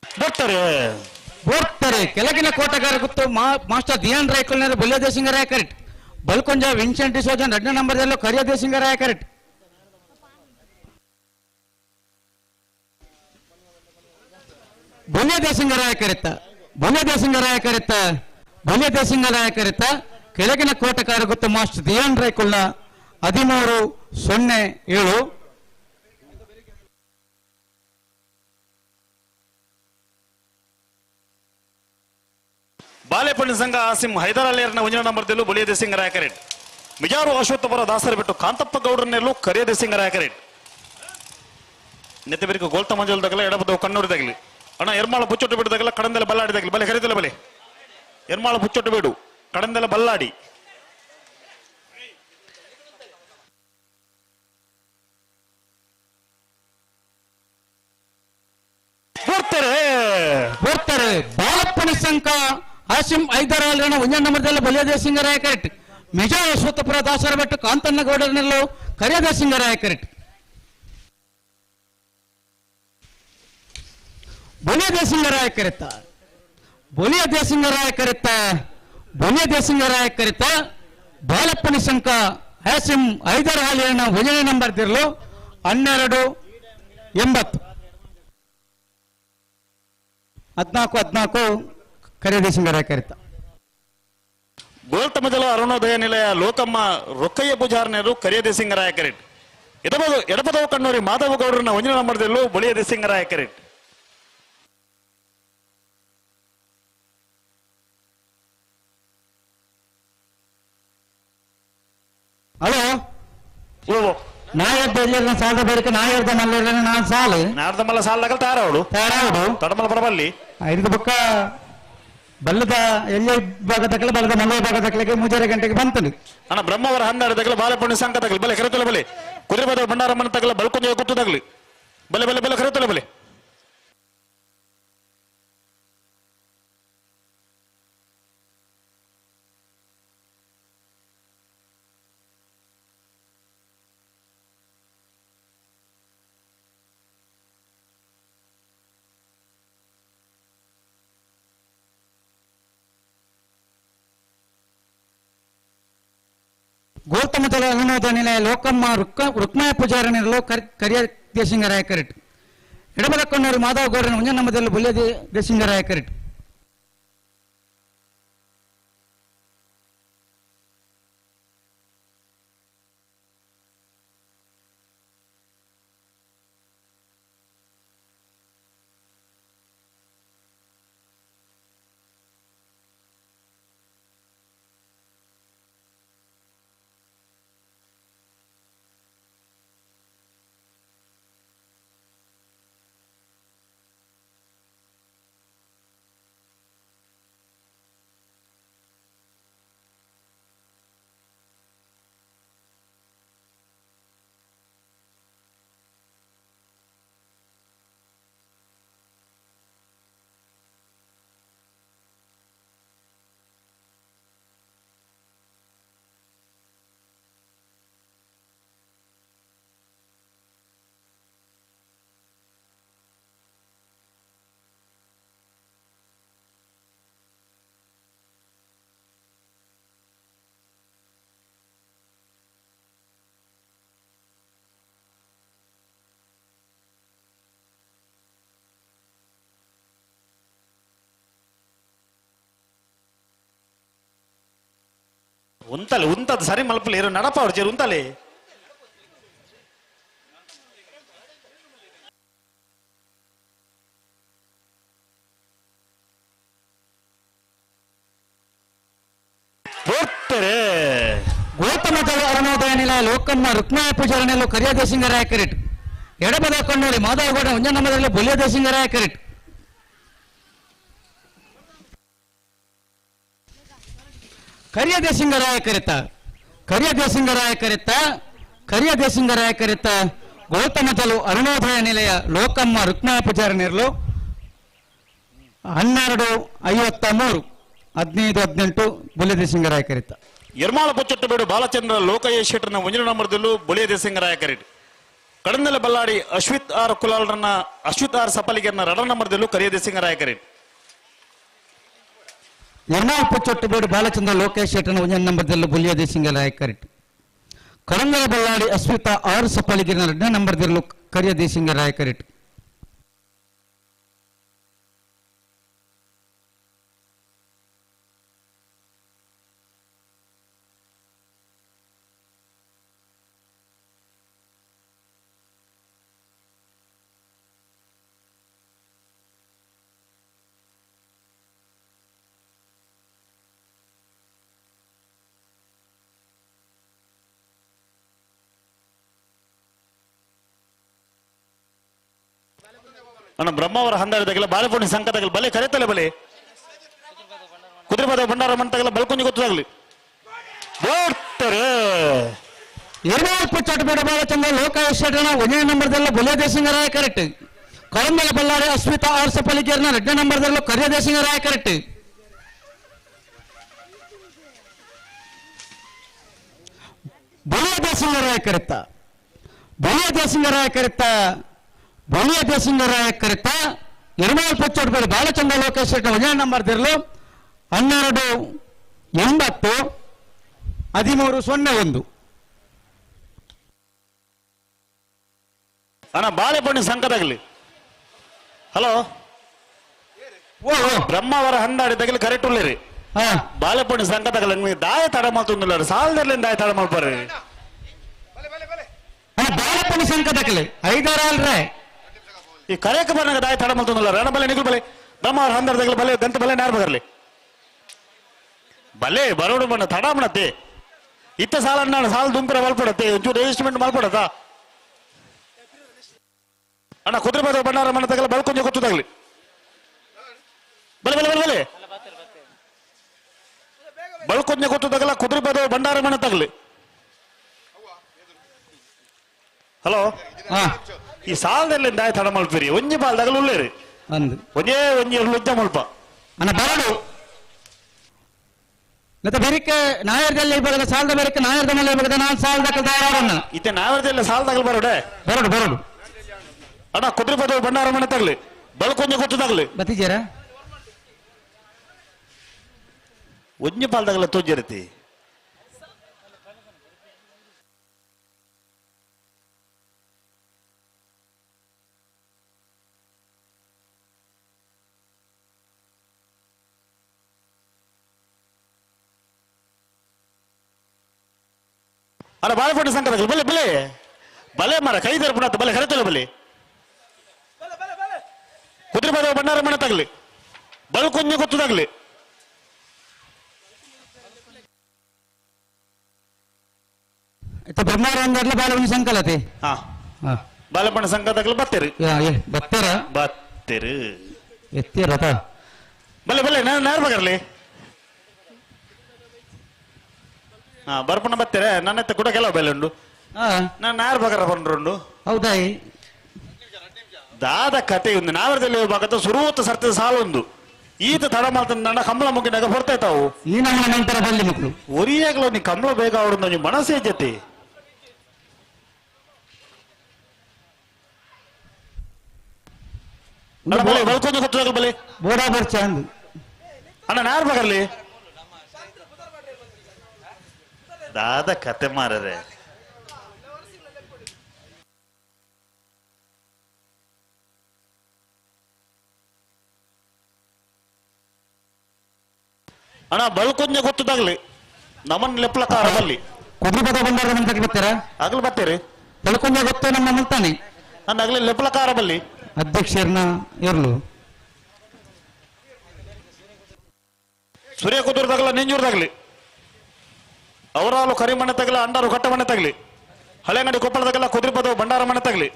ಬರ್ತಾರೆ ಬರ್ತಾರೆ. ಕೆಳಗಿನ ಕೋಟಗಾರ ಗುತ್ತು ಮಾಸ್ಟರ್ ಧಿಯಾನ್ ರಾಯ್ಕೊಲ್ನರು ಬೊಲ್ಯ ದೇಸಿಂಗರಾಯ ಕರೆಕ್ಟ್. ಬಲ್ಕೊಂಜ ವಿನ್ಸೆಂಟ್ ಡಿಸೋಜನ್ 2ನೇ ನಂಬರ್ದಲ್ಲೂ ಕರಿಯ ದೇಸಿಂಗರಾಯ ಕರೆಕ್ಟ್. ಬೊಲ್ಯ ದೇಸಿಂಗರಾಯ ಕರೆತ್ತ ಬೊಲ್ಯ ದೇಸಿಂಗರಾಯ ಕರೆತ್ತ ಬೊಲ್ಯ ದೇಸಿಂಗರಾಯ ಕರೆತ್ತ. ಕೆಳಗಿನ ಕೋಟಕಾರ ಗುತ್ತು ಮಾಸ್ಟರ್ ಧಿಯಾನ್ ರಾಯ್ಕೊಲ್ನ 13:07. ಬಾಲೆಪಳ್ಳಿ ಸಂಘ ಆಸಿಂ ಹೈದರಾಲಿಯರ್ನ ಒಂಜನೇ ನಂಬರ್ ದೆಲ್ಲು ಬೊಲಿಯ ದೇಸಿಂಗರಾಯ ಕರೆಟ್. ಮಿಜಾರು ಅಶ್ವತ್ಥಪುರ ದಾಸರ ಬಿಟ್ಟು ಕಾಂತಪ್ಪ ಗೌಡ್ರನ್ನೆಲ್ಲೂ ಕರಿಯ ದೇಸಿಂಗರಾಯ ಕರೆಟ್. ನೆತ್ತಬೆರಿಕ ಗೋಲ್ತ ಮಂಜಲ್ ದಗಲ ಎಡಬದ ಕಣ್ಣೂರು ದಗಲಿ ಅಣ್ಣ ಎರ್ಮಾಳ ಬುಚ್ಚೊಟ್ಟು ಬಿಡು ದಗಲ ಕಡಂದೆಲ್ಲ ಬಲ್ಲಾಡಿ ದಗಲಿ ಬಲೆ ಕರಿದಲ್ಲ ಬಲೆ ಎರ್ಮಾಳ ಬುಚ್ಚೊಟ್ಟು ಬೇಡು ಕಡಂದೆಲ್ಲ ಬಲ್ಲಾಡಿ. ಬರ್ತಾರೆ ಬರ್ತಾರೆ ಬಾಲಪ್ಪನ ಸಂಕ ಹಾಶಿಂ ಐದರಾಲ್ರನ ಒಂಜನೇ ನಂಬರ್ದಲ್ಲಿ ಬಲಿಯ ದೇಸಿಂಗರಾಯ ಕರೆಕ್ಟ್. ಮಿಜಾ ಅಶ್ವತ್ಥಪುರ ದಾಸರ ಬೆಟ್ಟು ಕಾಂತಣ್ಣ ಗೌಡರನೆಲ್ಲೋ ಕರಿಯ ದೇಸಿಂಗರಾಯ ಕರೆಕ್ಟ್. ಬಲಿಯ ದೇಸಿಂಗರಾಯ ಕರೆತ ಬಲಿಯ ದೇಸಿಂಗರಾಯ ಕರೆತ ಬಲಿಯ ದೇಸಿಂಗರಾಯ ಕರೆತ ಬಾಲಪ್ಪನ ಸಂಕ ಹಾಶಿಂ ಐದರಾಲಿನ ಒಂದನೇ ನಂಬರ್ ದಿರ್ಲು 12 80 14 14 ಕರಿಯ ದೇಸಿಂಗರಾಯ ಕರೆತ. ಗೋಲ್ತಮಜಲ ಅರುಣೋದಯ ನಿಲಯ ಲೋಕಮ್ಮ ರೊಕ್ಕಯ್ಯ ಪೂಜಾರ್ನರು ಕರಿಯ ದೇಸಿಂಗರಾಯ ಕರೆಟ್. ಎಡಪದವು ಕಣ್ಣೂರಿ ಮಾಧವ ಗೌಡರನ್ನ ಒಂದನೇ ನಂಬರ್ದಲ್ಲೂ ಬಳಿಯ ದೇಸಿಂಗರಾಯ ಕರೆಟ್. ಹಲೋ ನಾಯರ್ದ ಸಾಲದ ಬಳಿಕ ನಾಯರ್ದ ಮಲ್ಲ ನಾನು ಸಾಲು ನಾರ್ದ ಮಲ್ಲ ಸಾಲದಾಗ ತಾರಾವಡು ತಾರಾವಡು ತಡಮಲ ಬರಬಲ್ಲಿ ಐದು ಬೊಕ್ಕ ಬಲ್ಲದ ಎಲ್ಲೇ ಭಾಗ ತಕ್ಕಲೆ ಬಲ್ಲದ ಮಲ್ಲ ಭಾಗ ತಕ್ಕಲೆಗೆ 3:30 ಗಂಟೆಗೆ ಬಂತನು. ಅಣ್ಣ ಬ್ರಹ್ಮವರ ಹನ್ನೆರಡು ತಗಲ ಬಾಲೆಪಣ್ಣು ಸಂಘ ತಗಲಿ ಬಲೆ ಕರೆತಲೆ ಬಲೆ ಕುದುರೆಬದ ಭಂಡಾರಮ್ಮನ ತಗಲ ಬಲ್ಕೊಂಜ ಗುತ್ತು ತಗಲಿ ಬಲೆ ಬಲೆ ಬಲೆ ಕರೆತಲೆ ಬಲೆ. ಗೌತಮ ತಲೆ ಅರುಣೋದಯ ನಿಲಯ ಲೋಕಮ್ಮ ರುಕ್ಮಯ ಪೂಜಾರನಿರಲು ಕರಿಯ ದೇಸಿಂಗರಾಯ ಕರೆಟ್. ಎಡಬಲಕ್ಕಣ್ಣವರು ಮಾಧವ ಗೌಡನ ಒಂಜನ ನಮ್ಮದಲ್ಲಿ ಬುಲ್ಯ ದೇಸಿಂಗರಾಯ ಕರೆಟ್. ಉಂತಲೆ ಉಂತದ ಸರಿ ಮಲ್ಪಲೆ ಇರು ನಡಪ ಅವ್ರು ಚೇರು ಉಂತಲೆ. ಬರ್ತಾರೆ ಗೌತಮ ತಲೆ ಅರುಣೋದಯ ನಿಲಯ ಲೋಕಮ್ಮ ರುಕ್ಮಯ ಪೂಜಾರನೆಲ್ಲೂ ಕರಿಯ ದೇಸಿಂಗರಾಯ ಕರೆಟ್. ಎಡಬದ ಕಣ್ಣೂರಿ ಮಾಧವಗೌಡ ಒಂಜನ ನಂಬರ್ದಲ್ಲಿ ಬುಲ್ಯ ದೇಸಿಂಗರಾಯ ಕರೆಟ್. ಕರಿಯ ದೇಸಿಂಗರಾಯ ಕರೆತ ಕರಿಯ ದೇಸಿಂಗರಾಯ ಕರೆತ ಕರಿಯ ದೇಸಿಂಗರಾಯ ಕರೆತ ಗೌತಮ ತಲು ಅರುಣೋದಯ ನಿಲಯ ಲೋಕಮ್ಮ ರುಕ್ಮಯ ಪೂಜಾರನಿರಲು 12 53 15 18 ಬುಲ್ಯ ದೇಸಿಂಗರಾಯ ಕರೆತ. ಎರ್ಮಾಳ ಬೊಚ್ಚೊಟ್ಟು ಬೇಡು ಬಾಲಚಂದ್ರ ಲೋಕಯ್ಯ ಶೆಟ್ಟರ್ನ ಒಂಜನ ನಂಬರ್ದಲ್ಲೂ ಬುಲಿಯ ದೇಸಿಂಗರಾಯ ಕರೆಟ್. ಕಡಂದಲ ಬಲ್ಲಾಡಿ ಅಶ್ವಿತ್ ಆರ್ ಕುಲಾಲ್ರನ್ನ ಅಶ್ವಿತ್ ಆರ್ ಸಪಲಿಗೆರ್ನ ರಡ ನಂಬರ್ದಲ್ಲೂ ಕರಿಯ ದೇಸಿಂಗರಾಯ ಕರೆಟ್. ಎರ್ಮಾಳ ಪುಚ್ಚೊಟ್ಟು ಬೇಡು ಬಾಲಚಂದ್ರ ಲೋಕೇಶ್ ಶೆಟ್ಟರ್ನ ಒಂಜನ ನಂಬರ್ದಲ್ಲೂ ಬುಲಿಯ ದೇಸಿಂಗರಾಯ ಕರೆಟ್. ಕಡಂದಲ ಬಲ್ಲಾಡಿ ಅಶ್ವಿತ ಆರ್ ಸಪಲಿಗೆರ್ನ ಎರಡನೇ ನಂಬರ್ದಲ್ಲೂ ಕರಿಯ ದೇಸಿಂಗರಾಯ ಕರೆಟ್. ಅಣ್ಣ ಬ್ರಹ್ಮಾವರ ಹಂದಾಡಿದಾಗಲ ಬಾಳೆಪುಣಿ ಸಂಕದಾಗಲಿ ಬಲೆ ಕರೆತಲೆ ಬಲೆ ಕುದುರೆಪದ ಭಂಡಾರ ಮಂಟಗಲ ಬಲ್ಕುಂಜಿ ಗೊತ್ತಾಗಲಿ ಬೋಡ್ತಾರೆ. ಎರಡನೇ ಪುಚ್ಚಾಟ ಬೇಡ ಬಾಲಚಂದ್ರ ಲೋಕೇಶ್ ಒಂದನೇ ನಂಬರ್ದಲ್ಲ ಬೊಲೆ ದೇಸಿಂಗರಾಯ ಕರೆಕ್ಟ್. ಕಳಂಬಲ ಬಲ್ಲಾರೆ ಅಸ್ಮಿತಾ ಆರ್ ಸಪಲಿಗೇರ್ನ ಎರಡನೇ ನಂಬರ್ದಲ್ಲೂ ಕರಿಯ ದೇಸಿಂಗರಾಯ ಕರೆಕ್ಟ್. ಬೊಲೆ ದೇಸಿಂಗರಾಯ ಕರೆತ್ತ ಬೊಲೆ ದೇಸಿಂಗರಾಯ ಕರೆತ್ತ ಬೊಲೆ ದೇಸಿಂಗರಾಯ ಕರೆತ್ತ ಎರಡನೇ ಪುಚ್ಚಾಟ ಬೇಡ ಬಾಲಚಂದ್ರ ಲೋಕೇಶ್ ಒಂದನೇ ನಂಬರ್ದಿರಲು 12 80 13 01. ಅಣ್ಣ ಬಾಳೆಪಣ್ಣಿ ಸಂಕದಾಗಲಿ. ಹಲೋ ಬ್ರಹ್ಮಾವರ ಹಂದಾಡಿದಾಗಲಿ ಕರೆಕ್ಟ್ ಉಳ್ಳೇರಿ. ಬಾಳೆಪಣ್ಣಿ ಸಂಕದಾಗಲಿ ನಿಮಗೆ ದಾಯ ತಡ ಮಾಡ್ತಂದಿಲ್ಲ ಸಾಲದಲ್ಲಿ ದಾಯ ತಡ ಮಾಡ್ಬಾರ್ರಿ. ಬಾಳೆಪಣ್ಣಿ ಸಂಕದಾಗಲಿ ಐದಾರ ಅಲ್ರೇ ಈ ಕರೆಯಕ್ಕೆ ಬಂದಾಗ ದಾಯ ತಡ ಮಾಡ್ತಂದಿಲ್ಲ. ರಣ ಬಲೆ ನಿಗುಲ್ ಬಲೆ ಬ್ರಹ್ಮಾವರ ಹಂದಾಡಿದಾಗಲಿ ಬಲೆ ಗಂತ ಬಲೆ ನಾರ್ ಬಗರ್ಲಿ ಬಲೆ ಬರೋಡು ಬಣ್ಣ ತಡ ಮಾಡತ್ತೆ ಇತ್ತ ಸಾಲ ಸಾಲ ದುಂಪಿರ ಮಲ್ಪಡತ್ತೆ ಒಂಚೂರು ರಿಜಿಸ್ಟ್ಮೆಂಟ್ ಮಲ್ಪಡತ್ತಾ. ಅಣ್ಣ ಕುದುರೆ ಬದ ಭಂಡಾರ ಮನೆ ತಗಲ ಬಳ್ಕೊಂಜ ಗೊತ್ತು ತಗಲಿ ಬಲೆ ಬಲೆ ಬಲೆ ಬಲೆ ಬಳ್ಕೊಂಜ ಗೊತ್ತು ತಗಲ ಕುದುರೆ ಬದ ಭಂಡಾರ ಮನೆ ತಗಲಿ. ಹಲೋ ಈ ಸಾಲದಲ್ಲಿ ದಾಯ ತಡ ಮಲ್ಪಿರಿ ಒಂಜಿ ಬಾಲ್ ತಗಲು ಉಳ್ಳೇರಿ ಒಂಜೇ ಒಂಜಿ ಲುಜ್ಜ ಮಲ್ಪ. ಅಣ್ಣ ಬರಡು ಮತ್ತೆ ಬೆರಿಕೆ ನಾಯರ್ದಲ್ಲಿ ಬರದ ಸಾಲದ ಬೆರಿಕೆ ನಾಯರ್ದ ಮೇಲೆ ಬರದ ನಾನು ಸಾಲದ ತಯಾರನ್ನ ಇತ್ತೆ ನಾಯರ್ದಲ್ಲಿ ಸಾಲ ತಗಲು ಬರೋಡೆ ಬರಡು ಬರಡು. ಅಣ್ಣ ಕುದುರೆ ಬದ ಭಂಡಾರ ಮನೆ ತಗಲಿ ಬಲ್ಕೊಂಜ ಗೊತ್ತು ತಗಲಿ ಬತ್ತಿಜಾರ ಒಂಜಿ ಪಾಲ್ ತಗಲ ತೋಜಿರತಿ. ಅಣ್ಣ ಬಾಳೆಪಟ್ಟು ಸಂಕದ ಬಲೆ ಬಲೆ ಬಲೆ ಮರ ಕೈ ದರ್ಪಣ ಬಲೆ ಕರೆತಲ್ಲ ಬಲೆ ಕುದುರೆ ಬದ ಭಂಡಾರ ಮನೆ ತಗಲಿ ಬಲ್ಕೊಂಜ ಗೊತ್ತು ತಗಲಿ. ಬ್ರಹ್ಮಾರಂಗರ್ಲ ಬಾಲಪಣ್ಣ ಸಂಕಲತೆ ಬಾಲಪಣ್ಣ ಸಂಕ ತಗಲಿ ಬತ್ತೀರಿ ಬತ್ತೀರ ಬತ್ತೀರಿ ಎತ್ತೀರ ಬಲೆ ಬಲೆ ನಾನು ನಾರ್ ಬಗರ್ಲಿ. ಹಾ ಬರ್ಪಣ್ಣ ಬತ್ತೀರ ನನ್ನ ಕೂಡ ಕೆಲವು ಬೆಲೆ ಉಂಡು ನಾನು ನಾರ್ ಬಗರ ಬಂದ್ರುಂಡು. ಹೌದಾ ದಾದ ಕತೆ ಒಂದು ನಾವರದಲ್ಲಿ ಭಾಗದ ಸುರೂತ ಸರ್ತಿದ ಸಾಲೊಂದು ಈತ ತಡ ಮಾಡ್ತಾನ ಕಂಬಳ ಮುಗಿನಾಗ ಹೊರ್ತಾಯ್ತಾವು ಈ ನಮ್ಮ ನಂತರ ಬಲ್ಲಿ ಮಕ್ಕಳು ಒರಿಯಾಗಲೂ ನೀ ಕಂಬಳ ಬೇಗ ಅವ್ರನ್ನ ನೀವು ಮನಸ್ಸೇ ಜೊತೆ ಬಲ್ಕೊಂದು ಬಲೆ ಬೋಡಾ ಬರ್ಚ ಅಂದು ಅಣ್ಣ ನಾರ್ ಬಗರ್ಲಿ ದಾದ ಕತೆ ಮಾರರೆ. ಅಣ್ಣ ಬಳ್ಕೊಂಜ ಗೊತ್ತದಾಗ್ಲಿ ನಮ್ಮನ್ ಲೆಪ್ಲಕಾರ ಬಲ್ಲಿ ಕುದುರೆ ಪದ ಬಂದಾರ ನಮ್ಮ ತಗ ಬರ್ತಾರ ಆಗ್ಲಿ ಬರ್ತೀರಿ ಬಳ್ಕೊಂಜ ಗೊತ್ತು ನಮ್ಮ ಮುಲ್ತಾನೆ ಅಣ್ಣ ಆಗ್ಲಿ ಲೆಪ್ಲಕಾರ ಬಲ್ಲಿ ಅಧ್ಯಕ್ಷರನ್ನ ಇರ್ಲು ಸೂರ್ಯ ಕುದುರ್ದಾಗಲ ನಿಂಜೂರ್ದಾಗ್ಲಿ ಅವರಾಲು ಕರಿಮಣ್ಣೆ ತಗಲ ಅಂಡಾರು ಕಟ್ಟ ಮಣ್ಣೆ ತಗಲಿ ಹಳೆಂಗಡಿ ಕೊಪ್ಪಳದಾಗಲ್ಲ ಕುದುರೆ ಪದ ಭಂಡಾರ ಮಣ್ಣೆ ತಗಲಿ.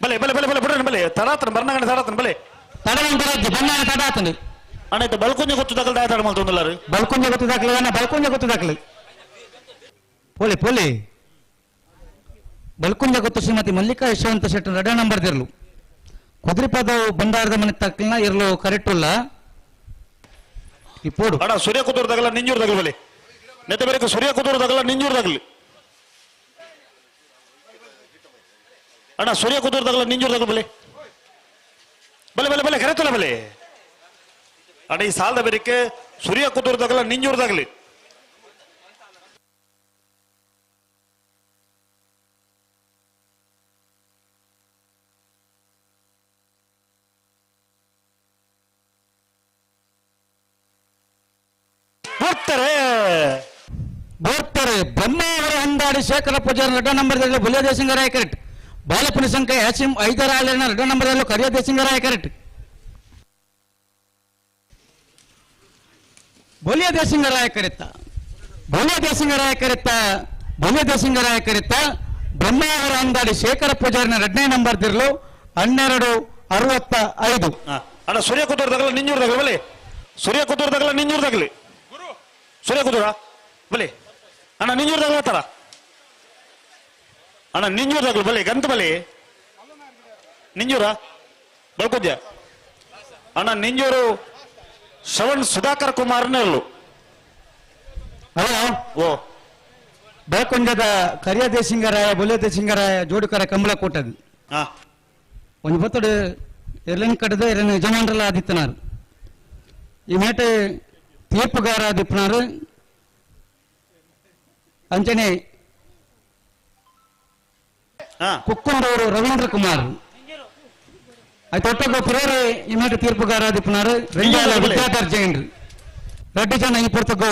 ಬಲೆ ಬಲೆ ಬಲೆ ಬಲೆ ಬಿಡ್ರಿ ಬಲೆ ತಡಾತನ ಬರ್ನಗಂಡ ತಡಾತನ ಬಲೆ ತಡ ಅಣ್ಣ ಇತ್ತ ಬಲ್ಕೊಂಜ ಗೊತ್ತು ದಾಖಲೆ ದಾಯ ತಡ ಮಾಡ್ತೊಂದಿಲ್ಲ ರೀ ಬಲ್ಕೊಂಜ ಗೊತ್ತು ದಾಖಲೆ ಅಣ್ಣ ಬಲ್ಕೊಂಜ ಗೊತ್ತು ದಾಖಲೆ ಪೋಲಿ ಪೋಲಿ ಬಲ್ಕುಂಜ ಗೊತ್ತು ಶ್ರೀಮತಿ ಮಲ್ಲಿಕಾ ಯಶವಂತ ಶೆಟ್ಟಿ ಎರಡನೇ ನಂಬರ್ ದಿರ್ಲು ಕುದುರೆಪದ ಬಂಡಾರದ ಮನೆ ತಕ್ಕಲ್ನ ಇರ್ಲು ಕರೆಕ್ಟ್ ಉಲ್ಲ ಇಪ್ಪೋಡು ಅಣ್ಣ ಸೂರ್ಯ ಕುದುರ್ದಾಗಲ್ಲ ನಿಂಜೂರ್ದಾಗಲಿ ಬಲೆ ನೆತ್ತ ಬೇರೆ ಸೂರ್ಯ ಕುದುರ್ದಾಗಲ್ಲ ನಿಂಜೂರ್ದಾಗಲಿ ಅಣ್ಣ ಸೂರ್ಯ ಕುದುರ್ದಾಗಲ್ಲ ನಿಂಜೂರ್ದಾಗಲಿ ಬಲೆ ಬಲೆ ಬಲೆ ಬಲೆ ಕರೆತಲ್ಲ ಬಲೆ ಅಣ್ಣ ಈ ಸಾಲದ ಬೇರಿಕೆ ಸೂರ್ಯ ಕುದುರ್ದಾಗಲ್ಲ ನಿಂಜೂರ್ದಾಗಲಿ. ಬರ್ತಾರೆ ಬರ್ತಾರೆ ಬ್ರಹ್ಮಾವರ ಅಂದಾಡಿ ಶೇಖರ ಪೂಜಾರಿ ಎರಡನೇ ನಂಬರ್ದಲ್ಲಿ ಬುಲಿಯ ದೇಸಿಂಗರಾಯ ಕರೆಕ್ಟ್. ಬಾಲಪುನಿ ಸಂಖ್ಯೆ ಯಾಸಿಂ ಐದರ ಆಲಿನ ಎರಡನೇ ನಂಬರ್ದಲ್ಲೂ ಕರಿಯ ದೇಸಿಂಗರಾಯ ಕರೆಕ್ಟ್. ಬೊಲಿಯ ದೇಶಿಂಗರಾಯ ಕರೆತ್ತ ಬೊಲಿಯ ದೇಶಿಂಗರಾಯ ಕರೆತ್ತ ಬೊಲಿಯ ದೇಶಿಂಗರಾಯ ಕರೆತ್ತ ಬ್ರಹ್ಮಾವರ ಅಂದಾಡಿ ಶೇಖರ ಪೂಜಾರಿನ 2ನೇ ನಂಬರ್ ದಿರ್ಲು 12:65. ಅಣ್ಣ ಸೂರ್ಯ ಕುದೂರ್ ತಗಲ ನಿಂಜೂರ್ ತಗಲಿ ಬಲಿ, ಸೂರ್ಯ ಕುದೂರ್ ತಗಲ ನಿಂಜೂರ್ ತಗಲಿ, ಸೂರ್ಯ ಕುದೂರ ಬಲಿ ಅಣ್ಣ ನಿಂಜೂರ್ ತಗಲ ಬರ್ತಾರ ಅಣ್ಣ ನಿಂಜೂರ್ ತಗಲು ಬಲಿ ಗಂತ ಬಲಿ ನಿಂಜೂರ ಬಳ್ಕೊದ್ಯ ಅಣ್ಣ ನಿಂಜೂರು ಶ್ರವಣ್ ಸುಧಾಕರ್ ಕುಮಾರ್ ನೆಲ್ಲು. ಓ ಬೆಳಕೊಂಜದ ಕರಿಯ ದೇಶಿಂಗರಾಯ ಬೊಲಿಯ ದೇಶಿಂಗರಾಯ ಜೋಡುಕರ ಕಂಬಳ ಕೂಟದ ಒಂದು ಬತ್ತಡು ಎರಲನ್ ಕಡದ ಎರನ್ ಯಜಮಾನರಲ್ಲ ಆದಿತ್ತನಾರು ಈ ಮೇಟೆ ತೀರ್ಪುಗಾರ ಆದಿಪ್ಪನಾರು ಅಂಚನೆ ಕುಕ್ಕುಂಡವರು ರವೀಂದ್ರ ಕುಮಾರ್ ಆಯ್ತು ಪಿರೇರೆ ಈ ಮೇಟೆ ತೀರ್ಪುಗಾರ ಆದಿಪ್ಪನಾರು ರೆಂಜಾಲ ವಿದ್ಯಾಧರ್ ಜೈನ್ರು ರೆಡ್ಡಿ ಜನ ಈ ಪುರ್ತಕ್ಕೂ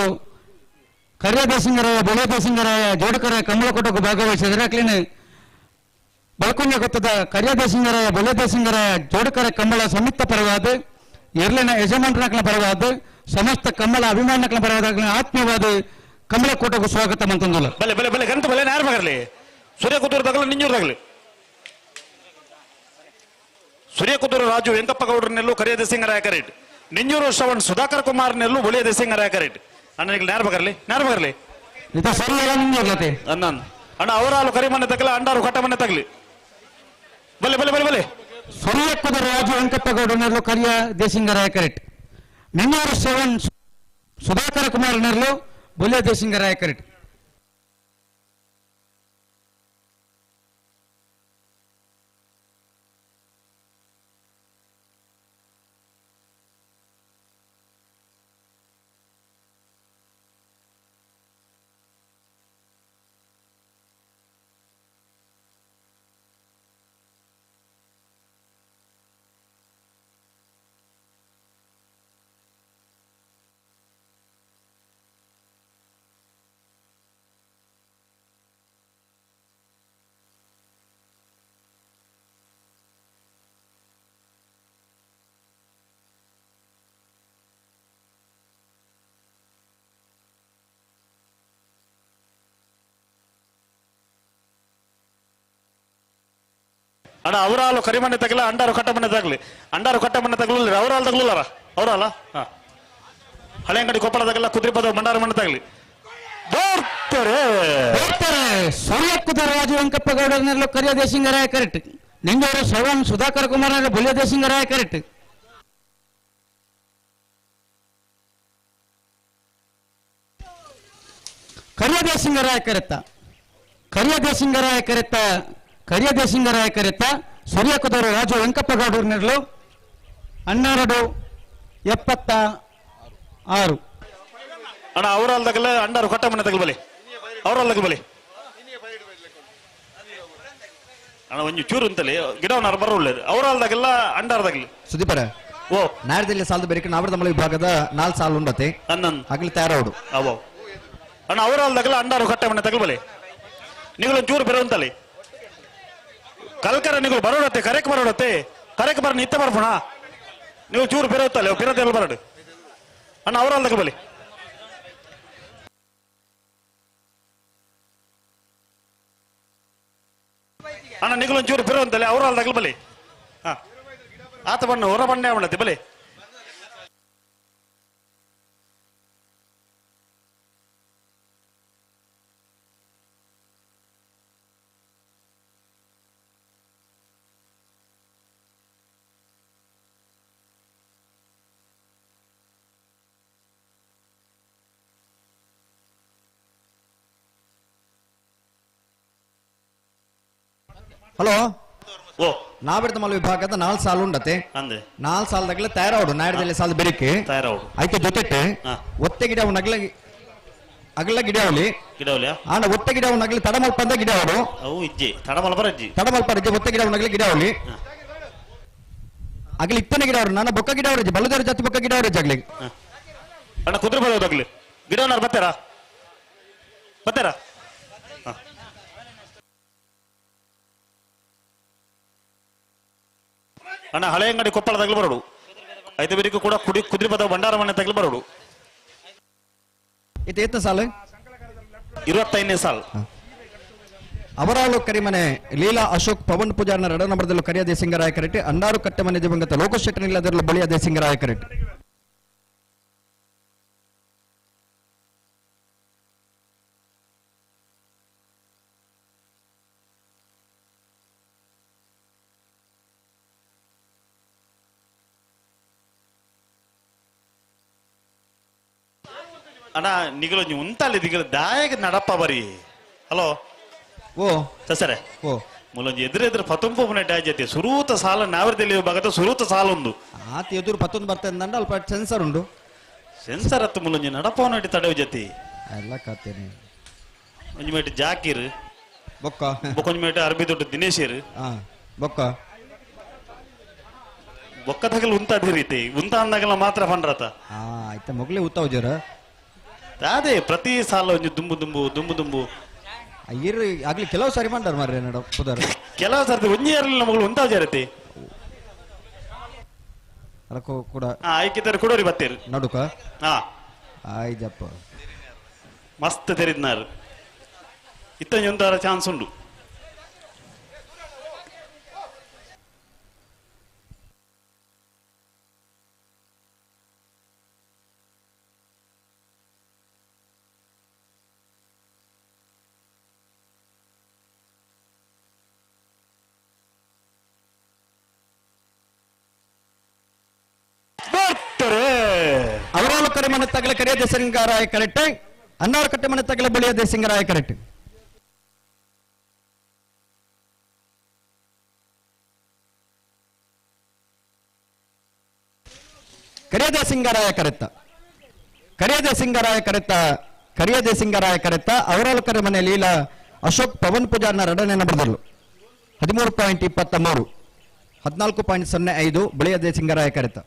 ಕರಿಯ ದೇಶಿಂಗರಾಯ ಬೊಲಿಯ ದೇಶಿಂಗರಾಯ ಜೋಡುಕರ ಕಂಬಳಕೋಟಕ್ಕೂ ಭಾಗವಹಿಸಿದರೆ ಅಕ್ಲಿನ ಬಳ್ಕೊಂಡ ಗೊತ್ತದ ಕರಿಯ ದೇಶಿಂಗರಾಯ ಬೊಲಿಯ ದೇಶಿಂಗರಾಯ ಜೋಡುಕರ ಕಂಬಳ ಸಂಯುಕ್ತ ಪರವಾದ ಎರ್ಲಿನ ಯಜಮಾನರಕಲ ಪರವಾದ ಸಮಸ್ತ ಕಂಬಳ ಅಭಿಮಾನಕಲ ಪರವಾದ ಆತ್ಮೀಯವಾದ ಕಂಬಳಕೋಟಕ್ಕೂ ಸ್ವಾಗತ ಮಂತಂದುಲ್ಲ. ಬಲೆ ಬಲೆ ಬಲೆ ಗಂತ ಬಲೆ ನಾರು ಬಗರ್ಲಿ ಸೂರ್ಯ ಕುದೂರು ತಗಲ ನಿಂಜೂರು ತಗಲಿ ಸೂರ್ಯ ಕುದೂರು ರಾಜು ವೆಂಕಪ್ಪ ಗೌಡ್ರನೆಲ್ಲೂ ಕರಿಯ ದೇಸಿಂಗರಾಯ ಕರೇಟ್ ನಿಂಜೂರು ಶ್ರವಣ್ ಸುಧಾಕರ್ ಕುಮಾರ್ನೆಲ್ಲೂ ಬೊಲಿಯ ದೇಸಿಂಗರಾಯ ಕರೇಟ್ ಅಣ್ಣ ನೇರ ಬಗರ್ಲಿ ನೇರ ಬಗರ್ಲಿ ಅಣ್ಣ ಅಣ್ಣ ಅವರಾಲು ಕರಿಮನೆ ತಗಲ ಅಂಡಾರು ಕಟ್ಟಮನೆ ತಗಲಿ ಬಲೆ ಬಲೆ ಬಲೆ ಬಲೆ ಸೂರ್ಯ ಕುದೂರು ರಾಜು ವೆಂಕಪ್ಪ ಗೌಡನೆಲ್ಲೂ ಕರಿಯ ದೇಸಿಂಗರಾಯ ಕರೇಟ್ ನಿಂಜೂರು ಶ್ರವಣ್ ಸುಧಾಕರ್ ಕುಮಾರ್ನೆಲ್ಲೂ ಬೊಲಿಯ ದೇಸಿಂಗರಾಯ ಕರೇಟ್. ಅಣ್ಣ ಅವರಾಲು ಕರಿಮನೆ ತಗಲ ಅಂಡಾರು ಕಟ್ಟಮನೆ ತಗಲಿ ಅಂಡಾರು ಕಟ್ಟಮನೆ ತಗಲಿಲ್ಲ ಅವರಾಲ್ ತಗಲಿಲ್ಲಾರ ಅವರಲ್ಲ ಹಳೆಯಂಗಡಿ ಕೊಪ್ಪಳ ತಗಲ ಕುದ್ರಿಪದ ಮಂಡಾರ ಮನೆ ತಗಲಿ ಬರ್ತಾರೆ ಬರ್ತಾರೆ. ಸೂರ್ಯ ಕುದೂರು ರಾಜು ವೆಂಕಪ್ಪ ಗೌಡರನೆಲ್ಲೂ ಕರಿಯ ದೇಶಿಂಗರಾಯ ಕರೆಕ್ಟ್ ನಿಂಜೂರು ಶ್ರವಣ್ ಸುಧಾಕರ್ ಕುಮಾರ್ ಬೊಲಿಯ ದೇಶಿಂಗರಾಯ ಕರೆಕ್ಟ್. ಕರಿಯ ದೇಶಿಂಗರಾಯ ಕರೆತ್ತ ಕರಿಯ ದೇಶಿಂಗರಾಯ ಕರೆತ್ತ ಕರಿಯ ದೇಶಿಂಗರಾಯ ಕರೆತ್ತ ಸೂರ್ಯ ಕುದೂರು ರಾಜು ವೆಂಕಪ್ಪ ಗೌಡರನೆಲ್ಲೂ 12:76. ಅಣ್ಣ ಅವರಾಲ್ ತಗಲ ಅಂಡಾರು ಕಟ್ಟಮನೆ ತಗಲ್ ಬಲಿ ಅವರಾಲ್ ತಗಲ್ ಬಲಿ ಅಣ್ಣ ಒಂಜಿ ಚೂರು ಅಂತಲಿ ಗಿಡವನ್ನ ಬರೋಲ್ಲ ಅವರಾಲ್ ತಗಲ್ಲ ಅಂಡಾರ್ ತಗಲಿ ಸುದೀಪರ ಓ ನಾಡದಲ್ಲಿ ಸಾಲದ ಬೇರೆ ನಾವರ ವಿಭಾಗದ 4 ಸಾಲು ಉಂಡತೆ ಅಗಲಿ ತಯಾರಾವಡು ಅವೋ ಅಣ್ಣ ಅವರಾಲ್ ತಗಲ ಅಂಡಾರು ಕಟ್ಟಮನೆ ತಗಲ್ ಬಲಿ ನೀವು ಚೂರು ಬೆರ ಅಂತಲಿ ಕಲ್ಕರ ನೀವು ಬರೋಡತ್ತೆ ಕರೆಕ್ ಬರೋಡತ್ತೆ ಕರೆಕ್ ಬರ ನಿತ್ಯ ಬರ್ಪಣ ನೀವು ಚೂರು ಬೆರೋತ್ತಲ್ಲ ಪಿರತೆಲ್ಲ ಬರಡು ಅಣ್ಣ ಅವರಾಲ್ ತಗಲ್ ಬಲಿ ಅಣ್ಣ ನಿಗಲು ಒಂಚೂರು ಬಿರು ಅಂತಲೇ ಅವರು ಅಲ್ಲಿ ತಗಲ್ ಬಲಿ ಹಾ ಆತ ಬಣ್ಣ ಹೊರ ಬಣ್ಣ ಅವಳತ್ತೆ ಬಲಿ ಹಲೋ ಓ ನಾವಿಡ್ದ ವಿಭಾಗದ 4 ಸಾಲು ಉಂಡತೆ ಅಂದೆ 4 ಸಾಲದಾಗಲೇ ತಯಾರಾವಡು ನಾಡಿದಲ್ಲಿ ಸಾಲ ಬೆರಿಕೆ ತಯಾರಾವಡು ಆಯ್ತು ಜೊತೆಟೆ ಒತ್ತೆ ಗಿಡ ಅಗಲ ಅಗಲ ಗಿಡವಲಿ ಗಿಡವಲಿಯಾ ಆನ ಒತ್ತೆ ಗಿಡ ಅಗಲ ತಡಮಲ್ಪಂದ ಗಿಡವಡು ಅವು ಇಜ್ಜಿ ತಡಮಲ್ಪರ ಇಜ್ಜಿ ತಡಮಲ್ಪರ ಇಜ್ಜಿ ಒತ್ತೆ ಗಿಡ ಅಗಲ ಗಿಡವಲಿ ಅಗಲ ಇತ್ತನೆ ಗಿಡವರು ನನ್ನ ಬೊಕ್ಕ ಗಿಡವರು ಇಜ್ಜಿ ಬಲದರ ಜಾತಿ ಬೊಕ್ಕ ಗಿಡವರು ಇಜ್ಜಿ ಅಗಲಿ ಅಣ್ಣ ಕುದುರೆ ಬರೋದು ಅಗಲಿ ಗಿಡವನ್ನಾರು ಬರ್ತಾರಾ ಬರ್ತಾರಾ ಅಣ್ಣ ಹಳೆಯಂಗಡಿ ಕೊಪ್ಪಳ ತಗಲು ಬರೋಡು ಐತೆ ಬೇರಿಗೂ ಕೂಡ ಕುಡಿ ಕುದುರೆ ಪದ ಭಂಡಾರ ಮನೆ ತಗಲು ಬರೋಡು. ಇದು ಏತ ಸಾಲು? 25ನೇ ಸಾಲು. ಅವರಾಳು ಕರಿಮನೆ ಲೀಲಾ ಅಶೋಕ್ ಪವನ್ ಪೂಜಾರ್ನ ಎರಡ ನಂಬರ್ದಲ್ಲೂ ಕರಿಯ ದೇಸಿಂಗರಾಯ ಕರೆಟ್. ಅಂಡಾರು ಕಟ್ಟೆಮನೆ ದಿವಂಗತ ಲೋಕಶೆಟ್ಟನಿಲ್ಲದರಲ್ಲೂ ಬಳಿಯ ದೇಸಿಂಗರಾಯ ಕರೆಟ್. ಅಣ್ಣ ನಿಗಲು ಉಂತಾಲಿ ದಿಗಲು ದಾಯಕ ನಡಪ್ಪ ಬರಿ. ಹಲೋ ಓ ಸಸರೆ ಓ ಮುಲೊಂಜಿ ಎದುರು ಎದುರು ಪತೊಂಪು ಜೊತೆ ಸುರೂತ ಸಾಲ ನಾವರದಲ್ಲಿ ಭಾಗದ ಸುರೂತ ಸಾಲ ಒಂದು ಆತ ಎದುರು ಪತ್ತೊಂದು ಬರ್ತದೆ ಅಂದ ಅಲ್ಪ ಸೆನ್ಸರ್ ಉಂಡು. ಸೆನ್ಸರ್ ಹತ್ತು ಮುಲೊಂಜಿ ನಡಪವನ ತಡೆವು ಜೊತೆ ಎಲ್ಲ ಕಾತೇನೆ. ಒಂಜಿ ಮೇಟ್ ಜಾಕೀರ್ ಬೊಕ್ಕ ಬೊಕ್ಕೊಂಜಿ ಮೇಟ್ ಅರಬಿ ದೊಡ್ಡ ದಿನೇಶಿರ್ ಬೊಕ್ಕ ಬೊಕ್ಕ ತಗಲು ಉಂತಾದ ರೀತಿ ಉಂತ ಅಂದಾಗಲ ಮಾತ್ರ ಪಂಡ್ರತ. ಆಯ್ತಾ ಮೊಗಲೇ ಉತ್ತಾವ ಜರ ಅದೇ ಪ್ರತಿ ಸಾಲ ಒಂಜಿ ದುಂಬು ದುಂಬು ದುಂಬು ದುಂಬು ಇರು ಆಗ್ಲಿ ಕೆಲವು ಸಾರಿ ಮಾಡ್ತಾರ ಮಾರ್ರೆ ನಡ ಪುದರ್ ಕೆಲವು ಸರ್ತಿ ಒಂಜಿ ಇರಲಿಲ್ಲ ಮಗಳು ಉಂತಾವ ಜರತಿ ಅದಕ್ಕೂ ಕೂಡ ಆಯ್ಕೆ ಕೊಡೋರಿ ಬತ್ತೀರಿ ನಡುಕ ಆಯ್ತಪ್ಪ ಮಸ್ತ್ ತೆರಿದ್ನಾರು ಇತ್ತಂಜಿ ಒಂದಾರ ಚಾನ್ಸ್ ಉಂಡು. ಅವರಾಲು ಕರೆ ಮನೆ ತಗಲ ಕರಿಯ ದೇಸಿಂಗರಾಯ ಕರೆಕ್ಟ್. ಅನ್ನಾರು ಕಟ್ಟೆ ಮನೆ ತಗಲ ಬಳಿಯ ದೇಸಿಂಗರಾಯ ಕರೆಕ್ಟ್. ಕರಿಯ ದೇಸಿಂಗರಾಯ ಕರೆತ್ತ ಕರಿಯ ದೇಸಿಂಗರಾಯ ಕರೆತ್ತ ಕರಿಯ ದೇಸಿಂಗರಾಯ ಕರೆತ್ತ. ಅವರಾಲು ಕರೆ ಮನೆ ಲೀಲಾ ಅಶೋಕ್ ಪವನ್ ಪೂಜಾರ್ನ ಎರಡನೇ ನಂಬರ್ದಲ್ಲೂ 13.23 14.05 ಬಳಿಯ ದೇಸಿಂಗರಾಯ ಕರೆತ್ತ.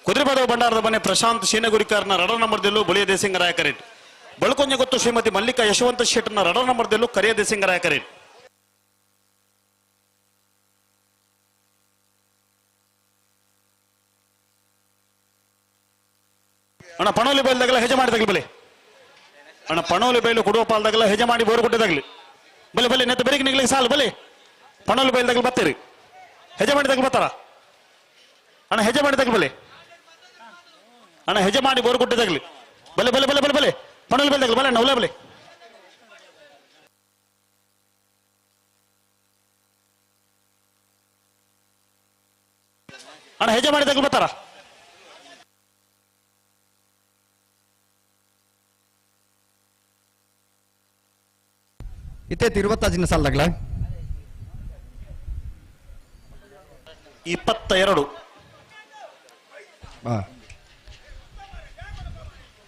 ಕುದುರೆಬಾದ ಭಂಡಾರದ ಮನೆ ಪ್ರಶಾಂತ್ ಶೀನಗುರಿಕಾರ್ನ ರಡ ನಂಬರ್ದಲ್ಲೂ ಬಳಿಯ ದೇಸಿಂಗರಾಯ ಕರೆಟ್. ಬಳಕೊಂಜ ಗೊತ್ತು ಶ್ರೀಮತಿ ಮಲ್ಲಿಕಾ ಯಶವಂತ ಶೆಟ್ಟರ್ನ ರಡ ನಂಬರ್ದಲ್ಲೂ ಕರಿಯ ದೇಸಿಂಗರಾಯ ಕರೆಟ್. ಅಣ್ಣ ಪಣೋಲಿ ಬೈಲ್ದಾಗಲ ಹೆಜ ಮಾಡಿದಾಗಲಿ ಬಲೆ. ಅಣ್ಣ ಪಣೋಲಿ ಬೈಲು ಕೊಡುವ ಪಾಲ್ದಾಗಲ ಹೆಜ ಮಾಡಿ ಬೋರು ಕೊಟ್ಟಿದಾಗಲಿ ಬಲೆ ಬಲೆ ನೆತ್ತ ಬೆರಿಗೆ ನಿಗ್ಲಿಗೆ ಸಾಲು ಬಲೆ. ಪಣೋಲಿ ಬೈಲ್ದಾಗಲಿ ಬತ್ತೀರಿ ಹೆಜ ಮಾಡಿದಾಗಲಿ ಬರ್ತಾರ ಅಣ್ಣ ಹೆಜ ಮಾಡಿದಾಗಲಿ ಬಲೆ. ಅಣ್ಣ ಹೆಜ ಮಾಡಿ ಬೋರು ಕೊಟ್ಟಿದಾಗಲಿ ಬಲೆ ಬಲೆ ಬಲೆ ಬಲೆ ಬಲೆ ಪಣೋಲಿ ಬೈಲ್ದಾಗಲಿ ಬಲೆ ಅಣ್ಣ ಉಲೆ ಬಲೆ. ಅಣ್ಣ ಹೆಜ ಮಾಡಿದಾಗಲಿ ಬರ್ತಾರ. ಇತ್ತೈತಿ 25ನೇ ಸಾಲದಾಗಲ 22.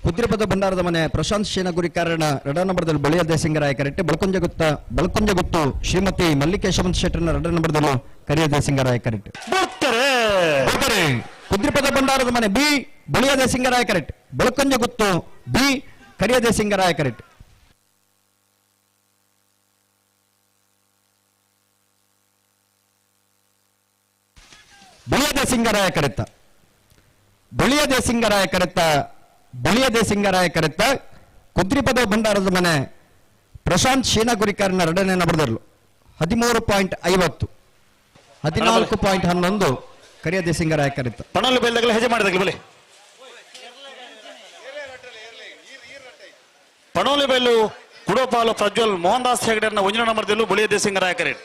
ಕುದ್ರೆಪದ ಭಂಡಾರದ ಮನೆ ಪ್ರಶಾಂತ್ ಶೇನಗುರಿಕಾರಣ ಎರಡ ನಂಬರ್ದಲ್ಲಿ ಬಳಿಯ ದೇಸಿಂಗರಾಯ ಕರೆಕ್ಟ್. ಬಳಕೊಂಜಗುತ್ತು ಶ್ರೀಮತಿ ಮಲ್ಲಿಕೇಶವಂತ ಶೆಟ್ಟರ್ನ ಎರಡ ನಂಬರ್ದಲ್ಲೂ ಕರಿಯ ದೇಸಿಂಗರಾಯ ಕರೆಕ್ಟ್. ಕುದ್ರೆಪದ ಭಂಡಾರದ ಮನೆ ಬಿ ಬಳಿಯ ದೇಸಿಂಗರಾಯ ಕರೆಕ್ಟ್. ಬಳಕೊಂಜಗುತ್ತು ಬಿ ಕರಿಯ ದೇಸಿಂಗರಾಯ ಕರೆಕ್ಟ್. ಬಳಿಯದ ಸಿಂಗರಾಯ ಕರೆತ್ತ ಬಳಿಯದ ಸಿಂಗರಾಯ ಕರೆತ್ತ ಬಳಿಯದ ಸಿಂಗರಾಯ ಕರೆತ್ತ. ಕುದ್ರಿಪದ ಭಂಡಾರದ ಮನೆ ಪ್ರಶಾಂತ್ ಶೀನಗುರಿಕಾರನ ಎರಡನೇ ನಂಬರ್ದಲ್ಲೂ 13.50 14.11 ಕರಿಯದೆ ಸಿಂಗರಾಯ ಕರೆತ್ತ. ಪಣಲು ಬೈಲ್ದಾಗಲೇ ಹೆಜೆ ಮಾಡಿದಾಗಲಿ ಬಲೆ. ಪಣೋಲಿ ಬೈಲು ಕುಡೋಪಾಲು ಪ್ರಜ್ವಲ್ ಮೋಹನ್ ದಾಸ್ ಹೆಗಡೆಯನ್ನ ಒಂಜಿನ ನಂಬರ್ದಲ್ಲೂ ಬಳಿಯದೆ ಸಿಂಗರಾಯ ಕರೆಟ್.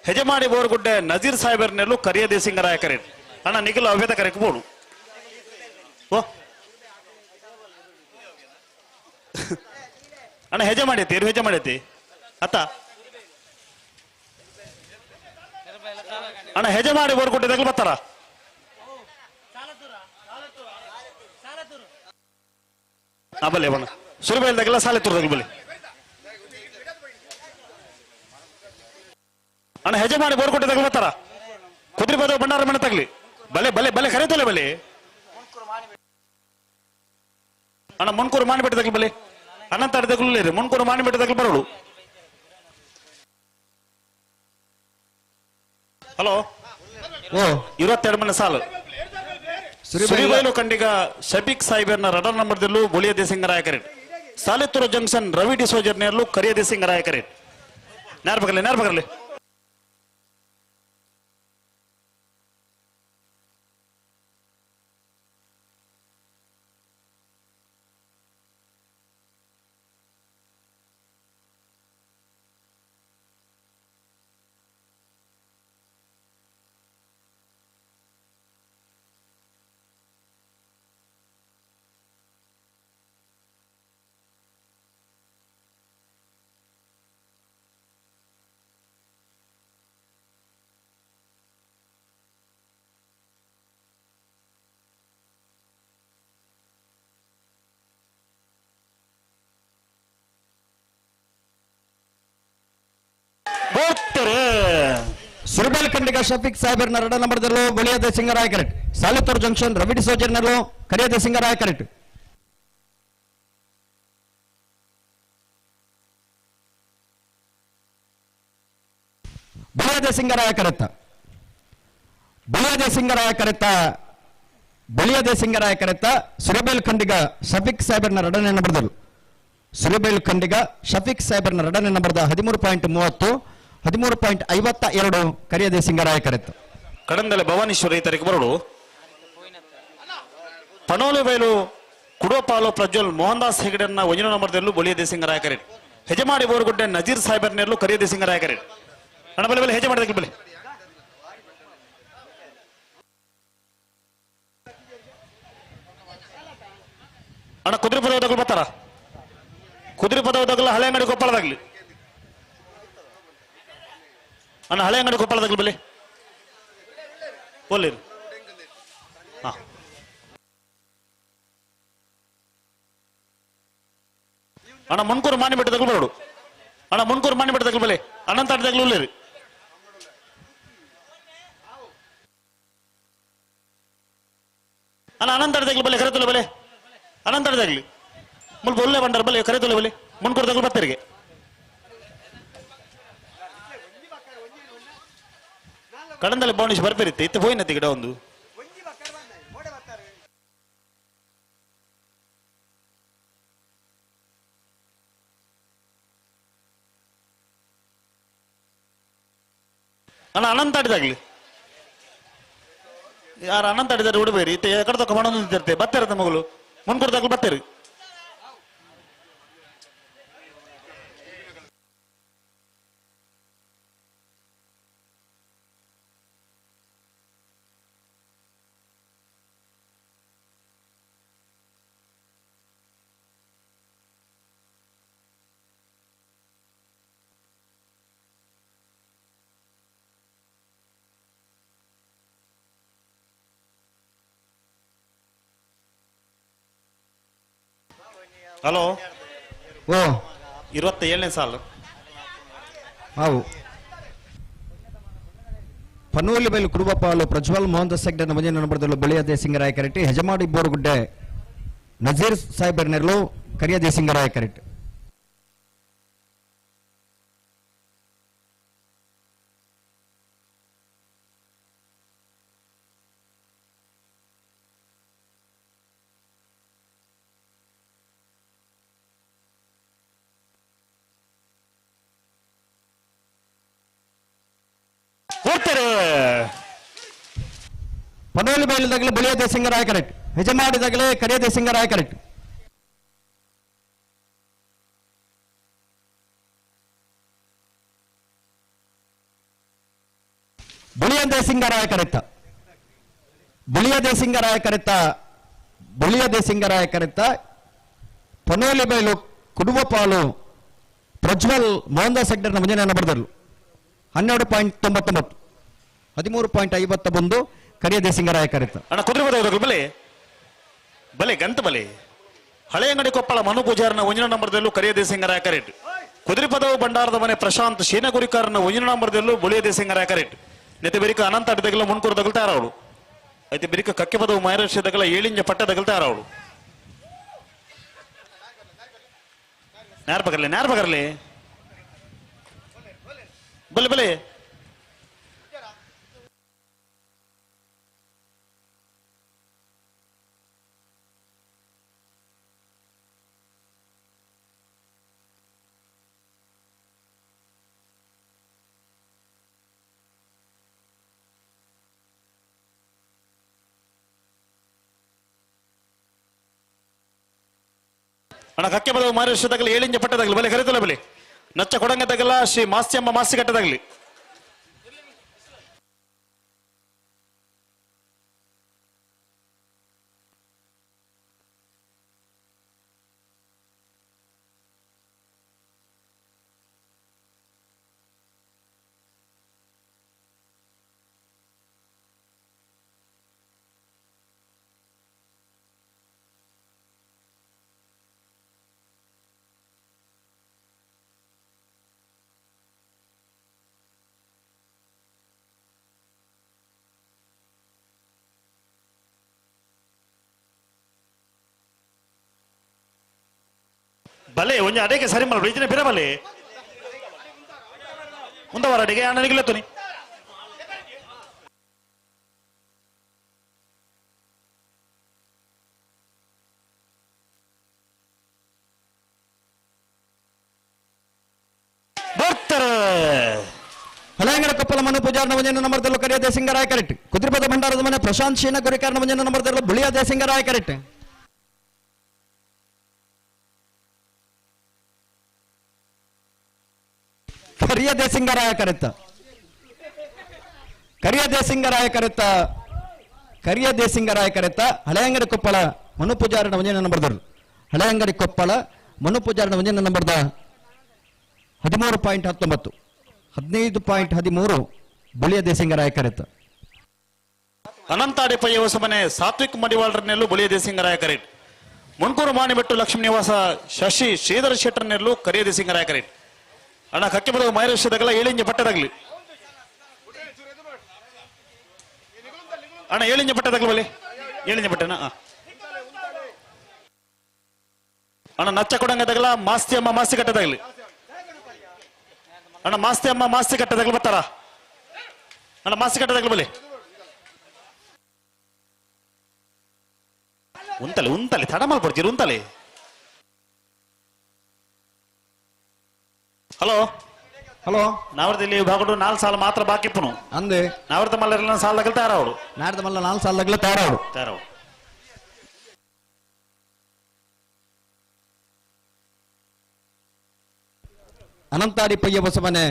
ಹೆಜಮಾಡಿ ಬೋರ್ಗುಡ್ಡೆ ನಜೀರ್ ಸಾಹೇಬರ್ನೆಲ್ಲೂ ಕರಿಯದೆ ಸಿಂಗರಾಯ ಕರೆಟ್. ಅಣ್ಣ ನಿಖಿಲ್ ಅವ್ಯತ ಕರೆಕ್ ಬೋಡು. ಓ ಅಣ್ಣ ಹೆಜೆ ಮಾಡೈತಿ ಇರು ಹೆಜೆ ಮಾಡೈತಿ ಅತ್ತ ಅಣ್ಣ ಹೆಜೆ ಮಾಡಿ ಬೋರ್ಗುಡ್ಡೆ ಬರ್ತಾರ. ಬಲೆ ಬಣ್ಣ ಸುರಬೈಲ್ದಾಗೆಲ್ಲ ಸಾಲೆ ತುರ್ದಾಗ ಬಲೆ. ಅಣ್ಣ ಹೆಜೆ ಮಾಡಿ ಬೋರ್ ಕೊಟ್ಟಿದಾಗ ಬರ್ತಾರ. ಕುದುರೆ ಬದ ಭಂಡಾರ ಮನೆ ತಗ್ಲಿ ಬಲೆ ಬಲೆ ಬಲೆ ಕರೆತಲೆ ಬಲೆ. ಅಣ್ಣ ಮುನ್ಕೂರು ಮಾನಿ ಬೆಟ್ಟದಾಗ್ಲಿ ಬಲೆ. ಅನಂತ ತಗ್ಲಿ ಮುನ್ಕೂರು ಮಾನಿ ಬೆಟ್ಟದಾಗ್ಲಿ ಬರೋಳು. ಹಲೋ 22ನೇ ಸಾಲು ಸುರಿಬೈಲು ಖಂಡಿಗ ಶಬೀಕ್ ಸಾಹೇಬರ್ನ ರಡರ್ ನಂಬರ್ದಲ್ಲೂ ಬೊಳಿಯ ದೇಸಿಂಗರಾಯ ಕರೆಟ್. ಸಾಲಿತ್ತೂರು ಜಂಕ್ಷನ್ ರವಿ ಡಿಸೋಜರ್ನೆಯಲ್ಲೂ ಕರಿಯ ದೇಸಿಂಗರಾಯ ಕರೆಟ್. ನೇರ್ಬಗರ್ಲಿ ನೇರ್ಬಗರ್ಲಿ. ಸುರಬಲ್ ಖಂಡಿಗ ಶಫೀಕ್ ಸಾಹೇಬರ್ನ ರಡ ನಂಬರ್ದಲ್ಲೂ ಬಳಿಯದ ಸಿಂಗರಾಯ ಕರೆಕ್ಟ್. ಸಾಲಿತ್ತೂರು ಜಂಕ್ಷನ್ ರವಿ ಡಿಸೋಜರ್ನಲ್ಲೂ ಕರಿಯದ ಸಿಂಗರಾಯ ಕರೆಕ್ಟ್. ಬಳಿಯದ ಸಿಂಗರಾಯ ಕರೆತ್ತ ಬಳಿಯದ ಸಿಂಗರಾಯ ಕರೆತ್ತ ಬಳಿಯದ ಸಿಂಗರಾಯ ಕರೆತ್ತ ಸುರಬೇಲ್ ಖಂಡಿಗ ಶಫೀಕ್ ಸಾಹೇಬರ್ನ ರಡನೆ ನಂಬರ್ದಲ್ಲೂ ಸುರಬೇಲ್ ಖಂಡಿಗ ಶಫೀಕ್ ಸಾಹೇಬರ್ನ ರಡನೆ ನಂಬರ್ದ 13.30 13.52 ಕರಿಯದೆ ಸಿಂಗರಾಯ ಕರೆತ್ತು. ಕಡಂದಲೆ ಭವಾನೀಶ್ವರ ರೈತರಿಗೆ ಬರಡು. ಪಣೋಲೆ ಬಯಲು ಕುಡೋಪಾಲು ಪ್ರಜ್ವಲ್ ಮೋಹನ್ ದಾಸ್ ಹೆಗಡೆಯನ್ನ ಒಂಜಿನ ನಂಬರ್ದಲ್ಲೂ ಬೊಳಿಯದೆ ಸಿಂಗರಾಯ ಕರೆಟ್. ಹೆಜಮಾಡಿ ಬೋರುಗುಡ್ಡೆ ನಜೀರ್ ಸಾಹೇಬರ್ನೆಲ್ಲೂ ಕರಿಯದೆ ಸಿಂಗರಾಯ ಕರೆಟ್. ಅಣ್ಣ ಬಲೆ ಬಲೆ ಹೆಜೆ ಮಾಡಿದ ಬಲೆ. ಅಣ್ಣ ಕುದುರೆ ಪದವದಾಗಲು ಬರ್ತಾರ? ಕುದುರೆ ಪದವದಾಗಲ್ಲ ಹಳೆ ಅಂಗಡಿ ಕೊಪ್ಪಳದಾಗ್ಲಿ. ಅಣ್ಣ ಹಳೆ ಅಂಗಡಿ ಕೊಪ್ಪಳದಾಗ್ಲಿ ಬಲೆ ಒಳ್ಳೆ. ಹಾ ಅಣ್ಣ ಮುನ್ಕೂರು ಮಾನಿ ಬೆಟ್ಟದಾಗಲು ಬರೋಡು. ಅಣ್ಣ ಮುನ್ಕೂರು ಮಾನಿ ಬೆಟ್ಟದಾಗಲು ಬಲೆ ಅನಂತಾಟದಾಗಲು ಉಳ್ಳೇರಿ. ಅಣ್ಣ ಅನಂತಾಟದಾಗಲು ಬಲೆ ಕರೆತುಲೆ ಬಲೆ ಅನಂತಾಟದಾಗ್ಲಿ ಮುಲ್ಪ ಒಳ್ಳೆ ಬಂಡಾರ ಬಲೆ ಕರೆತುಲೆ ಬಲೆ ಮುನ್ಕೂರು ಬತ್ತರಿಗೆ. ಕಡಂದಲ್ಲಿ ಬೌಂಡಿಶ್ ಬರ್ಬೇರಿತ್ತೆ ಇತ್ತು ಪೋಯಿನತ್ತಿ ಗಿಡ ಒಂದು. ಅಣ್ಣ ಅನಂತಾಡಿದಾಗ್ಲಿ ಯಾರು ಅನಂತಾಡಿದಾರೆ ಉಡುಬೇರಿ ಇತ್ತೆ ಎಕಡೆ ತಕ್ಕ ಮಣೊಂದು ಬತ್ತೇರತ್ತ ಮಗಳು ಮುನ್ಕೂರ್ದಾಗ್ಲು ಬತ್ತೇರಿ. ಹಲೋ ಓ 27ನೇ ಸಾಲು. ಹಾವು ಪನೋಲಿ ಬೈಲು ಕುರುಬಪಾಲು ಪ್ರಜ್ವಲ್ ಮೋಹನ್ ದಾಸ್ ಹೆಗ್ಡೆ ಮಂಜನ ನಂಬರ್ದಲ್ಲೂ ಬಳಿಯದೆ ಸಿಂಗರಾಯ ಕರೆಟ್ಟಿ. ಹೆಜಮಾಡಿ ಬೋರುಗುಡ್ಡೆ ನಜೀರ್ ಸಾಹೇಬರ್ನೆಲ್ಲೂ ಕರಿಯದೆ ಸಿಂಗರಾಯ ಕರೆಟ್ಟಿ. ಪನೋಲಿ ಬೈಲದಾಗಲೇ ಬಳಿಯದೆ ಸಿಂಗರಾಯ ಕರೆಕ್ಟ್. ಹೆಜಮಾಡಿದಾಗಲೇ ಕರಿಯದೆ ಸಿಂಗರಾಯ ಕರೆಕ್ಟ್. ಬಳಿಯದೆ ಸಿಂಗರಾಯ ಕರೆಕ್ತ ಬಳಿಯದೆ ಸಿಂಗರಾಯ ಕರೆತ್ತ ಬಳಿಯದೆ ಸಿಂಗರಾಯ ಕರೆತ್ತ ಪನೋಲಿ ಬೈಲು ಕುಡುವಪಾಲು ಪ್ರಜ್ವಲ್ ಮೋಹನ್ ದಾಸ್ ಹೆಗ್ಡೆನ ಮುಂದಿನ ಬರೆದರು 12.99 13.51 ಕರಿಯದೆ ಸಿಂಗರಾಯ ಕರೆತ. ಅಣ್ಣ ಕುದುರೆ ಬರೋದಾಗಲು ಬಲೆ ಬಲೆ ಗಂತ ಬಲೆ ಹಳೆ ಅಂಗಡಿ ಕೊಪ್ಪಳ ಮನು ಪೂಜಾರನ ಒಂಜಿನ ನಂಬರ್ದಲ್ಲೂ ಕರಿಯದೆ ಸಿಂಗರಾಯ ಕರೆಟ್. ಕುದುರೆ ಪದವು ಭಂಡಾರದ ಮನೆ ಪ್ರಶಾಂತ್ ಶೇನಗುರಿಕಾರನ ಒಂಜಿನ ನಂಬರ್ದಲ್ಲೂ ಬೊಳಿಯದೆ ಸಿಂಗರಾಯ ಕರೆಟ್. ನೆತೆ ಬೆರಿಕ ಅನಂತ ಅಡ್ಡದಗಲ ಮುನ್ಕೂರು ತಯಾರವಳು. ಐತೆ ಬೆರಿಕ ಕಕ್ಕೆ ಪದವು ಮೈರಕ್ಷದಗಲ ಏಳಿಂಜ ಪಟ್ಟದಗಲ ತಯಾರವಳು. ನೇರ್ಬಗರ್ಲಿ ನೇರ್ಬಗರ್ಲಿ ಬಲೆ ಬಲೆ. ಅಣ್ಣ ಕಕ್ಕೆ ಬದಲು ಮಾರೇಶ್ವರದಾಗಲಿ ಏಳಿಂಜ ಪಟ್ಟದಾಗಲಿ ಬಲೆ ಕರಿತಲ್ಲ ಬಲೆ ನಚ್ಚ ಕೊಡಂಗದಾಗಲ್ಲ ಶ್ರೀ ಮಾಸ್ಯಮ್ಮ ಮಾಸಿಕಟ್ಟದಾಗಲಿ. ಬಲೆ ಒಂಜಿ ಅಡಿಗೆ ಸರಿ ಮಲ್ಪಡು ಇಜ್ಜಿನ ಬಿರ ಬಲೆ ಮುಂದವರ ಅಡಿಗೆ ಅಣ್ಣನಿಗೆ ತುನಿ ಬರ್ತಾರೆ. ಹಳೆಯಂಗಡ ಕೊಪ್ಪಲ ಮನು ಪೂಜಾರನ ಮಂಜನ ನಂಬರ್ದಲ್ಲೂ ಕರಿಯ ದೇಸಿಂಗರಾಯ ಕರೆಕ್ಟ್. ಕುದ್ರಿಪದ ಭಂಡಾರದ ಮನೆ ಪ್ರಶಾಂತ್ ಶೀನ ಗುರಿಕಾರನ ಮಂಜನ ನಂಬರ್ದಲ್ಲೂ ಬುಳಿಯ ದೇಸಿಂಗರಾಯ ಕರೆಕ್ಟ್. ಕರಿಯ ದೇಸಿಂಗರಾಯ ಕರೆತ್ತ ಕರಿಯ ದೇಸಿಂಗರಾಯ ಕರೆತ್ತ ಕರಿಯ ದೇಸಿಂಗರಾಯ ಕರೆತ್ತ ಹಳೆಯಂಗಡಿ ಕೊಪ್ಪಳ ಮನು ಪೂಜಾರನ ಒಂಜನ ನಂಬರ್ದವರು ಹಳೆಯಂಗಡಿ ಕೊಪ್ಪಳ ಮನು ಪೂಜಾರನ ಒಂಜನ ನಂಬರ್ದ 13.19 15.13 ಬುಳಿಯ ದೇಸಿಂಗರಾಯ ಕರೆತ್ತ. ಅನಂತಾಡಿ ಪಯ್ಯ ಹೊಸಮನೆ ಸಾತ್ವಿಕ್ ಮಡಿವಾಳರನೆಲ್ಲೂ ಬುಳಿಯ ದೇಸಿಂಗರಾಯ ಕರೆಟ್. ಮುನ್ಕೂರು ಮಾಣಿಬೆಟ್ಟು ಲಕ್ಷ್ಮೀ ನಿವಾಸ ಶಶಿ ಶ್ರೀಧರ ಶೆಟ್ಟರ್ನೆಲ್ಲೂ ಕರಿಯ ದೇಸಿಂಗರಾಯ ಕರೆಟ್. ಅಣ್ಣ ಕಕ್ಕೆ ಬರುವ ಮೈರೇಶ್ವರದಾಗಲ್ಲ ಏಳಿಂಜ ಪಟ್ಟದಾಗ್ಲಿ ಅಣ್ಣ ಏಳಿಂಜ ಪಟ್ಟದಾಗ್ಲಿ ಬಲಿ ಏಳಿಂಜ ಪಟ್ಟನ ಅಣ್ಣ ನಚ್ಚ ಕೊಡಂಗದಾಗಲ್ಲ ಮಾಸ್ತಿ ಅಮ್ಮ ಮಾಸ್ತಿ ಕಟ್ಟದಾಗ್ಲಿ ಅಣ್ಣ ಮಾಸ್ತಿ ಅಮ್ಮ ಮಾಸ್ತಿ ಕಟ್ಟದಾಗ್ಲಿ ಬರ್ತಾರ ಅಣ್ಣ ಮಾಸ್ತಿ ಕಟ್ಟದಾಗ್ಲಿ ಬಲಿ ಉಂತಲೆ ಉಂತಲೆ ತಡ ಮಲ್ಪಡ್ತೀರಿ ಉಂತಲೆ. ಹಲೋ ಹಲೋ ನಾವರ್ದಲ್ಲಿ ಭಾಗಡು 4 ಸಾಲ ಮಾತ್ರ ಬಾಕಿ ಪುನು ಅಂದೆ ನಾವರ್ತ ಮಲ್ಲರೆಲ್ಲ ಸಾಲದಾಗಲು ತಯಾರವರು ನಾಡ್ದ ಮಲ್ಲ 4 ಸಾಲದಾಗಲು ತಯಾರವರು ತಯಾರವರು. ಅನಂತಾಡಿ ಪಯ್ಯ ಬಸವನೆ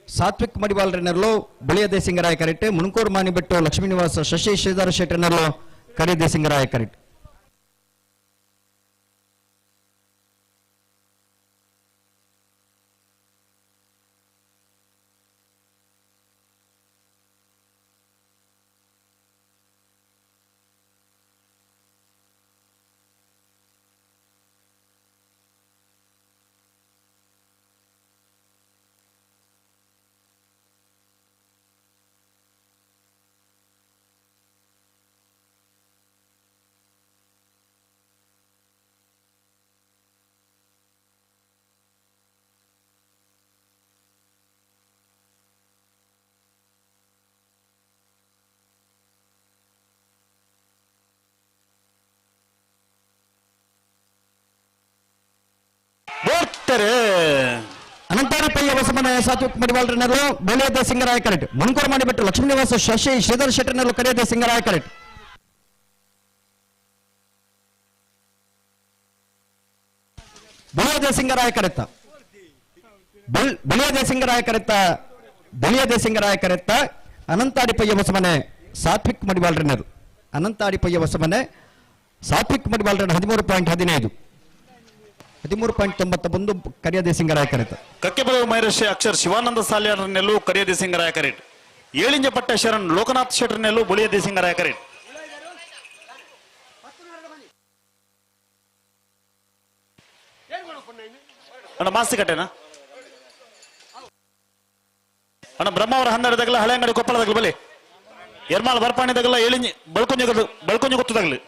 ಸಾತ್ವಿಕ್ ಮಡಿವಾಳರನೆಲ್ಲೋ ಬಳಿಯ ದೇಸಿಂಗರಾಯ ಕರೆಕ್ಟ್. ಮುಣಕೂರು ಮಾನಿಬೆಟ್ಟು ಲಕ್ಷ್ಮೀ ನಿವಾಸ ಶಶಿ ಶ್ರೀಧರ ಶೆಟ್ಟರ್ನೆಲ್ಲೋ ಕರಿ ದೇಸಿಂಗರಾಯ ಕರೆಕ್ಟ್. ಬರ್ತಾರೆ. ಅನಂತಾಡಿ ಪಯ್ಯ ಹೊಸಮನೆ ಸಾತ್ವಿಕ್ ಮಡಿವಾಳರನೆಲ್ಲೋ ಬಳಿಯ ದೇಸಿಂಗರಾಯ ಕರೆಕ್ಟ್. ಮುಣಕೂರು ಮಾಡಿಬಿಟ್ಟು ಲಕ್ಷ್ಮೀ ನಿವಾಸ ಶಶಿ ಶ್ರೀಧರ ಶೆಟ್ಟರ್ನೆಲ್ಲೋ ಕರಿಯ ದೇಸಿಂಗರಾಯ ಕರೆಕ್ಟ್. ಬಳಿಯ ದೇಸಿಂಗರಾಯ ಕರೆತ್ತ ಬಳಿಯ ದೇಸಿಂಗರಾಯ ಕರೆತ್ತ ಬಳಿಯ ದೇಸಿಂಗರಾಯ ಕರೆತ್ತ ಅನಂತಾಡಿ ಪಯ್ಯ ಹೊಸಮನೆ ಸಾತ್ವಿಕ್ ಮಡಿವಾಳರನೆಲ್ಲೋ ಅನಂತಾಡಿ ಪಯ್ಯ ಹೊಸಮನೆ ಸಾತ್ವಿಕ್ ಮಡಿವಾಳರನ್ನ 13.15 13.91 ಕರಿಯ ದೇಸಿಂಗರಾಯ ಕರೆತ. ಕಕ್ಕೆಬಲವು ಮೈರಶಿ ಅಕ್ಷರ್ ಶಿವಾನಂದ ಸಾಲಿಯಾರನೆಲ್ಲೂ ಕರಿಯ ದೇಸಿಂಗರಾಯ ಕರೆಟ್. ಏಳಿಂಜ ಪಟ್ಟ ಶರಣ್ ಲೋಕನಾಥ್ ಶೆಟ್ಟರ್ನೆಲ್ಲೂ ಬುಳಿಯ ದೇಸಿಂಗರಾಯ ಕರೆಟ್. ಅಣ್ಣ ಮಾಸ್ತಿ ಕಟ್ಟೆನಾ ಅಣ್ಣ ಬ್ರಹ್ಮಾವರ ಹನ್ನೆರಡದಾಗಲ ಹಳೆಯಂಗಡಿ ಕೊಪ್ಪಳದಾಗಲಿ ಬಲಿ ಎರ್ಮಾಲ್ ಬರ್ಪಾಣಿದಾಗಲ್ಲ ಏಳಿಂಜಿ ಬಳ್ಕೊಂಜಿ ಬಳ್ಕೊಂಜಿ ಗೊತ್ತದಾಗಲಿ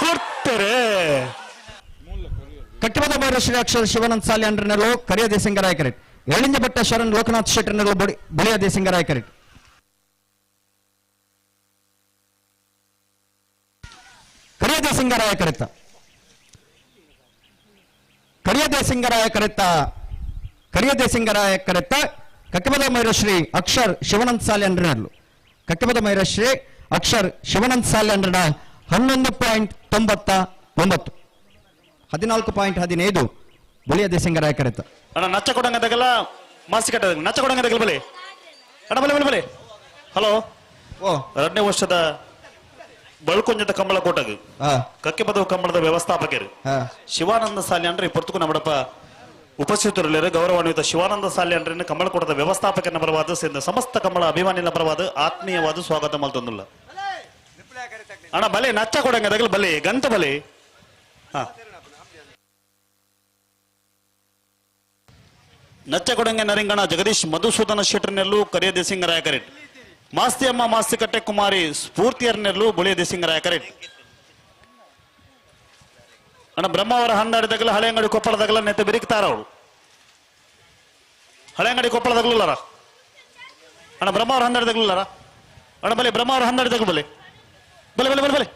ಕೊಡ್ತಾರೆ. ಕಟ್ಟಿಬದ ಮೈರಶ್ರೀ ಅಕ್ಷರ ಶಿವಾನಂದ ಸಾಲಿ ಅಂಡ್ರನಲ್ಲೋ ಕರಿಯ ದೇಸಿಂಗರಾಯ ಕರೆಟ್. ಏಳಿಂಜ ಭಟ್ಟ ಶರಣ್ ಲೋಕನಾಥ್ ಶೆಟ್ಟರ್ನಲ್ಲೋ ಬಳಿಯ ದೇಸಿಂಗರಾಯ ಕರೆಟ್. ಕರಿಯ ದೇಸಿಂಗರಾಯ ಕರೆತ. ಕರಿಯ ದೇಸಿಂಗರಾಯ ಕರೆತ. ಕರಿಯ ದೇಸಿಂಗರಾಯ ಕರೆತ ಕಟ್ಟಿಬದ ಮೈರಶ್ರೀ ಅಕ್ಷರ್ ಶಿವಾನಂದ ಸಾಲಿ ಅಂಡ್ರನಲ್ಲು. ಕಟ್ಟಿಬದ ಮೈರಶ್ರೀ ಅಕ್ಷರ್ ಶಿವಾನಂದ ಸಾಲಿ ಅಂಡ್ರನ 11.99 14.15 ಬಳಿಯ ದೇಸಿಂಗರಾಯ ಕರೆತ. ಅಣ್ಣ ನಚ್ಚ ಕೊಡಂಗದಾಗಲ್ಲ ಮಾಸಿ ಕಟ್ಟದ ನಚ್ಚ ಕೊಡಂಗದಾಗಲ್ಲ ಬಲೆ ಅಣ್ಣ ಬಲೆ ಬಲೆ ಬಲೆ. ಹಲೋ, ಎರಡನೇ ವರ್ಷದ ಬಳ್ಕೊಂಜದ ಕಂಬಳ ಕೋಟಗ ಕಕ್ಕೆ ಪದವು ಕಂಬಳದ ವ್ಯವಸ್ಥಾಪಕರು ಶಿವಾನಂದ ಸಾಲಿ ಅಂದ್ರೆ ಪೊರ್ತುಕು ನಮ್ಮಡಪ್ಪ ಉಪಸ್ಥಿತರಲ್ಲಿ ಗೌರವಾನ್ವಿತ ಶಿವಾನಂದ ಸಾಲಿ ಅಂದ್ರೆ ಕಂಬಳಕೋಟದ ವ್ಯವಸ್ಥಾಪಕನ ಪರವಾದ ಸೇರಿದ ಸಮಸ್ತ ಕಂಬಳ ಅಭಿಮಾನಿನ ಪರವಾದ ಆತ್ಮೀಯವಾದ ಸ್ವಾಗತ ಮಲ್ತೊಂದುಲ್ಲ. ಅಣ್ಣ ಬಲೆ ನಚ್ಚ ಕೊಡಂಗದಾಗಲ್ಲ ಬಲೆ ಗಂತ ಬಲೆ. ಹಾ ನಚ್ಚಕೊಡಂಗೆ ನರಿಂಗಣ ಜಗದೀಶ್ ಮಧುಸೂದನ ಶೆಟ್ಟರ್ನೆಲ್ಲು ಕರಿಯ ದೇಸಿಂಗರಾಯ ಕರೆಟ್. ಮಾಸ್ತಿಯಮ್ಮ ಮಾಸ್ತಿಕಟ್ಟೆ ಕುಮಾರಿ ಸ್ಫೂರ್ತಿಯರ್ನೆಲ್ಲು ಬಳಿಯ ದೇಸಿಂಗರಾಯ ಕರೆಟ್. ಅಣ್ಣ ಬ್ರಹ್ಮಾವರ ಹಂದಾಡಿದಾಗಲ ಹಳೆಯಂಗಡಿ ಕೊಪ್ಪಳದಾಗಲ ನೆತ್ತ ಬಿರಿಕ್ತಾರ ಅವಳು. ಹಳೆಯಂಗಡಿ ಕೊಪ್ಪಳದಾಗಲೂಲಾರ ಅಣ್ಣ ಬ್ರಹ್ಮಾವರ ಹಂದಾಡಿದಾಗಲೂಲಾರ ಅಣ್ಣ ಬಲೆ ಬ್ರಹ್ಮಾವರ ಹಂದಾಡಿದಾಗ ಬಲೆ ಬಲೆ ಬಲೆ ಬಲೆ ಬಲೆ.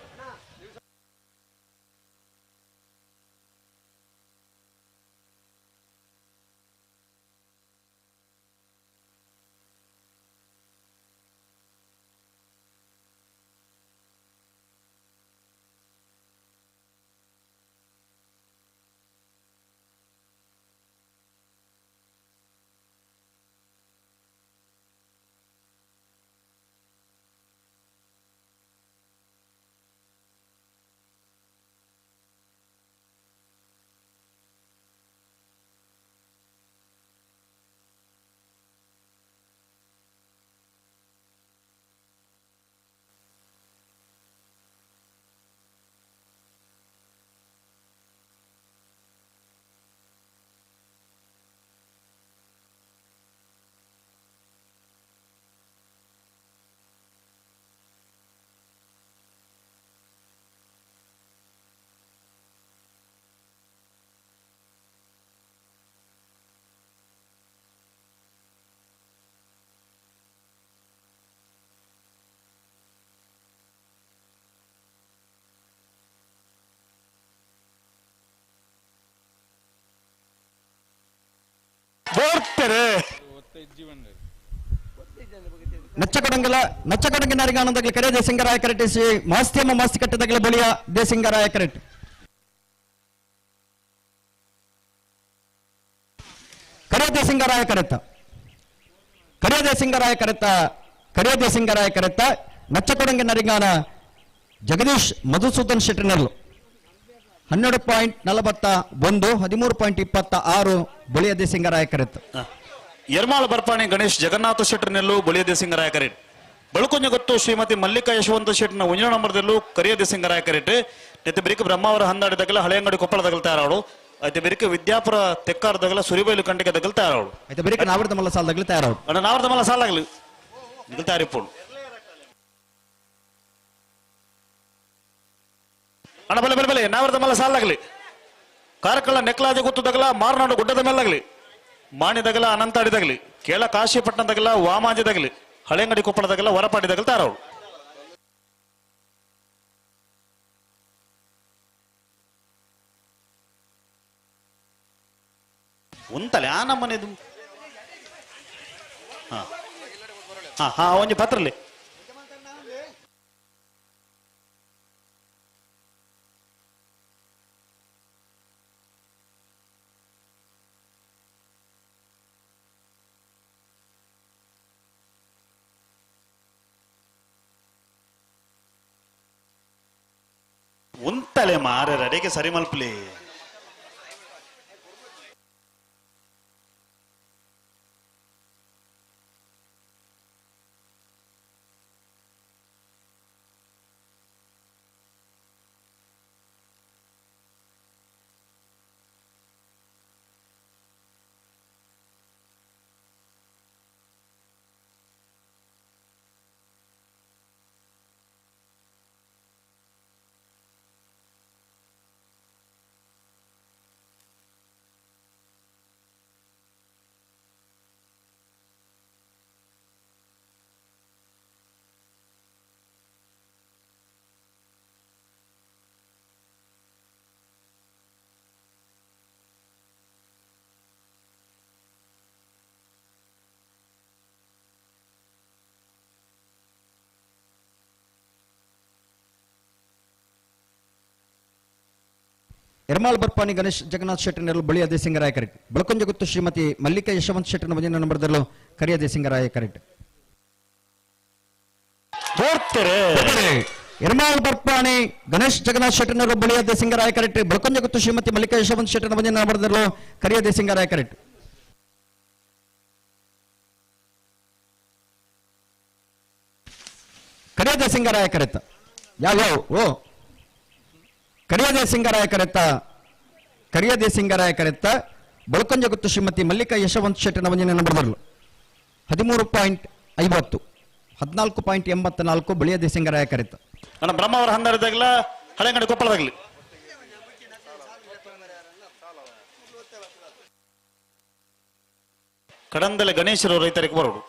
ನಚ್ಚಕೊಡಂಗಲ ನಚ್ಚಕೊಡಂಗಿನಾರಿಗಾನಂದಗಲ ಕರೆ ದೇಸಿಂಗರಾಯ ಕರೆಟಿಸಿ ಮಾಸ್ತಿಯಮ್ಮ ಮಾಸ್ತಿ ಕಟ್ಟದಗಲ ಬಳಿಯ ದೇಸಿಂಗರಾಯ ಕರೆಟ್. ಕರೆ ದೇಸಿಂಗರಾಯ ಕರೆತ. ಕರೆ ದೇಸಿಂಗರಾಯ ಕರೆತ. ಕರೆ ದೇಸಿಂಗರಾಯ ಕರೆತ ನಚ್ಚಕೊಡಂಗಿನರಿಗಾನ ಜಗದೀಶ್ ಮಧುಸೂದನ್ ಶೆಟ್ಟರ್ನಲ್ಲು 12.41 13.26 ಬಳಿಯ ದೇಸಿಂಗರಾಯ ಕರೆತ. ಯರ್ಮಾಳ ಬರ್ಪಾಣಿ ಗಣೇಶ್ ಜಗನ್ನಾಥ ಶೆಟ್ಟರ್ನೆಲ್ಲು ಬಳಿಯ ದೇಸಿಂಗರಾಯ ಕರೆಟ್. ಬಳುಕೊಂಜ ಗೊತ್ತು ಶ್ರೀಮತಿ ಮಲ್ಲಿಕಾ ಯಶವಂತ ಶೆಟ್ಟರ್ನ ಒಂಜನ ನಂಬರ್ದಲ್ಲೂ ಕರಿಯ ದೇಸಿಂಗರಾಯ ಕರೆಟ್. ನೆತ್ತೆ ಬಿರಿಕ ಬ್ರಹ್ಮಾವರ ಹಂದಾಡಿದಾಗಲ ಹಳೆಯಂಗಡಿ ಕೊಪ್ಪಳದಾಗಲ ತಯಾರಾವಳು. ಐತೆ ಬಿರಿಕ ವಿದ್ಯಾಪುರ ತೆಕ್ಕಾರದಾಗಲ ಸುರಿಬೈಲು ಕಂಟಿಗೆ ದಗಲ್ ತಯಾರಾವಳು. ಐತೆ ಬಿರಿಕ ನಾವರ್ದ ಮಲ್ಲ ಸಾಲದಾಗಲ ತಯಾರಾವಳು. ಅಣ್ಣ ನಾವರ್ದ ಮಲ್ಲ ಸಾಲಾಗಲಿ ನಿಗಲ್ ತಯಾರಿಪ್ಪೋಳು. ಅಣ್ಣ ಬಲೆ ಬಲೆ ಬಲೆ ನಾವರ್ದ ಮಲ್ಲ ಸಾಲಾಗಲಿ. ಕಾರ್ಕಳ ನೆಕ್ಲಾಜ ಗೊತ್ತುದಾಗಲ ಮಾರನಾಡು ಗುಡ್ಡದ ಮೇಲಾಗಲಿ ಮಾಣಿದಾಗಲ ಅನಂತಾಡಿದಾಗಲಿ ಕೇಳ ಕಾಶಿಪಟ್ಟಣದಾಗಲ ವಾಮಾಂಜದಾಗಲಿ ಹಳೆಂಗಡಿ ಕೊಪ್ಪಳದಾಗಲ ಹೊರಪಾಡಿದಾಗಲ ತಾರವಳು. ಉಂತಲೆ ಆ ನಮ್ಮನೆದು ಹಾ ಹಾ ಹಾ ಒಂಜಿ ಪತ್ರಲಿ ಉಂತಲೆ ಮಾರೆ ಅಡಿಗೆ ಸರಿ ಮಲ್ಪಲಿ. ಎರ್ಮಾಲ್ ಬರ್ಪಾನಿ ಗಣೇಶ್ ಜಗನ್ನಾಥ್ ಶೆಟ್ಟರ್ನಲ್ಲೂ ಬಳಿಯ ದೇಸಿಂಗರಾಯ ಕರೆಕ್ಟ್. ಬಳಕೊಂಜಗುತ್ತು ಶ್ರೀಮತಿ ಮಲ್ಲಿಕಾ ಯಶವಂತ್ ಶೆಟ್ಟರ್ನ ಒಂಜನೇ ನಂಬರ್ದಲ್ಲೂ ಕರಿಯ ದೇಸಿಂಗರಾಯ ಕರೆಕ್ಟ್. ಎರ್ಮಾಲ್ ಬರ್ಪಾನಿ ಗಣೇಶ್ ಜಗನ್ನಾಥ್ ಶೆಟ್ಟರ್ನಲ್ಲೂ ಬಳಿಯ ದೇಸಿಂಗರಾಯ ಕರೆಕ್ಟ್. ಬಳಕೊಂಜಗುತ್ತು ಶ್ರೀಮತಿ ಮಲ್ಲಿಕಾ ಯಶವಂತ್ ಶೆಟ್ಟರ್ನ ಒಂಜನೇ ನಂಬರ್ದಲ್ಲೂ ಕರಿಯ ದೇಸಿಂಗರಾಯ ಕರೆಕ್ಟ್. ಕರಿಯ ದೇಸಿಂಗರಾಯ ಕರೆಕ್ಟ್. ಯಾವ ಓ ಕರಿಯದೆ ಸಿಂಗರಾಯ ಕರೆತ್ತ ಕರಿಯದೆ ಸಿಂಗರಾಯ ಕರೆತ್ತ ಬಳಕೊಂಜಗುತ್ತು ಶ್ರೀಮತಿ ಮಲ್ಲಿಕಾ ಯಶವಂತ್ ಶೆಟ್ಟರ್ನ ಒಂಜನೇ ನಂಬರ್ 13.50 14.84 ಬಳಿಯದೆ ಸಿಂಗರಾಯ ಕರೆತ್ತ. ನನ್ನ ಬ್ರಹ್ಮಾವರ ಹಂದರದಾಗಲ ಹಳೆಂಗಡಿ ಕೊಪ್ಪಳದಾಗಲಿ. ಕಡಂದಲೆ ಗಣೇಶರು ರೈತರಿಗೆ ಬರೋಡು.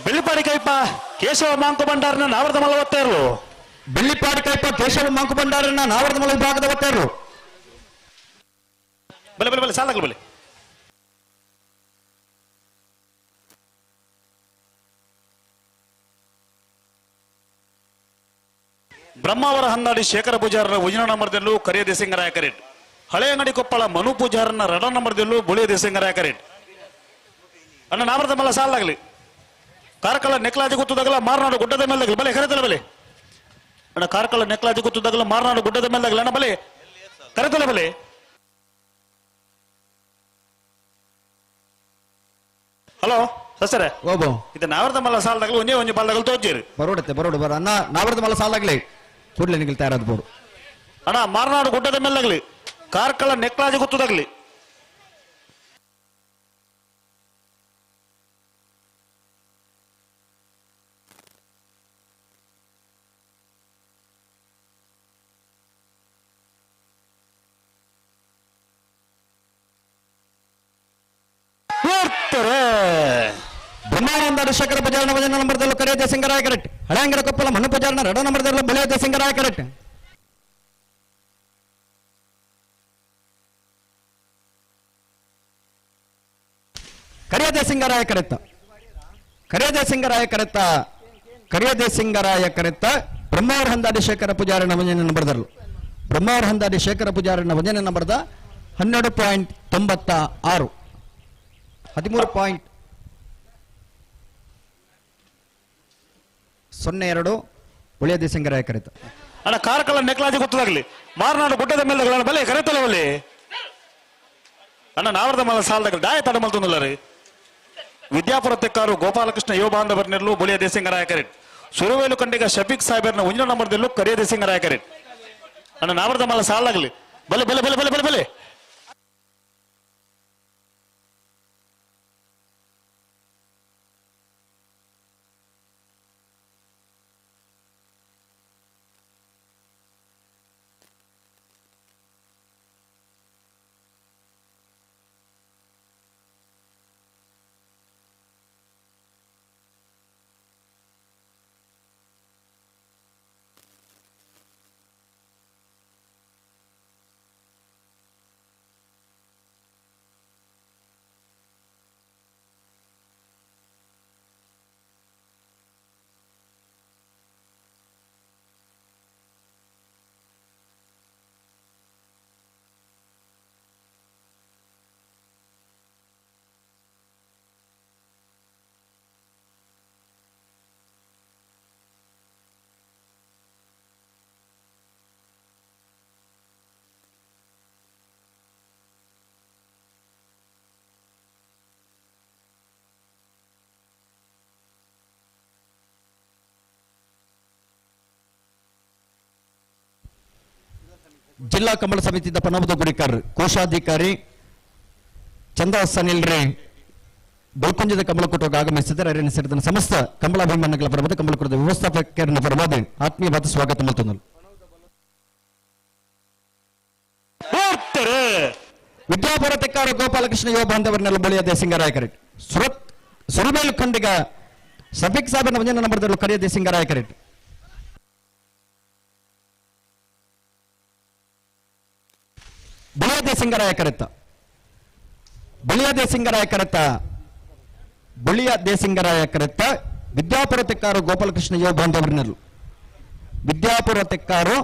ಬೆಳ್ಳಿಪಾಡಿ ಕೈಪ ಕೇಶವ ಮಾಂಕು ಭಂಡಾರನ ನಾವರದ ಮಲ ಒತ್ತೇರು. ಬೆಳ್ಳಿಪಾಡಿ ಕೈಪ ಕೇಶವ ಮಾಂಕು ಭಂಡಾರನ ನಾವರದ ಮಲ ವಿಭಾಗದ ಒತ್ತೇರು. ಬಲೆ ಬಲೆ ಬಲೆ ಸಾಲಾಗಲಿ ಬಲೆ. ಬ್ರಹ್ಮಾವರ ಹನ್ನಾಡಿ ಶೇಖರ ಪೂಜಾರನ ಉಜಿನ ನಂಬರ್ದಲ್ಲೂ ಕರಿಯ ದೇಸಿಂಗರಾಯ ಕರೆಟ್. ಹಳೆಯಂಗಡಿ ಕೊಪ್ಪಳ ಮನು ಪೂಜಾರನ ರಡ ನಂಬರ್ದಲ್ಲೂ ಬುಳಿಯ ದೇಸಿಂಗರಾಯ ಕರೆಟ್. ಅಣ್ಣ ನಾವರದ ಮಲ್ಲ ಸಾಲಾಗಲಿ. ಕಾರ್ಕಳ ನೆಕ್ಲಾಜಿ ಗೊತ್ತದಾಗಲ ಮಾರನಾಡು ಗುಡ್ಡದ ಮೇಲ್ದಾಗಲಿ ಬಲೆ ಕರೆತಲ ಬಲೆ. ಅಣ್ಣ ಕಾರ್ಕಳ ನೆಕ್ಲಾಜಿ ಗೊತ್ತದಾಗಲ ಮಾರನಾಡು ಗುಡ್ಡದ ಮೇಲ್ದಾಗಲಿ ಅಣ್ಣ ಬಲೆ ಕರೆತಲ ಬಲೆ. ಹಲೋ ಸಸರೆ ಓಬೋ ಇದು ನಾವರದ ಮಲ್ಲ ಸಾಲದಾಗಲಿ ಒಂದೇ ಒಂಜಿ ಬಾಲ್ದಾಗಲಿ ತೋಜಿರಿ ಬರೋಡತ್ತೆ ಬರೋಡು ಬರ ಅಣ್ಣ ನಾವರದ ಮಲ್ಲ ಸಾಲಾಗ್ಲಿ ಕೂಡಲೇ ನಿಗಲ್ ತಯಾರಾದ ಬೋರು. ಅಣ್ಣ ಮಾರನಾಡು ಗುಡ್ಡದ ಮೇಲ್ದಾಗಲಿ ಕಾರ್ಕಳ ನೆಕ್ಲಾಜಿ ಗೊತ್ತದಾಗಲಿ. ಬ್ರಹ್ಮಾನಂದ ಶೇಖರ ಪೂಜಾರನ ಭಜನ ನಂಬರ್ದಲ್ಲೂ ಕರಿಯ ದೇಸಿಂಗರಾಯ ಕರೆಕ್ಟ್. ಹಳೆಯಂಗರ ಕೊಪ್ಪಳ ಮಣ್ಣು ಪೂಜಾರನ ರಡ ನಂಬರ್ದಲ್ಲೂ ಬಳಿಯ ದೇಸಿಂಗರಾಯ ಕರೆಕ್ಟ್. ಕರಿಯ ದೇಸಿಂಗರಾಯ ಕರೆತ್ತ ಕರಿಯ ದೇಸಿಂಗರಾಯ ಕರೆತ್ತ ಕರಿಯ ದೇಸಿಂಗರಾಯ ಕರೆತ್ತ ಬ್ರಹ್ಮಾವರ ಹಂದಾಡಿ ಶೇಖರ ಪೂಜಾರನ ಭಜನೆ ನಂಬರ್ದಲ್ಲೂ ಬ್ರಹ್ಮಾವರ ಹಂದಾಡಿ ಶೇಖರ ಪೂಜಾರನ ಭಜನೆ ನಂಬರ್ದ 12.96 13.02 ಒಳ್ಳೆಯ ದೇಸಿಂಗರಾಯ ಕರೆತ. ಅಣ್ಣ ಕಾರ್ಕಳ ನೆಕ್ಲಾಜಿ ಗೊತ್ತದಾಗಲಿ ಮಾರನಾಡು ಗುಡ್ಡದ ಮೇಲೆ ಬಲೆ ಕರೆತಲ ಬಲೆ. ಅಣ್ಣ ನಾವರದ ಮಲ್ಲ ಸಾಲದಾಗಲಿ ದಾಯ ತಡ ಮಲ್ತೊಂದಿಲ್ಲ ರೀ. ವಿದ್ಯಾಪುರ ತೆಕ್ಕಾರು ಗೋಪಾಲಕೃಷ್ಣ ಯುವ ಬಾಂಧವರ್ನೆಲ್ಲೂ ಬೊಳಿಯ ದೇಸಿಂಗರಾಯ ಕರೆಟ್. ಸುರವೇಲು ಕಂಡಿಗ ಶಫೀಕ್ ಸಾಹೇಬರ್ನ ಒಂಜಿನ ನಂಬರ್ದಲ್ಲೂ ಕರಿಯ ದೇಸಿಂಗರಾಯ ಕರೆಟ್. ಅಣ್ಣ ನಾವರದ ಮಲ್ಲ ಸಾಲಾಗಲಿ ಬಲೆ ಬಲೆ ಬಲೆ ಬಲೆ ಬಲೆ ಬಲೆ. ಜಿಲ್ಲಾ ಕಂಬಳ ಸಮಿತಿದ ಪನಮದ ಗುಡಿಕಾರ್ ಕೋಶಾಧಿಕಾರಿ ಚಂದ ಸನಿಲ್ ರೇ ಬಲ್ಕುಂಜದ ಕಂಬಳಕೂಟಕ್ಕೆ ಆಗಮಿಸಿದ್ದಾರೆ. ಅರಿನ ಸೇರಿದ ಸಮಸ್ತ ಕಂಬಳಾಭಿಮಾನಿಗಳ ಪರವಾದ ಕಂಬಳಕೂಟದ ವ್ಯವಸ್ಥಾಪಕರ ಪರವಾದ ಆತ್ಮೀಯವಾದ ಸ್ವಾಗತ ಮಾಡುತ್ತೇನೆ. ವಿದ್ಯಾಪುರ ತೆಕ್ಕಾರ ಗೋಪಾಲಕೃಷ್ಣ ಯುವ ಬಾಂಧವರನ್ನೆಲ್ಲ ಬಳಿಯ ದೇಸಿಂಗರಾಯಕರೆಟ್ ಸುರತ್ ಸುರಬೇಲು ಖಂಡಿಗ ಸಫಿಕ್ ಸಾಬ್ ಒಂದನೇ ನಂಬರ್ದಲ್ಲೂ ಕರಿಯ ದೇಸಿಂಗರಾಯಕರೆಟ್. ಬಳಿಯ ದೇಸಿಂಗರಾಯ ಕರೆತ ಬಳಿಯ ದೇಸಿಂಗರಾಯ ಕರೆತ ಬಳಿಯ ದೇಸಿಂಗರಾಯ ಕರೆತ ವಿದ್ಯಾಪುರ ತೆಕ್ಕಾರು ಗೋಪಾಲಕೃಷ್ಣ ಯುವ ಬಾಂಧವರನ್ನೆಲ್ಲ ವಿದ್ಯಾಪುರ ತೆಕ್ಕಾರು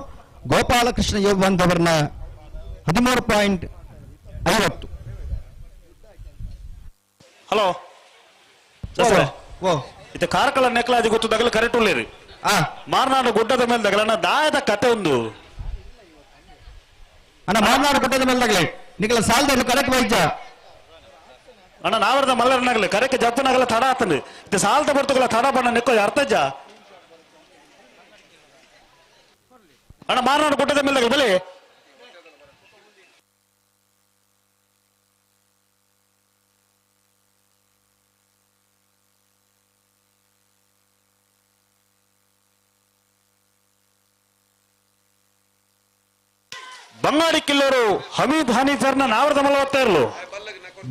ಗೋಪಾಲಕೃಷ್ಣ ಯೋಗವಂತವರ್ನ 13.50. ಹಲೋ ಓ ಇದು ಕಾರ್ಕಳ ನೆಕ್ಲಾಜಿ ಗೊತ್ತು ದಗಲ ಕರೆಕ್ಟ್ ಉಳ್ಳೇರಿ ಮಾರ್ನಾಡು ಗುಡ್ಡದ ಮೇಲೆ ದಗಲನ ದಾಯದ ಕತೆ ಒಂದು ಅಣ್ಣ ಮಾರ್ನಾಡು ಗುಡ್ಡದ ಮೇಲೆ ದಗಲೆ ನಿಕಲ ಸಾಲದಲ್ಲಿ ಕರೆಕ್ಟ್ ವೈದ್ಯ ಅಣ್ಣ ನಾವರದ ಮಲ್ಲರನಾಗಲಿ ಕರೆಕ್ ಜಪ್ಪನಾಗಲ ತಡ ಆತಂದು ಇದು ಸಾಲದ ಬರ್ತಗಲ ತಡ ಬಣ್ಣ ನಿಕ್ಕೋ ಅರ್ಥಜ ಅಣ್ಣ ಮಾರ್ನಾಡು ಗುಡ್ಡದ ಮೇಲೆ ದಗಲ ಬಲಿ ಬಂಗಾಡಿ ಕಿಲ್ಲೋರು ಹಮೀದ್ ಹನೀಫರ್ನ ನಾವರದ ಮಲ ಒತ್ತಾ ಇರಲು.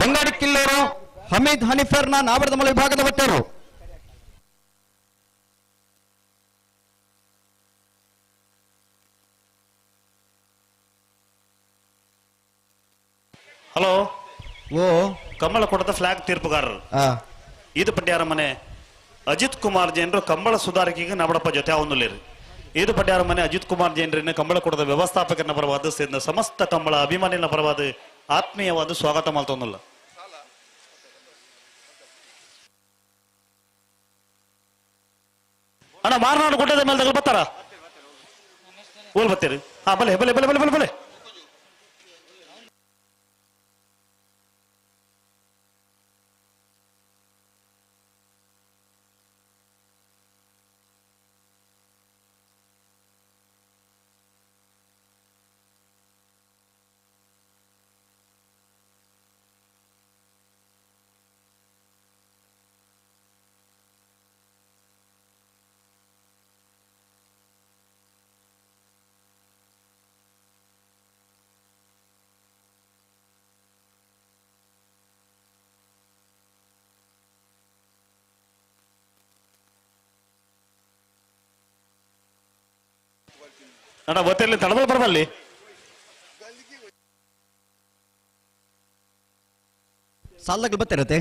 ಬಂಗಾಡಿ ಕಿಲ್ಲೋರು ಹಮೀದ್ ಹನೀಫರ್ನ ನಾವರದ ಮಲ ವಿಭಾಗದ ಒತ್ತೇರು. ಹಲೋ ಓ ಕಂಬಳ ಕೊಡದ ಫ್ಲಾಗ್ ತೀರ್ಪುಗಾರರು ಇದು ಪಟ್ಯಾರ ಮನೆ ಅಜಿತ್ ಕುಮಾರ್ ಜೈನರು ಕಂಬಳ ಸುಧಾರಕಿಗೆ ನಬಡಪ್ಪ ಜೊತೆ ಅವನುಲೇರಿ. ಇದು ಪಟ್ಯಾರ ಮನೆ ಅಜಿತ್ ಕುಮಾರ್ ಜೈನರನ್ನ ಕಂಬಳ ಕೊಡದ ವ್ಯವಸ್ಥಾಪಕರನ್ನ ಪರವಾದ ಸೇರಿದ ಸಮಸ್ತ ಕಂಬಳ ಅಭಿಮಾನಿನ ಪರವಾದ ಆತ್ಮೀಯವಾದ ಸ್ವಾಗತ ಮಾಡ್ತೊಂದಿಲ್ಲ. ಅಣ್ಣ ಮಾರನಾಡು ಗುಡ್ಡದ ಮೇಲೆ ತಗಲ್ ಬರ್ತಾರ ಓಲ್ ಬರ್ತೀರಿ. ಹಾ ಬಲೆ ಬಲೆ ಬಲೆ ಬಲೆ ಬಲೆ ಬಲೆ ಅಣ್ಣ ಒತ್ತೆಲ್ಲಿ ತಡಬಲ್ ಬರಬಲ್ಲಿ ಸಾಲದಾಗಲಿ ಬತ್ತಿರತ್ತೆ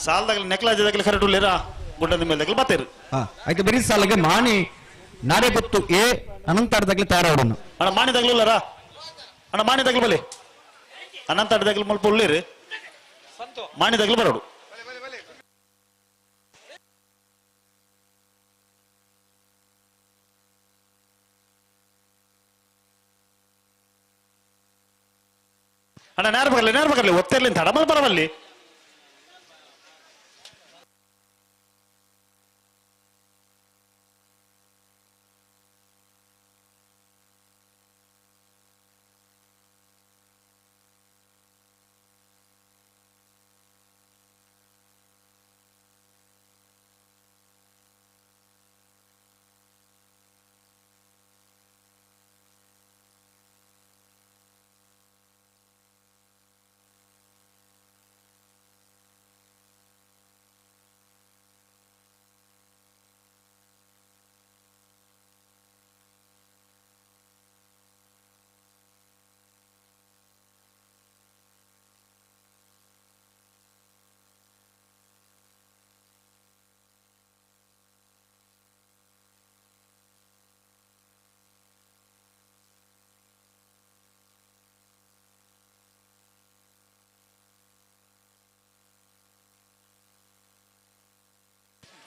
ಸಾಲದಾಗಲಿ ನೆಕ್ಲಾಜದಾಗಲಿ ಕರೆಕ್ಟ್ ಉಳ್ಳೇರ ಗುಡ್ಡದ ಮೇಲೆ ಬತ್ತೀರಿ. ಆಯ್ತು ಬರೀ ಸಾಲಿಗೆ ಮಾಣಿ ನಾಡೆ ಗೊತ್ತು ಎ ಅನಂತಾಡದಾಗ್ಲಿ ತಯಾರಾಡೋಣ. ಅಣ್ಣ ಮಾಣಿದಾಗ್ಲಿಲ್ಲರ ಅಣ್ಣ ಮಾಣಿದಾಗ್ಲಿ ಬಲಿ ಅನಂತಾಡದಾಗ್ಲಿ ಮಲ್ಪ ಉಳ್ಳೇರಿ ಮಾಣಿದಾಗ್ಲಿ ಬರೋಡು. ಅಣ್ಣ ನೇರ ಬರಲಿ ನೇರ ಬರಲಿ ಒತ್ತಿರ್ಲಿ ತಡಮಲ್ ಬರವಲ್ಲಿ.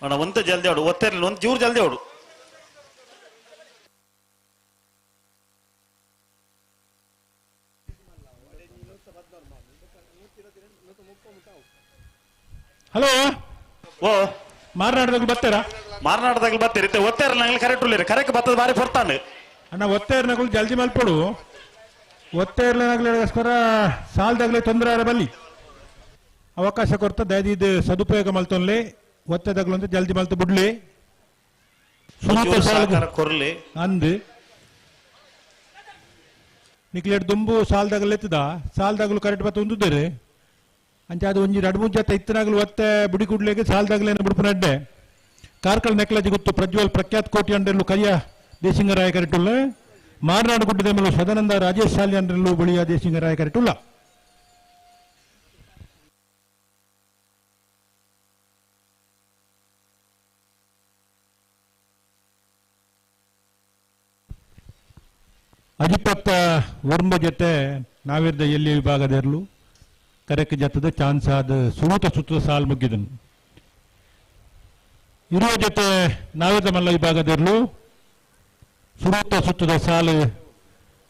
ಅಣ್ಣ ಒಂತ ಜಲ್ದಿ ಅವಡು ಒತ್ತಿರ್ಲಿ ಒಂದು ಜೂರು ಜಲ್ದಿ ಅವಡು. ಹಲೋ ಓ ಮಾರನಾಡದಾಗ ಬರ್ತಾರಾ? ಮಾರನಾಡದಾಗ ಬರ್ತೀರಿ ಒತ್ತೇರ್ನಾಗಲಿ ಕರೆಕ್ಟ್ ಉಳ್ಳೇರಿ ಕರೆಕ್ಟ್ ಬತ್ತದ ಬಾರಿ ಹೊರ್ತಾನೆ. ಅಣ್ಣ ಒತ್ತೇರ್ನಾಗಲು ಜಲ್ದಿ ಮಲ್ಪಡು ಒತ್ತೇರ್ನಾಗ್ಲಿಗೋಸ್ಕರ ಸಾಲದಾಗಲೇ ತೊಂದರೆ ಆರ ಬಲ್ಲಿ ಅವಕಾಶ ಕೊಡ್ತಾ ದಯದಿದ್ದು ಸದುಪಯೋಗ ಮಲ್ತೊನ್ಲಿ ಒತ್ತೆದಾಗ್ಲು ಅಂತ ಜಲ್ದಿ ಮಲ್ತು ಬಿಡ್ಲಿ ಕೊರ್ಲಿ ಅಂದು ನಿಕ್ಲೇಟ್ ದುಂಬು ಸಾಲದಾಗಲು ಎತ್ತದ ಸಾಲದಾಗಲು ಕರೆಕ್ಟ್ ಬತ್ತ ಉಂದುದ್ದೇರೆ ಅಂಚೆ ಅದು ಒಂಜಿ ರಡ್ ಮೂರು ಜೊತೆ ಇತ್ತನಾಗಲು ಒತ್ತೆ ಬುಡಿ ಕುಡ್ಲಿಕ್ಕೆ ಸಾಲದಾಗಲೇನ ಬಿಡ್ಪು ನಡ್ಡೆ ಕಾರ್ಕಳ ನೆಕ್ಲಜಿ ಗೊತ್ತು ಪ್ರಜ್ವಲ್ ಪ್ರಖ್ಯಾತ್ ಕೋಟಿ ಅಂಡ್ರೆಲ್ಲು ಕರಿಯ ದೇಶಿಂಗರಾಯ ಕರೆಟುಲ್ಲ ಮಾರನಾಡು ಗುಡ್ಡದ ಮೇಲೆ ಸದಾನಂದ ರಾಜೇಶ್ ಶಾಲಿ ಅಂಡ್ರೆಲ್ಲು ಬಳಿಯ ದೇಶಿಂಗರಾಯ ಕರೆಟುಲ್ಲ. ಅಜಿಪತ್ತ ಒರ್ಂಬ ಜೊತೆ ನಾವಿರ್ದ ಎಲ್ಲಿ ವಿಭಾಗದಿರಲು ಕರೆಕ್ ಜತ್ತದ ಚಾನ್ಸ್ ಆದ ಸುರೂತ ಸುತ್ತ ಸಾಲ್ ಮುಗ್ಗಿದನು. ಇರುವ ಜೊತೆ ನಾವಿರ್ದ ಮಲ್ಲ ವಿಭಾಗದಿರಲು ಸುರೂತ ಸುತ್ತದ ಸಾಲು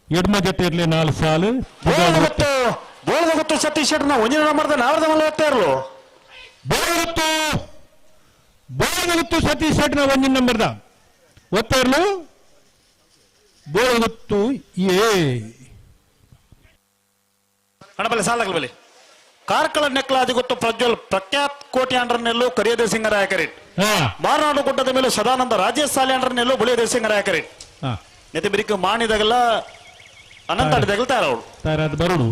ಎಡ್ಮ ಜೊತೆ ಇರಲಿ 4 ಸಾಲು. ಬೋಳದ ಸತೀಶ್ ಶೆಟ್ಟರ್ನ ಒಂಜಿನ ನಂಬರ್ದ ನಾವಿರ್ದ ಮಲ್ಲ ಒತ್ತೆ ಇರಲು. ಬೋಳಗುತ್ತು ಸತೀಶ್ ಶೆಟ್ಟರ್ನ ಒಂಜಿನ ನಂಬರ್ದ ಒತ್ತೆ ಇರಲು ಬೋಳಗುತ್ತು ಎ. ಹಣಬಲೆ ಸಾಲಾಗಲಿ ಬಲೆ. ಕಾರ್ಕಳ ನೆಕ್ಲಾದಿ ಗೊತ್ತು ಪ್ರಜ್ವಲ್ ಪ್ರಖ್ಯಾತ್ ಕೋಟಿ ಅಂಡ್ರನೆಲ್ಲೂ ಕರಿಯದೆ ಸಿಂಗರಾಯಕರೇಟ್. ಮಾರನಾಡು ಗುಡ್ಡದ ಮೇಲೆ ಸದಾನಂದ ರಾಜೇಶ್ ಸಾಲೆ ಅಂಡ್ರನೆಲ್ಲೂ ಬಳಿಯದೆ ಸಿಂಗರಾಯಕರೇಟ್. ನೆತೆ ಬಿರಿಕು ಮಾಣಿದಾಗಲ್ಲ ಅನಂತ ಆಡಿದಾಗಲ ತಯಾರವಳು. ತಯಾರಾದ ಬರುಡು.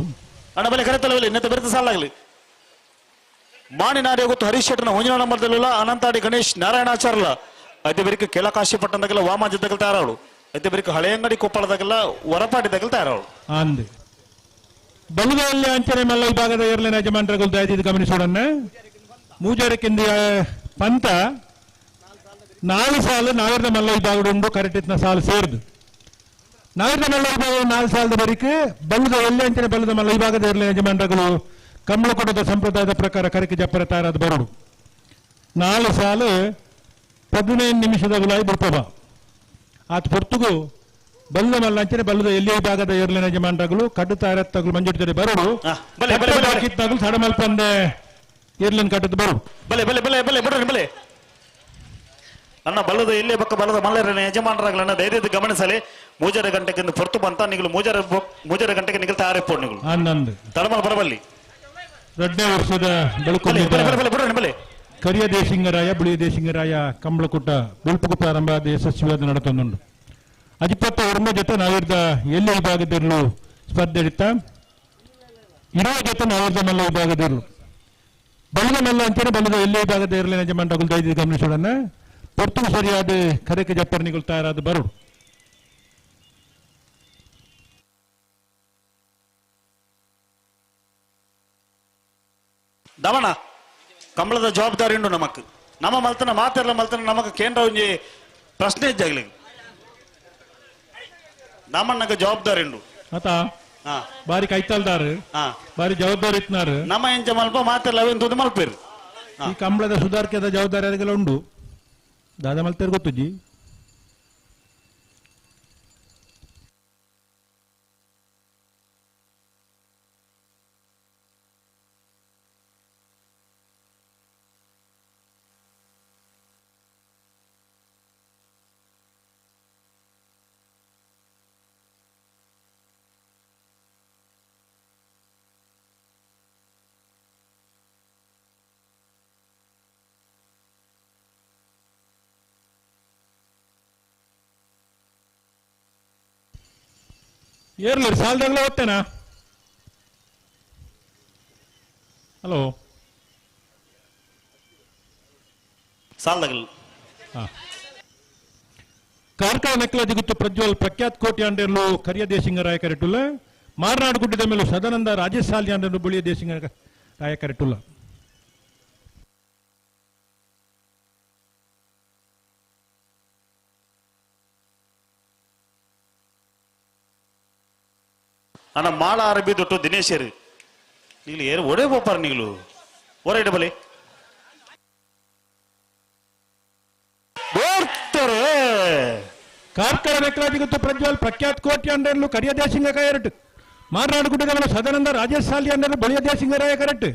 ಅಣ್ಣ ಬಲೆ ಕರೆತಲವಲಿ ನೆತೆ ಬೆರೆತ ಸಾಲಾಗಲಿ. ಮಾಣಿನಾರಿ ಗೊತ್ತು ಹರೀಶ್ ಶೆಟ್ಟರ್ನ ಒಂಜಿನ ನಂಬರ್ದಲ್ಲ ಅನಂತಾಡಿ ಗಣೇಶ್ ನಾರಾಯಣಾಚಾರ್ಲ. ಐತೆ ಬೆರಿಕು ಕೆಳಕಾಶಿ ಪಟ್ಟಣದಾಗಲ್ಲ ವಾಮಾಜದಾಗಲ ತಯಾರವಳು. ಐತೆ ಬೆರಿಕು ಹಳೆಯಂಗಡಿ ಕೊಪ್ಪಳದಾಗಲ್ಲ ಹೊರಪಾಟಿದಾಗಲ ತಯಾರವಳು. ಅಂದೆ ಬಲುದಲ್ಲಿ ಅಂಚನೆ ಮಲ್ಲ ವಿಭಾಗದ ಏರ್ಲಿನ ಯಜಮಾನರುಗಳು ದಯದಿದ್ದು ಗಮನಿಸೋಣ. ಮೂಜಾರಕ್ಕಿಂದ ಪಂತ 4 ಸಾಲು ನಾವಿರ್ದ ಮಲ್ಲ ವಿಭಾಗದ ಉಂಡು ಕರೆಕ್ಟ್ ಸಾಲು ಸೇರಿದು. ನಾವಿರ್ದ ಮಲ್ಲ ವಿಭಾಗ 4 ಸಾಲದ ಬರಿಕೆ ಬಲ್ಲದ ಎಲ್ಲೆ ಅಂಚನೆ ಬಲ್ಲದ ಮಲ್ಲ ವಿಭಾಗದ ಏರ್ಲಿನ ಯಜಮಾನರುಗಳು ಕಮ್ಮಳಕೊಟ್ಟದ ಸಂಪ್ರದಾಯದ ಪ್ರಕಾರ ಕರೆಕೆ ಜಪ್ಪರ ತಯಾರಾದ ಬರುಡು. 4 ಸಾಲು 15 ನಿಮಿಷದ ಗುಲಾಯಿ ಬಿಡ್ಪವ. ಆತ ಪೊರ್ತುಗು ಬಲ್ಲದ ಮಲ್ಲ ಅಂಚನೆ ಬಲ್ಲದ ಎಲ್ಲಿ ವಿಭಾಗದ ಏರ್ಲಿನ ಯಜಮಾನರುಗಳು ಕಡ್ಡು ತಾರತ್ತಗಳು ಮಂಜುಡ್ತಾರೆ ಬರುಡು. ಹಾಕಿತ್ತಾಗಲು ಸಡಮಲ್ಪಂದೆ ಏರ್ಲಿನ ಕಟ್ಟದ ಬರು. ಬಲೆ ಬಲೆ ಬಲೆ ಬಲೆ ಬಿಡ್ರಿ ಬಲೆ. ಅಣ್ಣ ಬಲ್ಲದ ಎಲ್ಲೇ ಬಕ್ಕ ಬಲ್ಲದ ಮಲ್ಲರನ್ನ ಯಜಮಾನರಾಗಲನ್ನ ಧೈರ್ಯದ ಗಮನಿಸಲಿ. 3:30 ಗಂಟೆಗೆ ಪೊರ್ತು ಬಂತ ನಿಗಳು 3:30 ಗಂಟೆಗೆ ನಿಗಲ್ ತಯಾರಿಪ್ಪೋಡು ನಿಗಳು. ಆನಂದ್ ತಡಮಲ್ ಬರಬಲ್ಲಿ. 2ನೇ ವರ್ಷದ ಬೆಳಕು ಕರಿಯ ದೇಶಿಂಗರಾಯ ಬಿಳಿಯ ದೇಶಿಂಗರಾಯ ಕಂಬಳಕುಟ್ಟ ಬುಲ್ಪುಗು ಪ್ರಾರಂಭ ಆದ ಯಶಸ್ವಿಯಾದ ನಡತೊಂದುಂಡು. ಅಜಿಪತ್ತ ಒರ್ಮ ಜೊತೆ ನಾವಿರ್ದ ಎಲ್ಲಿ ವಿಭಾಗದಿರಲು ಸ್ಪರ್ಧೆ ಇತ್ತ ಇರುವ ಜೊತೆ ನಾವಿರ್ದ ಮಲ್ಲ ವಿಭಾಗದಿರಲು ಬಲ್ಲದ ಮಲ್ಲ ಅಂಚನೆ ಬಲ್ಲದ ಎಲ್ಲಿ ವಿಭಾಗದ ಇರಲಿ ಯಜಮಾನರುಗಳು ದಯವಿಟ್ಟು ಗಮನಿಸೋಣ. ಪೊರ್ತು ಸರಿಯಾದ ಕರೆಕೆ ಜಪ್ಪರ್ನಿಗಳು ತಯಾರಾದ ಬರುಡು. ದಮನ ಕಂಬಳದ ಜವಾಬ್ದಾರಿ ಉಂಟು ನಮಕ್. ನಮ್ಮ ಮಲ್ತನ ಮಾತೆಲ್ಲ ಮಲ್ತನ ನಮಕ್ ಕೇಂದ್ರ ಒಂಜಿ ಪ್ರಶ್ನೆ ಇದ್ದಾಗಲಿ ನಮ್ಮಣ್ಣಗ ಜವಾಬ್ದಾರಿ ಉಂಟು. ಆತ ಬಾರಿ ಕೈತಲ್ದಾರು ಬಾರಿ ಜವಾಬ್ದಾರಿ ಇತ್ನಾರು. ನಮ್ಮ ಎಂಚ ಮಲ್ಪ ಮಾತೆಲ್ಲ ಅವೆಂತದ್ದು ಮಲ್ಪೇರು. ಈ ಕಂಬಳದ ಸುಧಾರಿಕೆದ ಜವಾಬ್ದಾರಿ ಅದಕ್ಕೆಲ್ಲ ಉಂಡು. ದಾದಾ ಮಲ್ತೇರು ಗೊತ್ತುಜ್ಜಿ. ಏರ್ಲಿ ಸಾಲದಾಗಲೇ ಓದ್ತೇನಾ? ಹಲೋ ಸಾಲದಾಗಲ್. ಕಾರ್ಕಳ ನೆಕ್ಲ ಜಿಗುತ್ತು ಪ್ರಜ್ವಲ್ ಪ್ರಖ್ಯಾತ್ ಕೋಟಿ ಅಂಡೆರ್ಲು ಕರಿಯ ದೇಶಿಂಗರಾಯ ಕರೆಟುಲ್ಲ. ಮಾರನಾಡು ಗುಡ್ಡದ ಮೇಲೂ ಸದಾನಂದ ರಾಜೇಶ್ ಸಾಲಿ ಅಂಡೆರ್ಲು ಬುಳಿಯ ದೇಶಿಂಗ ರಾಯ ಕರೆಟುಲ್ಲ. ಅಣ್ಣ ಮಾಳ ಅರಬಿ ದೊಟ್ಟು ದಿನೇಶರು ನೀವು ಏರು ಒಡೆ ಬೋಪಾರ ನೀವು ಹೊರೈಡ ಬಲಿ ಬೋರ್ತಾರೆ. ಕಾರ್ಕಳ ನೆಕ್ಲಾಜಿಗುತ್ತು ಪ್ರಜ್ವಲ್ ಪ್ರಖ್ಯಾತ್ ಕೋಟಿ ಅಂಡರ್ಲು ಕರಿಯ ದೇಶಿಂಗ ಕರೆಟ್. ಮಾರನಾಡು ಗುಡ್ಡದ ಮೇಲೆ ಸದಾನಂದ ರಾಜೇಶ್ ಸಾಲಿ ಅಂಡರ್ಲು ಬಳಿಯ ದೇಶಿಂಗರಾಯ ಕರೆಟ್.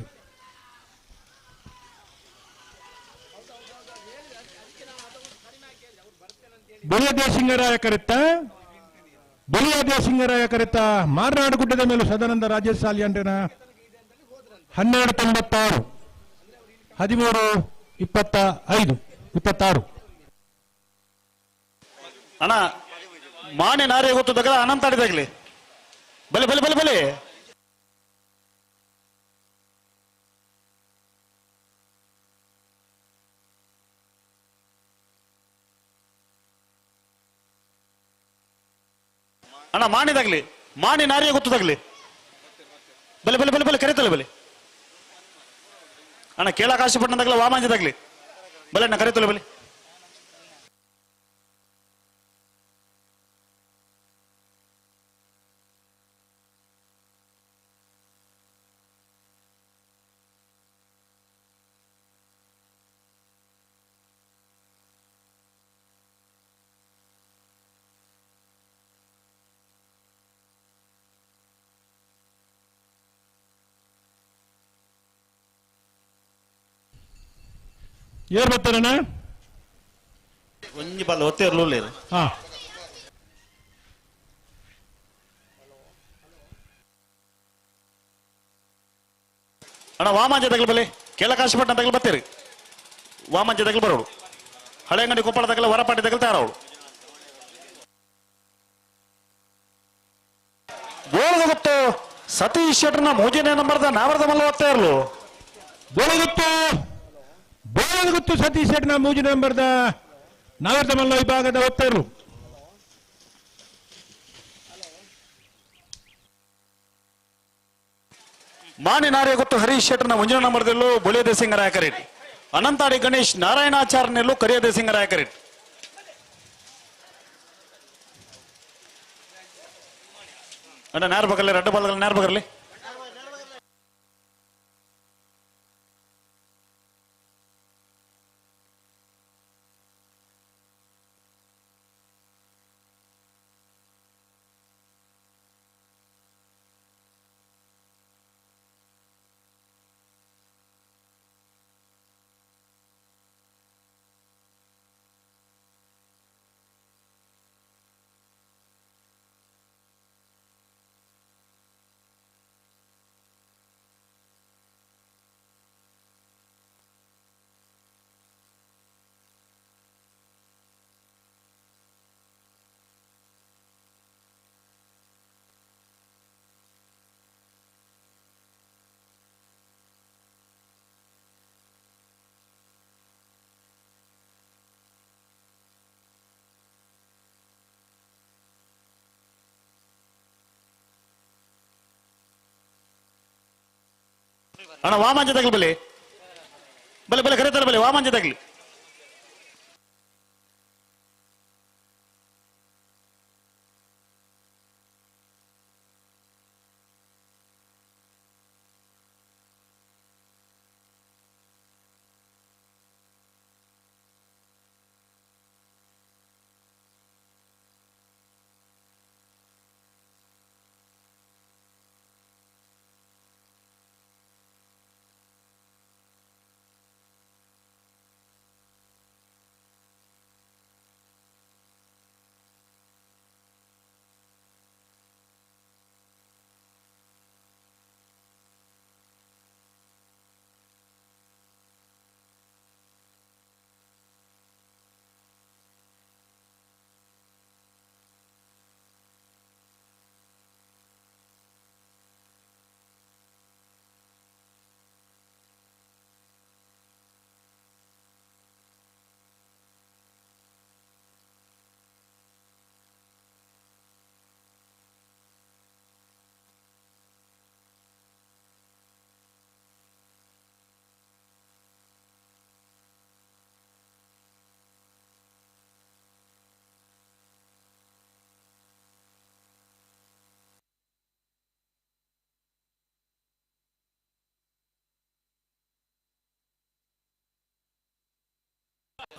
ಬಳಿಯ ದೇಶಿಂಗರಾಯ ಕರೆತ್ತ ಬಲಿಯ ದೇಶಿಂಗರಾಯ ಕರೆತ ಮಾರನಾಡು ಗುಡ್ಡದ ಮೇಲೆ ಸದಾನಂದ ರಾಜೇಶ್ ಸಾಲಿ ಅಂಡ್ರನ 12:96 13:25 26. ಅಣ್ಣ ಮಾಣಿ ನಾರೇ ಗೊತ್ತದಾಗ ಅನಂತ ಆಡಿದಾಗ್ಲಿ ಬಲೆ ಬಲೆ ಬಲೆ ಬಲೆ. ಅಣ್ಣ ಮಾಣಿದಾಗ್ಲಿ ಮಾಣಿ ನಾರಿಯ ಗೊತ್ತದಾಗ್ಲಿ ಬಲೆ ಬಲೆ ಬಲೆ ಬಲೆ ಕರೀತಲ್ಲ ಬಲೆ. ಅಣ್ಣ ಕೇಳಕಾಶಪಟ್ಟಣದಾಗ್ಲ ವಾಮಾಂಜದಾಗ್ಲಿ ಬಲೆ ಅಣ್ಣ ಕರೀತಲ್ಲ ಬಲೆ. ಏರ್ ಬರ್ತಾರಣ್ಣ? ಒಂಜಿ ಬಲ್ಲ ಒತ್ತೇರ್ಲು. ಹಾ ಅಣ್ಣ ವಾಮಾಂಜ ತಗಲ್ ಬಲೆ ಕೇಳಕಾಶಪಟ್ಟಣ ತಗಲ್ ಬರ್ತೀರಿ. ವಾಮಂಜ ತಗಲ್ ಬರೋಡು. ಹಳೆಯಂಗಡಿ ಕೊಪ್ಪಳ ತಗಲ ವರಪಾಟಿ ತಗಲ್ ತಯಾರವಳು. ಬೋಳಗುತ್ತು ಸತೀಶ್ ಶೆಟ್ಟರ್ನ ಮೂಜನೇ ನಂಬರ್ದ ನಾವರದ ಮಲ್ಲ ಒತ್ತಾ ಇರಲು. ಬೋಳಗುತ್ತು ಬೋಳಗುತ್ತು ಸತೀಶ್ ಶೆಟ್ಟರ್ನ ಮೂಜನೇ ನಂಬರ್ದ ನಾವರದ ಮಲ್ಲ ವಿಭಾಗದ ಒತ್ತಾ ಇರಲು. ಮಾಣಿ ನಾರ್ಯ ಗೊತ್ತು ಹರೀಶ್ ಶೆಟ್ಟರ್ನ ಮುಂಜಿನ ನಂಬರ್ದಲ್ಲೂ ಬೊಳಿಯ ದೇಸಿಂಗರಾಯ ಕರೇಟ್. ಅನಂತಾಡಿ ಗಣೇಶ್ ನಾರಾಯಣಾಚಾರ್ಯನಲ್ಲೂ ಕರಿಯ ದೇಸಿಂಗರಾಯ ಕರೇಟ್. ಅಣ್ಣ ನೇರ ಬಗರ್ಲಿ, ರಡ್ಡು ಬಲಗಲ್ಲಿ ನೇರ ಬಗರ್ಲಿ. ಅಣ್ಣ ವಾಮಾಂಜ ತಗಲಿ ಬಲೆ ಬಲೆ ಬಲೆ ಕರೀತಾರೆ ಬಲೆ ವಾಮಾಂಜ ತಗಲಿ.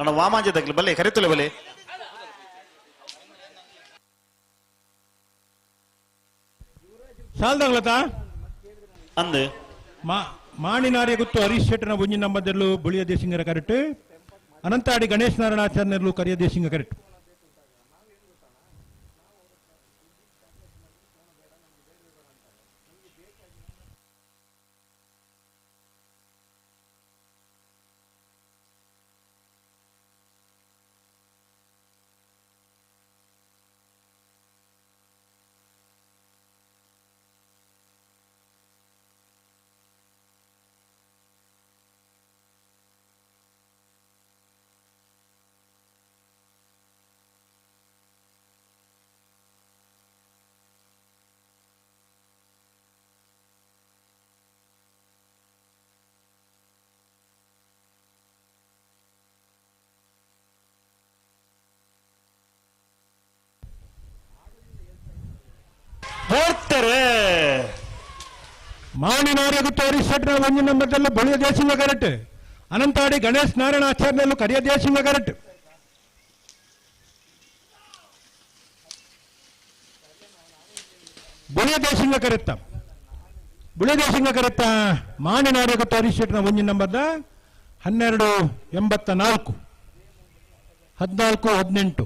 ಅಣ್ಣ ವಾಮಾಂಜ ತಗಲಿ ಬಲೆ ಕರಿತುಲೆ ಬಲೆ. ಸಾಲ್ದಾಗ್ಲತಾ ಅಂದು ಮಾಣಿನಾರ್ಯ ಗುತ್ತು ಹರೀಶ್ ಶೆಟ್ಟನ ಒಂಜಿ ನಂಬದಲ್ಲೂ ಬುಳಿಯ ದೇಸಿಂಗರ ಕರೆಕ್ಟ್. ಅನಂತಾಡಿ ಗಣೇಶ್ ನಾರಾಯಣಾಚಾರ್ಯನಲ್ಲೂ ಕರಿಯ ದೇಸಿಂಗ ಕರೆಕ್ಟ್. ಬರ್ತಾರೆ ಮಾಣಿನಾರ್ಯ ಗುತ್ತು ಹರೀಶ್ ಶೆಟ್ಟನ ಒಂಜಿ ನಂಬರ್ದಲ್ಲೂ ಬಳಿಯ ದೇಸಿಂಗ ಕರೆಕ್ಟ್. ಅನಂತಾಡಿ ಗಣೇಶ್ ನಾರಾಯಣ ಆಚಾರ್ಯನಲ್ಲೂ ಕರಿಯ ದೇಸಿಂಗ ಕರೆಕ್ಟ್. ಬುಳಿಯ ದೇಸಿಂಗ ಕರೆತ್ತ ಬುಳಿಯ ದೇಸಿಂಗ ಕರೆತ್ತ ಮಾಣಿನಾರ್ಯ ಗುತ್ತು ಹರೀಶ್ ಶೆಟ್ಟನ ಒಂಜಿ ನಂಬರ್ದ 12:84 14-18.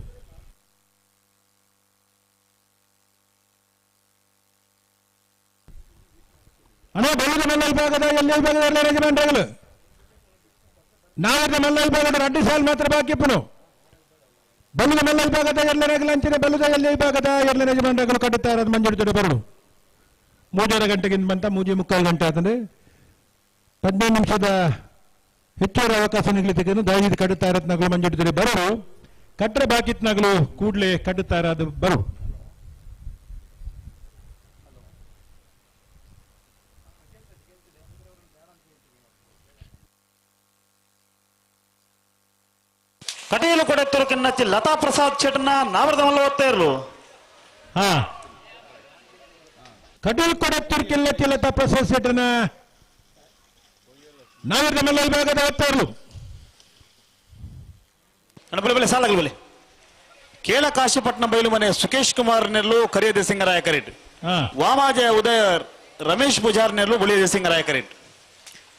ಅಣ್ಣ ಬಲ್ಲದ ಮಲ್ಲ ವಿಭಾಗದ ಎಲ್ಲ ವಿಭಾಗದ ಎಲ್ಲ ಯಜಮಾನ್ರಾಗಲು ನಾವದ ಮಲ್ಲ ವಿಭಾಗದ ರಡ್ಡು ಸಾಲ್ ಮಾತ್ರ ಬಾಕಿಪ್ಪನು. ಬಲ್ಲದ ಮಲ್ಲ ವಿಭಾಗದ ಎಲ್ಲರಾಗಲು ಅಂಚನೆ ಬಲ್ಲದ ಎಲ್ಲ ವಿಭಾಗದ ಎಲ್ಲ ಯಜಮಾನ್ರಾಗಲು ಕಟ್ಟುತ್ತಾ ಇರೋದು ಮಂಜೂರು ಜೊತೆ ಬರಡು. 3.5 ಗಂಟೆಗಿಂತ ಬಂತ 3.75 ಗಂಟೆ ಆತಂದ್ರೆ 15 ನಿಮಿಷದ ಹೆಚ್ಚುವರಿ ಅವಕಾಶ ನೀಡಲಿಕ್ಕೆ ದಯವಿಟ್ಟು ಕಟ್ಟುತ್ತಾ ಇರೋದು ಮಂಜೂರು ಜೊತೆ ಬರೋರು. ಕಟ್ಟರೆ ಬಾಕಿತ್ನಾಗಲು ಕೂಡಲೇ ಕಟ್ಟುತ್ತಾ ಇರೋದು ಬರು. ಕಟೀಲು ಕೊಡೆತ್ತರು ಲತಾ ಪ್ರಸಾದ್ ಶೆಟ್ಟನ ನಾವರದ ಮಲ್ಲ ಇರಲು. ಹಾ ಕಟೀಲು ಕೊಡೆತ್ತೂರು ಕಿಲ್ಲಚ್ಚಿ ಲತಾ ಪ್ರಸಾದ್ ಶೆಟ್ಟನ ನಾವರದ ಮಲ್ಲ ವಿಭಾಗದ ಒತ್ತಾರಲು. ಬಲೆ ಬಲೆ ಸಾಲಾಗಲಿ ಬಲೆ. ಕೇಳ ಕಾಶಿಪಟ್ಟಣ ಬಯಲು ಮನೆ ಸುಕೇಶ್ ಕುಮಾರ್ ನೆಲ್ಲು ಕರಿಯ ದೇಸಿಂಗರಾಯ ಕರೇಟ್. ವಾಮಾಜಯ ಉದಯ ರಮೇಶ್ ಪೂಜಾರ್ ನೆಲ್ಲು ಬುಳಿಯ ದೇಸಿಂಗರಾಯ ಕರೇಟ್.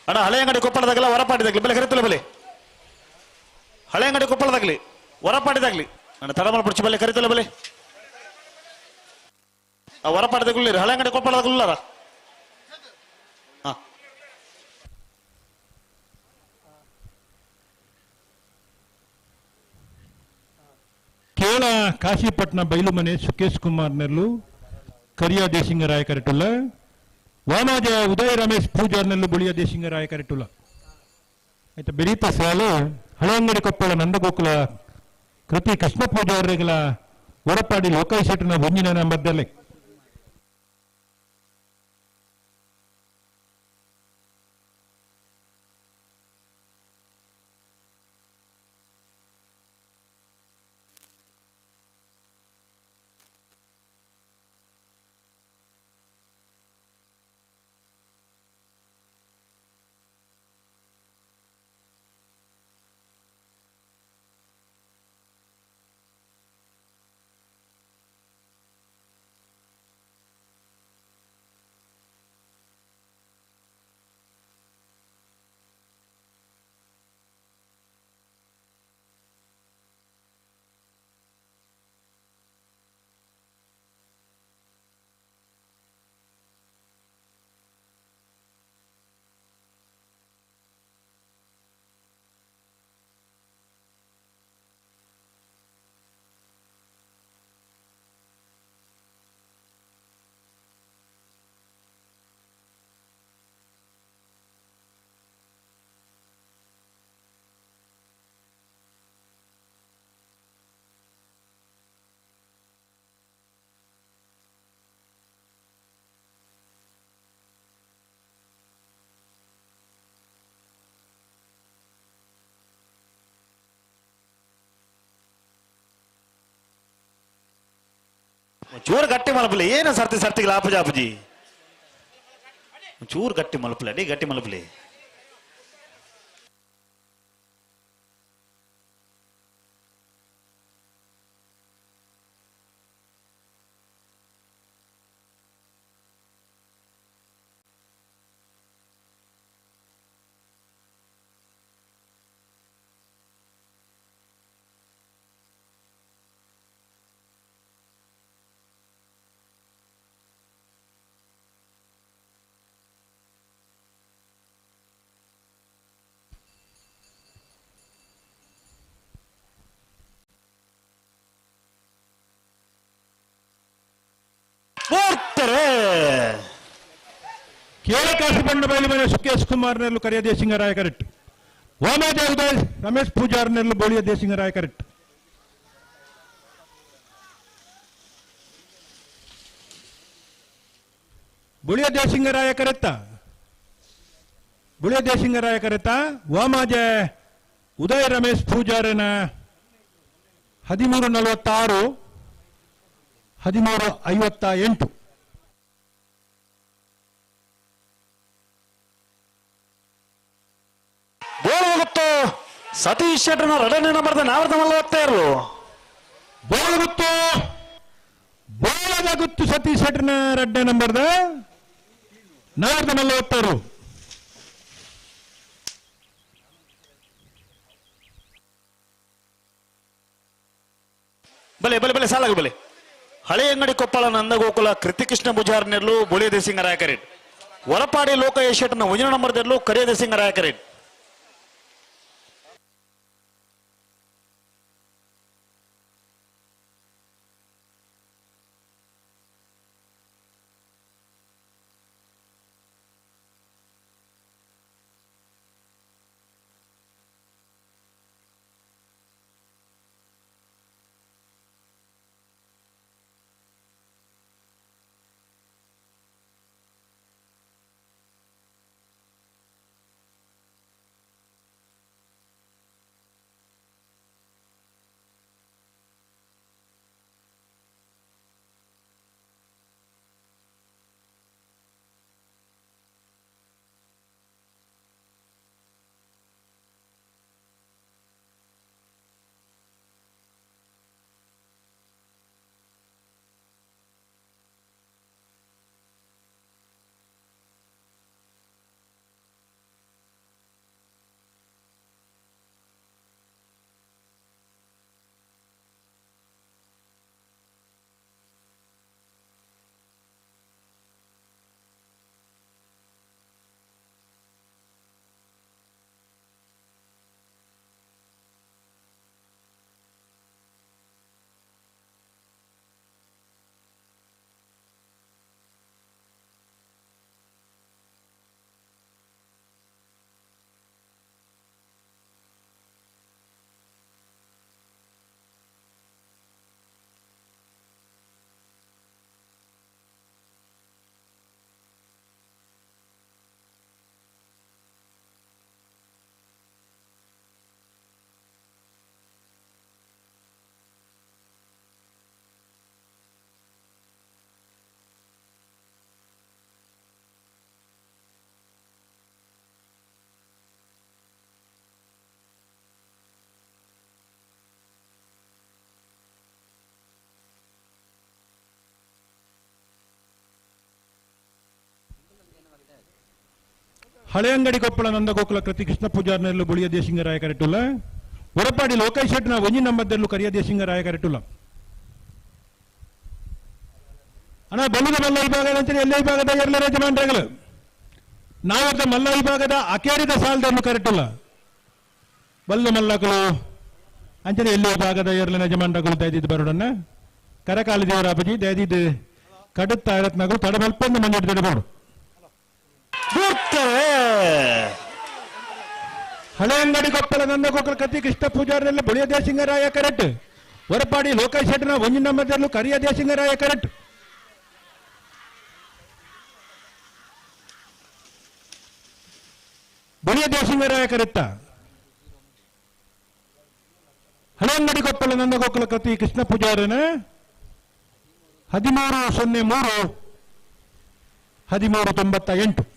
ಅಣ್ಣ ಹಳೆಯಂಗಡಿ ಕೊಪ್ಪಳದಾಗಲ್ಲ ಹೊರಪಾಟಿದಾಗಲಿ ಬೆಲೆ ಕರಿತಲ್ಲ ಬೆಲೆ. ಹಳೆಯಂಗಡಿ ಕೊಪ್ಪಳದಾಗಲಿ ಹೊರಪಾಟಿದಾಗಲಿ ಅಣ್ಣ ತಡಮಲ್ ಪುಡ್ಚಿ ಬಲ್ಲೆ ಕರಿತಲ್ಲ ಬೆಲೆ. ಆ ಹೊರಪಾಟಿದಾಗಲಿ ಹಳೆಯಂಗಡಿ ಕೊಪ್ಪಳದಾಗಲಾರ. ಕೇಳ ಕಾಶಿಪಟ್ಟಣ ಬೈಲುಮನೆ ಸುಕೇಶ್ ಕುಮಾರ್ ನೆಲ್ಲು ಕರಿಯ ದೇಶಿಂಗರಾಯ ಕರೆಟುಲ್ಲ. ವಾಮಾಜ ಉದಯ ರಮೇಶ್ ಪೂಜಾರ್ ನೆಲ್ಲು ಬುಳಿಯ ದೇಶಿಂಗರಾಯ ಕರೆಟುಲ್ಲ. ಆಯ್ತಾ ಬೆರೀತ ಸಾಲು ಹಳೆಯಂಗಡಿ ಕೊಪ್ಪಳ ನಂದಗೋಕುಲ ಕೃತಿ ಕೃಷ್ಣ ಪೂಜಾರಿಗಳ ಒಡಪಾಡಿ ಲೋಕಾಯಿ ಶೆಟ್ಟನ ಒಂಜಿನ ನಂಬರ್ದಲ್ಲಿ. ಚೂರು ಗಟ್ಟಿ ಮಲಪಲೆ ಏನು ಸರ್ತಿ ಸರ್ತಿಗೆ ಲಾಪಜಾಪಜಿ ಚೂರು ಗಟ್ಟಿ ಮಲಪಲೆ ಅಡಿ ಗಟ್ಟಿ ಮಲಪಲೆ. ಕೇಳ ಕಾಶಿಪಣ್ಣ ಬಯಲು ಮನೆ ಸುಕೇಶ್ ಕುಮಾರ್ ನೆಲ್ಲು ಕರಿಯ ದೇಸಿಂಗರಾಯ ಕರೆಕ್ಟ್. ವಾಮಾಜ ಉದಯ್ ರಮೇಶ್ ಪೂಜಾರ್ ನೆಲ್ಲು ಬೋಳಿಯ ದೇಸಿಂಗರಾಯ ಕರೆಕ್ಟ್. ಬುಳಿಯ ದೇಸಿಂಗರಾಯ ಕರೆತ್ತ ಬುಳಿಯ ದೇಸಿಂಗರಾಯ ಕರೆತ ವಾಮಾಜ ಉದಯ ರಮೇಶ್ ಪೂಜಾರನ 13:46 13:58. ಬೋಳುಗುತ್ತು ಸತೀಶ್ ಶೆಟ್ಟರ್ನ ಎರಡನೇ ನಂಬರ್ದ ನಾವರ್ದ ಮಲ್ಲ ಬೋಳಗುತ್ತು ಬೋಳದ ಗುತ್ತು ಸತೀಶ್ ಶೆಟ್ಟರ್ನ ಎರಡನೇ ನಂಬರ್ದ ನಾವರ್ದ ಮಲ್ಲ. ಬಲೆ ಬಲೆ ಬಲೆ ಸಾಲಾಗ ಬಲೆ. ಹಳೆಯಂಗಡಿ ಕೊಪ್ಪಳ ನಂದಗೋಕುಲ ಕೃತಿಕೃಷ್ಣ ಪೂಜಾರ್ನೆರ್ಲು ಬೊಳಿಯ ದೇಸಿಂಗರಾಯ ಕರೆಟ್. ವರಪಾಡಿ ಲೋಕ ಯಶೆಟ್ನ ಒಂಜಿನ ನಂಬರ್ ದೆರ್ಲು ಕರಿಯ ದೇಸಿಂಗರಾಯ ಕರೆಟ್. ಹಳೆಯಂಗಡಿ ಕೊಪ್ಪಳ ನಂದಗೋಕುಲ ಕೃತಿ ಕೃಷ್ಣ ಪೂಜಾರ್ನೆಲ್ಲು ಬುಳಿಯ ದೇಶಿಂಗರಾಯ ಕರೆಟುಲ್ಲ. ಹೊರಪಾಡಿ ಲೋಕೇಶ್ ಶೆಟ್ನ ಒಂಜಿ ನಂಬರ್ದೆಲ್ಲು ಕರಿಯ ದೇಶಿಂಗರಾಯ ಕರೆಟುಲ್ಲ. ಅಣ್ಣ ಬಲ್ಲದ ಮಲ್ಲ ವಿಭಾಗದ ಅಂತೇಳಿ ಎಲ್ಲ ವಿಭಾಗದ ಎರಡನೇ ಯಜಮಾನ್ರಗಳು ನಾವರ್ದ ಮಲ್ಲ ವಿಭಾಗದ ಅಕೇರಿದ ಸಾಲದನ್ನು ಕರೆಟುಲ್ಲ. ಬಲ್ಲ ಮಲ್ಲಗಳು ಅಂಚನೆ ಎಲ್ಲ ವಿಭಾಗದ ಎರಡನೇ ಯಜಮಾನ್ರಗಳು ದಯದಿದ್ದು ಬರೋಡನ್ನ ಕರಕಾಲ ದೇವರ ಅಬಜಿ ದಯದಿದ್ದು ಕಡುತ್ತ ರತ್ನಗಳು ತಡಬಲ್ಪಂದು ಮಂಜು ಹಳೆಯಂಗಡಿ ಕೊಪ್ಪಳ ನಂದಗೋಕುಲ ಕತಿ ಕೃಷ್ಣ ಪೂಜಾರನೆಲ್ಲ ಬುಳಿಯ ದೇಶಿಂಗರಾಯ ಕರೆಕ್ಟ್. ಹೊರಪಾಡಿ ಲೋಕೇಶ್ ಶೆಟ್ಟನ ಒಂಜಿ ನಂಬರ್ದಲ್ಲೂ ಕರಿಯ ದೇಶಿಂಗರಾಯ ಕರೆಕ್ಟ್. ಬುಳಿಯ ದೇಶಿಂಗರಾಯ ಕರೆಕ್ಟ. ಹಳೆಯಂಗಡಿ ಕೊಪ್ಪಳ ನಂದಗೋಕುಲ ಕತಿ ಕೃಷ್ಣ ಪೂಜಾರನ 13:03 13:98.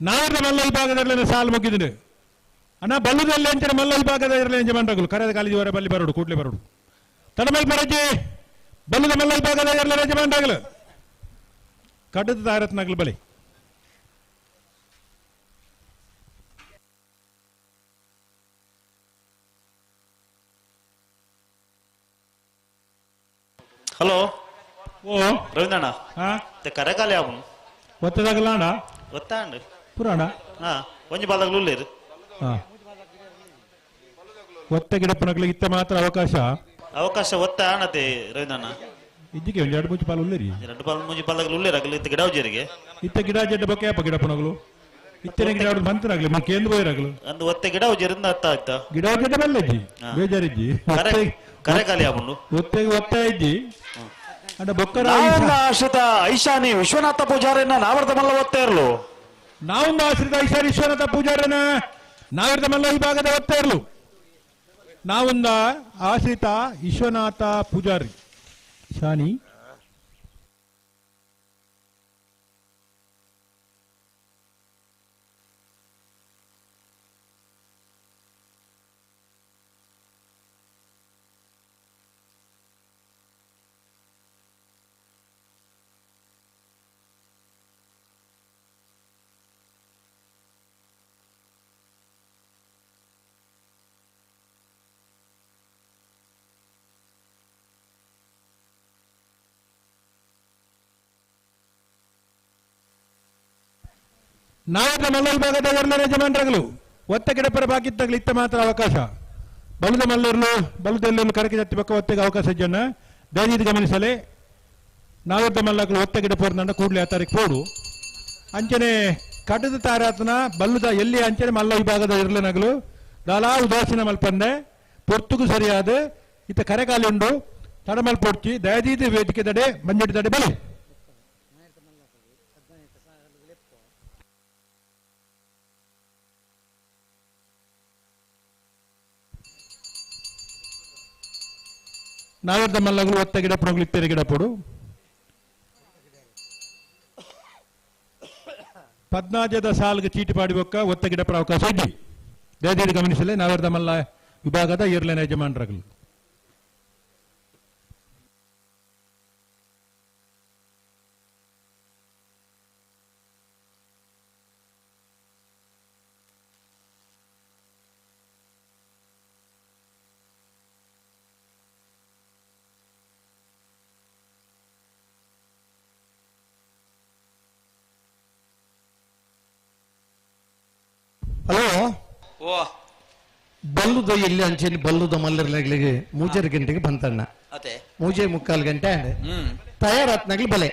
ನಾವರ್ದ ಮಲ್ಲ ವಿಭಾಗದಲ್ಲಿ ಸಾಲು ಮುಗಿದಿದೆ ಅಣ್ಣ. ಬಲ್ಲದಲ್ಲಿ ಅಂಚಿನ ಮಲ್ಲ ವಿಭಾಗದ ಇರಲಿ ಯಜಮಾನ್ರಗಳು ಕರೆದ ಕಾಲೇಜು ಬಲ್ಲಿ ಬರೋಡು ಕೂಡ್ಲೆ ಬರೋಡು ತಡಮಲ್ ಮರಜಿ ಬಲ್ಲದ ಮಲ್ಲ ವಿಭಾಗದ ಇರಲಿ ಯಜಮಾನ್ರಗಳು ಕಡದ ತಾರತ್ನಾಗಲು ಬಲಿ. ಹಲೋ ಓ ರವೀಂದ್ರಣ್ಣ ಕರೆಕಾಲ ಯಾವನು ಒತ್ತದಾಗಲ್ಲ ಅಣ್ಣ ಒತ್ತಾಂಡ್ ಪುರಾಣ ಹಾ ಒಂಜಿ ಬಾಲಗಳು ಉಳ್ಳೇರು ಒತ್ತ ಗಿಡಪ್ಪನಗಳಿಗೆ ಇತ್ತ ಮಾತ್ರ ಅವಕಾಶ ಅವಕಾಶ ಒತ್ತ ಆಣತೆ ರವೀಂದ್ರಣ್ಣ ಇದ್ದಿಗೆ ಒಂದು ಎರಡು ಮುಂಚೆ ಪಾಲು ಉಳ್ಳೇರಿ ಎರಡು ಪಾಲು ಮುಂಚೆ ಪಾಲಗಳು ಉಳ್ಳೇರು ಆಗಲಿ ಇತ್ತ ಗಿಡ ಇತ್ತ ಗಿಡ ಜಡ್ಡ ಬೊಕ್ಕೆ ಅಪ್ಪ ಗಿಡಪ್ಪನಗಳು ಇತ್ತನೆ ಗಿಡ ಮಂತ್ರನಾಗ್ಲಿ ಮಕ್ಕ ಎಂದು ಬೋಯಿರಾಗಲು ಅಂದು ಒತ್ತೆ ಗಿಡ ಉಜ್ಜರಿಂದ ಅತ್ತ ಆಯ್ತಾ ಗಿಡ ಜಡ್ಡ ಬಲ್ಲಜ್ಜಿ ಬೇಜಾರಿಜ್ಜಿ ಕರೆಕಾಲಿ ಆಪುಂಡು ಒತ್ತೆಗೆ ಒತ್ತ ಇಜ್ಜಿ ಅಂಡ ಬೊಕ್ಕರ ಆಶ್ರಿತ ಐಶಾನಿ ವಿಶ್ವನಾಥ ಪೂಜಾರಿನ ನಾವರ್ದ ಮಲ್ಲ ಒತ್ತೆ ಇರಲು ನಾವೊಂದು ಆಶ್ರಿತ ಐಶಾನಿ ವಿಶ್ವನಾಥ ಪೂಜಾರನ ನಾವರ್ದ ಮಲ್ಲ ವಿಭಾಗದ ಒತ್ತೆ ಇರಲು ನಾವೊಂದ ಆಶ್ರಿತ ವಿಶ್ವನಾಥ ಪೂಜಾರಿ ಶಾನಿ ನಾವದ ಮಲ್ಲ ವಿಭಾಗದ ಎರಡನೇ ಯಜಮಾನರುಗಳು ಒತ್ತ ಗಿಡಪರ ಬಾಕಿತ್ತಾಗಲಿ ಇತ್ತ ಮಾತ್ರ ಅವಕಾಶ. ಬಲದ ಮಲ್ಲೂರ್ಲು ಬಲದೆಲ್ಲೂ ಕರಕೆ ಜತ್ತಿ ಬಕ್ಕ ಒತ್ತೆಗೆ ಅವಕಾಶ ಜನ ದಯವಿಟ್ಟು ಗಮನಿಸಲೆ. ನಾವದ ಮಲ್ಲಗಳು ಒತ್ತ ಗಿಡಪೋರ್ನಂಡ ಕೂಡಲೇ ಆ ತಾರೀಕು ಪೋಡು. ಅಂಚನೆ ಕಟದ ತಾರಾತನ ಬಲ್ಲದ ಎಲ್ಲಿ ಅಂಚನೆ ಮಲ್ಲ ವಿಭಾಗದ ಇರ್ಲನಗಲು ದಾಲಾ ಉದಾಸೀನ ಮಲ್ಪಂದೆ ಪೊರ್ತುಗು ಸರಿಯಾದ ಇತ್ತ ಕರೆಕಾಲಿ ಉಂಡು ತಡಮಲ್ ಪೊಡ್ಚಿ ದಯದೀದ ವೇದಿಕೆ ತಡೆ ಮಂಜಡಿ ತಡೆ ಬಲೆ. ನಾವರ್ದ ಮಲ್ಲಗಳು ಒತ್ತ ಗಿಡಪಡು ಇತ್ತೆರೆ ಗಿಡಪಡು. ಪದ್ನಾಜದ ಸಾಲ್ಗೆ ಚೀಟಿ ಪಾಡಿಬೊಕ್ಕ ಒತ್ತ ಗಿಡಪಡ ಅವಕಾಶ ಇದ್ದಿ. ದಯದೀದ ಗಮನಿಸಲೆ ನಾವರ್ದ ಮಲ್ಲ ವಿಭಾಗದ ಇರ್ಲೇನ ಯಜಮಾನರುಗಳು. ಹಲೋ ಓ ಬಲ್ಲುದ ಎಲ್ಲಿ ಅಂಚೆನಿ ಬಲ್ಲುದ ಮಲ್ಲರ್ಲಾಗ್ಲಿಗೆ 3:30 ಗಂಟೆಗೆ ಬಂತಣ್ಣ. 3:45 ಗಂಟೆ ತಯಾರಾತ್ನಾಗ್ಲಿ ಬಲೆ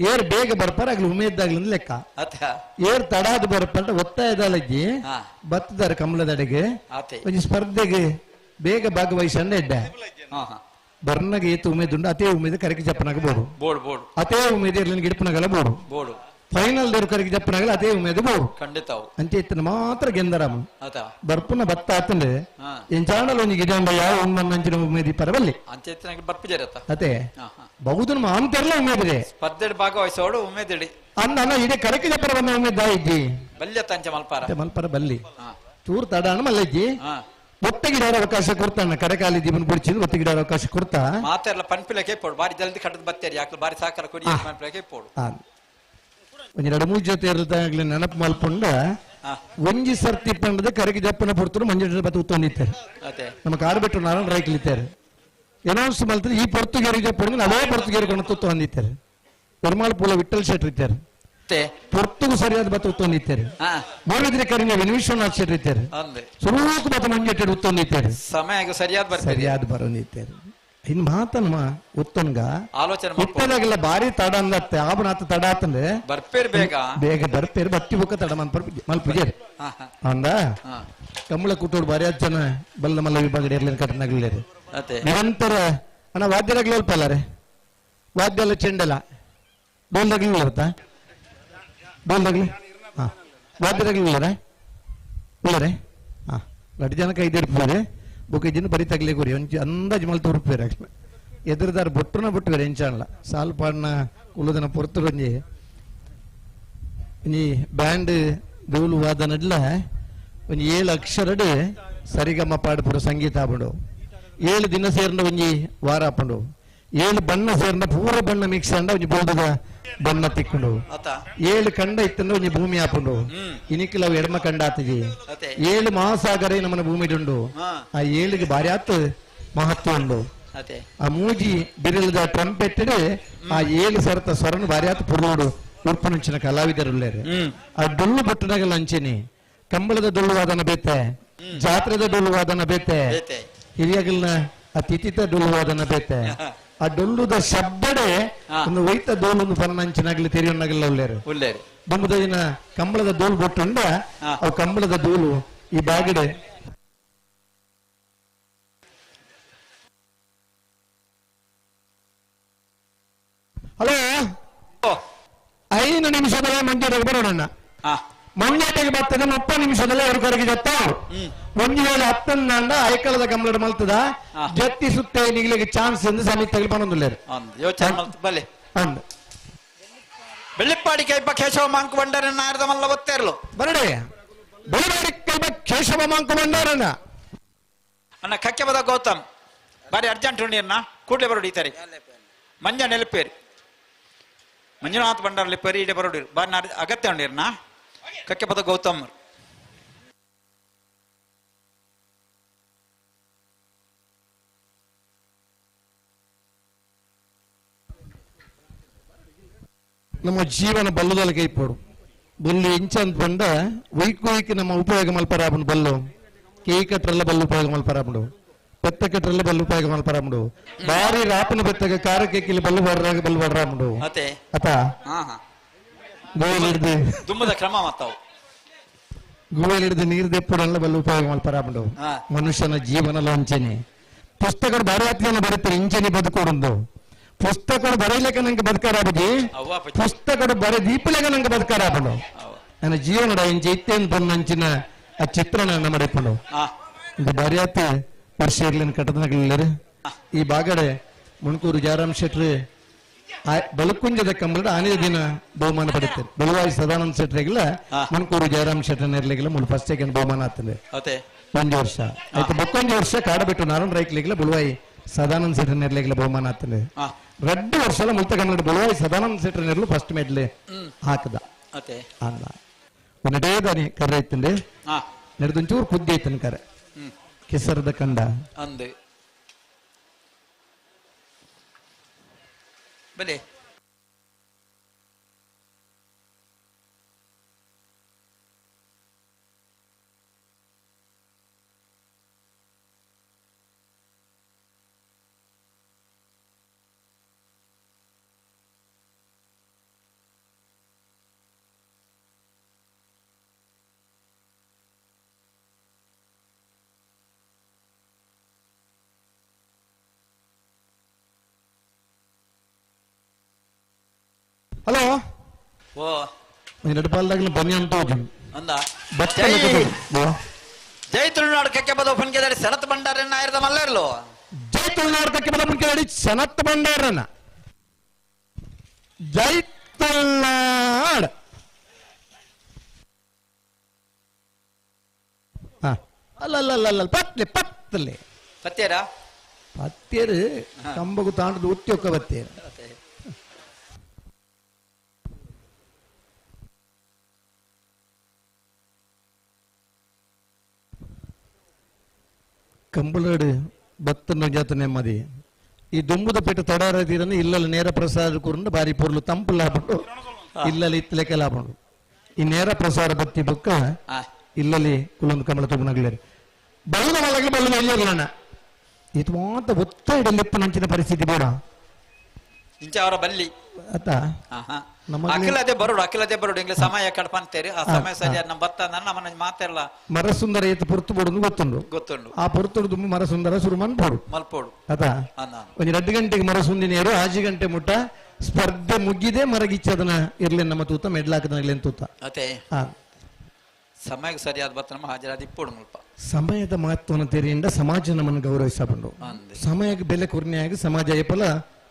ಏರ್ ಬೇಗ ಬರ್ಪಾರ ಆಗ್ಲಿ ಉಮೇದ್ದಾಗ್ಲಿ ಲೆಕ್ಕ. ಏರ್ ತಡಾದ ಬರ್ಪಂಟ ಒತ್ತಾಯದಲಜ್ಜಿ ಬತ್ತದಾರ ಕಮಲದಡೆಗೆ ಒಂಜಿ ಸ್ಪರ್ಧೆಗೆ ಬೇಗ ಭಾಗವಹಿಸಂಡ ಎಡ್ಡ ಬರ್ನಗ ಏತು ಉಮೇದುಂಡು ಅತೇ ಉಮೇದ ಕರಕೆ ಜಪ್ಪನಾಗ ಬೋಡು ಅತೇ ಉಮೇದ ಇರ್ಲಿನ ಗಿಡಪನಾಗಲ್ಲ ಬೋಡು ಫೈನಲ್ ದೇವ್ರ ಕರಿಗೆ ಜಪ್ಪನಾಗಲ್ಲ ಅದೇ ಉಮೇದು ಬೋಡು ಖಂಡಿತ ಅಂಚೆ ಇತ್ತನ ಮಾತ್ರ ಗೆಂದರಾಮ ಬರ್ಪುನ ಬತ್ತ ಆತಂದ್ರೆ ಎಂಚಾಣಲ್ ಒಂಜಿ ಗಿಡಂಡ ಯಾವ ಉಮ್ಮನ್ನಂಚಿನ ಉಮೇದಿ ಪರವಲ್ಲಿ ಅದೇ ಬಹುದನ ಮಾಂತೆರ್ಲ ಉಮೇದಿದೆ ಸ್ಪರ್ಧೆ ಭಾಗವಹಿಸೋಡು ಉಮೇದಿಡಿ ಅನ್ನ ಅನ್ನ ಇಡೀ ಕರಕೆ ಜಪ್ಪರ ಬಂದ ಉಮೇದ ಇಜ್ಜಿ ಬಲ್ಯ ತಂಚ ಮಲ್ಪಾರ ಮಲ್ಪಾರ ಬಲ್ಲಿ ಚೂರು ತಡಾಣ ಮಲ್ಲಜ್ಜಿ ಒತ್ತ ಗಿಡಾರ ಅವಕಾಶ ಕೊಡ್ತಾನ ಕರೆಕಾಲಿ ಜೀವನ ಬಿಡಿಸಿದ್ರು ಒತ್ತ ಗಿಡಾರ ಅವಕಾಶ ಕೊಡ್ತಾ ಮಾತೆಲ್ಲ ಪನ್ಪಿಲಕ್ಕೆ ಪೋಡು ಬಾರಿ ಜಲ್ದಿ ಕಟ್ಟದ ಬತ್ತೇರಿ ಯಾಕೆ ಬಾರಿ ಸಾಕಾರ ಕೊಡಿ ಪನ್ಪಿಲಕ್ಕೆ ಪೋಡು. ಒಂಜಿ ಎರಡು ಮೂರು ಜೊತೆ ಇರ್ತಾಗ್ಲಿ ನೆನಪು ಮಲ್ಪೊಂಡ ಒಂಜಿ ಸರ್ತಿ ಪಂಡದ ಕರಗಿ ಜಪ್ಪನ ಪೊರ್ತರು ಮಂಜು ಬತ್ತ ಉತ್ತೊಂದಿತ್ತಾರೆ ನಮ್ಮ ಕಾರ್ ಬಿಟ್ಟು ನಾರಾಯಣ ರೈಕ್ಲಿತ್ತಾರೆ ಅನೌನ್ಸ್ ಮಲ್ತಾರೆ ಈ ಪೊರ್ತುಗೇರಿ ಜಪ್ಪನ ಅವೇ ಪೊರ್ತುಗೇರಿ ಕೊಂಡು ತುತ್ತು ಹೊಂದಿತ್ತಾರೆ ಪೆರ್ಮಾಳ್ ಪೂಲ ವಿಠಲ್ ಶೆಟ್ರ್ ಇದ್ದಾರೆ ಪೊರ್ತುಗು ಸರಿಯಾದ ಬತ್ತ ಉತ್ತೊಂದಿತ್ತಾರೆ ಮೂಡಿದ್ರೆ ಕರಿನ ವಿಶ್ವನಾಥ್ ಶೆಟ್ರ್ ಇದ್ದಾರೆ ಸುರೂಕು ಬತ್ತ ಮಂಜೆಟ್ಟೆ ಉತ್ತೊಂದಿತ್ತಾರೆ ಸಮಯ ಸರಿಯಾದ ಸರಿಯಾದ ಬರೋಂದಿತ್ತಾರೆ ಇನ್ ಮಾತನ್ಮ ಉತ್ತನ್ಗ ಆಲೋಚನೆ ಉತ್ತದಾಗೆಲ್ಲ ಬಾರಿ ತಡ ಅಂದತ್ತೆ ಆಬನಾತ ತಡ ಆತಂದ್ರೆ ಬರ್ಪೇರ್ ಬೇಗ ಬೇಗ ಬರ್ಪೇರ್ ಬತ್ತಿ ಬುಕ್ಕ ತಡ ಮಲ್ಪುಜೇರ್ ಅಂದ ಕಮ್ಮಳ ಕೂಟೋಡು ಬಾರಿ ಜನ ಬಲ್ಲ ಮಲ್ಲ ವಿಭಾಗ ಇರ್ಲಿನ ಕಟ್ಟನಾಗ್ಲಿಲ್ಲ ನಿರಂತರ ಅಣ್ಣ ವಾದ್ಯರಾಗ್ಲಿ ಅಲ್ಪ ಅಲ್ಲಾರೆ ವಾದ್ಯ ಎಲ್ಲ ಚೆಂಡಲ್ಲ ಡೋಲ್ದಾಗ್ಲಿ ಬರ್ತಾ ಡೋಲ್ದಾಗ್ಲಿ ಹಾ ವಾದ್ಯರಾಗ್ಲಿ ಉಳ್ಳಾರೆ ಉಳ್ಳಾರೆ ಹಾ ಲಡ್ ಜನಕ್ಕೆ ಐದು ಬೊಕ್ಕ ಇಜ್ಜಿನ ಬರಿ ತಗಲಿ ಗುರಿ ಒಂಚಿ ಅಂದಾಜು ಮಲ್ತು ಉರುಪೇರು ಎದುರುದಾರ ಬೊಟ್ಟುನ ಬಿಟ್ಟು ಬೇರೆ ಎಂಚಾಣಲ ಸಾಲ್ ಪಾಡ್ನ ಕುಲ್ಲುದನ ಪೊರ್ತುಡು ಒಂಜಿ ಒಂಜಿ ಬ್ಯಾಂಡ್ ಡೋಲು ವಾದನಡ್ಲ ಒಂಜಿ 7 ಅಕ್ಷರಡ್ ಸರಿಗಮ ಪಾಡ್ಪುರ ಸಂಗೀತ ಆಪುಂಡು. 7 ದಿನ ಸೇರ್ಂಡ ಒಂಜಿ ವಾರ ಆಪುಂಡು. 7 ಬಣ್ಣ ಸೇರ್ಂಡ ಪೂರ ಬಣ್ಣ ಮಿಕ್ಸ್ ಆಂಡ ಒಂಜಿ ಬೋರ್ಡುದ ಬಣ್ಣ ತಿಕ್ಕುಂಡು. 7 ಕಂಡ ಇತ್ತಂಡ ಒಂಜಿ ಭೂಮಿ ಆಪುಂಡು. ಇನಿಕ್ಲ ಅವು ಎಡಮ ಕಂಡ ಆತಜಿ. 7 ಮಹಾಸಾಗರೇ ನಮ್ಮನ ಭೂಮಿಡುಂಡು. ಆ 7ಗೆ ಬಾರಿ ಆತ್ ಮಹತ್ವ ಉಂಡು. ಆ ಮೂಜಿ ಬಿರಲದ ಟ್ರಂಪೆಟ್ ಆ 7 ಸರತ ಸ್ವರನು ಬಾರಿ ಆತ್ ಪುರ್ಲೋಡು ಉರ್ಪುನಂಚಿನ ಕಲಾವಿದರುಳ್ಳೇರು. ಆ ಡೊಳ್ಳು ಬೊಟ್ಟುನಾಗಲ ಅಂಚೆನೆ ಕಂಬಳದ ಡೊಳ್ಳು ವಾದನ ಬೇತೆ, ಜಾತ್ರೆದ ಡೊಳ್ಳು ವಾದನ ಬೇತೆ, ಹಿರಿಯಗಲ್ನ ಆ ತಿಥಿತ ಡೊಳ್ಳು ವಾದನ ಬೇತೆ. ಆ ಡೊಳ್ಳುದ ಶಬ್ದಡೆ ಒಂದು ಒಯ್ತ ಡೋಲು ಪನ್ನಂಚಿನಾಗ್ಲಿ ತೆರಿಯೊನ್ನಾಗಲ್ಲ ಉಳ್ಳೇರು. ಬೊಮ್ಮದಿನ ಕಂಬಳದ ಡೋಲು ಬೊಟ್ಟುಂಡ ಅವು ಕಂಬಳದ ಡೋಲು ಈ ಬಾಗಡೆ ಹಲೋ 5 ನಿಮಿಷದಲ್ಲೇ ಮಂಜೂರಿಗೆ ಬರೋಣ. ಮಂಜಾಟೆಗೆ ಬರ್ತದೆ 30 ನಿಮಿಷದಲ್ಲೇ ಅವ್ರ ಕರೆಗೆ ಜತ್ತ ಒಂದು ವೇಳೆ 10 ಐಕಳದ ಕಂಬಳ ಮಲ್ತದ ಜತ್ತಿ ಸುತ್ತ ನಿಗ್ಲಿಗೆ ಚಾನ್ಸ್ ಎಂದು ಸಮಿತಿ ಬಂದಿಲ್ಲ. ಯೋಚನೆ ಬೆಳ್ಳಿಪ್ಪಾಡಿ ಕೈಪ ಕೇಶವ ಮಾಂಕು ಬಂಡಾರನ್ನ ಆರ್ದ ಮಲ್ಲ ಒತ್ತೇರ್ಲು ಬರಡೆ ಬೆಳ್ಳಿಪಾಡಿ ಕೈಪ ಕೇಶವ ಮಾಂಕು ಬಂಡಾರನ್ನ ಅಣ್ಣ ಕಕ್ಕೆ ಬದ ಗೌತಮ್ ಬಾರಿ ಅರ್ಜೆಂಟ್ ಉಂಡಿಯನ್ನ ಕೂಡಲೇ ಬರೋಡಿ ಈ ತಾರೀಕು ಮಂಜ ನೆಲಪೇರಿ ಮಂಜುನಾಥ್ ಬಂಡಾರ ಲಿಪ್ಪೇರಿ ಇಡೆ ಬರೋಡಿ ಬಾರಿ ಅಗತ್ಯ ಉಂಡಿರ್ನ ಕಕ್ಕೆ ಪದ ಗೌತಮ್. ನಮ್ಮ ಜೀವನ ಬಲ್ಲದಲ್ಲ ಕೈಪೋಡು ಬೊಲ್ಲು ಇಂಚಂತ ಪಂಡ ಒಯ್ಕು ಒಯ್ಕು ನಮ್ಮ ಉಪಯೋಗ ಮಲ್ಪರಾಪುಂಡು ಬಲ್ಲು ಕೇಕ್ ಕಟ್ರೆಲ್ಲ ಬಲ್ಲು ಉಪಯೋಗ ಮಲ್ಪರಾಪುಂಡು ಪೆತ್ತ ಕಟ್ರೆಲ್ಲ ಬಲ್ಲು ಉಪಯೋಗ ಮಲ್ಪರಾಪುಂಡು ಬಾರಿ ರಾಪನ ಪೆತ್ತಗ ಖಾರ ಕೇಕಿಲಿ ಬಲ್ಲು ಬಡ್ರಾಗ ಬಲ್ಲು ಬಡ್ರಾಪುಂಡು ಅತೆ ಅತ ಹಾ ಹಾ ಗೋವೆಲ್ ಹಿಡ್ದು ದುಮ್ಮದ ಕ್ರಮ ಮತ್ತಾವು ಗೋವೆಲ್ ಹಿಡ್ದು ನೀರು ದೆಪ್ಪುಡಲ್ಲ ಬಲ್ಲು ಉಪಯೋಗ ಮಲ್ಪರಾಪುಂಡು ಹಾ. ಮನುಷ್ಯನ ಜೀವನ ಲಾಂಛನೆ ಪುಸ್ತಕಗಳು ಬಾರಿ ಆತ್ಮನ ಬರುತ್ತೆ ಇಂಚನೆ ಬದುಕೋಡುಂದು ಪುಸ್ತಕಗಳು ಬರೆಯಲಿಕ್ಕೆ ನಂಗೆ ಬದುಕರಾಬುಜಿ ಅವ್ವ ಪಚ್ಚಿ. ಪುಸ್ತಕಡು ಬರೆ ದೀಪಲೆಗ ನಂಗೆ ಬದುಕರಾಪುಂಡು ನನ್ನ ಜೀವನದ ಇಂಚೆ ಇತ್ತೇನು ಪನ್ನಂಚಿನ ಆ ಚಿತ್ರಣ ನಮ್ಮ ಹಾ ಇದು ಬಾರಿಯಾತ್ ವರ್ಷ ಇರ್ಲಿನ ಕಟ್ಟದನಗಲಿಲ್ಲರು ಈ ಬಾಗಡೆ ಮುಣಕೂರು ಜಯರಾಮ್ ಶೆಟ್ರು ಬಲಕುಂಜದ ಕಂಬಳದ ಆನೆಯ ದಿನ ಬಹುಮಾನ ಪಡೆಯುತ್ತಾರೆ. ಬಲವಾಯಿ ಸದಾನಂದ ಶೆಟ್ರಿಗೆಲ್ಲ ಮುಣಕೂರು ಜಯರಾಮ್ ಶೆಟ್ರ ಇರ್ಲಿಕ್ಕಿಲ್ಲ ಮೂರು ಫಸ್ಟ್ ಸೆಕೆಂಡ್ ಬಹುಮಾನ ಆಗ್ತದೆ ಅತೆ ಒಂದು ವರ್ಷ ಆಯ್ತು. ಬಕ್ಕೊಂಜಿ ವರ್ಷ ಕಾಡಬಿಟ್ಟು ನಾರಾಯಣ ರೈಕ್ಲಿಗೆಲ್ಲ ಬುಳುವಾಯಿ ಸದಾನಂದ ಶೆಟ್ರ ನೆರ್ಲಿಗೆಲ್ಲ ಬಹುಮಾನ ಆಗ್ತದೆ. ಹಾ. ರಡ್ಡು ವರ್ಷ ಮುಲ್ತ ಕನ್ನಡ ಬುಳುವಾಯಿ ಸದಾನಂದ ಶೆಟ್ರ ನೆರ್ಲು ಫಸ್ಟ್ ಮೆಡ್ಲ್ ಹಾಕದ ಅತೆ ಅಂದ ಒಂದಡೇದಾನಿ ಕರ್ರೆ ಐತಂದೆ ಹಾ ನೆರೆದೊಂಚೂರು ಕುದ್ದಿ ಐತನ್ ಕರೆ ಹ್ಮ್. ಕೆಸರದ ಕಂಡ ಅಂದು ಬಲೆ ಹಲೋ ಓ ನಡುಪಾಲ್ದಾಗಲೂ ಬನ್ನಿ ಅಂತ ಹೋಗಿ ಅಂದ ಬತ್ತ ಜೈ ಜೈ ತುಳುನಾಡು ಕಕ್ಕೆ ಬದ ಪುನ್ಕೆದಾಡಿ ಸನತ್ ಭಂಡಾರನ್ನ ಆಯ್ರದ ಮಲ್ಲೇರ್ಲು ಜೈ ತುಳುನಾಡು ಕಕ್ಕೆ ಬದ ಪುನ್ಕೆದಾಡಿ ಸನತ್ ಭಂಡಾರನ್ನ ಜೈ ತುಳುನಾಡ್ ಹಾ ಅಲ್ಲ ಅಲ್ಲ ಅಲ್ಲ ಅಲ್ಲ ಪತ್ಲೆ ಪತ್ಲೆ ಪತ್ತೇರಾ ಪತ್ತೇರು ಕಂಬಗು ತಾಂಡದ ಉತ್ಯೋಕ ಬತ್ತೇರು ಕಂಬಳಾಡು ಬತ್ತನ ಜಾತ ನೆಮ್ಮದಿ ಈ ದುಂಬುದ ಪೆಟ್ಟು ತಡಾರ ತೀರನ್ನು ಇಲ್ಲಲ್ಲಿ ನೇರ ಪ್ರಸಾರ ಕೂರ್ನ ಬಾರಿ ಪೊರ್ಲು ತಂಪು ಲಾಪುಂಡು ಇಲ್ಲಲ್ಲಿ ಇತ್ತಲೆಕ್ಕೆ ಲಾಪುಂಡು ಈ ನೇರ ಪ್ರಸಾರ ಬತ್ತಿ ಬೊಕ್ಕ ಇಲ್ಲಲ್ಲಿ ಕುಲೊಂದು ಕಂಬಳ ತುಗುನಗ್ಲೇರು ಬಲ್ಲ ಮಲಗಲಿ ಬಲ್ಲ ಮಲ್ಲಿರ್ಲಣ್ಣ ಇದು ಮಾತ ಒತ್ತಾಯದಲ್ಲಿ ನಂಚಿನ ಪರಿಸ್ಥಿತಿ ಬೇಡ ಇಂಚ ಅವರ ಬಲ್ಲಿ ಆತ ಆಹಾ. ನಮ್ಮಲ್ಲಿ- ಅಖಿಲತೆ ಬರೋಡು ಅಖಿಲತೆ ಬರೋಡು ಇಂಗ್ಲಿಷ್ ಸಮಯ ಕಡ್ಪಂತೇರಿ ಆ ಸಮಯ ಹಾ, ಸರಿಯಾದ ನಮ್ಮ ಬತ್ತ ನಮ್ಮನ್ನ ಮಾತೆಲ್ಲ ಮರಸುಂದರ ಏತ್ ಪೊರ್ತು ಬೋಡು ಗೊತ್ತುಂಡು ಗೊತ್ತುಂಡು ಆ ಪೊರ್ತುಡು ದುಂಬು ಮರಸುಂದರ ಶುರು ಮನ್ಪೋಡು ಮಲ್ಪೋಡು ಆತ ಅನ್ನ ಒಂದು 2 ಗಂಟೆಗೆ ಮರಸುಂದಿನೇರು 5 ಗಂಟೆ ಮುಟ್ಟ ಸ್ಪರ್ಧೆ ಮುಗಿದೆ ಮರಗಿಚ್ಚದನ ಇರ್ಲಿ ನಮ್ಮ ತೂತ ಮೆಡ್ಲಾಕದನ ಇರ್ಲಿ ತೂತ ಅತೆ ಆ, ಸಮಯಕ್ಕೆ ಸರಿಯಾದ ಬತ್ತ ನಮ್ಮ ಹಾಜರಾದಿ ಇಪ್ಪೋಡು ಮುಲ್ಪ ಸಮಯದ ಮಹತ್ವನ ತೆರೆಯಿಂದ ಸಮಾಜ ನಮ್ಮನ್ನು ಗೌರವಿಸಬಂಡು ಸಮಯಕ್ಕೆ ಬೆಲೆ ಕೊರ್ನೆಯಾಗಿ ಸಮಾಜ ಏಪಲ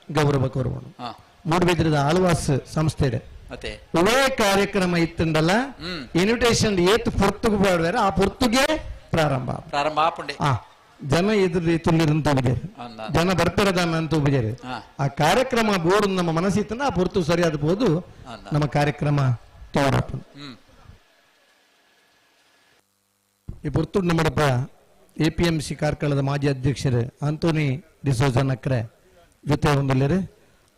ಗೌರವ ಕೊರಬಂಡು ಹಾ ಮೂಡಬಿದ್ರದ ಆಳ್ವಾಸ್ ಸಂಸ್ಥೆ ಇದೆ ಅತೆ ಒಳ್ಳೆ ಕಾರ್ಯಕ್ರಮ ಇತ್ತಂಡಲ್ಲ ಹ್ಮ್. ಇನ್ವಿಟೇಷನ್ ಏತ್ ಪೊರ್ತುಗು ಬಾಡುವಾರ ಆ ಪೊರ್ತುಗೆ ಪ್ರಾರಂಭ ಪ್ರಾರಂಭ ಆಪುಂಡೆ ಆ ಜನ ಎದುರು ತುಳ್ಳಿರಂತ ಹೋಗಿದ್ದಾರೆ ಅಂದ. ಜನ ಬರ್ತಿರದಾನ ಅಂತ ಹೋಗಿದ್ದಾರೆ ಹಾ. ಆ ಕಾರ್ಯಕ್ರಮ ಬೋರ್ಡ್ ನಮ್ಮ ಮನಸ್ಸಿತ್ತಂದ ಆ ಪೊರ್ತು ಸರಿಯಾದ ಬೋದು ಅಂದ. ನಮ್ಮ ಕಾರ್ಯಕ್ರಮ ತೋರಪ್ಪ ಹ್ಮ್ ಈ ಪೊರ್ತು ನಮ್ಮಡಪ್ಪ ಎ ಪಿ ಎಂ ಸಿ ಕಾರ್ಕಳದ ಮಾಜಿ ಅಧ್ಯಕ್ಷರು ಆಂಟೋನಿ ಡಿಸೋಜ ನಕ್ರೆ ಜೊತೆ ಹೊಂದಲೇರು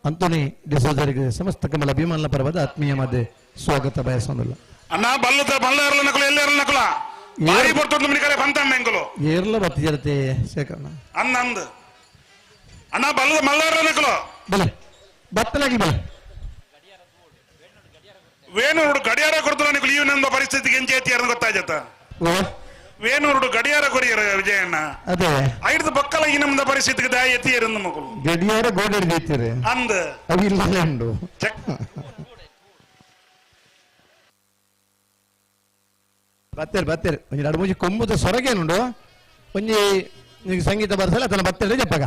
ಆಂಟೋನಿ ಡಿಸೋಜರಿಗೆ ಸಮಸ್ತ ಕಮಲ ಅಭಿಮಾನ ಪರ್ವದ ಆತ್ಮೀಯ ಮಾದೆ ಸ್ವಾಗತ ಬಯಸೋದಿಲ್ಲ ಅಣ್ಣ ಬಲ್ಲದ ಬಲ್ಲ ಇರಲ್ಲ ನಕುಲ ಎಲ್ಲ ಇರಲ್ಲ ನಕುಲ ಬಾರಿ ಬರ್ತದೆ ನಮ್ಮನೆ ಕಡೆ ಬಂತ ಎಂಕುಲು ಏರ್ಲ ಬತ್ತಿಜರತೆ ಶೇಖರಣ ಅಂದ ಅಂದ ಅಣ್ಣ ಬಲ್ಲದ ಮಲ್ಲ ಇರಲ್ಲ ನಕುಲು ಬಲೆ ಬತ್ತಲಾಗಿ ಬಲೆ ವೇಣೂರುಡು ಗಡಿಯಾರ ಕೊಡ್ತು ನಿಕುಲು ಈ ನಂದ ಪರಿಸ್ಥಿತಿಗೆ ಎಂಚೇತಿ ಅಂತ ಗೊತ್ತಾಯ್ತ ಓ ವೇಣೂರುಡು ಗಡಿಯಾರ ಕೊರಿಯರ ವಿಜಯಣ್ಣ ಅದೇ ಐದು ಬಕ್ಕಲ ಈ ನಮ್ದ ಪರಿಸ್ಥಿತಿಗೆ ದಾಯ ಎತ್ತಿಯರು ಮಕ್ಕಳು ಗಡಿಯಾರ ಗೋಡೆ ಹಿಡಿದಿತ್ತೀರಿ ಅಂದ ಅವು ಇಲ್ಲ ಉಂಡು ಬತ್ತೇರಿ ಬತ್ತೇರಿ ಒಂಜಿ ಎರಡು ಮೂಜಿ ಕೊಂಬುದ ಸೊರಗೇನುಂಡು ಒಂಜಿ ನಿಂಗೆ ಸಂಗೀತ ಬರ್ಸಲ್ಲ ತನ್ನ ಬತ್ತೇರಿ ಜಪ್ಪಗ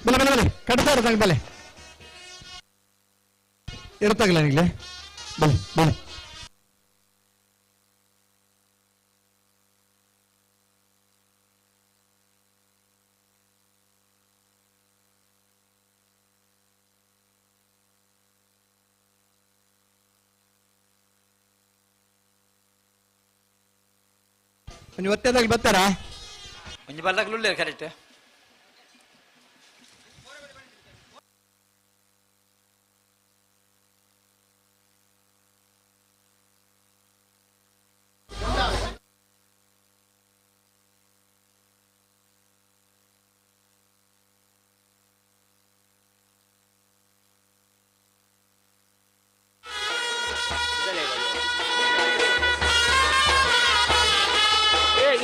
ಬಲೆ ಬಲೆ ಬಲೆ ಕಟ್ತಾರೆ ತಂಗ ಬಲೆ ಇರ್ತಾಗಲ್ಲ ನಿಗ್ಲೆ ಬಲೆ ಬಲೆ ನೀವು ಒತ್ತೆದಾಗ ಬರ್ತಾರಾ? ಒಂಜಿ ಬಲ್ಲಕ್ಲು ಕರೆಕ್ಟ್.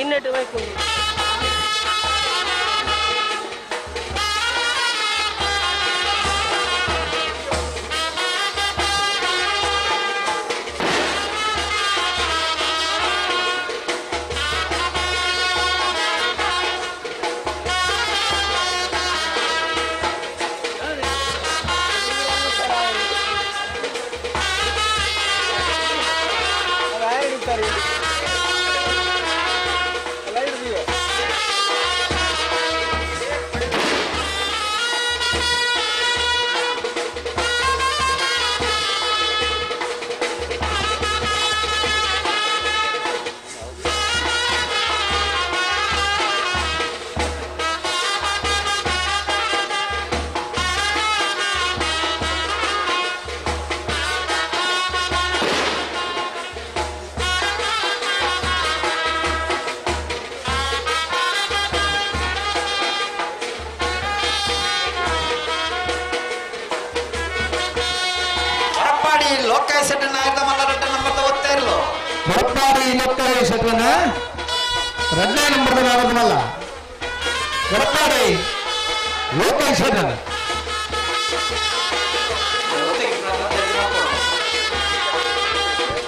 ಇನ್ನೆಟ್ಟು ಬೇಕು. ರಡ್ಡನೇ ನಂಬರ್ದ ನಾವದನಲ್ಲ ಹೊರಪಾಡಿ ಲೋಕೇಶ್.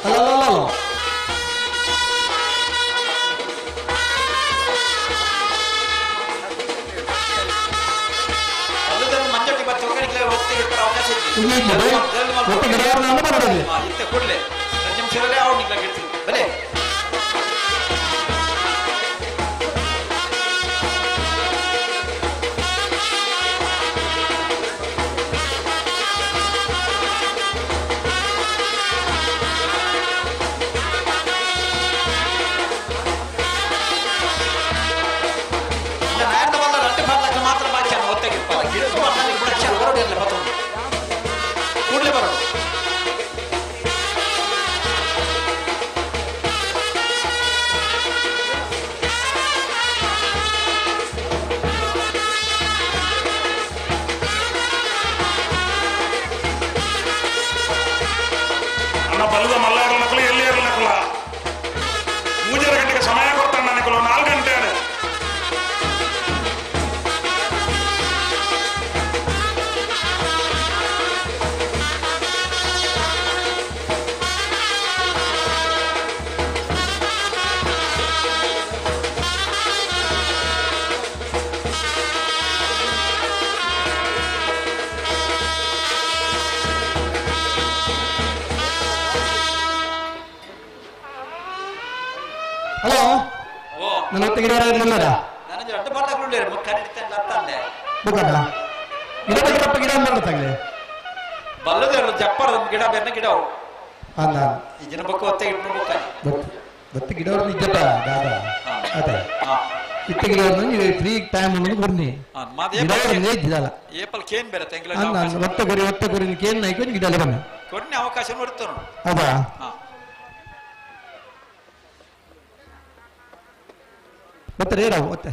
ಅಲ್ಲ ಅಲ್ಲ ಅಲ್ಲ ಕೂಡಲೇ ನಿಮಿಷದಲ್ಲೇ ಅವ್ನಿಗೆ ಬಲೆ. ಕೂಡಲೇ ಬರೋದು. ಅಣ್ಣ ಬಲ್ಲದ ಮಲ್ಲಾರ ನಕಲು ಎಲ್ಲಿ ನಕಲ 3 ಗಂಟೆಗೆ ಸಮಯ ಕೊಡ್ತಾನೆ ನನಕಲು 4 ಗಂಟೆ. ಹಲೋ, ನನ್ನ ಹೊತ್ತಿಗೆ ಗಿಡ ಗಿಡ ಗಿಡ ಮಾಡ್ತಾಗಲೆ ಬಲ್ಲದ ಜಪ್ಪರ ಗಿಡ ಬೇರೆ ಗಿಡ ಅಲ್ಲ ಈ ಜನ ಬೊಕ್ಕ ಒತ್ತೆ ಇಟ್ಟು ಬೊಕ್ಕ ಬತ್ತಿ ಗಿಡ ಇದ್ದಪ್ಪ ದಾದಾ ಅದೇ ಇತ್ತ ಗಿಡ ಫ್ರೀ ಟೈಮ್ ಅನ್ನೋದು ಬರ್ನಿ ಗಿಡ ಇದ್ದಿದ್ದಲ್ಲ. ಏಪಲ್ ಕೇನ್ ಬೇರೆ ತೆಂಗಿನ ಅಲ್ಲ ಒತ್ತ ಗುರಿ ಒತ್ತ ಗುರಿ ಕೇನ್ ನಾಯ್ಕೊಂಡು ಗಿಡ ಬನ್ನಿ ಕೊಡ್ನೆ ಅವಕಾಶ ನೋಡ್ತಾನು. ಹೌದಾ? ಮತ್ತೆ ರೇಡ ಒತ್ತೆ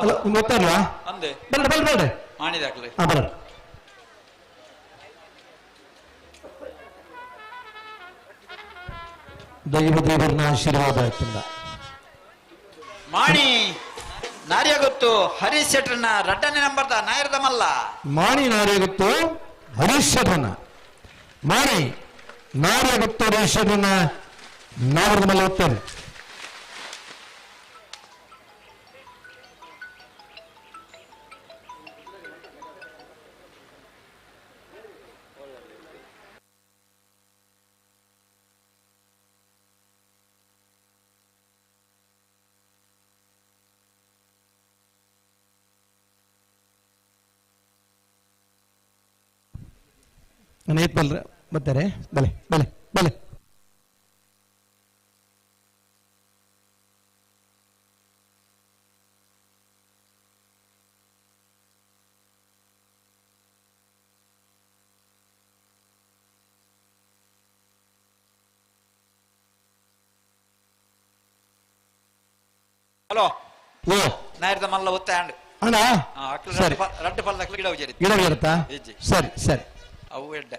ಅಲ್ಲ ಒಂದು ಒತ್ತೆ ಅಲ್ವಾ? ಅಂದೆ ಬಲ್ರಿ ಬಲ್ರಿ ಬಲ್ರಿ ಮಾಡಿದಾಕ್ಲೆ. ಹಾ ಬಲ್ರಿ. ದೈವ ದೇವರನ್ನ ಆಶೀರ್ವಾದ ಆಯ್ತಂದ ಮಾಣಿ ನಾರ್ಯ ಗೊತ್ತು ಹರೀಶ್ ಶೆಟ್ಟರ್ನ ರಡ್ಡನೇ ನಂಬರ್ದ ನಾಯರ್ದ ಮಲ್ಲ. ಮಾಣಿ ನಾರ್ಯ ಗೊತ್ತು ಹರೀಶ್ ಶೆಟ್ಟರ್ನ ಮಾಣಿ ನಾರ್ಯ ಗೊತ್ತು ಹರೀಶ್ ಶೆಟ್ಟರ್ನ ನಾವರದ ಮಲ್ಲ ಒತ್ತಾರೆ. ನಾನು ಏತ್ ಬಲ್ರ ಬರ್ತಾರೆ ಬಲೆ ಬಲೆ ಬಲೆ. ಹಲೋ ಓ ನಾಯರ್ದ ಮಲ್ಲ ಒತ್ತೆ ಹ್ಯಾಂಡ್. ಅಣ್ಣ ಸರಿ. ರಡ್ಡು ಪಲ್ಲ ಗಿಡ ಉಜರಿ. ಗಿಡ ಇರುತ್ತಾ? ಇಜ್ಜಿ. ಸರಿ ಸರಿ. ಅವು ಎಡ್ಡೆ.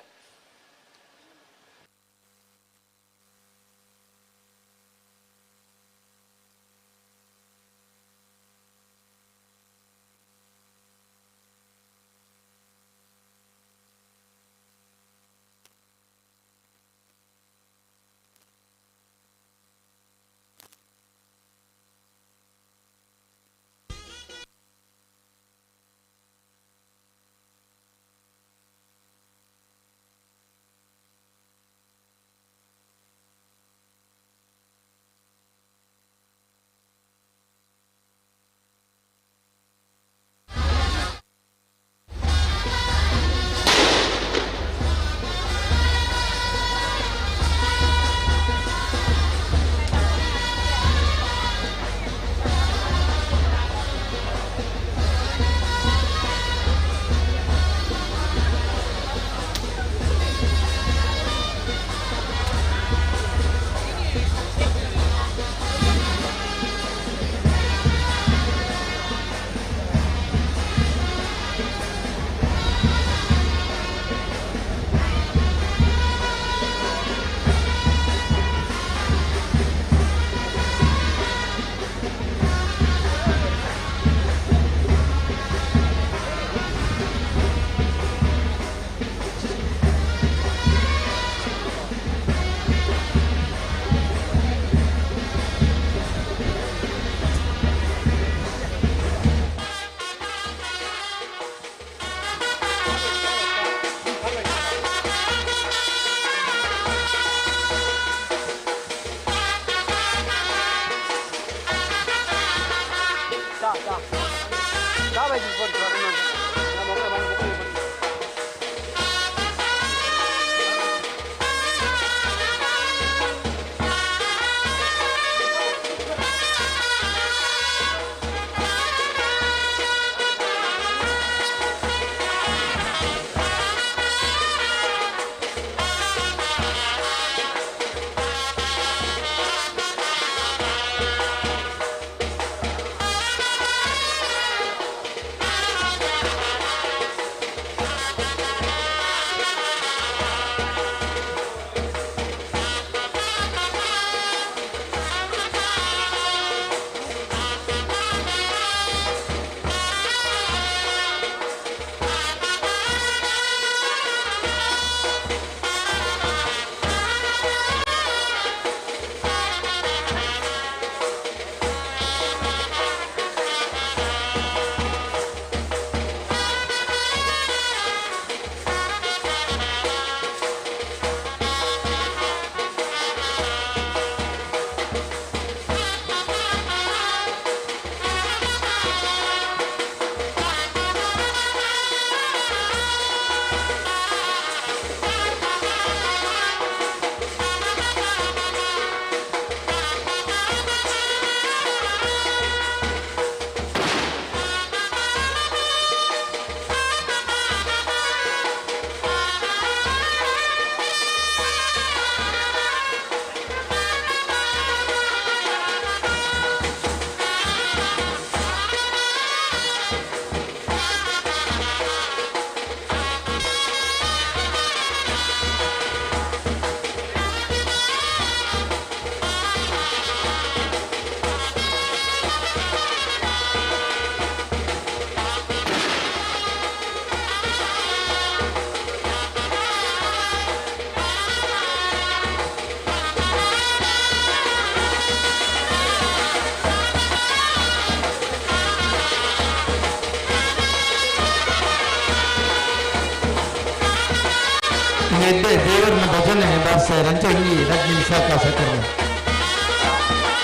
ಎದ್ದೆ ದೇವರನ್ನ ಭಜನೆ ಬಾರಿಸ್ತಾರೆ ಅಂತ ಇಲ್ಲಿ ರಡ್ಡು ನಿಮಿಷ ಅವಕಾಶ ಕೊಡ್ರಿ.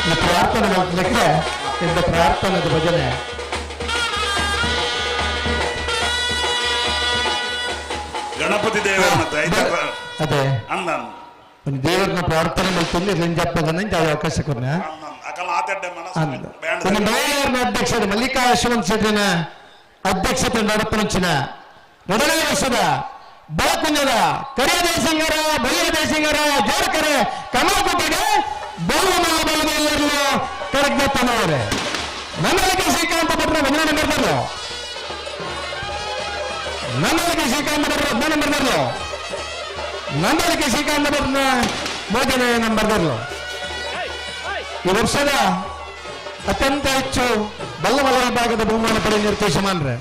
ಈ ಪ್ರಾರ್ಥನೆ ಮಾಡ್ಲಿಕ್ಕೆ ಎದ್ದ ಪ್ರಾರ್ಥನೆದ ಭಜನೆ. ಗಣಪತಿ ದೇವರ ಅದೇ ಅಂದ ಒಂದು ದೇವರನ್ನ ಪ್ರಾರ್ಥನೆ ಮಾಡ್ಕೊಂಡು ರಂಜಪ್ಪದನ್ನ ಅವಕಾಶ ಕೊಡ್ನ ಅಕಲ ಆತಡ್ಡೆ ಮನಸ್ಸು ಒಂದು ಮೇಯರ್ನ ಅಧ್ಯಕ್ಷರು ಮಲ್ಲಿಕಾ ಯಶವಂತ ಶೆಟ್ಟಿನ ಅಧ್ಯಕ್ಷತೆ ನಡಪನಂಚಿನ ಮೊದಲನೇ ವರ್ಷದ ಬಾಕುಂಜದ ಕರಿಯ ದೇಶಂಗರ ಬಲಿಯ ದೇಶಂಗರ ಜೋರಕರೆ ಕಮಲಕುಟ್ಟಿಗೆ ಬಹುಮಾನ ಬಲದಲ್ಲಿರಲು ಕರಗ್ದತ್ತನವರೇ. ನಮ್ಮಲ್ಲಿಗೆ ಶ್ರೀಕಾಂತ ಭಟ್ರ ಒಂದನೇ ನಂಬರ್ ಬರಲು, ನಮ್ಮಲ್ಲಿಗೆ ಶ್ರೀಕಾಂತ ಭಟ್ರ ಹದಿನೇ ನಂಬರ್ ಬರಲು, ನಮ್ಮಲ್ಲಿಗೆ ಶ್ರೀಕಾಂತ ಭಟ್ರನ ಮೂರನೇ ನಂಬರ್ ಬರಲು. ಈ ವರ್ಷದ ಅತ್ಯಂತ ಹೆಚ್ಚು ಬಲ್ಲಮಲ ವಿಭಾಗದ ಬಹುಮಾನ ಪಡೆಯ ನಿರ್ದೇಶಮಾನ್ರೆ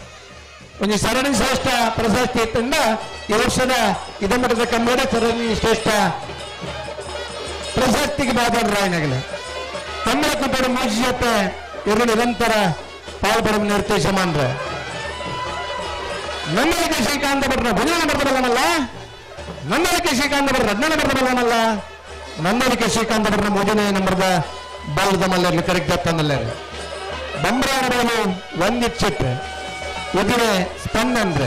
ಒಂದು ಸರಣಿ ಶ್ರೇಷ್ಠ ಪ್ರಶಸ್ತಿ ಇತ್ತಿಂದ ಈ ವರ್ಷದ ಇದಮಠದ ಕನ್ನಡ ಸರಣಿ ಶ್ರೇಷ್ಠ ಪ್ರಶಸ್ತಿಗೆ ಬಾಜಾರರಾಯನಗಲ ಕನ್ನಡ ಕುಟುಂಬ ಮೂಜಿ ಜೊತೆ ಇವರು ನಿರಂತರ ಪಾಲ್ಪಡುವ ನಿರ್ದೇಶಮಾನ್ರೆ. ನಮ್ಮಲ್ಲಿಗೆ ಶ್ರೀಕಾಂತ ಭಟ್ರ ಮೊದಲ ನಂಬರ್ ಬರಲಮಲ್ಲ, ನಮ್ಮಲ್ಲಿಗೆ ಶ್ರೀಕಾಂತ ಭಟ್ರ ಹದಿನೇಳು ನಂಬರ್ ಬರಲಮಲ್ಲ, ನಮ್ಮಲ್ಲಿಗೆ ಶ್ರೀಕಾಂತ ಭಟ್ರ ಮೊದಲನೇ ನಂಬರ್ದ ಬಲ್ಲದ ಮಲ್ಲಲ್ಲಿ ಕರೆಕ್ಟ್ ಬಂಬ್ರಾಣ ಬರಲು ಒಂದಿಚ್ಚಿಟ್ರೆ ಉದಿರೆ ಸ್ಪಂದನ್ರೆ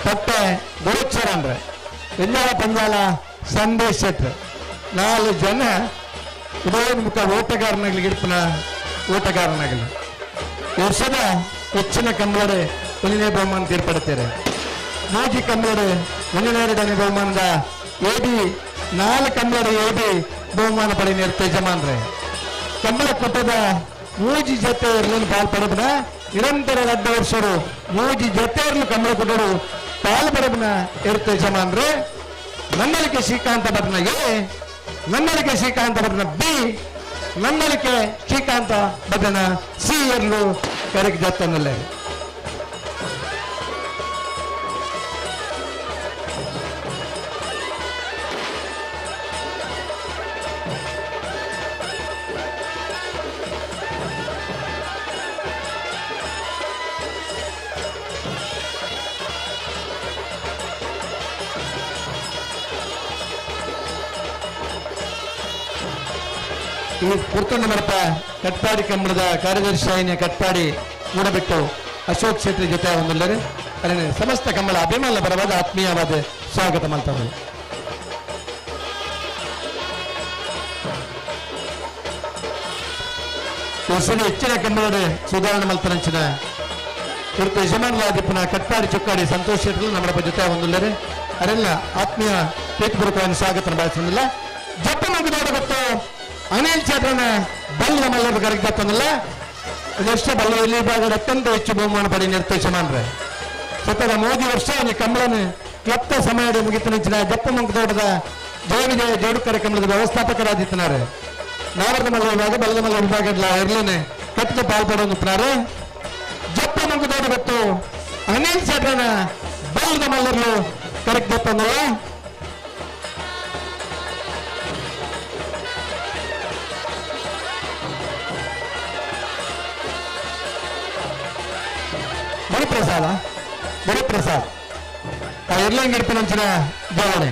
ಪಟ್ಟೆ ಗುರುಕ್ಷರನ್ರೆ ಎಂಜಾಲ ಪಂಜಾಲ ಸಂದೇಶ್ ಶೆಟ್ರೆ 4 ಜನ ಉದಯೋನ್ಮುಖ ಓಟಗಾರನಾಗಲಿ ಗಿಡಪನ ಓಟಗಾರನಾಗಲಿ ವರ್ಷದ ಹೆಚ್ಚಿನ ಕಂಬಳರೆ ಒಂದನೇ ಬಹುಮಾನ ತೀರ್ಪಡುತ್ತಾರೆ. ಮೂಜಿ ಕಂಬಳರೆ ಒಂದನೇ ಬಹುಮಾನದ ಎ ಬಿ 4 ಕಂಬಳರೆ ಎ ಬಿ ಬಹುಮಾನ ಪಡೆಯ ಯಜಮಾನ್ರೆ. ಕಂಬಳ ಕೊಟ್ಟದ ಮೂಜಿ ಜೊತೆ ಇರಲಿಲ್ಲ ಪಾಲ್ ಪಡೆದನ ನಿರಂತರ 2 ವರ್ಷರು ಮೂಜಿ ಜೊತೆ ಇರಲು ಕಂಬಳ ಕೊಟ್ಟರು ಪಾಲ್ ಪಡೆದನ ಇರುತ್ತೆ ಯಜಮಾನ್ರೆ. ನನ್ನಲಿಕೆ ಶ್ರೀಕಾಂತ ಭಟ್ನ ಎ, ನನ್ನಲಿಕೆ ಶ್ರೀಕಾಂತ ಭಟ್ನ ಬಿ, ನನ್ನಲಿಕೆ ಶ್ರೀಕಾಂತ ಭಟ್ನ ಸಿ ಇರಲು ಕರೆಕ್ ಜತ್ತನಲ್ಲೇ. ಈ ಪುರ್ತೊಂಡ ಮರಪ ಕಟ್ಪಾಡಿ ಕಂಬಳದ ಕಾರ್ಯದರ್ಶಿ ಆಯ್ನ ಕಟ್ಪಾಡಿ ಮೂಡಬಿಟ್ಟು ಅಶೋಕ್ ಶೆಟ್ಟಿ ಜೊತೆ ಒಂದುಲ್ಲರೆ ಅಲ್ಲೇ ಸಮಸ್ತ ಕಂಬಳ ಅಭಿಮಾನ ಪರವಾದ ಆತ್ಮೀಯವಾದ ಸ್ವಾಗತ ಮಾಡ್ತಾರೆ. ವರ್ಷದ ಹೆಚ್ಚಿನ ಕಂಬಳದ ಸುಧಾರಣೆ ಮಲ್ತನಂಚಿನ ಕುರಿತು ಯಜಮಾನರಾದಿಪ್ಪನ ಕಟ್ಪಾಡಿ ಚೊಕ್ಕಾಡಿ ಸಂತೋಷ್ ಶೆಟ್ಟಿ ನಮ್ಮ ಜೊತೆ ಒಂದುಲ್ಲರೆ ಅದೆಲ್ಲ ಆತ್ಮೀಯ ಪ್ರೀತಿಪೂರ್ವಕವಾಗಿ ಸ್ವಾಗತ ಬಯಸಲಿಲ್ಲ. ಜಪ್ಪ ಮುಗಿದೋಡ ಗೊತ್ತು ಅನಿಲ್ ಚೇತನ ಬಲ್ಲ ಮಲ್ಲರ ಕರೆಕ್ಟ್ ಅದೆಷ್ಟೇ ಬಲ್ಲ ಇಲ್ಲಿ ಭಾಗದ ಅತ್ಯಂತ ಹೆಚ್ಚು ಬಹುಮಾನ ಪಡೆಯ ನಿರ್ದೇಶಮಾನ್ರೆ. ಸತತ 3 ವರ್ಷ ಈ ಕಂಬಳನ ಕ್ಲಪ್ತ ಸಮಯದ ಮುಗಿತು ನಿಂಚಿನ ಜಪ್ಪ ಮಂಕತೋಟದ ಜಯ ವಿಜಯ ಜೋಡು ಕಾರ್ಯಕ್ರಮದ ವ್ಯವಸ್ಥಾಪಕರಾದಿತ್ತನಾರೆ. ನಾವರದ ಮಲ್ಲ ವಿಭಾಗ ಬಲ್ಲದ ಮಲ್ಲ ವಿಭಾಗ ಇರ್ಲೇನೆ ಕಟ್ಟಿದ ಪಾಲ್ಪಡೋದು ಜಪ್ಪ ಮಂಕತೋಟ ಗೊತ್ತು ಅನಿಲ್ ಚೇತನ ಬಲ್ಲದ ಮಲ್ಲರು ಕರೆಕ್ಟ್ ಗೊತ್ತಂದಲ್ಲ. ಗುರುಪ್ರಸಾದ ಗುರುಪ್ರಸಾದ್ ಎರ್ಲಂಗಿಡ್ಪಿನಂಚಿನ ಜೋಡಣೆ.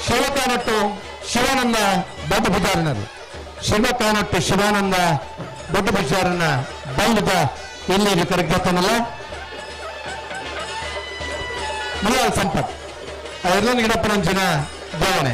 ಶಿವಕಾನಟ್ಟು ಶಿವಾನಂದ ದೊಡ್ಡ ಪೂಜಾರನರು ಶಿವಕಾನಟ್ಟು ಶಿವಾನಂದ ದೊಡ್ಡ ಪೂಜಾರನ ಬಂಧದ ಎಲ್ಲಿ ಕರೆಕ್ಟ್ ಮುಲಾಲ್ ಸಂಪತ್ ಎಲ್ಲ ಗಿಡಪ್ಪನಂಚಿನ ಭಾವನೆ.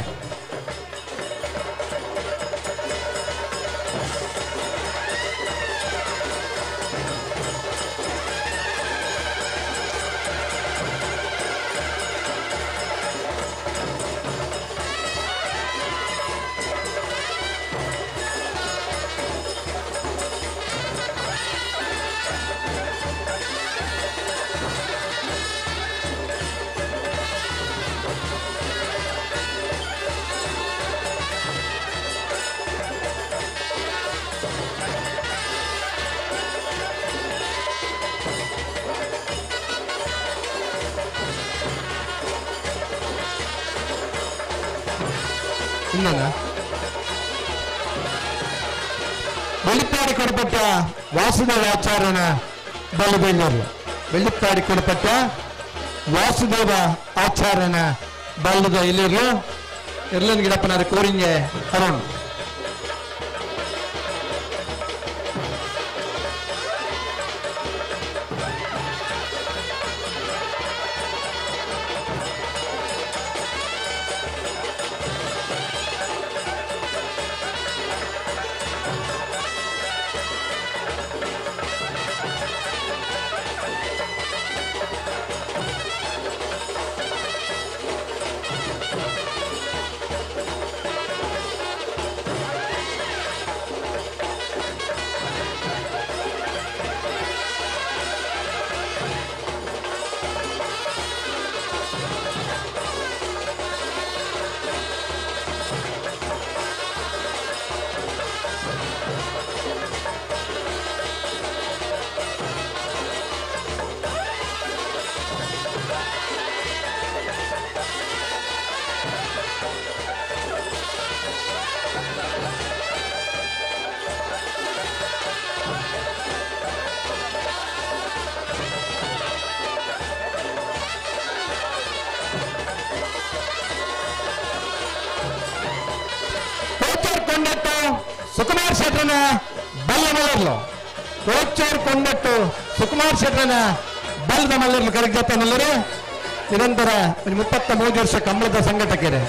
ಇನ್ನೇನ ಬೆಳ್ಳಿಪ್ಪಾಡಿ ಕೊಡಪಟ್ಟ ವಾಸುದೇವ ಆಚಾರ್ಯನ ಬಲ್ಲದೆಲ್ಲರು. ಬೆಳ್ಳಿಪ್ಪಾಡಿ ಕೊಡಪಟ್ಟ ವಾಸುದೇವ ಆಚಾರ್ಯನ ಬಲ್ಲದ ಎಲ್ಲರು ಎಲ್ಲನ್ ಗಿಡಪ್ಪನಾರ ಕೋರಿಂಗೆ ಅರುಣ್. ಸುಕುಮಾರ್ ಶೆಟ್ಟರನ ಬಲ್ಲ ಮಲ್ಲರ್ಲು. ಕೋಚರ್ ಕೊಂಡಟ್ಟು ಸುಕುಮಾರ್ ಶೆಟ್ಟರನ ಬಲ್ಲದ ಮಲ್ಲರ್ಲು ಕರೆಕ್ಟ್ ಮಲ್ಲರು. ನಿರಂತರ 33 ವರ್ಷ ಕಂಬಳದ ಸಂಘಟಕರು.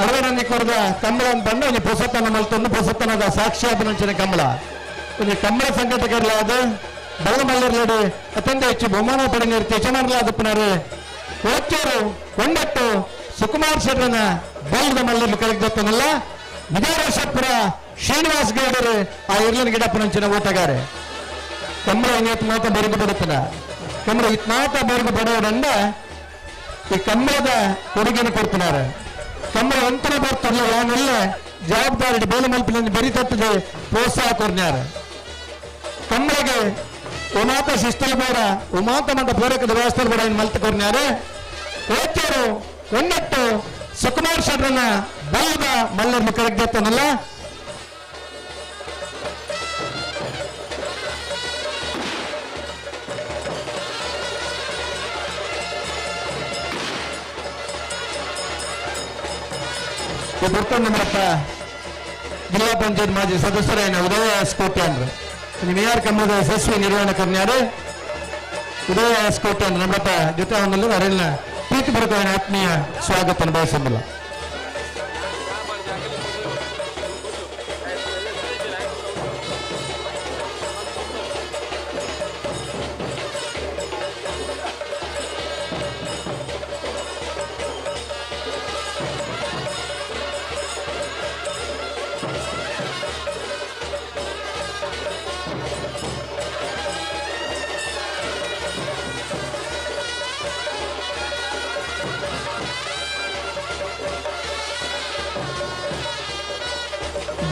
ಅರವರನ್ನಿ ಕೊರದ ಕಂಬಳ ಅಂತ ಬಂದು ಪೊಸತನ ಮಲ್ತೊಂದು ಪೊಸತನದ ಸಾಕ್ಷಿಯಾದ ಕಂಬಳ ಒಂದು ಕಂಬಳ ಸಂಘಟಕರಲಾದ ಬಲ್ಲ ಮಲ್ಲರ್ಲಡು ಅತ್ಯಂತ ಹೆಚ್ಚು ಬಹುಮಾನ ಪಡೆದ ಯಜಮಾನರಾದಪ್ಪನವರು ಕೋಚರು ಕೊಂಡಟ್ಟು ಸುಕುಮಾರ್ ಶೆಟ್ಟರನ ಬಲ್ಲದ ಮಲ್ಲರ್ಲು ಕರೆಕ್ಟ್ ವಿಜಯರಾಜಪುರ ಶ್ರೀನಿವಾಸ್ ಗೌಡರು ಆ ಇರ್ಲನ್ ಗಿಡಪ್ಪನಂಚಿನ ಓಟಗಾರೆ. ಕಮ್ರ ಮಾತ ಬರೆದು ಬರುತ್ತದ ಕಮ್ರ ಇತ್ನಾತ ಬರೆದು ಬಡವರಂದ ಈ ಕಮ್ಮಳದ ಕೊಡುಗೆಯನ್ನು ಕೊಡ್ತಿದ್ದಾರೆ. ಕಮ್ಮಳ ಒಂಥರ ಬರ್ತಾರಲ್ಲ ಯಾನೆಲ್ಲ ಜವಾಬ್ದಾರಿ ಬೇಲೆ ಮಲ್ಪಿನ ಬರಿತತ್ತದೆ ಪ್ರೋತ್ಸಾಹ ಕೊರ್ನ್ಯಾರ. ಕಮ್ಮಳಿಗೆ ಉಮಾತ ಶಿಸ್ತಲ ಬೇಡ ಉಮಾತ ಮಂಟ ಪೂರಕದ ವ್ಯವಸ್ಥೆ ಬೇಡ ಏನು ಮಲ್ತ ಕೊರ್ನ್ಯಾರ. ಕೋಚರು ಕೊಂಡಟ್ಟು ಸುಕುಮಾರ್ ಶೆಟ್ಟರನ್ನ ಬಲ್ಲದ ಮಲ್ಲರನ್ನು ಕರೆಕ್ಟ್. ನಮ್ಮಪ್ಪ ಜಿಲ್ಲಾ ಪಂಚಾಯತ್ ಮಾಜಿ ಸದಸ್ಯರೇನ ಉದಯ ಎಸ್ ಕೋಟೆ ಅಂದ್ರೆ ಮೇಯರ್ ಕಮ್ಮದ ಯಶಸ್ವಿ ನಿರ್ವಹಣೆ ಕರ್ನ್ಯಾರು ಉದಯ ಎಸ್ ಕೋಟೆ ಅಂದ್ರೆ ನಮ್ಮಪ್ಪ ಜೊತೆ ಅವನಲ್ಲಿ ಅರೆಲ್ಲ ಪ್ರೀತಿ ಬರುತ್ತ ಆತ್ಮೀಯ ಸ್ವಾಗತ ಬಯಸಲ್ಲ.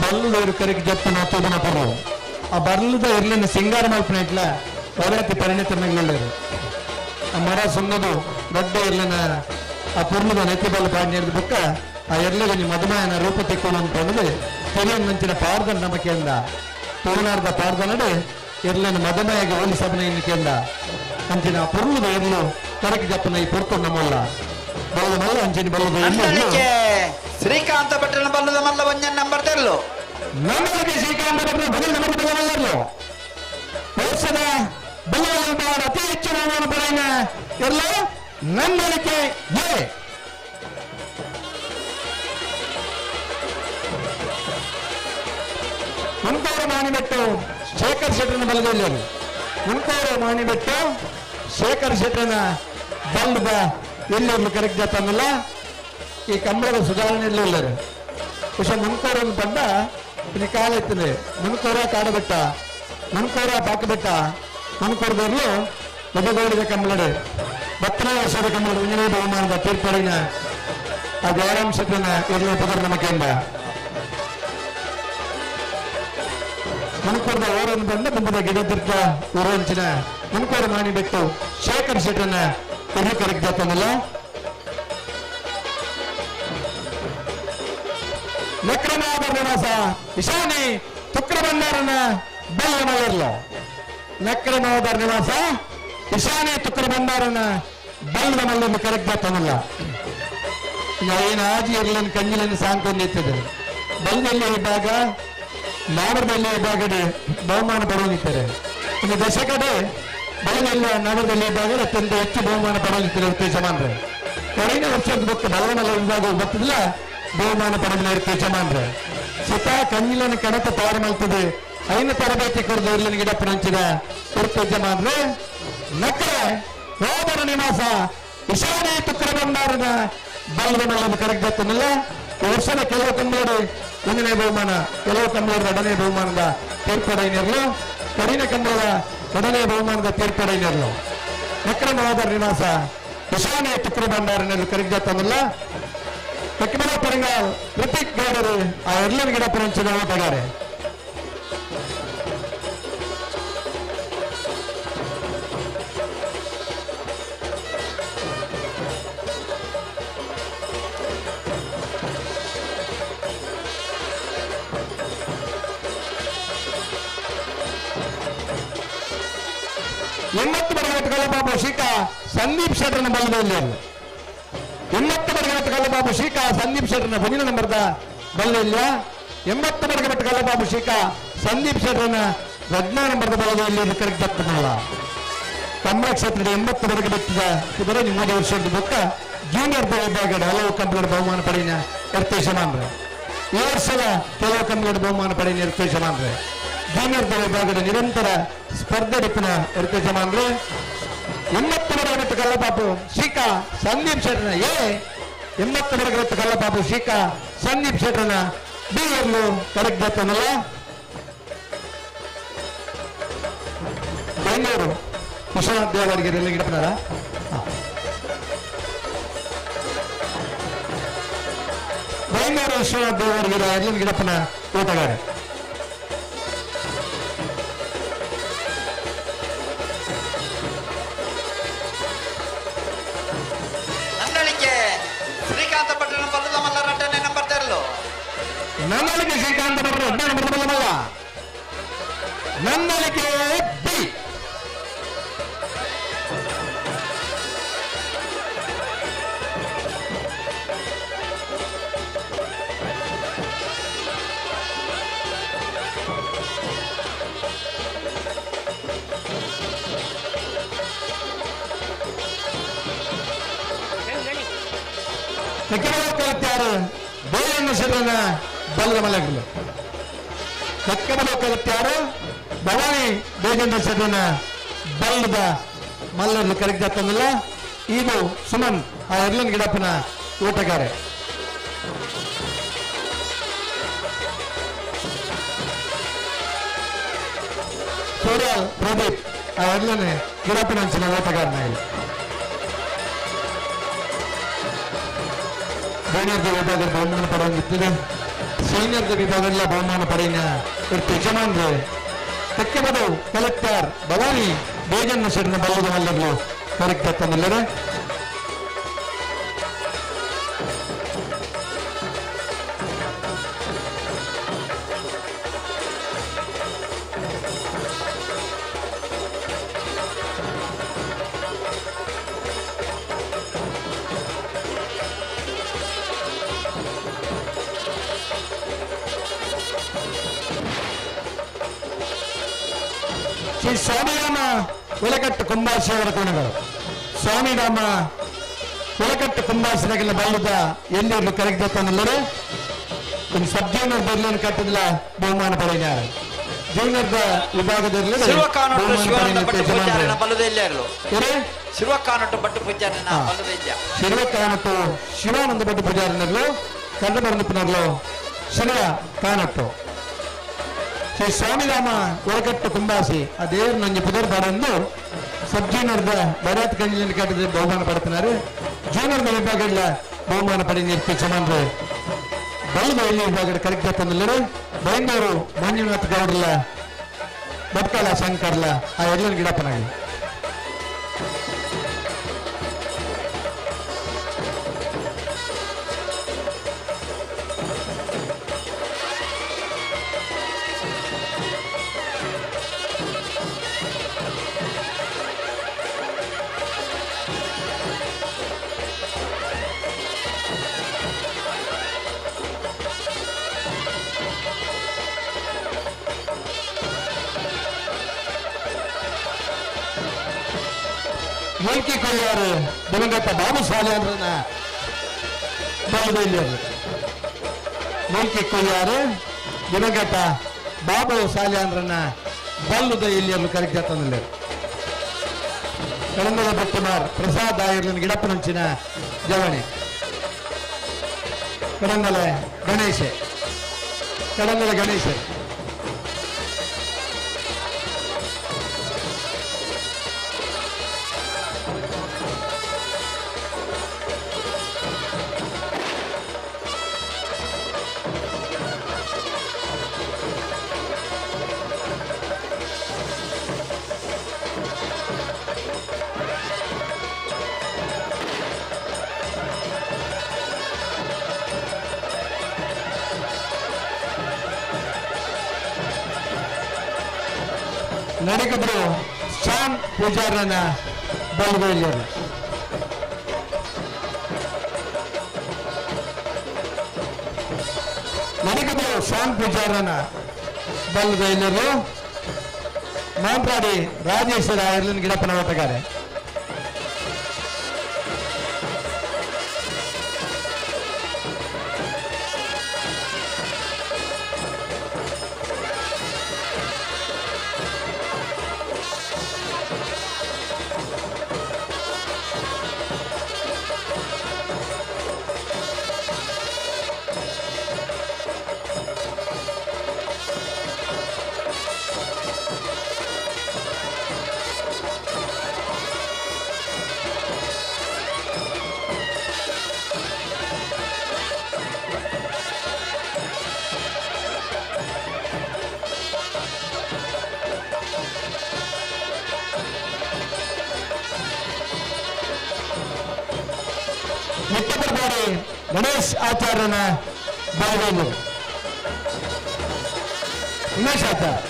ಬಲ್ಲದವರು ಕರೆಗೆ ಜಪ್ಪನ ತೋದನ ಪರ್ವ ಆ ಬರ್ಲದ ಇರ್ಲಿನ ಸಿಂಗಾರ ಮಲ್ಪನ ಇಟ್ಲ ಅವರತಿ ಪರಿಣಿತರನಾಗಲೇರು. ಆ ಮರ ಸುಣ್ಣದು ದೊಡ್ಡ ಇರ್ಲಿನ ಆ ಪುರ್ಲದ ನೆತ್ತಿ ಬಲ್ಲ ಪಾಡಿ ಹಿಡಿದ ಬುಕ್ಕ ಆ ಎರ್ಲಿಗೆ ನಿಮ್ಮ ಮಧುಮಯನ ರೂಪ ತಿಕ್ಕೋಣ ಅಂತ ಅನ್ನೋದು ಹಿರಿಯ ಮಂಚಿನ ಪಾರ್ದನ ನಂಬಿಕೆಯಿಂದ ತುಳುನಾರ್ದ ಪಾರ್ದನಡೆ ಎರ್ಲಿನ ಮಧುಮಯಗೆ ಹೋಲಿಸಬನ ಎನ್ನಿಕೆಯಿಂದ ಅಂಚಿನ ಪುರ್ಲದ ಎರ್ಲು ಕರಕ್ಕೆ ಜಪ್ಪನ ಈ ಪುರ್ತು ನಮ್ಮಲ್ಲ ಬಲ್ಲದ ಮಲ್ಲ ಅಂಚಿನ ಬಲ್ಲದ ಎರ್ಲು ಶ್ರೀಕಾಂತ ಭಟ್ಟನ ಬಲ್ಲದ ಮಲ್ಲ ಒಂಜನ್ ನಂಬರ್ ತೆರಲು ನಮ್ಮಲ್ಲಿ ಶ್ರೀಕಾಂತ ಭಟ್ಟನ ಬದಲು ನಂಬರ್ ಬಲ್ಲವಲ್ಲರು ವರ್ಷದ ಬಲ್ಲವಲ್ಲ ಅತಿ ಹೆಚ್ಚು ಬಹುಮಾನ ಪಡೆಯನ ಎಲ್ಲ ನಮ್ಮಲಿಕೆ ಎ ಮುನ್ಕೋರು ಮಾಣಿಬೆಟ್ಟು ಶೇಖರ್ ಶೆಟ್ಟರನ ಬಲದಲ್ಲಿ ಮುನ್ಕೋರು ಮಾಣಿಬೆಟ್ಟು ಶೇಖರ್ ಶೆಟ್ಟರನ ಬಲ್ಲದ ಎಲ್ಲೆಲ್ಲೂ ಕರೆಕ್ಟ್ ಜಾತನಲ್ಲ ಈ ಕಂಬಳದ ಸುಧಾರಣೆ ಇರಲಿಲ್ಲ. ಹುಷ ಮುನ್ಕೋರು ಅಂತ ಬಂದ ಇನ್ನು ಕಾಲ ಇರ್ತದೆ ಮುನ್ಕೋರ ಕಾಡಬೆಟ್ಟ ಮುನ್ಕೋರ ಪಾಕಬೆಟ್ಟ ಮುನ್ಕೋರದಲ್ಲೂ ಮೊದಗೌಡಿದ ಕಂಬಳಡೆ ಬತ್ತನೇ ವರ್ಷದ ಕಂಬಳದ ಒಂದನೇ ಬಹುಮಾನದ ತೀರ್ಪಡಿನ ಆ ಜಯರಾಮ್ ಶೆಟ್ಟರನ ಎರಡನೇ ಪದರ ನಮಕೆಯಿಂದ ಮುನ್ಕೋರದ ಊರನ್ನು ಬಂದ ಮುಂದಿನ ಗಿಡದುರ್ಗ ಊರಂಚಿನ ಮುನ್ಕೋರ ಮಾಣಿಬೆಟ್ಟು ಶೇಖರ್ ಶೆಟ್ಟರನ ಎಲ್ಲಿ ಕರೆಕ್ಟ್ ಜಾತನಲ್ಲ. ನಕ್ರಮಾದ ನಿವಾಸ ಇಶಾನಿ ತುಕ್ರಬಂಡಾರನ ಬಲ್ಲ ಮಲರ್ಲು. ನಕ್ರಮಾದ ನಿವಾಸ ಇಶಾನಿ ತುಕ್ರಬಂಡಾರನ ಬಲ್ಲದ ಮಲ್ಲನ್ನು ಕರೆಕ್ಟ್ ತನ್ನಲ್ಲ. ಏನು ಆಜಿ ಇರ್ಲನ್ ಕಂಜಿಲನ್ನು ಸಾಂಕೊಂಡಿರ್ತದೆ. ಬಲ್ಲದಲ್ಲಿ ಇದ್ದಾಗ ನಾಡದಲ್ಲಿ ಇದ್ದಾಗಡೆ ಬಹುಮಾನ ಪಡೆಯಲಿದ್ದಾರೆ. ಇನ್ನು ದಶಕಡೆ ಬಲದಲ್ಲಿ ನಾಡದಲ್ಲಿ ಇದ್ದಾಗ ಅತ್ಯಂತ ಹೆಚ್ಚು ಬಹುಮಾನ ಪಡೆಯಲಿದ್ದಾರೆ ಯಜಮಾನ್ರೆ. ಕಡಿಮೆ ವರ್ಷದ ಬೊಕ್ಕ ಬಲವನಲ್ಲ ವಿಭಾಗ ಬರ್ತದಿಲ್ಲ ಬಹುಮಾನ ಪಡೆದ ಯಜಮಾನ್ರೆ. ಸುತ ಕಂಜಿಲನ್ನು ಕಣತ ತಯಾರು ಮಾಡ್ತದೆ. ಐನ ತರಬೇತಿ ಕೊಡದು ಇರ್ಲನ್ ಗಿಡಪ್ಪ ನಂಚಿದ ಯಜಮಾನ್ರೆ. ನಕ್ರೆ ಹೋದರ ನಿವಾಸ ಇಶಾನಿ ತುಕ್ಕರ ಬಂಡಾರದ ಬಲದ ಮಲ್ಲನ್ನು ಕರೆಕ್ಟ್ ಬರ್ತಾನಲ್ಲ. ಈ ವರ್ಷದ ಕೆಲವು ಕಂಬಳರು ಒಂದನೇ ಬಹುಮಾನ, ಕೆಲವು ಕಂಬಳರು ಎರಡನೇ ಬಹುಮಾನದ ತೀರ್ಪಡೆಯನ್ನಿರಲು, ಕಡಿಮೆ ಕಂಬಳದ ಎರಡನೇ ಬಹುಮಾನದ ತೀರ್ಪಡೆಯನ್ನಿರಲು. ನಕ್ರಮವಾದ ನಿವಾಸ ಇಶಾನಿ ತುಕ್ಕರ ಬಂಡಾರನಲ್ಲಿ ಕರೆಕ್ಟ್ ಬರ್ತಾನಲ್ಲ. ತಕ್ಕಮಲ ಪರಂಗಾಲ್ ಕೃತಿಕ್ ಗೌಡರು ಆ ಎಲ್ಲರ ಗಿಡ ಪರಂಚಿದ ಓಟಗಾರೆ. ಎಂಬತ್ತು ಬರಗಟ್ಟುಗಳ ಬಾಬು ಶೀಕಾ ಸಂದೀಪ್ ಶೆಟ್ಟರ್ನ ಬಲದಲ್ಲಿ. 80 ಬರಗಟ್ಟುಗಳ ಬಾಬು ಶೀಕಾ ಸಂದೀಪ್ ಶೆಟ್ಟರ್ನ ಮುಂದಿನ ನಂಬರ್ದ ಬಲದಲ್ಲಿ. 80 ಬರಗಟ್ಟುಗಳ ಬಾಬು ಶೀಕಾ ಸಂದೀಪ್ ಶೆಟ್ಟರ್ನ 14 ನಂಬರ್ದ ಬಲದಲ್ಲಿ ಕರೆಕ್ಟ್ ಆಗ್ತದಲ್ಲ. ಕಮಲ ಕ್ಷೇತ್ರದ 80 ಬರಗಟ್ಟಿದ ಕುದುರೆ ನಿಮ್ಮ ವರ್ಷದ ಬೊಕ್ಕ ಜೂನಿಯರ್ ವಿಭಾಗದ ಹಲವು ಕಂಬಳದ ಬಹುಮಾನ ಪಡೆಯ ಯರ್ತೇಶಮಾನ್ರೆ. ಈ ವರ್ಷದ ಕೆಲವು ಕಂಬಳದ ಬಹುಮಾನ ಪಡೆಯ ಯರ್ತೇಶಮಾನ್ರೆ. ಜೂನಿಯರ್ ವಿಭಾಗದ ನಿರಂತರ ಸ್ಪರ್ಧೆ ಡಿಪ್ಪಿನ ಯರ್ತೇಶಮಾನ್ರೆ. 80 ಬರಗಟ್ಟು ಕಲ್ಲಬಾಬು ಶೀಕಾ ಸಂದೀಪ್ ಶೆಟ್ಟರ್ನ ಎ, 80 ಬರಗಟ್ಟು ಕಲ್ಲಬಾಬು ಶೀಕಾ ಸಂದೀಪ್ ಶೆಟ್ಟರ್ನ ಬಿ ಎಲ್ಲೂ ಕರೆಕ್ಟ್ ಬರ್ತಾನಲ್ಲ. ಬೆಂಗಳೂರು ವಿಶ್ವನಾಥ್ ದೇವರಿಗೆ ಎಲ್ಲ ಗಿಡಪನಾರ. ಬೆಂಗಳೂರು ವಿಶ್ವನಾಥ್ ದೇವರಿಗೆ ಎಲ್ಲಿನ ಗಿಡಪ್ಪನ ಊಟಗಾರ. ಶ್ರೀಕಾಂತ ಭಟ್ರನ ಬಲ್ಲದ ಮಲ್ಲ ರಡ್ಡನೇ ನಂಬರ್ ತೆರಲು. ನನ್ನಳಿಕೆ ಶ್ರೀಕಾಂತ ಭಟ್ರು 12 ನಂಬರ್ ಬಲ್ಲಮಲ್ಲ. ನನ್ನಳಿಕೆ ಬಿ. ಕಕ್ಕಬಲಕ್ಕಲತ್ಯಾರು ಬೇರನ್ನು ಶೆಟ್ಟರನ್ನ ಬಲ್ಲದ ಮಲಗಲು. ಕಕ್ಕಬಲಕ್ಕಲತ್ಯಾರು ಭವಾನಿ ಬೇಜಣ್ಣ ಶೆಟ್ಟರನ್ನ ಬಲ್ಲದ ಮಲ್ಲನ್ನು ಕರೆಕ್ಟ್ ಆಗ್ತದಲ್ಲ. ಇದು ಸುಮನ್ ಆ ಎರ್ಲನ್ ಗಿಡಪ್ಪನ ಊಟಗಾರೆ. ಸೂರ್ಯ ಪ್ರದೀಪ್ ಆ ಎರ್ಲನ್ ಗಿಡಪ್ಪನ ಅಂಚಿನ ಓಟಗಾರನ. ಇಲ್ಲಿ ಜೂನಿಯರ್ ವಿಭಾಗದ ಬಹುಮಾನ ಪಡೆಯುತ್ತಿದೆ. ಸೀನಿಯರ್ ವಿಭಾಗದಲ್ಲಿ ಬಹುಮಾನ ಪಡೆಯ ಯಜಮಾನ್ರೆ. ತೆಕ್ಕಬದು ಕಲೆಕ್ಟರ್ ಭವಾನಿ ಬೇಜಣ್ಣ ಶೆಟ್ಟರ್ನ ಬಲ್ಲದ ಮಲ್ಲರು ಕರೆಕ್ಟ್ ತಂದಿಲ್ಲರೆ. ಶ್ರೀ ಸ್ವಾಮಿರಾಮ ಒಳಕಟ್ಟು ಕುಂಬಾಸಿಯವರ ಕೋಣಗಳು. ಸ್ವಾಮಿರಾಮ ಒಳಕಟ್ಟು ಕುಂಬಾಸಿನಗೆಲ್ಲ ಬಲ್ಲದ ಎಲ್ಲೆಲ್ಲೂ ಕರೆಕ್ಟ್ ತಂದಿಲ್ಲರೆ. ಇನ್ನು ಸಬ್ ಜೂನಿಯರ್ ಬರ್ಲಿಯನ್ನು ಕಟ್ಟಿದಿಲ್ಲ ಬಹುಮಾನ ಪಡೆಯಿನಾರೆ. ಜೂನಿಯರ್ ವಿಭಾಗದಲ್ಲಿ ಶಿರ್ವಕಾನಟ್ಟು ಶಿವಾನಂದ ಭಟ್ ಪೂಜಾರಿನರ್ಲು ಕನ್ನಡ ಬಂದಿಪ್ಪನರ್ಲು ಶಿವ ಕಾನಟ್ಟು ಶ್ರೀ ಸ್ವಾಮಿರಾಮ ಒಳಕಟ್ಟು ಕುಂಬಾಸಿ ಆ ದೇವರು ನಂಜಿ ಪುದರ್ ಬಾರಂದು ಸಬ್ ಜೂನಿಯರ್ದ ಭರತ್ ಕಂಜಿಲಿನ ಕಟ್ಟಿದ ಬಹುಮಾನ ಪಡ್ತಿದ್ದಾರೆ. ಜೂನಿಯರ್ ವಿಭಾಗದ ಬಹುಮಾನ ಪಡೆಯ ಸಮಾನರು ಬಲ್ಲದ ಎಲ್ಲಿ ವಿಭಾಗದ ಕರೆಕ್ಟ್ ತಂದಿಲ್ಲರು ಬೈಂದೂರು ಮಂಜುನಾಥ್ ಗೌಡ್ರಲ್ಲ ಬಟ್ಕಾಲ ಶಂಕರ್ಲ ಆ ಎಲ್ಲರ ಗಿಡಪ್ಪನಾಗಿ. ಮೂಲ್ಕಿ ಕೊಯ್ಯಾರು ದಿವಂಗತ ಬಾಬು ಸಾಲ್ಯಾನ್ರನ್ನ ಬಲ್ಲದ ಮೂಲ್ಕಿ ಕೊಯ್ಯಾರು ದಿವಂಗತ ಬಾಬು ಸಾಲ್ಯಾನ್ರನ್ನ ಬಲ್ಲದ ಎಲ್ಲಿಯಲ್ಲೂ ಕರೆಕ್ಟ್ ಕಳಂದದ ಭಟ್ಟುಮಾರ್ ಪ್ರಸಾದ್ ಆಯರ್ಲನ್ ಗಿಡಪ್ಪನಂಚಿನ ಜವಣಿ ಕಡಂಗಲೆ ಗಣೇಶ ಕಡಂಗಲೆ ಗಣೇಶ ನಡಿಗಬ್ರು ಶ್ಯಾಮ್ ಪೂಜಾರನ ಬಲ್ಗೊಯ್ಯರು ನಡಿಗಬ್ರು ಶ್ಯಾಮ್ ಪೂಜಾರನ ಬಲ್ಗೊಯ್ಯರು ಮಾಂತ್ರಾಡಿ ರಾಜೇಶ್ವರ ಐರ್ಲೆಂಡ್ ಗಿಡಪ್ಪನ ಓಟಗಾರೆ. ಗಣೇಶ್ ಆಚಾರ್ಯನ ಬಾಗೇಲು ಉಮೇಶ್ ಆಚಾರ್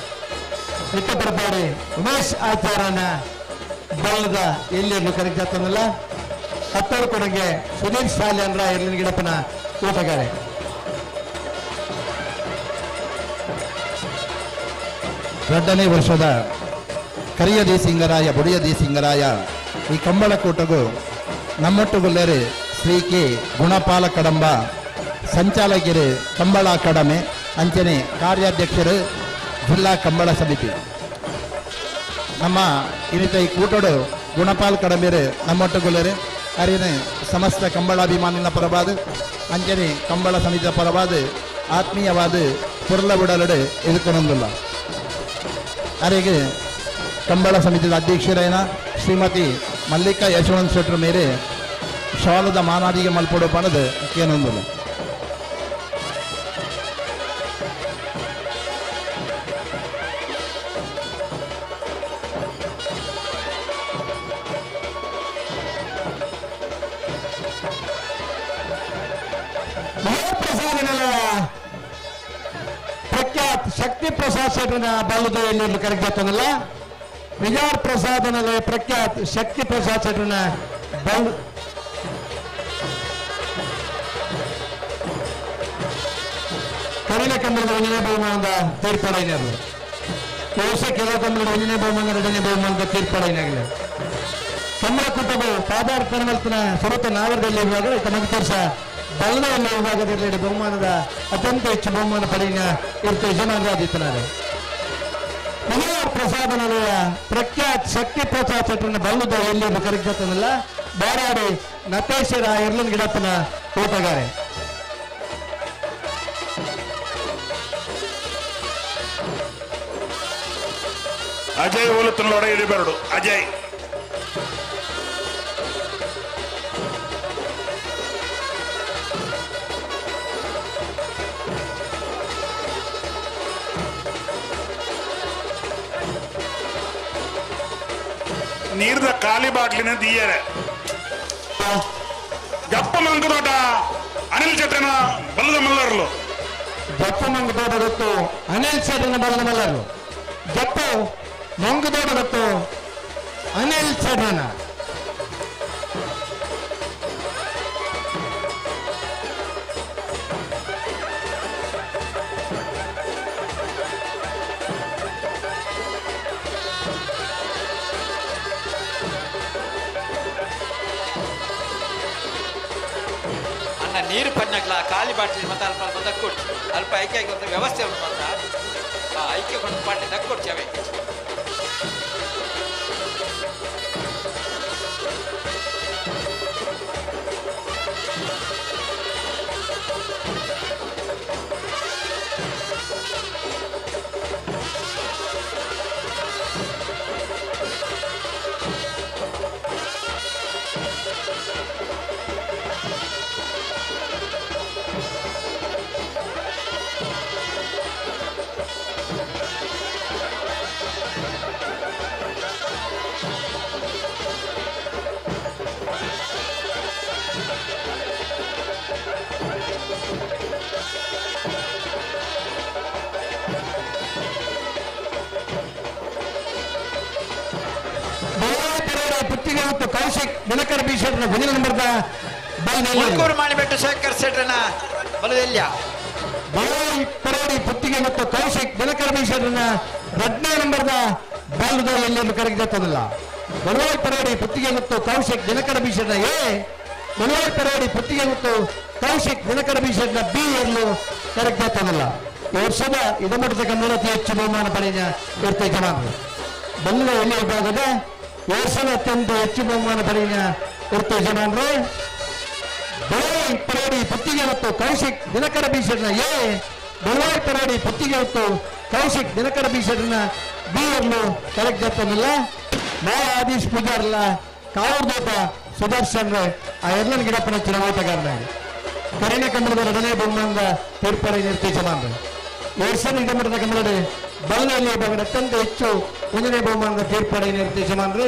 ನಿಟ್ಟಪರಪಾಡಿ ಉಮೇಶ್ ಆಚಾರ್ಯನ ಬಲ್ಲದ ಎಲ್ಲಿ ಕರೆಕ್ಟ್ ಆಗ್ತಾನಲ್ಲ. ಹತ್ತಾರು ಕೊಡಂಗೆ ಸುನೀಲ್ ಸಾಲ್ಯಾನ್ರ ಎರ್ಲಿನ ಗಿಡಪ್ಪನ ಊಟಗಾರೆ. ಎರಡನೇ ವರ್ಷದ ಕರಿಯ ದೇಸಿಂಗರಾಯ ಬುಡಿಯ ದೇಸಿಂಗರಾಯ ಈ ಕಂಬಳಕೂಟಗೂ ನಮ್ಮೊಟ್ಟುಗುಲ್ಲೇರಿ ಶ್ರೀ ಕೆ ಗುಣಪಾಲ ಕಡಂಬ ಸಂಚಾಲಕರು ಕಂಬಳ ಅಕಾಡೆಮಿ ಅಂಚನೆ ಕಾರ್ಯಾಧ್ಯಕ್ಷರು ಜಿಲ್ಲಾ ಕಂಬಳ ಸಮಿತಿ. ನಮ್ಮ ಇನ್ನಿತ ಈ ಕೂಟಡು ಗುಣಪಾಲ್ ಕಡಂಬೆರು ನಮ್ಮೊಟ್ಟುಗುಲ್ಲೇರಿ ಅರಿನ ಸಮಸ್ತ ಕಂಬಳಾಭಿಮಾನಿನ ಪರವಾದ ಅಂಚನೆ ಕಂಬಳ ಸಮಿತಿಯ ಪರವಾದ ಆತ್ಮೀಯವಾದ ಪುರ್ಲ ಬುಡಲಡು ಎದುಕೊನೊಂದುಲ್ಲ. ಅರೆಗೆ ಕಂಬಳ ಸಮಿತಿಯ ಅಧ್ಯಕ್ಷರೈನ ಶ್ರೀಮತಿ ಮಲ್ಲಿಕಾ ಯಶವಂತ ಶೆಟ್ಟರ್ ಮೇರೆ ಶಾಲದ ಮಾನಾದಿಗೆ ಮಲ್ಪೊಡು ಪಣದು ಕೇನೊಂದುಲ್ಲ. ಪ್ರಖ್ಯಾತ್ ಶಕ್ತಿ ಪ್ರಸಾದ್ ಶೆಟ್ಟರ್ನ ಬಲ್ಲದ ಎಲ್ಲಿ ಕರೆಕ್ಟ್ ಆಗ್ತಾನಲ್ಲ. ವಿಜಯ ಪ್ರಸಾದನಲ್ಲಿ ಪ್ರಖ್ಯಾತ್ ಶಕ್ತಿ ಪ್ರಸಾದ್ ಶೆಟ್ಟರ್ನ ಬಲ್ ಕರಿನ ಕಂಬಳದ ಒಂದನೇ ಬಹುಮಾನದ ತೀರ್ಪಡೈನರು ವರ್ಷ ಕೆಲವು ಕಂಬಳದ ಒಂದನೇ ಬಹುಮಾನ ಎರಡನೇ ಬಹುಮಾನದ ತೀರ್ಪಡೈನಾಗಲಿ. ಕಂಬಳ ಕೂಟವು ಪಾದಾರ್ಪಣೆ ಮಲ್ತಿನ ಸುರತ ನಾವರದಲ್ಲಿ ಇರುವಾಗ ತಮಗೆ ತೋರ್ಸ ಬಲ್ಲದಲ್ಲಿ ವಿಭಾಗದಲ್ಲಿ ಬಹುಮಾನದ ಅತ್ಯಂತ ಹೆಚ್ಚು ಬಹುಮಾನ ಪಡೆಯಿನ ಇರ್ತ ಯಜಮಾನರಾದಿತ್ತನಾರೆ. ವಿಜಯ ಪ್ರಸಾದನಲೆಯ ಪ್ರಖ್ಯಾತ್ ಶಕ್ತಿ ಪ್ರಸಾದ್ ಶೆಟ್ಟರ್ನ ಬಲ್ಲದ ಎಲ್ಲಿ ಕರೆಕ್ಟ್ ಬಾರಾಡಿ ನಟೇಶ್ವರ ಎರ್ಲನ್ ಗಿಡಪ್ಪನ ತೋಟಗಾರೆ. ಅಜಯ್ ಓಲುತ್ತನೋಡ ಇಳಿಬೆರಡು ಅಜಯ್ ನೀರ್ದ ಖಾಲಿ ಬಾಟ್ಲಿನ ದೀಯರೆ ಜಪ್ಪ ಮಂಗದೋಟ ಅನಿಲ್ ಶೆಟ್ಟನ ಬಲ್ಲದ ಮಲ್ಲರ್ಲು. ಜಪ್ಪ ಮಂಗದೋಟ ಗೊತ್ತು ಅನಿಲ್ ಶೆಟ್ಟನ ಬಲ್ಲದ ಮಲ್ಲರ್ಲು. ಜಪ್ಪ ಮಂಗದೋಟ ಗೊತ್ತು ಅನಿಲ್ ಶೆಟ್ಟನ. ನೀರು ಪನ್ನಗ್ಲ ಖಾಲಿ ಬಾಟ್ಲಿ ಮತ್ತೆ ಅಲ್ಪ ಅಲ್ಪ ದಕ್ಕೊಡ್ಚಿ ಅಲ್ಪ ಐಕ್ಯ ಆಗಿ ವ್ಯವಸ್ಥೆ ಉಂಟು ಮಾತ್ರ ಆ ಐಕ್ಯ ಕೊಂಡು ಪಾಟ್ಲಿ ದಕ್ಕೊಡ್ಚಿ ಅವೇ. ಪುತ್ತಿಗೆ ಮತ್ತು ಕೌಶಿಕ್ ದಿನಕರ ಬಿ ಶೆಟ್ಟರ್ ಮುಂದಿನ ನಂಬರ್ದ ಮುಳ್ಕೂರು ಮಾಡಿಬಿಟ್ಟು ಶೇಖರ್ ಶೆಟ್ಟರ್ನ ಬಲದೆಲ್ಯ. ಬಳ್ಳಾರಿ ಪರೋಡಿ ಪುತ್ತಿಗೆ ಮತ್ತು ಕೌಶಿಕ್ ದಿನಕರ ಬಿ ಶೆಟ್ಟರ್ನ ಎರಡನೇ ನಂಬರ್ದ ಬಾಲದ ಎಲ್ಲೆಲ್ಲೂ ಕರಗಿದಲ್ಲ. ಬಳ್ಳಾರಿ ಪರೋಡಿ ಪುತ್ತಿಗೆ ಮತ್ತು ಕೌಶಿಕ್ ದಿನಕರ ಬಿ ಶೆಟ್ಟರ್ನ ಎ, ಬಳ್ಳಾರಿ ಪರೋಡಿ ಪುತ್ತಿಗೆ ಮತ್ತು ಕೌಶಿಕ್ ದಿನಕರ ಬಿ ಶೆಟ್ಟರ್ನ ಬಿ ಎಲ್ಲೂ ಕರಗಿದಲ್ಲ. ಈ ವರ್ಷದ ಇದಮಟ್ಟದ ಕನ್ನಡ ಅತಿ ಹೆಚ್ಚು ಬಹುಮಾನ ಪಡೆದ ಇರ್ತ ಜನಾಂಗ ಬಲ್ಲ ಎಲ್ಲಿ ವಿಭಾಗದ ವರ್ಷದ ಅತ್ಯಂತ ಹೆಚ್ಚು ಬಹುಮಾನ ಪಡೆದ ಇರ್ತ ಜನಾಂಗ್ರೆ ಬಳ್ಳಾರಿ ಪರೋಡಿ ಪುತ್ತಿಗೆ ಮತ್ತು ಕೌಶಿಕ್ ದಿನಕರ ಬಿ ಶೆಟ್ಟರ್ನ ಎ, ಬಳ್ಳಾರಿ ಪರೋಡಿ ಪುತ್ತಿಗೆ ಮತ್ತು ಕೌಶಿಕ್ ದಿನಕರ ಬಿ ಶೆಟ್ಟರ್ನ ಬಿ ಅನ್ನು ಕಲೆಕ್ಟ್ ಮಾ ಆದೀಶ್ ಪೂಜಾರ್ಲ ಕಾವೂರ್ದೋಟ ಸುದರ್ಶನ್ ಆ ಎಲ್ಲನ ಗಿಡಪ್ಪನ ಚಿರವಾಟಗಾರನಾಗಿ ಕರಿಣ ಕನ್ನಡದ ಎರಡನೇ ಬಹುಮಾನದ ತೀರ್ಪಡೆ ನಿರ್ದೇಶನ. ವರ್ಷದ ಇದಮಟ್ಟದ ಕನ್ನಡ ಬಲ್ಲೆಯಲ್ಲಿ ವಿಭಾಗದ ಅತ್ಯಂತ ಹೆಚ್ಚು ಒಂದನೇ ಬಹುಮಾನದ ತೀರ್ಪಡೆ ನಿರ್ದೇಶಮಾನ್ರೆ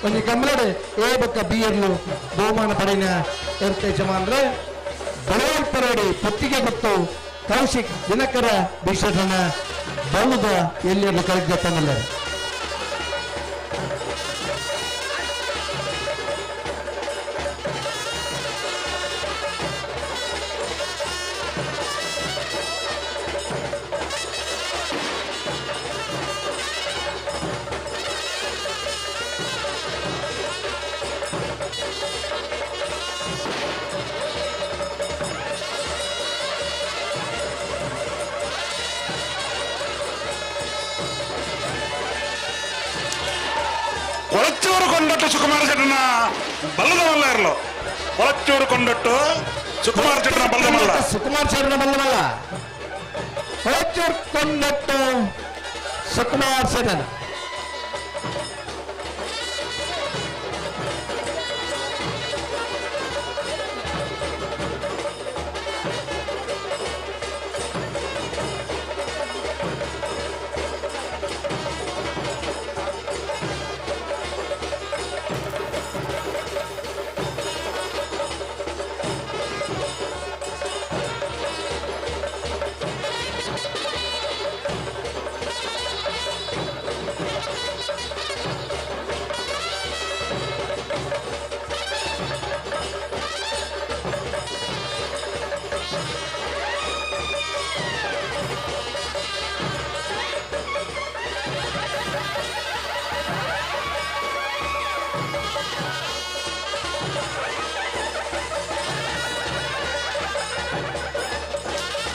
ಒಂದು ಕನ್ನಡ ಎ ಬಕ್ಕ ಬಿ ಎಲ್ಲು ಬಹುಮಾನ ಪಡೆಯ ನಿರ್ದೇಶಮಾನ್ರೆ ಬಳ್ಳಾರಿ ಪರೋಡಿ ಪುತ್ತಿಗೆ ಮತ್ತು ಕೌಶಿಕ್ ದಿನಕರ ಬಿಷನ ಬಲ್ಲದ ಎಲ್ಲೆಲ್ಲೂ ಕಳೆದ. ಕೊಳಚೂರು ಕೊಂಡಟ್ಟು ಸುಕುಮಾರ್ ಶೆಟ್ಟನ ಬಲ್ಲದ ಮಲ್ಲ ಇರಲು. ಕೊಳಚೂರು ಕೊಂಡಟ್ಟು ಸುಕುಮಾರ್ ಶೆಟ್ಟನ ಬಲ್ಲದ ಮಲ್ಲ. ಸುಕುಮಾರ್ ಶೆಟ್ಟನ ಬಲ್ಲದಲ್ಲ. ಕೊಳಚೂರು ಕೊಂಡಟ್ಟು ಸುಕುಮಾರ್ ಶೆಟ್ಟನ.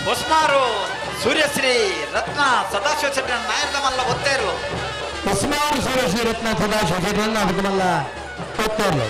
ಹೊಸ್ಮಾರು ಸೂರ್ಯಶ್ರೀ ರತ್ನ ಸದಾಶಿವ ಶೆಟ್ಟರ್ ನಾಯಕದ ಮಲ್ಲ ಒತ್ತೇರ್ಲು. ಹೊಸ್ಮಾರು ಸೂರ್ಯಶ್ರೀ ರತ್ನ ಸದಾಶಿವ ಶೆಟ್ಟರ್ ನಾಯಕದ ಮಲ್ಲ ಒತ್ತೇರ್ಲು.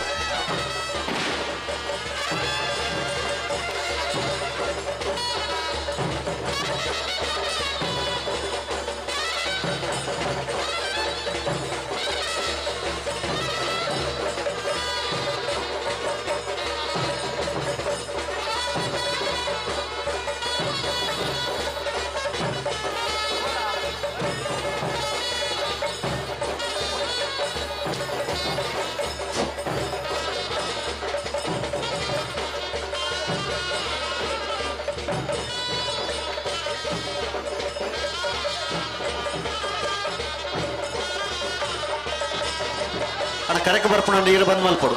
ಕರೆಕ್ ಬರ್ಪುಣ ನೀರು ಬಂದ್ ಮಲ್ಪೊಡು.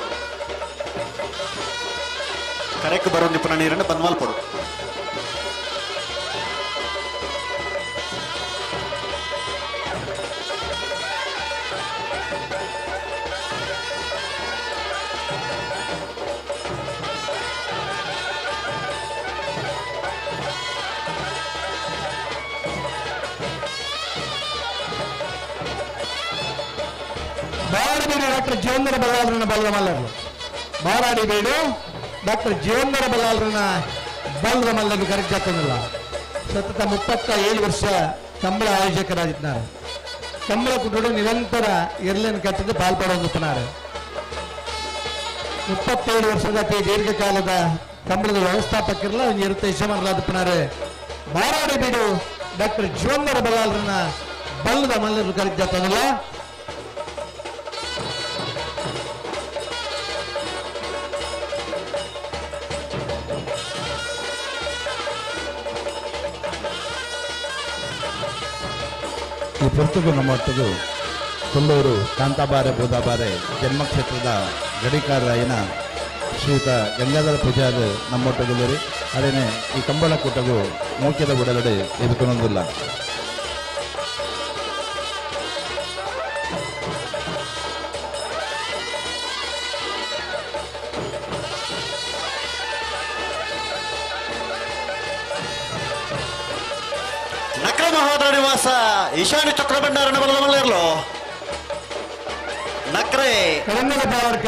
ಕರೆಕ್ ಬರೋಂದಿಪ್ಪುನ ನೀರನ್ನು ಬಂದ್ ಮಲ್ಪೊಡು. ಬಾರಬೇಡು ಡಾಕ್ಟರ್ ಜೀವಂಧರ ಬಲ್ಲಾಳರನ್ನ ಬಲ್ಲದ ಮಲ್ಲರು. ಬಾರಾಡಿಬೇಡು ಡಾಕ್ಟರ್ ಜೀವಂಧರ ಬಲ್ಲಾಳರನ್ನ ಬಲ್ಲದ ಮಲ್ಲರು ಕರೆಕ್ಟ್ ಆಗ್ತದಲ್ಲ. ಸತತ 37 ವರ್ಷ ಕಂಬಳ ಆಯೋಜಕರಾಗಿದ್ದಾರೆ. ಕಂಬಳ ಕುಟುಂಬ ನಿರಂತರ ಎರ್ಲನ್ನು ಕಟ್ಟಿದ್ದು ಪಾಲ್ಪಡೊಂದುಪ್ಪನಾರು. 37 ವರ್ಷದ ಅತಿ ದೀರ್ಘಕಾಲದ ಕಂಬಳದ ವ್ಯವಸ್ಥಾಪಕರಲ್ಲ ಇರುತ್ತೆ ಯಜಮಾನರಾದಪ್ಪನಾರು. ಬಾರಾಡಿಬೀಡು ಡಾಕ್ಟರ್ ಜೀವಂಧರ ಬಲ್ಲಾಳರನ್ನ ಬಲ್ಲದ ಮಲ್ಲರು ಕರೆಕ್ಟ್ ಆಗ್ತದಲ್ಲ. ಈ ಪುಸ್ತಕ ನಮ್ಮೊಟ್ಟಿಗೂ ಕೊಲ್ಲೂರು ಕಾಂತಾಬಾರೆ ಬೋದಾಬಾರೆ ಜನ್ಮಕ್ಷೇತ್ರದ ಗಡಿಕಾರರಾಯನ ಶ್ರೀಯುತ ಗಂಗಾಧರ ಪೂಜಾರಿ ನಮ್ಮೊಟ್ಟಗುಲ್ಲರಿ. ಅದೇನೆ ಈ ಕಂಬಳ ಕೂಟಗೂ ಮೌಖ್ಯದ ಒಡಗಡೆ ಎದುಕೊಂದಿಲ್ಲ. ನಕ್ರ ಮಹೋದರ ನಿವಾಸ ಈಶಾನ್ಯ ಚಕ್ರಭಂಡಾರನ ಬಲದ ಮಲ್ಲೇರ್ಲು ನಕ್ರೆ ಕಡಂಗಲ ಪಾವರ್ಕ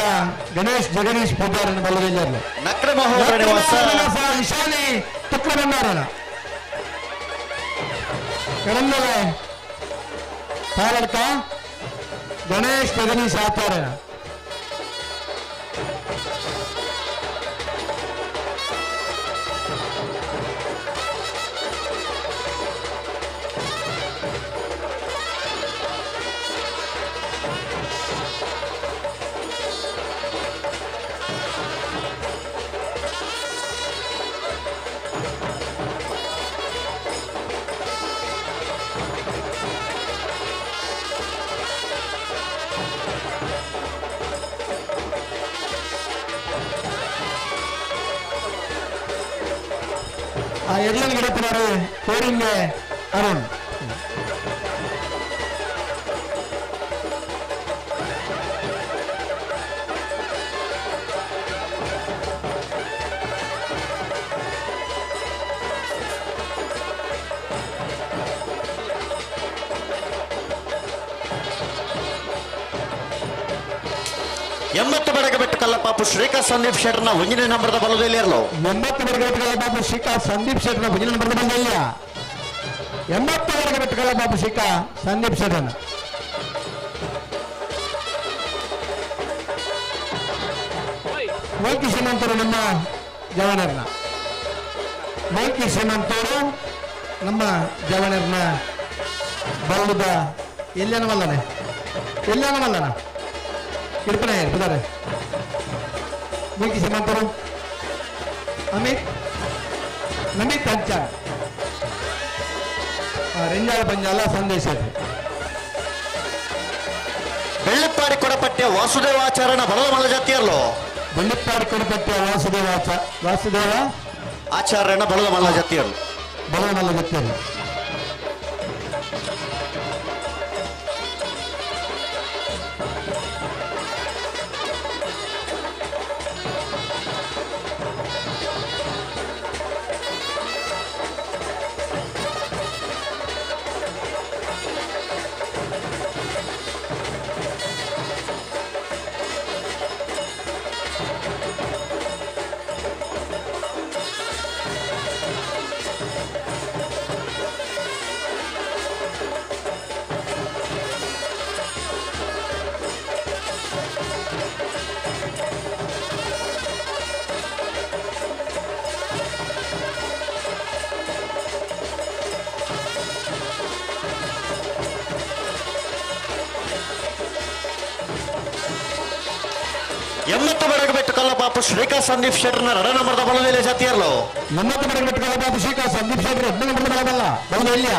ಗಣೇಶ್ ಜಗದೀಶ್ ಪೂಜಾರನ ಬಲ್ಲದಿಲ್ಲರ್ಲು. ನಕ್ರೆ ಮಹೋದರ ನಿವಾಸ ಈಶಾನಿ ಚಕ್ರಭಂಡಾರನ ಕಡಂಗಲ ಪಾವರ್ಕ ಗಣೇಶ್ ಜಗದೀಶ್ ಆಚಾರ್ಯ. ಆ ಎರ್ಲನ್ ಗಿಡಪ್ಪನವರು ಕೋರಿಂಗೆ ಅರುಣ್. ಎಂಬತ್ತು ಬಡಗ ಬೆಟ್ಟು ಕಲ್ಲಪಾಪು ಶ್ರೀಕಾ ಸಂದೀಪ್ ಶೆಟ್ಟರ್ನ ಒಂದನೇ ನಂಬರ್ದ ಬಲದಲ್ಲಿ ಇರಲು. 80 ಬಡಗ ಬೆಟ್ಟು ಕಲ್ಲಪಾಪು ಶ್ರೀಕಾ ಸಂದೀಪ್ ಶೆಟ್ಟರ್ನ ಒಂದನೇ ನಂಬರ್ದ ಬಲದಲ್ಲಿ. 80 ಬಡಗ ಬೆಟ್ಟು ಕಲ್ಲಪಾಪು ಶ್ರೀಕಾ ಸಂದೀಪ್ ಶೆಟ್ಟರ್ನ. ಮೈಕಿ ಶ್ರೀಮಂತರು ನಮ್ಮ ಜವಾನರ್ನ. ಮೈಕಿ ಶ್ರೀಮಂತರು ನಮ್ಮ ಜವಾನರ್ನ ಬಲ್ಲದ ಎಲ್ಲೇನ ಮಲ್ಲನೆ ಎಲ್ಲೇನ ಮಲ್ಲನ ಇಡ್ಪನೆ ಇದ್ದಾರೆ. ಮೈಕಿ ಶ್ರೀಮಂತರು ಅಮಿತ್ ನಮಿತ್ ಅಂಚಾನ್ ರೆಂಜಾಳ ಪಂಜಾಲ ಸಂದೇಶ. ಬೆಳ್ಳಿಪ್ಪಾಡಿ ಕೊಡಪಟ್ಟೆ ವಾಸುದೇವಾಚಾರ್ಯನ ಬಲದ ಮಲ್ಲ ಜಾತಿಯಲ್ಲೋ. ಬೆಳ್ಳಿಪ್ಪಾಡಿ ಕೊಡಪಟ್ಟೆ ವಾಸುದೇವ ಆಚಾರ್ಯನ ಬಲದ ಮಲ್ಲ ಜಾತಿಯರು. ಬಲದ ಮಲ್ಲ ಜಾತಿಯರು. 80 ಬಡಗಬೆಟ್ಟು ಕಲ್ಲಪಾಪು ಶ್ರೀಕಾ ಸಂದೀಪ್ ಶೆಟ್ಟರ್ನ ರಡ ನಂಬರ್ದ ಬಲದಲ್ಲಿ ಜಾತಿಯರ್ಲು. 80 ಬಡಗಬೆಟ್ಟು ಕಲ್ಲಪಾಪು ಶ್ರೀಕಾ ಸಂದೀಪ್ ಶೆಟ್ಟರ್ 8 ನಂಬರ್ದ ಬಲದಲ್ಲ ಬಲದಲ್ಲಿಯ.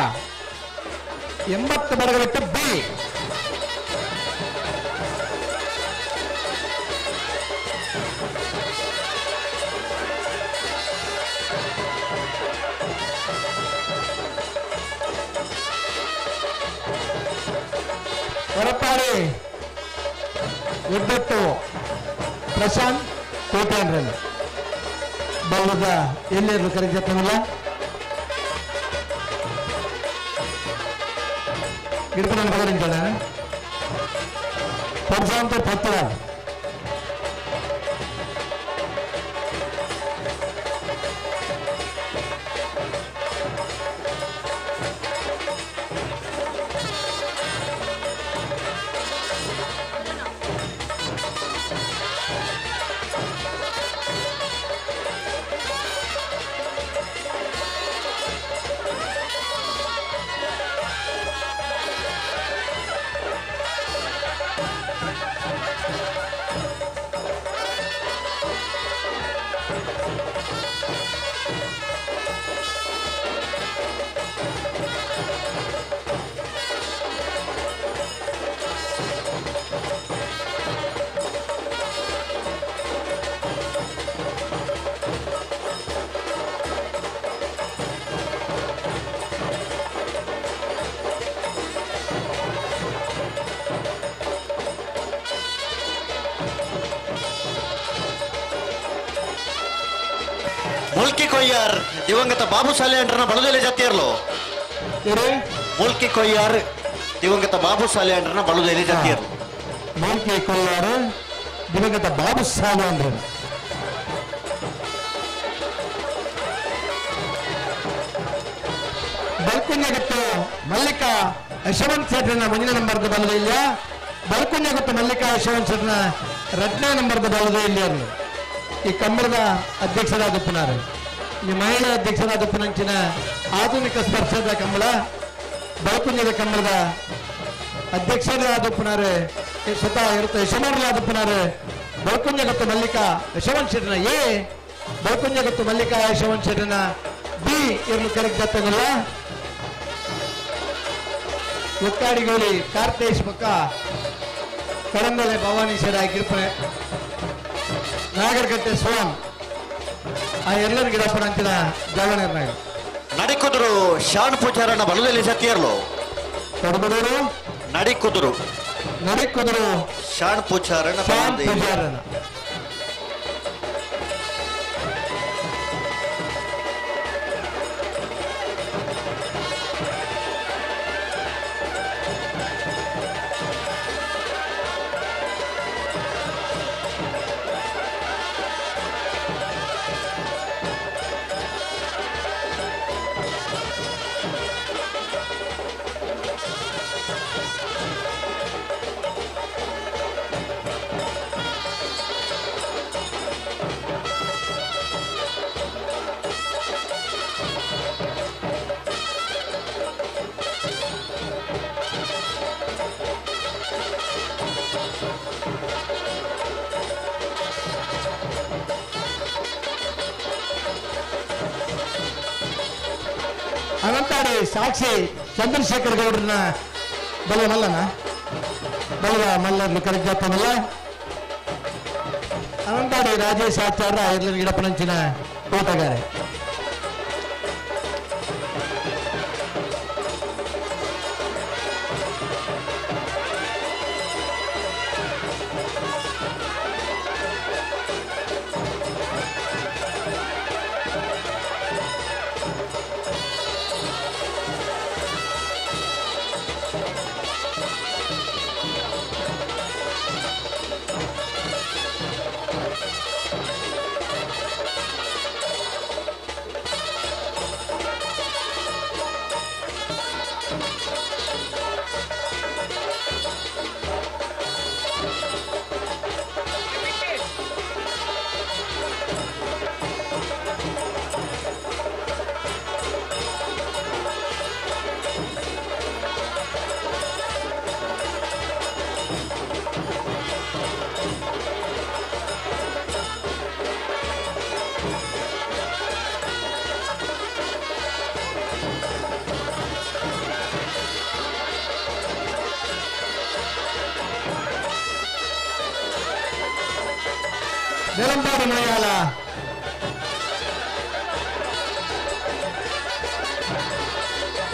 80 ಬಡಗಬೆಟ್ಟು ಬಿ. ಹೊರಪಾಡಿ ಒಬ್ಬಟ್ಟು ಪ್ರಶಾಂತ್ ಕೋಟ್ಯಾನ್ರಲ್ಲಿ ಬಲ್ಲದ ಎಲ್ಲೆಲ್ಲೂ ಕರೆದಿಲ್ಲ. ಗಿಡಪನ ಬದಲಿಂದ ಪಡ್ಸಾಂತ ಪತ್ರ ಮುಲ್ಕಿ ಕೊಯ್ಯಾರ್ ದಿವಂಗತ ಬಾಬು ಸಾಲಿಯಾಂಡ್ರನ ಬಳುದೆಲೆ ಜಾತಿಯರ್ಲು. ಮುಲ್ಕಿ ಕೊಯ್ಯಾರ್ ದಿವಂಗತ ಬಾಬು ಸಾಲಿಯಾಂಡ್ರನ ಬಳುದೆಲೆ ಜಾತಿಯರ್ಲು. ಮುಲ್ಕಿ ಕೊಯ್ಯಾರ್ ದಿವಂಗತ ಬಾಬು ಸಾಲಿಯಾಂಡ್ರ. ಬಲ್ಕುಂಜಗುತ್ತು ಮಲ್ಲಿಕಾ ಯಶವಂತ್ ಶೆಟ್ಟರ್ನ ಮುಂದಿನ ನಂಬರ್ದ ಬಲದ ಇಲ್ಲ. ಬಲ್ಕುಂಜಗುತ್ತು ಮಲ್ಲಿಕಾ ಯಶವಂತ್ ಶೆಟ್ಟರ್ನ ಎರಡನೇ ನಂಬರ್ದ ಬಲದ ಇಲ್ಲ. ಈ ಕಂಬಳದ ಅಧ್ಯಕ್ಷರಾದ ಪುನಾರು, ಈ ಮಹಿಳಾ ಅಧ್ಯಕ್ಷರಾದ ಪುನಂಚಿನ ಆಧುನಿಕ ಸ್ಪರ್ಶದ ಕಂಬಳ ಬಲ್ಕುಂಜದ ಕಂಬಳದ ಅಧ್ಯಕ್ಷರಾದ ಪುನಾರು ಸ್ವತಃ ಇರುತ್ತೆ ಯಶಮಾನರಾದ ಪುನಾರು ಬಲ್ಕುಂಜಗುತ್ತು ಮಲ್ಲಿಕಾ ಯಶವಂತ್ ಶೆಟ್ಟರ್ನ ಎ, ಬಲ್ಕುಂಜಗುತ್ತು ಮಲ್ಲಿಕಾ ಯಶವಂತ್ ಶೆಟ್ಟರ್ನ ಬಿ ಇರಲು ಕರೆಕ್ಟ್ ಗೊತ್ತಾಗಲ್ಲ. ಒಕ್ಕಾಡಿಗೋಳಿ ಕಾರ್ತೇಶ್ ಪಕ್ಕ ಕಡಂದಲೆ ಭವಾನೀಶ್ವರ ಕಿರುಪನೆ ನಾಗರಕಟ್ಟೆ ಸೋನ್ ಆ ಎಲ್ಲರ ಗಿಡಪ್ಪನ ಅಂಚಿನ ಜಾಗರಣೆ. ನಡಿಕುದುರು ಶಾಣ್ ಪೂಜಾರನ ಬಲದಲ್ಲಿ ಸತಿಯರ್ಲು. ಕಡಬಡೂರು ನಡಿಕುದುರು ನಡಿಕುದುರು ಶಾಣ್ ಪೂಜಾರನ ಶಾಣ್ ಪೂಜಾರನ. ಅನಂತಾಡಿ ಸಾಕ್ಷಿ ಚಂದ್ರಶೇಖರ್ ಗೌಡ್ರನ್ನ ಬಲ ಮಲ್ಲನ ಬಲದ ಮಲ್ಲರ್ಲು ಕರೆಕ್ಟ್ ಆಗ್ತಾನಲ್ಲ. ಅನಂತಾಡಿ ರಾಜೇಶ್ ಆಚಾರ್ಯ ಇರ್ಲಿನ ಗಿಡಪ್ಪನಂಚಿನ ತೋಟಗಾರೆ. Delampady Malayala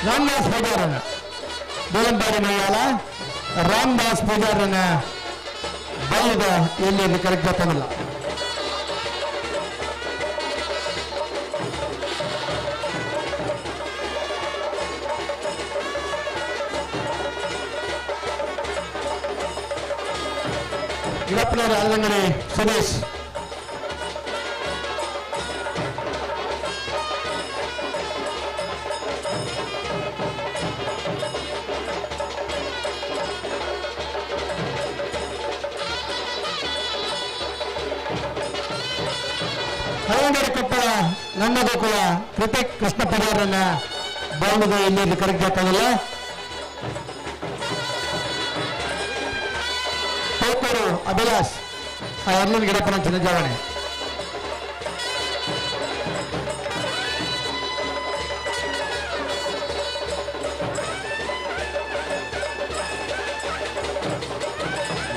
Ramdas ಪೂಜಾರನ ದೇಲಂಪಾಡಿ ಮಲಯಾಳ ರಾಮದಾಸ್ ಪೂಜಾರನ ಬಲ್ಲದ ಎಲ್ಲಿ ಕರೆಕ್ಟ್ ಗೊತ್ತಾಗಲ್ಲ. ಗಿಡಪ್ಪನವರು ಆಲಂಗಡಿ ಸುರೇಶ್. ಹಳಂಗಡಿ ಕೊಪ್ಪಳ ನಮ್ಮ ಗೋಕುಲ ಕೃತಿಕ್ ಕೃಷ್ಣ ಪುಜಾರನ್ನ ಬಾಂಬುದ ಇಲ್ಲಿ ಕರೆಕ್ಟ್. ತೋಕೂರು ಅಭಿಲಾಷ್ ಆ ಎರ್ಲನ್ ಗಿಡಪ್ಪನ ಚಿನ್ನಜಾವಣೆ.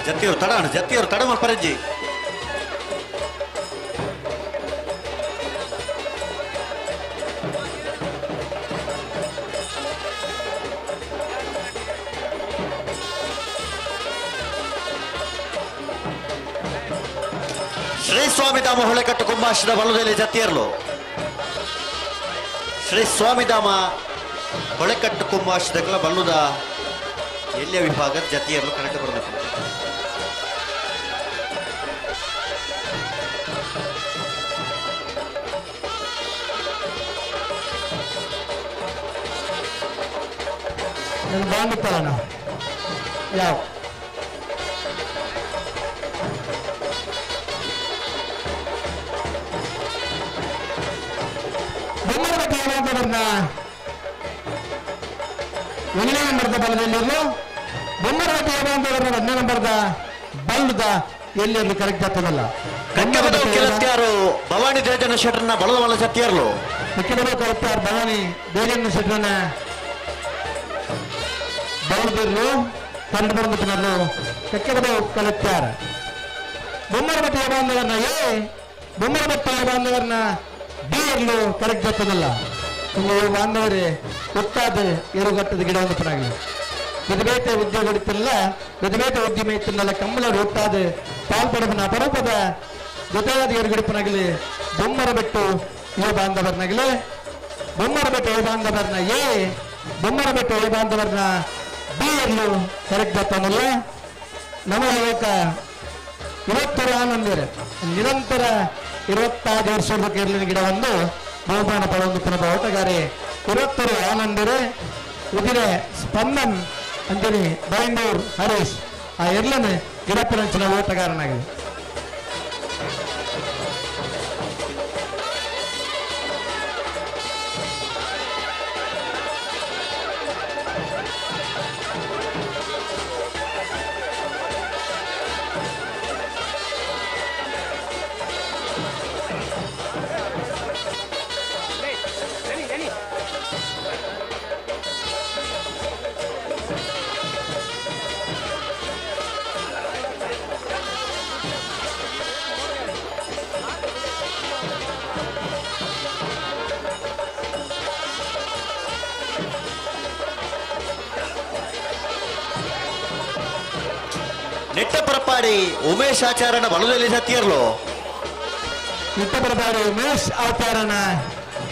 ಜತ್ತಿಯವರು ತಡ ಜತ್ತಿಯವರು ತಡ ಮಲ್ಪರಜ್ಜಿ. ಶ್ರೀ ಸ್ವಾಮಿಧಾಮ ಹೊಳೆಕಟ್ಟು ಕುಂಭಾಶದ ಬಲದಲ್ಲಿ ಜತ್ತಿಯರ್ಲು. ಶ್ರೀ ಸ್ವಾಮಿಧಾಮ ಹೊಳೆಕಟ್ಟು ಕುಂಭಾಶದಗಳ ಬಲ್ಲುದ ಎಲ್ಲಿಯ ವಿಭಾಗದ ಜತಿಯರ್ಲು ಕರೆಕ್ಟ್ ಬರಬೇಕು. ನನ್ನ ಬಾಂಬಿತ್ತಲ್ಲ ಯಾವ ಒಂದನೇ ನಂಬರ್ದ ಬಲದಲ್ಲಿರಲು ಬೊಮ್ಮರವತಿ ಯಾವಂತವರನ್ನ ಒಂದನೇ ನಂಬರ್ದ ಬಲ್ಲದ ಎಲ್ಲಿ ಕರೆಕ್ಟ್ ಆಗ್ತದಲ್ಲ. ಕೆಲತ್ಯಾರು ಭವಾನಿ ದೇಜನ ಶೆಟ್ಟರ್ನ ಬಲದ ಬಲ ಜತ್ತಿಯರ್ಲು. ಕಟ್ಟಡದ ಕರೆಕ್ಟಾರ್ ಭವಾನಿ ದೇಜನ ಶೆಟ್ಟರ್ನ ಬಲದಿರ್ಲು ಕಂಡು ಬಂದಿರ್ಲು ಕಟ್ಟಡದ ಕಲೆಕ್ಟಾರ್ ಬೊಮ್ಮರಬಟ್ಟಿ ಯಾವಂತವರನ್ನ ಎ ಬೊಮ್ಮರಬಟ್ಟಿ ಯಾವಂತವರನ್ನ ಬಿ ಇರಲು ಕರೆಕ್ಟ್ ಆಗ್ತದಲ್ಲ. ಬಾಂಧವರೇ ಒಟ್ಟಾದ ಏರುಗಟ್ಟದ ಗಿಡವನ್ನು ಪರಾಗಲಿ ಬೆದಬೇಟೆ ಉದ್ಯೋಗ ಇತ್ತಿರಲ್ಲ ಬೆದಬೇಟೆ ಉದ್ಯಮ ಇತ್ತಿರಲ್ಲ ಕಮ್ಮಲರು ಒಟ್ಟಾದ ಪಾಲ್ಪಡಬನ ಅಪರೂಪದ ಜೊತೆಯಾದ ಏರುಗಡಿಪನಾಗಲಿ ಬೊಮ್ಮರ ಬೆಟ್ಟು ಯುವ ಬಾಂಧವರನಾಗಲಿ ಬೊಮ್ಮರ ಬೆಟ್ಟು ಯುವ ಬಾಂಧವರನ್ನ ಎ ಬೊಮ್ಮರ ಬೆಟ್ಟು ಯುವ ಬಾಂಧವರನ್ನ ಬಿ ಇರಲು ಕರೆಕ್ಟ್ ಆಗ್ತಾನಲ್ಲ. ನಮ್ಮ ಯುವಕ ಇವತ್ತರ ಆನಂದಿರ ನಿರಂತರ 26 ವರ್ಷದ ಕೇರಳಿನ ಗಿಡವನ್ನು ಬಹುಮಾನ ಪಡೆದು ಓಟಗಾರಿ ಇರುತ್ತರು ಆನಂದರೆ ಉದಿರೆ ಸ್ಪಂದನ್ ಅಂಜನಿ ಬೈಂದೂರ್ ಹರೀಶ್ ಆ ಎಲ್ಲನೇ ಗಿಡಪ್ಪನಂಚಿನ ಓಟಗಾರನಾಗಿದೆ. ನೆಟ್ಟಪರಪಾಡಿ ಉಮೇಶ್ ಆಚಾರ್ಯನ ಬಲದಲ್ಲಿ ಸತ್ತಿಯರ್ಲು. ನೆಟ್ಟಪರಪಾಡಿ ಉಮೇಶ್ ಆಚಾರ್ಯನ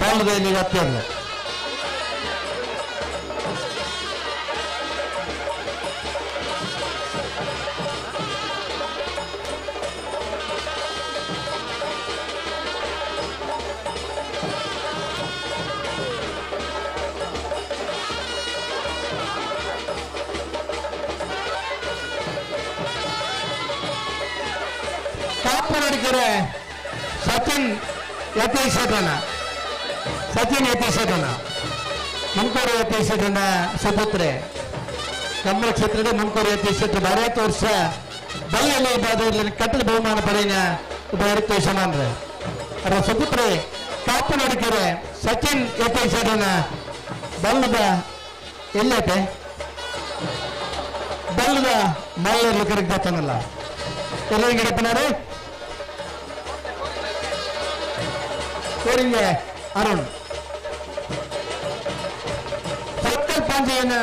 ಬಲದಲ್ಲಿ ಸತ್ತಿಯರ್ಲು. ಸಚಿನ್ ಯತೀಶನ ಸಚಿನ್ ಯತೀಶನ ಮುಂಕೋರು ಯತೀಶನ ಸುಪುತ್ರೆ ಕಮ್ಮಳ ಕ್ಷೇತ್ರದ ಮುಂಕೋರು ಯತೀಶ್ ಭಾರತ ವರ್ಷ ಬಲ್ಲೆಯಲ್ಲಿ ಬಾದರಲ್ಲಿ ಕಟ್ಟಡ ಬಹುಮಾನ ಪಡೆಯ ಒಬ್ಬ ಯತೀಶಮಾನ್ರೆ ಅವರ ಸುಪುತ್ರೆ ಕಾಪು ನಡಿಕೆರೆ ಸಚಿನ್ ಯತೀಶನ ಬಲ್ಲದ ಎಲ್ಲೈತೆ ಬಲ್ಲದ ಮಲ್ಲಲ್ಲಿ ಕರೆಕ್ಟ್ ಎಲ್ಲರಿಗೆ ಗಿಡಪ್ಪನಾರು ಕೋರಿಂಗೆ ಅರುಣ್ ಸಕ್ಕಲ್ ಪಾಂಜೆಯನ್ನ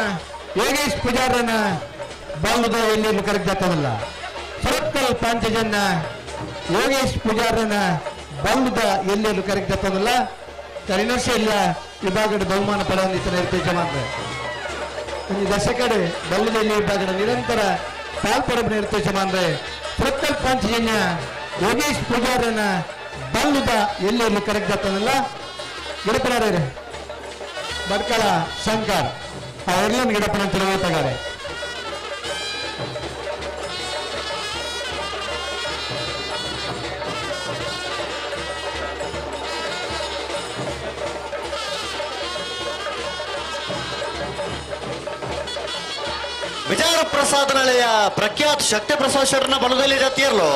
ಯೋಗೇಶ್ ಪೂಜಾರನ ಬಾಲದ ಎಲ್ಲಿ ಕರೆಕ್ಟ್ ಆಗ್ತದಲ್ಲ. ಸೊರಕ್ಕಲ್ ಪಾಂಚಜನ್ನ ಯೋಗೇಶ್ ಪೂಜಾರನ ಬಾಲದ ಎಲ್ಲಿ ಕರೆಕ್ಟ್ ಆಗ್ತದಲ್ಲ. ಕರಿನರ್ಷ ಇಲ್ಲ ವಿಭಾಗದ ಬಹುಮಾನ ಪಡೆದ ನಿರ್ದೇಶ ಒಂದು ದಶಕಡೆ ಬಲ್ಲದಲ್ಲಿ ವಿಭಾಗದ ನಿರಂತರ ಪಾಲ್ಪಡ ನಿರ್ದೇಶ ಅಂದ್ರೆ ಸುರತ್ಕಲ್ ಪಾಂಚಜನ್ಯ ಯೋಗೇಶ್ ಪೂಜಾರನ ಬಲ್ಲುದ ಎಲ್ಲೆಲ್ಲಿ ಕರೆಕ್ಟ್ ಆಗ್ತದಲ್ಲ ಗಿಡಪನಾರೆ ಬಡ್ಕಳ ಶಂಕರ್ ಆ ಎಲ್ಲನ್ನು ಗಿಡಪನ ತಿರುಗುತ್ತಾರೆ. ವಿಚಾರ ಪ್ರಸಾದ್ ನಳೆಯ ಪ್ರಖ್ಯಾತ್ ಶಕ್ತಿ ಪ್ರಸಾದ್ ಶೆಟ್ಟರ್ನ ಬಲದಲ್ಲಿ ಜಾತಿಯರ್ಲು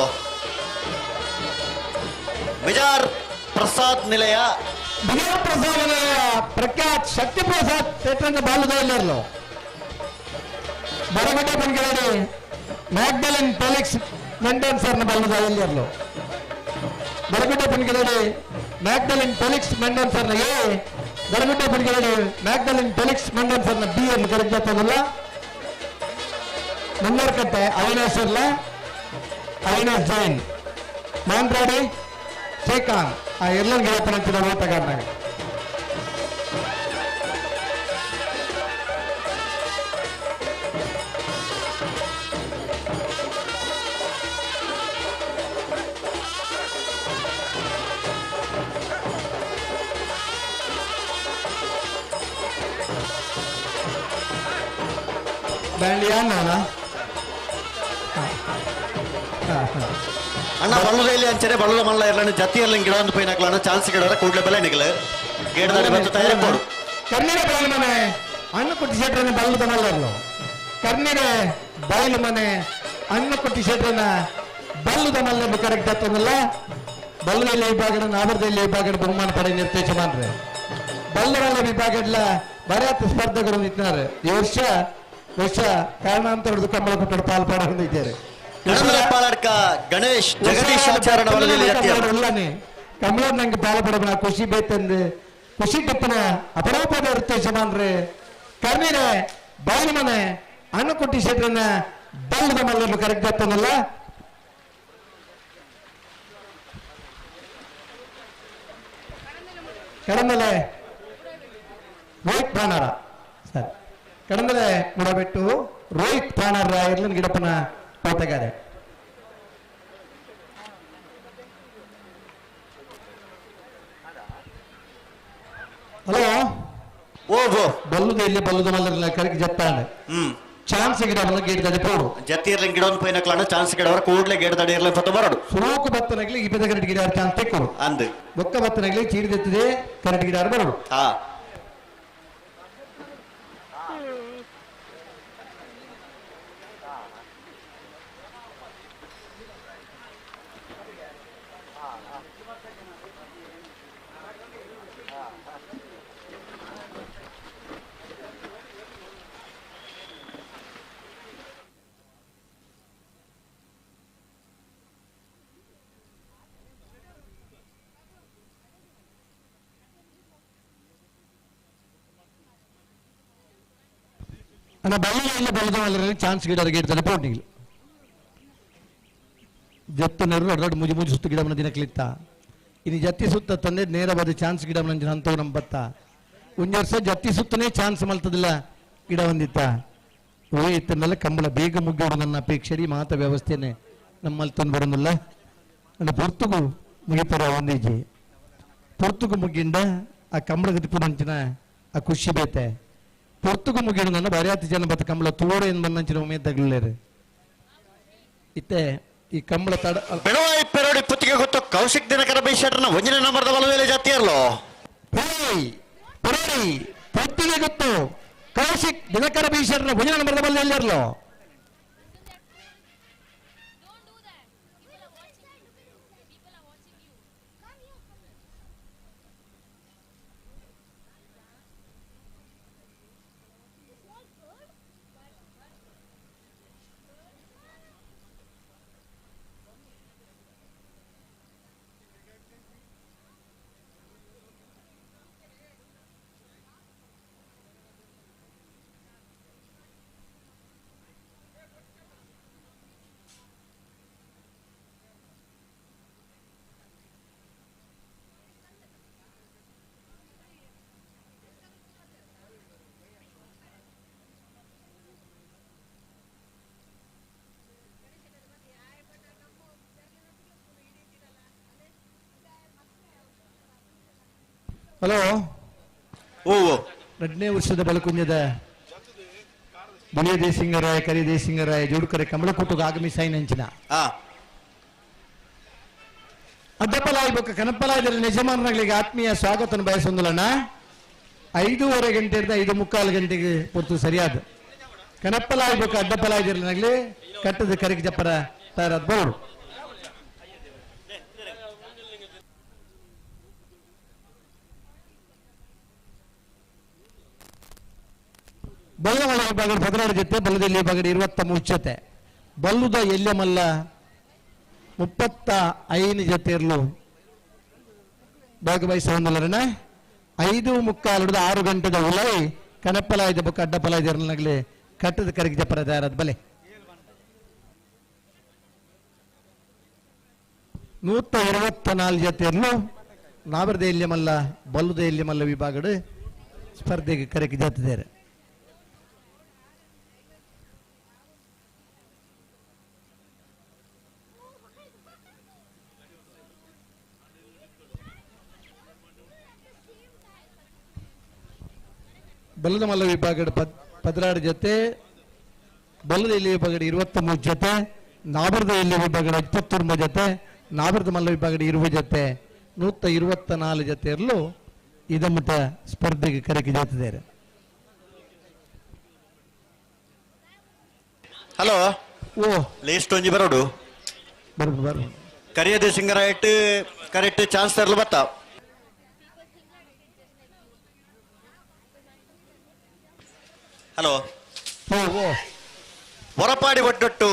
ವಿಚಾರ್ ಪ್ರಸಾದ್ ನಿಲಯ ವಿಜಯ ಪ್ರಸಾದ್ ನಿಲಯ ಪ್ರಖ್ಯಾತ್ ಶಕ್ತಿ ಪ್ರಸಾದ್ ಶೆಟ್ಟರ್ನ ಬಾಲದಲ್ಲಿರಲು ಬರಗಡ್ಡೆ ಪಂಗಡಿ ಮ್ಯಾಗ್ಡಲಿನ್ ಫೆಲಿಕ್ಸ್ ಮೆಂಡನ್ ಸರ್ನ ಬಾಲದಲ್ಲಿರಲು ಬರಗಡ್ಡೆ ಪಂಗಡಿ ಮ್ಯಾಗ್ಡಲಿನ್ ಫೆಲಿಕ್ಸ್ ಮೆಂಡನ್ ಸರ್ನ ಎ ಬರಗಡ್ಡೆ ಪಂಗಡಿ ಮ್ಯಾಗ್ಡಲಿನ್ ಫೆಲಿಕ್ಸ್ ಮೆಂಡನ್ ಸರ್ನ ಬಿ ಅನ್ನು ಕರೆಕ್ಟ್ ಆಗ್ತದಲ್ಲ. ಮುನ್ನೂರ್ಕಟ್ಟೆ ಅವಿನಾಶ್ ಇರ್ಲ ಅವಿನಾಶ್ ಜೈನ್ ಮಾಂದ್ರಾಡಿ ಶ್ರೀಕಾಂತ್ ಆ ಎಲ್ಲ ಗೆಳಪನ ಓಟಗಾರನಾಗ. ಬ್ಯಾಂಡ್ ಯಾನ ಅಣ್ಣ ಬಲ್ಲದಲ್ಲಿ ಅಂಚನೆ ಬಲ್ಲದ ಮಲ್ಲ ಇರಲಣ್ಣ ಜತಿಯಲ್ಲಿ ಗಿಡ ಒಂದು ಪೈನಾಕ್ಲಣ್ಣ ಚಾನ್ಸ್ ಗಿಡ ಕೂಡಲೇ ಬೆಲೆ ನಿಗಲು ಗೇಡದಾಡಿ ಬಂದು ತಯಾರಿ ಕೊಡು. ಕರ್ನಿರೆ ಬಯಲು ಮನೆ ಅಣ್ಣಕುಟ್ಟಿ ಶೆಟ್ರನ್ನ ಬಲ್ಲದ ಮಲ್ಲರ್ಲು ಕರ್ನಿರೆ ಬಯಲು ಮನೆ ಅಣ್ಣಕುಟ್ಟಿ ಶೆಟ್ರನ್ನ ಬಲ್ಲದ ಮಲ್ಲನ್ನು ಕರೆಕ್ಟ್ ಆಗ್ತದಲ್ಲ. ಬಲ್ಲದಲ್ಲಿ ವಿಭಾಗದ ನಾವರದಲ್ಲಿ ವಿಭಾಗದ ಬಹುಮಾನ ಪಡೆ ನಿರ್ದೇಶ ಮಾಡ್ರೆ ಬಲ್ಲವಲ್ಲ ವಿಭಾಗದ ಬರೆಯತ್ತ ಸ್ಪರ್ಧೆಗಳು ನಿಂತಿದ್ದಾರೆ. ಈ ವರ್ಷ ವರ್ಷ ಕಾರಣಾಂತರದ ಕಂಬಳ ಕೊಟ್ಟರು ಪಾಲ್ಪಾಡ ಹೊಂದಿದ್ದಾರೆ. ಗಣೇಶ್ ಜಗದೀಶ್ ಆಚಾರ್ಯನ ಕಮಲ ನಂಗೆ ಪಾಲ್ಪಡ ಖುಷಿ ಬೇತಂದು ಖುಷಿ ಟಿಪ್ಪನ ಅಪರೂಪದ ವೃತ್ತೇಶಮಾನ್ರೆ ಕರ್ನಿರೆ ಬಯಲು ಮನೆ ಅಣ್ಣಕುಟ್ಟಿ ಶೆಟ್ರನ್ನ ಬಲ್ಲದ ಮಲ್ಲನ್ನು ಕರೆಕ್ಟ್ ಆಗ್ತಾನಲ್ಲ. ಕಡಂದಲೆ ರೋಹಿತ್ ಪಾಣಾರ ಸರ್ ಕಡಂದಲೆ ಮುಡಬಿಟ್ಟು ರೋಹಿತ್ ಪಾಣಾರ ಇರ್ಲನ್ ಗಿಡಪ್ಪನ ಓಟಗಾರೆ. ಹಲೋ ಓ ಬಲ್ಲುದ ಇಲ್ಲಿ ಬಲ್ಲುದ ಮಲ್ಲರ್ಲ ಕರೆಕ್ಟ್ ಜತ್ತಾಂಡೆ ಚಾನ್ಸ್ ಗಿಡ ಮಲ್ಲ ಗೇಟ್ ಪೋಡು ಜತ್ತಿರ್ಲಿ ಗಿಡ ಒಂದು ಪೈನಕ್ಲಣ್ಣ ಚಾನ್ಸ್ ಗಿಡ ಅವರ ಕೂಡಲೇ ಗೇಟ್ ದಡಿ ಇರ್ಲಿ ಫತ ಬರಡು ಸುರೋಕು ಬತ್ತನಗ್ಲಿ ಇಪ್ಪದ ಕರೆಕ್ಟ್ ಗಿಡ ಚಾನ್ಸ್ ತೆಕ್ಕೋಡು ಅಂದು ಬೊಕ್ಕ ಬತ್ತನಗ್ಲಿ ಚೀಡಿದೆತ್ತದೆ ಕರೆಕ್ಟ್ ಗಿಡ ಬರಡು. ಹಾ ಅಣ್ಣ ಬಲ್ಲ ಬಲ್ಲದ ಮಲ್ಲರಲ್ಲಿ ಚಾನ್ಸ್ ಗಿಡ ಗೇಟ್ ಪೋಟಿಂಗ್ ಜತ್ತ ನೆರು ಅಡ್ಡಾಡ್ ಮುಜಿ ಮುಜಿ ಸುತ್ತು ಗಿಡಮನ ದಿನಕ್ಲಿತ್ತ ಇನ್ನು ಜತ್ತಿ ಸುತ್ತ ತಂದೆ ನೇರವಾದ ಚಾನ್ಸ್ ಗಿಡ ಅಂತವ್ ನಮ್ಮ ಬತ್ತ ಒಂದು ವರ್ಷ ಜತ್ತಿ ಸುತ್ತನೇ ಚಾನ್ಸ್ ಮಲ್ತದಿಲ್ಲ ಗಿಡ ಒಂದಿತ್ತ ಓ ಇತ್ತನ್ನೆಲ್ಲ ಕಂಬಳ ಬೇಗ ಮುಗ್ಗೋಡು ನನ್ನ ಅಪೇಕ್ಷೆ ಮಾತ ವ್ಯವಸ್ಥೆನೆ ನಮ್ಮಲ್ಲಿ ತಂದು ಬರೋದಿಲ್ಲ. ನನ್ನ ಪೊರ್ತುಗು ಮುಗಿಪರ ಒಂದೀಜಿ ಪೊರ್ತುಗು ಮುಗ್ಗಿಂಡ ಆ ಕಂಬಳ ಗತಿಪುನಂಚಿನ ಆ ಖುಷಿ ಬೇತೆ ಪೊರ್ತುಗು ಮುಗಿಡು ನನ್ನ ಬರಿಯಾತಿ ಜನ ಬತ್ತ ಕಂಬಳ ತೋಡು ಎಂದು ಬಂದಂಚಿನ ಒಮ್ಮೆ ತಗಲೇರು ಇತ್ತೆ ಈ ಕಂಬಳ ತಡ ಬೆಳವಾಯಿ ಪೆರೋಡಿ ಪುತ್ತಿಗೆ ಗೊತ್ತು ಕೌಶಿಕ್ ದಿನಕರ ಬೈಶೆಟ್ರನ ಒಂದನೇ ನಂಬರ್ದ ಬಲವೇಲೆ ಜಾತಿಯರ್ಲೋ ಪೆರೋಡಿ ಪುತ್ತಿಗೆ ಗೊತ್ತು ಕೌಶಿಕ್ ದಿನಕರ ಬೈಶೆಟ್ರನ ಒಂದನೇ ನಂಬರ್ದ ಬಲವೇಲೆ ಹಲೋ ಓ ಎರಡನೇ ವರ್ಷದ ಬಲಕುಂಜದ ಬಲಿಯ ದೇಸಿಂಗರಾಯ ಕರಿ ದೇಸಿಂಗರಾಯ ಜೋಡುಕರೆ ಕಮಲಕೂಟುಗ ಆಗಮಿಸಾಯಿನಂಚಿನ ಅಡ್ಡಪಲಾಯಿ ಬೊಕ್ಕ ಕನಪಲಾಯದಲ್ಲಿ ಯಜಮಾನರಿಗೆ ಆತ್ಮೀಯ ಸ್ವಾಗತವನ್ನು ಬಯಸೊಂದುಲಣ್ಣ. 5:30 ಗಂಟೆಯಿಂದ 5:45 ಗಂಟೆಗೆ ಪೊರ್ತು ಸರಿಯಾದ ಕನಪ್ಪಲಾಯಿ ಬೊಕ್ಕ ಅಡ್ಡಪಲಾಯದಲ್ಲಿ ಕಟ್ಟದ ಕರಿಗೆ ಜಪ್ಪರ ತಯಾರಾದ ಬರೋರು. ಬಲ್ಲಮಲ್ಲ ವಿಭಾಗ 16 ಜೊತೆ, ಬಲ್ಲದಲ್ಲಿ ವಿಭಾಗ 23 ಜೊತೆ, ಬಲ್ಲುದ ಎಲ್ಯಮಲ್ಲ 35 ಜೊತೆ ಇರಲು ಭಾಗವಹಿಸುವಂದಲರಣ. 5:45 6 ಗಂಟೆದ ಉಲೈ ಕನಪ್ಪಲಾಯ್ದ ಬೊಕ್ಕ ಅಡ್ಡಪಲಾಯ್ದ ಕಟ್ಟದ ಕರಿಗೆ ಜಪ್ಪರ ತಯಾರಾದ ಬಲೆ. 124 ಜೊತೆ ಇರಲು ನಾವರದ ಎಲ್ಯಮಲ್ಲ ಬಲ್ಲುದ ಎಲ್ಯಮಲ್ಲ ವಿಭಾಗದ ಸ್ಪರ್ಧೆಗೆ ಕರೆಗೆ ಜೊತೆದ್ದಾರೆ. ಬಲ್ಲದ ಮಲ್ಲ ವಿಭಾಗದ 16 ಜೊತೆ, ಬಲ್ಲದ ಎಲ್ಲಿ ವಿಭಾಗದ 23 ಜೊತೆ, ನಾಬರದ ಎಲ್ಲಿ ವಿಭಾಗದ 29 ಜೊತೆ, ನಾಬರದ ಮಲ್ಲ ವಿಭಾಗದ 20 ಜೊತೆ, 124 ಜೊತೆ ಇರಲು ಇದಮ್ಮಟ ಸ್ಪರ್ಧೆಗೆ ಕರೆಗೆ ಜೊತೆದ್ದಾರೆ. ಹಲೋ ಓ ಲೇಸ್ಟ್ ಒಂಜಿ ಬರೋಡು ಬರೋಡು ಕರಿಯದೆ ಸಿಂಗರಾಯ್ಟ್ ಕರೆಕ್ಟ್ ಚಾನ್ಸ್ ತರಲು ಬತ್ತ. ಹಲೋ ಹೊರಪಾಡಿ ಒಟ್ಟೊಟ್ಟು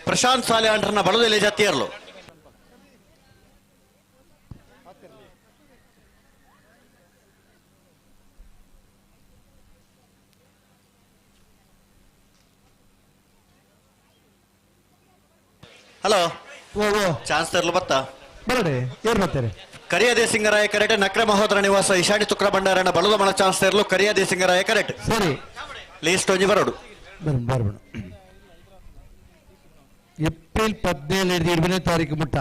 ಪ್ರಶಾಂತ್ ಸಾಲೆ ಅಂಡ್ರನ್ನ ಬಳದೆಲೆ ಜಾತಿಯರ್ಲು. ಹಲೋ ಚಾನ್ಸ್ ತರಲು ಬತ್ತ ಬರಡೆ ಏರ್ ಬರ್ತಾರೆ. ಕರಿಯದೆ ಸಿಂಗರಾಯ ಕರೆಕ್ಟ್ ನಕ್ರೆ ಮಹೋದರ ನಿವಾಸ ಇಶಾಣಿ ತುಕ್ರ ಭಂಡಾರಣ ಬಲದ ಮಣ ಚಾನ್ಸ್ ತರಲು ಕರಿಯದೆ ಸಿಂಗರಾಯ ಕರೆಕ್ಟ್ ಸರಿ ಲಿಸ್ಟ್ ಒಂಜಿ ಬರೋಡು ಬರೋಣ. ಏಪ್ರಿಲ್ 17 20ನೇ ತಾರೀಕು ಮುಟ್ಟ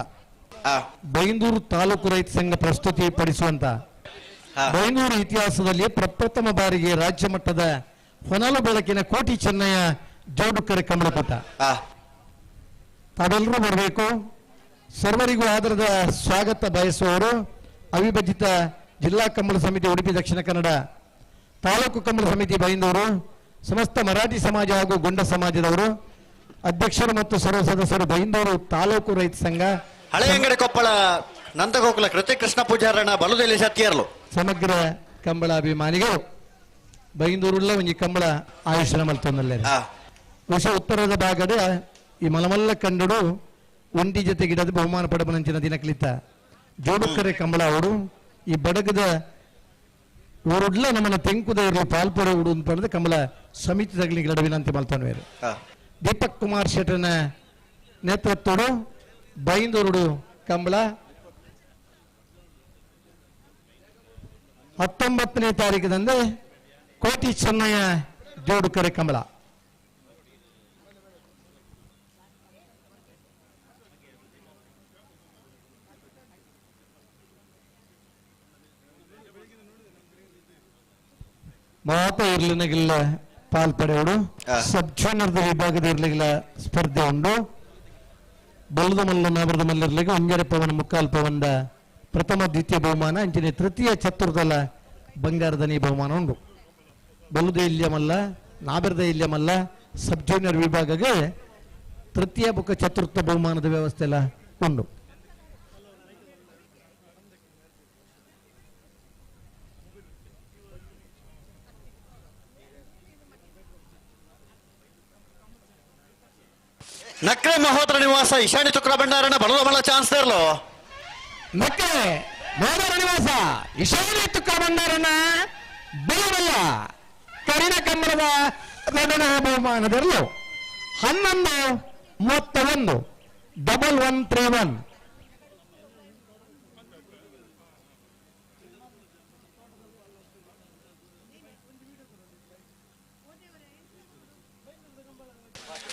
ಬೈಂದೂರು ತಾಲೂಕು ರೈತ ಸಂಘ ಪ್ರಸ್ತುತಿ ಪಡಿಸುವಂತ ಬೈಂದೂರು ಇತಿಹಾಸದಲ್ಲಿ ಪ್ರಪ್ರಥಮ ಬಾರಿಗೆ ರಾಜ್ಯ ಮಟ್ಟದ ಹೊನಲು ಬೆಳಕಿನ ಕೋಟಿ ಚೆನ್ನಯ್ಯ ಜೋಡುಕರೆ ಕಮಲಕೂಟ. ತಾವೆಲ್ಲರೂ ಬರಬೇಕು. ಸರ್ವರಿಗೂ ಆದರದ ಸ್ವಾಗತ ಬಯಸುವವರು ಅವಿಭಜಿತ ಜಿಲ್ಲಾ ಕಂಬಳ ಸಮಿತಿ ಉಡುಪಿ ದಕ್ಷಿಣ ಕನ್ನಡ, ತಾಲೂಕು ಕಂಬಳ ಸಮಿತಿ ಬೈಂದೂರು, ಸಮಸ್ತ ಮರಾಠಿ ಸಮಾಜ ಹಾಗೂ ಗೊಂಡ ಸಮಾಜದವರು, ಅಧ್ಯಕ್ಷರು ಮತ್ತು ಸರ್ವ ಸದಸ್ಯರು ಬೈಂದೂರು ತಾಲೂಕು ರೈತ ಸಂಘ, ಹಳೆಯಂಗಡಿ ಕೊಪ್ಪಳ ನಂದಗೋಕುಲ ಕೃತಿಕೃಷ್ಣ ಪೂಜಾರಣ ಬಲುದೆಲೆ ಸತ್ತಿಯರ್ಲು, ಸಮಗ್ರ ಕಂಬಳ ಅಭಿಮಾನಿಗಳು. ಬೈಂದೂರುಳ್ಳ ಒಂಜಿ ಕಂಬಳ ಆಯುಷ್ಯನ ಮಲ್ತೊಂದಲ್ಲೇ ವರ್ಷ ಉತ್ತರದ ಭಾಗದ ಈ ಮಲಮಲ್ಲ ಕಂಡುಡು ಒಂಟಿ ಜೊತೆ ಗಿಡದ ಬಹುಮಾನ ಪಡಬನಂಚಿನ ದಿನಕ್ಲಿತ ಜೋಡುಕರೆ ಕಂಬಳ ಅವರು ಈ ಬಡಗದ ಊರುಡ್ಲ ನಮ್ಮನ್ನ ತೆಂಕುದ ಇರಲು ಪಾಲ್ಪೊರೆ ಉಡು ಅಂತ ಪಡೆದ ಕಂಬಳ ಸಮಿತಿ ತಗಲಿಗಳ ವಿನಂತಿ ಮಲ್ತೊನ್ವೇರು. ದೀಪಕ್ ಕುಮಾರ್ ಶೆಟ್ಟನ ನೇತೃತ್ವಡು ಬೈಂದೂರುಡು ಕಂಬಳ 19ನೇ ತಾರೀಕಿದಂದು ಕೋಟಿ ಚೆನ್ನಯ್ಯ ಜೋಡುಕರೆ ಕಂಬಳ. ಮಾತ ಇರ್ಲಿನಗಿಲ್ಲ ಪಾಲ್ಪಡೆಯೋಡು ಸಬ್ ಜೂನಿಯರ್ದ ವಿಭಾಗದ ಇರ್ಲಿಗಿಲ್ಲ ಸ್ಪರ್ಧೆ ಉಂಡು. ಬಲ್ಲದ ಮಲ್ಲ ನಾಬರದ ಮಲ್ಲಿರ್ಲಿಗೆ 1.5 ಪವನ 3.5 ಪವನದ ಪ್ರಥಮ ದ್ವಿತೀಯ ಬಹುಮಾನ, ಅಂಚನೆ ತೃತೀಯ ಚತುರ್ದಲ ಬಂಗಾರದನಿ ಬಹುಮಾನ ಉಂಡು. ಬಲ್ಲದ ಇಲ್ಯ ಮಲ್ಲ ನಾಬರದ ಇಲ್ಯ ಮಲ್ಲ ಸಬ್ ಜೂನಿಯರ್ ವಿಭಾಗಕ್ಕೆ ತೃತೀಯ ಬುಕ್ಕ ಚತುರ್ಥ ಬಹುಮಾನದ ವ್ಯವಸ್ಥೆ ಎಲ್ಲ ಉಂಡು. ನಕ್ರೆ ಮಹೋದರ ನಿವಾಸ ಇಶಾಣಿ ತುಕ್ರ ಭಂಡಾರಣ ಬಲದ ಮಲ್ಲ ಚಾನ್ಸ್ ತರಲು. ನಕ್ರೆ ಮಹೋದರ ನಿವಾಸ ಇಶಾಣಿ ತುಕ್ರ ಭಂಡಾರಣ ಬಲವಲ್ಲ ಕರಿನ ಕಂಬಳದ ಎರಡನೇ ಬಹುಮಾನದರಲು 11:31 1131.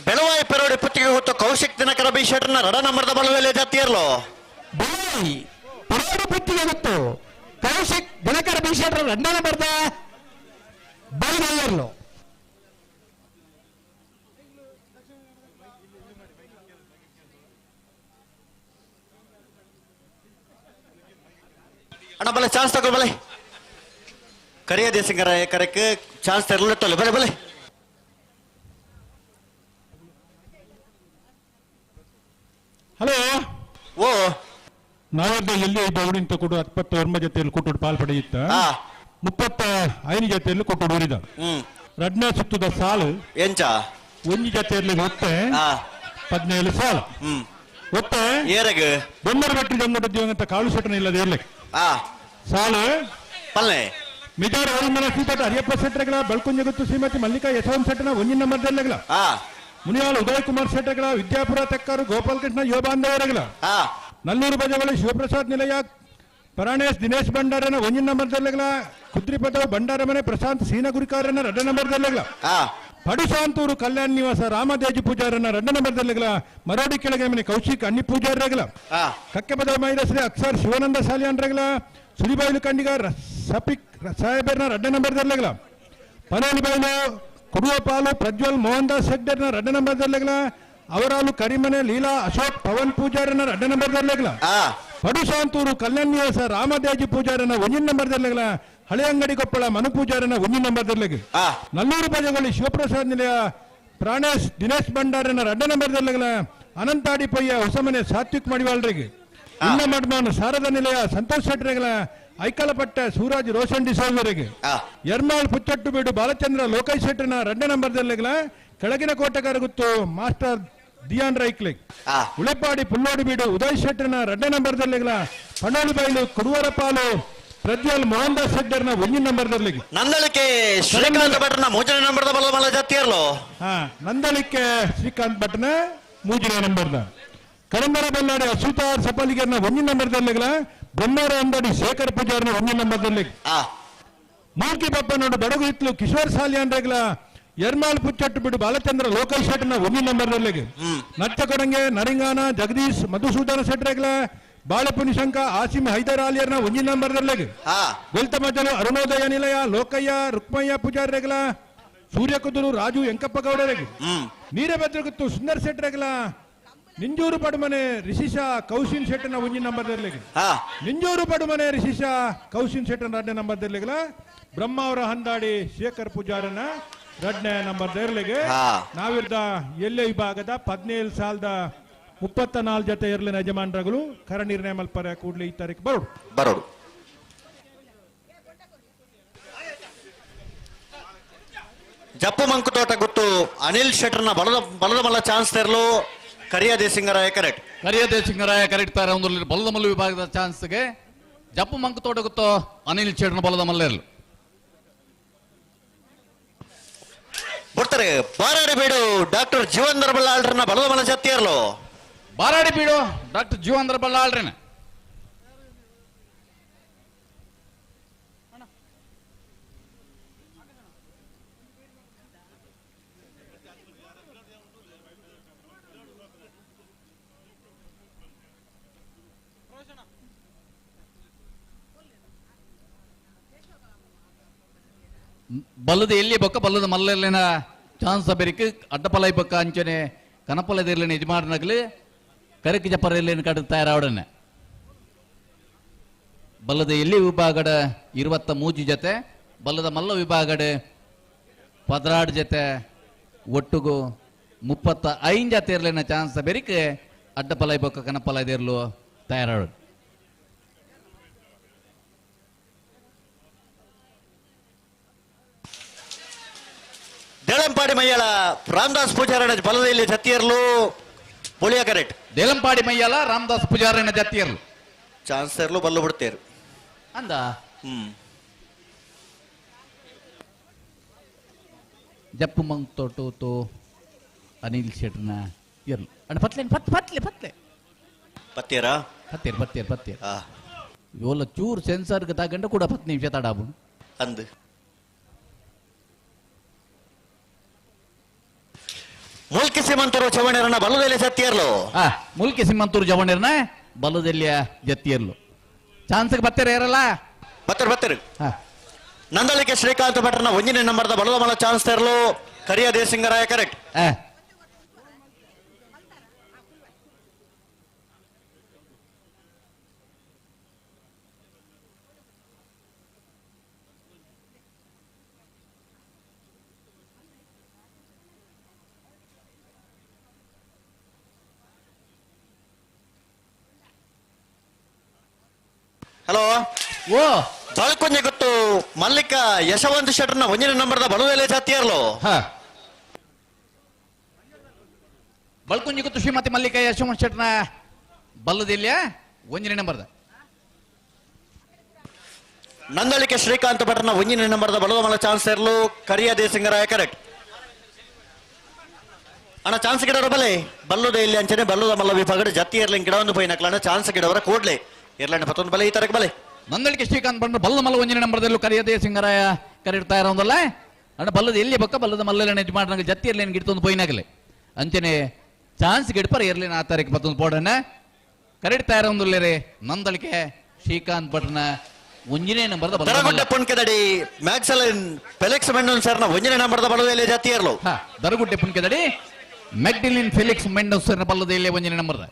ಬೆಳವಾಯಿ ಪೆರೋಡಿ ಪುತ್ತಿಗೆ ಹೊತ್ತು ಕೌಶಿಕ್ ದಿನಕರ ಬಿ ಶೆಟ್ಟರ್ನ ರಡ ನಂಬರ್ದ ಬಲದಲ್ಲಿ ಜಾತಿಯರ್ಲು. ಬೆಳವಾಯಿ ಪೆರೋಡಿ ಪುತ್ತಿಗೆ ಹೊತ್ತು ಕೌಶಿಕ್ ದಿನಕರ ಬಿ ಶೆಟ್ಟರ್ ಎರಡನೇ ನಂಬರ್ದ ಬಲದೆಯರ್ಲು. ಅಣ್ಣ ಬಲೆ ಚಾನ್ಸ್ ತಗೋ ಬಲೆ ಕರಿಯ ದೇಸಿಂಗರ ಕರೆಕ್ ಚಾನ್ಸ್ ತರಲಿಟ್ಟಲ್ಲ ಬಲೆ ಬಲೆ. ಹಲೋ ಓ ನಾವದ್ದ ಎಲ್ಲಿ ಇದ್ದ ಕೊಡು 29 ಜೊತೆಯಲ್ಲಿ ಕೊಟ್ಟು ಪಾಲ್ ಪಡೆಯುತ್ತ 35 ಜೊತೆಯಲ್ಲಿ ಕೊಟ್ಟು ಊರಿದ ರಡ್ನ ಸುತ್ತದ ಸಾಲು ಎಂಚ ಒಂಜಿ ಜೊತೆಯಲ್ಲಿ ಒತ್ತೆ 17 ಸಾಲು ಒತ್ತೆ ಏರಗ ಬೊಮ್ಮರ ಬಟ್ಟಿ ಜಂಗಟ ದಿವಂಗತ ಕಾಳು ಸೆಟ್ಟನ ಇಲ್ಲದ ಏರ್ಲೆ ಸಾಲು ಪಲ್ಲೆ ಮಿಜಾರ ಅವರಿಮನ ಸೀತಾಟ ಹರಿಯಪ್ಪ ಶೆಟ್ಟರ್ಗಳ ಬೆಳ್ಕುಂಜಗುತ್ತು ಶ್ರೀಮತಿ ಮಲ್ಲಿಕಾ ಯಶವಂತ ಶೆಟ್ಟನ ಒಂಜಿನ ನಂಬರ್ದಲ್ಲೆಗಳ ಮುನಿಯಾಳ ಉದಯ್ ಕುಮಾರ್ ಶೆಟ್ಟರ್ಗಳ ವಿದ್ಯಾಪುರ ತೆಕ್ಕಾರು ಗೋಪಾಲಕೃಷ್ಣ ಯೋಬಾಂಧವರಗಳ ನಲ್ಲೂರು ಬಜವಳಿ ಶಿವಪ್ರಸಾದ್ ನಿಲಯ ಪರಾಣೇಶ್ ದಿನೇಶ್ ಭಂಡಾರನ ಒಂಜಿನ ನಂಬರ್ದಲ್ಲೆಗಳ ಕುದ್ರಿಪದವ್ ಭಂಡಾರ ಮನೆ ಪ್ರಶಾಂತ್ ಸೀನಗುರಿಕಾರನ 2 ನಂಬರ್ದಲ್ಲೆಗಳ ಪಡುಶಾಂತೂರು ಕಲ್ಯಾಣ ನಿವಾಸ ರಾಮದೇಜಿ ಪೂಜಾರನ 2 ನಂಬರ್ದಲ್ಲೆಗಳ ಮರೋಡಿ ಕೆಳಗೆ ಮನೆ ಕೌಶಿಕ್ ಅಣ್ಣಿ ಪೂಜಾರಗಳ ಕಕ್ಕೆಪದ ಮೈಲಶ್ರೀ ಅಕ್ಷರ್ ಶಿವಾನಂದ ಸಾಲಿಯಾನ್ರಗಳ ಸುರಿಬೈಲು ಕಂಡಿಗ ಸಪಿಕ್ ಸಾಹೇಬರ್ನ 2 ನಂಬರ್ದಲ್ಲೆಗಳ ಪನೋಲಿಬೈಲು ಕುಡುವಪಾಲು ಪ್ರಜ್ವಲ್ ಮೋಹನ್ ದಾಸ್ ಹೆಗ್ಡೆರ್ನ 2 ನಂಬರ್ದಲ್ಲೆಗಳ ಅವರಾಲು ಕರಿಮನೆ ಲೀಲಾ ಅಶೋಕ್ ಪವನ್ ಪೂಜಾರನ 2 ನಂಬರ್ದಲ್ಲೆಗಳ ಪಡುಶಾಂತೂರು ಕಲ್ಯಾಣ ನಿವಾಸ ರಾಮದೇಜಿ ಪೂಜಾರನ 1 ನಂಬರ್ದಲ್ಲೆಗಳ ಹಳೆಯಂಗಡಿ ಕೊಪ್ಪಳ ಮನು ಪೂಜಾರನ 1 ನಂಬರ್ದಲ್ಲೆಗೆ ನಲ್ಲೂರು ಬಜಗೊಳ್ಳಿ ಶಿವಪ್ರಸಾದ್ ನಿಲಯ ಪ್ರಾಣೇಶ್ ದಿನೇಶ್ ಭಂಡಾರನ 2 ನಂಬರ್ದಲ್ಲೆಗಳ ಅನಂತಾಡಿ ಪಯ್ಯ ಹೊಸಮನೆ ಸಾತ್ವಿಕ್ ಮಡಿವಾಳ್ರಿಗೆ ಇನ್ನ ಮಡ್ಮಾನ್ ಶಾರದಾ ನಿಲಯ ಸಂತೋಷ್ ಶೆಟ್ಟರ್ಗಳ ಐಕಲಪಟ್ಟ ಸೂರಜ್ ರೋಷನ್ ಡಿಸೋಜರಿಗೆ ಎರ್ಮಾಳ್ ಪುಚ್ಚಟ್ಟು ಬೀಡು ಬಾಲಚಂದ್ರ ಲೋಕೇಶ್ ಶೆಟ್ಟರ್ನ 2 ನಂಬರ್ದಲ್ಲೆಗಳ ಕೆಳಗಿನ ಕೋಟೆಗಾರ ಗುತ್ತು ಮಾಸ್ಟರ್ ದಿಯಾನ್ ರೈಕ್ಲಿಕ್ ಉಳೆಪಾಡಿ ಪುಲ್ಲೋಡಿ ಬೀಡು ಉದಯ್ ಶೆಟ್ಟರ್ನ 2 ನಂಬರ್ದಲ್ಲೆಗಳ ಪಣೋಲಿಬೈಲು ಕುಡುವರಪಾಲು ಪ್ರಜ್ವಲ್ ಮೋಹನ್ ದಾಸ್ ಶೆಟ್ಟರ್ನ 1 ನಂಬರ್ದಲ್ಲಿ ನಂದಳಿಕೆ ಶ್ರೀಕಾಂತ್ ಭಟ್ನ 3ನೇ ನಂಬರ್ದ ಬಲ ಜಾತಿಯರ್ಲು. ನಂದಳಿಕೆ ಶ್ರೀಕಾಂತ್ ಭಟ್ನ 3ನೇ ನಂಬರ್ದ ಕರಂಬರ ಬಲ್ಲಾಡಿ ಅಶ್ವಿತಾ ಸಪಾಲಿಗರ್ನ 1 ನಂಬರ್ದಲ್ಲಿಗಳ ಬೊಮ್ಮಾರ ಅಂದಡಿ ಶೇಖರ್ ಪೂಜಾರ್ನ 1 ನಂಬರ್ದಲ್ಲಿ ಮೂರ್ತಿ ಬಪ್ಪನೋಡು ಬಡಗು ಹಿತ್ಲು ಕಿಶೋರ್ ಸಾಲಿಯಾನ್ರಗಳ ಎರ್ಮಾಲ್ ಪುಚ್ಚಟ್ಟು ಬಿಡು ಬಾಲಚಂದ್ರ ಲೋಕಲ್ ಶೆಟ್ಟರ್ನ 1 ನಂಬರ್ದಲ್ಲಿಗೆ ನಚ್ಚಕೊಡಂಗೆ ನರಿಂಗಾನ ಜಗದೀಶ್ ಮಧುಸೂದನ ಶೆಟ್ಟರ್ಗಳ ಬಾಳಪುನಿಶಂಕ ಆಸಿಮ್ ಹೈದರ್ ಆಲಿಯರ್ನ 1 ನಂಬರ್ದಲ್ಲಿಗೆ ಗೊಲ್ತಮಜಲು ಅರುಣೋದಯ ನಿಲಯ ಲೋಕಯ್ಯ ರುಕ್ಮಯ್ಯ ಪೂಜಾರ್ರೆಗಳ ಸೂರ್ಯಕುದುರು ರಾಜು ವೆಂಕಪ್ಪ ಗೌಡರಿಗೆ ನೀರಭದ್ರಗುತ್ತು ಸುಂದರ್ ಶೆಟ್ಟರ್ಗಳ ನಿಂಜೂರು ಪಡುಮನೆ ರಿಷಿಷಾ ಕೌಶಿನ್ ಶೆಟ್ಟನ 1 ನಂಬರ್ದಲ್ಲಿಗೆ ನಿಂಜೂರು ಪಡುಮನೆ ರಿಷಿಷಾ ಕೌಶಿನ್ ಶೆಟ್ಟನ 2 ನಂಬರ್ದಲ್ಲಿಗಳ ಬ್ರಹ್ಮ ಅವರ ಹಂದಾಡಿ ಶೇಖರ್ ಪೂಜಾರನ 2ನೇ ನಂಬರ್ದಲ್ಲಿಗೆ ನಾವಿರ್ದ ಎಲ್ಲೆ ವಿಭಾಗದ 17 ಸಾಲದ 34 ಜೊತೆ ಇರಲಿನ ಯಜಮಾನರುಗಳು ಕರ ನಿರ್ಣಯ ಮಲ್ಪರೆ ಕೂಡಲೇ ಈ ತಾರೀಕು ಬರೋಡು ಬರೋಡು. ಜಪ್ಪು ಮಂಕುತೋಟ ಗುತ್ತು ಅನಿಲ್ ಶೆಟ್ಟರ್ನ ಬಲದ ಮಲ್ಲ ಚಾನ್ಸ್ ತೆರಲು ಕರಿಯ ದೇಸಿಂಗರಾಯ ಕರೆಕ್ಟ್ ಕರಿಯ ದೇಸಿಂಗರಾಯ ಕರೆಕ್ಟ್ ತಾರೆ ಒಂದು ಬಲದ ಮಲ್ಲು ವಿಭಾಗದ ಚಾನ್ಸ್ಗೆ ಜಪ್ಪು ಮಂಕುತೋಟ ಗುತ್ತು ಅನಿಲ್ ಶೆಟ್ಟರ್ನ ಬಲದ ಮಲ್ಲೆರಲು ಬರ್ತಾರೆ. ಬಾರಾಡಿ ಬೀಡು ಡಾಕ್ಟರ್ ಜೀವಂದ್ರ ಬಲ್ಲಾಳ್ರನ್ನ ಬಲದ ಮಲ್ಲ ಜತ್ತಿಯರ್ಲು. ಬಾರಾಡಿ ಬೀಡು ಡಾಕ್ಟರ್ ಜೀವಂದ್ರ ಬಲ್ಲಾಳ್ರನ್ನ ಬಲ್ಲದ ಎಲ್ಲಿ ಬೊಕ್ಕ ಬಲ್ಲದ ಮಲ್ಲಲ್ಲಿನ ಚಾನ್ಸ್ ಬೆರಿಕ್ ಅಡ್ಡಪಲೈ ಬೊಕ್ಕ ಅಂಚನೆ ಕನಪಲದಿರ್ಲಿನ ಯಜಮಾನನಾಗಲಿ ಕರಕಿ ಜಪರಲ್ಲಿ ಕಡೆ ತಯಾರಾವಡನೆ ಬಲ್ಲದ ಎಲ್ಲಿ ವಿಭಾಗಡ 23 ಜೊತೆ ಬಲ್ಲದ ಮಲ್ಲ ವಿಭಾಗಡೆ 16 ಜೊತೆ ಒಟ್ಟುಗು 35 ಜೊತೆ ಇರಲಿನ ಚಾನ್ಸ್ ಬೆರಿಕ್ ಅಡ್ಡಪಲೈ ಬೊಕ್ಕ ಕನಪಲದಿರ್ಲು ತಯಾರಾವಡ. ದೇಳಂಪಾಡಿ ಮಯ್ಯಾಳ ರಾಮದಾಸ್ ಪೂಜಾರನ ಬಲದಲ್ಲಿ ಜತ್ತಿಯರ್ಲು ಪುಳಿಯ ಕರೆಕ್ಟ್. ದೇಲಂಪಾಡಿ ಮಯ್ಯಾಲ ರಾಮದಾಸ್ ಪೂಜಾರನ ಜತ್ತಿಯರ್ಲು ಚಾನ್ಸ್ ಇರ್ಲು ಬಲ್ಲು ಬಿಡ್ತೇರು ಅಂದ. ಜಪ್ಪು ಮಂಗ್ ತೋಟು ತೋ ಅನಿಲ್ ಶೆಟ್ರನ ಇರ್ಲು ಅಣ್ಣ ಪತ್ಲೆ ಪತ್ ಪತ್ಲೆ ಪತ್ಲೆ ಪತ್ತೇರ ಪತ್ತೇರ್ ಪತ್ತೇರ್ ಪತ್ತೇರ್ ಯೋಲ ಚೂರ್ ಸೆನ್ಸರ್ ತಗಂಡ ಕೂಡ 10 ನಿಮಿಷ ತಡಾಬು ಅಂದು. ಮುಲ್ಕಿ ಸಿಮಂತೂರು ಚವಣರನ ಬಲದಲ್ಲಿ ಜತ್ತಿಯರ್ಲು. ಮುಲ್ಕಿ ಸಿಮಂತೂರು ಚವಣರನ ಬಲದಲ್ಲಿ ಜತ್ತಿಯರ್ಲು ಚಾನ್ಸ್ಗೆ ಬತ್ತಾರೆ ಯಾರಲ್ಲ. ಬತ್ತರ್ ಬತ್ತರ್ ನಂದಳಿಕೆ ಶ್ರೀಕಾಂತ್ ಭಟ್ರನ ಒಂಜನೇ ನಂಬರ್ದ ಬಲದ ಮಲ ಚಾನ್ಸ್ ತರಲು ಕರಿಯ ದೇಸಿಂಗರಾಯ ಕರೆಕ್ಟ್. ಹಲೋ ಓ ಬಳ್ಕೊಂಜೆ ಗೊತ್ತು ಮಲ್ಲಿಕ ಯಶವಂತ ಶೆಟ್ಟರ್ನ ಒಂಜನೇ ನಂಬರ್ದ ಬಲುದೆಲೆ ಜಾತಿಯರ್ಲು. ಬಳ್ಕೊಂಜಿ ಗೊತ್ತು ಶ್ರೀಮತಿ ಮಲ್ಲಿಕ ಯಶವಂತ ಶೆಟ್ಟರ್ನ ಬಲ್ಲದಿಲ್ಲ ಒಂಜನೇ ನಂಬರ್ದ. ನಂದಳಿಕೆ ಶ್ರೀಕಾಂತ್ ಭಟ್ರನ ಒಂಜನೇ ನಂಬರ್ದ ಬಲದ ಮಲ ಚಾನ್ಸ್ ಇರಲು ಕರಿಯ ದೇಸಿಂಗರಾಯ ಕರೆಕ್ಟ್. ಅಣ್ಣ ಚಾನ್ಸ್ ಗಿಡವರ ಬಲೆ ಬಲ್ಲುದ ಇಲ್ಲಿ ಅಂಚನೆ ಬಲ್ಲುದ ಮಲ್ಲ ವಿಭಾಗದ ಜತ್ತಿ ಇರ್ಲಿಂಗ್ ಗಿಡ ಒಂದು ಪೈನಕ್ಲ ಅಣ್ಣ ಚಾನ್ಸ್ ಗಿಡವರ ಕೂಡ್ಲೆ ಇರ್ಲಣ್ಣ ಪತ್ತೊಂದು ಬಲೆ ಈ ತರಕ್ಕೆ ಬಲೆ. ನಂದಳಿಕೆ ಶ್ರೀಕಾಂತ್ ಬಂದ್ರೆ ಬಲ್ಲ ಮಲ್ಲ ಒಂಜನೇ ನಂಬರ್ದಲ್ಲೂ ಕರಿಯದೆ ಸಿಂಗರಾಯ ಕರಿಡ್ತಾ ಇರೋದಲ್ಲ ಅಣ್ಣ ಬಲ್ಲದ ಎಲ್ಲಿ ಬಕ್ಕ ಬಲ್ಲದ ಮಲ್ಲ ಯಜಮಾನಂಗೆ ಜತ್ತಿ ಇರ್ಲೇನು ಗಿಡ್ತೊಂದು ಪೋಯಿನಾಗಲೆ ಅಂಚನೆ ಚಾನ್ಸ್ ಗಿಡ್ಪರ ಇರ್ಲಿನ ಆ ತಾರೀಕು ಪತ್ತೊಂದು ಪೋಡಣ್ಣ ಕರಿಡ್ತಾ ಇರೋದಿಲ್ಲ ನಂದಳಿಕೆ ಶ್ರೀಕಾಂತ್ ಭಟ್ರನ ಒಂಜನೇ ನಂಬರ್ದ ದರಗುಡ್ಡೆ ಪುಣ್ಕೆದಡಿ ಮ್ಯಾಕ್ಸಲಿನ್ ಫೆಲಿಕ್ಸ್ ಮೆಂಡೋನ್ ಸರ್ನ ಒಂಜನೇ ನಂಬರ್ದ ಬಲದ ಜಾತಿ ಇರಲು. ದರಗುಡ್ಡೆ ಪುಣ್ಕೆದಡಿ ಮೆಗ್ಡಿಲಿನ್ ಫೆಲಿಕ್ಸ್ ಮೆಂಡೋನ್ ಸರ್ನ ಬಲ್ಲದ ಎಲ್ಲಿ ಒಂಜನೇ ನಂಬರ್ದ.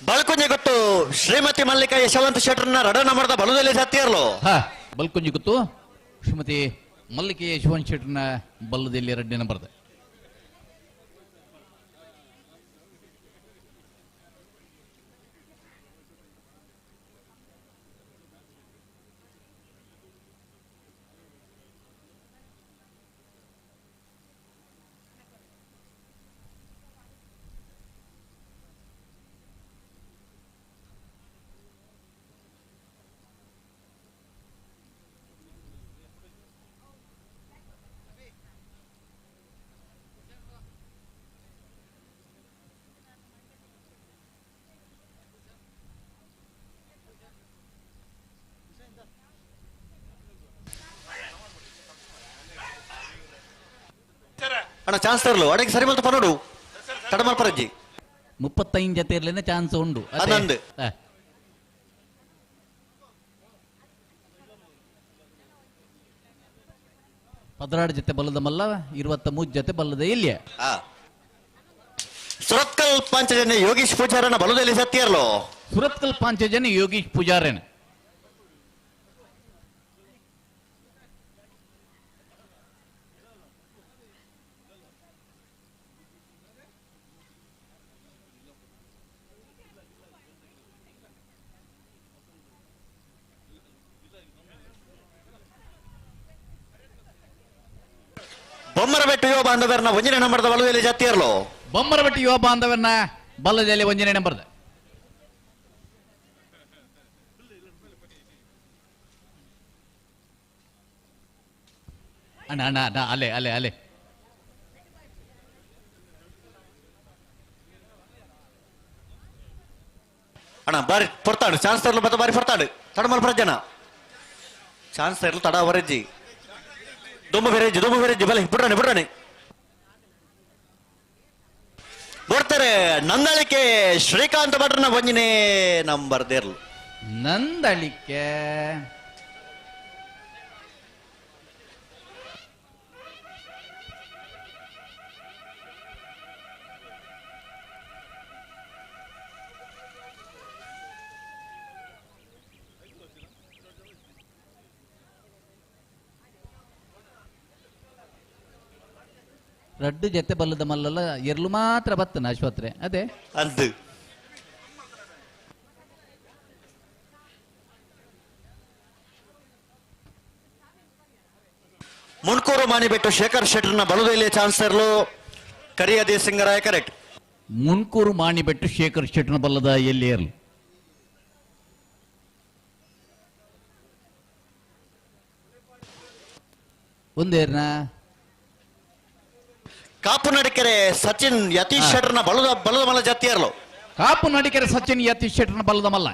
ಬಳ್ಕುಂಜಿ ಗೊತ್ತು ಶ್ರೀಮತಿ ಮಲ್ಲಿಕಾ ಯಶವಂತ ಶೆಟ್ಟರ್ನ ರಡ ನಂಬರ್ದ ಬಲದಲ್ಲಿ ಜಾತಿಯರ್ಲು. ಬಲ್ಕುಂಜಿ ಗೊತ್ತು ಶ್ರೀಮತಿ ಮಲ್ಲಿಕೆ ಯಶವಂತ ಶೆಟ್ಟರ್ನ ಬಲ್ಲದಲ್ಲಿ ಎರಡನೇ ನಂಬರ್ದ. ಅಣ್ಣ ಚಾನ್ಸ್ ತರಲು ಅಡಗೆ ಸರಿ ಮಲ್ತ ಪನೋಡು ತಡಮಲ್ ಪರಜ್ಜಿ 35 ಜತೆ ಇರ್ಲೇನೆ ಚಾನ್ಸ್ ಉಂಡು ಅದೊಂದು. 16 ಜೊತೆ ಬಲ್ಲದ ಮಲ್ಲ 23 ಜೊತೆ ಬಲ್ಲದ ಇಲ್ಲಿಯ. ಸುರತ್ಕಲ್ ಪಾಂಚಜನ್ಯ ಯೋಗೀಶ್ ಪೂಜಾರನ ಬಲದಲ್ಲಿ ಸತ್ತಿಯರ್ಲೋ. ಸುರತ್ಕಲ್ ಪಾಂಚಜನ್ಯ ಯೋಗೀಶ್ ಪೂಜಾರನ. ಬೊಮ್ಮರಬೆಟ್ಟು ಯುವ ಬಾಂಧವರನ್ನ ಒಂಜನೇ ನಂಬರ್ದ ಬಲದಲ್ಲಿ ಜಾತಿಯರ್ಲೋ. ಬೊಮ್ಮರಬೆಟ್ಟು ಯುವ ಬಾಂಧವರನ್ನ ಬಲ್ಲದಲ್ಲಿ ಒಂಜನೇ ನಂಬರ್ದ. ಅಣ್ಣ ಅಣ್ಣ ಅಣ್ಣ ಅಲೆ ಅಲೆ ಅಲೆ ಅಣ್ಣ ಬಾರಿ ಪೊರ್ತಾಡು ಚಾನ್ಸ್ ತರಲು ಮತ್ತೆ ಬಾರಿ ಪೊರ್ತಾಡು ತಡಮಲ್ ಪ್ರಜನ ಚಾನ್ಸ್ ತರಲು ತಡ ವರಜ್ಜಿ ದೊಂಬ ಬೆರೆಜ್ಜಿ ದೊಂಬ ಬೆರೆಜ್ಜಿ ಬಲೆ ಬಿಡ್ರಾಣೆ ಬಿಡ್ರಾಣೆ ಬರ್ತಾರೆ. ನಂದಳಿಕೆ ಶ್ರೀಕಾಂತ್ ಭಟ್ರನ ಒಂಜನೇ ನಂಬರ್ ದೇರ್ಲು. ನಂದಳಿಕೆ ರಡ್ಡು ಜೊತೆ ಬಲ್ಲದ ಮಲ್ಲಲ್ಲ ಎರ್ಲು ಮಾತ್ರ ಬತ್ತನ ಆಸ್ಪತ್ರೆ ಅದೇ ಅದು ಮುಣ್ಕೂರು ಮಾಣಿಬೆಟ್ಟು ಶೇಖರ್ ಶೆಟ್ಟರ್ನ ಬಲುದೈಲಿಯ ಚಾನ್ಸರ್ಲು ಕರಿಯ ದೇಸಿಂಗರಾಯ ಕರೆಕ್ಟ್. ಮುಣ್ಕೂರು ಮಾಣಿಬೆಟ್ಟು ಶೇಖರ್ ಶೆಟ್ಟರ್ನ ಬಲ್ಲದ ಎಲ್ಲಿ ಏರ್ಲು. ಒಂದೇರ್ನ ಕಾಪು ನಡಿಕೆರೆ ಸಚಿನ್ ಯತೀಶ್ ಶೆಟ್ಟರ್ನ ಬಲದ ಬಲದ ಮಲ್ಲ ಜತ್ತಿಯರ್ಲು. ಕಾಪು ನಡಿಕೆರೆ ಸಚಿನ್ ಯತೀಶ್ ಶೆಟ್ಟರ್ನ ಬಲದ ಮಲ್ಲ.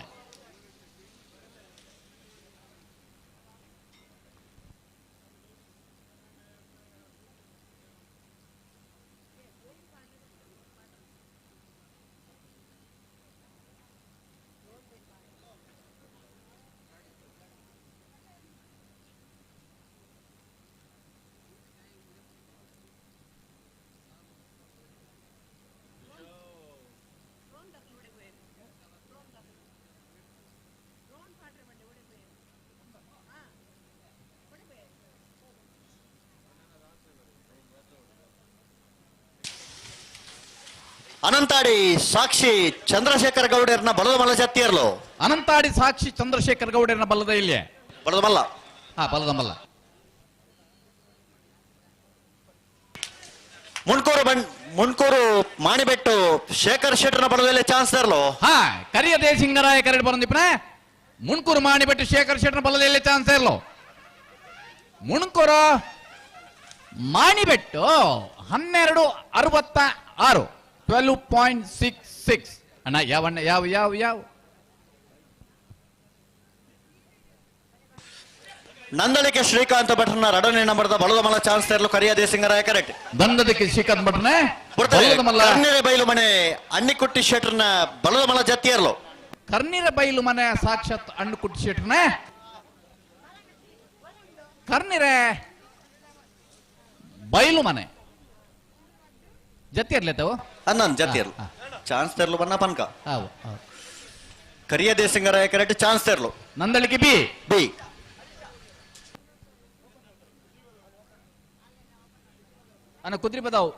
ಅನಂತಾಡಿ ಸಾಕ್ಷಿ ಚಂದ್ರಶೇಖರ್ ಗೌಡರ್ನ ಬಲದ ಮಲ್ಲ ಜತ್ತಿಯರ್ಲು. ಅನಂತಾಡಿ ಸಾಕ್ಷಿ ಚಂದ್ರಶೇಖರ್ ಗೌಡರ್ನ ಬಲದ ಇಲ್ಲಿ ಬಲದ ಮಲ್ಲ. ಹಾ ಬಲದ ಮಲ್ಲ. ಮುಣ್ಕೂರು ಮುಣ್ಕೂರು ಮಾಣಿಬೆಟ್ಟು ಶೇಖರ್ ಶೆಟ್ಟರ್ನ ಬಲದಲ್ಲಿ ಚಾನ್ಸರ್ಲು. ಹಾ ಕರಿಯ ದೇಸಿಂಗರಾಯ ಕರೆಡ್ ಬರಂದಿಪ್ಪನ ಮುಣ್ಕೂರು ಮಾಣಿಬೆಟ್ಟು ಶೇಖರ್ ಶೆಟ್ಟರ್ನ ಬಲದಲ್ಲಿ ಚಾನ್ಸರ್ಲು. ಮುಣ್ಕೂರು ಮಾಣಿಬೆಟ್ಟು 12.66 12.66. ಅಣ್ಣ ಯಾವಣ್ಣ ಯಾವ ಯಾವ ಯಾವ ನಂದಳಿಕೆ ಶ್ರೀಕಾಂತ ಭಟ್ರನ ಎರಡನೇ ನಂಬರ್ದ ಬಲದ ಮಲ್ಲ ಚಾನ್ಸ್ ತರಲು ಕರಿಯ ದೇಸಿಂಗರಾಯ ಕರೆಕ್ಟ್. ನಂದಳಿಕೆ ಶ್ರೀಕಾಂತ್ ಭಟ್ರನ ಕರ್ನೀರ ಬೈಲು ಮನೆ ಅಣ್ಣಿಕುಟ್ಟಿ ಶೆಟ್ಟರ್ನ ಬಲದ ಮಲ್ಲ ಜತ್ತಿಯರ್ಲು. ಕರ್ನೀರ ಬೈಲು ಮನೆ ಸಾಕ್ಷಾತ್ ಅಣ್ಣುಕುಟ್ಟಿ ಶೆಟ್ಟರ್ನ ಕರ್ನೀರ ಬೈಲು ಮನೆ ಜತ್ತಿಯರ್ಲೆ ತಾವು ಅನ್ನನ್ ಜತ್ತಿಯರ್ಲು ಚಾನ್ಸ್ ತರಲು ಬನ್ನ ಪನ್ಕ ಕರಿಯ ದೇಸಿಂಗರಾಯ ಕರೆಕ್ಟ್ ಚಾನ್ಸ್ ತರಲು. ನಂದಳಿಕೆ ಬಿ ಬಿ ಅನ್ನ ಕುದ್ರಿ ಬದಾವು.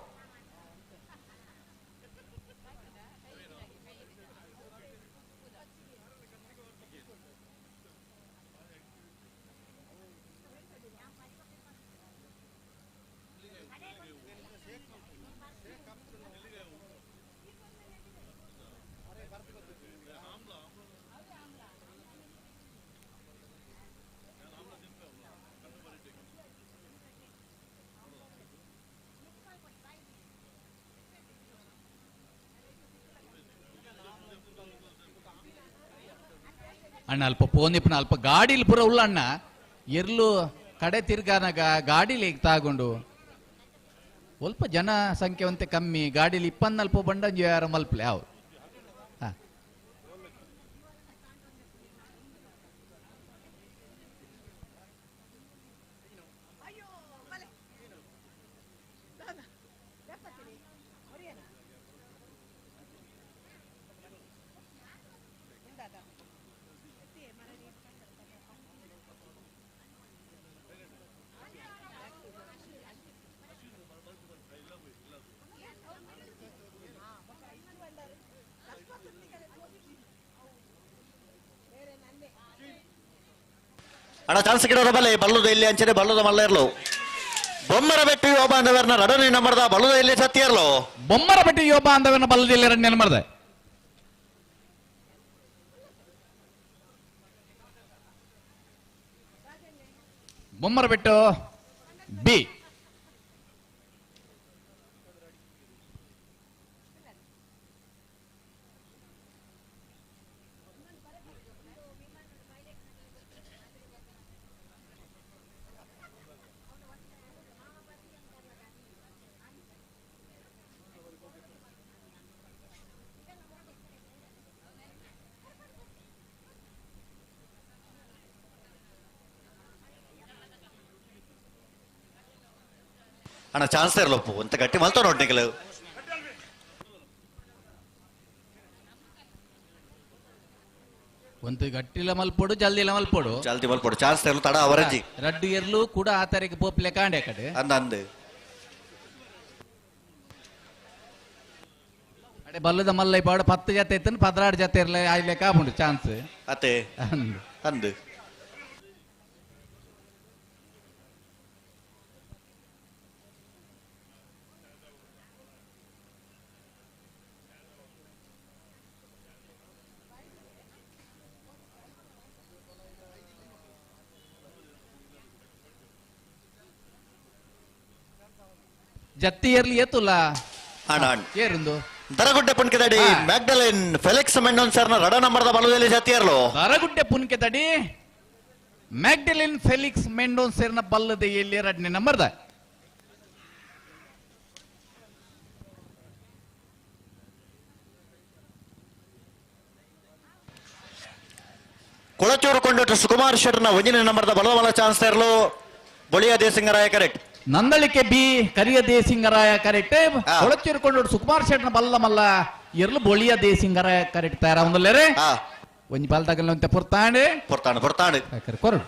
ಅಣ್ಣ ಅಲ್ಪ ಪೋನಿಪ್ಪನ ಅಲ್ಪ ಗಾಡಿಲಿ ಪೂರ ಉಲ್ಲ ಅಣ್ಣ ಎರ್ಲು ಕಡೆ ತಿರ್ಗಾನಾಗ ಗಾಡಿಲಿ ಈಗ ತಾಗೊಂಡು ಸ್ವಲ್ಪ ಜನ ಸಂಖ್ಯೆ ಒಂತೆ ಕಮ್ಮಿ ಗಾಡಿಲಿ ಇಪ್ಪನ್ನಲ್ಪ ಬಂಡಂಜು ಯಾರ ಮಲ್ಪಲೆ ಅವು. ಅಣ್ಣ ಚಾನ್ಸ್ ಗಿಡದ ಬಲ್ಲೆ ಬಲ್ಲದ ಇಲ್ಲಿ ಅಂಚನೆ ಬಲ್ಲದ ಮಲ್ಲ ಇರ್ಲು. ಬೊಮ್ಮರ ಬೆಟ್ಟಿ ಯೋಬ ಅಂದವರ್ನ ಎರಡನೇ ನಂಬರ್ದ ಬಲ್ಲದ ಇಲ್ಲಿ ಸತ್ತಿಯರ್ಲು. ಬೊಮ್ಮರ ಬೆಟ್ಟಿ ಯೋಬ ಅಂದವರ್ನ ಬಲ್ಲದ ಇಲ್ಲಿ ಎರಡನೇ ನಂಬರ್ದ. ಬೊಮ್ಮರ ಬೆಟ್ಟು ಬಿ. ಅಣ್ಣ ಚಾನ್ಸ್ ಇರಲಪ್ಪ ಅಂತ ಗಟ್ಟಿ ಮಲ್ತ ನೋಡಿ ಕೆಲವು. ಒಂದು ಗಟ್ಟಿಲ ಮಲ್ಪೋಡು ಜಲ್ದಿಲ ಮಲ್ಪೋಡು ಜಲ್ದಿ ಮಲ್ಪೋಡು ಚಾನ್ಸ್ ಇರಲು ತಡ ಅವರಜ್ಜಿ ರಡ್ಡು ಎರ್ಲು ಕೂಡ ಆ ತಾರೀಕು ಪೋಪ್ಲೆ ಕಾಂಡೆ ಕಡೆ ಅಂದ ಅಂದು ಅಡೆ ಬಲ್ಲದ ಮಲ್ಲ ಪಾಡು 10 ಜೊತೆ ಇತ್ತು 16 ಜೊತೆ ಇರಲಿ ಆಯ್ಲೆ ಕಾಪುಂಡು ಚಾನ್ಸ್ ಅತ್ತೆ ಅಂದು. ಜತ್ತಿಯರ್ಲಿ ಏತುಲ್ಲ ಏರುಂದು ದರಗುಡ್ಡೆ ಪುನ್ಕೆದಡಿ ಮ್ಯಾಗ್ಡಲಿನ್ ಫೆಲಿಕ್ಸ್ ಮೆಂಡೋನ್ ಸರ್ನ ರಡ ನಂಬರ್ದ ಬಲದಲ್ಲಿ ಜತಿಯರ್ಲು. ದರಗುಡ್ಡೆ ಪುನ್ಕೆದಡಿ ಮ್ಯಾಗ್ಡಲಿನ್ ಫೆಲಿಕ್ಸ್ ಮೆಂಡೋನ್ ಸೇರ್ನ ಬಲ್ಲದ ಎಲ್ಲಿ ಎರಡನೇ ನಂಬರ್ದ. ಕೊಳಚೂರು ಕೊಂಡೋಟ ಸುಕುಮಾರ್ ಶೆಟ್ಟರ್ನ ಒಂದನೇ ನಂಬರ್ದ ಬಲದ ಚಾನ್ಸ್ ಇರಲು ಬೊಳಿಯ ದೇಸಿಂಗರಾಯ ಕರೆಕ್ಟ್. ನಂದಳಿಕೆ ಬಿ ಕರಿಯ ದೇಸಿಂಗರಾಯ ಕರೆಕ್ಟ್. ಕೊಳಚೂರು ಕೊಂಡೋಟ ಸುಕುಮಾರ್ ಶೆಟ್ಟರ್ನ ಬಲ್ಲ ಮಲ್ಲ ಇರ್ಲು ಬೊಳಿಯ ದೇಸಿಂಗರಾಯ ಕರೆಕ್ಟ್ ತಯಾರ ಒಂದಲ್ಲೇರೆ ಒಂಜಿ ಬಾಲ್ದಾಗಲ್ಲ ಅಂತ ಪೊರ್ತಾಂಡೆ ಪೊರ್ತಾಂಡು ಪೊರ್ತಾಂಡು ಕೊರಡು.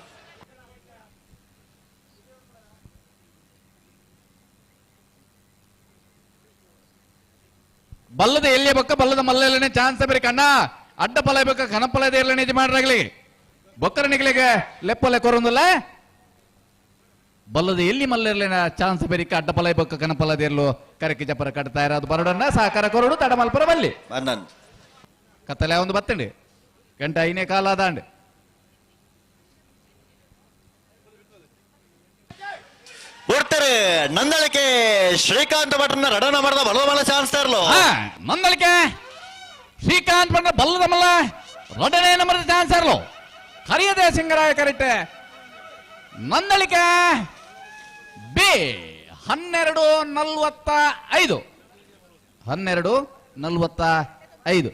ಬಲ್ಲದ ಎಲ್ಲಿಯ ಬಕ್ಕ ಬಲ್ಲದ ಮಲ್ಲನೇ ಚಾನ್ಸ್ ಬೇರೆ ಕಣ್ಣ ಅಡ್ಡ ಪಲ ಬೇಕ ಕನಪಲ ಇರಲಿ ನಿಜ ಮಾಡ್ರಾಗ್ಲಿ ಬೊಕ್ಕರ ನಿಗ್ಲಿಗೆ ಲೆಪ್ಪಲೆ ಕೊರೊಂದಲ್ಲ ಬಲ್ಲದ ಎಲ್ಲಿ ಮಲ್ಲಿರ್ಲಿನ ಚಾನ್ಸ್ ಬೇರಿಕ ಅಡ್ಡ ಪಲ ಬೊಕ್ಕ ಕನಪಲ ಇರ್ಲು ಕರಕಿ ಜಪರ ಕಟ್ತಾ ಇರೋದು ಬರೋಡನ್ನ ಸಹಕಾರ ಕೊರಡು ತಡಮಲ್ಪುರ ಬಲ್ಲಿ ಕತ್ತಲೆ ಒಂದು ಬತ್ತಂಡಿ ಗಂಟೆ ಐನೇ ಕಾಲ ಅದಾಂಡ್ ಬರ್ತಾರೆ. ನಂದಳಿಕೆ ಶ್ರೀಕಾಂತ್ ಭಟ್ರನ್ನ ರಡನ ಮಾಡದ ಬಲದ ಮಲ್ಲ ಚಾನ್ಸ್ ಇರಲು. ನಂದಳಿಕೆ ಶ್ರೀಕಾಂತ್ ಭಟ್ರ ಬಲ್ಲದ ಮಲ್ಲ ರಡನೆ ನಂಬರ್ ಚಾನ್ಸ್ ಇರಲು ಕರಿಯದೆ ಸಿಂಗರಾಯ ಕರೆಕ್ಟ್. ನಂದಳಿಕೆ ಬಿ 12:45 12:45.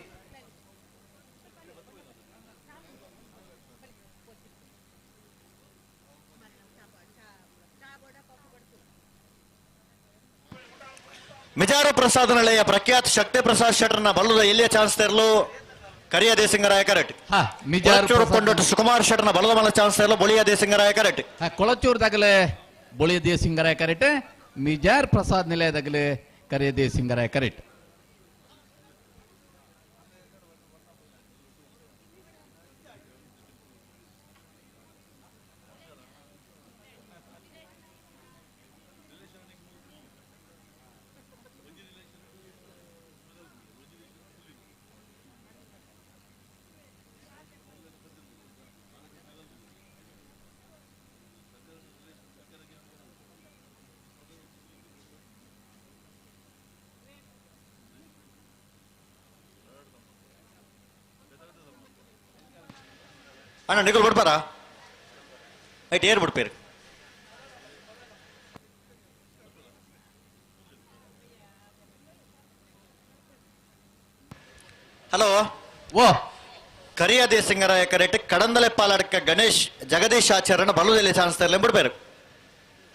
ಮಿಜಾರು ಪ್ರಸಾದ್ ನಳೆಯ ಪ್ರಖ್ಯಾತ ಶಕ್ತಿ ಪ್ರಸಾದ್ ಶೆಟ್ಟರ್ನ ಬಲ್ಲದ ಎಲ್ಲಿಯ ಚಾನ್ಸ್ ತರಲು ಕರಿಯ ದೇಸಿಂಗರಾಯ ಕರೆಕ್ಟ್. ಕೊಳಚೂರು ಕೊಂಡೋಟ ಸುಕುಮಾರ್ ಶೆಟ್ಟರ್ನ ಬಲದ ಮಲ್ಲ ಚಾನ್ಸ್ ತರಲು ಬೊಳಿಯ ದೇಸಿಂಗರಾಯ ಕರೆಕ್ಟ್. ಕೊಳಚೂರು ದಾಗಲೆ ಬೊಳಿಯ ದೇಸಿಂಗರಾಯ ಕರೆಕ್ಟ್. ಮಿಜಾರ್ ಪ್ರಸಾದ್ ನಿಲಯದಾಗಲೆ ಕರಿಯ ದೇಸಿಂಗರಾಯ ಕರೆಕ್ಟ್. ಅಣ್ಣ ನಿಗಲ್ ಬಿಡ್ಪಾರ ಐಟ್ ಏರ್ ಬಿಡ್ಪೇರು. ಹಲೋ ಓ ಕರಿಯ ದೇಸಿಂಗರಾಯ ಕರೆಕ್ಟ್. ಕಡಂದಲೆ ಪಾಲಾಡಕ ಗಣೇಶ್ ಜಗದೀಶ್ ಆಚಾರ್ಯನ ಬಲದಲ್ಲಿ ಚಾನ್ಸ್ ತರಲೆ ಬಿಡ್ಬೇರು.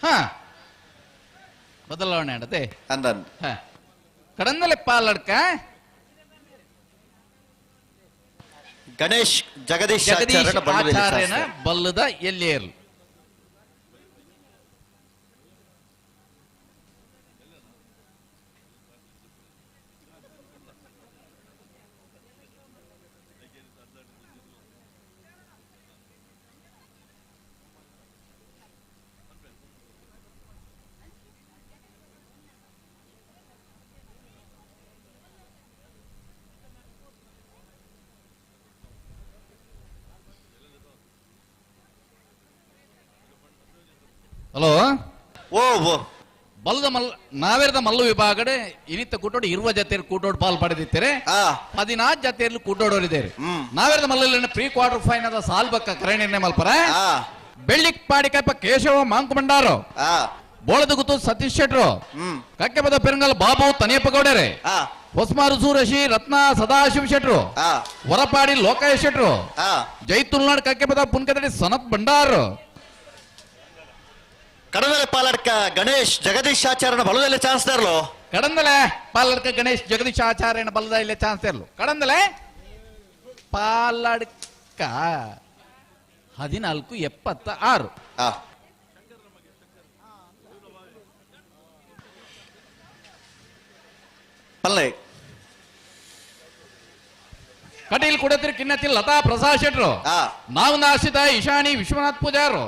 ಹಾ ಬದಲಾವಣೆ ಆಡತೆ ಅಂದನ್ ಕಡಂದಲೆ ಪಾಲಾಡ್ಕ ಗಣೇಶ್ ಜಗದೀಶ್ ಆಚಾರ್ಯನ ಬಲ್ಲದ ಎಲ್ಲಿಯರ್ಲು. ಹಲೋ ಓ ಓ ಬಲ್ಲದ ಮಲ್ಲ ನಾವೇರದ ಮಲ್ಲು ವಿಭಾಗಡೆ ಇನಿತ ಕೂಟೋಡು ಇರುವ ಜೊತೆ ಕೂಟೋಡು ಪಾಲ್ ಪಡೆದಿದ್ದಾರೆ. 14 ಜೊತೆಯಲ್ಲಿ ಕೂಟೋಡೋರಿದ್ದಾರೆ. ನಾವೇರದ ಮಲ್ಲಲ್ಲಿ ಪ್ರೀ ಕ್ವಾರ್ಟರ್ ಫೈನಲ್ ಸಾಲ್ಬಕ್ಕ ಕರೆ ಮಲ್ಪರ ಬೆಳ್ಳಿಕ್ ಪಾಡಿಕಪ್ಪ ಕೇಶವ ಮಾಂಕುಮಂಡಾರು ಬೋಳದ ಗುತ್ತು ಸತೀಶ್ ಶೆಟ್ರು ಕಕ್ಕೆಪದ ಪೆರಂಗಲ್ ಬಾಬು ತನಿಯಪ್ಪ ಗೌಡರೆ ಹೊಸ್ಮಾರು ಸೂರಶಿ ರತ್ನ ಸದಾಶಿವ ಶೆಟ್ರು ಹೊರಪಾಡಿ ಲೋಕೇಶ್ ಶೆಟ್ರು ಜೈ ತುಳ್ನಾಡ್ ಕಕ್ಕೆಪದ ಪುನ್ಕದಡಿ ಸನತ್ ಭಂಡಾರು ಕಡಂದಲೆ ಪಾಲಡ್ಕ ಗಣೇಶ್ ಜಗದೀಶ್ ಆಚಾರ್ಯನ ಬಲದಲ್ಲಿ ಚಾನ್ಸ್ ತರಲು. ಕಡಂದಲೆ ಪಾಲಡ್ಕ ಗಣೇಶ್ ಜಗದೀಶ್ ಆಚಾರ್ಯನ ಬಲದಲ್ಲಿ ಚಾನ್ಸ್ ತರಲು. ಕಡಂದಲೆ ಪಾಲಡ್ಕ 14:76. ಪಲ್ಲೆ ಕಟೀಲ್ ಕುಡತಿರು ಕಿನ್ನತಿ ಲತಾ ಪ್ರಸಾದ್ ಶೆಟ್ರು ನಾವು ಆಶ್ರಿತ ಇಶಾನಿ ವಿಶ್ವನಾಥ್ ಪೂಜಾರು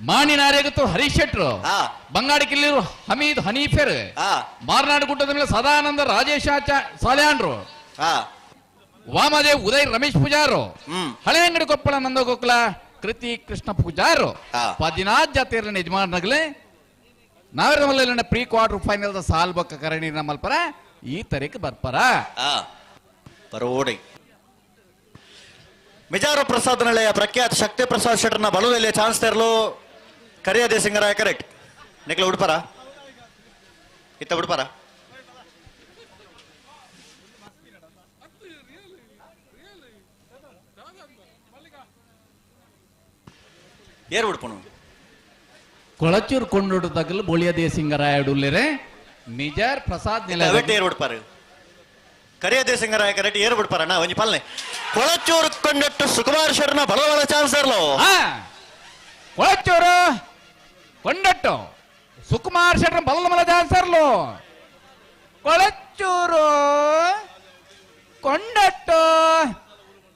ಮಾಣಿನಾರೇಗತ್ತು ಹರೀಶ್ ಶೆಟ್ರು ಬಂಗಾಡಿ ಕಿಲ್ಲಿರು ಹಮೀದ್ ಹನೀಫೆರ್ ಮಾರ್ನಾಡು ಗುಡ್ಡದ ಮೇಲೆ ಸದಾನಂದ ರಾಜೇಶ್ ಸಾಲ್ಯಾನ್ರು ವಾಮದೇವ್ ಉದಯ್ ರಮೇಶ್ ಪೂಜಾರು ಹಳೆಯಂಗಡಿ ಕೊಪ್ಪಳ ನಂದಗೋಕುಲ ಕೃತಿ ಕೃಷ್ಣ ಪೂಜಾರು 14 ಜಾತಿಯರ ಯಜಮಾನಗಲೇ ನಾವೆಲ್ಲ ಮಲ್ಲ ಪ್ರೀ ಕ್ವಾರ್ಟರ್ ಫೈನಲ್ the ಸಾಲ್ ಬೊಕ್ಕ ಕರಣಿ ನಮ್ಮಲ್ಪರ ಈ ತರೀಕ್ ಬರ್ಪರ. ಬರೋಡಿ ಮಿಜಾರು ಪ್ರಸಾದ್ ನಳೆಯ ಪ್ರಖ್ಯಾತ ಶಕ್ತಿ ಪ್ರಸಾದ್ ಶೆಟ್ಟರ್ನ ಬಲದಲ್ಲಿ ಚಾನ್ಸ್ ತೆರಲು ಕರಿಯ ದೇಸಿಂಗರಾಯ ಕರೆಕ್ಟ್. ನಿಕ್ಲ ಉಡ್ಪಾರ ಇತ್ತ ಉಡ್ಪಾರ. ಏರ್ ಉಡ್ಪನು ಕೊಳಚೂರು ಕೊಂಡೋಡು ತಗಲು ಬೋಳಿಯ ದೇಸಿಂಗರಾಯ ಉಲ್ಲೇರೆ ಮಿಜಾರ್ ಪ್ರಸಾದ್ ನಿಲ ಏರ್ ಉಡ್ಪಾರ ಕರಿಯ ದೇಸಿಂಗರಾಯ ಕರೆಕ್ಟ್ ಏರ್ ಬಿಡ್ಪಾರಣ್ಣ ಒಂಜಿ ಪಲ್ನೆ. ಕೊಳಚೂರು ಕೊಂಡಟ್ಟು ಸುಕುಮಾರ್ ಶರ್ನ ಬಲವಳ ಚಾನ್ಸ್ ಇರ್ಲೋ. ಕೊಳಚೂರು ಕೊಂಡಟ್ಟು ಸುಕುಮಾರ್ ಶೆಟ್ಟರ್ ಬಲಮಲ ಚಾನ್ಸ್ ಇರ್ಲೋ. ಕೊಳಚೂರು ಕೊಂಡಟ್ಟು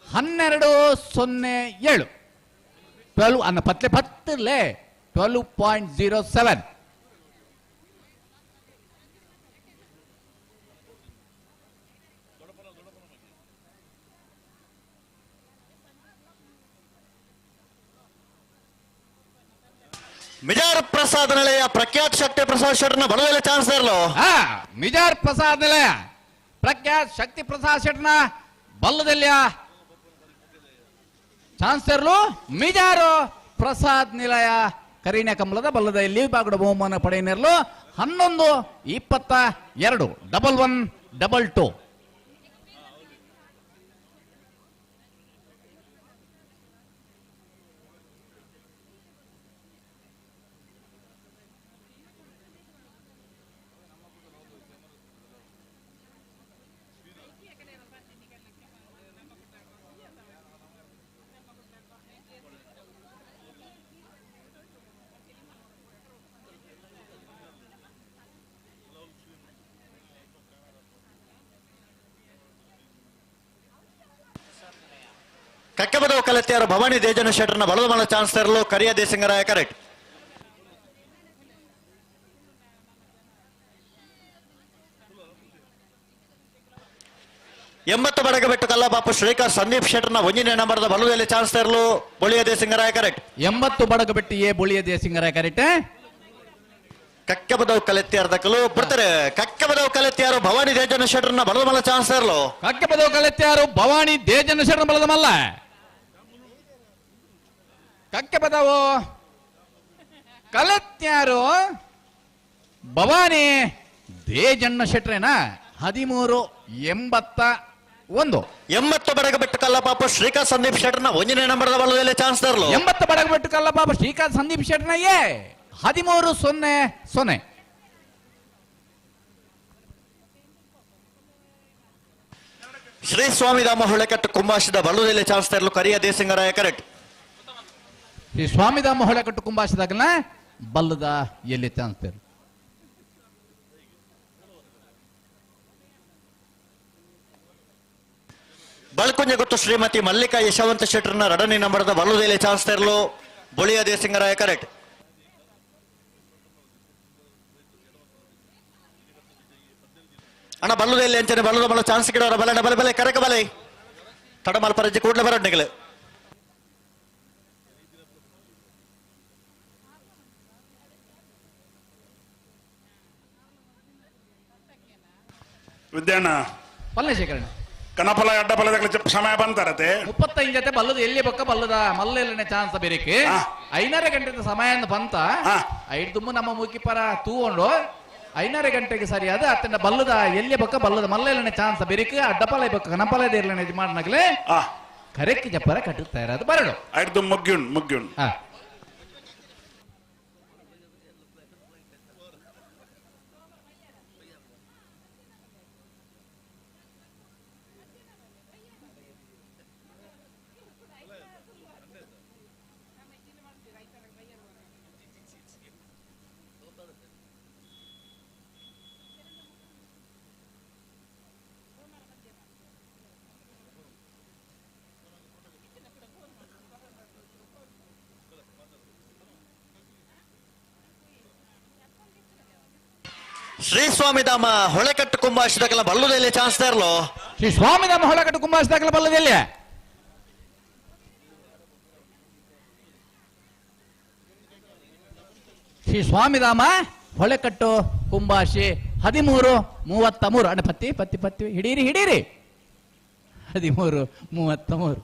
12.07 12 ಅನ್ನ ಪತ್ಲೆ ಪತ್ತಲೇ 12.07. ಮಿಜಾರ್ ಪ್ರಸಾದ್ ನಿಲಯ ಪ್ರಖ್ಯಾತ್ ಶಕ್ತಿ ಪ್ರಸಾದ್ ಶೆಟ್ಟರ್ನ ಬಲದಲ್ಲಿ ಚಾನ್ಸ್ ಇರಲು. ಮಿಜಾರ್ ಪ್ರಸಾದ್ ನಿಲಯ ಪ್ರಖ್ಯಾತ್ ಶಕ್ತಿ ಪ್ರಸಾದ್ ಶೆಟ್ಟರ್ನ ಬಲ್ಲದಲ್ಲಿಯ ಚಾನ್ಸ್ ಇರಲು. ಮಿಜಾರು ಪ್ರಸಾದ್ ನಿಲಯ ಕರೀನ ಕಮಲದ ಬಲ್ಲದ ಇಲ್ಲಿ ಬಾಗುಡ ಬಹುಮಾನ ಪಡೆಯನಿರಲು 11.22 11.22. ಕಕ್ಕಬದವು ಕಲತ್ಯಾರು ಭವಾನಿ ದೇಜನ ಶೆಟ್ಟರ್ನ ಬಲದ ಮಲ ಚಾನ್ಸ್ ತರಲು ಕರಿಯ ದೇಸಿಂಗರಾಯ ಕರೆಕ್ಟ್. ಎಂಬತ್ತು ಬಡಗಬೆಟ್ಟು ಕಲ್ಲಬಾಪು ಶ್ರೀಕಾಂತ್ ಸಂದೀಪ್ ಶೆಟ್ಟರ್ನ ಒಂದನೇ ನಂಬರ್ದ ಬಲದಲ್ಲಿ ಚಾನ್ಸ್ ತರಲು ಬೊಳಿಯ ದೇಸಿಂಗರಾಯ ಕರೆಕ್ಟ್. 80 ಬಡಗಬೆಟ್ಟು ಎ ಬೊಳಿಯ ದೇಸಿಂಗರಾಯ ಕರೆಕ್ಟ್. ಕಕ್ಕಬದವು ಕಲೆತ್ಯಾರ ದಕ್ಕಲು ಬಿಡ್ತಾರೆ. ಕಕ್ಕಬದವು ಕಲೆತ್ಯಾರು ಭವಾನಿ ದೇಜನ ಶೆಟ್ಟರ್ನ ಬಲದ ಮಲ್ಲ ಚಾನ್ಸ್ ತರಲು. ಕಕ್ಕಬದವು ಕಲೆತ್ಯಾರು ಭವಾನಿ ದೇಜನ ಶೆಟ್ಟರ್ನ ಬಲದ ಮಲ್ಲ. ಕಕ್ಕಬದವು ಕಲೆತ್ಯಾರು ಭವಾನಿ ದೇಜಣ್ಣ ಶೆಟ್ರೇನ 13.81. 80 ಬಡಗಬೆಟ್ಟು ಕಲ್ಲಪಾಪ ಶ್ರೀಕಾಂತ್ ಸಂದೀಪ್ ಶೆಟ್ಟರ್ನ ಒಂದನೇ ನಂಬರ್ದ ಬಲದಲ್ಲಿ ಚಾನ್ಸ್ ತರಲು. 80 ಬಡಗಬೆಟ್ಟು ಕಲ್ಲಪಾಪ ಶ್ರೀಕಾಂತ್ ಸಂದೀಪ್ ಶೆಟ್ಟರ್ನ ಎ 13.00. ಶ್ರೀ ಸ್ವಾಮಿಧಾಮ ಹೊಳೆಕಟ್ಟು ಕುಂಬಾಶದ ಬಲದಲ್ಲಿ ಚಾನ್ಸ್ ತರಲು ಕರಿಯ ದೇಸಿಂಗರಾಯ ಕರೆಕ್ಟ್. ಶ್ರೀ ಸ್ವಾಮಿಧಾಮ ಹೊಳೆಕಟ್ಟು ಕುಂಬಾಶದಾಗಲ ಬಲ್ಲದ ಎಲ್ಲಿ ಚಾನ್ಸ್ ತರಲು. ಬಳ್ಕುಂಜ ಗೊತ್ತು ಶ್ರೀಮತಿ ಮಲ್ಲಿಕಾ ಯಶವಂತ ಶೆಟ್ಟರ್ನ ಎರಡನೇ ನಂಬರ್ದ ಬಲ್ಲದಲ್ಲಿ ಚಾನ್ಸ್ ತರಲು ಬೊಳಿಯ ದೇಸಿಂಗರಾಯ ಕರೆಕ್ಟ್. ಅಣ್ಣ ಬಲ್ಲದಲ್ಲಿ ಅಂಚನೆ ಬಲ್ಲದ ಮಲ್ಲ ಚಾನ್ಸ್ ಗಿಡವರ ಬಲ ಬಲೆ ಬಲೆ ಕರಕ ಬಲೆ ತಡಮಲ್ ಪರಜಿ ಕೂಡಲೇ ಬರೋಡ್ನಿಗಳು. ವಿದ್ಯಾಣ್ಣ ಪಲ್ಲೆ ಶೇಖರಣೆ ಕನಪಲ ಅಡ್ಡಪಲದ ಸಮಯ ಬಂತಾರತೆ 35 ಜೊತೆ ಬಲ್ಲದ ಎಲ್ಲಿ ಬೊಕ್ಕ ಬಲ್ಲದ ಮಲ್ಲೆಲ್ಲನೆ ಚಾನ್ಸ್ ಬೇರೆಕೆ 5:30 ಗಂಟೆ ಸಮಯ ಬಂತ ಐದು ತುಂಬ ನಮ್ಮ ಮುಖಿಪರ ತೂಕೊಂಡು 5:30 ಗಂಟೆಗೆ ಸರಿಯಾದ ಅತ್ತನ ಬಲ್ಲದ ಎಲ್ಲಿ ಬೊಕ್ಕ ಬಲ್ಲದ ಮಲ್ಲೆಲ್ಲನೆ ಚಾನ್ಸ್ ಬೇರೆಕೆ ಅಡ್ಡಪಲ ಬೊಕ್ಕ ಕನಪಲ ಇರ್ಲನೆ ಯಜಮಾನನಾಗಲೇ ಕರೆಕ್ಟ್ ಜಪ್ಪರ ಕಟ್ಟುತ್ತಾ ಇರೋದು ಬರಡು ಐದು ಮುಗ್ಯುಣ್ ಮುಗ್ಯುಣ್. ಶ್ರೀ ಸ್ವಾಮಿಧಾಮ ಹೊಳೆಕಟ್ಟು ಕುಂಬಾಶಿದಾಗಲ ಬಲ್ಲದಲ್ಲಿ ಚಾನ್ಸ್ ತರಲು. ಶ್ರೀ ಸ್ವಾಮಿಧಾಮ ಹೊಳೆಕಟ್ಟು ಕುಂಬಾಶಿದಾಗಲ ಬಲ್ಲದಲ್ಲಿ ಶ್ರೀ ಸ್ವಾಮಿಧಾಮ ಹೊಳೆಕಟ್ಟು ಕುಂಬಾಶಿ 13:33. ಅಣ್ಣ ಪತ್ತಿ ಪತ್ತಿ ಪತ್ತಿ ಹಿಡೀರಿ ಹಿಡೀರಿ. 13:33.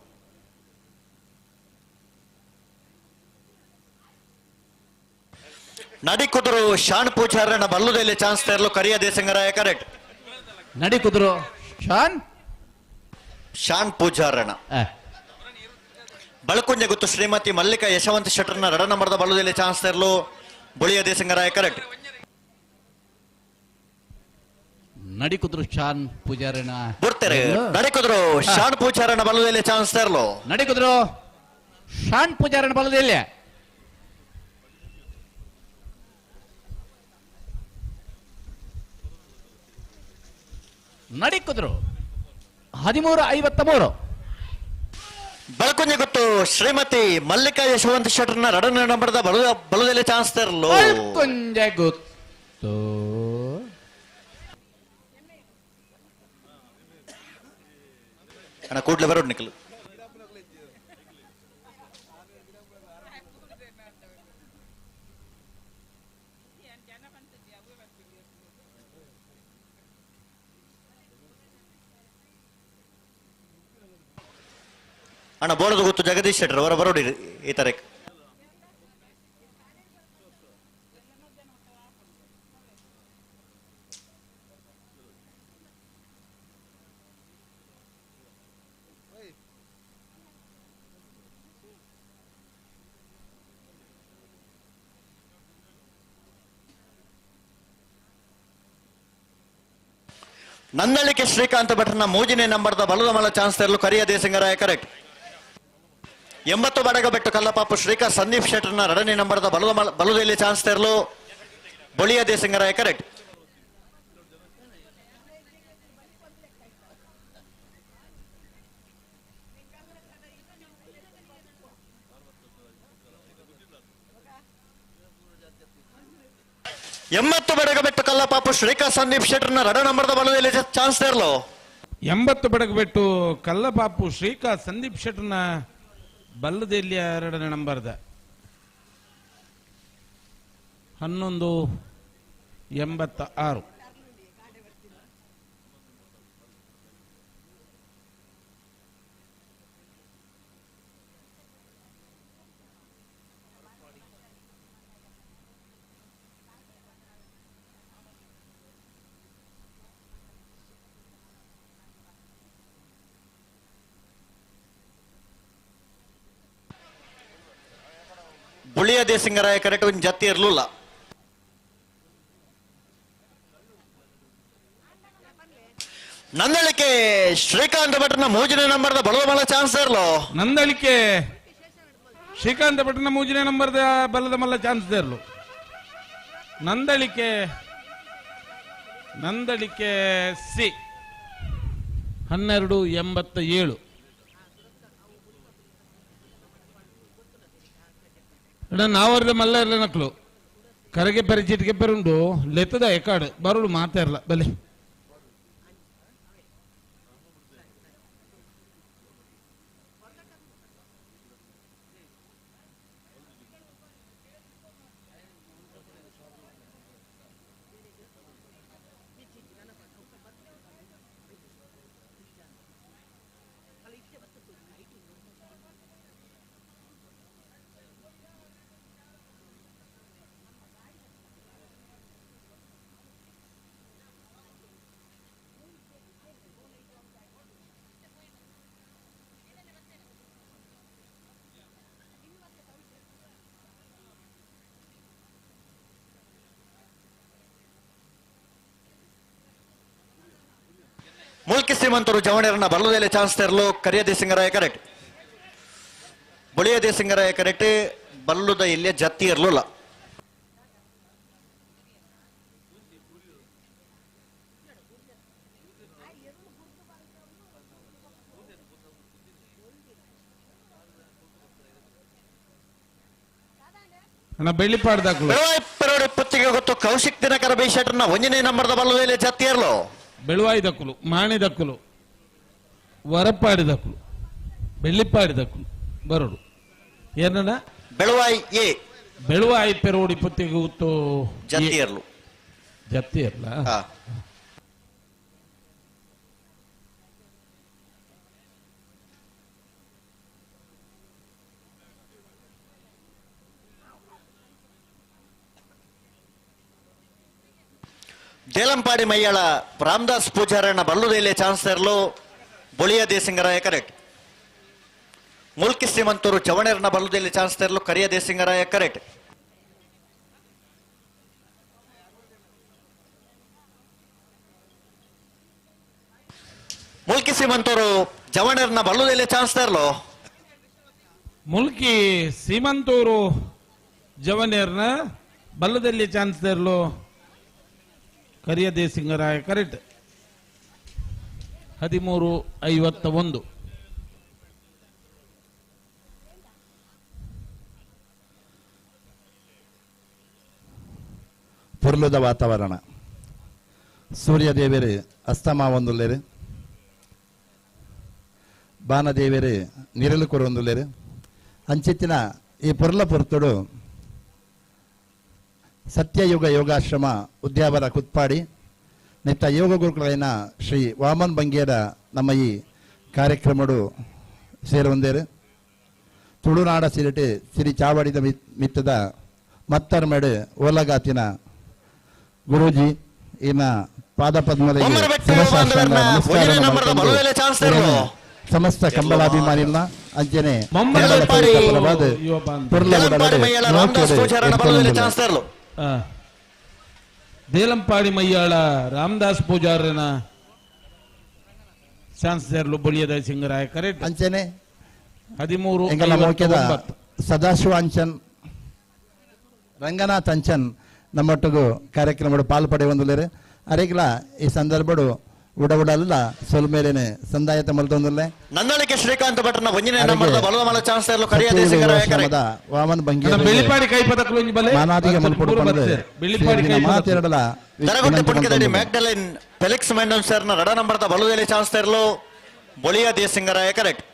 ನಡಿಕುದುರು ಶಾನ್ ಪೂಜಾರನ ಬಲ್ಲುದಲ್ಲಿ ಚಾನ್ಸ್ ತರಲು ಕರಿಯ ದೇಸಂಗರಾಯ ಕರೆಕ್ಟ್. ನಡಿಕುದುರು ಶಾನ್ ಶಾನ್ ಪೂಜಾರಣ. ಬಳಕುಂಜ ಗುತ್ತು ಶ್ರೀಮತಿ ಮಲ್ಲಿಕಾ ಯಶವಂತ ಶೆಟ್ಟರ್ನ ರಡ ನಂಬರ್ದ ಬಲ್ಲುದಲ್ಲಿ ಚಾನ್ಸ್ ತರಲು ಬುಳಿಯ ದೇಸಂಗರಾಯ ಕರೆಕ್ಟ್. ನಡಿಕುದ್ರು ಶಾನ್ ಪೂಜಾರಣ ಬರ್ತಾರೆ. ನಡಿಕುದ್ರು ಶಾನ್ ಪೂಜಾರಣ ಬಲ್ಲುದಲ್ಲಿ ಚಾನ್ಸ್ ತರಲು. ನಡಿಕುದ್ರು ಶಾನ್ ಪೂಜಾರಣ ಬಲ್ಲದಲ್ಲಿ. ನಡಿಕುದ್ರು 13:53. ಬಳಕುಂಜ ಗುತ್ತು ಶ್ರೀಮತಿ ಮಲ್ಲಿಕಾ ಯಶವಂತ ಶೆಟ್ಟರ್ನ ರಡನ ನಂಬರ್ದ ಬಲದಲ್ಲಿ ಚಾನ್ಸ್ ತರಲು. ಬಳಕುಂಜ ಗುತ್ತು ಅಣ್ಣ ಕೂಡ್ಲೆ ಬರೋಡ್ ನಿಖಲು. ಅಣ್ಣ ಬೋಳದ ಗೊತ್ತು ಜಗದೀಶ್ ಶೆಟ್ಟರ್ ಅವರ ಬರೋಡಿ ಈ ತಾರೀಕು. ನಂದಳಿಕೆ ಶ್ರೀಕಾಂತ ಭಟ್ರನ ಮೂಜನೇ ನಂಬರ್ದ ಬಲದ ಮಲ ಚಾನ್ಸ್ ತರಲು ಕರಿಯ ದೇಸಿಂಗರಾಯ ಕರೆಕ್ಟ್. 80 ಬಡಗಬೆಟ್ಟು ಕಲ್ಲಪಾಪು ಶ್ರೀಕಾ ಸಂದೀಪ್ ಶೆಟ್ಟರ್ನ ಎರಡನೇ ನಂಬರ್ದ ಬಲದಲ್ಲಿ ಚಾನ್ಸ್ ತರಲು ಬೊಳಿಯ ದೇಸಿಂಗರಾಯ ಕರೆಕ್ಟ್. 80 ಬಡಗಬೆಟ್ಟು ಕಲ್ಲಪಾಪು ಶ್ರೀಕಾ ಸಂದೀಪ್ ಶೆಟ್ಟರ್ನ ಎರಡ ನಂಬರ್ದ ಬಲದಲ್ಲಿ ಚಾನ್ಸ್ ತರಲು. 80 ಬಡಗಬೆಟ್ಟು ಕಲ್ಲಪಾಪು ಶ್ರೀಕಾ ಸಂದೀಪ್ ಶೆಟ್ಟರ್ನ ಬಲ್ಲದೆಲ್ಲಿಯ ಎರಡನೇ ನಂಬರ್ದ 11:86. ಬುಳಿಯ ದೇಸಿಂಗರಾಯ ಕರೆಕ್ಟ್ ಒಂದು ಜತ್ತಿ ಇರಲಿಲ್ಲ. ನಂದಳಿಕೆ ಶ್ರೀಕಾಂತ ಭಟ್ರನ ಮೂಜನೇ ನಂಬರ್ದ ಬಲದ ಮಲ ಚಾನ್ಸ್ ಇರಲು. ನಂದಳಿಕೆ ಶ್ರೀಕಾಂತ ಭಟ್ರನ ಮೂಜನೇ ನಂಬರ್ದ ಬಲದ ಮಲ್ಲ ಚಾನ್ಸ್ ಇರಲು. ನಂದಳಿಕೆ ನಂದಳಿಕೆ ಸಿ 12:87. ನಾವರ್ದ ಮಲ್ಲ ಇರಲ ನಕ್ಲು ಕರಗೆ ಪರಿ ಚಿಟಿಕೆ ಪೆರುಂಡು ಲೆತ್ತದ ಎಕಾಡು ಬರುಳು ಮಾತಾರಲ್ಲ ಬಲೆ. ಮುಲ್ಕಿ ಶ್ರೀಮಂತರು ಜವಣರನ್ನ ಬಲ್ಲದಲ್ಲಿ ಚಾನ್ಸ್ ತರಲು ಕರಿಯ ದೇಸಿಂಗರಾಯ ಕರೆಕ್ಟ್. ಬುಳಿಯ ದೇಸಿಂಗರಾಯ ಕರೆಕ್ಟ್. ಬಲ್ಲುದ ಇಲ್ಲೇ ಜತ್ತಿ ಇರಲಿಲ್ಲ. ಪುತ್ತಿಗೆ ಗೊತ್ತು ಕೌಶಿಕ್ ದಿನಕರ ಬಿ ಶೆಟ್ಟರ್ನ ಒಂದನೇ ನಂಬರ್ದ ಬಲ್ಲದಲ್ಲಿ ಜತ್ತಿ ಇರಲು. ಬೆಳುವಾಯಿದಕ್ಕುಲು ಮಾಣಿದಕ್ಕುಲು ವರಪಾಡಿದಕ್ಕುಲು ಬೆಳ್ಳಿಪಾಡಿದಕ್ಕುಲು ಬರೋಡು ಏನಣ್ಣ ಬೆಳುವಾಯಿ ಎ ಬೆಳುವ ಐಪೆರೋಡಿ ಪುತ್ತಿಗೆ ಉತ್ತು ಜತ್ತಿಯರ್ಲು ಜತ್ತಿಯರ್ಲ ದೇಲಂಪಾಡಿ ಮೈಯಾಳ ರಾಮದಾಸ್ ಪೂಜಾರಣ್ಣ ಬಲ್ಲುದೇಲೆ ಚಾನ್ಸಲರ್ಲು ಬೊಳಿಯ ದೇಸಿಂಗರಾಯ ಕರೆಕ್ಟ್. ಮುಲ್ಕಿ ಶ್ರೀಮಂತೂರು ಚವಣೆರ್ನ ಬಲ್ಲುದೇಲೆ ಚಾನ್ಸಲರ್ಲು ಕರಿಯ ದೇಸಿಂಗರಾಯ ಕರೆಕ್ಟ್. ಮುಲ್ಕಿ ಶ್ರೀಮಂತೂರು ಜವಣೆರ್ನ ಬಲ್ಲುದೇಲೆ ಚಾನ್ಸಲರ್ಲು ಮುಲ್ಕಿ ಸೀಮಂತೂರು ಜವನೇರ್ನ ಬಲ್ಲದಲ್ಲಿ ಚಾನ್ಸಲರ್ಲು ಕರಿಯ ದೇಸಿಂಗರಾಯ ಕರೆಕ್ಟ್. 13:51. ಪೊರ್ಲುದ ವಾತಾವರಣ. ಸೂರ್ಯದೇವರು ಅಸ್ತಮಾವೊಂದುಲ್ಲೇರು, ಬಾನದೇವರು ನಿರಲು ಕೊರೊಂದುಲ್ಲೇರು. ಅಂಚಿತ್ತಿನ ಈ ಪೊರ್ಲ ಪೊರ್ತುಡು ಸತ್ಯಯುಗ ಯೋಗಾಶ್ರಮ ಉದ್ಯಾವರ ಕುತ್ಪಾಡಿ ನೆತ್ತ ಯೋಗ ಗುರುಕುಲೈನ ಶ್ರೀ ವಾಮನ್ ಬಂಗೇರ ನಮ್ಮ ಈ ಕಾರ್ಯಕ್ರಮಡು ಸೇರುವಂದೇರು. ತುಳುನಾಡ ಸಿರಿಟೆ ಸಿರಿ ಚಾವಡಿದ ಮಿತ್ತದ ಮತ್ತರ್ಮೆಡು ಓಲಗಾತಿನ ಗುರೂಜಿ ಇನ್ನ ಪಾದ ಪದ್ಮದ ಸಮಸ್ತ ಕಂಬಳಾಭಿಮಾನಿಲ್ಲ ಅಂಚನೆ ದೇಲಂಪಾಡಿ ಮಯ್ಯಾಳ ರಾಮದಾಸ್ ಪೂಜಾರನ ಚಾನ್ಸಲರ್ಲು ಬೊಳಿಯದ ಸಿಂಗರಾಯ ಕರೆಕ್ಟ್. ಅಂಚನೆ 13:59. ಸದಾಶಿವ ಅಂಚನ್ ರಂಗನಾಥ್ ಅಂಚನ್ ನಮ್ಮೊಟ್ಟಿಗೂ ಕಾರ್ಯಕ್ರಮ ಪಾಲು ಪಡೆಯುವಂದುಲ್ಲೇರು. ಅರೆಗ್ಲ ಈ ಸಂದರ್ಭಡು ಉಡ ಉಡಲ್ಲ ಸೊಲ್ಮೇಲೇನೆ ಸಂದಾಯತ ಮಲ್ತೊಂದುಲ್ಲೆ. ನಂದಳಿಕೆ ಶ್ರೀಕಾಂತ ಭಟ್ರನ ಒಂಜನೇ ನಂಬರ್ದ ಬಲದ ಮಲ ಚಾನ್ಸಲರ್ಲು ಕರಿಯ ದೇಸಿಂಗರಾಯ ಕರೆಕ್ಟ್. ವಾಮನ್ ಬಂಗೇರ ಬೆಳ್ಳಿಪಾಡಿ ಕೈಪದಕಲು ಒಂಜಿ ಬಲೆ ಮಾನಾದಿಗೆ ಮಲ್ಪೊಡು ಪಂದ್ ಬೆಳ್ಳಿಪಾಡಿ ಮಾತೆರಡಲ ದರಗುಡ್ಡೆ ಪುಣ್ಕದಡಿ ಮ್ಯಾಗ್ಡಲಿನ್ ಫೆಲಿಕ್ಸ್ ಮೆಂಡನ್ ಸರ್ನ ರಡ ನಂಬರ್ದ ಬಲದೆಲೆ ಚಾನ್ಸಲರ್ಲು ಬೊಳಿಯ ದೇಸಿಂಗರಾಯ ಕರೆಕ್ಟ್.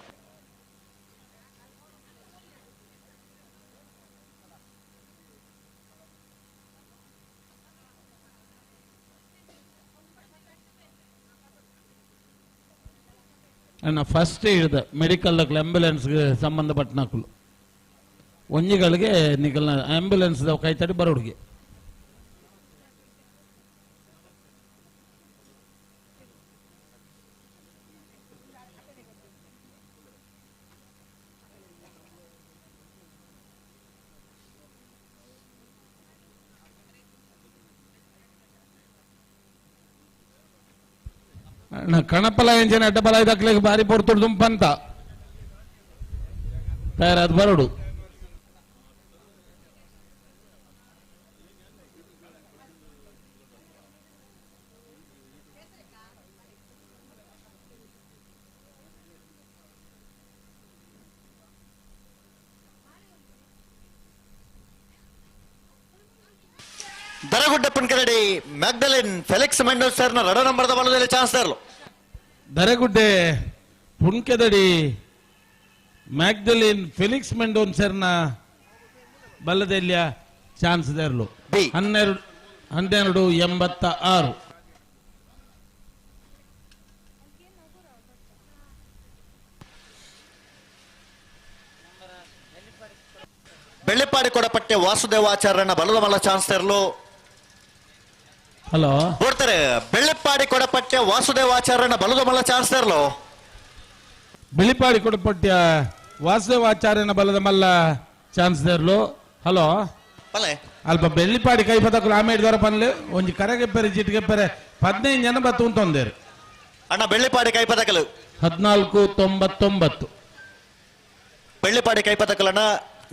ಅಣ್ಣ ಫಸ್ಟ್ ಹಿಡ್ದ ಮೆಡಿಕಲ್ ಆಂಬ್ಯುಲೆನ್ಸ್ಗೆ ಸಂಬಂಧಪಟ್ಟನಕುಲು ಒಂಜಿಗಳಿಗೆ ನಿಕಲ್ನ ಆಂಬ್ಯುಲೆನ್ಸ್ ಕೈತಡಿ ಬರೋಡ್ಗೆ. ಕಣಪಲ ಎಂಜಿನ ಅಡ್ಡಬಲ ಇದಕ್ಲಿಗೆ ಬಾರಿ ಪೊರ್ತುಡು ದುಂಪಂತ ತಯಾರಾದ ಬರೋಡು. ದರಗುಡ್ಡ ಪುಣ್ಕರಡಿ ಮ್ಯಾಗ್ಡಲಿನ್ ಫೆಲಿಕ್ಸ್ ಮೆಂಡೋಸ್ ಸರ್ನ ರಡ ನಂಬರ್ದ ಬಲದಲ್ಲಿ ಚಾನ್ಸಲರ್ಲು ದರಗುಡ್ಡೆ ಪುಣ್ಕೆದಡಿ ಮ್ಯಾಗ್ಡಲಿನ್ ಫೆಲಿಕ್ಸ್ ಮೆಂಡೋನ್ ಸರ್ನ ಬಲ್ಲದೆಲ್ಲಿಯ ಚಾನ್ಸ್ ದೇರ್ಲು 12:86. ಬೆಳ್ಳಿಪಾಡಿ ಕೊಡಪಟ್ಟೆ ವಾಸುದೇವಾಚಾರ್ಯನ ಬಲದ ಮಲ್ಲ ಚಾನ್ಸ್ ತೆರಲು. ಹಲೋ ಕೊಡ್ತಾರೆ. ಬೆಳ್ಳಿಪಾಡಿ ಕೊಡಪಟ್ಟೆ ವಾಸುದೇವಾಚಾರ್ಯನ ಬಲದ ಮಲ್ಲ ಚಾನ್ಸ್ ತೆರಲು. ಬೆಳ್ಳಿಪಾಡಿ ಕೊಡಪಟ್ಟೆ ವಾಸುದೇವಾಚಾರ್ಯನ ಬಲದ ಮಲ್ಲ ಚಾನ್ಸ್ ತೆರಲು. ಹಲೋ ಅಲ್ಪ ಬೆಳ್ಳಿಪಾಡಿ ಕೈ ಪದಕಲು ಆಮೇಲೆ ದೊರ ಪನ್ಲೆ ಒಂಜಿ ಕರೆಗೆಪ್ಪರೆ ಚಿಟಿಗೆಪ್ಪರೆ 15 ಜನ ಬತ್ತು ಉಂಟೊಂದೇರು. ಅಣ್ಣ ಬೆಳ್ಳಿಪಾಡಿ ಕೈ ಪದಕಲು 14:99. ಬೆಳ್ಳಿಪಾಡಿ ಕೈ ಪದಕಲನ್ನ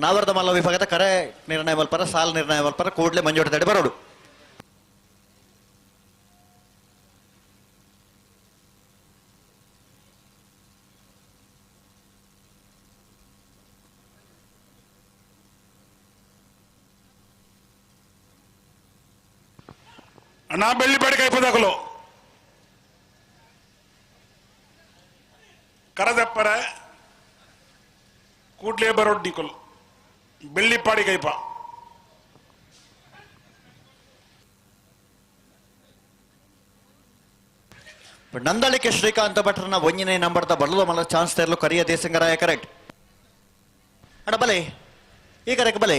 ನಾವರ್ದ ಮಲ್ಲ ವಿಭಾಗದ ಕರೆ ನಿರ್ಣಯ ಮಲ್ಪರ ಸಾಲ್ ನಿರ್ಣಯ ಮಲ್ಪರ ಕೂಡಲೇ ಮಂಜೂರು ತಡೆ ಬರೋಡು. ಅಣ್ಣ ಬೆಳ್ಳಿಪಾಡಿ ಕೈ ಪದಕಲು ಕರದಪ್ಪರ ಕೂಡ್ಲೇ ಬರೋಡ್ ನಿಕೊಲ್ ಬೆಳ್ಳಿಪಾಡಿ ಕೈಪ. ನಂದಳಿಕೆ ಶ್ರೀಕಾಂತ ಭಟ್ರನ ಒಂಜನೇ ನಂಬರ್ದ ಬಲ್ಲದ ಮಲ್ಲ ಚಾನ್ಸ್ ತೇರ್ಲು ಕರಿಯ ದೇಸಿಂಗರಾಯ ಕರೆಕ್ಟ್. ಅಡ ಬಲೆ ಈ ಕರೆಕ್ ಬಲೆ.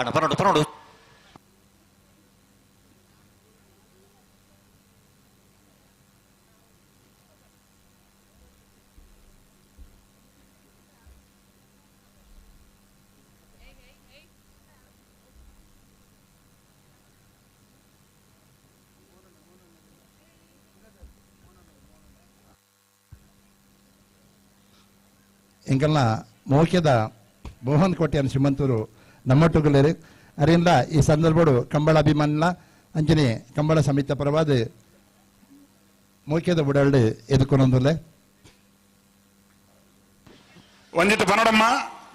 ಅಣ್ಣ ಪನೋಡು ಪನೋಡು. ಎಂಕಲ್ನ ಮೋಕ್ಯದ ಮೋಹನ್ ಕೋಟ್ಯಾನ್ ಶ್ರೀಮಂತರು ನಮ್ಮೊಟ್ಟುಗುಲೇರು ಅರಿಂದ ಈ ಸಂದರ್ಭಡು ಕಂಬಳ ಅಭಿಮಾನಿಲ ಅಂಚನೆ ಕಂಬಳ ಸಮಿತಿ ಪರವಾದ ಮೋಕ್ಯದ ಬುಡಲ್ಡು ಎದುಕೊನೊಂದುಲ್ಲೆ. ಒಂಜಿತ ಪನೋಡಮ್ಮ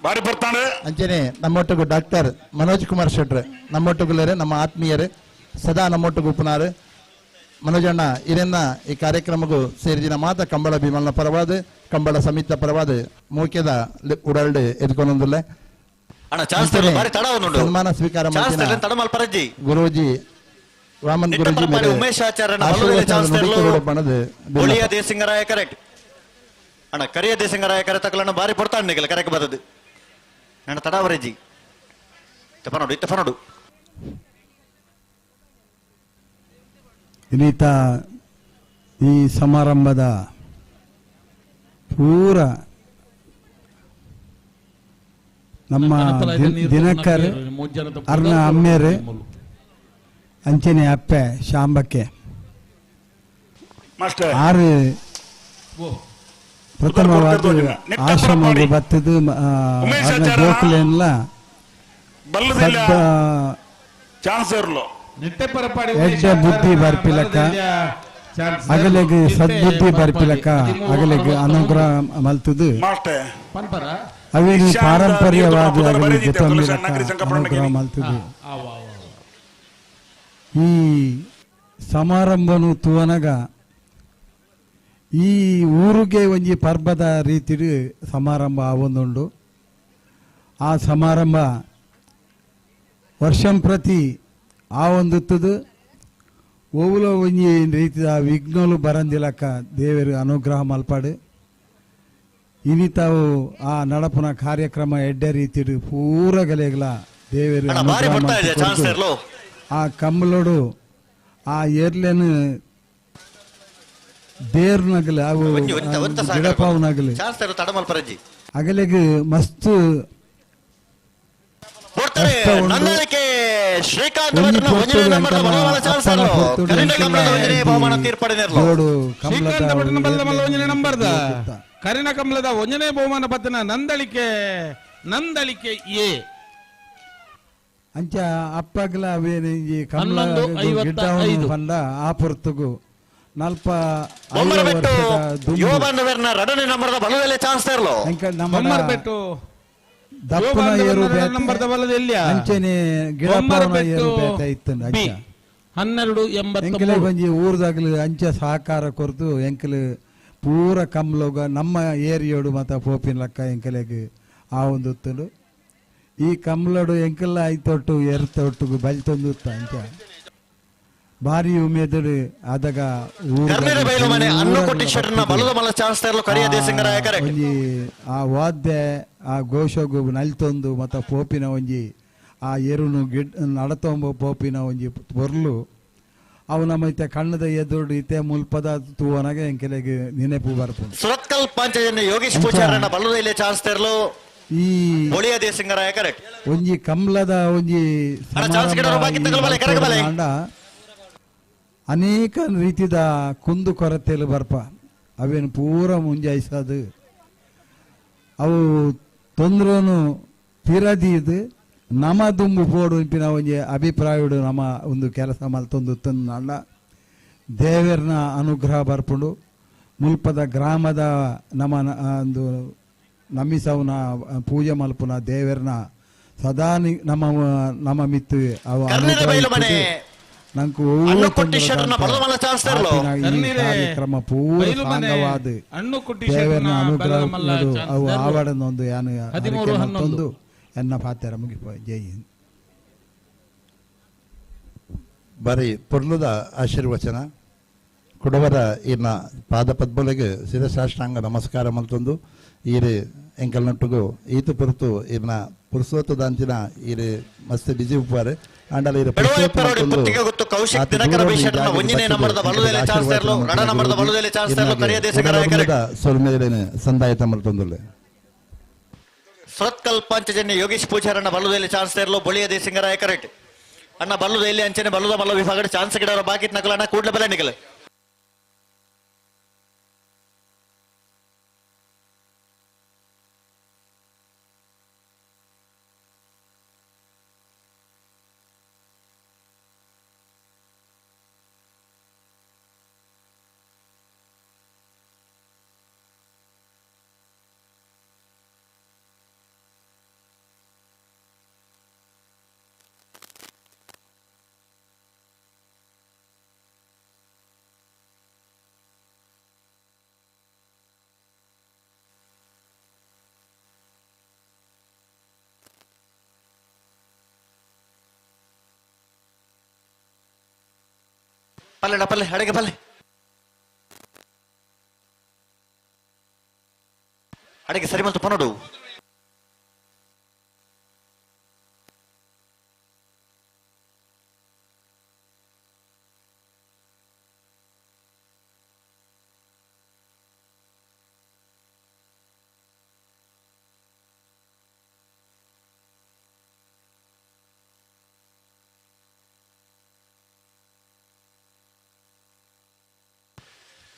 ಬಾರಿ ಬರ್ತಾನೆ. ಅಂಚನೆ ನಮ್ಮೊಟ್ಟಿಗೂ ಡಾಕ್ಟರ್ ಮನೋಜ್ ಕುಮಾರ್ ಶೆಟ್ರ್ ನಮ್ಮೊಟ್ಟುಗುಲೇರು, ನಮ್ಮ ಆತ್ಮೀಯರು, ಸದಾ ನಮ್ಮೊಟ್ಟಿಗೂ ಉಪನಾರು ಮನೋಜಣ್ಣ ಇರನ್ನ ಈ ಕಾರ್ಯಕ್ರಮಕ್ಕೂ ಸೇರಿದಿನ ಮಾತ ಕಂಬಳ ಅಭಿಮಾನ ಪರವಾದ ಕಂಬಳ ಸಮಿತಿ ಪರವಾದ ಮೋಕ್ಯದ ಉಡಲ್ಡು ಎದುಕೊನೊಂದುಲ್ಲೆ. ಸನ್ಮಾನ ಸ್ವೀಕಾರ ಗುರೂಜಿ ವಾಮನ್ ಗುರೂಜಿ ಉಮೇಶ್ ಆಚಾರ್ಯ ದೇಸಿಂಗರಾಯ ಕರೆಕ್ಟ್. ಅಣ್ಣ ಕರಿಯ ದೇಸಿಂಗರಾಯ ಕರೆ ತಕಲಣ್ಣ ಬಾರಿ ಪೊರ್ತಾಂಡಿಗಲ್ಲ ಕರೆಕ್ ಬದದು ನನ್ನ ತಡಾವರಜ್ಜಿ ಇತ್ತ ಇತ್ತ ಫನೋಡು. ಇನ್ನೀತ ಈ ಸಮಾರಂಭದ ಪೂರ ನಮ್ಮ ದಿನಕರ್ ಅರ್ನ ಅಮ್ಮೇರು ಅಂಚನೆ ಅಪ್ಪೆ ಶಾಂಬಕ್ಕೆ ಆರು ಪ್ರಥಮವಾದ ಆಶ್ರಮ ಬತ್ತದು ಜೋಕುಲೆನ್ಲ ಎಡ್ಡೆ ಬುದ್ಧಿ ಬರ್ಪಿಲಕ್ಕ ಅಗಲೆಗ್ ಸದ್ಬುದ್ಧಿ ಬರ್ಪಿಲಕ್ಕ ಅಗಲೆಗ್ ಅನುಗ್ರಹ ಮಲ್ತದು ಅವೇನು ಪಾರಂಪರ್ಯವಾದ ಅಗಲಿಗೆ ಅನುಗ್ರಹ ಮಲ್ತದು. ಈ ಸಮಾರಂಭನು ತೂವನಗ ಈ ಊರಿಗೆ ಒಂಜಿ ಪರ್ಬದ ರೀತಿಡು ಸಮಾರಂಭ ಆವೊಂದುಂಡು. ಆ ಸಮಾರಂಭ ವರ್ಷಂ ಪ್ರತಿ ಆವೊಂದುತ್ತದು. ಓವುಲ ಒಂಜಿ ರೀತಿದ ವಿಘ್ನಲು ಬರಂದಿಲಕ್ಕ ದೇವರು ಅನುಗ್ರಹ ಮಲ್ಪಾಡು. ಇನಿ ತಾವು ಆ ನಡಪುನ ಕಾರ್ಯಕ್ರಮ ಎಡ್ಡೆ ರೀತಿಡು ಪೂರ ಗಲೆಗ್ಲ ದೇವರು ಆ ಕಂಬಲೋಡು ಆ ಏರ್ಲೆನು ದೇರ್ನಗಲು ಅವು ಗಿಡಪಾವನಗಲು ಅಗಲೆಗ್ ಮಸ್ತ್ ಕರಿನ ಕಮಲದ ಒಂಜನೇ ಬಹುಮಾನ ಪತ್ತಿನ ನಂದಳಿಕೆ ನಂದಳಿಕೆ ಎ ಅಂಚ ಅಪ್ಪಗ್ಲ ಅವೇನಿಂಜಿ ಕಮಲ ಗಿಡ್ಡವನು ಪಂಡ ಆ ಪೊರ್ತುಗು ನಲ್ಪ ದಪ್ಪನ ಏರು ಅಂಚನೆ ಗಿಡಪ್ಪನ ಏರು ಬೇತೆ ಇತ್ತು ಅಂಚ 12 ಎಂಕಲೆ ಒಂಜಿ ಊರ್ದಾಗ್ಲು ಅಂಚ ಸಹಕಾರ ಕೊರ್ದು ಎಂಕಲು ಪೂರ ಕಮ್ಲೋಗ ನಮ್ಮ ಏರಿಯೋಡು ಮಾತ ಪೋಪಿನ ಲಕ್ಕ ಎಂಕಲೆಗ್ ಆ ಒಂದು ಉತ್ತುಂಡು. ಈ ಕಮ್ಲೋಡು ಎಂಕಲ್ಲ ಐತೊಟ್ಟು ಎರ್ತೊಟ್ಟುಗು ಬಲ್ತೊಂದು ಅಂಚ ಭಾರಿ ಉಮೇದಡು ಆದಾಗ ಒಂಜಿ ಆ ವಾದ್ಯ ಆ ಘೋಷಗು ನಲ್ತೊಂದು ಮತ್ತ ಪೋಪಿನ ಒಂಜಿ ಆ ಎರುನು ಗಿಡ್ ನಡತೊಂಬ ಪೋಪಿನ ಒಂಜಿ ಪೊರ್ಲು ಅವು ನಮ್ಮ ಇತ್ತೆ ಕಣ್ಣದ ಎದುರು ಇತ್ತೆ ಮುಲ್ಪದ ತೂವನಾಗ ಎಂಕೆಲೆಗ್ ನೆನಪು ಬರ್ಪುಂಡು. ಸುರತ್ಕಲ್ ಪಾಂಚಜನ್ಯ ಯೋಗೇಶ್ ಪೂಜಾರನ ಬಲ್ಲದ ಚಾನ್ಸ್ ತೆರಲು ಈ ಬೊಳಿಯ ದೇಸಿಂಗರಾಯ ಕರೆಕ್ಟ್. ಒಂಜಿ ಕಮ್ಲದ ಒಂಜಿ ಅನೇಕ ರೀತಿದ ಕುಂದು ಕೊರತೆಲು ಬರ್ಪ ಅವೇನು ಪೂರ ಮುಂಜಾಯಿಸದು ಅವು ತೊಂದ್ರನು ಪಿರದೀದು ನಮ ದುಂಬು ಪೋಡು ಇನ್ಪಿನ ಒಂಜಿ ಅಭಿಪ್ರಾಯಡು ನಮ ಒಂದು ಕೆಲಸ ಮಲ್ತೊಂದು ತಂಡ ದೇವೆರ್ನ ಅನುಗ್ರಹ ಬರ್ಪುಂಡು. ಮುಲ್ಪದ ಗ್ರಾಮದ ನಮ ಒಂದು ನಮಿಸವನ ಪೂಜೆ ಮಲ್ಪುನ ದೇವೆರ್ನ ಸದಾ ನಮ್ಮ ನಮ್ಮ ಮಿತ್ತು ಅವ ನಂಕು ಕಾರ್ಯಕ್ರಮ ಪೂರ ಸಾಂಗವಾದ ದೇವರನ್ನ ಅನುಗ್ರಹ ಅವು ಆವಡನ್ನೊಂದು ಯಾನು ಮತ್ತೊಂದು ಎನ್ನ ಪಾತ್ರ ಮುಗಿಪ. ಜೈ ಹಿಂದ್. ಬಾರಿ ಪೊರ್ಲುದ ಆಶೀರ್ವಚನ ಕುಡವರ ಈರ್ನ ಪಾದ ಪದ್ಮಲೆಗ್ ಶಿರಸಾಷ್ಟಾಂಗ ನಮಸ್ಕಾರ ಮಲ್ತೊಂದು ಈರು ಎಂಕಲ್ನೊಟ್ಟುಗು ಈತು ಪೊರ್ತು ಈರ್ನ ಪುರುಸೋತ್ತದಾಂಚಿನ ಈರು ಮಸ್ತ್ ಬಿಜಿ ಉಪ್ಪಾರು ಆಂಡಲ ಈರು ಸೊಲ್ಮೆಲೆನ್ ಸಂದಾಯತ ಮಲ್ತೊಂದುಲ್ಲೆ. ಸುರತ್ಕಲ್ ಪಾಂಚಜನ್ಯ ಯೋಗೇಶ್ ಪೂಜಾರಣ್ಣ ಬಲ್ಲುದಲ್ಲಿ ಚಾನ್ಸ್ ತೇರಲು ಬೊಳಿಯ ದೇಸಿಂಗರಾಯ ಕರೆಕ್ಟ್ ಅಣ್ಣ ಬಲ್ಲುದ ಇಲ್ಲಿ ಅಂಚನೆ ಬಲ್ಲುದ ಮಲ್ಲ ವಿಭಾಗ ಚಾನ್ಸ್ ಗಿಡವರ ಬಾಕಿ ನಕಲ ಅಣ್ಣ ಕೂಡ್ಲೆ ಬಲೆ ನಿಗಲ. ಪಲ್ಲೆ ಪಲ್ಲೆ ಅಡಗೆ ಪಲ್ಲೆ ಅಡಗೆ ಸರಿ ಮಲ್ತು ಪನೋಡು.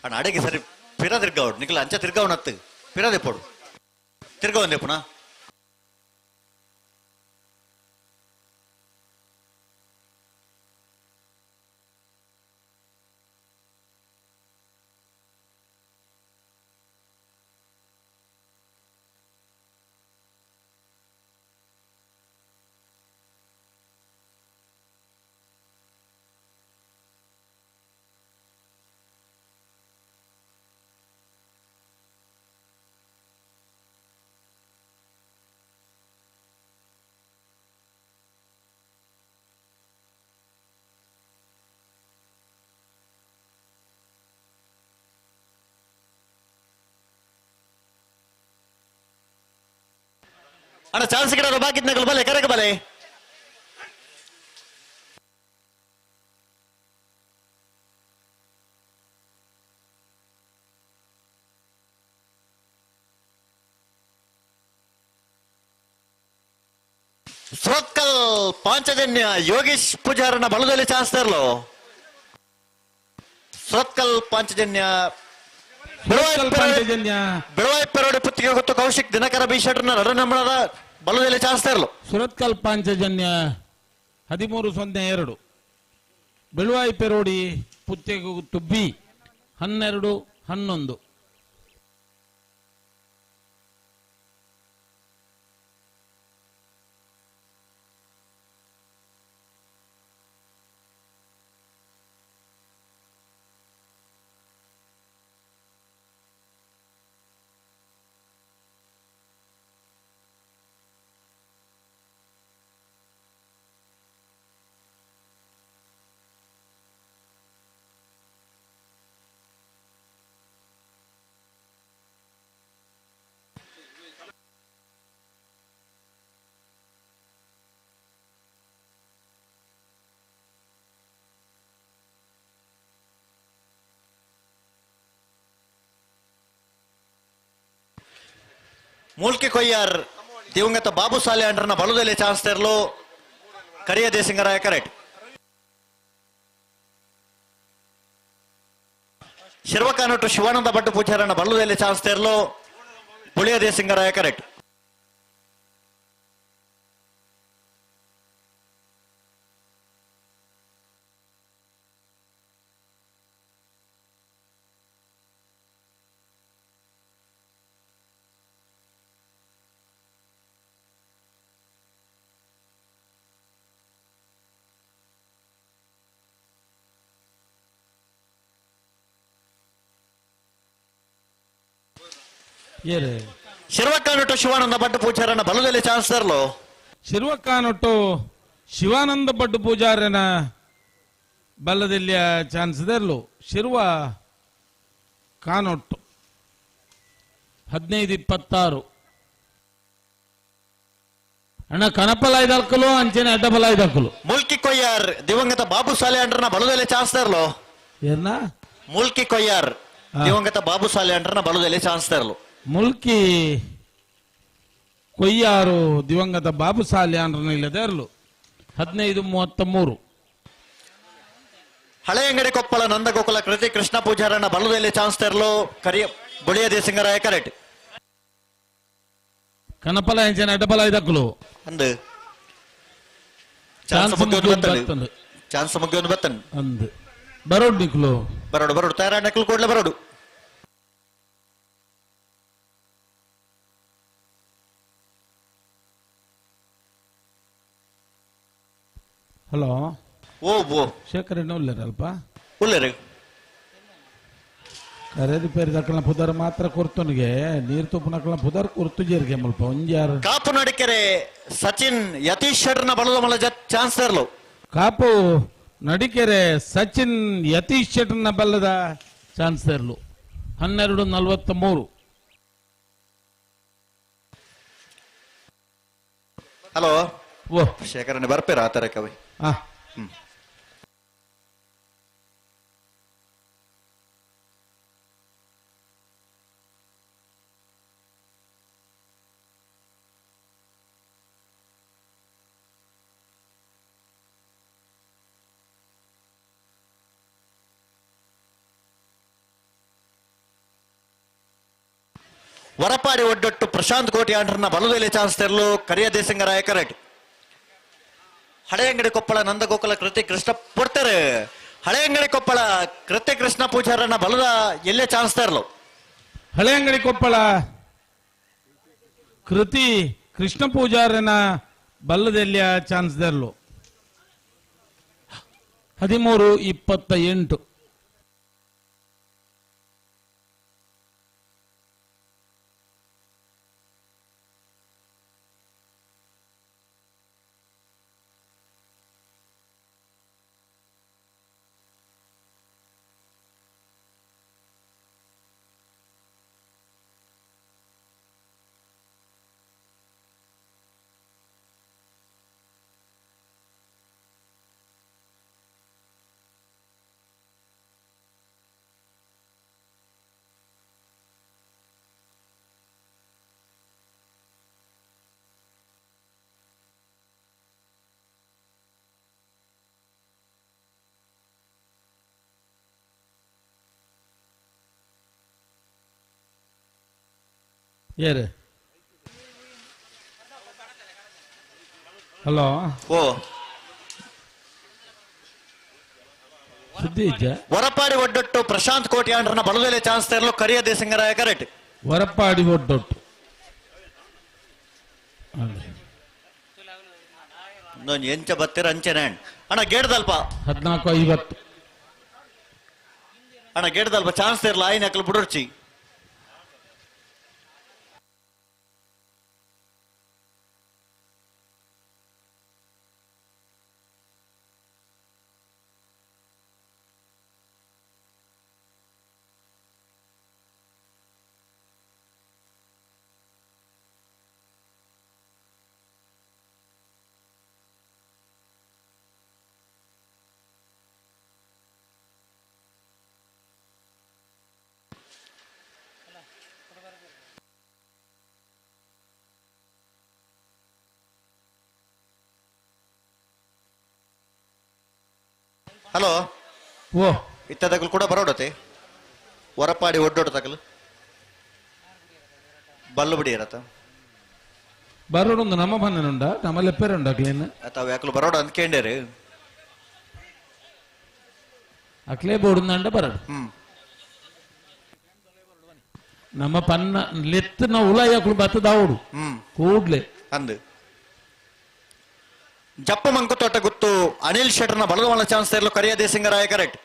ಅಣ್ಣ ಅಡಗೆ ಸರಿ ಪಿರ ತಿರ್ಗಾವಡು ನಿಖಲ ಅಂಚ ತಿರ್ಗಾವಣತ್ತು ಪಿರದೆಪ್ಪಡು ತಿರ್ಗಾವಂದೆಪ್ಪುನ. ಅಣ್ಣ ಚಾನ್ಸ್ ಗಿಡ ಬಾಕಿ ನಗಲು ಬಲೆ ಕರೆಗ ಬಲೆ. ಸುರತ್ಕಲ್ ಪಾಂಚಜನ್ಯ ಯೋಗೇಶ್ ಪೂಜಾರನ ಬಲದಲ್ಲಿ ಚಾನ್ಸ್ ತರಲು. ಸುರತ್ಕಲ್ ಪಾಂಚಜನ್ಯ ಬೆಳವಾಯಿ ಪೆರೋಡಿ ಪುತ್ತಿಗೆ ಗೊತ್ತು ಕೌಶಿಕ್ ದಿನಕರ ಬಿ ಶೆಟ್ಟರ್ನ ರಡನಂಬರದ ಬಲದಲ್ಲಿ ಚಾನ್ಸ್ ತರಲು. ಸುರತ್ಕಲ್ ಪಾಂಚಜನ್ಯ 13-02, ಬೆಳುವಾಯಿ ಪೆರೋಡಿ ಪುತ್ತಿಗೆ ಗೊತ್ತು ಬಿ 12-11. ಮೂಲ್ಕಿ ಕೊಯ್ಯಾರ್ ದಿವಂಗತ ಬಾಬು ಸಾಲೆ ಅಂಡ್ರನ ಬಲದಲ್ಲಿ ಚಾನ್ಸ್ ತೆರಲು ಕರಿಯ ದೇಸಿಂಗರಾಯ ಕರೆಕ್ಟ್. ಶಿರ್ವಕಾನೊಟ್ಟು ಶಿವಾನಂದ ಭಟ್ ಪೂಜಾರನ ಬಲ್ಲದಲ್ಲಿ ಚಾನ್ಸ್ ತೆರಲು ಬುಳಿಯ ದೇಸಿಂಗರಾಯ ಕರೆಕ್ಟ್. ಶಿರ್ವಕ್ಕಾನೊಟ್ಟು ಶಿವಾನಂದ ಭಟ್ ಪೂಜಾರನ ಬಲದಲ್ಲಿ ಚಾನ್ಸರ್ಲು. ಶಿರ್ವಕ್ಕಾನೊಟ್ಟು ಶಿವಾನಂದ ಭಟ್ ಪೂಜಾರನ ಬಲದಲ್ಲಿ ಚಾನ್ಸರ್ಲು. ಶಿರ್ವ ಕಾನೊಟ್ಟು 15-26. ಅಣ್ಣ ಕನಪಲ ಐದಲ್ಕಲು ಅಂಚನೆ ಅಡ್ಡಬಲ ಐದಲ್ಕಲು. ಮುಲ್ಕಿ ಕೊಯ್ಯಾರ್ ದಿವಂಗತ ಬಾಬು ಸಾಲೆ ಅಂಡ್ರನ ಬಲದಲ್ಲಿ ಚಾನ್ಸರ್ಲು. ಏನ ಮುಲ್ಕಿ ಕೊಯ್ಯಾರ್ ದಿವಂಗತ ಬಾಬು ಸಾಲೆ ಅಂಡ್ರನ ಬಲದಲ್ಲಿ ಚಾನ್ಸರ್ಲು. ಮುಲ್ಕಿ ಕೊಯ್ಯಾರು ದಿವಂಗತ ಬಾಬು ಸಾಲ್ಯಾನ್ರನ ಇಲ್ಲದೆ ಇರಲು. 15-33. ಹಳೆಯಂಗಡಿ ಕೊಪ್ಪಳ ನಂದಗೋಕುಲ ಕೃತಿ ಕೃಷ್ಣ ಪೂಜಾರನ ಬಲದಲ್ಲಿ ಚಾನ್ಸ್ ತೆರಲು ಕರಿಯ ಬುಳಿಯ ದೇಸಿಂಗರಾಯ ಕರೆಕ್ಟ್. ಕನಪಲ ಎಂಚನ ಅಡ್ಡಬಲ ಇದಕ್ಕಲು ಅಂದು ಚಾನ್ಸ್ ಮುಗಿಯೋದು ಚಾನ್ಸ್ ಮುಗಿಯೋದು ಬತ್ತನ್ ಅಂದು ಬರೋಡು ನಿಕ್ಲು ಬರೋಡು ಬರೋಡು ತಯಾರ ನಕ್ಲು ಕೂಡಲೇ ಬರೋಡು. ಹಲೋ ಓ ಓ ಶೇಖರ್ ಉಲ್ಲೇರ ಅಲ್ಪ ಉಲ್ಲೇರು ಕರೆದು ಪೇರು ದಕ್ಕಲ ಪುದರ್ ಮಾತ್ರ ಕೊರ್ತುನಿಗೆ ನೀರು ತುಪ್ಪನಕ್ಕಲ ಪುದರ್ ಕೊರ್ತು ಜೇರಿಗೆ ಮುಲ್ಪ ಒಂಜಾರು. ಕಾಪು ನಡಿಕೆರೆ ಸಚಿನ್ ಯತೀಶ್ ಶೆಟ್ಟರ್ನ ಬಲದ ಮಲ ಚಾನ್ಸರ್ಲು. ಕಾಪು ನಡಿಕೆರೆ ಸಚಿನ್ ಯತೀಶ್ ಶೆಟ್ಟರ್ನ ಬಲ್ಲದ ಚಾನ್ಸರ್ಲು. 12-43. ಹಲೋ ಓ ಶೇಖರನ್ನ ಬರ್ಪೇರ ಆ ತರ ಕವಿ. ವರಪಾಡಿ ಒಡ್ಡೊಟ್ಟು ಪ್ರಶಾಂತ್ ಕೋಟಿ ಆಂಡ್ರನ ಬಲದಲ್ಲಿ ಚಾನ್ಸ್ ತೆರಲು ಕರಿಯ ದೇಸಿಂಗರಾಯ ಕರೆಕ್ಟ್. ಹಳೆಯಂಗಡಿ ಕೊಪ್ಪಳ ನಂದಗೋಕುಲ ಕೃತಿ ಕೃಷ್ಣ ಪೊಡ್ತಾರೆ. ಹಳೆಯಂಗಡಿ ಕೊಪ್ಪಳ ಕೃತಿ ಕೃಷ್ಣ ಪೂಜಾರನ ಬಲದ ಎಲ್ಲೇ ಚಾನ್ಸ್ ತೆರಲು. ಹಳೆಯಂಗಡಿ ಕೊಪ್ಪಳ ಕೃತಿ ಕೃಷ್ಣ ಪೂಜಾರನ ಬಲ್ಲದೆಲ್ಲಿಯ ಚಾನ್ಸ್ ತೆರಲು. 13-28. ಯಾರು ಹಲೋ ಓ ಸುದ್ದಿ ಇಜ್ಜ. ವರಪಾಡಿ ಒಡ್ಡೊಟ್ಟು ಪ್ರಶಾಂತ್ ಕೋಟಿ ಆಂಡ್ರನ ಬಲದಲ್ಲಿ ಚಾನ್ಸ್ ತೆರಲು ಕರಿಯ ದೇಸಿಂಗರಾಯ ಕರೆಕ್ಟ್. ವರಪಾಡಿ ಒಡ್ಡೊಟ್ಟು ಎಂಚ ಬತ್ತೀರ ಅಂಚೆನೆ ಅಣ್ಣ ಗೇಡ್ದಲ್ಪ 14-50. ಅಣ್ಣ ಗೇಡ್ದಲ್ಪ ಚಾನ್ಸ್ ತೆರಲು ಆಯ್ನ ಅಕ್ಲು ಬುಡರ್ಚಿ. ಹಲೋ ಓ ಇತ್ತದಗಲು ಕೂಡ ಬರೋಡತೆ ವರಪಾಡಿ ಒಡ್ಡೋಡ ತಗಲು ಬಲ್ಲು ಬಿಡಿಯರತ ಬರೋಡೊಂದು ನಮ್ಮ ಮನೆನುಂಡ ನಮ್ಮ ಲೆಪ್ಪೆರುಂಡ ಕ್ಲೀನ್ ತಾವು ಯಾಕಲು ಬರೋಡ ಅಂದ್ಕೇಂಡೇರು ಅಕ್ಲೇ ಬೋಡುಂದಂಡ ಬರಡು ನಮ್ಮ ಪನ್ನ ಲೆತ್ತನ ಉಲಯಕುಲು ಬತ್ತದಾವುಡು ಕೂಡ್ಲೆ ಅಂದು ಜಪ್ಪ ಮಂಕುತೋಟ ಗುತ್ತು ಅನಿಲ್ ಶೆಟ್ಟರ್ನ ಬಲದ ಮಲ್ಲ ಚಾನ್ಸ್ ಇರಲು ಕರಿಯ ದೇಸಿಂಗರಾಯ ಕರೆಕ್ಟ್.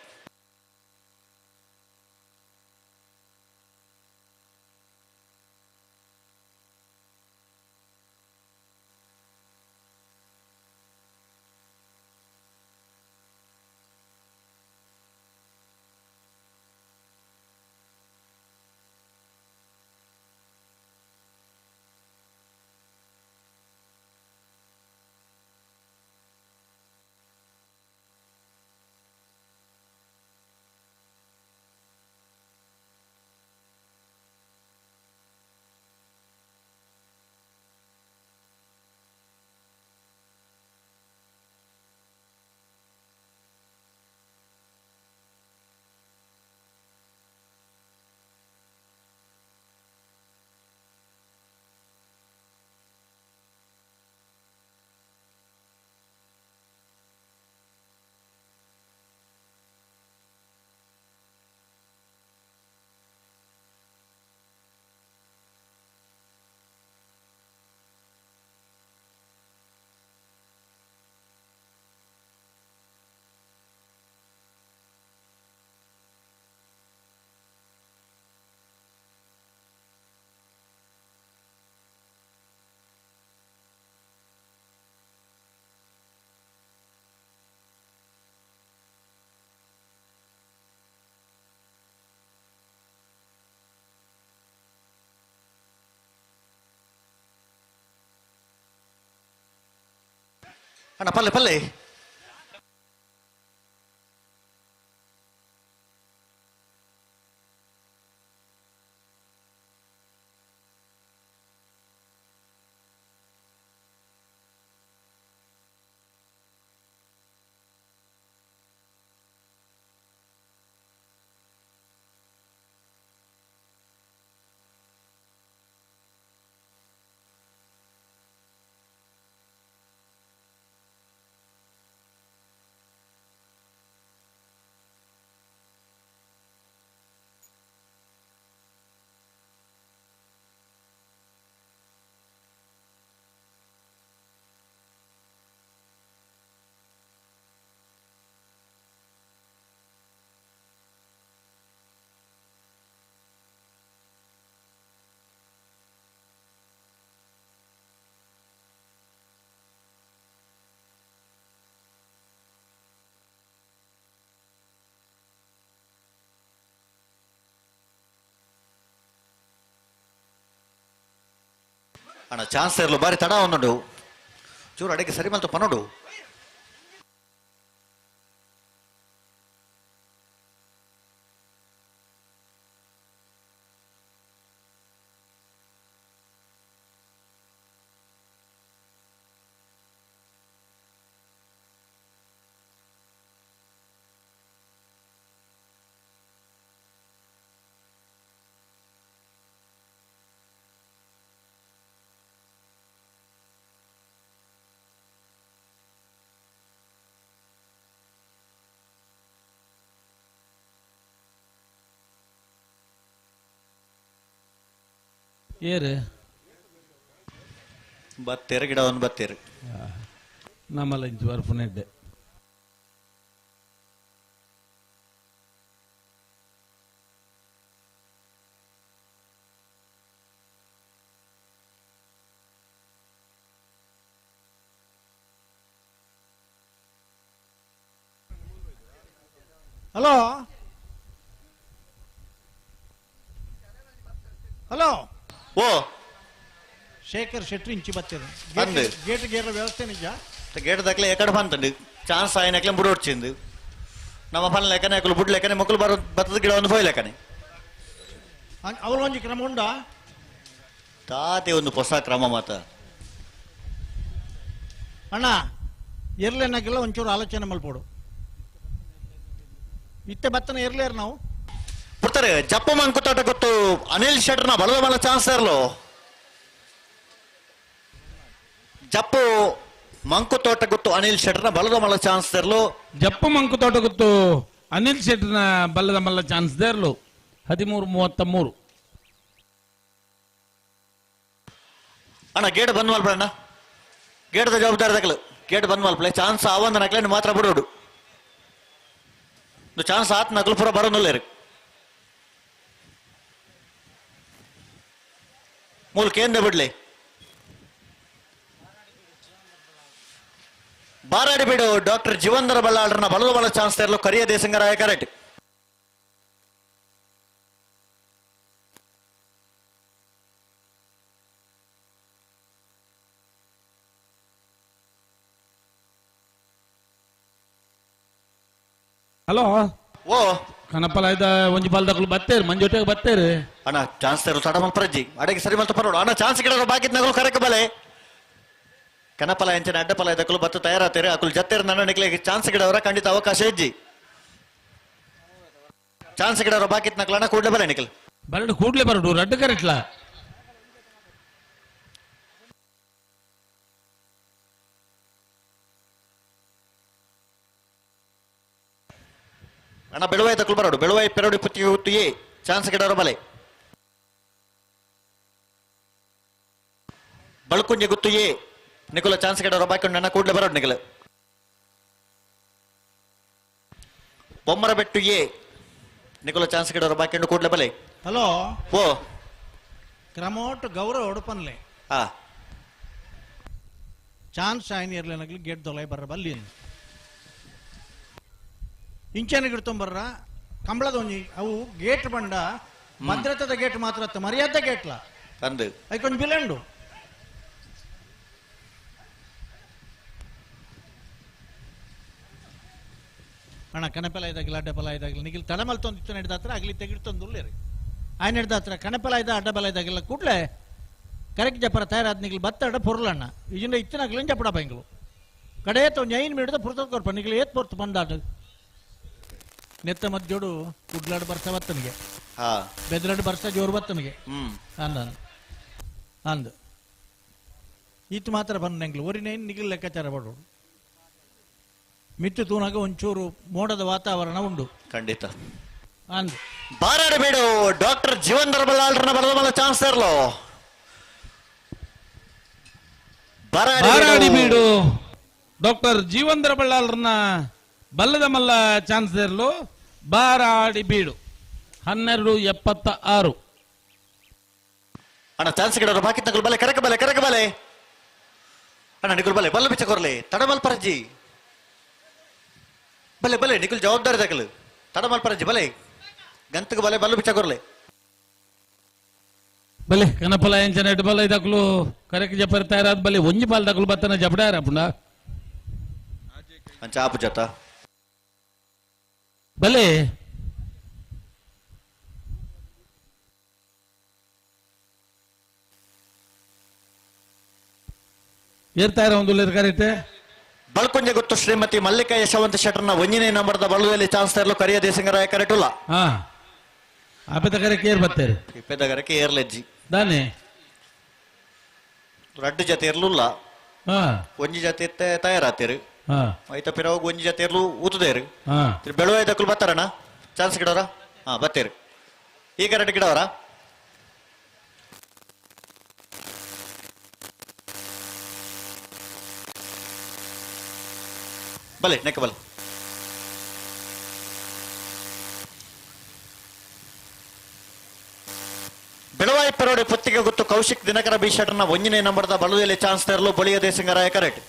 ಅಣ್ಣ ಪಲ್ಲೆ ಪಲ್ಲೆ ಅಣ್ಣ ಚಾನ್ಸ್ ಇರಲು ಬಾರಿ ತಡ ಒಂದುಂಡು ಚೂರು ಅಡಿಗೆ ಸರಿ ಮಲ್ತು ಪನೋಡು. ಏರು ಬತ್ತೇರು ಗಿಡ ಒಂದು ಬತ್ತೇರು ನಮ್ಮಲ್ಲ ಇಂಚು ಬರ್ಪುನೆಡ್ಡೆ. ಹಲೋ ಹಲೋ ಓ ಶೇಖರ್ ಶೆಟ್ಟಿ ಇಂಚಿ ಬತ್ತೇರು ಅಂದು. ಗೇಟ್ ಗೇರ್ ವ್ಯವಸ್ಥೆ ನಿಜ ಗೇಟ್ ದಕ್ಲೆ ಎಕಡ ಬಂತಂಡು ಚಾನ್ಸ್ ಆಯ್ನಕ್ಲೆ ಬುಡ ಹೊಡ್ಚಿಂದು ನಮ್ಮ ಪನ್ ಲೆಕ್ಕನೆ ಅಕುಲು ಬುಡ್ ಲೆಕ್ಕನೆ ಮಕ್ಕಳು ಬರೋ ಬತ್ತದ ಗಿಡ ಒಂದು ಪೋಯ್ ಲೆಕ್ಕನೆ ಅವಳು ಒಂಜಿ ಕ್ರಮ ಉಂಡಾ ತಾತೆ ಒಂದು ಹೊಸ ಕ್ರಮ ಮಾತ ಅಣ್ಣ ಎರ್ಲೆನಾಗೆಲ್ಲ ಒಂಚೂರು ಆಲೋಚನೆ ಮಲ್ಪೋಡು ಇತ್ತೆ ಬತ್ತನ ಎರ್ಲೇರ್ ನಾವು ಪುಡ್ತಾರೆ ಜಪ್ಪ ಮಂಕುತಾಟ ಗೊತ್ತು ಅನಿಲ್ ಶೆಟ್ಟರ್ನ ಬಲದ ಮಲ್ಲ ಚಾನ್ಸ್ ಇರಲು ಜಪ್ಪು ಮಂಕುತೋಟ ಗುತ್ತು ಅನಿಲ್ ಶೆಟ್ಟರ್ನ ಬಲದ ಮಲ್ಲ ಚಾನ್ಸ್ ತೆರಲು. ಜಪ್ಪು ಮಂಕುತೋಟ ಗುತ್ತು ಅನಿಲ್ ಶೆಟ್ಟರ್ನ ಬಲ್ಲದ ಮಲ್ಲ ಚಾನ್ಸ್ ದೇರ್ಲು. 13:33. ಅಣ್ಣ ಗೇಟ್ ಬಂದ್ ಮಲ್ಪಣ್ಣ, ಗೇಟ್ದ ಜವಾಬ್ದಾರಿ ತಗಲು. ಗೇಟ್ ಬಂದ್ ಮಲ್ಪಲೆ ಚಾನ್ಸ್ ಆವಂದ ನಕ್ಲೆ ಮಾತ್ರ ಬಿಡೋಡು. ಚಾನ್ಸ್ ಆತ್ ನಕಲು ಪೂರ ಬರೋದಿಲ್ಲ. ಮೂಲ ಕೇಂದ್ರ ಬಿಡ್ಲಿ ಬಾರಾಡಿ ಬಿಡು ಡಾಕ್ಟರ್ ಜೀವಂಧರ ಬಲ್ಲಾಳರನ್ನ ಬಲದ ಬಲ ಚಾನ್ಸ್ ತರಲು ಕರಿಯ ದೇಶಂಗರಾಯ ಕರೆಕ್ಟ್. ಹಲೋ ಓ ಕನಪಲ ಇದ್ದ ಒಂಜಿ ಬಾಲ್ದಕ್ಲು ಬತ್ತೇರು ಮಂಜೊಟ್ಟೆಗೆ ಬತ್ತೇರು. ಅಣ್ಣ ಚಾನ್ಸ್ ತರಲು ತಡ ಮಲ್ಪರಜ್ಜಿ ಅಡಗೆ ಸರಿ ಮಲ್ತ ಪರೋಡು. ಅಣ್ಣ ಚಾನ್ಸ್ ಗಿಡ ಬಾಕಿತ್ ನಗಲು ಕರೆಕ್ ಬಲೆ ಕನಪಲ ಎಂಚಿನ ಅಡ್ಡಪಲ ಇದಕ್ಕಲು ಬತ್ತು ತಯಾರಾತೇರು ಅಕುಲು ಜತ್ತೇರು ನನ್ನ ನಿಕ್ಲೆ ಚಾನ್ಸ್ ಗಿಡವರ ಖಂಡಿತ ಅವಕಾಶ ಇಜ್ಜಿ. ಚಾನ್ಸ್ ಗಿಡವರ ಬಾಕಿತ್ ನಕಲಣ್ಣ ಕೂಡ್ಲೆ ಬಲೆ ನಿಕಲ್ ಬರಡು ಕೂಡ್ಲೆ ಬರಡು ರಡ್ಡು ಕರೆಟ್ಲ. ಅಣ್ಣ ಬೆಳುವಾಯಿ ತಕ್ಕಲು ಬರೋಡು ಬೆಳುವಾಯಿ ಪೆರಡು ಪುತ್ತಿಗೆ ಹುತ್ತು ಎ ಚಾನ್ಸ್ ಗಿಡವರ ಬಲೆ ಬಳ್ಕುಂಜೆ ಗುತ್ತು ಎ ನಿಕುಲ ಚಾನ್ಸ್ ಗಿಡವರ ಬಾಕಿ ನನ್ನ ಕೂಡ್ಲೆ ಬರೋಡು ನಿಕಲ. ಬೊಮ್ಮರ ಬೆಟ್ಟು ಎ ನಿಕುಲ ಚಾನ್ಸ್ ಗಿಡವರ ಬಾಕಿ ಕೂಡ್ಲೆ ಬಲೆ. ಹಲೋ ಓ ಕ್ರಮೋಟ್ ಗೌರವ ಉಡುಪನ್ಲೆ ಚಾನ್ಸ್ ಆಯ್ನ ಇರ್ಲೇನಾಗ್ಲಿ ಗೇಟ್ ದೊಲೈ ಬರ್ರ ಬಲ್ಲಿ ಇಂಚನ ಗಿಡ್ತೊಂಬರ್ರ ಕಂಬಳದ ಒಂಜಿ ಅವು ಗೇಟ್ ಬಂಡ ಭದ್ರತೆದ ಗೇಟ್ ಮಾತ್ರ ಅತ್ತ ಮರ್ಯಾದೆ ಗೇಟ್ಲ ಅಂದು ಐಕೊಂದು ಬಿಲಂಡು ಅಣ್ಣ ಕಣಪೆಲ ಇದ್ದಾಗಲಿ ಅಡ್ಡಬಲ ಇದ್ದಾಗಲಿ ನಿಗಿಲ್ ತಡಮಲ್ ತೊಂದಿತ್ತು ನಡೆದ ಹತ್ರ ಆಗಲಿ ತೆಗಿಡ್ತೊಂದು ಉಳ್ಳೇರಿ ಆಯ್ನ ಹಿಡ್ದ ಹತ್ರ ಕಣಪೆಲ ಇದ್ದ ಅಡ್ಡಬಲ ಇದ್ದಾಗೆಲ್ಲ ಕೂಡಲೇ ಕರೆಕ್ಟ್ ಜಪರ ತಯಾರಾದ ನಿಗಿಲ್ ಬತ್ತಡ ಪೊರ್ಲಣ್ಣ ಈಜಿಂದ ಇತ್ತಿನಾಗ್ಲಿಂದ ಜಪಡ ಬೈಂಗ್ಲು ಕಡೆ ತೊಂದು ಐನ್ ಮಿಡಿದ ಪುರ್ತದ ಕೊರ್ಪ ನಿಗಿಲ್ ಏತ್ ಪೊರ್ತು ಬಂದಾಟ ನೆತ್ತ ಮಧ್ಯೋಡು ಕುಡ್ಲಾಡು ಬರ್ಸ ಬತ್ತನಿಗೆ ಬೆದ್ರಾಡು ಬರ್ಸ ಜೋರು ಬತ್ತನಿಗೆ ಅಂದ ಅಂದ ಈತ ಮಾತ್ರ ಬಂದಂಗ್ಲು ಒರಿನೈನ್ ನಿಗಿಲ್ ಲೆಕ್ಕಾಚಾರ ಮಾಡೋಡು ಮಿತ್ತು ತೂನಾಗ ಒಂಚೂರು ಮೋಡದ ವಾತಾವರಣ ಉಂಡು ಖಂಡಿತ ಅಂದ ಬಾರಾಡಬೇಡು ಡಾಕ್ಟರ್ ಜೀವಂಧರ ಬಲ್ಲಾಳರನ್ನ ಬರದ ಮಲ್ಲ ಚಾನ್ಸ್ ತರಲು. ಬಾರಾಡಿ ಬೀಡು ಡಾಕ್ಟರ್ ಜೀವಂಧರ ಬಲ್ಲಾಳರನ್ನ ಬಲ್ಲದ ಮಲ್ಲ ಚಾನ್ಸ್ ಇರಲು. ಬಾರಾಡಿ ಬೀಡು 12:76. ಅಣ್ಣ ಚಾನ್ಸ್ ಗಿಡವರು ಬಾಕಿ ತಗಲು ಬಲೆ ಕರಕ ಬಲೆ ಕರಕ ಬಲೆ ಅಣ್ಣ ನಿಕುಲ್ ಬಲೆ ಬಲ್ಲ ಬಿಚ್ಚ ಕೊರ್ಲೆ ತಡಮಲ್ ಪರಜ್ಜಿ ಬಲೆ ಬಲೆ ನಿಕುಲ್ ಜವಾಬ್ದಾರಿ ತಗಲು ತಡಮಲ್ ಪರಜ್ಜಿ ಬಲೆ ಗಂತಕ್ಕೆ ಬಲೆ ಬಲ್ಲ ಬಿಚ್ಚ ಕೊರ್ಲೆ ಬಲೆ ಕನಪಲ ಎಂಚನ ಎಡ್ ಬಲ ಇದಕ್ಲು ಕರೆಕ್ ಜಪರ್ ತಯಾರಾದ ಬಲೆ ಒಂಜಿ ಬಾಲ್ ದಕ್ಲು ಬತ್ತನ ಜಪಡಾರ ಪುಂಡ ಅಂಚ ಆಪು ಜತ ಬಲೆ ಏರ್ತಾರ ಒಂದು ಕರೆಕ್ಟ್. ಬಳ್ಕೊಂಜೆ ಗೊತ್ತು ಶ್ರೀಮತಿ ಮಲ್ಲಿಕಾ ಯಶವಂತ ಶೆಟ್ಟರ್ನ ಒಂದನೇ ನಂಬರ್ದ ಬಳುವಲ್ಲಿ ಚಾನ್ಸ್ ತರಲು ಕರಿಯ ದೇಸಿಂಗರಾಯ ಕರೆಟುಲ್ಲ. ಹಾ ಆಪೆದ ಕರೆಕ್ ಏರ್ ಬತ್ತೇರು ಇಪ್ಪೆದ ಕರೆಕ್ ಏರ್ಲೆಜ್ಜಿ ದಾನೆ ರಡ್ಡು ಜೊತೆ ಇರ್ಲುಲ್ಲ ಒಂಜಿ ಜೊತೆ ತಯಾರಾತೇರು ಐತ ಪಿರವಾಗ ಒಂಜಿ ಜೊತೆ ಇರ್ಲು ಊತದೇರು ಬೆಳುವಾಯಿ ದಕ್ಕಲು ಬತ್ತಾರಣ್ಣ ಚಾನ್ಸ್ ಗಿಡವರ ಹಾ ಬತ್ತೇರು ಈ ಕರೆಕ್ಟ್ ಗಿಡವರ ಬಲೆ ನೆಕ್ಕ ಬಲೆ ಬೆಳವಾಯಿ ಪರೋಡೆ ಪುತ್ತಿಗೆ ಗೊತ್ತು ಕೌಶಿಕ್ ದಿನಕರ ಬಿ ಶೆಟ್ಟರ್ನ ಒಂದನೇ ನಂಬರ್ದ ಬಳುವಲ್ಲಿ ಚಾನ್ಸ್ ತರಲು ಬಳಿಯ ದೇಸಿಂಗರಾಯ ಕರೆಕ್ಟ್.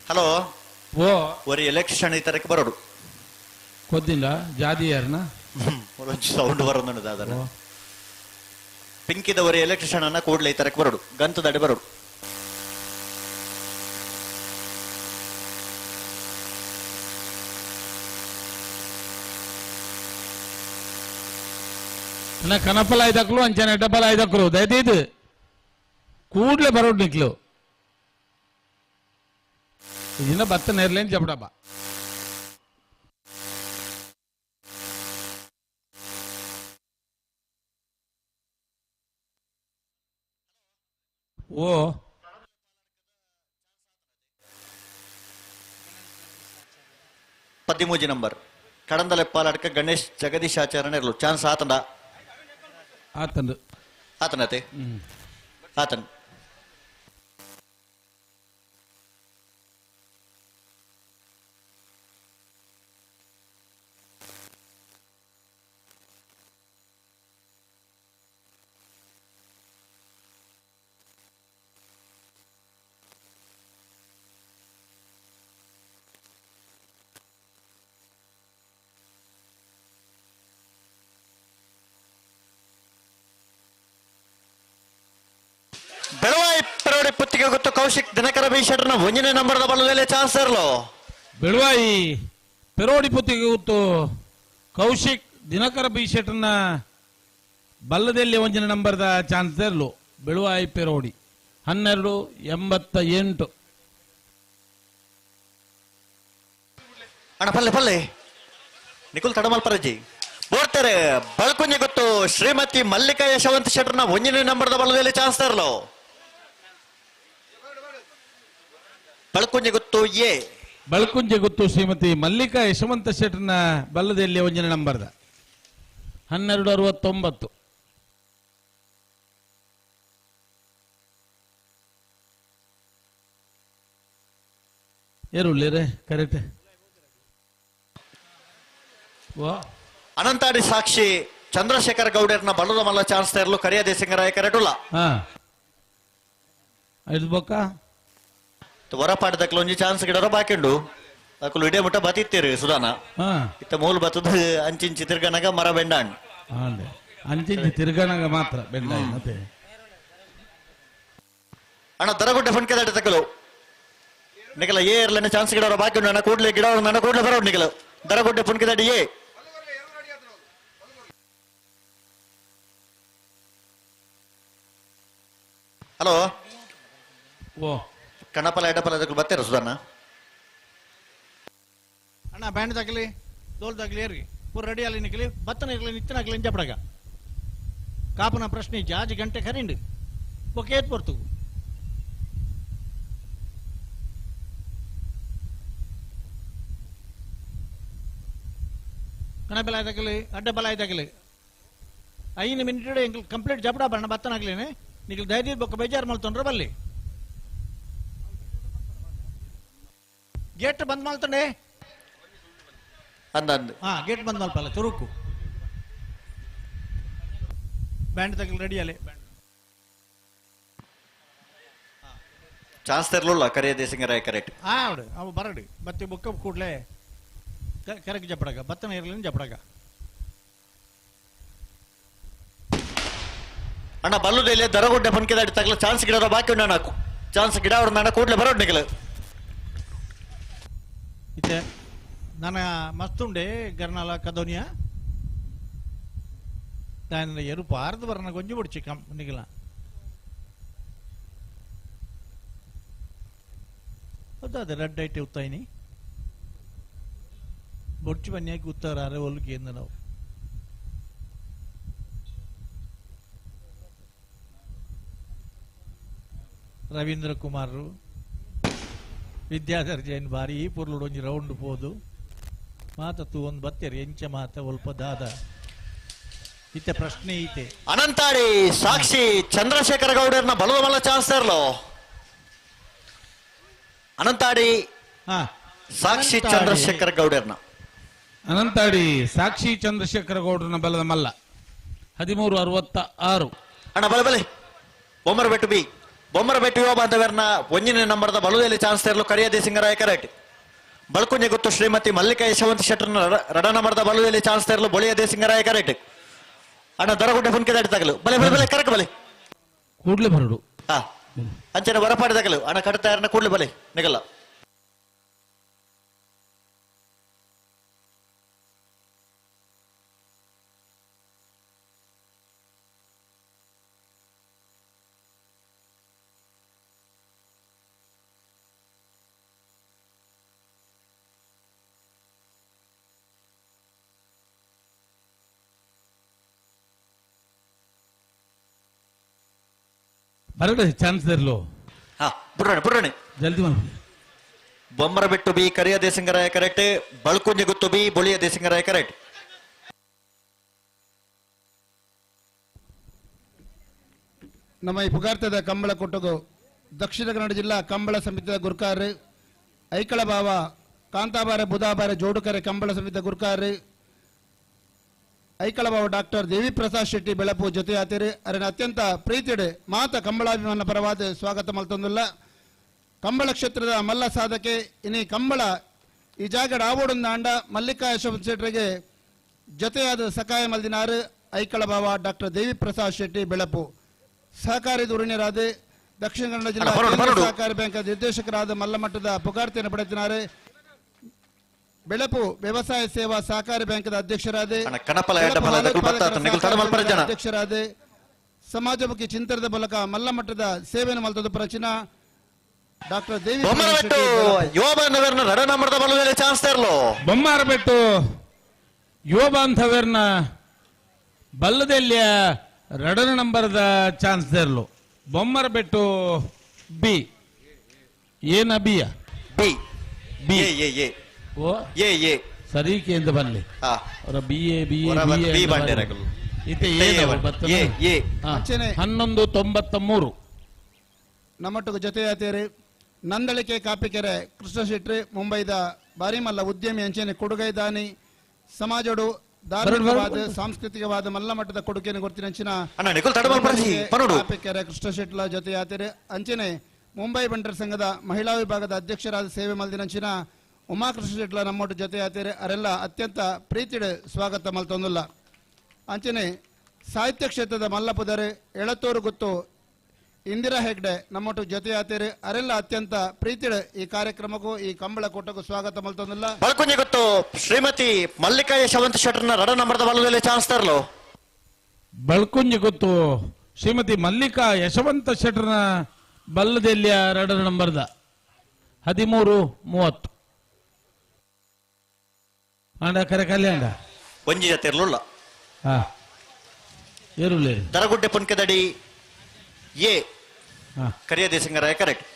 ಹಲೋ ಓ ಒರಿ ಎಲೆಕ್ಷನ್ ಈ ತರಕ್ಕೆ ಬರೋಡು ಕೊದ್ದಿಲ್ಲ ಜಾದಿ ಯಾರನ ಸೌಂಡ್ ಬರೋದು ದಾದನ ಪಿಂಕಿದ ಒರಿ ಎಲೆಕ್ಟ್ರಿಷಿಯನ್ ಅನ್ನ ಕೂಡಲೇ ಈ ತರಕ್ಕೆ ಬರೋಡು ಗಂತದಡಿ ಬರೋಡು. ಅಣ್ಣ ಕನಪಲ ಐದಕ್ಲು ಅಂಚನೆ ಡಬ್ಬಲ ಐದಕ್ಲು ದಯದೀದು ಕೂಡ್ಲೆ ಬರೋಡ್ ನಿಕ್ಲು ಇನ್ನ ಬತ್ತ ನೇರ್ಲೇನ್ ಜಬಡಬ ಓ 13 ನಂಬರ್ ಕಡಂದಲೆಪ್ಪಾಲಡ್ಕ ಗಣೇಶ್ ಜಗದೀಶ್ ಆಚಾರ್ಯನ ಇರಲು ಚಾನ್ಸ್ ಆತಂಡ ಆತಂಡು ಆತನತೆ ಆತನ್ ಬೆಳವಾಯಿ ಪರೋಡಿ ಪುತ್ತಿಗೆ ಗೊತ್ತು ಕೌಶಿಕ್ ದಿನಕರ ಬಿ ಶೆಟ್ಟರ್ನ ಒಂದನೇ ನಂಬರ್ದ ಬಲದಲ್ಲಿ ಚಾನ್ಸ್ ಇರಲು ಬೆಳವಾಯಿ ಪೆರೋಡಿ ಪುತ್ತಿಗೆ ಗೊತ್ತು ಕೌಶಿಕ್ ದಿನಕರ ಬಿ ಶೆಟ್ಟರ್ನ ಬಲ್ಲದಲ್ಲಿ ಒಂದನೇ ನಂಬರ್ದ ಚಾನ್ಸ್ ಇರಲು ಬೆಳುವಾಯಿ ಪೆರೋಡಿ 12:88. ಅಣ್ಣ ಪಲ್ಲೆ ಪಲ್ಲೆ ನಿಕುಲ್ ತಡಮಲ್ ಪರಜಿ ಬೋರ್ತಾರೆ ಬಳಕುಂಜೆ ಗೊತ್ತು ಶ್ರೀಮತಿ ಮಲ್ಲಿಕಾ ಯಶವಂತ ಶೆಟ್ಟರ್ನ ಒಂದನೇ ನಂಬರ್ದ ಬಲದಲ್ಲಿ ಚಾನ್ಸ್ ತರಲು ಬಳಕುಂಜೆ ಗೊತ್ತು ಎ ಬಳಕುಂಜೆ ಗೊತ್ತು ಶ್ರೀಮತಿ ಮಲ್ಲಿಕಾ ಯಶವಂತ ಶೆಟ್ಟರ್ನ ಬಲ್ಲದಲ್ಲಿ ಒಂದನೇ ನಂಬರ್ದ 12:69. ಏರುಳ್ಳಿ ಕರೆಕ್ಟ್. ಅನಂತಾಡಿ ಸಾಕ್ಷಿ ಚಂದ್ರಶೇಖರ್ ಗೌಡರ್ನ ಬಲದ ಮಲ್ಲ ಚಾನ್ಸ್ ತರಲು ಕರಿಯ ದೇಸಿಂಗರಾಯ ಕರೆಟುಲ್ಲ ಹೊರಪಾಟದಕ್ಲು ಒಂಜಿ ಚಾನ್ಸ್ ಗಿಡರ ಬಾಕಿಂಡು ಅಕುಲು ಇಡೇ ಮುಟ್ಟ ಬತ್ತಿತ್ತೀರಿ ಸುಧಾನ ಇತ್ತ ಮೂಲ ಬತ್ತದ ಅಂಚಿಂಚಿ ತಿರ್ಗನಾಗ ಮರ ಬೆಂಡಾಣ್ ಅಂಚಿಂಚಿ ತಿರ್ಗನಾಗ ಮಾತ್ರ ಬೆಂಡ ಮತ್ತೆ ಅಣ್ಣ ದರಗುಡ್ಡೆ ಫಣ್ಕೆ ತಕ್ಕಲು ನಿಕಲ ಏ ಇರ್ಲನ್ನ ಚಾನ್ಸ್ ಗಿಡವರ ಬಾಕಿ ಉಂಡು ಅಣ್ಣ ಕೂಡ್ಲೆ ಗಿಡ ನನ್ನ ಕೂಡ್ಲೆ ಬರೋಡು ನಿಕಲು ದರಗುಡ್ಡೆ ಫಣ್ಕೆ ಏ ಹಲೋ ಓ ಕಣ್ಣಪ್ಪಲ ಎಡಪ್ಪಲ ಅದಕ್ಕೆ ಬರ್ತೀರ ಸುಧಾನ ಅಣ್ಣ ಬ್ಯಾಂಡ್ ತಗಲಿ ದೋಲ್ ತಗಲಿ ಏರಿ ಪೂರ ರೆಡಿ ಅಲ್ಲಿ ನಿಕಲಿ ಬತ್ತನ ಇರಲಿ ನಿತ್ತನಾಗಲಿ ಇಂಜಪಡಗ ಕಾಪನ ಪ್ರಶ್ನೆ ಜಾಜ್ ಗಂಟೆ ಖರಿಂಡು ಬೊಕ್ಕೆ ಏತ್ ಬರ್ತು ಕಣಬಲ ತಗಲಿ ಅಡ್ಡ ಬಲ ತಗಲಿ 5 ಮಿನಿಟ್ ಎಂಕಲ್ ಕಂಪ್ಲೀಟ್ ಜಪಡ ಬಣ್ಣ ಬತ್ತನಾಗ್ಲೇನೆ ನಿಕಲ್ ದಯದೀದ್ ಬೊಕ್ಕ ಬೇಜಾರು ಮಲ್ತೊಂಡ್ರ ಬಲ್ಲಿ ಗೇಟ್ ಬಂದ್ ಮಲ್ತಂಡೆ ಅಂದ ಹಾ ಗೇಟ್ ಬಂದ್ ಮಲ್ಪಲ್ಲ ತುರುಕು ಬ್ಯಾಂಡ್ ತಗಲ್ ರೆಡಿ ಅಲ್ಲೇ ಚಾನ್ಸ್ ತರಲಿಲ್ಲ ಕರಿಯ ದೇಸಿಂಗರಾಯ ಕರೆಕ್ಟ್ ಹಾ ಅವಡು ಅವು ಬರಡು ಮತ್ತೆ ಬೊಕ್ಕ ಕೂಡಲೇ ಕರೆಕ್ಟ್ ಜಪಡಗ ಬತ್ತನ ಇರಲಿ ಜಪಡಗ ಅಣ್ಣ ಬಲ್ಲುದೆಲೆ ದರಗುಡ್ಡೆ ಪನ್ಕೆದಾಡಿ ತಗಲ ಚಾನ್ಸ್ ಗಿಡ ಬಾಕಿ ಉಂಡು ಅಣ್ಣ ಚಾನ್ಸ್ ಗಿಡ ಅವ್ರ ಕೂಡಲೇ ಬರೋಡು ನಿಕಲು ಇತ್ತೆ ನನ್ನ ಮಸ್ತುಂಡೆ ಗರ್ನಾಲ ಕದೋನಿಯ ನಾನು ಎರು ಪಾರ್ದು ಬರನ ಗೊಂಜಿ ಬಿಡ್ಚಿ ಕಂ ನಿಗಲ ಹೌದಾ ಅದೇ ರೆಡ್ ಐಟ್ ಉತ್ತಾಯಿನಿ ಬೊಡ್ಚಿ ಬನ್ಯಾಕಿ ಉತ್ತಾರ ಅರೆ ಒಲ್ಗೆ ಎಂದ ನಾವು ರವೀಂದ್ರ ಕುಮಾರ್ ವಿದ್ಯಾಧರ್ ಜೈನ್ ಬಾರಿ ಈ ಪೊರ್ಲುಡು ಒಂಜಿ ರೌಂಡ್ ಪೋದು ಮಾತ ತೂ ಒಂದು ಬತ್ತೇರಿ ಎಂಚ ಮಾತ ಒಲ್ಪ ದಾದ ಇತ್ತೆ ಪ್ರಶ್ನೆ ಐತೆ ಅನಂತಾಡಿ ಸಾಕ್ಷಿ ಚಂದ್ರಶೇಖರ ಗೌಡರ್ನ ಬಲದ ಮಲ್ಲ ಚಾನ್ಸ್ ತರಲು ಅನಂತಾಡಿ ಸಾಕ್ಷಿ ಚಂದ್ರಶೇಖರ ಗೌಡರ್ನ ಅನಂತಾಡಿ ಸಾಕ್ಷಿ ಚಂದ್ರಶೇಖರ ಗೌಡರನ ಬಲದ ಮಲ್ಲ 13:66. ಅಣ್ಣ ಬಲೆ ಬಲೆ ಬೊಮ್ಮರಬೆಟ್ಟು ಬಿ ಬೊಮ್ಮರಬೆಟ್ಟು ಯುವ ಬಾಂಧವ್ಯರ್ನ ಒಂದನೇ ನಂಬರ್ದ ಬಲುದಲ್ಲಿ ಚಾನ್ಸ್ ತರಲು ಕರಿಯ ದೇಸಿಂಗರಾಯ ಕರೆಕ್ಟ್ ಬಳಕುಂಜೆ ಗೊತ್ತು ಶ್ರೀಮತಿ ಮಲ್ಲಿಕಾ ಯಶವಂತ ಶೆಟ್ಟರ್ನ ರಡ ನಂಬರ್ದ ಬಲುದಲ್ಲಿ ಚಾನ್ಸ್ ತರಲು ಬೊಳಿಯ ದೇಸಿಂಗರಾಯ ಕರೆಕ್ಟ್ ಅಣ್ಣ ದರಗುಡ್ಡೆ ಫುನ್ಕೆ ದಾಟಿ ತಗಲು ಬಲೆ ಬಲೆ ಬಲೆ ಕರೆಕ್ಟ್ ಬಲೆ ಕೂಡ್ಲೆ ಬರಡು ಹಾ ಅಂಚನೆ ಹೊರಪಾಡಿ ತಗಲು ಅಣ್ಣ ಕಟ್ತಾರನ ಕೂಡ್ಲೆ ಬಲೆ ನಿಗಲ್ಲ ಬರಡು ಚಾನ್ಸ್ ಇರ್ಲು. ಹಾ ಬುಡ್ರಣೆ ಬುಡ್ರಣೆ ಜಲ್ದಿ ಮಲ್ಪಿ. ಬೊಮ್ಮರ ಬಿಟ್ಟು ಬಿ ಕರಿಯ ದೇಸಿಂಗರಾಯ ಕರೆಕ್ಟ್, ಬಳ್ಕುಂಜಿ ಗುತ್ತು ಬಿ ಬೊಳಿಯ ದೇಸಿಂಗರಾಯ ಕರೆಕ್ಟ್. ನಮ್ಮ ಈ ಪುಗಾರ್ತದ ಕಂಬಳ ಕೊಟ್ಟಗು ದಕ್ಷಿಣ ಕನ್ನಡ ಜಿಲ್ಲಾ ಕಂಬಳ ಸಮಿತಿಯ ಗುರ್ಕಾರ್ ಐಕಳ ಬಾವ ಕಾಂತಾಬಾರೆ ಬುಧಾಬಾರೆ ಜೋಡುಕರೆ ಕಂಬಳ ಸಮಿತಿಯ ಗುರ್ಕಾರ್ ಐಕಳ ಬಾವ ಡಾಕ್ಟರ್ ದೇವಿ ಪ್ರಸಾದ್ ಶೆಟ್ಟಿ ಬೆಳಪು ಜೊತೆಯಾತಿರಿ ಅರನ ಅತ್ಯಂತ ಪ್ರೀತಿಡೆ ಮಾತ ಕಂಬಳಾಭಿಮಾನ ಪರವಾದ ಸ್ವಾಗತ ಮಲ್ತೊಂದುಲ್ಲ. ಕಂಬಳ ಕ್ಷೇತ್ರದ ಮಲ್ಲ ಸಾಧಕೆ ಇನಿ ಕಂಬಳ ಈ ಜಾಗಡ ಆವೋಡೊಂದು ಆಂಡ ಮಲ್ಲಿಕಾ ಯಶವಂತ ಶೆಟ್ಟರಿಗೆ ಜೊತೆಯಾದ ಸಕಾಯ ಮಲ್ದಿನಾರು ಐಕಳ ಬಾವ ಡಾಕ್ಟರ್ ದೇವಿ ಪ್ರಸಾದ್ ಶೆಟ್ಟಿ ಬೆಳಪು. ಸಹಕಾರಿ ಧುರೀಣರಾದ ದಕ್ಷಿಣ ಕನ್ನಡ ಜಿಲ್ಲಾ ಸಹಕಾರಿ ಬ್ಯಾಂಕ್ ನಿರ್ದೇಶಕರಾದ ಮಲ್ಲಮಟ್ಟದ ಪುಗಾರ್ತಿಯನ್ನು ಪಡೆದಿದ್ದಾರೆ. ಬೆಳಪು ವ್ಯವಸಾಯ ಸೇವಾ ಸಹಕಾರಿ ಬ್ಯಾಂಕ್ ಅಧ್ಯಕ್ಷರಾದ ಅಧ್ಯಕ್ಷರಾದ ಸಮಾಜಮುಖಿ ಚಿಂತನದ ಮೂಲಕ ಮಲ್ಲಮಟ್ಟದ ಸೇವೆಯನ್ನು ಮಲ್ತದ ಪ್ರಚಿನ ಡಾಕ್ಟರ್ ದೇವಿ ಬೊಮ್ಮಾರಬೆಟ್ಟು ಯುವ ಬಾಂಧವ್ಯರ್ನ ಬಲ್ಲದೆಲ್ಲಿಯ ರಡನ ನಂಬರ್ದ ಚಾನ್ಸ್ ದೇರ್ಲು. ಬೊಮ್ಮರಬೆಟ್ಟು ಬಿ ಏನ ಬಿಯ B B A A O A A ಸರಿ ಕೇಂದ್ರ ಬನ್ನಿ ಅವರ B A B A B ಇತ್ತೆ ಎ ಎ 11:93 ನಮ್ಮೊಟ್ಟಿಗೆ ಜೊತೆಯಾತೇರಿ ನಂದಳಿಕೆ ಕಾಪಿಕೆರೆ ಕೃಷ್ಣ ಶೆಟ್ಟಿ ಮುಂಬೈದ ಬಾರಿಮಲ್ಲ ಉದ್ಯಮಿ ಅಂಚನೆ ಕೊಡುಗೈ ದಾನಿ ಸಮಾಜಡು ಧಾರ್ಮಿಕವಾದ ಸಾಂಸ್ಕೃತಿಕವಾದ ಮಲ್ಲ ಮಟ್ಟದ ಕೊಡುಗೆಯನ್ನು ಕೊಡ್ತೀನಿ ಅಂಚಿನ ಕಾಪಿಕೆರೆ ಕೃಷ್ಣ ಶೆಟ್ಲ ಜೊತೆಯಾತೇರಿ ಅಂಚನೆ ಮುಂಬೈ ಬಂಟರ ಸಂಘದ ಮಹಿಳಾ ವಿಭಾಗದ ಅಧ್ಯಕ್ಷರಾದ ಸೇವೆ ಮಲ್ದಿನಂಚಿನ ಉಮಾಕೃಷ್ಣ ಶೆಟ್ಲ ನಮ್ಮೊಟ್ಟು ಜೊತೆಯಾತೇರಿ ಅರೆಲ್ಲ ಅತ್ಯಂತ ಪ್ರೀತಿಡೆ ಸ್ವಾಗತ ಮಲ್ತೊಂದುಲ್ಲ. ಅಂಚನೆ ಸಾಹಿತ್ಯ ಕ್ಷೇತ್ರದ ಮಲ್ಲಪುದರೆ ಎಳತೂರು ಗುತ್ತು ಇಂದಿರಾ ಹೆಗ್ಡೆ ನಮ್ಮೊಟ್ಟು ಜೊತೆಯಾತೇರಿ ಅರೆಲ್ಲ ಅತ್ಯಂತ ಪ್ರೀತಿಡೆ ಈ ಕಾರ್ಯಕ್ರಮಕ್ಕೂ ಈ ಕಂಬಳ ಕೂಟಕ್ಕೂ ಸ್ವಾಗತ ಮಲ್ತೊಂದುಲ್ಲ. ಬಳ್ಕುಂಜಿ ಗೊತ್ತು ಶ್ರೀಮತಿ ಮಲ್ಲಿಕಾ ಯಶವಂತ ಶೆಟ್ಟರ್ನ ರಡ ನಂಬರ್ದ ಬಲದಲ್ಲಿ ಚಾನ್ಸ್ ತರಲು. ಬಳ್ಕುಂಜಿ ಗೊತ್ತು ಶ್ರೀಮತಿ ಮಲ್ಲಿಕಾ ಯಶವಂತ ಶೆಟ್ಟರ್ನ ಬಲ್ಲದೆಲ್ಲಿಯ ರಡ ನಂಬರ್ದ 13:30 ಅಂಡ ಕರೆ ಕಲ್ಯಾಣ ಒಂಜಿ ಜೊತೆ ಇರಲಿಲ್ಲ. ಹಾ ಏರುಲೇ ದರಗುಡ್ಡೆ ಪುನ್ಕೆದಡಿ ಎ ಕರಿಯ ದೇಸಿಂಗರಾಯ ಕರೆಕ್ಟ್.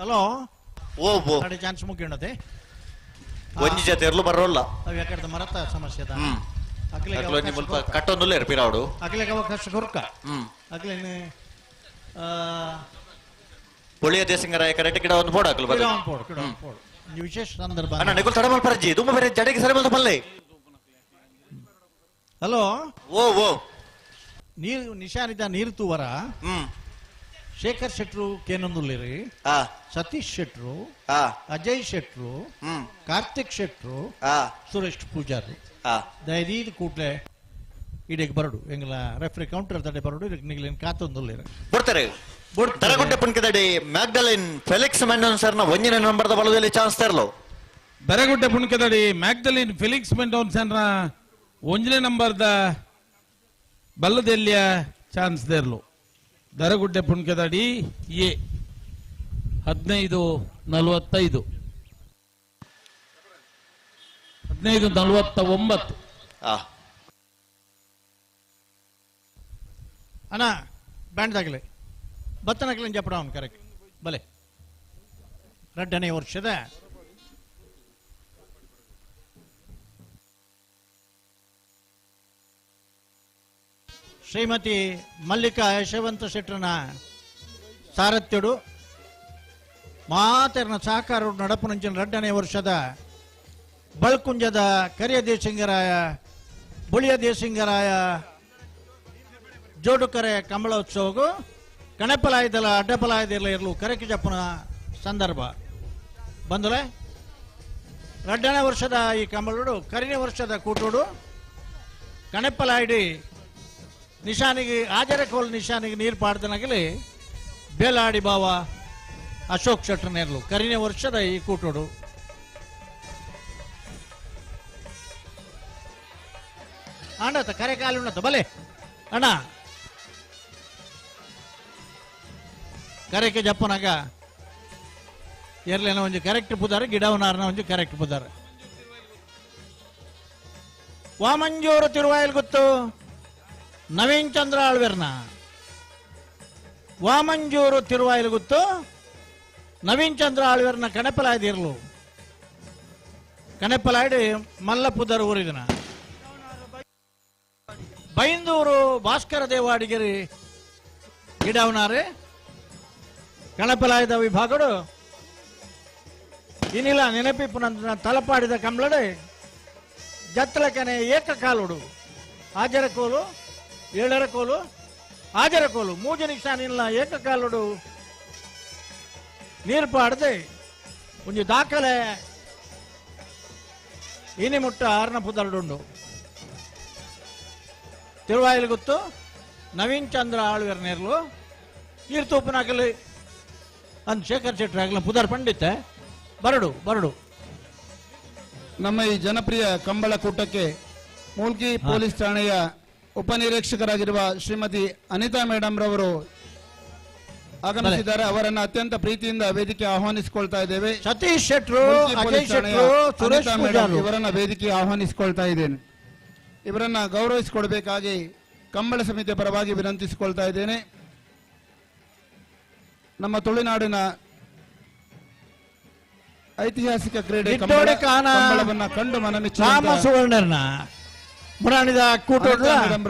ಹಲೋ ಓ ಓ ಕಡೆ ಚಾನ್ಸ್ ಮುಗಿಯೋಣತೆ ಒಂಜಿ ಜೊತೆ ಇರಲು ಬರೋಲ್ಲ. ಅವು ಯಾಕಡೆ ಮರತ ಸಮಸ್ಯೆ ಅದ. ಅಕ್ಲೆ ಮುಲ್ಪ ಕಟ್ಟೊಂದುಲ್ಲ ಇರ್ಪಿರಾವಡು ಅಕ್ಲೆಗೆ ಅವಕಾಶ ಕೊರ್ಕ. ಅಕ್ಲೇನೆ ಪೊಳಿಯ ದೇಸಿಂಗರಾಯ ಕರೆಕ್ಟ್ ಗಿಡ ಒಂದು ಬೋರ್ಡ್ ಹಾಕಲು ಗಿಡ ಒಂದು ಬೋರ್ಡ್ ಗಿಡ ಒಂದು ಬೋರ್ಡ್ ವಿಶೇಷ ಸಂದರ್ಭ ಅಣ್ಣ ನಿಕುಲ್ ತಡಮಲ್ ಪರಜಿ ತುಂಬ ಬೇರೆ ಜಡೆಗೆ ಸರಿ ಬಂದು ಪಲ್ಲೆ. ಹಲೋ ಓ ಓ ನೀರು ನಿಶಾನಿದ ನೀರು ತೂವರ ಶೇಖರ್ ಶೆಟ್ರು ಕೇನಂದುಲ್ಲಿರಿ, ಸತೀಶ್ ಶೆಟ್ರು, ಅಜಯ್ ಶೆಟ್ರು, ಕಾರ್ತಿಕ್ ಶೆಟ್ರು, ಸುರೇಶ್ ಪೂಜಾರಿ ದಯದೀದ್ ಕೂಡ್ಲೆ ಇಡೀ ಬರಡು ಎಂಗಲ ರೆಫ್ರಿ ಕೌಂಟರ್ ತಡೆ ಬರಡು ನಿಗ್ಲೇನು ಕಾತೊಂದುಲ್ಲಿರಿ ಬರ್ತಾರೆ. ದರಗುಡ್ಡೆ ಪುಣ್ಕದಡಿ ಮ್ಯಾಗ್ಡಲಿನ್ ಫೆಲಿಕ್ಸ್ ಮೆಂಡೋನ್ ಸರ್ನ ಒಂದಿನ ನಂಬರ್ದ ಬಲದಲ್ಲಿ ಚಾನ್ಸ್ ತರಲು. ದರಗುಡ್ಡೆ ಪುಣ್ಕದಡಿ ಮ್ಯಾಗ್ಡಲಿನ್ ಫೆಲಿಕ್ಸ್ ಮೆಂಡೋನ್ ಸರ್ನ ಒಂದನೇ ನಂಬರ್ದ ಬಲ್ಲದೆಲ್ಲಿಯ ಚಾನ್ಸ್ ದೇರ್ಲು. ದರಗುಡ್ಡೆ ಪುಣ್ಕದಡಿ ಎ 15:45 15:49. ಅಣ್ಣ ಬ್ಯಾಂಡ್ ದಾಗಲಿ ಬತ್ತನಕ್ಲೇನು ಜಪಡ ಅವನು ಕರೆಕ್ಟ್ ಬಲೆ ರಡ್ಡನೇ ವರ್ಷದ ಶ್ರೀಮತಿ ಮಲ್ಲಿಕಾ ಯಶವಂತ ಶೆಟ್ಟರನ ಸಾರಥ್ಯಡು ಮಾತೆರ್ನ ಸಹಕಾರ ನಡಪುನಂಚಿನ 2ನೇ ವರ್ಷದ ಬಳ್ಕುಂಜದ ಕರಿಯ ದೇಶಿಂಗರಾಯ ಬುಳಿಯ ದೇಶಿಂಗರಾಯ ಜೋಡುಕರೆ ಕಂಬಳೋತ್ಸವಗೂ ಕಣಪಲಾಯದಲ್ಲ ಅಡ್ಡಪಲಾಯದಲ್ಲ ಇರಲು ಕರಕಿ ಜಪ್ಪನ ಸಂದರ್ಭ ಬಂದಲೆ 2ನೇ ವರ್ಷದ ಈ ಕಂಬಳುಡು ಕರಿನೇ ವರ್ಷದ ಕೂಟುಡು ಕಣಪಲಾಯಿಡಿ ನಿಶಾನಿಗೆ ಆಜರಕೋಲ್ ನಿಶಾನಿಗೆ ನೀರು ಪಾಡ್ದನಾಗಲಿ ಬೇಲಾಡಿ ಬಾವ ಅಶೋಕ್ ಶೆಟ್ಟರ್ನೇರ್ಲು ಕರಿನೇ ವರ್ಷದ ಈ ಕೂಟುಡು ಅಣ್ಣತ ಕರೆ ಕಾಲು ಬಲೆ ಅಣ್ಣ ಕರೆಕೆ ಜಪ್ಪನಾಗ ಎರ್ಲೇನ ಒಂಜಿ ಕರೆಕ್ಟ್ ಪುದಾರ ಗಿಡವನಾರನ ಒಂಜಿ ಕರೆಕ್ಟ್ ಪುದಾರ ವಾಮಂಜೂರು ತಿರುವಾಯಲ್ ಗೊತ್ತು ನವೀನ್ ಚಂದ್ರ ಆಳ್ವೆರ್ನ ವಾಮಂಜೂರು ತಿರುವಾಯಲ್ ಗೊತ್ತು ನವೀನ್ ಚಂದ್ರ ಆಳ್ವೆರ್ನ ಕಣಪಲಾಯ್ದಿರ್ಲು ಕಣಪಲಾಯ್ಡಿ ಮಲ್ಲಪುದರ್ ಊರಿದನ ಬೈಂದೂರು ಭಾಸ್ಕರ ದೇವಾಡಿಗೆರಿ ಗಿಡವನಾರೆ ಕಣಪಲಾಯದ ವಿಭಾಗಡು ಇನಿಲ ನೆನಪಿಪ್ಪುನಂತ ತಲಪಾಡಿದ ಕಂಬಳಡೆ ಜತ್ತಲಕನೆ ಏಕಕಾಲುಡು ಆಜರಕೋಲು ಏಳರಕೋಲು ಆಜರಕೋಲು ಮೂಜು ನಿಶಾನಿಲ್ಲ ಏಕಕಾಲುಡು ನೀರು ಪಾಡದೆ ಒಂಜಿ ದಾಖಲೆ ಇನಿ ಮುಟ್ಟ ಆರ್ನ ಪುದರ್ಡುಂಡು ತಿರುವಾಯಿಲ್ ಗೊತ್ತು ನವೀನ್ ಚಂದ್ರ ಆಳ್ವೆರ್ ನೇರ್ಲು ನೀರು ತೂಪನಾಕಲಿ ಅಂದ್ ಶೇಖರ್ ಶೆಟ್ಟರ್ ಆಗಲ ಪುದರ್ ಪಂಡಿತ ಬರಡು ಬರಡು. ನಮ್ಮ ಈ ಜನಪ್ರಿಯ ಕಂಬಳ ಕೂಟಕ್ಕೆ ಮೂಲ್ಕಿ ಪೊಲೀಸ್ ಠಾಣೆಯ ಉಪನಿರೀಕ್ಷಕರಾಗಿರುವ ಶ್ರೀಮತಿ ಅನಿತಾ ಮೇಡಮ್ ರವರು ಆಗಮಿಸಿದ್ದಾರೆ. ಅವರನ್ನು ಅತ್ಯಂತ ಪ್ರೀತಿಯಿಂದ ವೇದಿಕೆ ಆಹ್ವಾನಿಸಿಕೊಳ್ತಾ ಇದ್ದೇವೆ. ಸತೀಶ್ ಶೆಟ್ಟರು, ಅಜಯ್ ಶೆಟ್ಟರು, ಸುರೇಶ್ ಪೂಜಾರು ಇವರನ್ನ ವೇದಿಕೆ ಆಹ್ವಾನಿಸಿಕೊಳ್ತಾ ಇದ್ದೇನೆ. ಇವರನ್ನ ಗೌರವಿಸಿಕೊಡಬೇಕಾಗಿ ಕಂಬಳ ಸಮಿತಿಯ ಪರವಾಗಿ ವಿನಂತಿಸಿಕೊಳ್ತಾ ಇದ್ದೇನೆ. ನಮ್ಮ ತುಳುನಾಡಿನ ಐತಿಹಾಸಿಕ ಕ್ರೀಡೆ ಕಂಬಳವನ್ನ ಕಂಡು ಮನಮೆಚ್ಚಿದ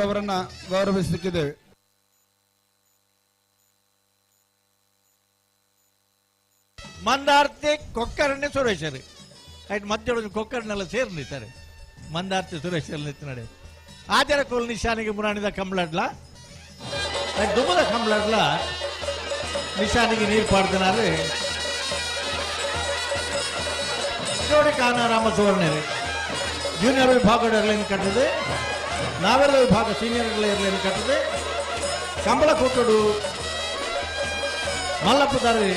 ಅವರನ್ನ ಗೌರವಿಸಲಿಕ್ಕಿದ್ದೇವೆ. ಮಂದಾರ್ತಿ ಕೊಕ್ಕರನ್ನೇ ಸುರೇಶರು ಆಯ್ತು, ಮಧ್ಯೊಳಗೆ ಕೊಕ್ಕರನ್ನೆಲ್ಲ ಸೇರ್ಲಿದ್ದಾರೆ. ಮಂದಾರ್ತಿ ಸುರೇಶ್ ನಿಂತು ಆಚಾರ ಕೋಲ್ ನಿಶಾನಿಗೆ ಮುರಾಣಿದ ಕಂಬಳಡ್ಲ ದುಮ್ಮದ ಕಂಬಳಡ್ಲ ನಿಶಾನಿಗೆ ನೀರು ಪಾಡ್ದನಾರು ನೋಡಿ ಕಾನಾರಾಮ ಸುವರ್ಣರು ಜೂನಿಯರ್ ವಿಭಾಗ ಏರ್ಲೈನ್ ಕಟ್ಟದೆ, ನಾವೆಲ್ಲ ವಿಭಾಗ ಸೀನಿಯರ್ ಏರ್ಲೈನ್ ಕಟ್ಟದೆ, ಕಂಬಳ ಕೊಟ್ಟಡು ಮಲ್ಲಪ್ಪದಾರಿ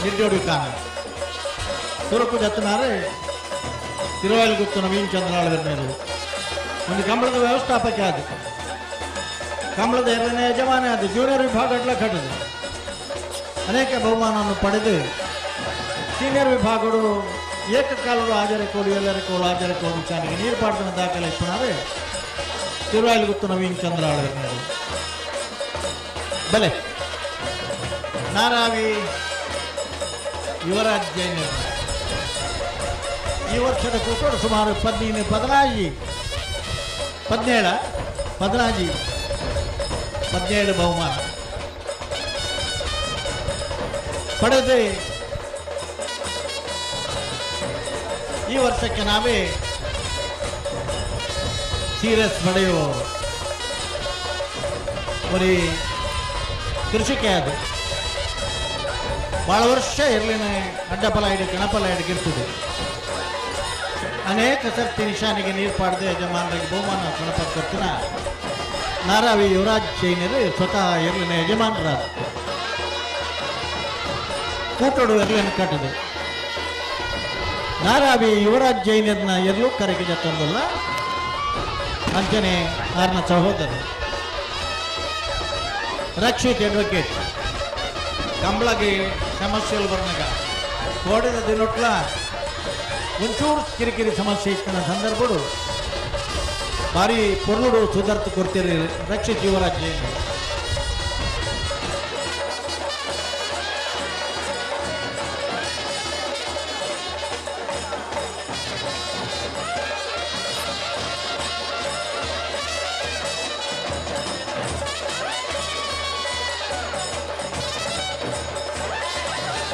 ನಿರ್ಜೋಡಿ ಕಾನ ಸುರಕು ಜತ್ತನಾರೆ ತಿರುವಾಯಿಲ್ ಗುತ್ತು ನವೀನ್ ಚಂದ್ರಾಳವೆನ್ನೇರು ಒಂದು ಕಂಬಳದ ವ್ಯವಸ್ಥಾಪಕ ಅದು ಕಂಬಳದ ಎರಡನೇ ಯಜಮಾನ ಅದು ಜೂನಿಯರ್ ವಿಭಾಗ ಕಟ್ಟದೆ ಅನೇಕ ಬಹುಮಾನವನ್ನು ಪಡೆದು ಸೀನಿಯರ್ ವಿಭಾಗಗಳು ಏಕಕಾಲರು ಆಜರೆ ಕೋಲು ಎಲ್ಲರ ಕೋಲು ಆಜರೆ ಕೋಲು ವಿಚಾರಣೆಗೆ ನೀರು ಪಾಡ್ದನ ದಾಖಲೆ ಇಪ್ಪನಾರೆ ತಿರುವಾಯಿಲ್ ಗುತ್ತು ನವೀನ್ ಚಂದ್ರ ಆಳವೆನ್ನೇರು ಬಲೆ ನಾರಾವಿ ಯುವರಾಜ್ ಜೈನ್ ಈ ವರ್ಷದ ಕೂಟೋಡು ಸುಮಾರು 15 14 17 14 17 ಬಹುಮಾನ ಪಡೆದು ಈ ವರ್ಷಕ್ಕೆ ನಾವೇ ಸೀರಿಯಸ್ ಪಡೆಯುವ ಬರೀ ಕೃಷಿಕೆ ಅದು ಭಾಳ ವರ್ಷ ಇರಲಿನ ಅಡ್ಡಫಲ ಹಿಡಿ ಗಣಫಲ ಹಿಡಿಗಿರ್ತದೆ. ಅನೇಕ ಸರ್ತಿ ನಿಶಾನಿಗೆ ನೀರು ಪಾಡದೆ ಯಜಮಾನರಿಗೆ ಬಹುಮಾನ ಗಣಪತಿ ಕೊಡ್ತಿನ ನಾರಾವಿ ಯುವರಾಜ್ ಜೈನರು ಸ್ವತಃ ಎರ್ಲಿನ ಯಜಮಾನರ ಕೂಟೋಡು ಎರ್ಲಿನ ಕಟ್ಟದೆ ನಾರಾವಿ ಯುವರಾಜ್ ಜೈನರನ್ನ ಎಲ್ಲೂ ಕರೆಗೆ ಜತ್ತೊಂದಲ್ಲ ಅಂಚನೆ ಆರ್ನ ಸಹೋದರ ರಕ್ಷಿತ್ ಅಡ್ವೊಕೇಟ್ ಕಂಬಳಗೆ ಸಮಸ್ಯೆಗಳು ಬರ್ನಾಗ ಕೋಡಿದ ದಿನೊಟ್ಲ ಒಂಚೂರು ಕಿರಿಕಿರಿ ಸಮಸ್ಯೆ ಇತ್ತಿನ ಸಂದರ್ಭಗಳು ಭಾರಿ ಪೊರ್ಲುಡು ಸುಧಾರ್ತು ಕೊಡ್ತೀರಿ ರಕ್ಷಿತ್ ಯುವರಾಜ್ ಜೈನ್.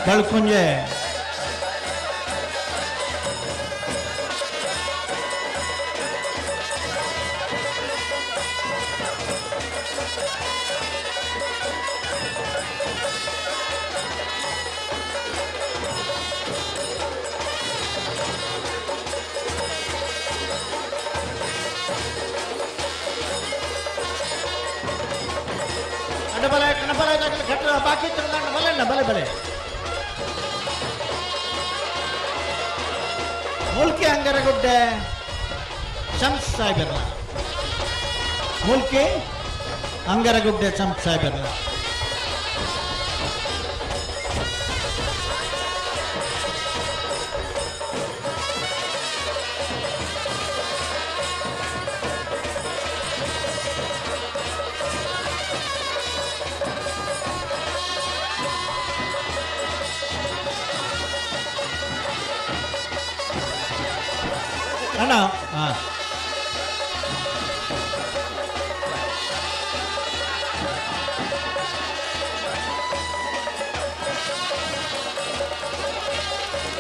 ಬಳ್ಕುಂಜೆ ಬಾಕಿ ಬಲೆ ಬಲೆ ಬಲೆ ಮೂಲ್ಕಿ ಅಂಗರಗುಡ್ಡೆ ಶಮ್ಸ್ ಸಾಹೇಬರ್ನ ಮೂಲ್ಕಿ ಅಂಗರಗುಡ್ಡೆ ಶಮ್ಸ್ ಸಾಹೇಬರ್ನ ಅಣ್ಣ ಹಾಂ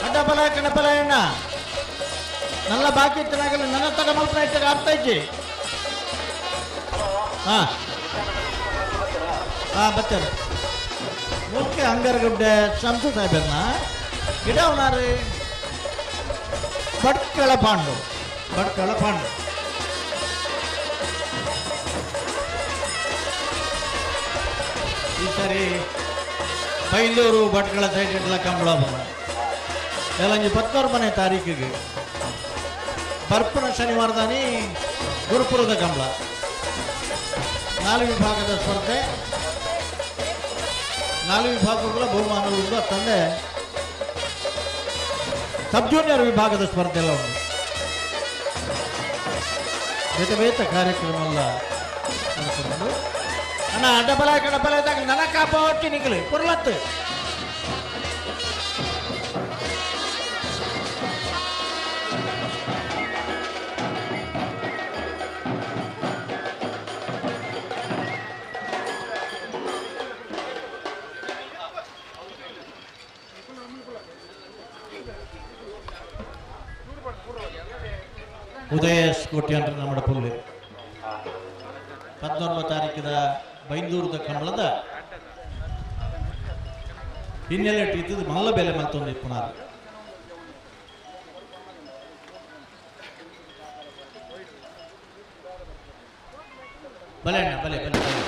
ಅಡ್ಡ ಬಲ ಕಣಪಲ ಅಣ್ಣ ನಲ್ಲ ಬಾಕಿ ಇತ್ತನಾಗಲ್ಲ ನನ್ನ ತಡ ಮಲ್ಪನ ಇಟ್ಟಾಗ ಅರ್ಥ ಐತಿ ಹಾಂ ಹಾಂ ಬರ್ತಾರೆ ಮುಖ್ಯ ಅಂಗರಗುಡ್ಡೆ ಶಂಸು ಸಾಹೇಬರ್ನ ಗಿಡ ಅವನಾರಿ ಭಟ್ಕಳ ಪಾಂಡು ಭಟ್ಕಳ ಪಾಂಡು ಈ ಸರಿ ಬೈಂದೂರು ಭಟ್ಕಳ ಸೈಡ್ ಇಡ್ಲ ಕಂಬಳ ಬಂದ ಎಲ್ಲಂಜಿ ಪತ್ತೊಂಬನೇ ತಾರೀಕಿಗೆ ಬರ್ಪನ ಶನಿವಾರದಾನಿ ಗುರುಪುರದ ಕಂಬಳ. ನಾಲ್ಕು ವಿಭಾಗದ ಸ್ಪರ್ಧೆ, ನಾಲ್ಕು ವಿಭಾಗಗಳ ಬಹುಮಾನಗಳು ತಂದೆ ಸಬ್ ಜೂನಿಯರ್ ವಿಭಾಗದ ಸ್ಪರ್ಧೆ ಎಲ್ಲ ಉಂಟು. ಬೇತೆ ಬೇತೆ ಕಾರ್ಯಕ್ರಮ ಎಲ್ಲ ನಡೆಸಿಕೊಂಡು ಅಣ್ಣ ಅಡ್ಡಬಲ ಕಡಬಲ ಇದ್ದಾಗ ನನ್ನ ಕಾಪಾಡ್ತಿ ನಿಗಲಿ ಪುರ್ಲತ್ತು. ಉದಯೇಶ್ ಕೋಟ್ಯಾಂಡ್ರ ನಮ್ಮ ಪುಲ್ಲೆ 19 ತಾರೀಕಿದ ಬೈಂದೂರದ ಕಂಬಳದ ಹಿನ್ನೆಲೆ ಇಟ್ಟಿದ್ದು ಮಲ್ಲ ಬೆಲೆ ಮಲ್ತೊಂದು ಪುನಃ ಬಲೆ ಅಣ್ಣ ಬಲೆ ಬಲೆ ಬಲೆ.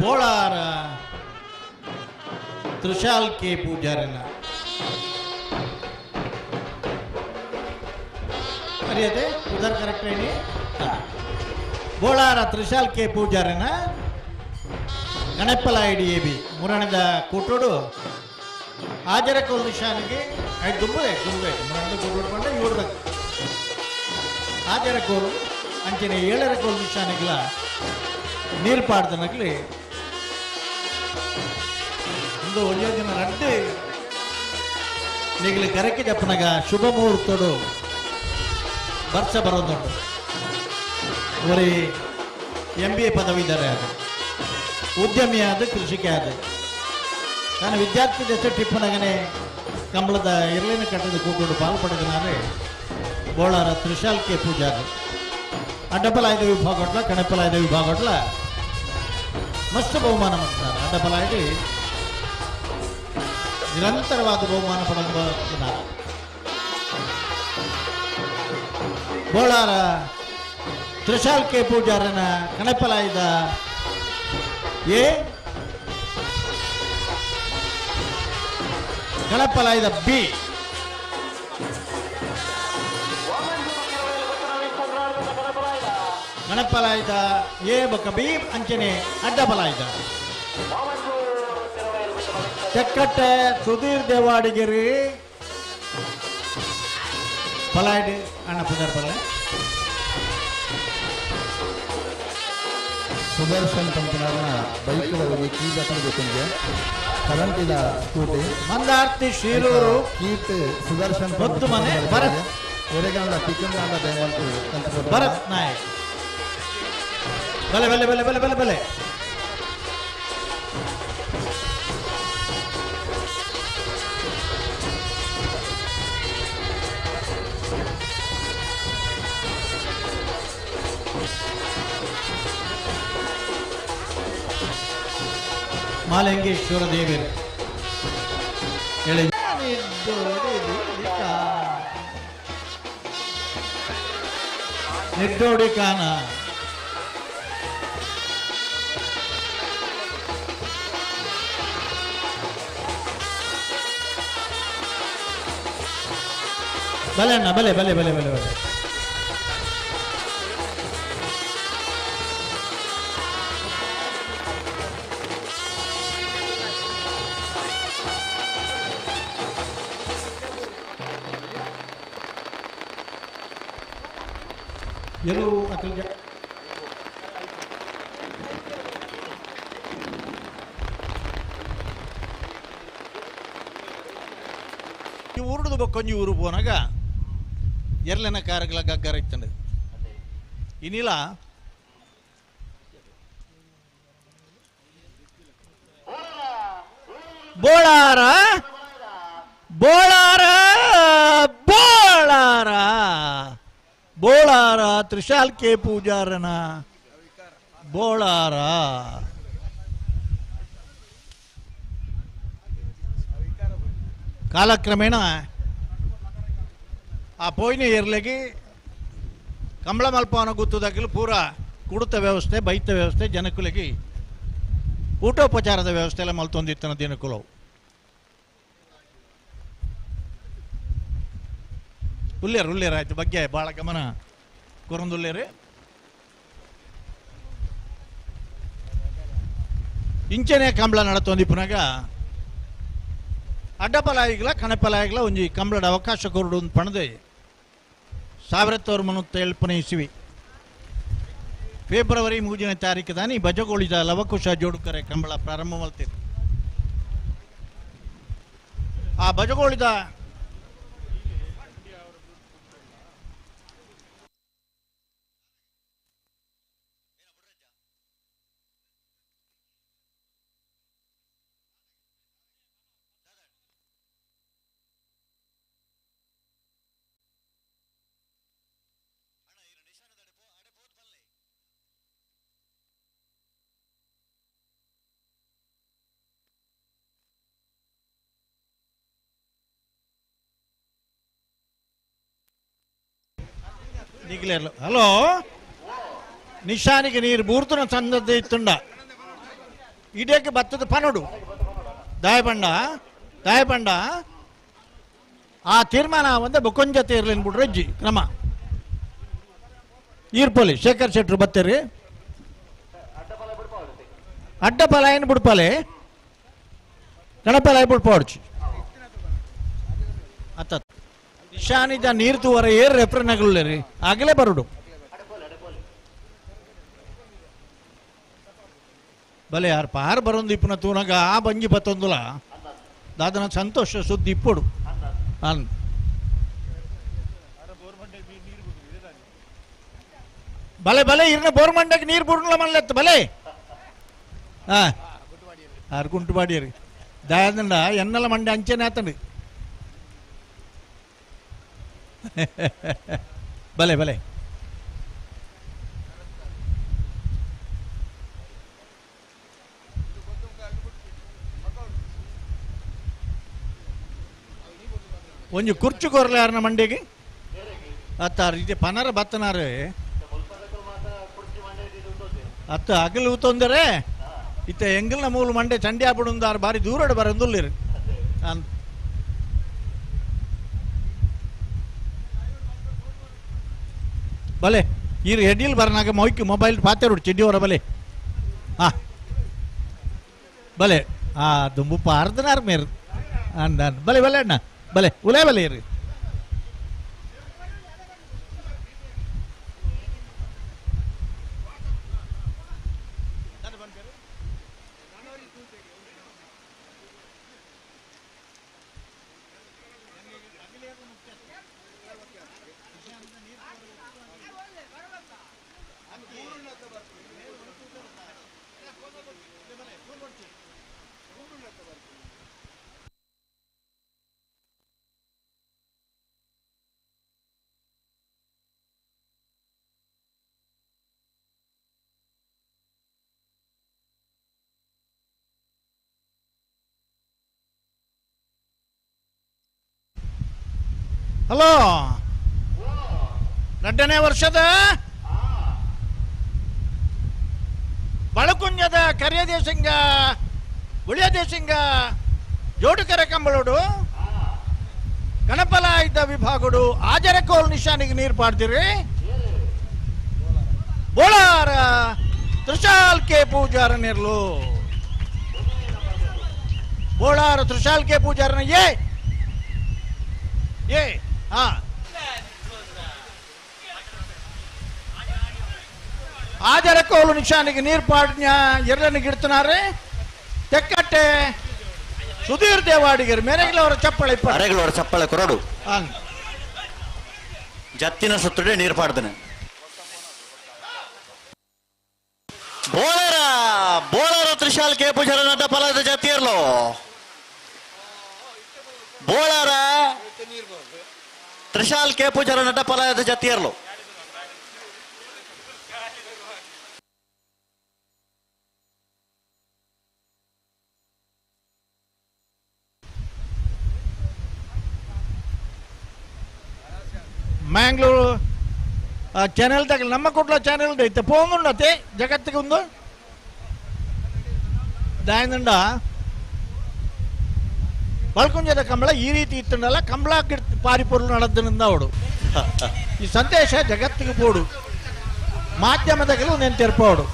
ಬೋಳಾರ ತ್ರಿಶಾಲ್ ಕೆ ಪೂಜಾರನ ಅರಿಯದೆ ಪೂಜಾರ್ ಕರೆಕ್ಟ್ ಹೇಳಿ. ಬೋಳಾರ ತ್ರಿಶಾಲ್ ಕೆ ಪೂಜಾರನ ಗಣಪಲ I D A B ಮುರಣದ ಕೂಟೋಡು ಹಾಜರ ಕೋಲ್ ನಿಶಾನಿಗೆ ಐದು ದುಂಬುದೆ ದುಂಬೆ ಮುರಣದ ಕೂಟೋಡು ಬಂಡ ಇವ್ರದ ಹಾಜರ ಕೋಲು ಅಂಚನೆ ಏಳರ ಕೋಲ್ ನಿಶಾನಿಗಳ ನೀರು ಪಾಡ್ದನಗ್ಲಿ ಒಂದು ಒಂಜೋ ದಿನ ರಡ್ಡು ನಿಗಲಿ ಕರಕೆ ಜಪ್ಪನಗ ಶುಭ ಮುಹೂರ್ತಡು ವರ್ಷ ಬರೋದುಂಟು. ಒರಿ ಎಂ ಬಿ ಎ ಪದವೀಧರ ಅದು ಉದ್ಯಮಿಯಾದ ಕೃಷಿಕೆ ಆದ ನಾನು ವಿದ್ಯಾರ್ಥಿ ದಶೆ ಟಿಪ್ಪನಗನೆ ಕಂಬಳದ ಇರಲಿನ ಕಟ್ಟದ ಕೂಕೊಂಡು ಪಾಲು ಪಡೆದ ಬೋಳಾರ ತ್ರಿಶಾಲ್ ಕೆ ಪೂಜಾರಿ ಅಡ್ಡಬಲಾಯ್ದ ವಿಭಾಗಟ್ಲ ಕಣಪಲಾಯ್ದ ವಿಭಾಗಟ್ಲ ಮಸ್ತ್ ಬಹುಮಾನ ಮಾಡ್ತಾರೆ. ಅಡ್ಡಬಲಾಯ್ದು ನಿರಂತರವಾದ ಬಹುಮಾನ ಪಡೆದ ಬೋಳಾರ ತ್ರಿಶಾಲ್ ಕೆ ಪೂಜಾರನ ಕಣಪಲಾಯ್ದ ಎ ಕಣಪಲಾಯ್ದ ಬಿ ಗಣಪಲಾಯ್ದ ಎ ಬೊಕ ಬಿ ಅಂಚನೆ ಅಡ್ಡಬಲಾಯ್ದ ತೆಕ್ಕಟ್ಟೆ ಸುಧೀರ್ ದೇವಾಡಿಗೆರಿ ಪಲಾಯ್ಡು ಅಣ್ಣ ಪುಜಾರ್ ಪಲಾಯ್. ಸುದರ್ಶನ್ ಪಂಪನರ್ನ ಬೈಕ್ ಒಳಗೆ ಕೀ ದಾಖಲು ಕರೆಂಟಿನ ಸ್ಕೂಟಿ ಮಂದಾರ್ತಿ ಶೀರೂರು ಕೀಟ್ ಸುದರ್ಶನ್ ಹೊತ್ತು ಮನೆ ಭರತ್ ಎರೆಗಾಂಡ ತಿಕ್ಕಂಗಾಂಡ ದಯಮಾಡಿ ಭರತ್ ನಾಯಕ್. ಬಲೆ ಬಲೆ ಬಲೆ ಬಲೆ ಬಲೆ ಬಲೆ. ಮಾಲಿಂಗೇಶ್ವರ ದೇವರು ಹೇಳಿ ನಿದ್ದೋಡಿ ಕಾನ ಬಲೆ ಅಣ್ಣ ಬಲೆ ಬಲೆ ಬಲೆ ಬಲೆ ಬಲೆ. ಎರು ಅಕಲ್ಗೆ ಊರುಡು ಬೊಕ್ಕೊಂಜಿ ಊರು ಪೋನಾಗ ಎರ್ಲೆನ ಕಾರುಗಳ ಗಗ್ಗರ ಇತ್ತಂಡು ಇನಿಲ ಬೋಳಾರ ಬೋಳಾರ ಬೋಳಾರ ಬೋಳಾರ ತ್ರಿಶಾಲ್ ಕೆ ಪೂಜಾರನ ಬೋಳಾರ. ಕಾಲಕ್ರಮೇಣ ಆ ಪೋಯಿನ ಏರ್ಲೆಗೆ ಕಂಬಳ ಮಲ್ಪವನ ಗುತ್ತದಾಗಲು ಪೂರ ಕುಡಿತ ವ್ಯವಸ್ಥೆ ಬೈತ ವ್ಯವಸ್ಥೆ ಜನಕುಲಗಿ ಊಟೋಪಚಾರದ ವ್ಯವಸ್ಥೆ ಎಲ್ಲ ಮಲ್ತೊಂದಿತ್ತನ ದಿನಕುಲವು. ಉಲ್ಲೇರು ಉಲ್ಲೇರು ಆಯ್ತು ಬಗ್ಗೆ ಭಾಳ ಗಮನ ಕೊರಂದುಲ್ಲೇರು. ಇಂಚನೆ ಕಂಬಳ ನಡತೊಂದಿಪ್ಪನಾಗ ಅಡ್ಡಪಲಾಯಿಗಳ ಕಣಪಲಾಯಿಗಳ ಒಂಜಿ ಕಂಬಳದ ಅವಕಾಶ ಕೊರಡು ಒಂದು ಪಣದೆ 1937 ಇಸ್ವಿ ಫೆಬ್ರವರಿ 3ನೇ ತಾರೀಕು ದಾನಿ ಬಜಗೋಳಿದ ಲವಕುಶ ಜೋಡುಕರೆ ಕಂಬಳ ಪ್ರಾರಂಭ ಮಲ್ತಿತ್ತು. ಆ ಬಜಗೋಳಿದ ಹಲೋ ನಿಶಾನಿಗೆ ನೀರು ಬೂರ್ತನ ಸಂದದ್ದ ಇತ್ತುಂಡ ಇಡಕ್ಕೆ ಬತ್ತದ ಪನೋಡು ದಾಯಬಂಡ ದಾಯಬಂಡ ಆ ತೀರ್ಮಾನ ಒಂದೇ ಬೊಕೊಂಜ ತೀರ್ಲಿನ್ ಬಿಡ್ರೆ ಅಜ್ಜಿ ಕ್ರಮ ಈರ್ಪೊಲಿ ಶೇಖರ್ ಶೆಟ್ರು ಬತ್ತೀರಿ ಅಡ್ಡಪಲಾಯನ ಬಿಡ್ಪಾಲೆ ಗಣಪಲಾಯ ಬಿಡ್ಪಾಡ್ಚಿ ಅತ್ತ ನಿಶಾನಿದ ನೀರು ತೂವರ ಏರ್ ರೆಫ್ರನಗಲ್ಲೇರಿ ಆಗಲೇ ಬರುಡು ಬಲೆ ಯಾರು ಪಾರ್ ಬರೊಂದು ಇಪ್ಪನ ತೂನಾಗ ಆ ಬಂಜಿ ಬತ್ತೊಂದುಲ ದಾದನ ಸಂತೋಷ ಸುದ್ದಿ ಇಪ್ಪಡು ಅನ್ ಬಲೆ ಬಲೆ ಇರ್ನ ಬೋರ್ಮಂಡಕ್ಕೆ ನೀರು ಬುರ್ಲ ಮಲ್ಲೆತ್ತು ಬಲೆ ಹಾ ಆರು ಗುಂಟು ಬಾಡಿಯರಿ ದಾದಂಡ ಎನ್ನಲ ಮಂಡೆ ಅಂಚೆನೆ ಆತಂడి ಬಲೆ ಬಲೆ ಒಂಜಿ ಕುರ್ಚು ಕೊರಲೆ ಯಾರನ ಮಂಡೆಗೆ ಅತ್ತಾರ ಇದೆ ಪನರ ಬತ್ತನಾರು ಅತ್ತ ಅಗಲು ತೊಂದರೆ ಇತ್ತ ಎಂಗಲ್ನ ಮೂಲ ಮಂಡೆ ಚಂಡಿ ಆಪುಡುಂದಾರು ಬಾರಿ ದೂರಡು ಬರಂದುಲ್ಲಿರು ಅನ್ ಬಲೆ ಈರು ಎಡ್ಡಿಲ್ ಬರನಾಗ ಮೊಯ್ಕ್ ಮೊಬೈಲ್ ಪಾತೆರುಡು ಚೆಡ್ಡಿಯವರ ಬಲೆ ಹಾ ಬಲೆ ಆ ದುಂಬು ಪಾರ್ದನಾರ್ ಮೇರು ಅಂದ ಬಲೆ ಬಲೆ ಅಣ್ಣ ಬಲೆ ಉಲೇ ಬಲೆ ಇರು ಹಲೋ ರಡ್ಡನೇ ವರ್ಷದ ಬಳಕುಂಜದ ಕರಿಯದೇಸಿಂಗ ಉಳಿಯದೇಸಿಂಗ ಜೋಡುಕರ ಕಂಬಳೋಡು ಗಣಪಲಾಯುಧ ವಿಭಾಗಡು ಆಜರಕೋಲ್ ನಿಶಾನಿಗೆ ನೀರು ಪಾಡ್ತೀರಿ ಬೋಳಾರ ತ್ರಿಶಾಲ್ ಕೆ ಪೂಜಾರ ನಿರ್ಲು ಬೋಳಾರ ತ್ರಿಶಾಲ್ ಕೆ ಪೂಜಾರನ ಏ ಏ ಹಾ ಆಜರಕೋಲು ನಿಶಾನಿಗೆ ನೀರು ಪಾಡ್ನ ಎರಡನ್ನು ಗಿಡ್ತನಾರೆ ತೆಕ್ಕಟ್ಟೆ ಸುಧೀರ್ ದೇವಾಡಿಗರು ಮೇರೆಗಳವರ ಚಪ್ಪಳೆ ಅರೆಗಳವರ ಚಪ್ಪಳೆ ಕೊರಡು ಜತ್ತಿನ ಸುತ್ತಡೆ ನೀರು ಪಾಡ್ದನೆ ಬೋಳರ ಬೋಳರ ತ್ರಿಶಾಲ್ ಕೆ ಪೂಜಾರ ನಟ ಫಲದ ಜತಿಯರ್ಲು ಬೋಳರ ತ್ರಿಶಾಲ್ ಕೆ ಪೂಜಾರ ನಟ ಫಲದ ಜತಿಯರ್ಲು ಮ್ಯಾಂಗ್ಳೂರು ಚಾನೆಲ್ ತಗಲ್ ನಮ್ಮ ಕುಟ್ಲ ಚಾನೆಲ್ ಇತ್ತೆ ಪೋಂದುಂಡತೆ ಜಗತ್ತಿಗೆ ಒಂದು ದಾಯನುಂಡ ಬಳ್ಕುಂಜದ ಕಂಬಳ ಈ ರೀತಿ ಇತ್ತುಂಡಲ್ಲ ಕಂಬಳ ಪಾರಿಪೊರುಳು ನಡೆದನಿಂದ ಅವಡು ಈ ಸಂದೇಶ ಜಗತ್ತಿಗೆ ಪೋಡು ಮಾಧ್ಯಮದಾಗಲೂ నేను ತೆರಪೋಡು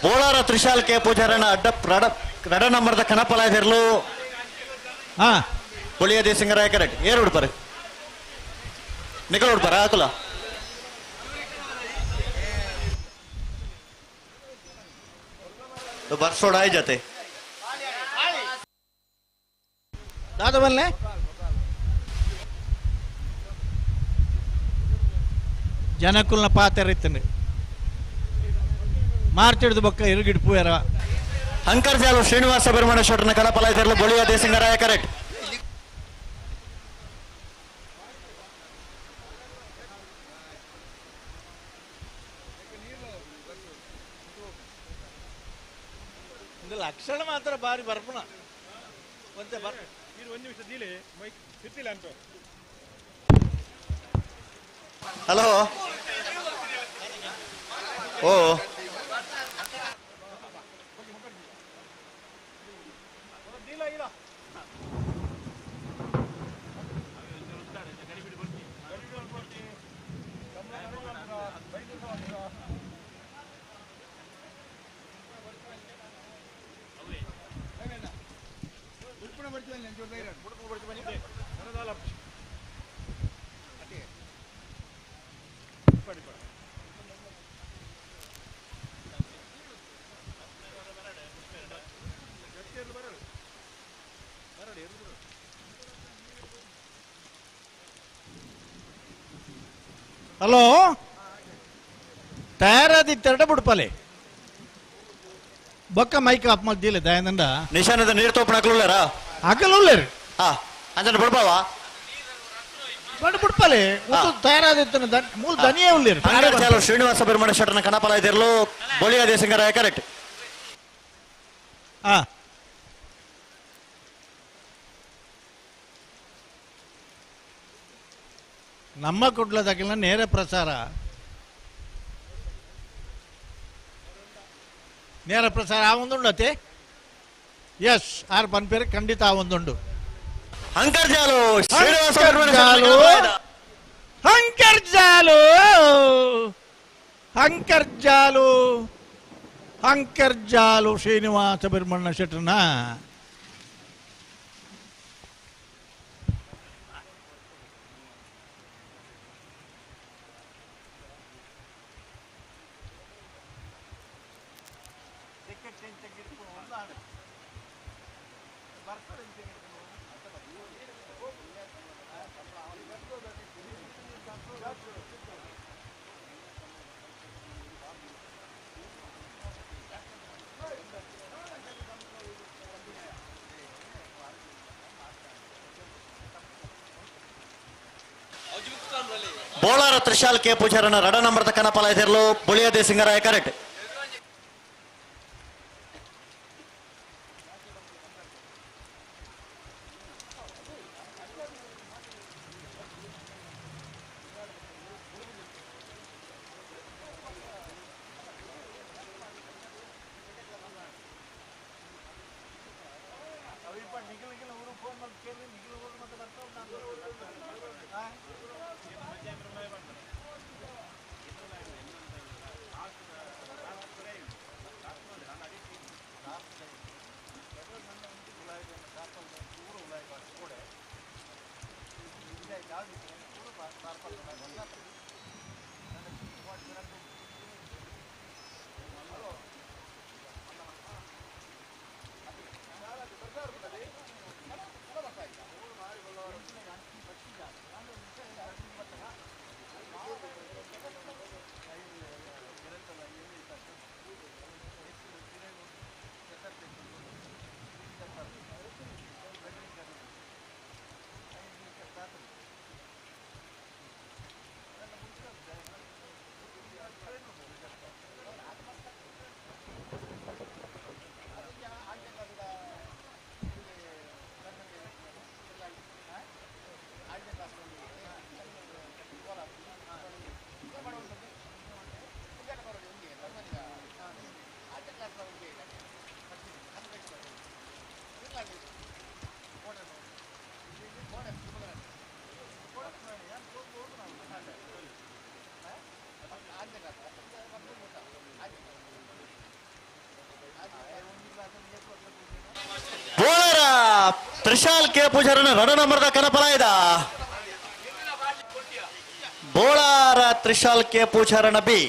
ಬೋಳಾರ ತ್ರಿಶಾಲ್ ಕೆ ಪೂಜಾರನ ಅಡ್ಡ ರಡ ನಂಬರ್ದ ಕಣಪಲಾದಿರ್ಲು ಹಾ ಬೊಳಿಯ ದೇಸಿಂಗರಾಯ ಕರೆಕ್ಟ್ ಏರು ಉಡ್ಪಾರೆ ನಿಕಲ್ ಉಡ್ಪಾರ ಹಾಕುಲ ಬರ್ಸೋಡ ಆಯ್ ಜತೆ ದಾದವಲ್ಲೇ ಜನಕುಲ್ನ ಪಾತ್ರ ಇತ್ತಂడి ಮಾರ್ಚ್ ಹಿಡಿದು ಬೊಕ್ಕ ಇರುಗಿಡ್ಪು ಯಾರ ಅಂಕರ್ ಜಾಲು ಶ್ರೀನಿವಾಸ ಬೆರ್ಮಣ ಶೆಟ್ಟರ್ನ ಕಡಪಲಾಯ್ತಿರಲು ಬೊಳಿಯ ದೇಸಿಂಗರಾಯ ಕರೆಕ್ಟ್ ಲಕ್ಷಣ ಮಾತ್ರ ಬಾರಿ ಬರ್ಪಣ ಒಂತೆ ಬರ್ ಒಂದು ನಿಮಿಷ ದೀಲೆ ಮೈಕ್ ಸಿತ್ತಿಲ್ಲ ಅಂತ. ಹಲೋ ಓ ಹಲೋ ತಯಾರಾದಿತ್ತೆರಡ ಬುಡ್ಪಲೆ ಬೊಕ್ಕ ಮೈಕ್ ಆಫ್ ಮಲ್ದಿಲ್ಲ ದಯಾನಂದ ನಿಶಾನದ ನೀರು ತೋಪಣ ಅಗಲುಳ್ಳೇರು ಹಾ ಅಂಜನ ಬಿಡ್ಪಾವ ಬಡ ಬುಡ್ಪಲೆ ತಯಾರಾದಿತ್ತನ ಮೂಲ ದನಿಯೇ ಉಳ್ಳೇರು ಅಂಕರ್ ಜಾಲು ಶ್ರೀನಿವಾಸ ಬೆರ್ಮಣ ಶೆಟ್ಟರ್ನ ಕಣಪಲಾಯ್ತಿರಲು ಬೊಳಿಯ ದೇಸಿಂಗರಾಯ ಕರೆಕ್ಟ್ ಹಾ ನಮ್ಮ ಕುಡ್ಲದಾಗಿಲ್ಲ ನೇರ ಪ್ರಸಾರ ನೇರ ಪ್ರಸಾರ ಆ ಒಂದುಂಡತೆ ಎಸ್ ಆರ್ ಪನ್ಪೇರು ಖಂಡಿತ ಆ ಒಂದುಂಡು ಅಂಕರ್ ಜಾಲು ಶ್ರೀನಿವಾಸ ಬೆರ್ಮಣ ಶೆಟ್ಟರ್ನ ಜಾಲು ಕಣಪಲಾಯ್ದ. ಹಂಕರ್ ಜಾಲು ಹಂಕರ್ ಜಾಲು ಹಂಕರ್ ಜಾಲು ಶ್ರೀನಿವಾಸ ಬಿರ್ಮಣ್ಣ ಶೆಟ್ಟರ್ನ ಬೋಳಾರ ತ್ರಿಶಾಲ್ ಕೆ ಪೂಜಾರನ ರಡ ನಂಬರ್ದ ಕಣಪಲಾಯ್ತಿರಲು ಬೊಳಿಯ ದೇಸಿಂಗರಾಯ ಕರೆಕ್ಟ್ ತ್ರಿಶಾಲ್ ಕೆ ಪೂಜಾರನ ರಣ ನಂಬರ್ದ ಕನಪಲಾಯ್ದ ಬೋಳಾರ ತ್ರಿಶಾಲ್ ಕೆ ಪೂಜಾರನ ಬಿ.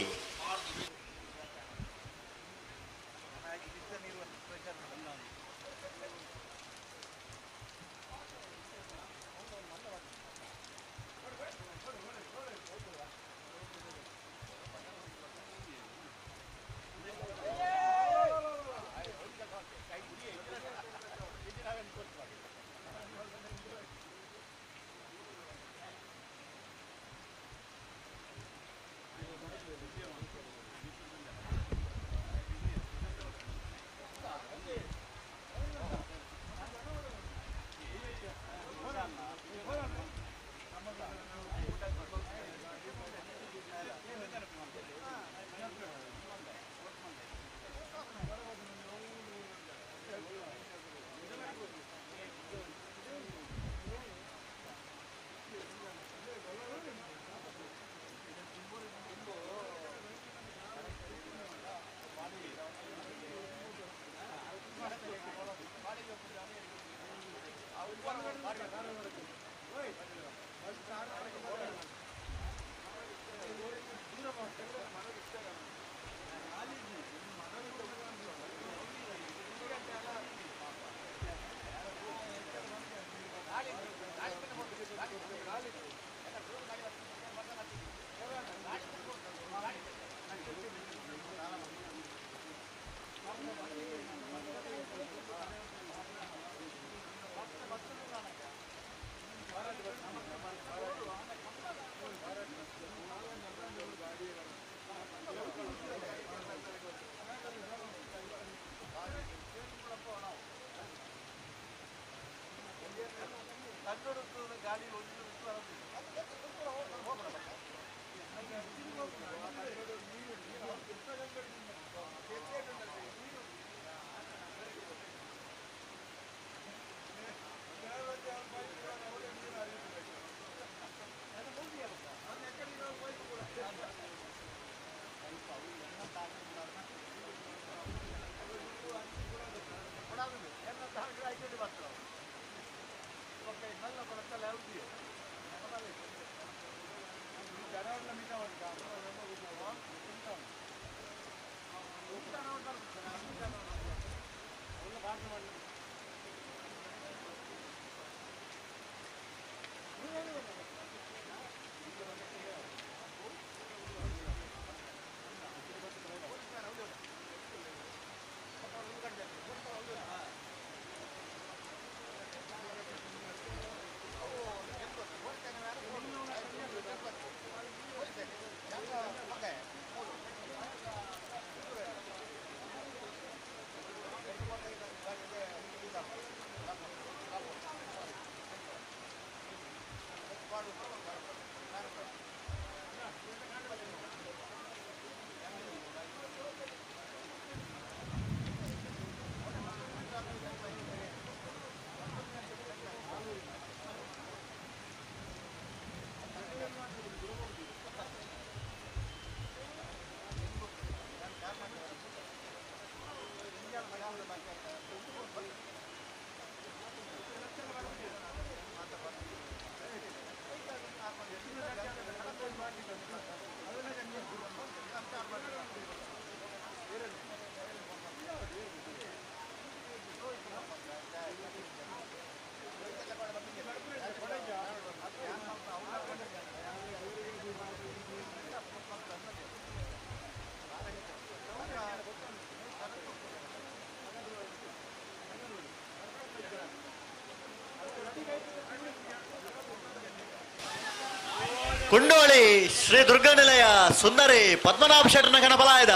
ಕುಂಡೋಳಿ ಶ್ರೀ ದುರ್ಗಾ ನಿಲಯ ಸುಂದರಿ ಪದ್ಮನಾಭ ಶೆಟ್ಟನ ಗಣಪಲಾಯದ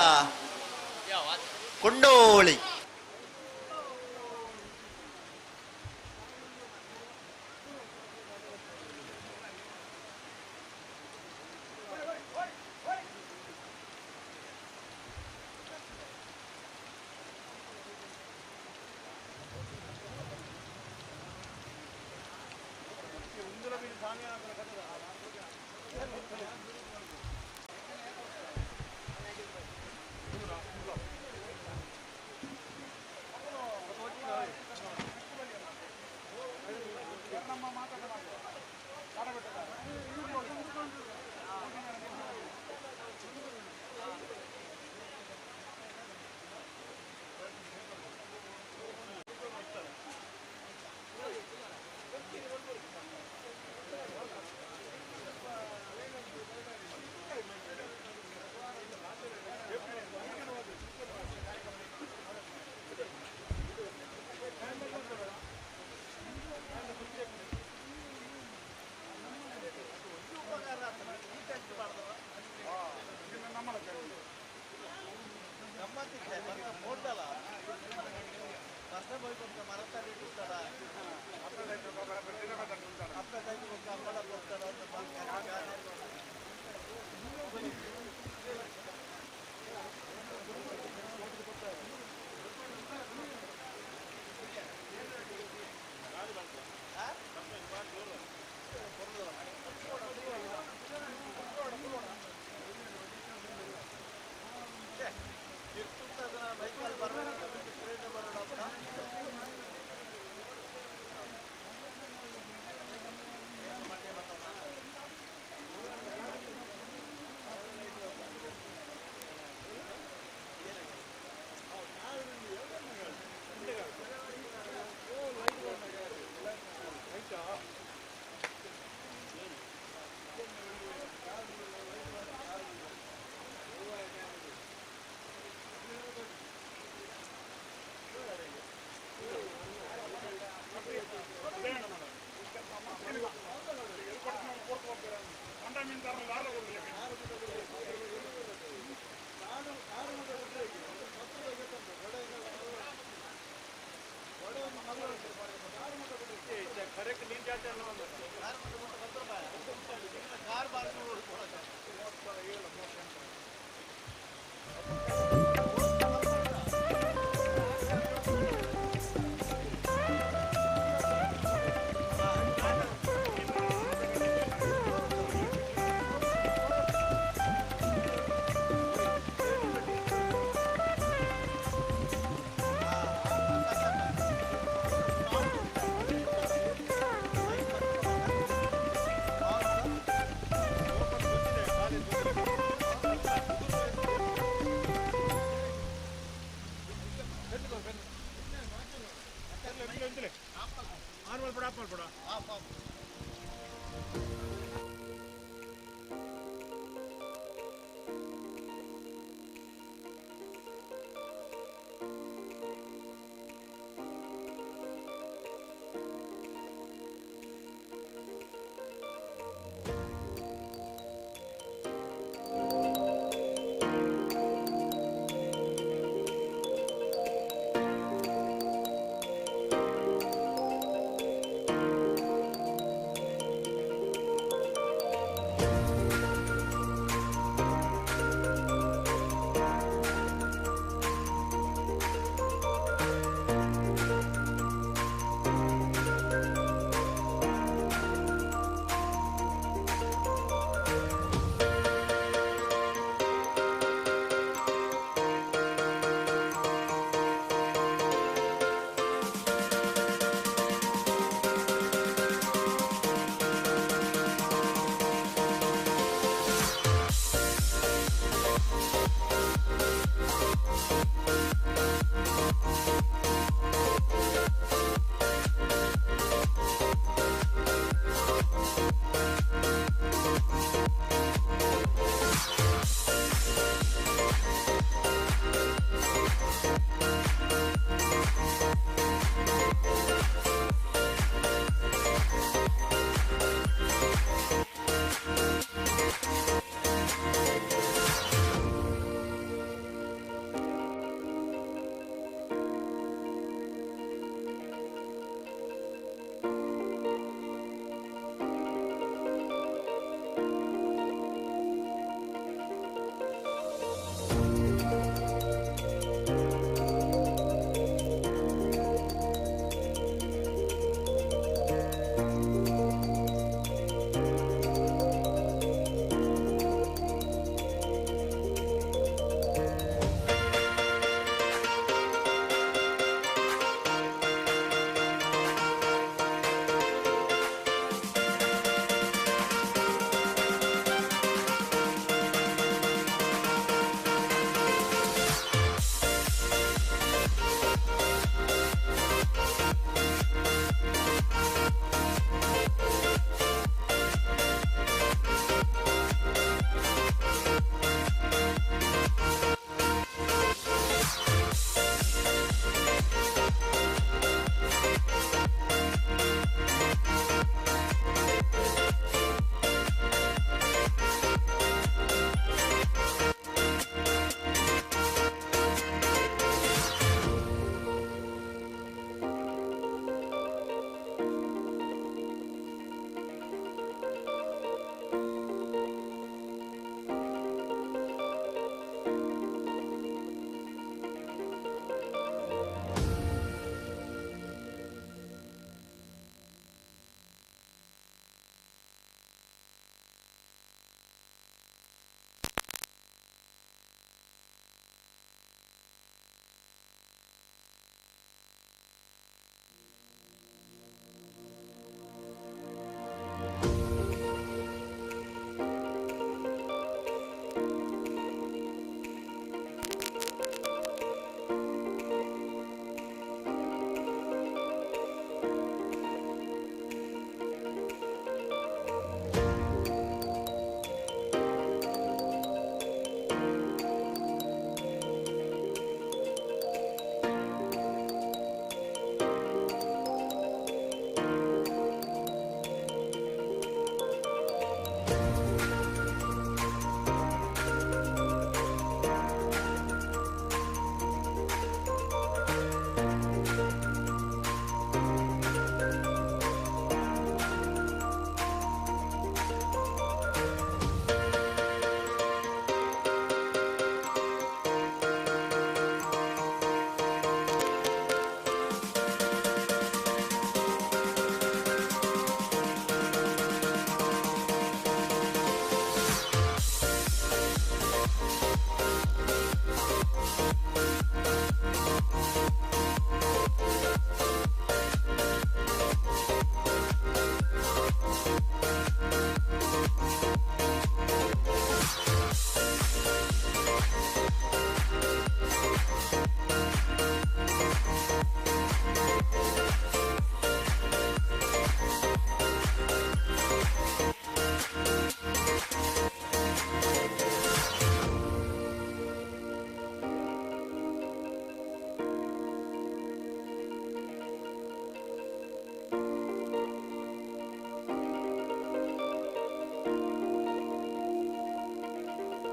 ಕುಂಡೋಳಿ. ವೈಕುಂಠ.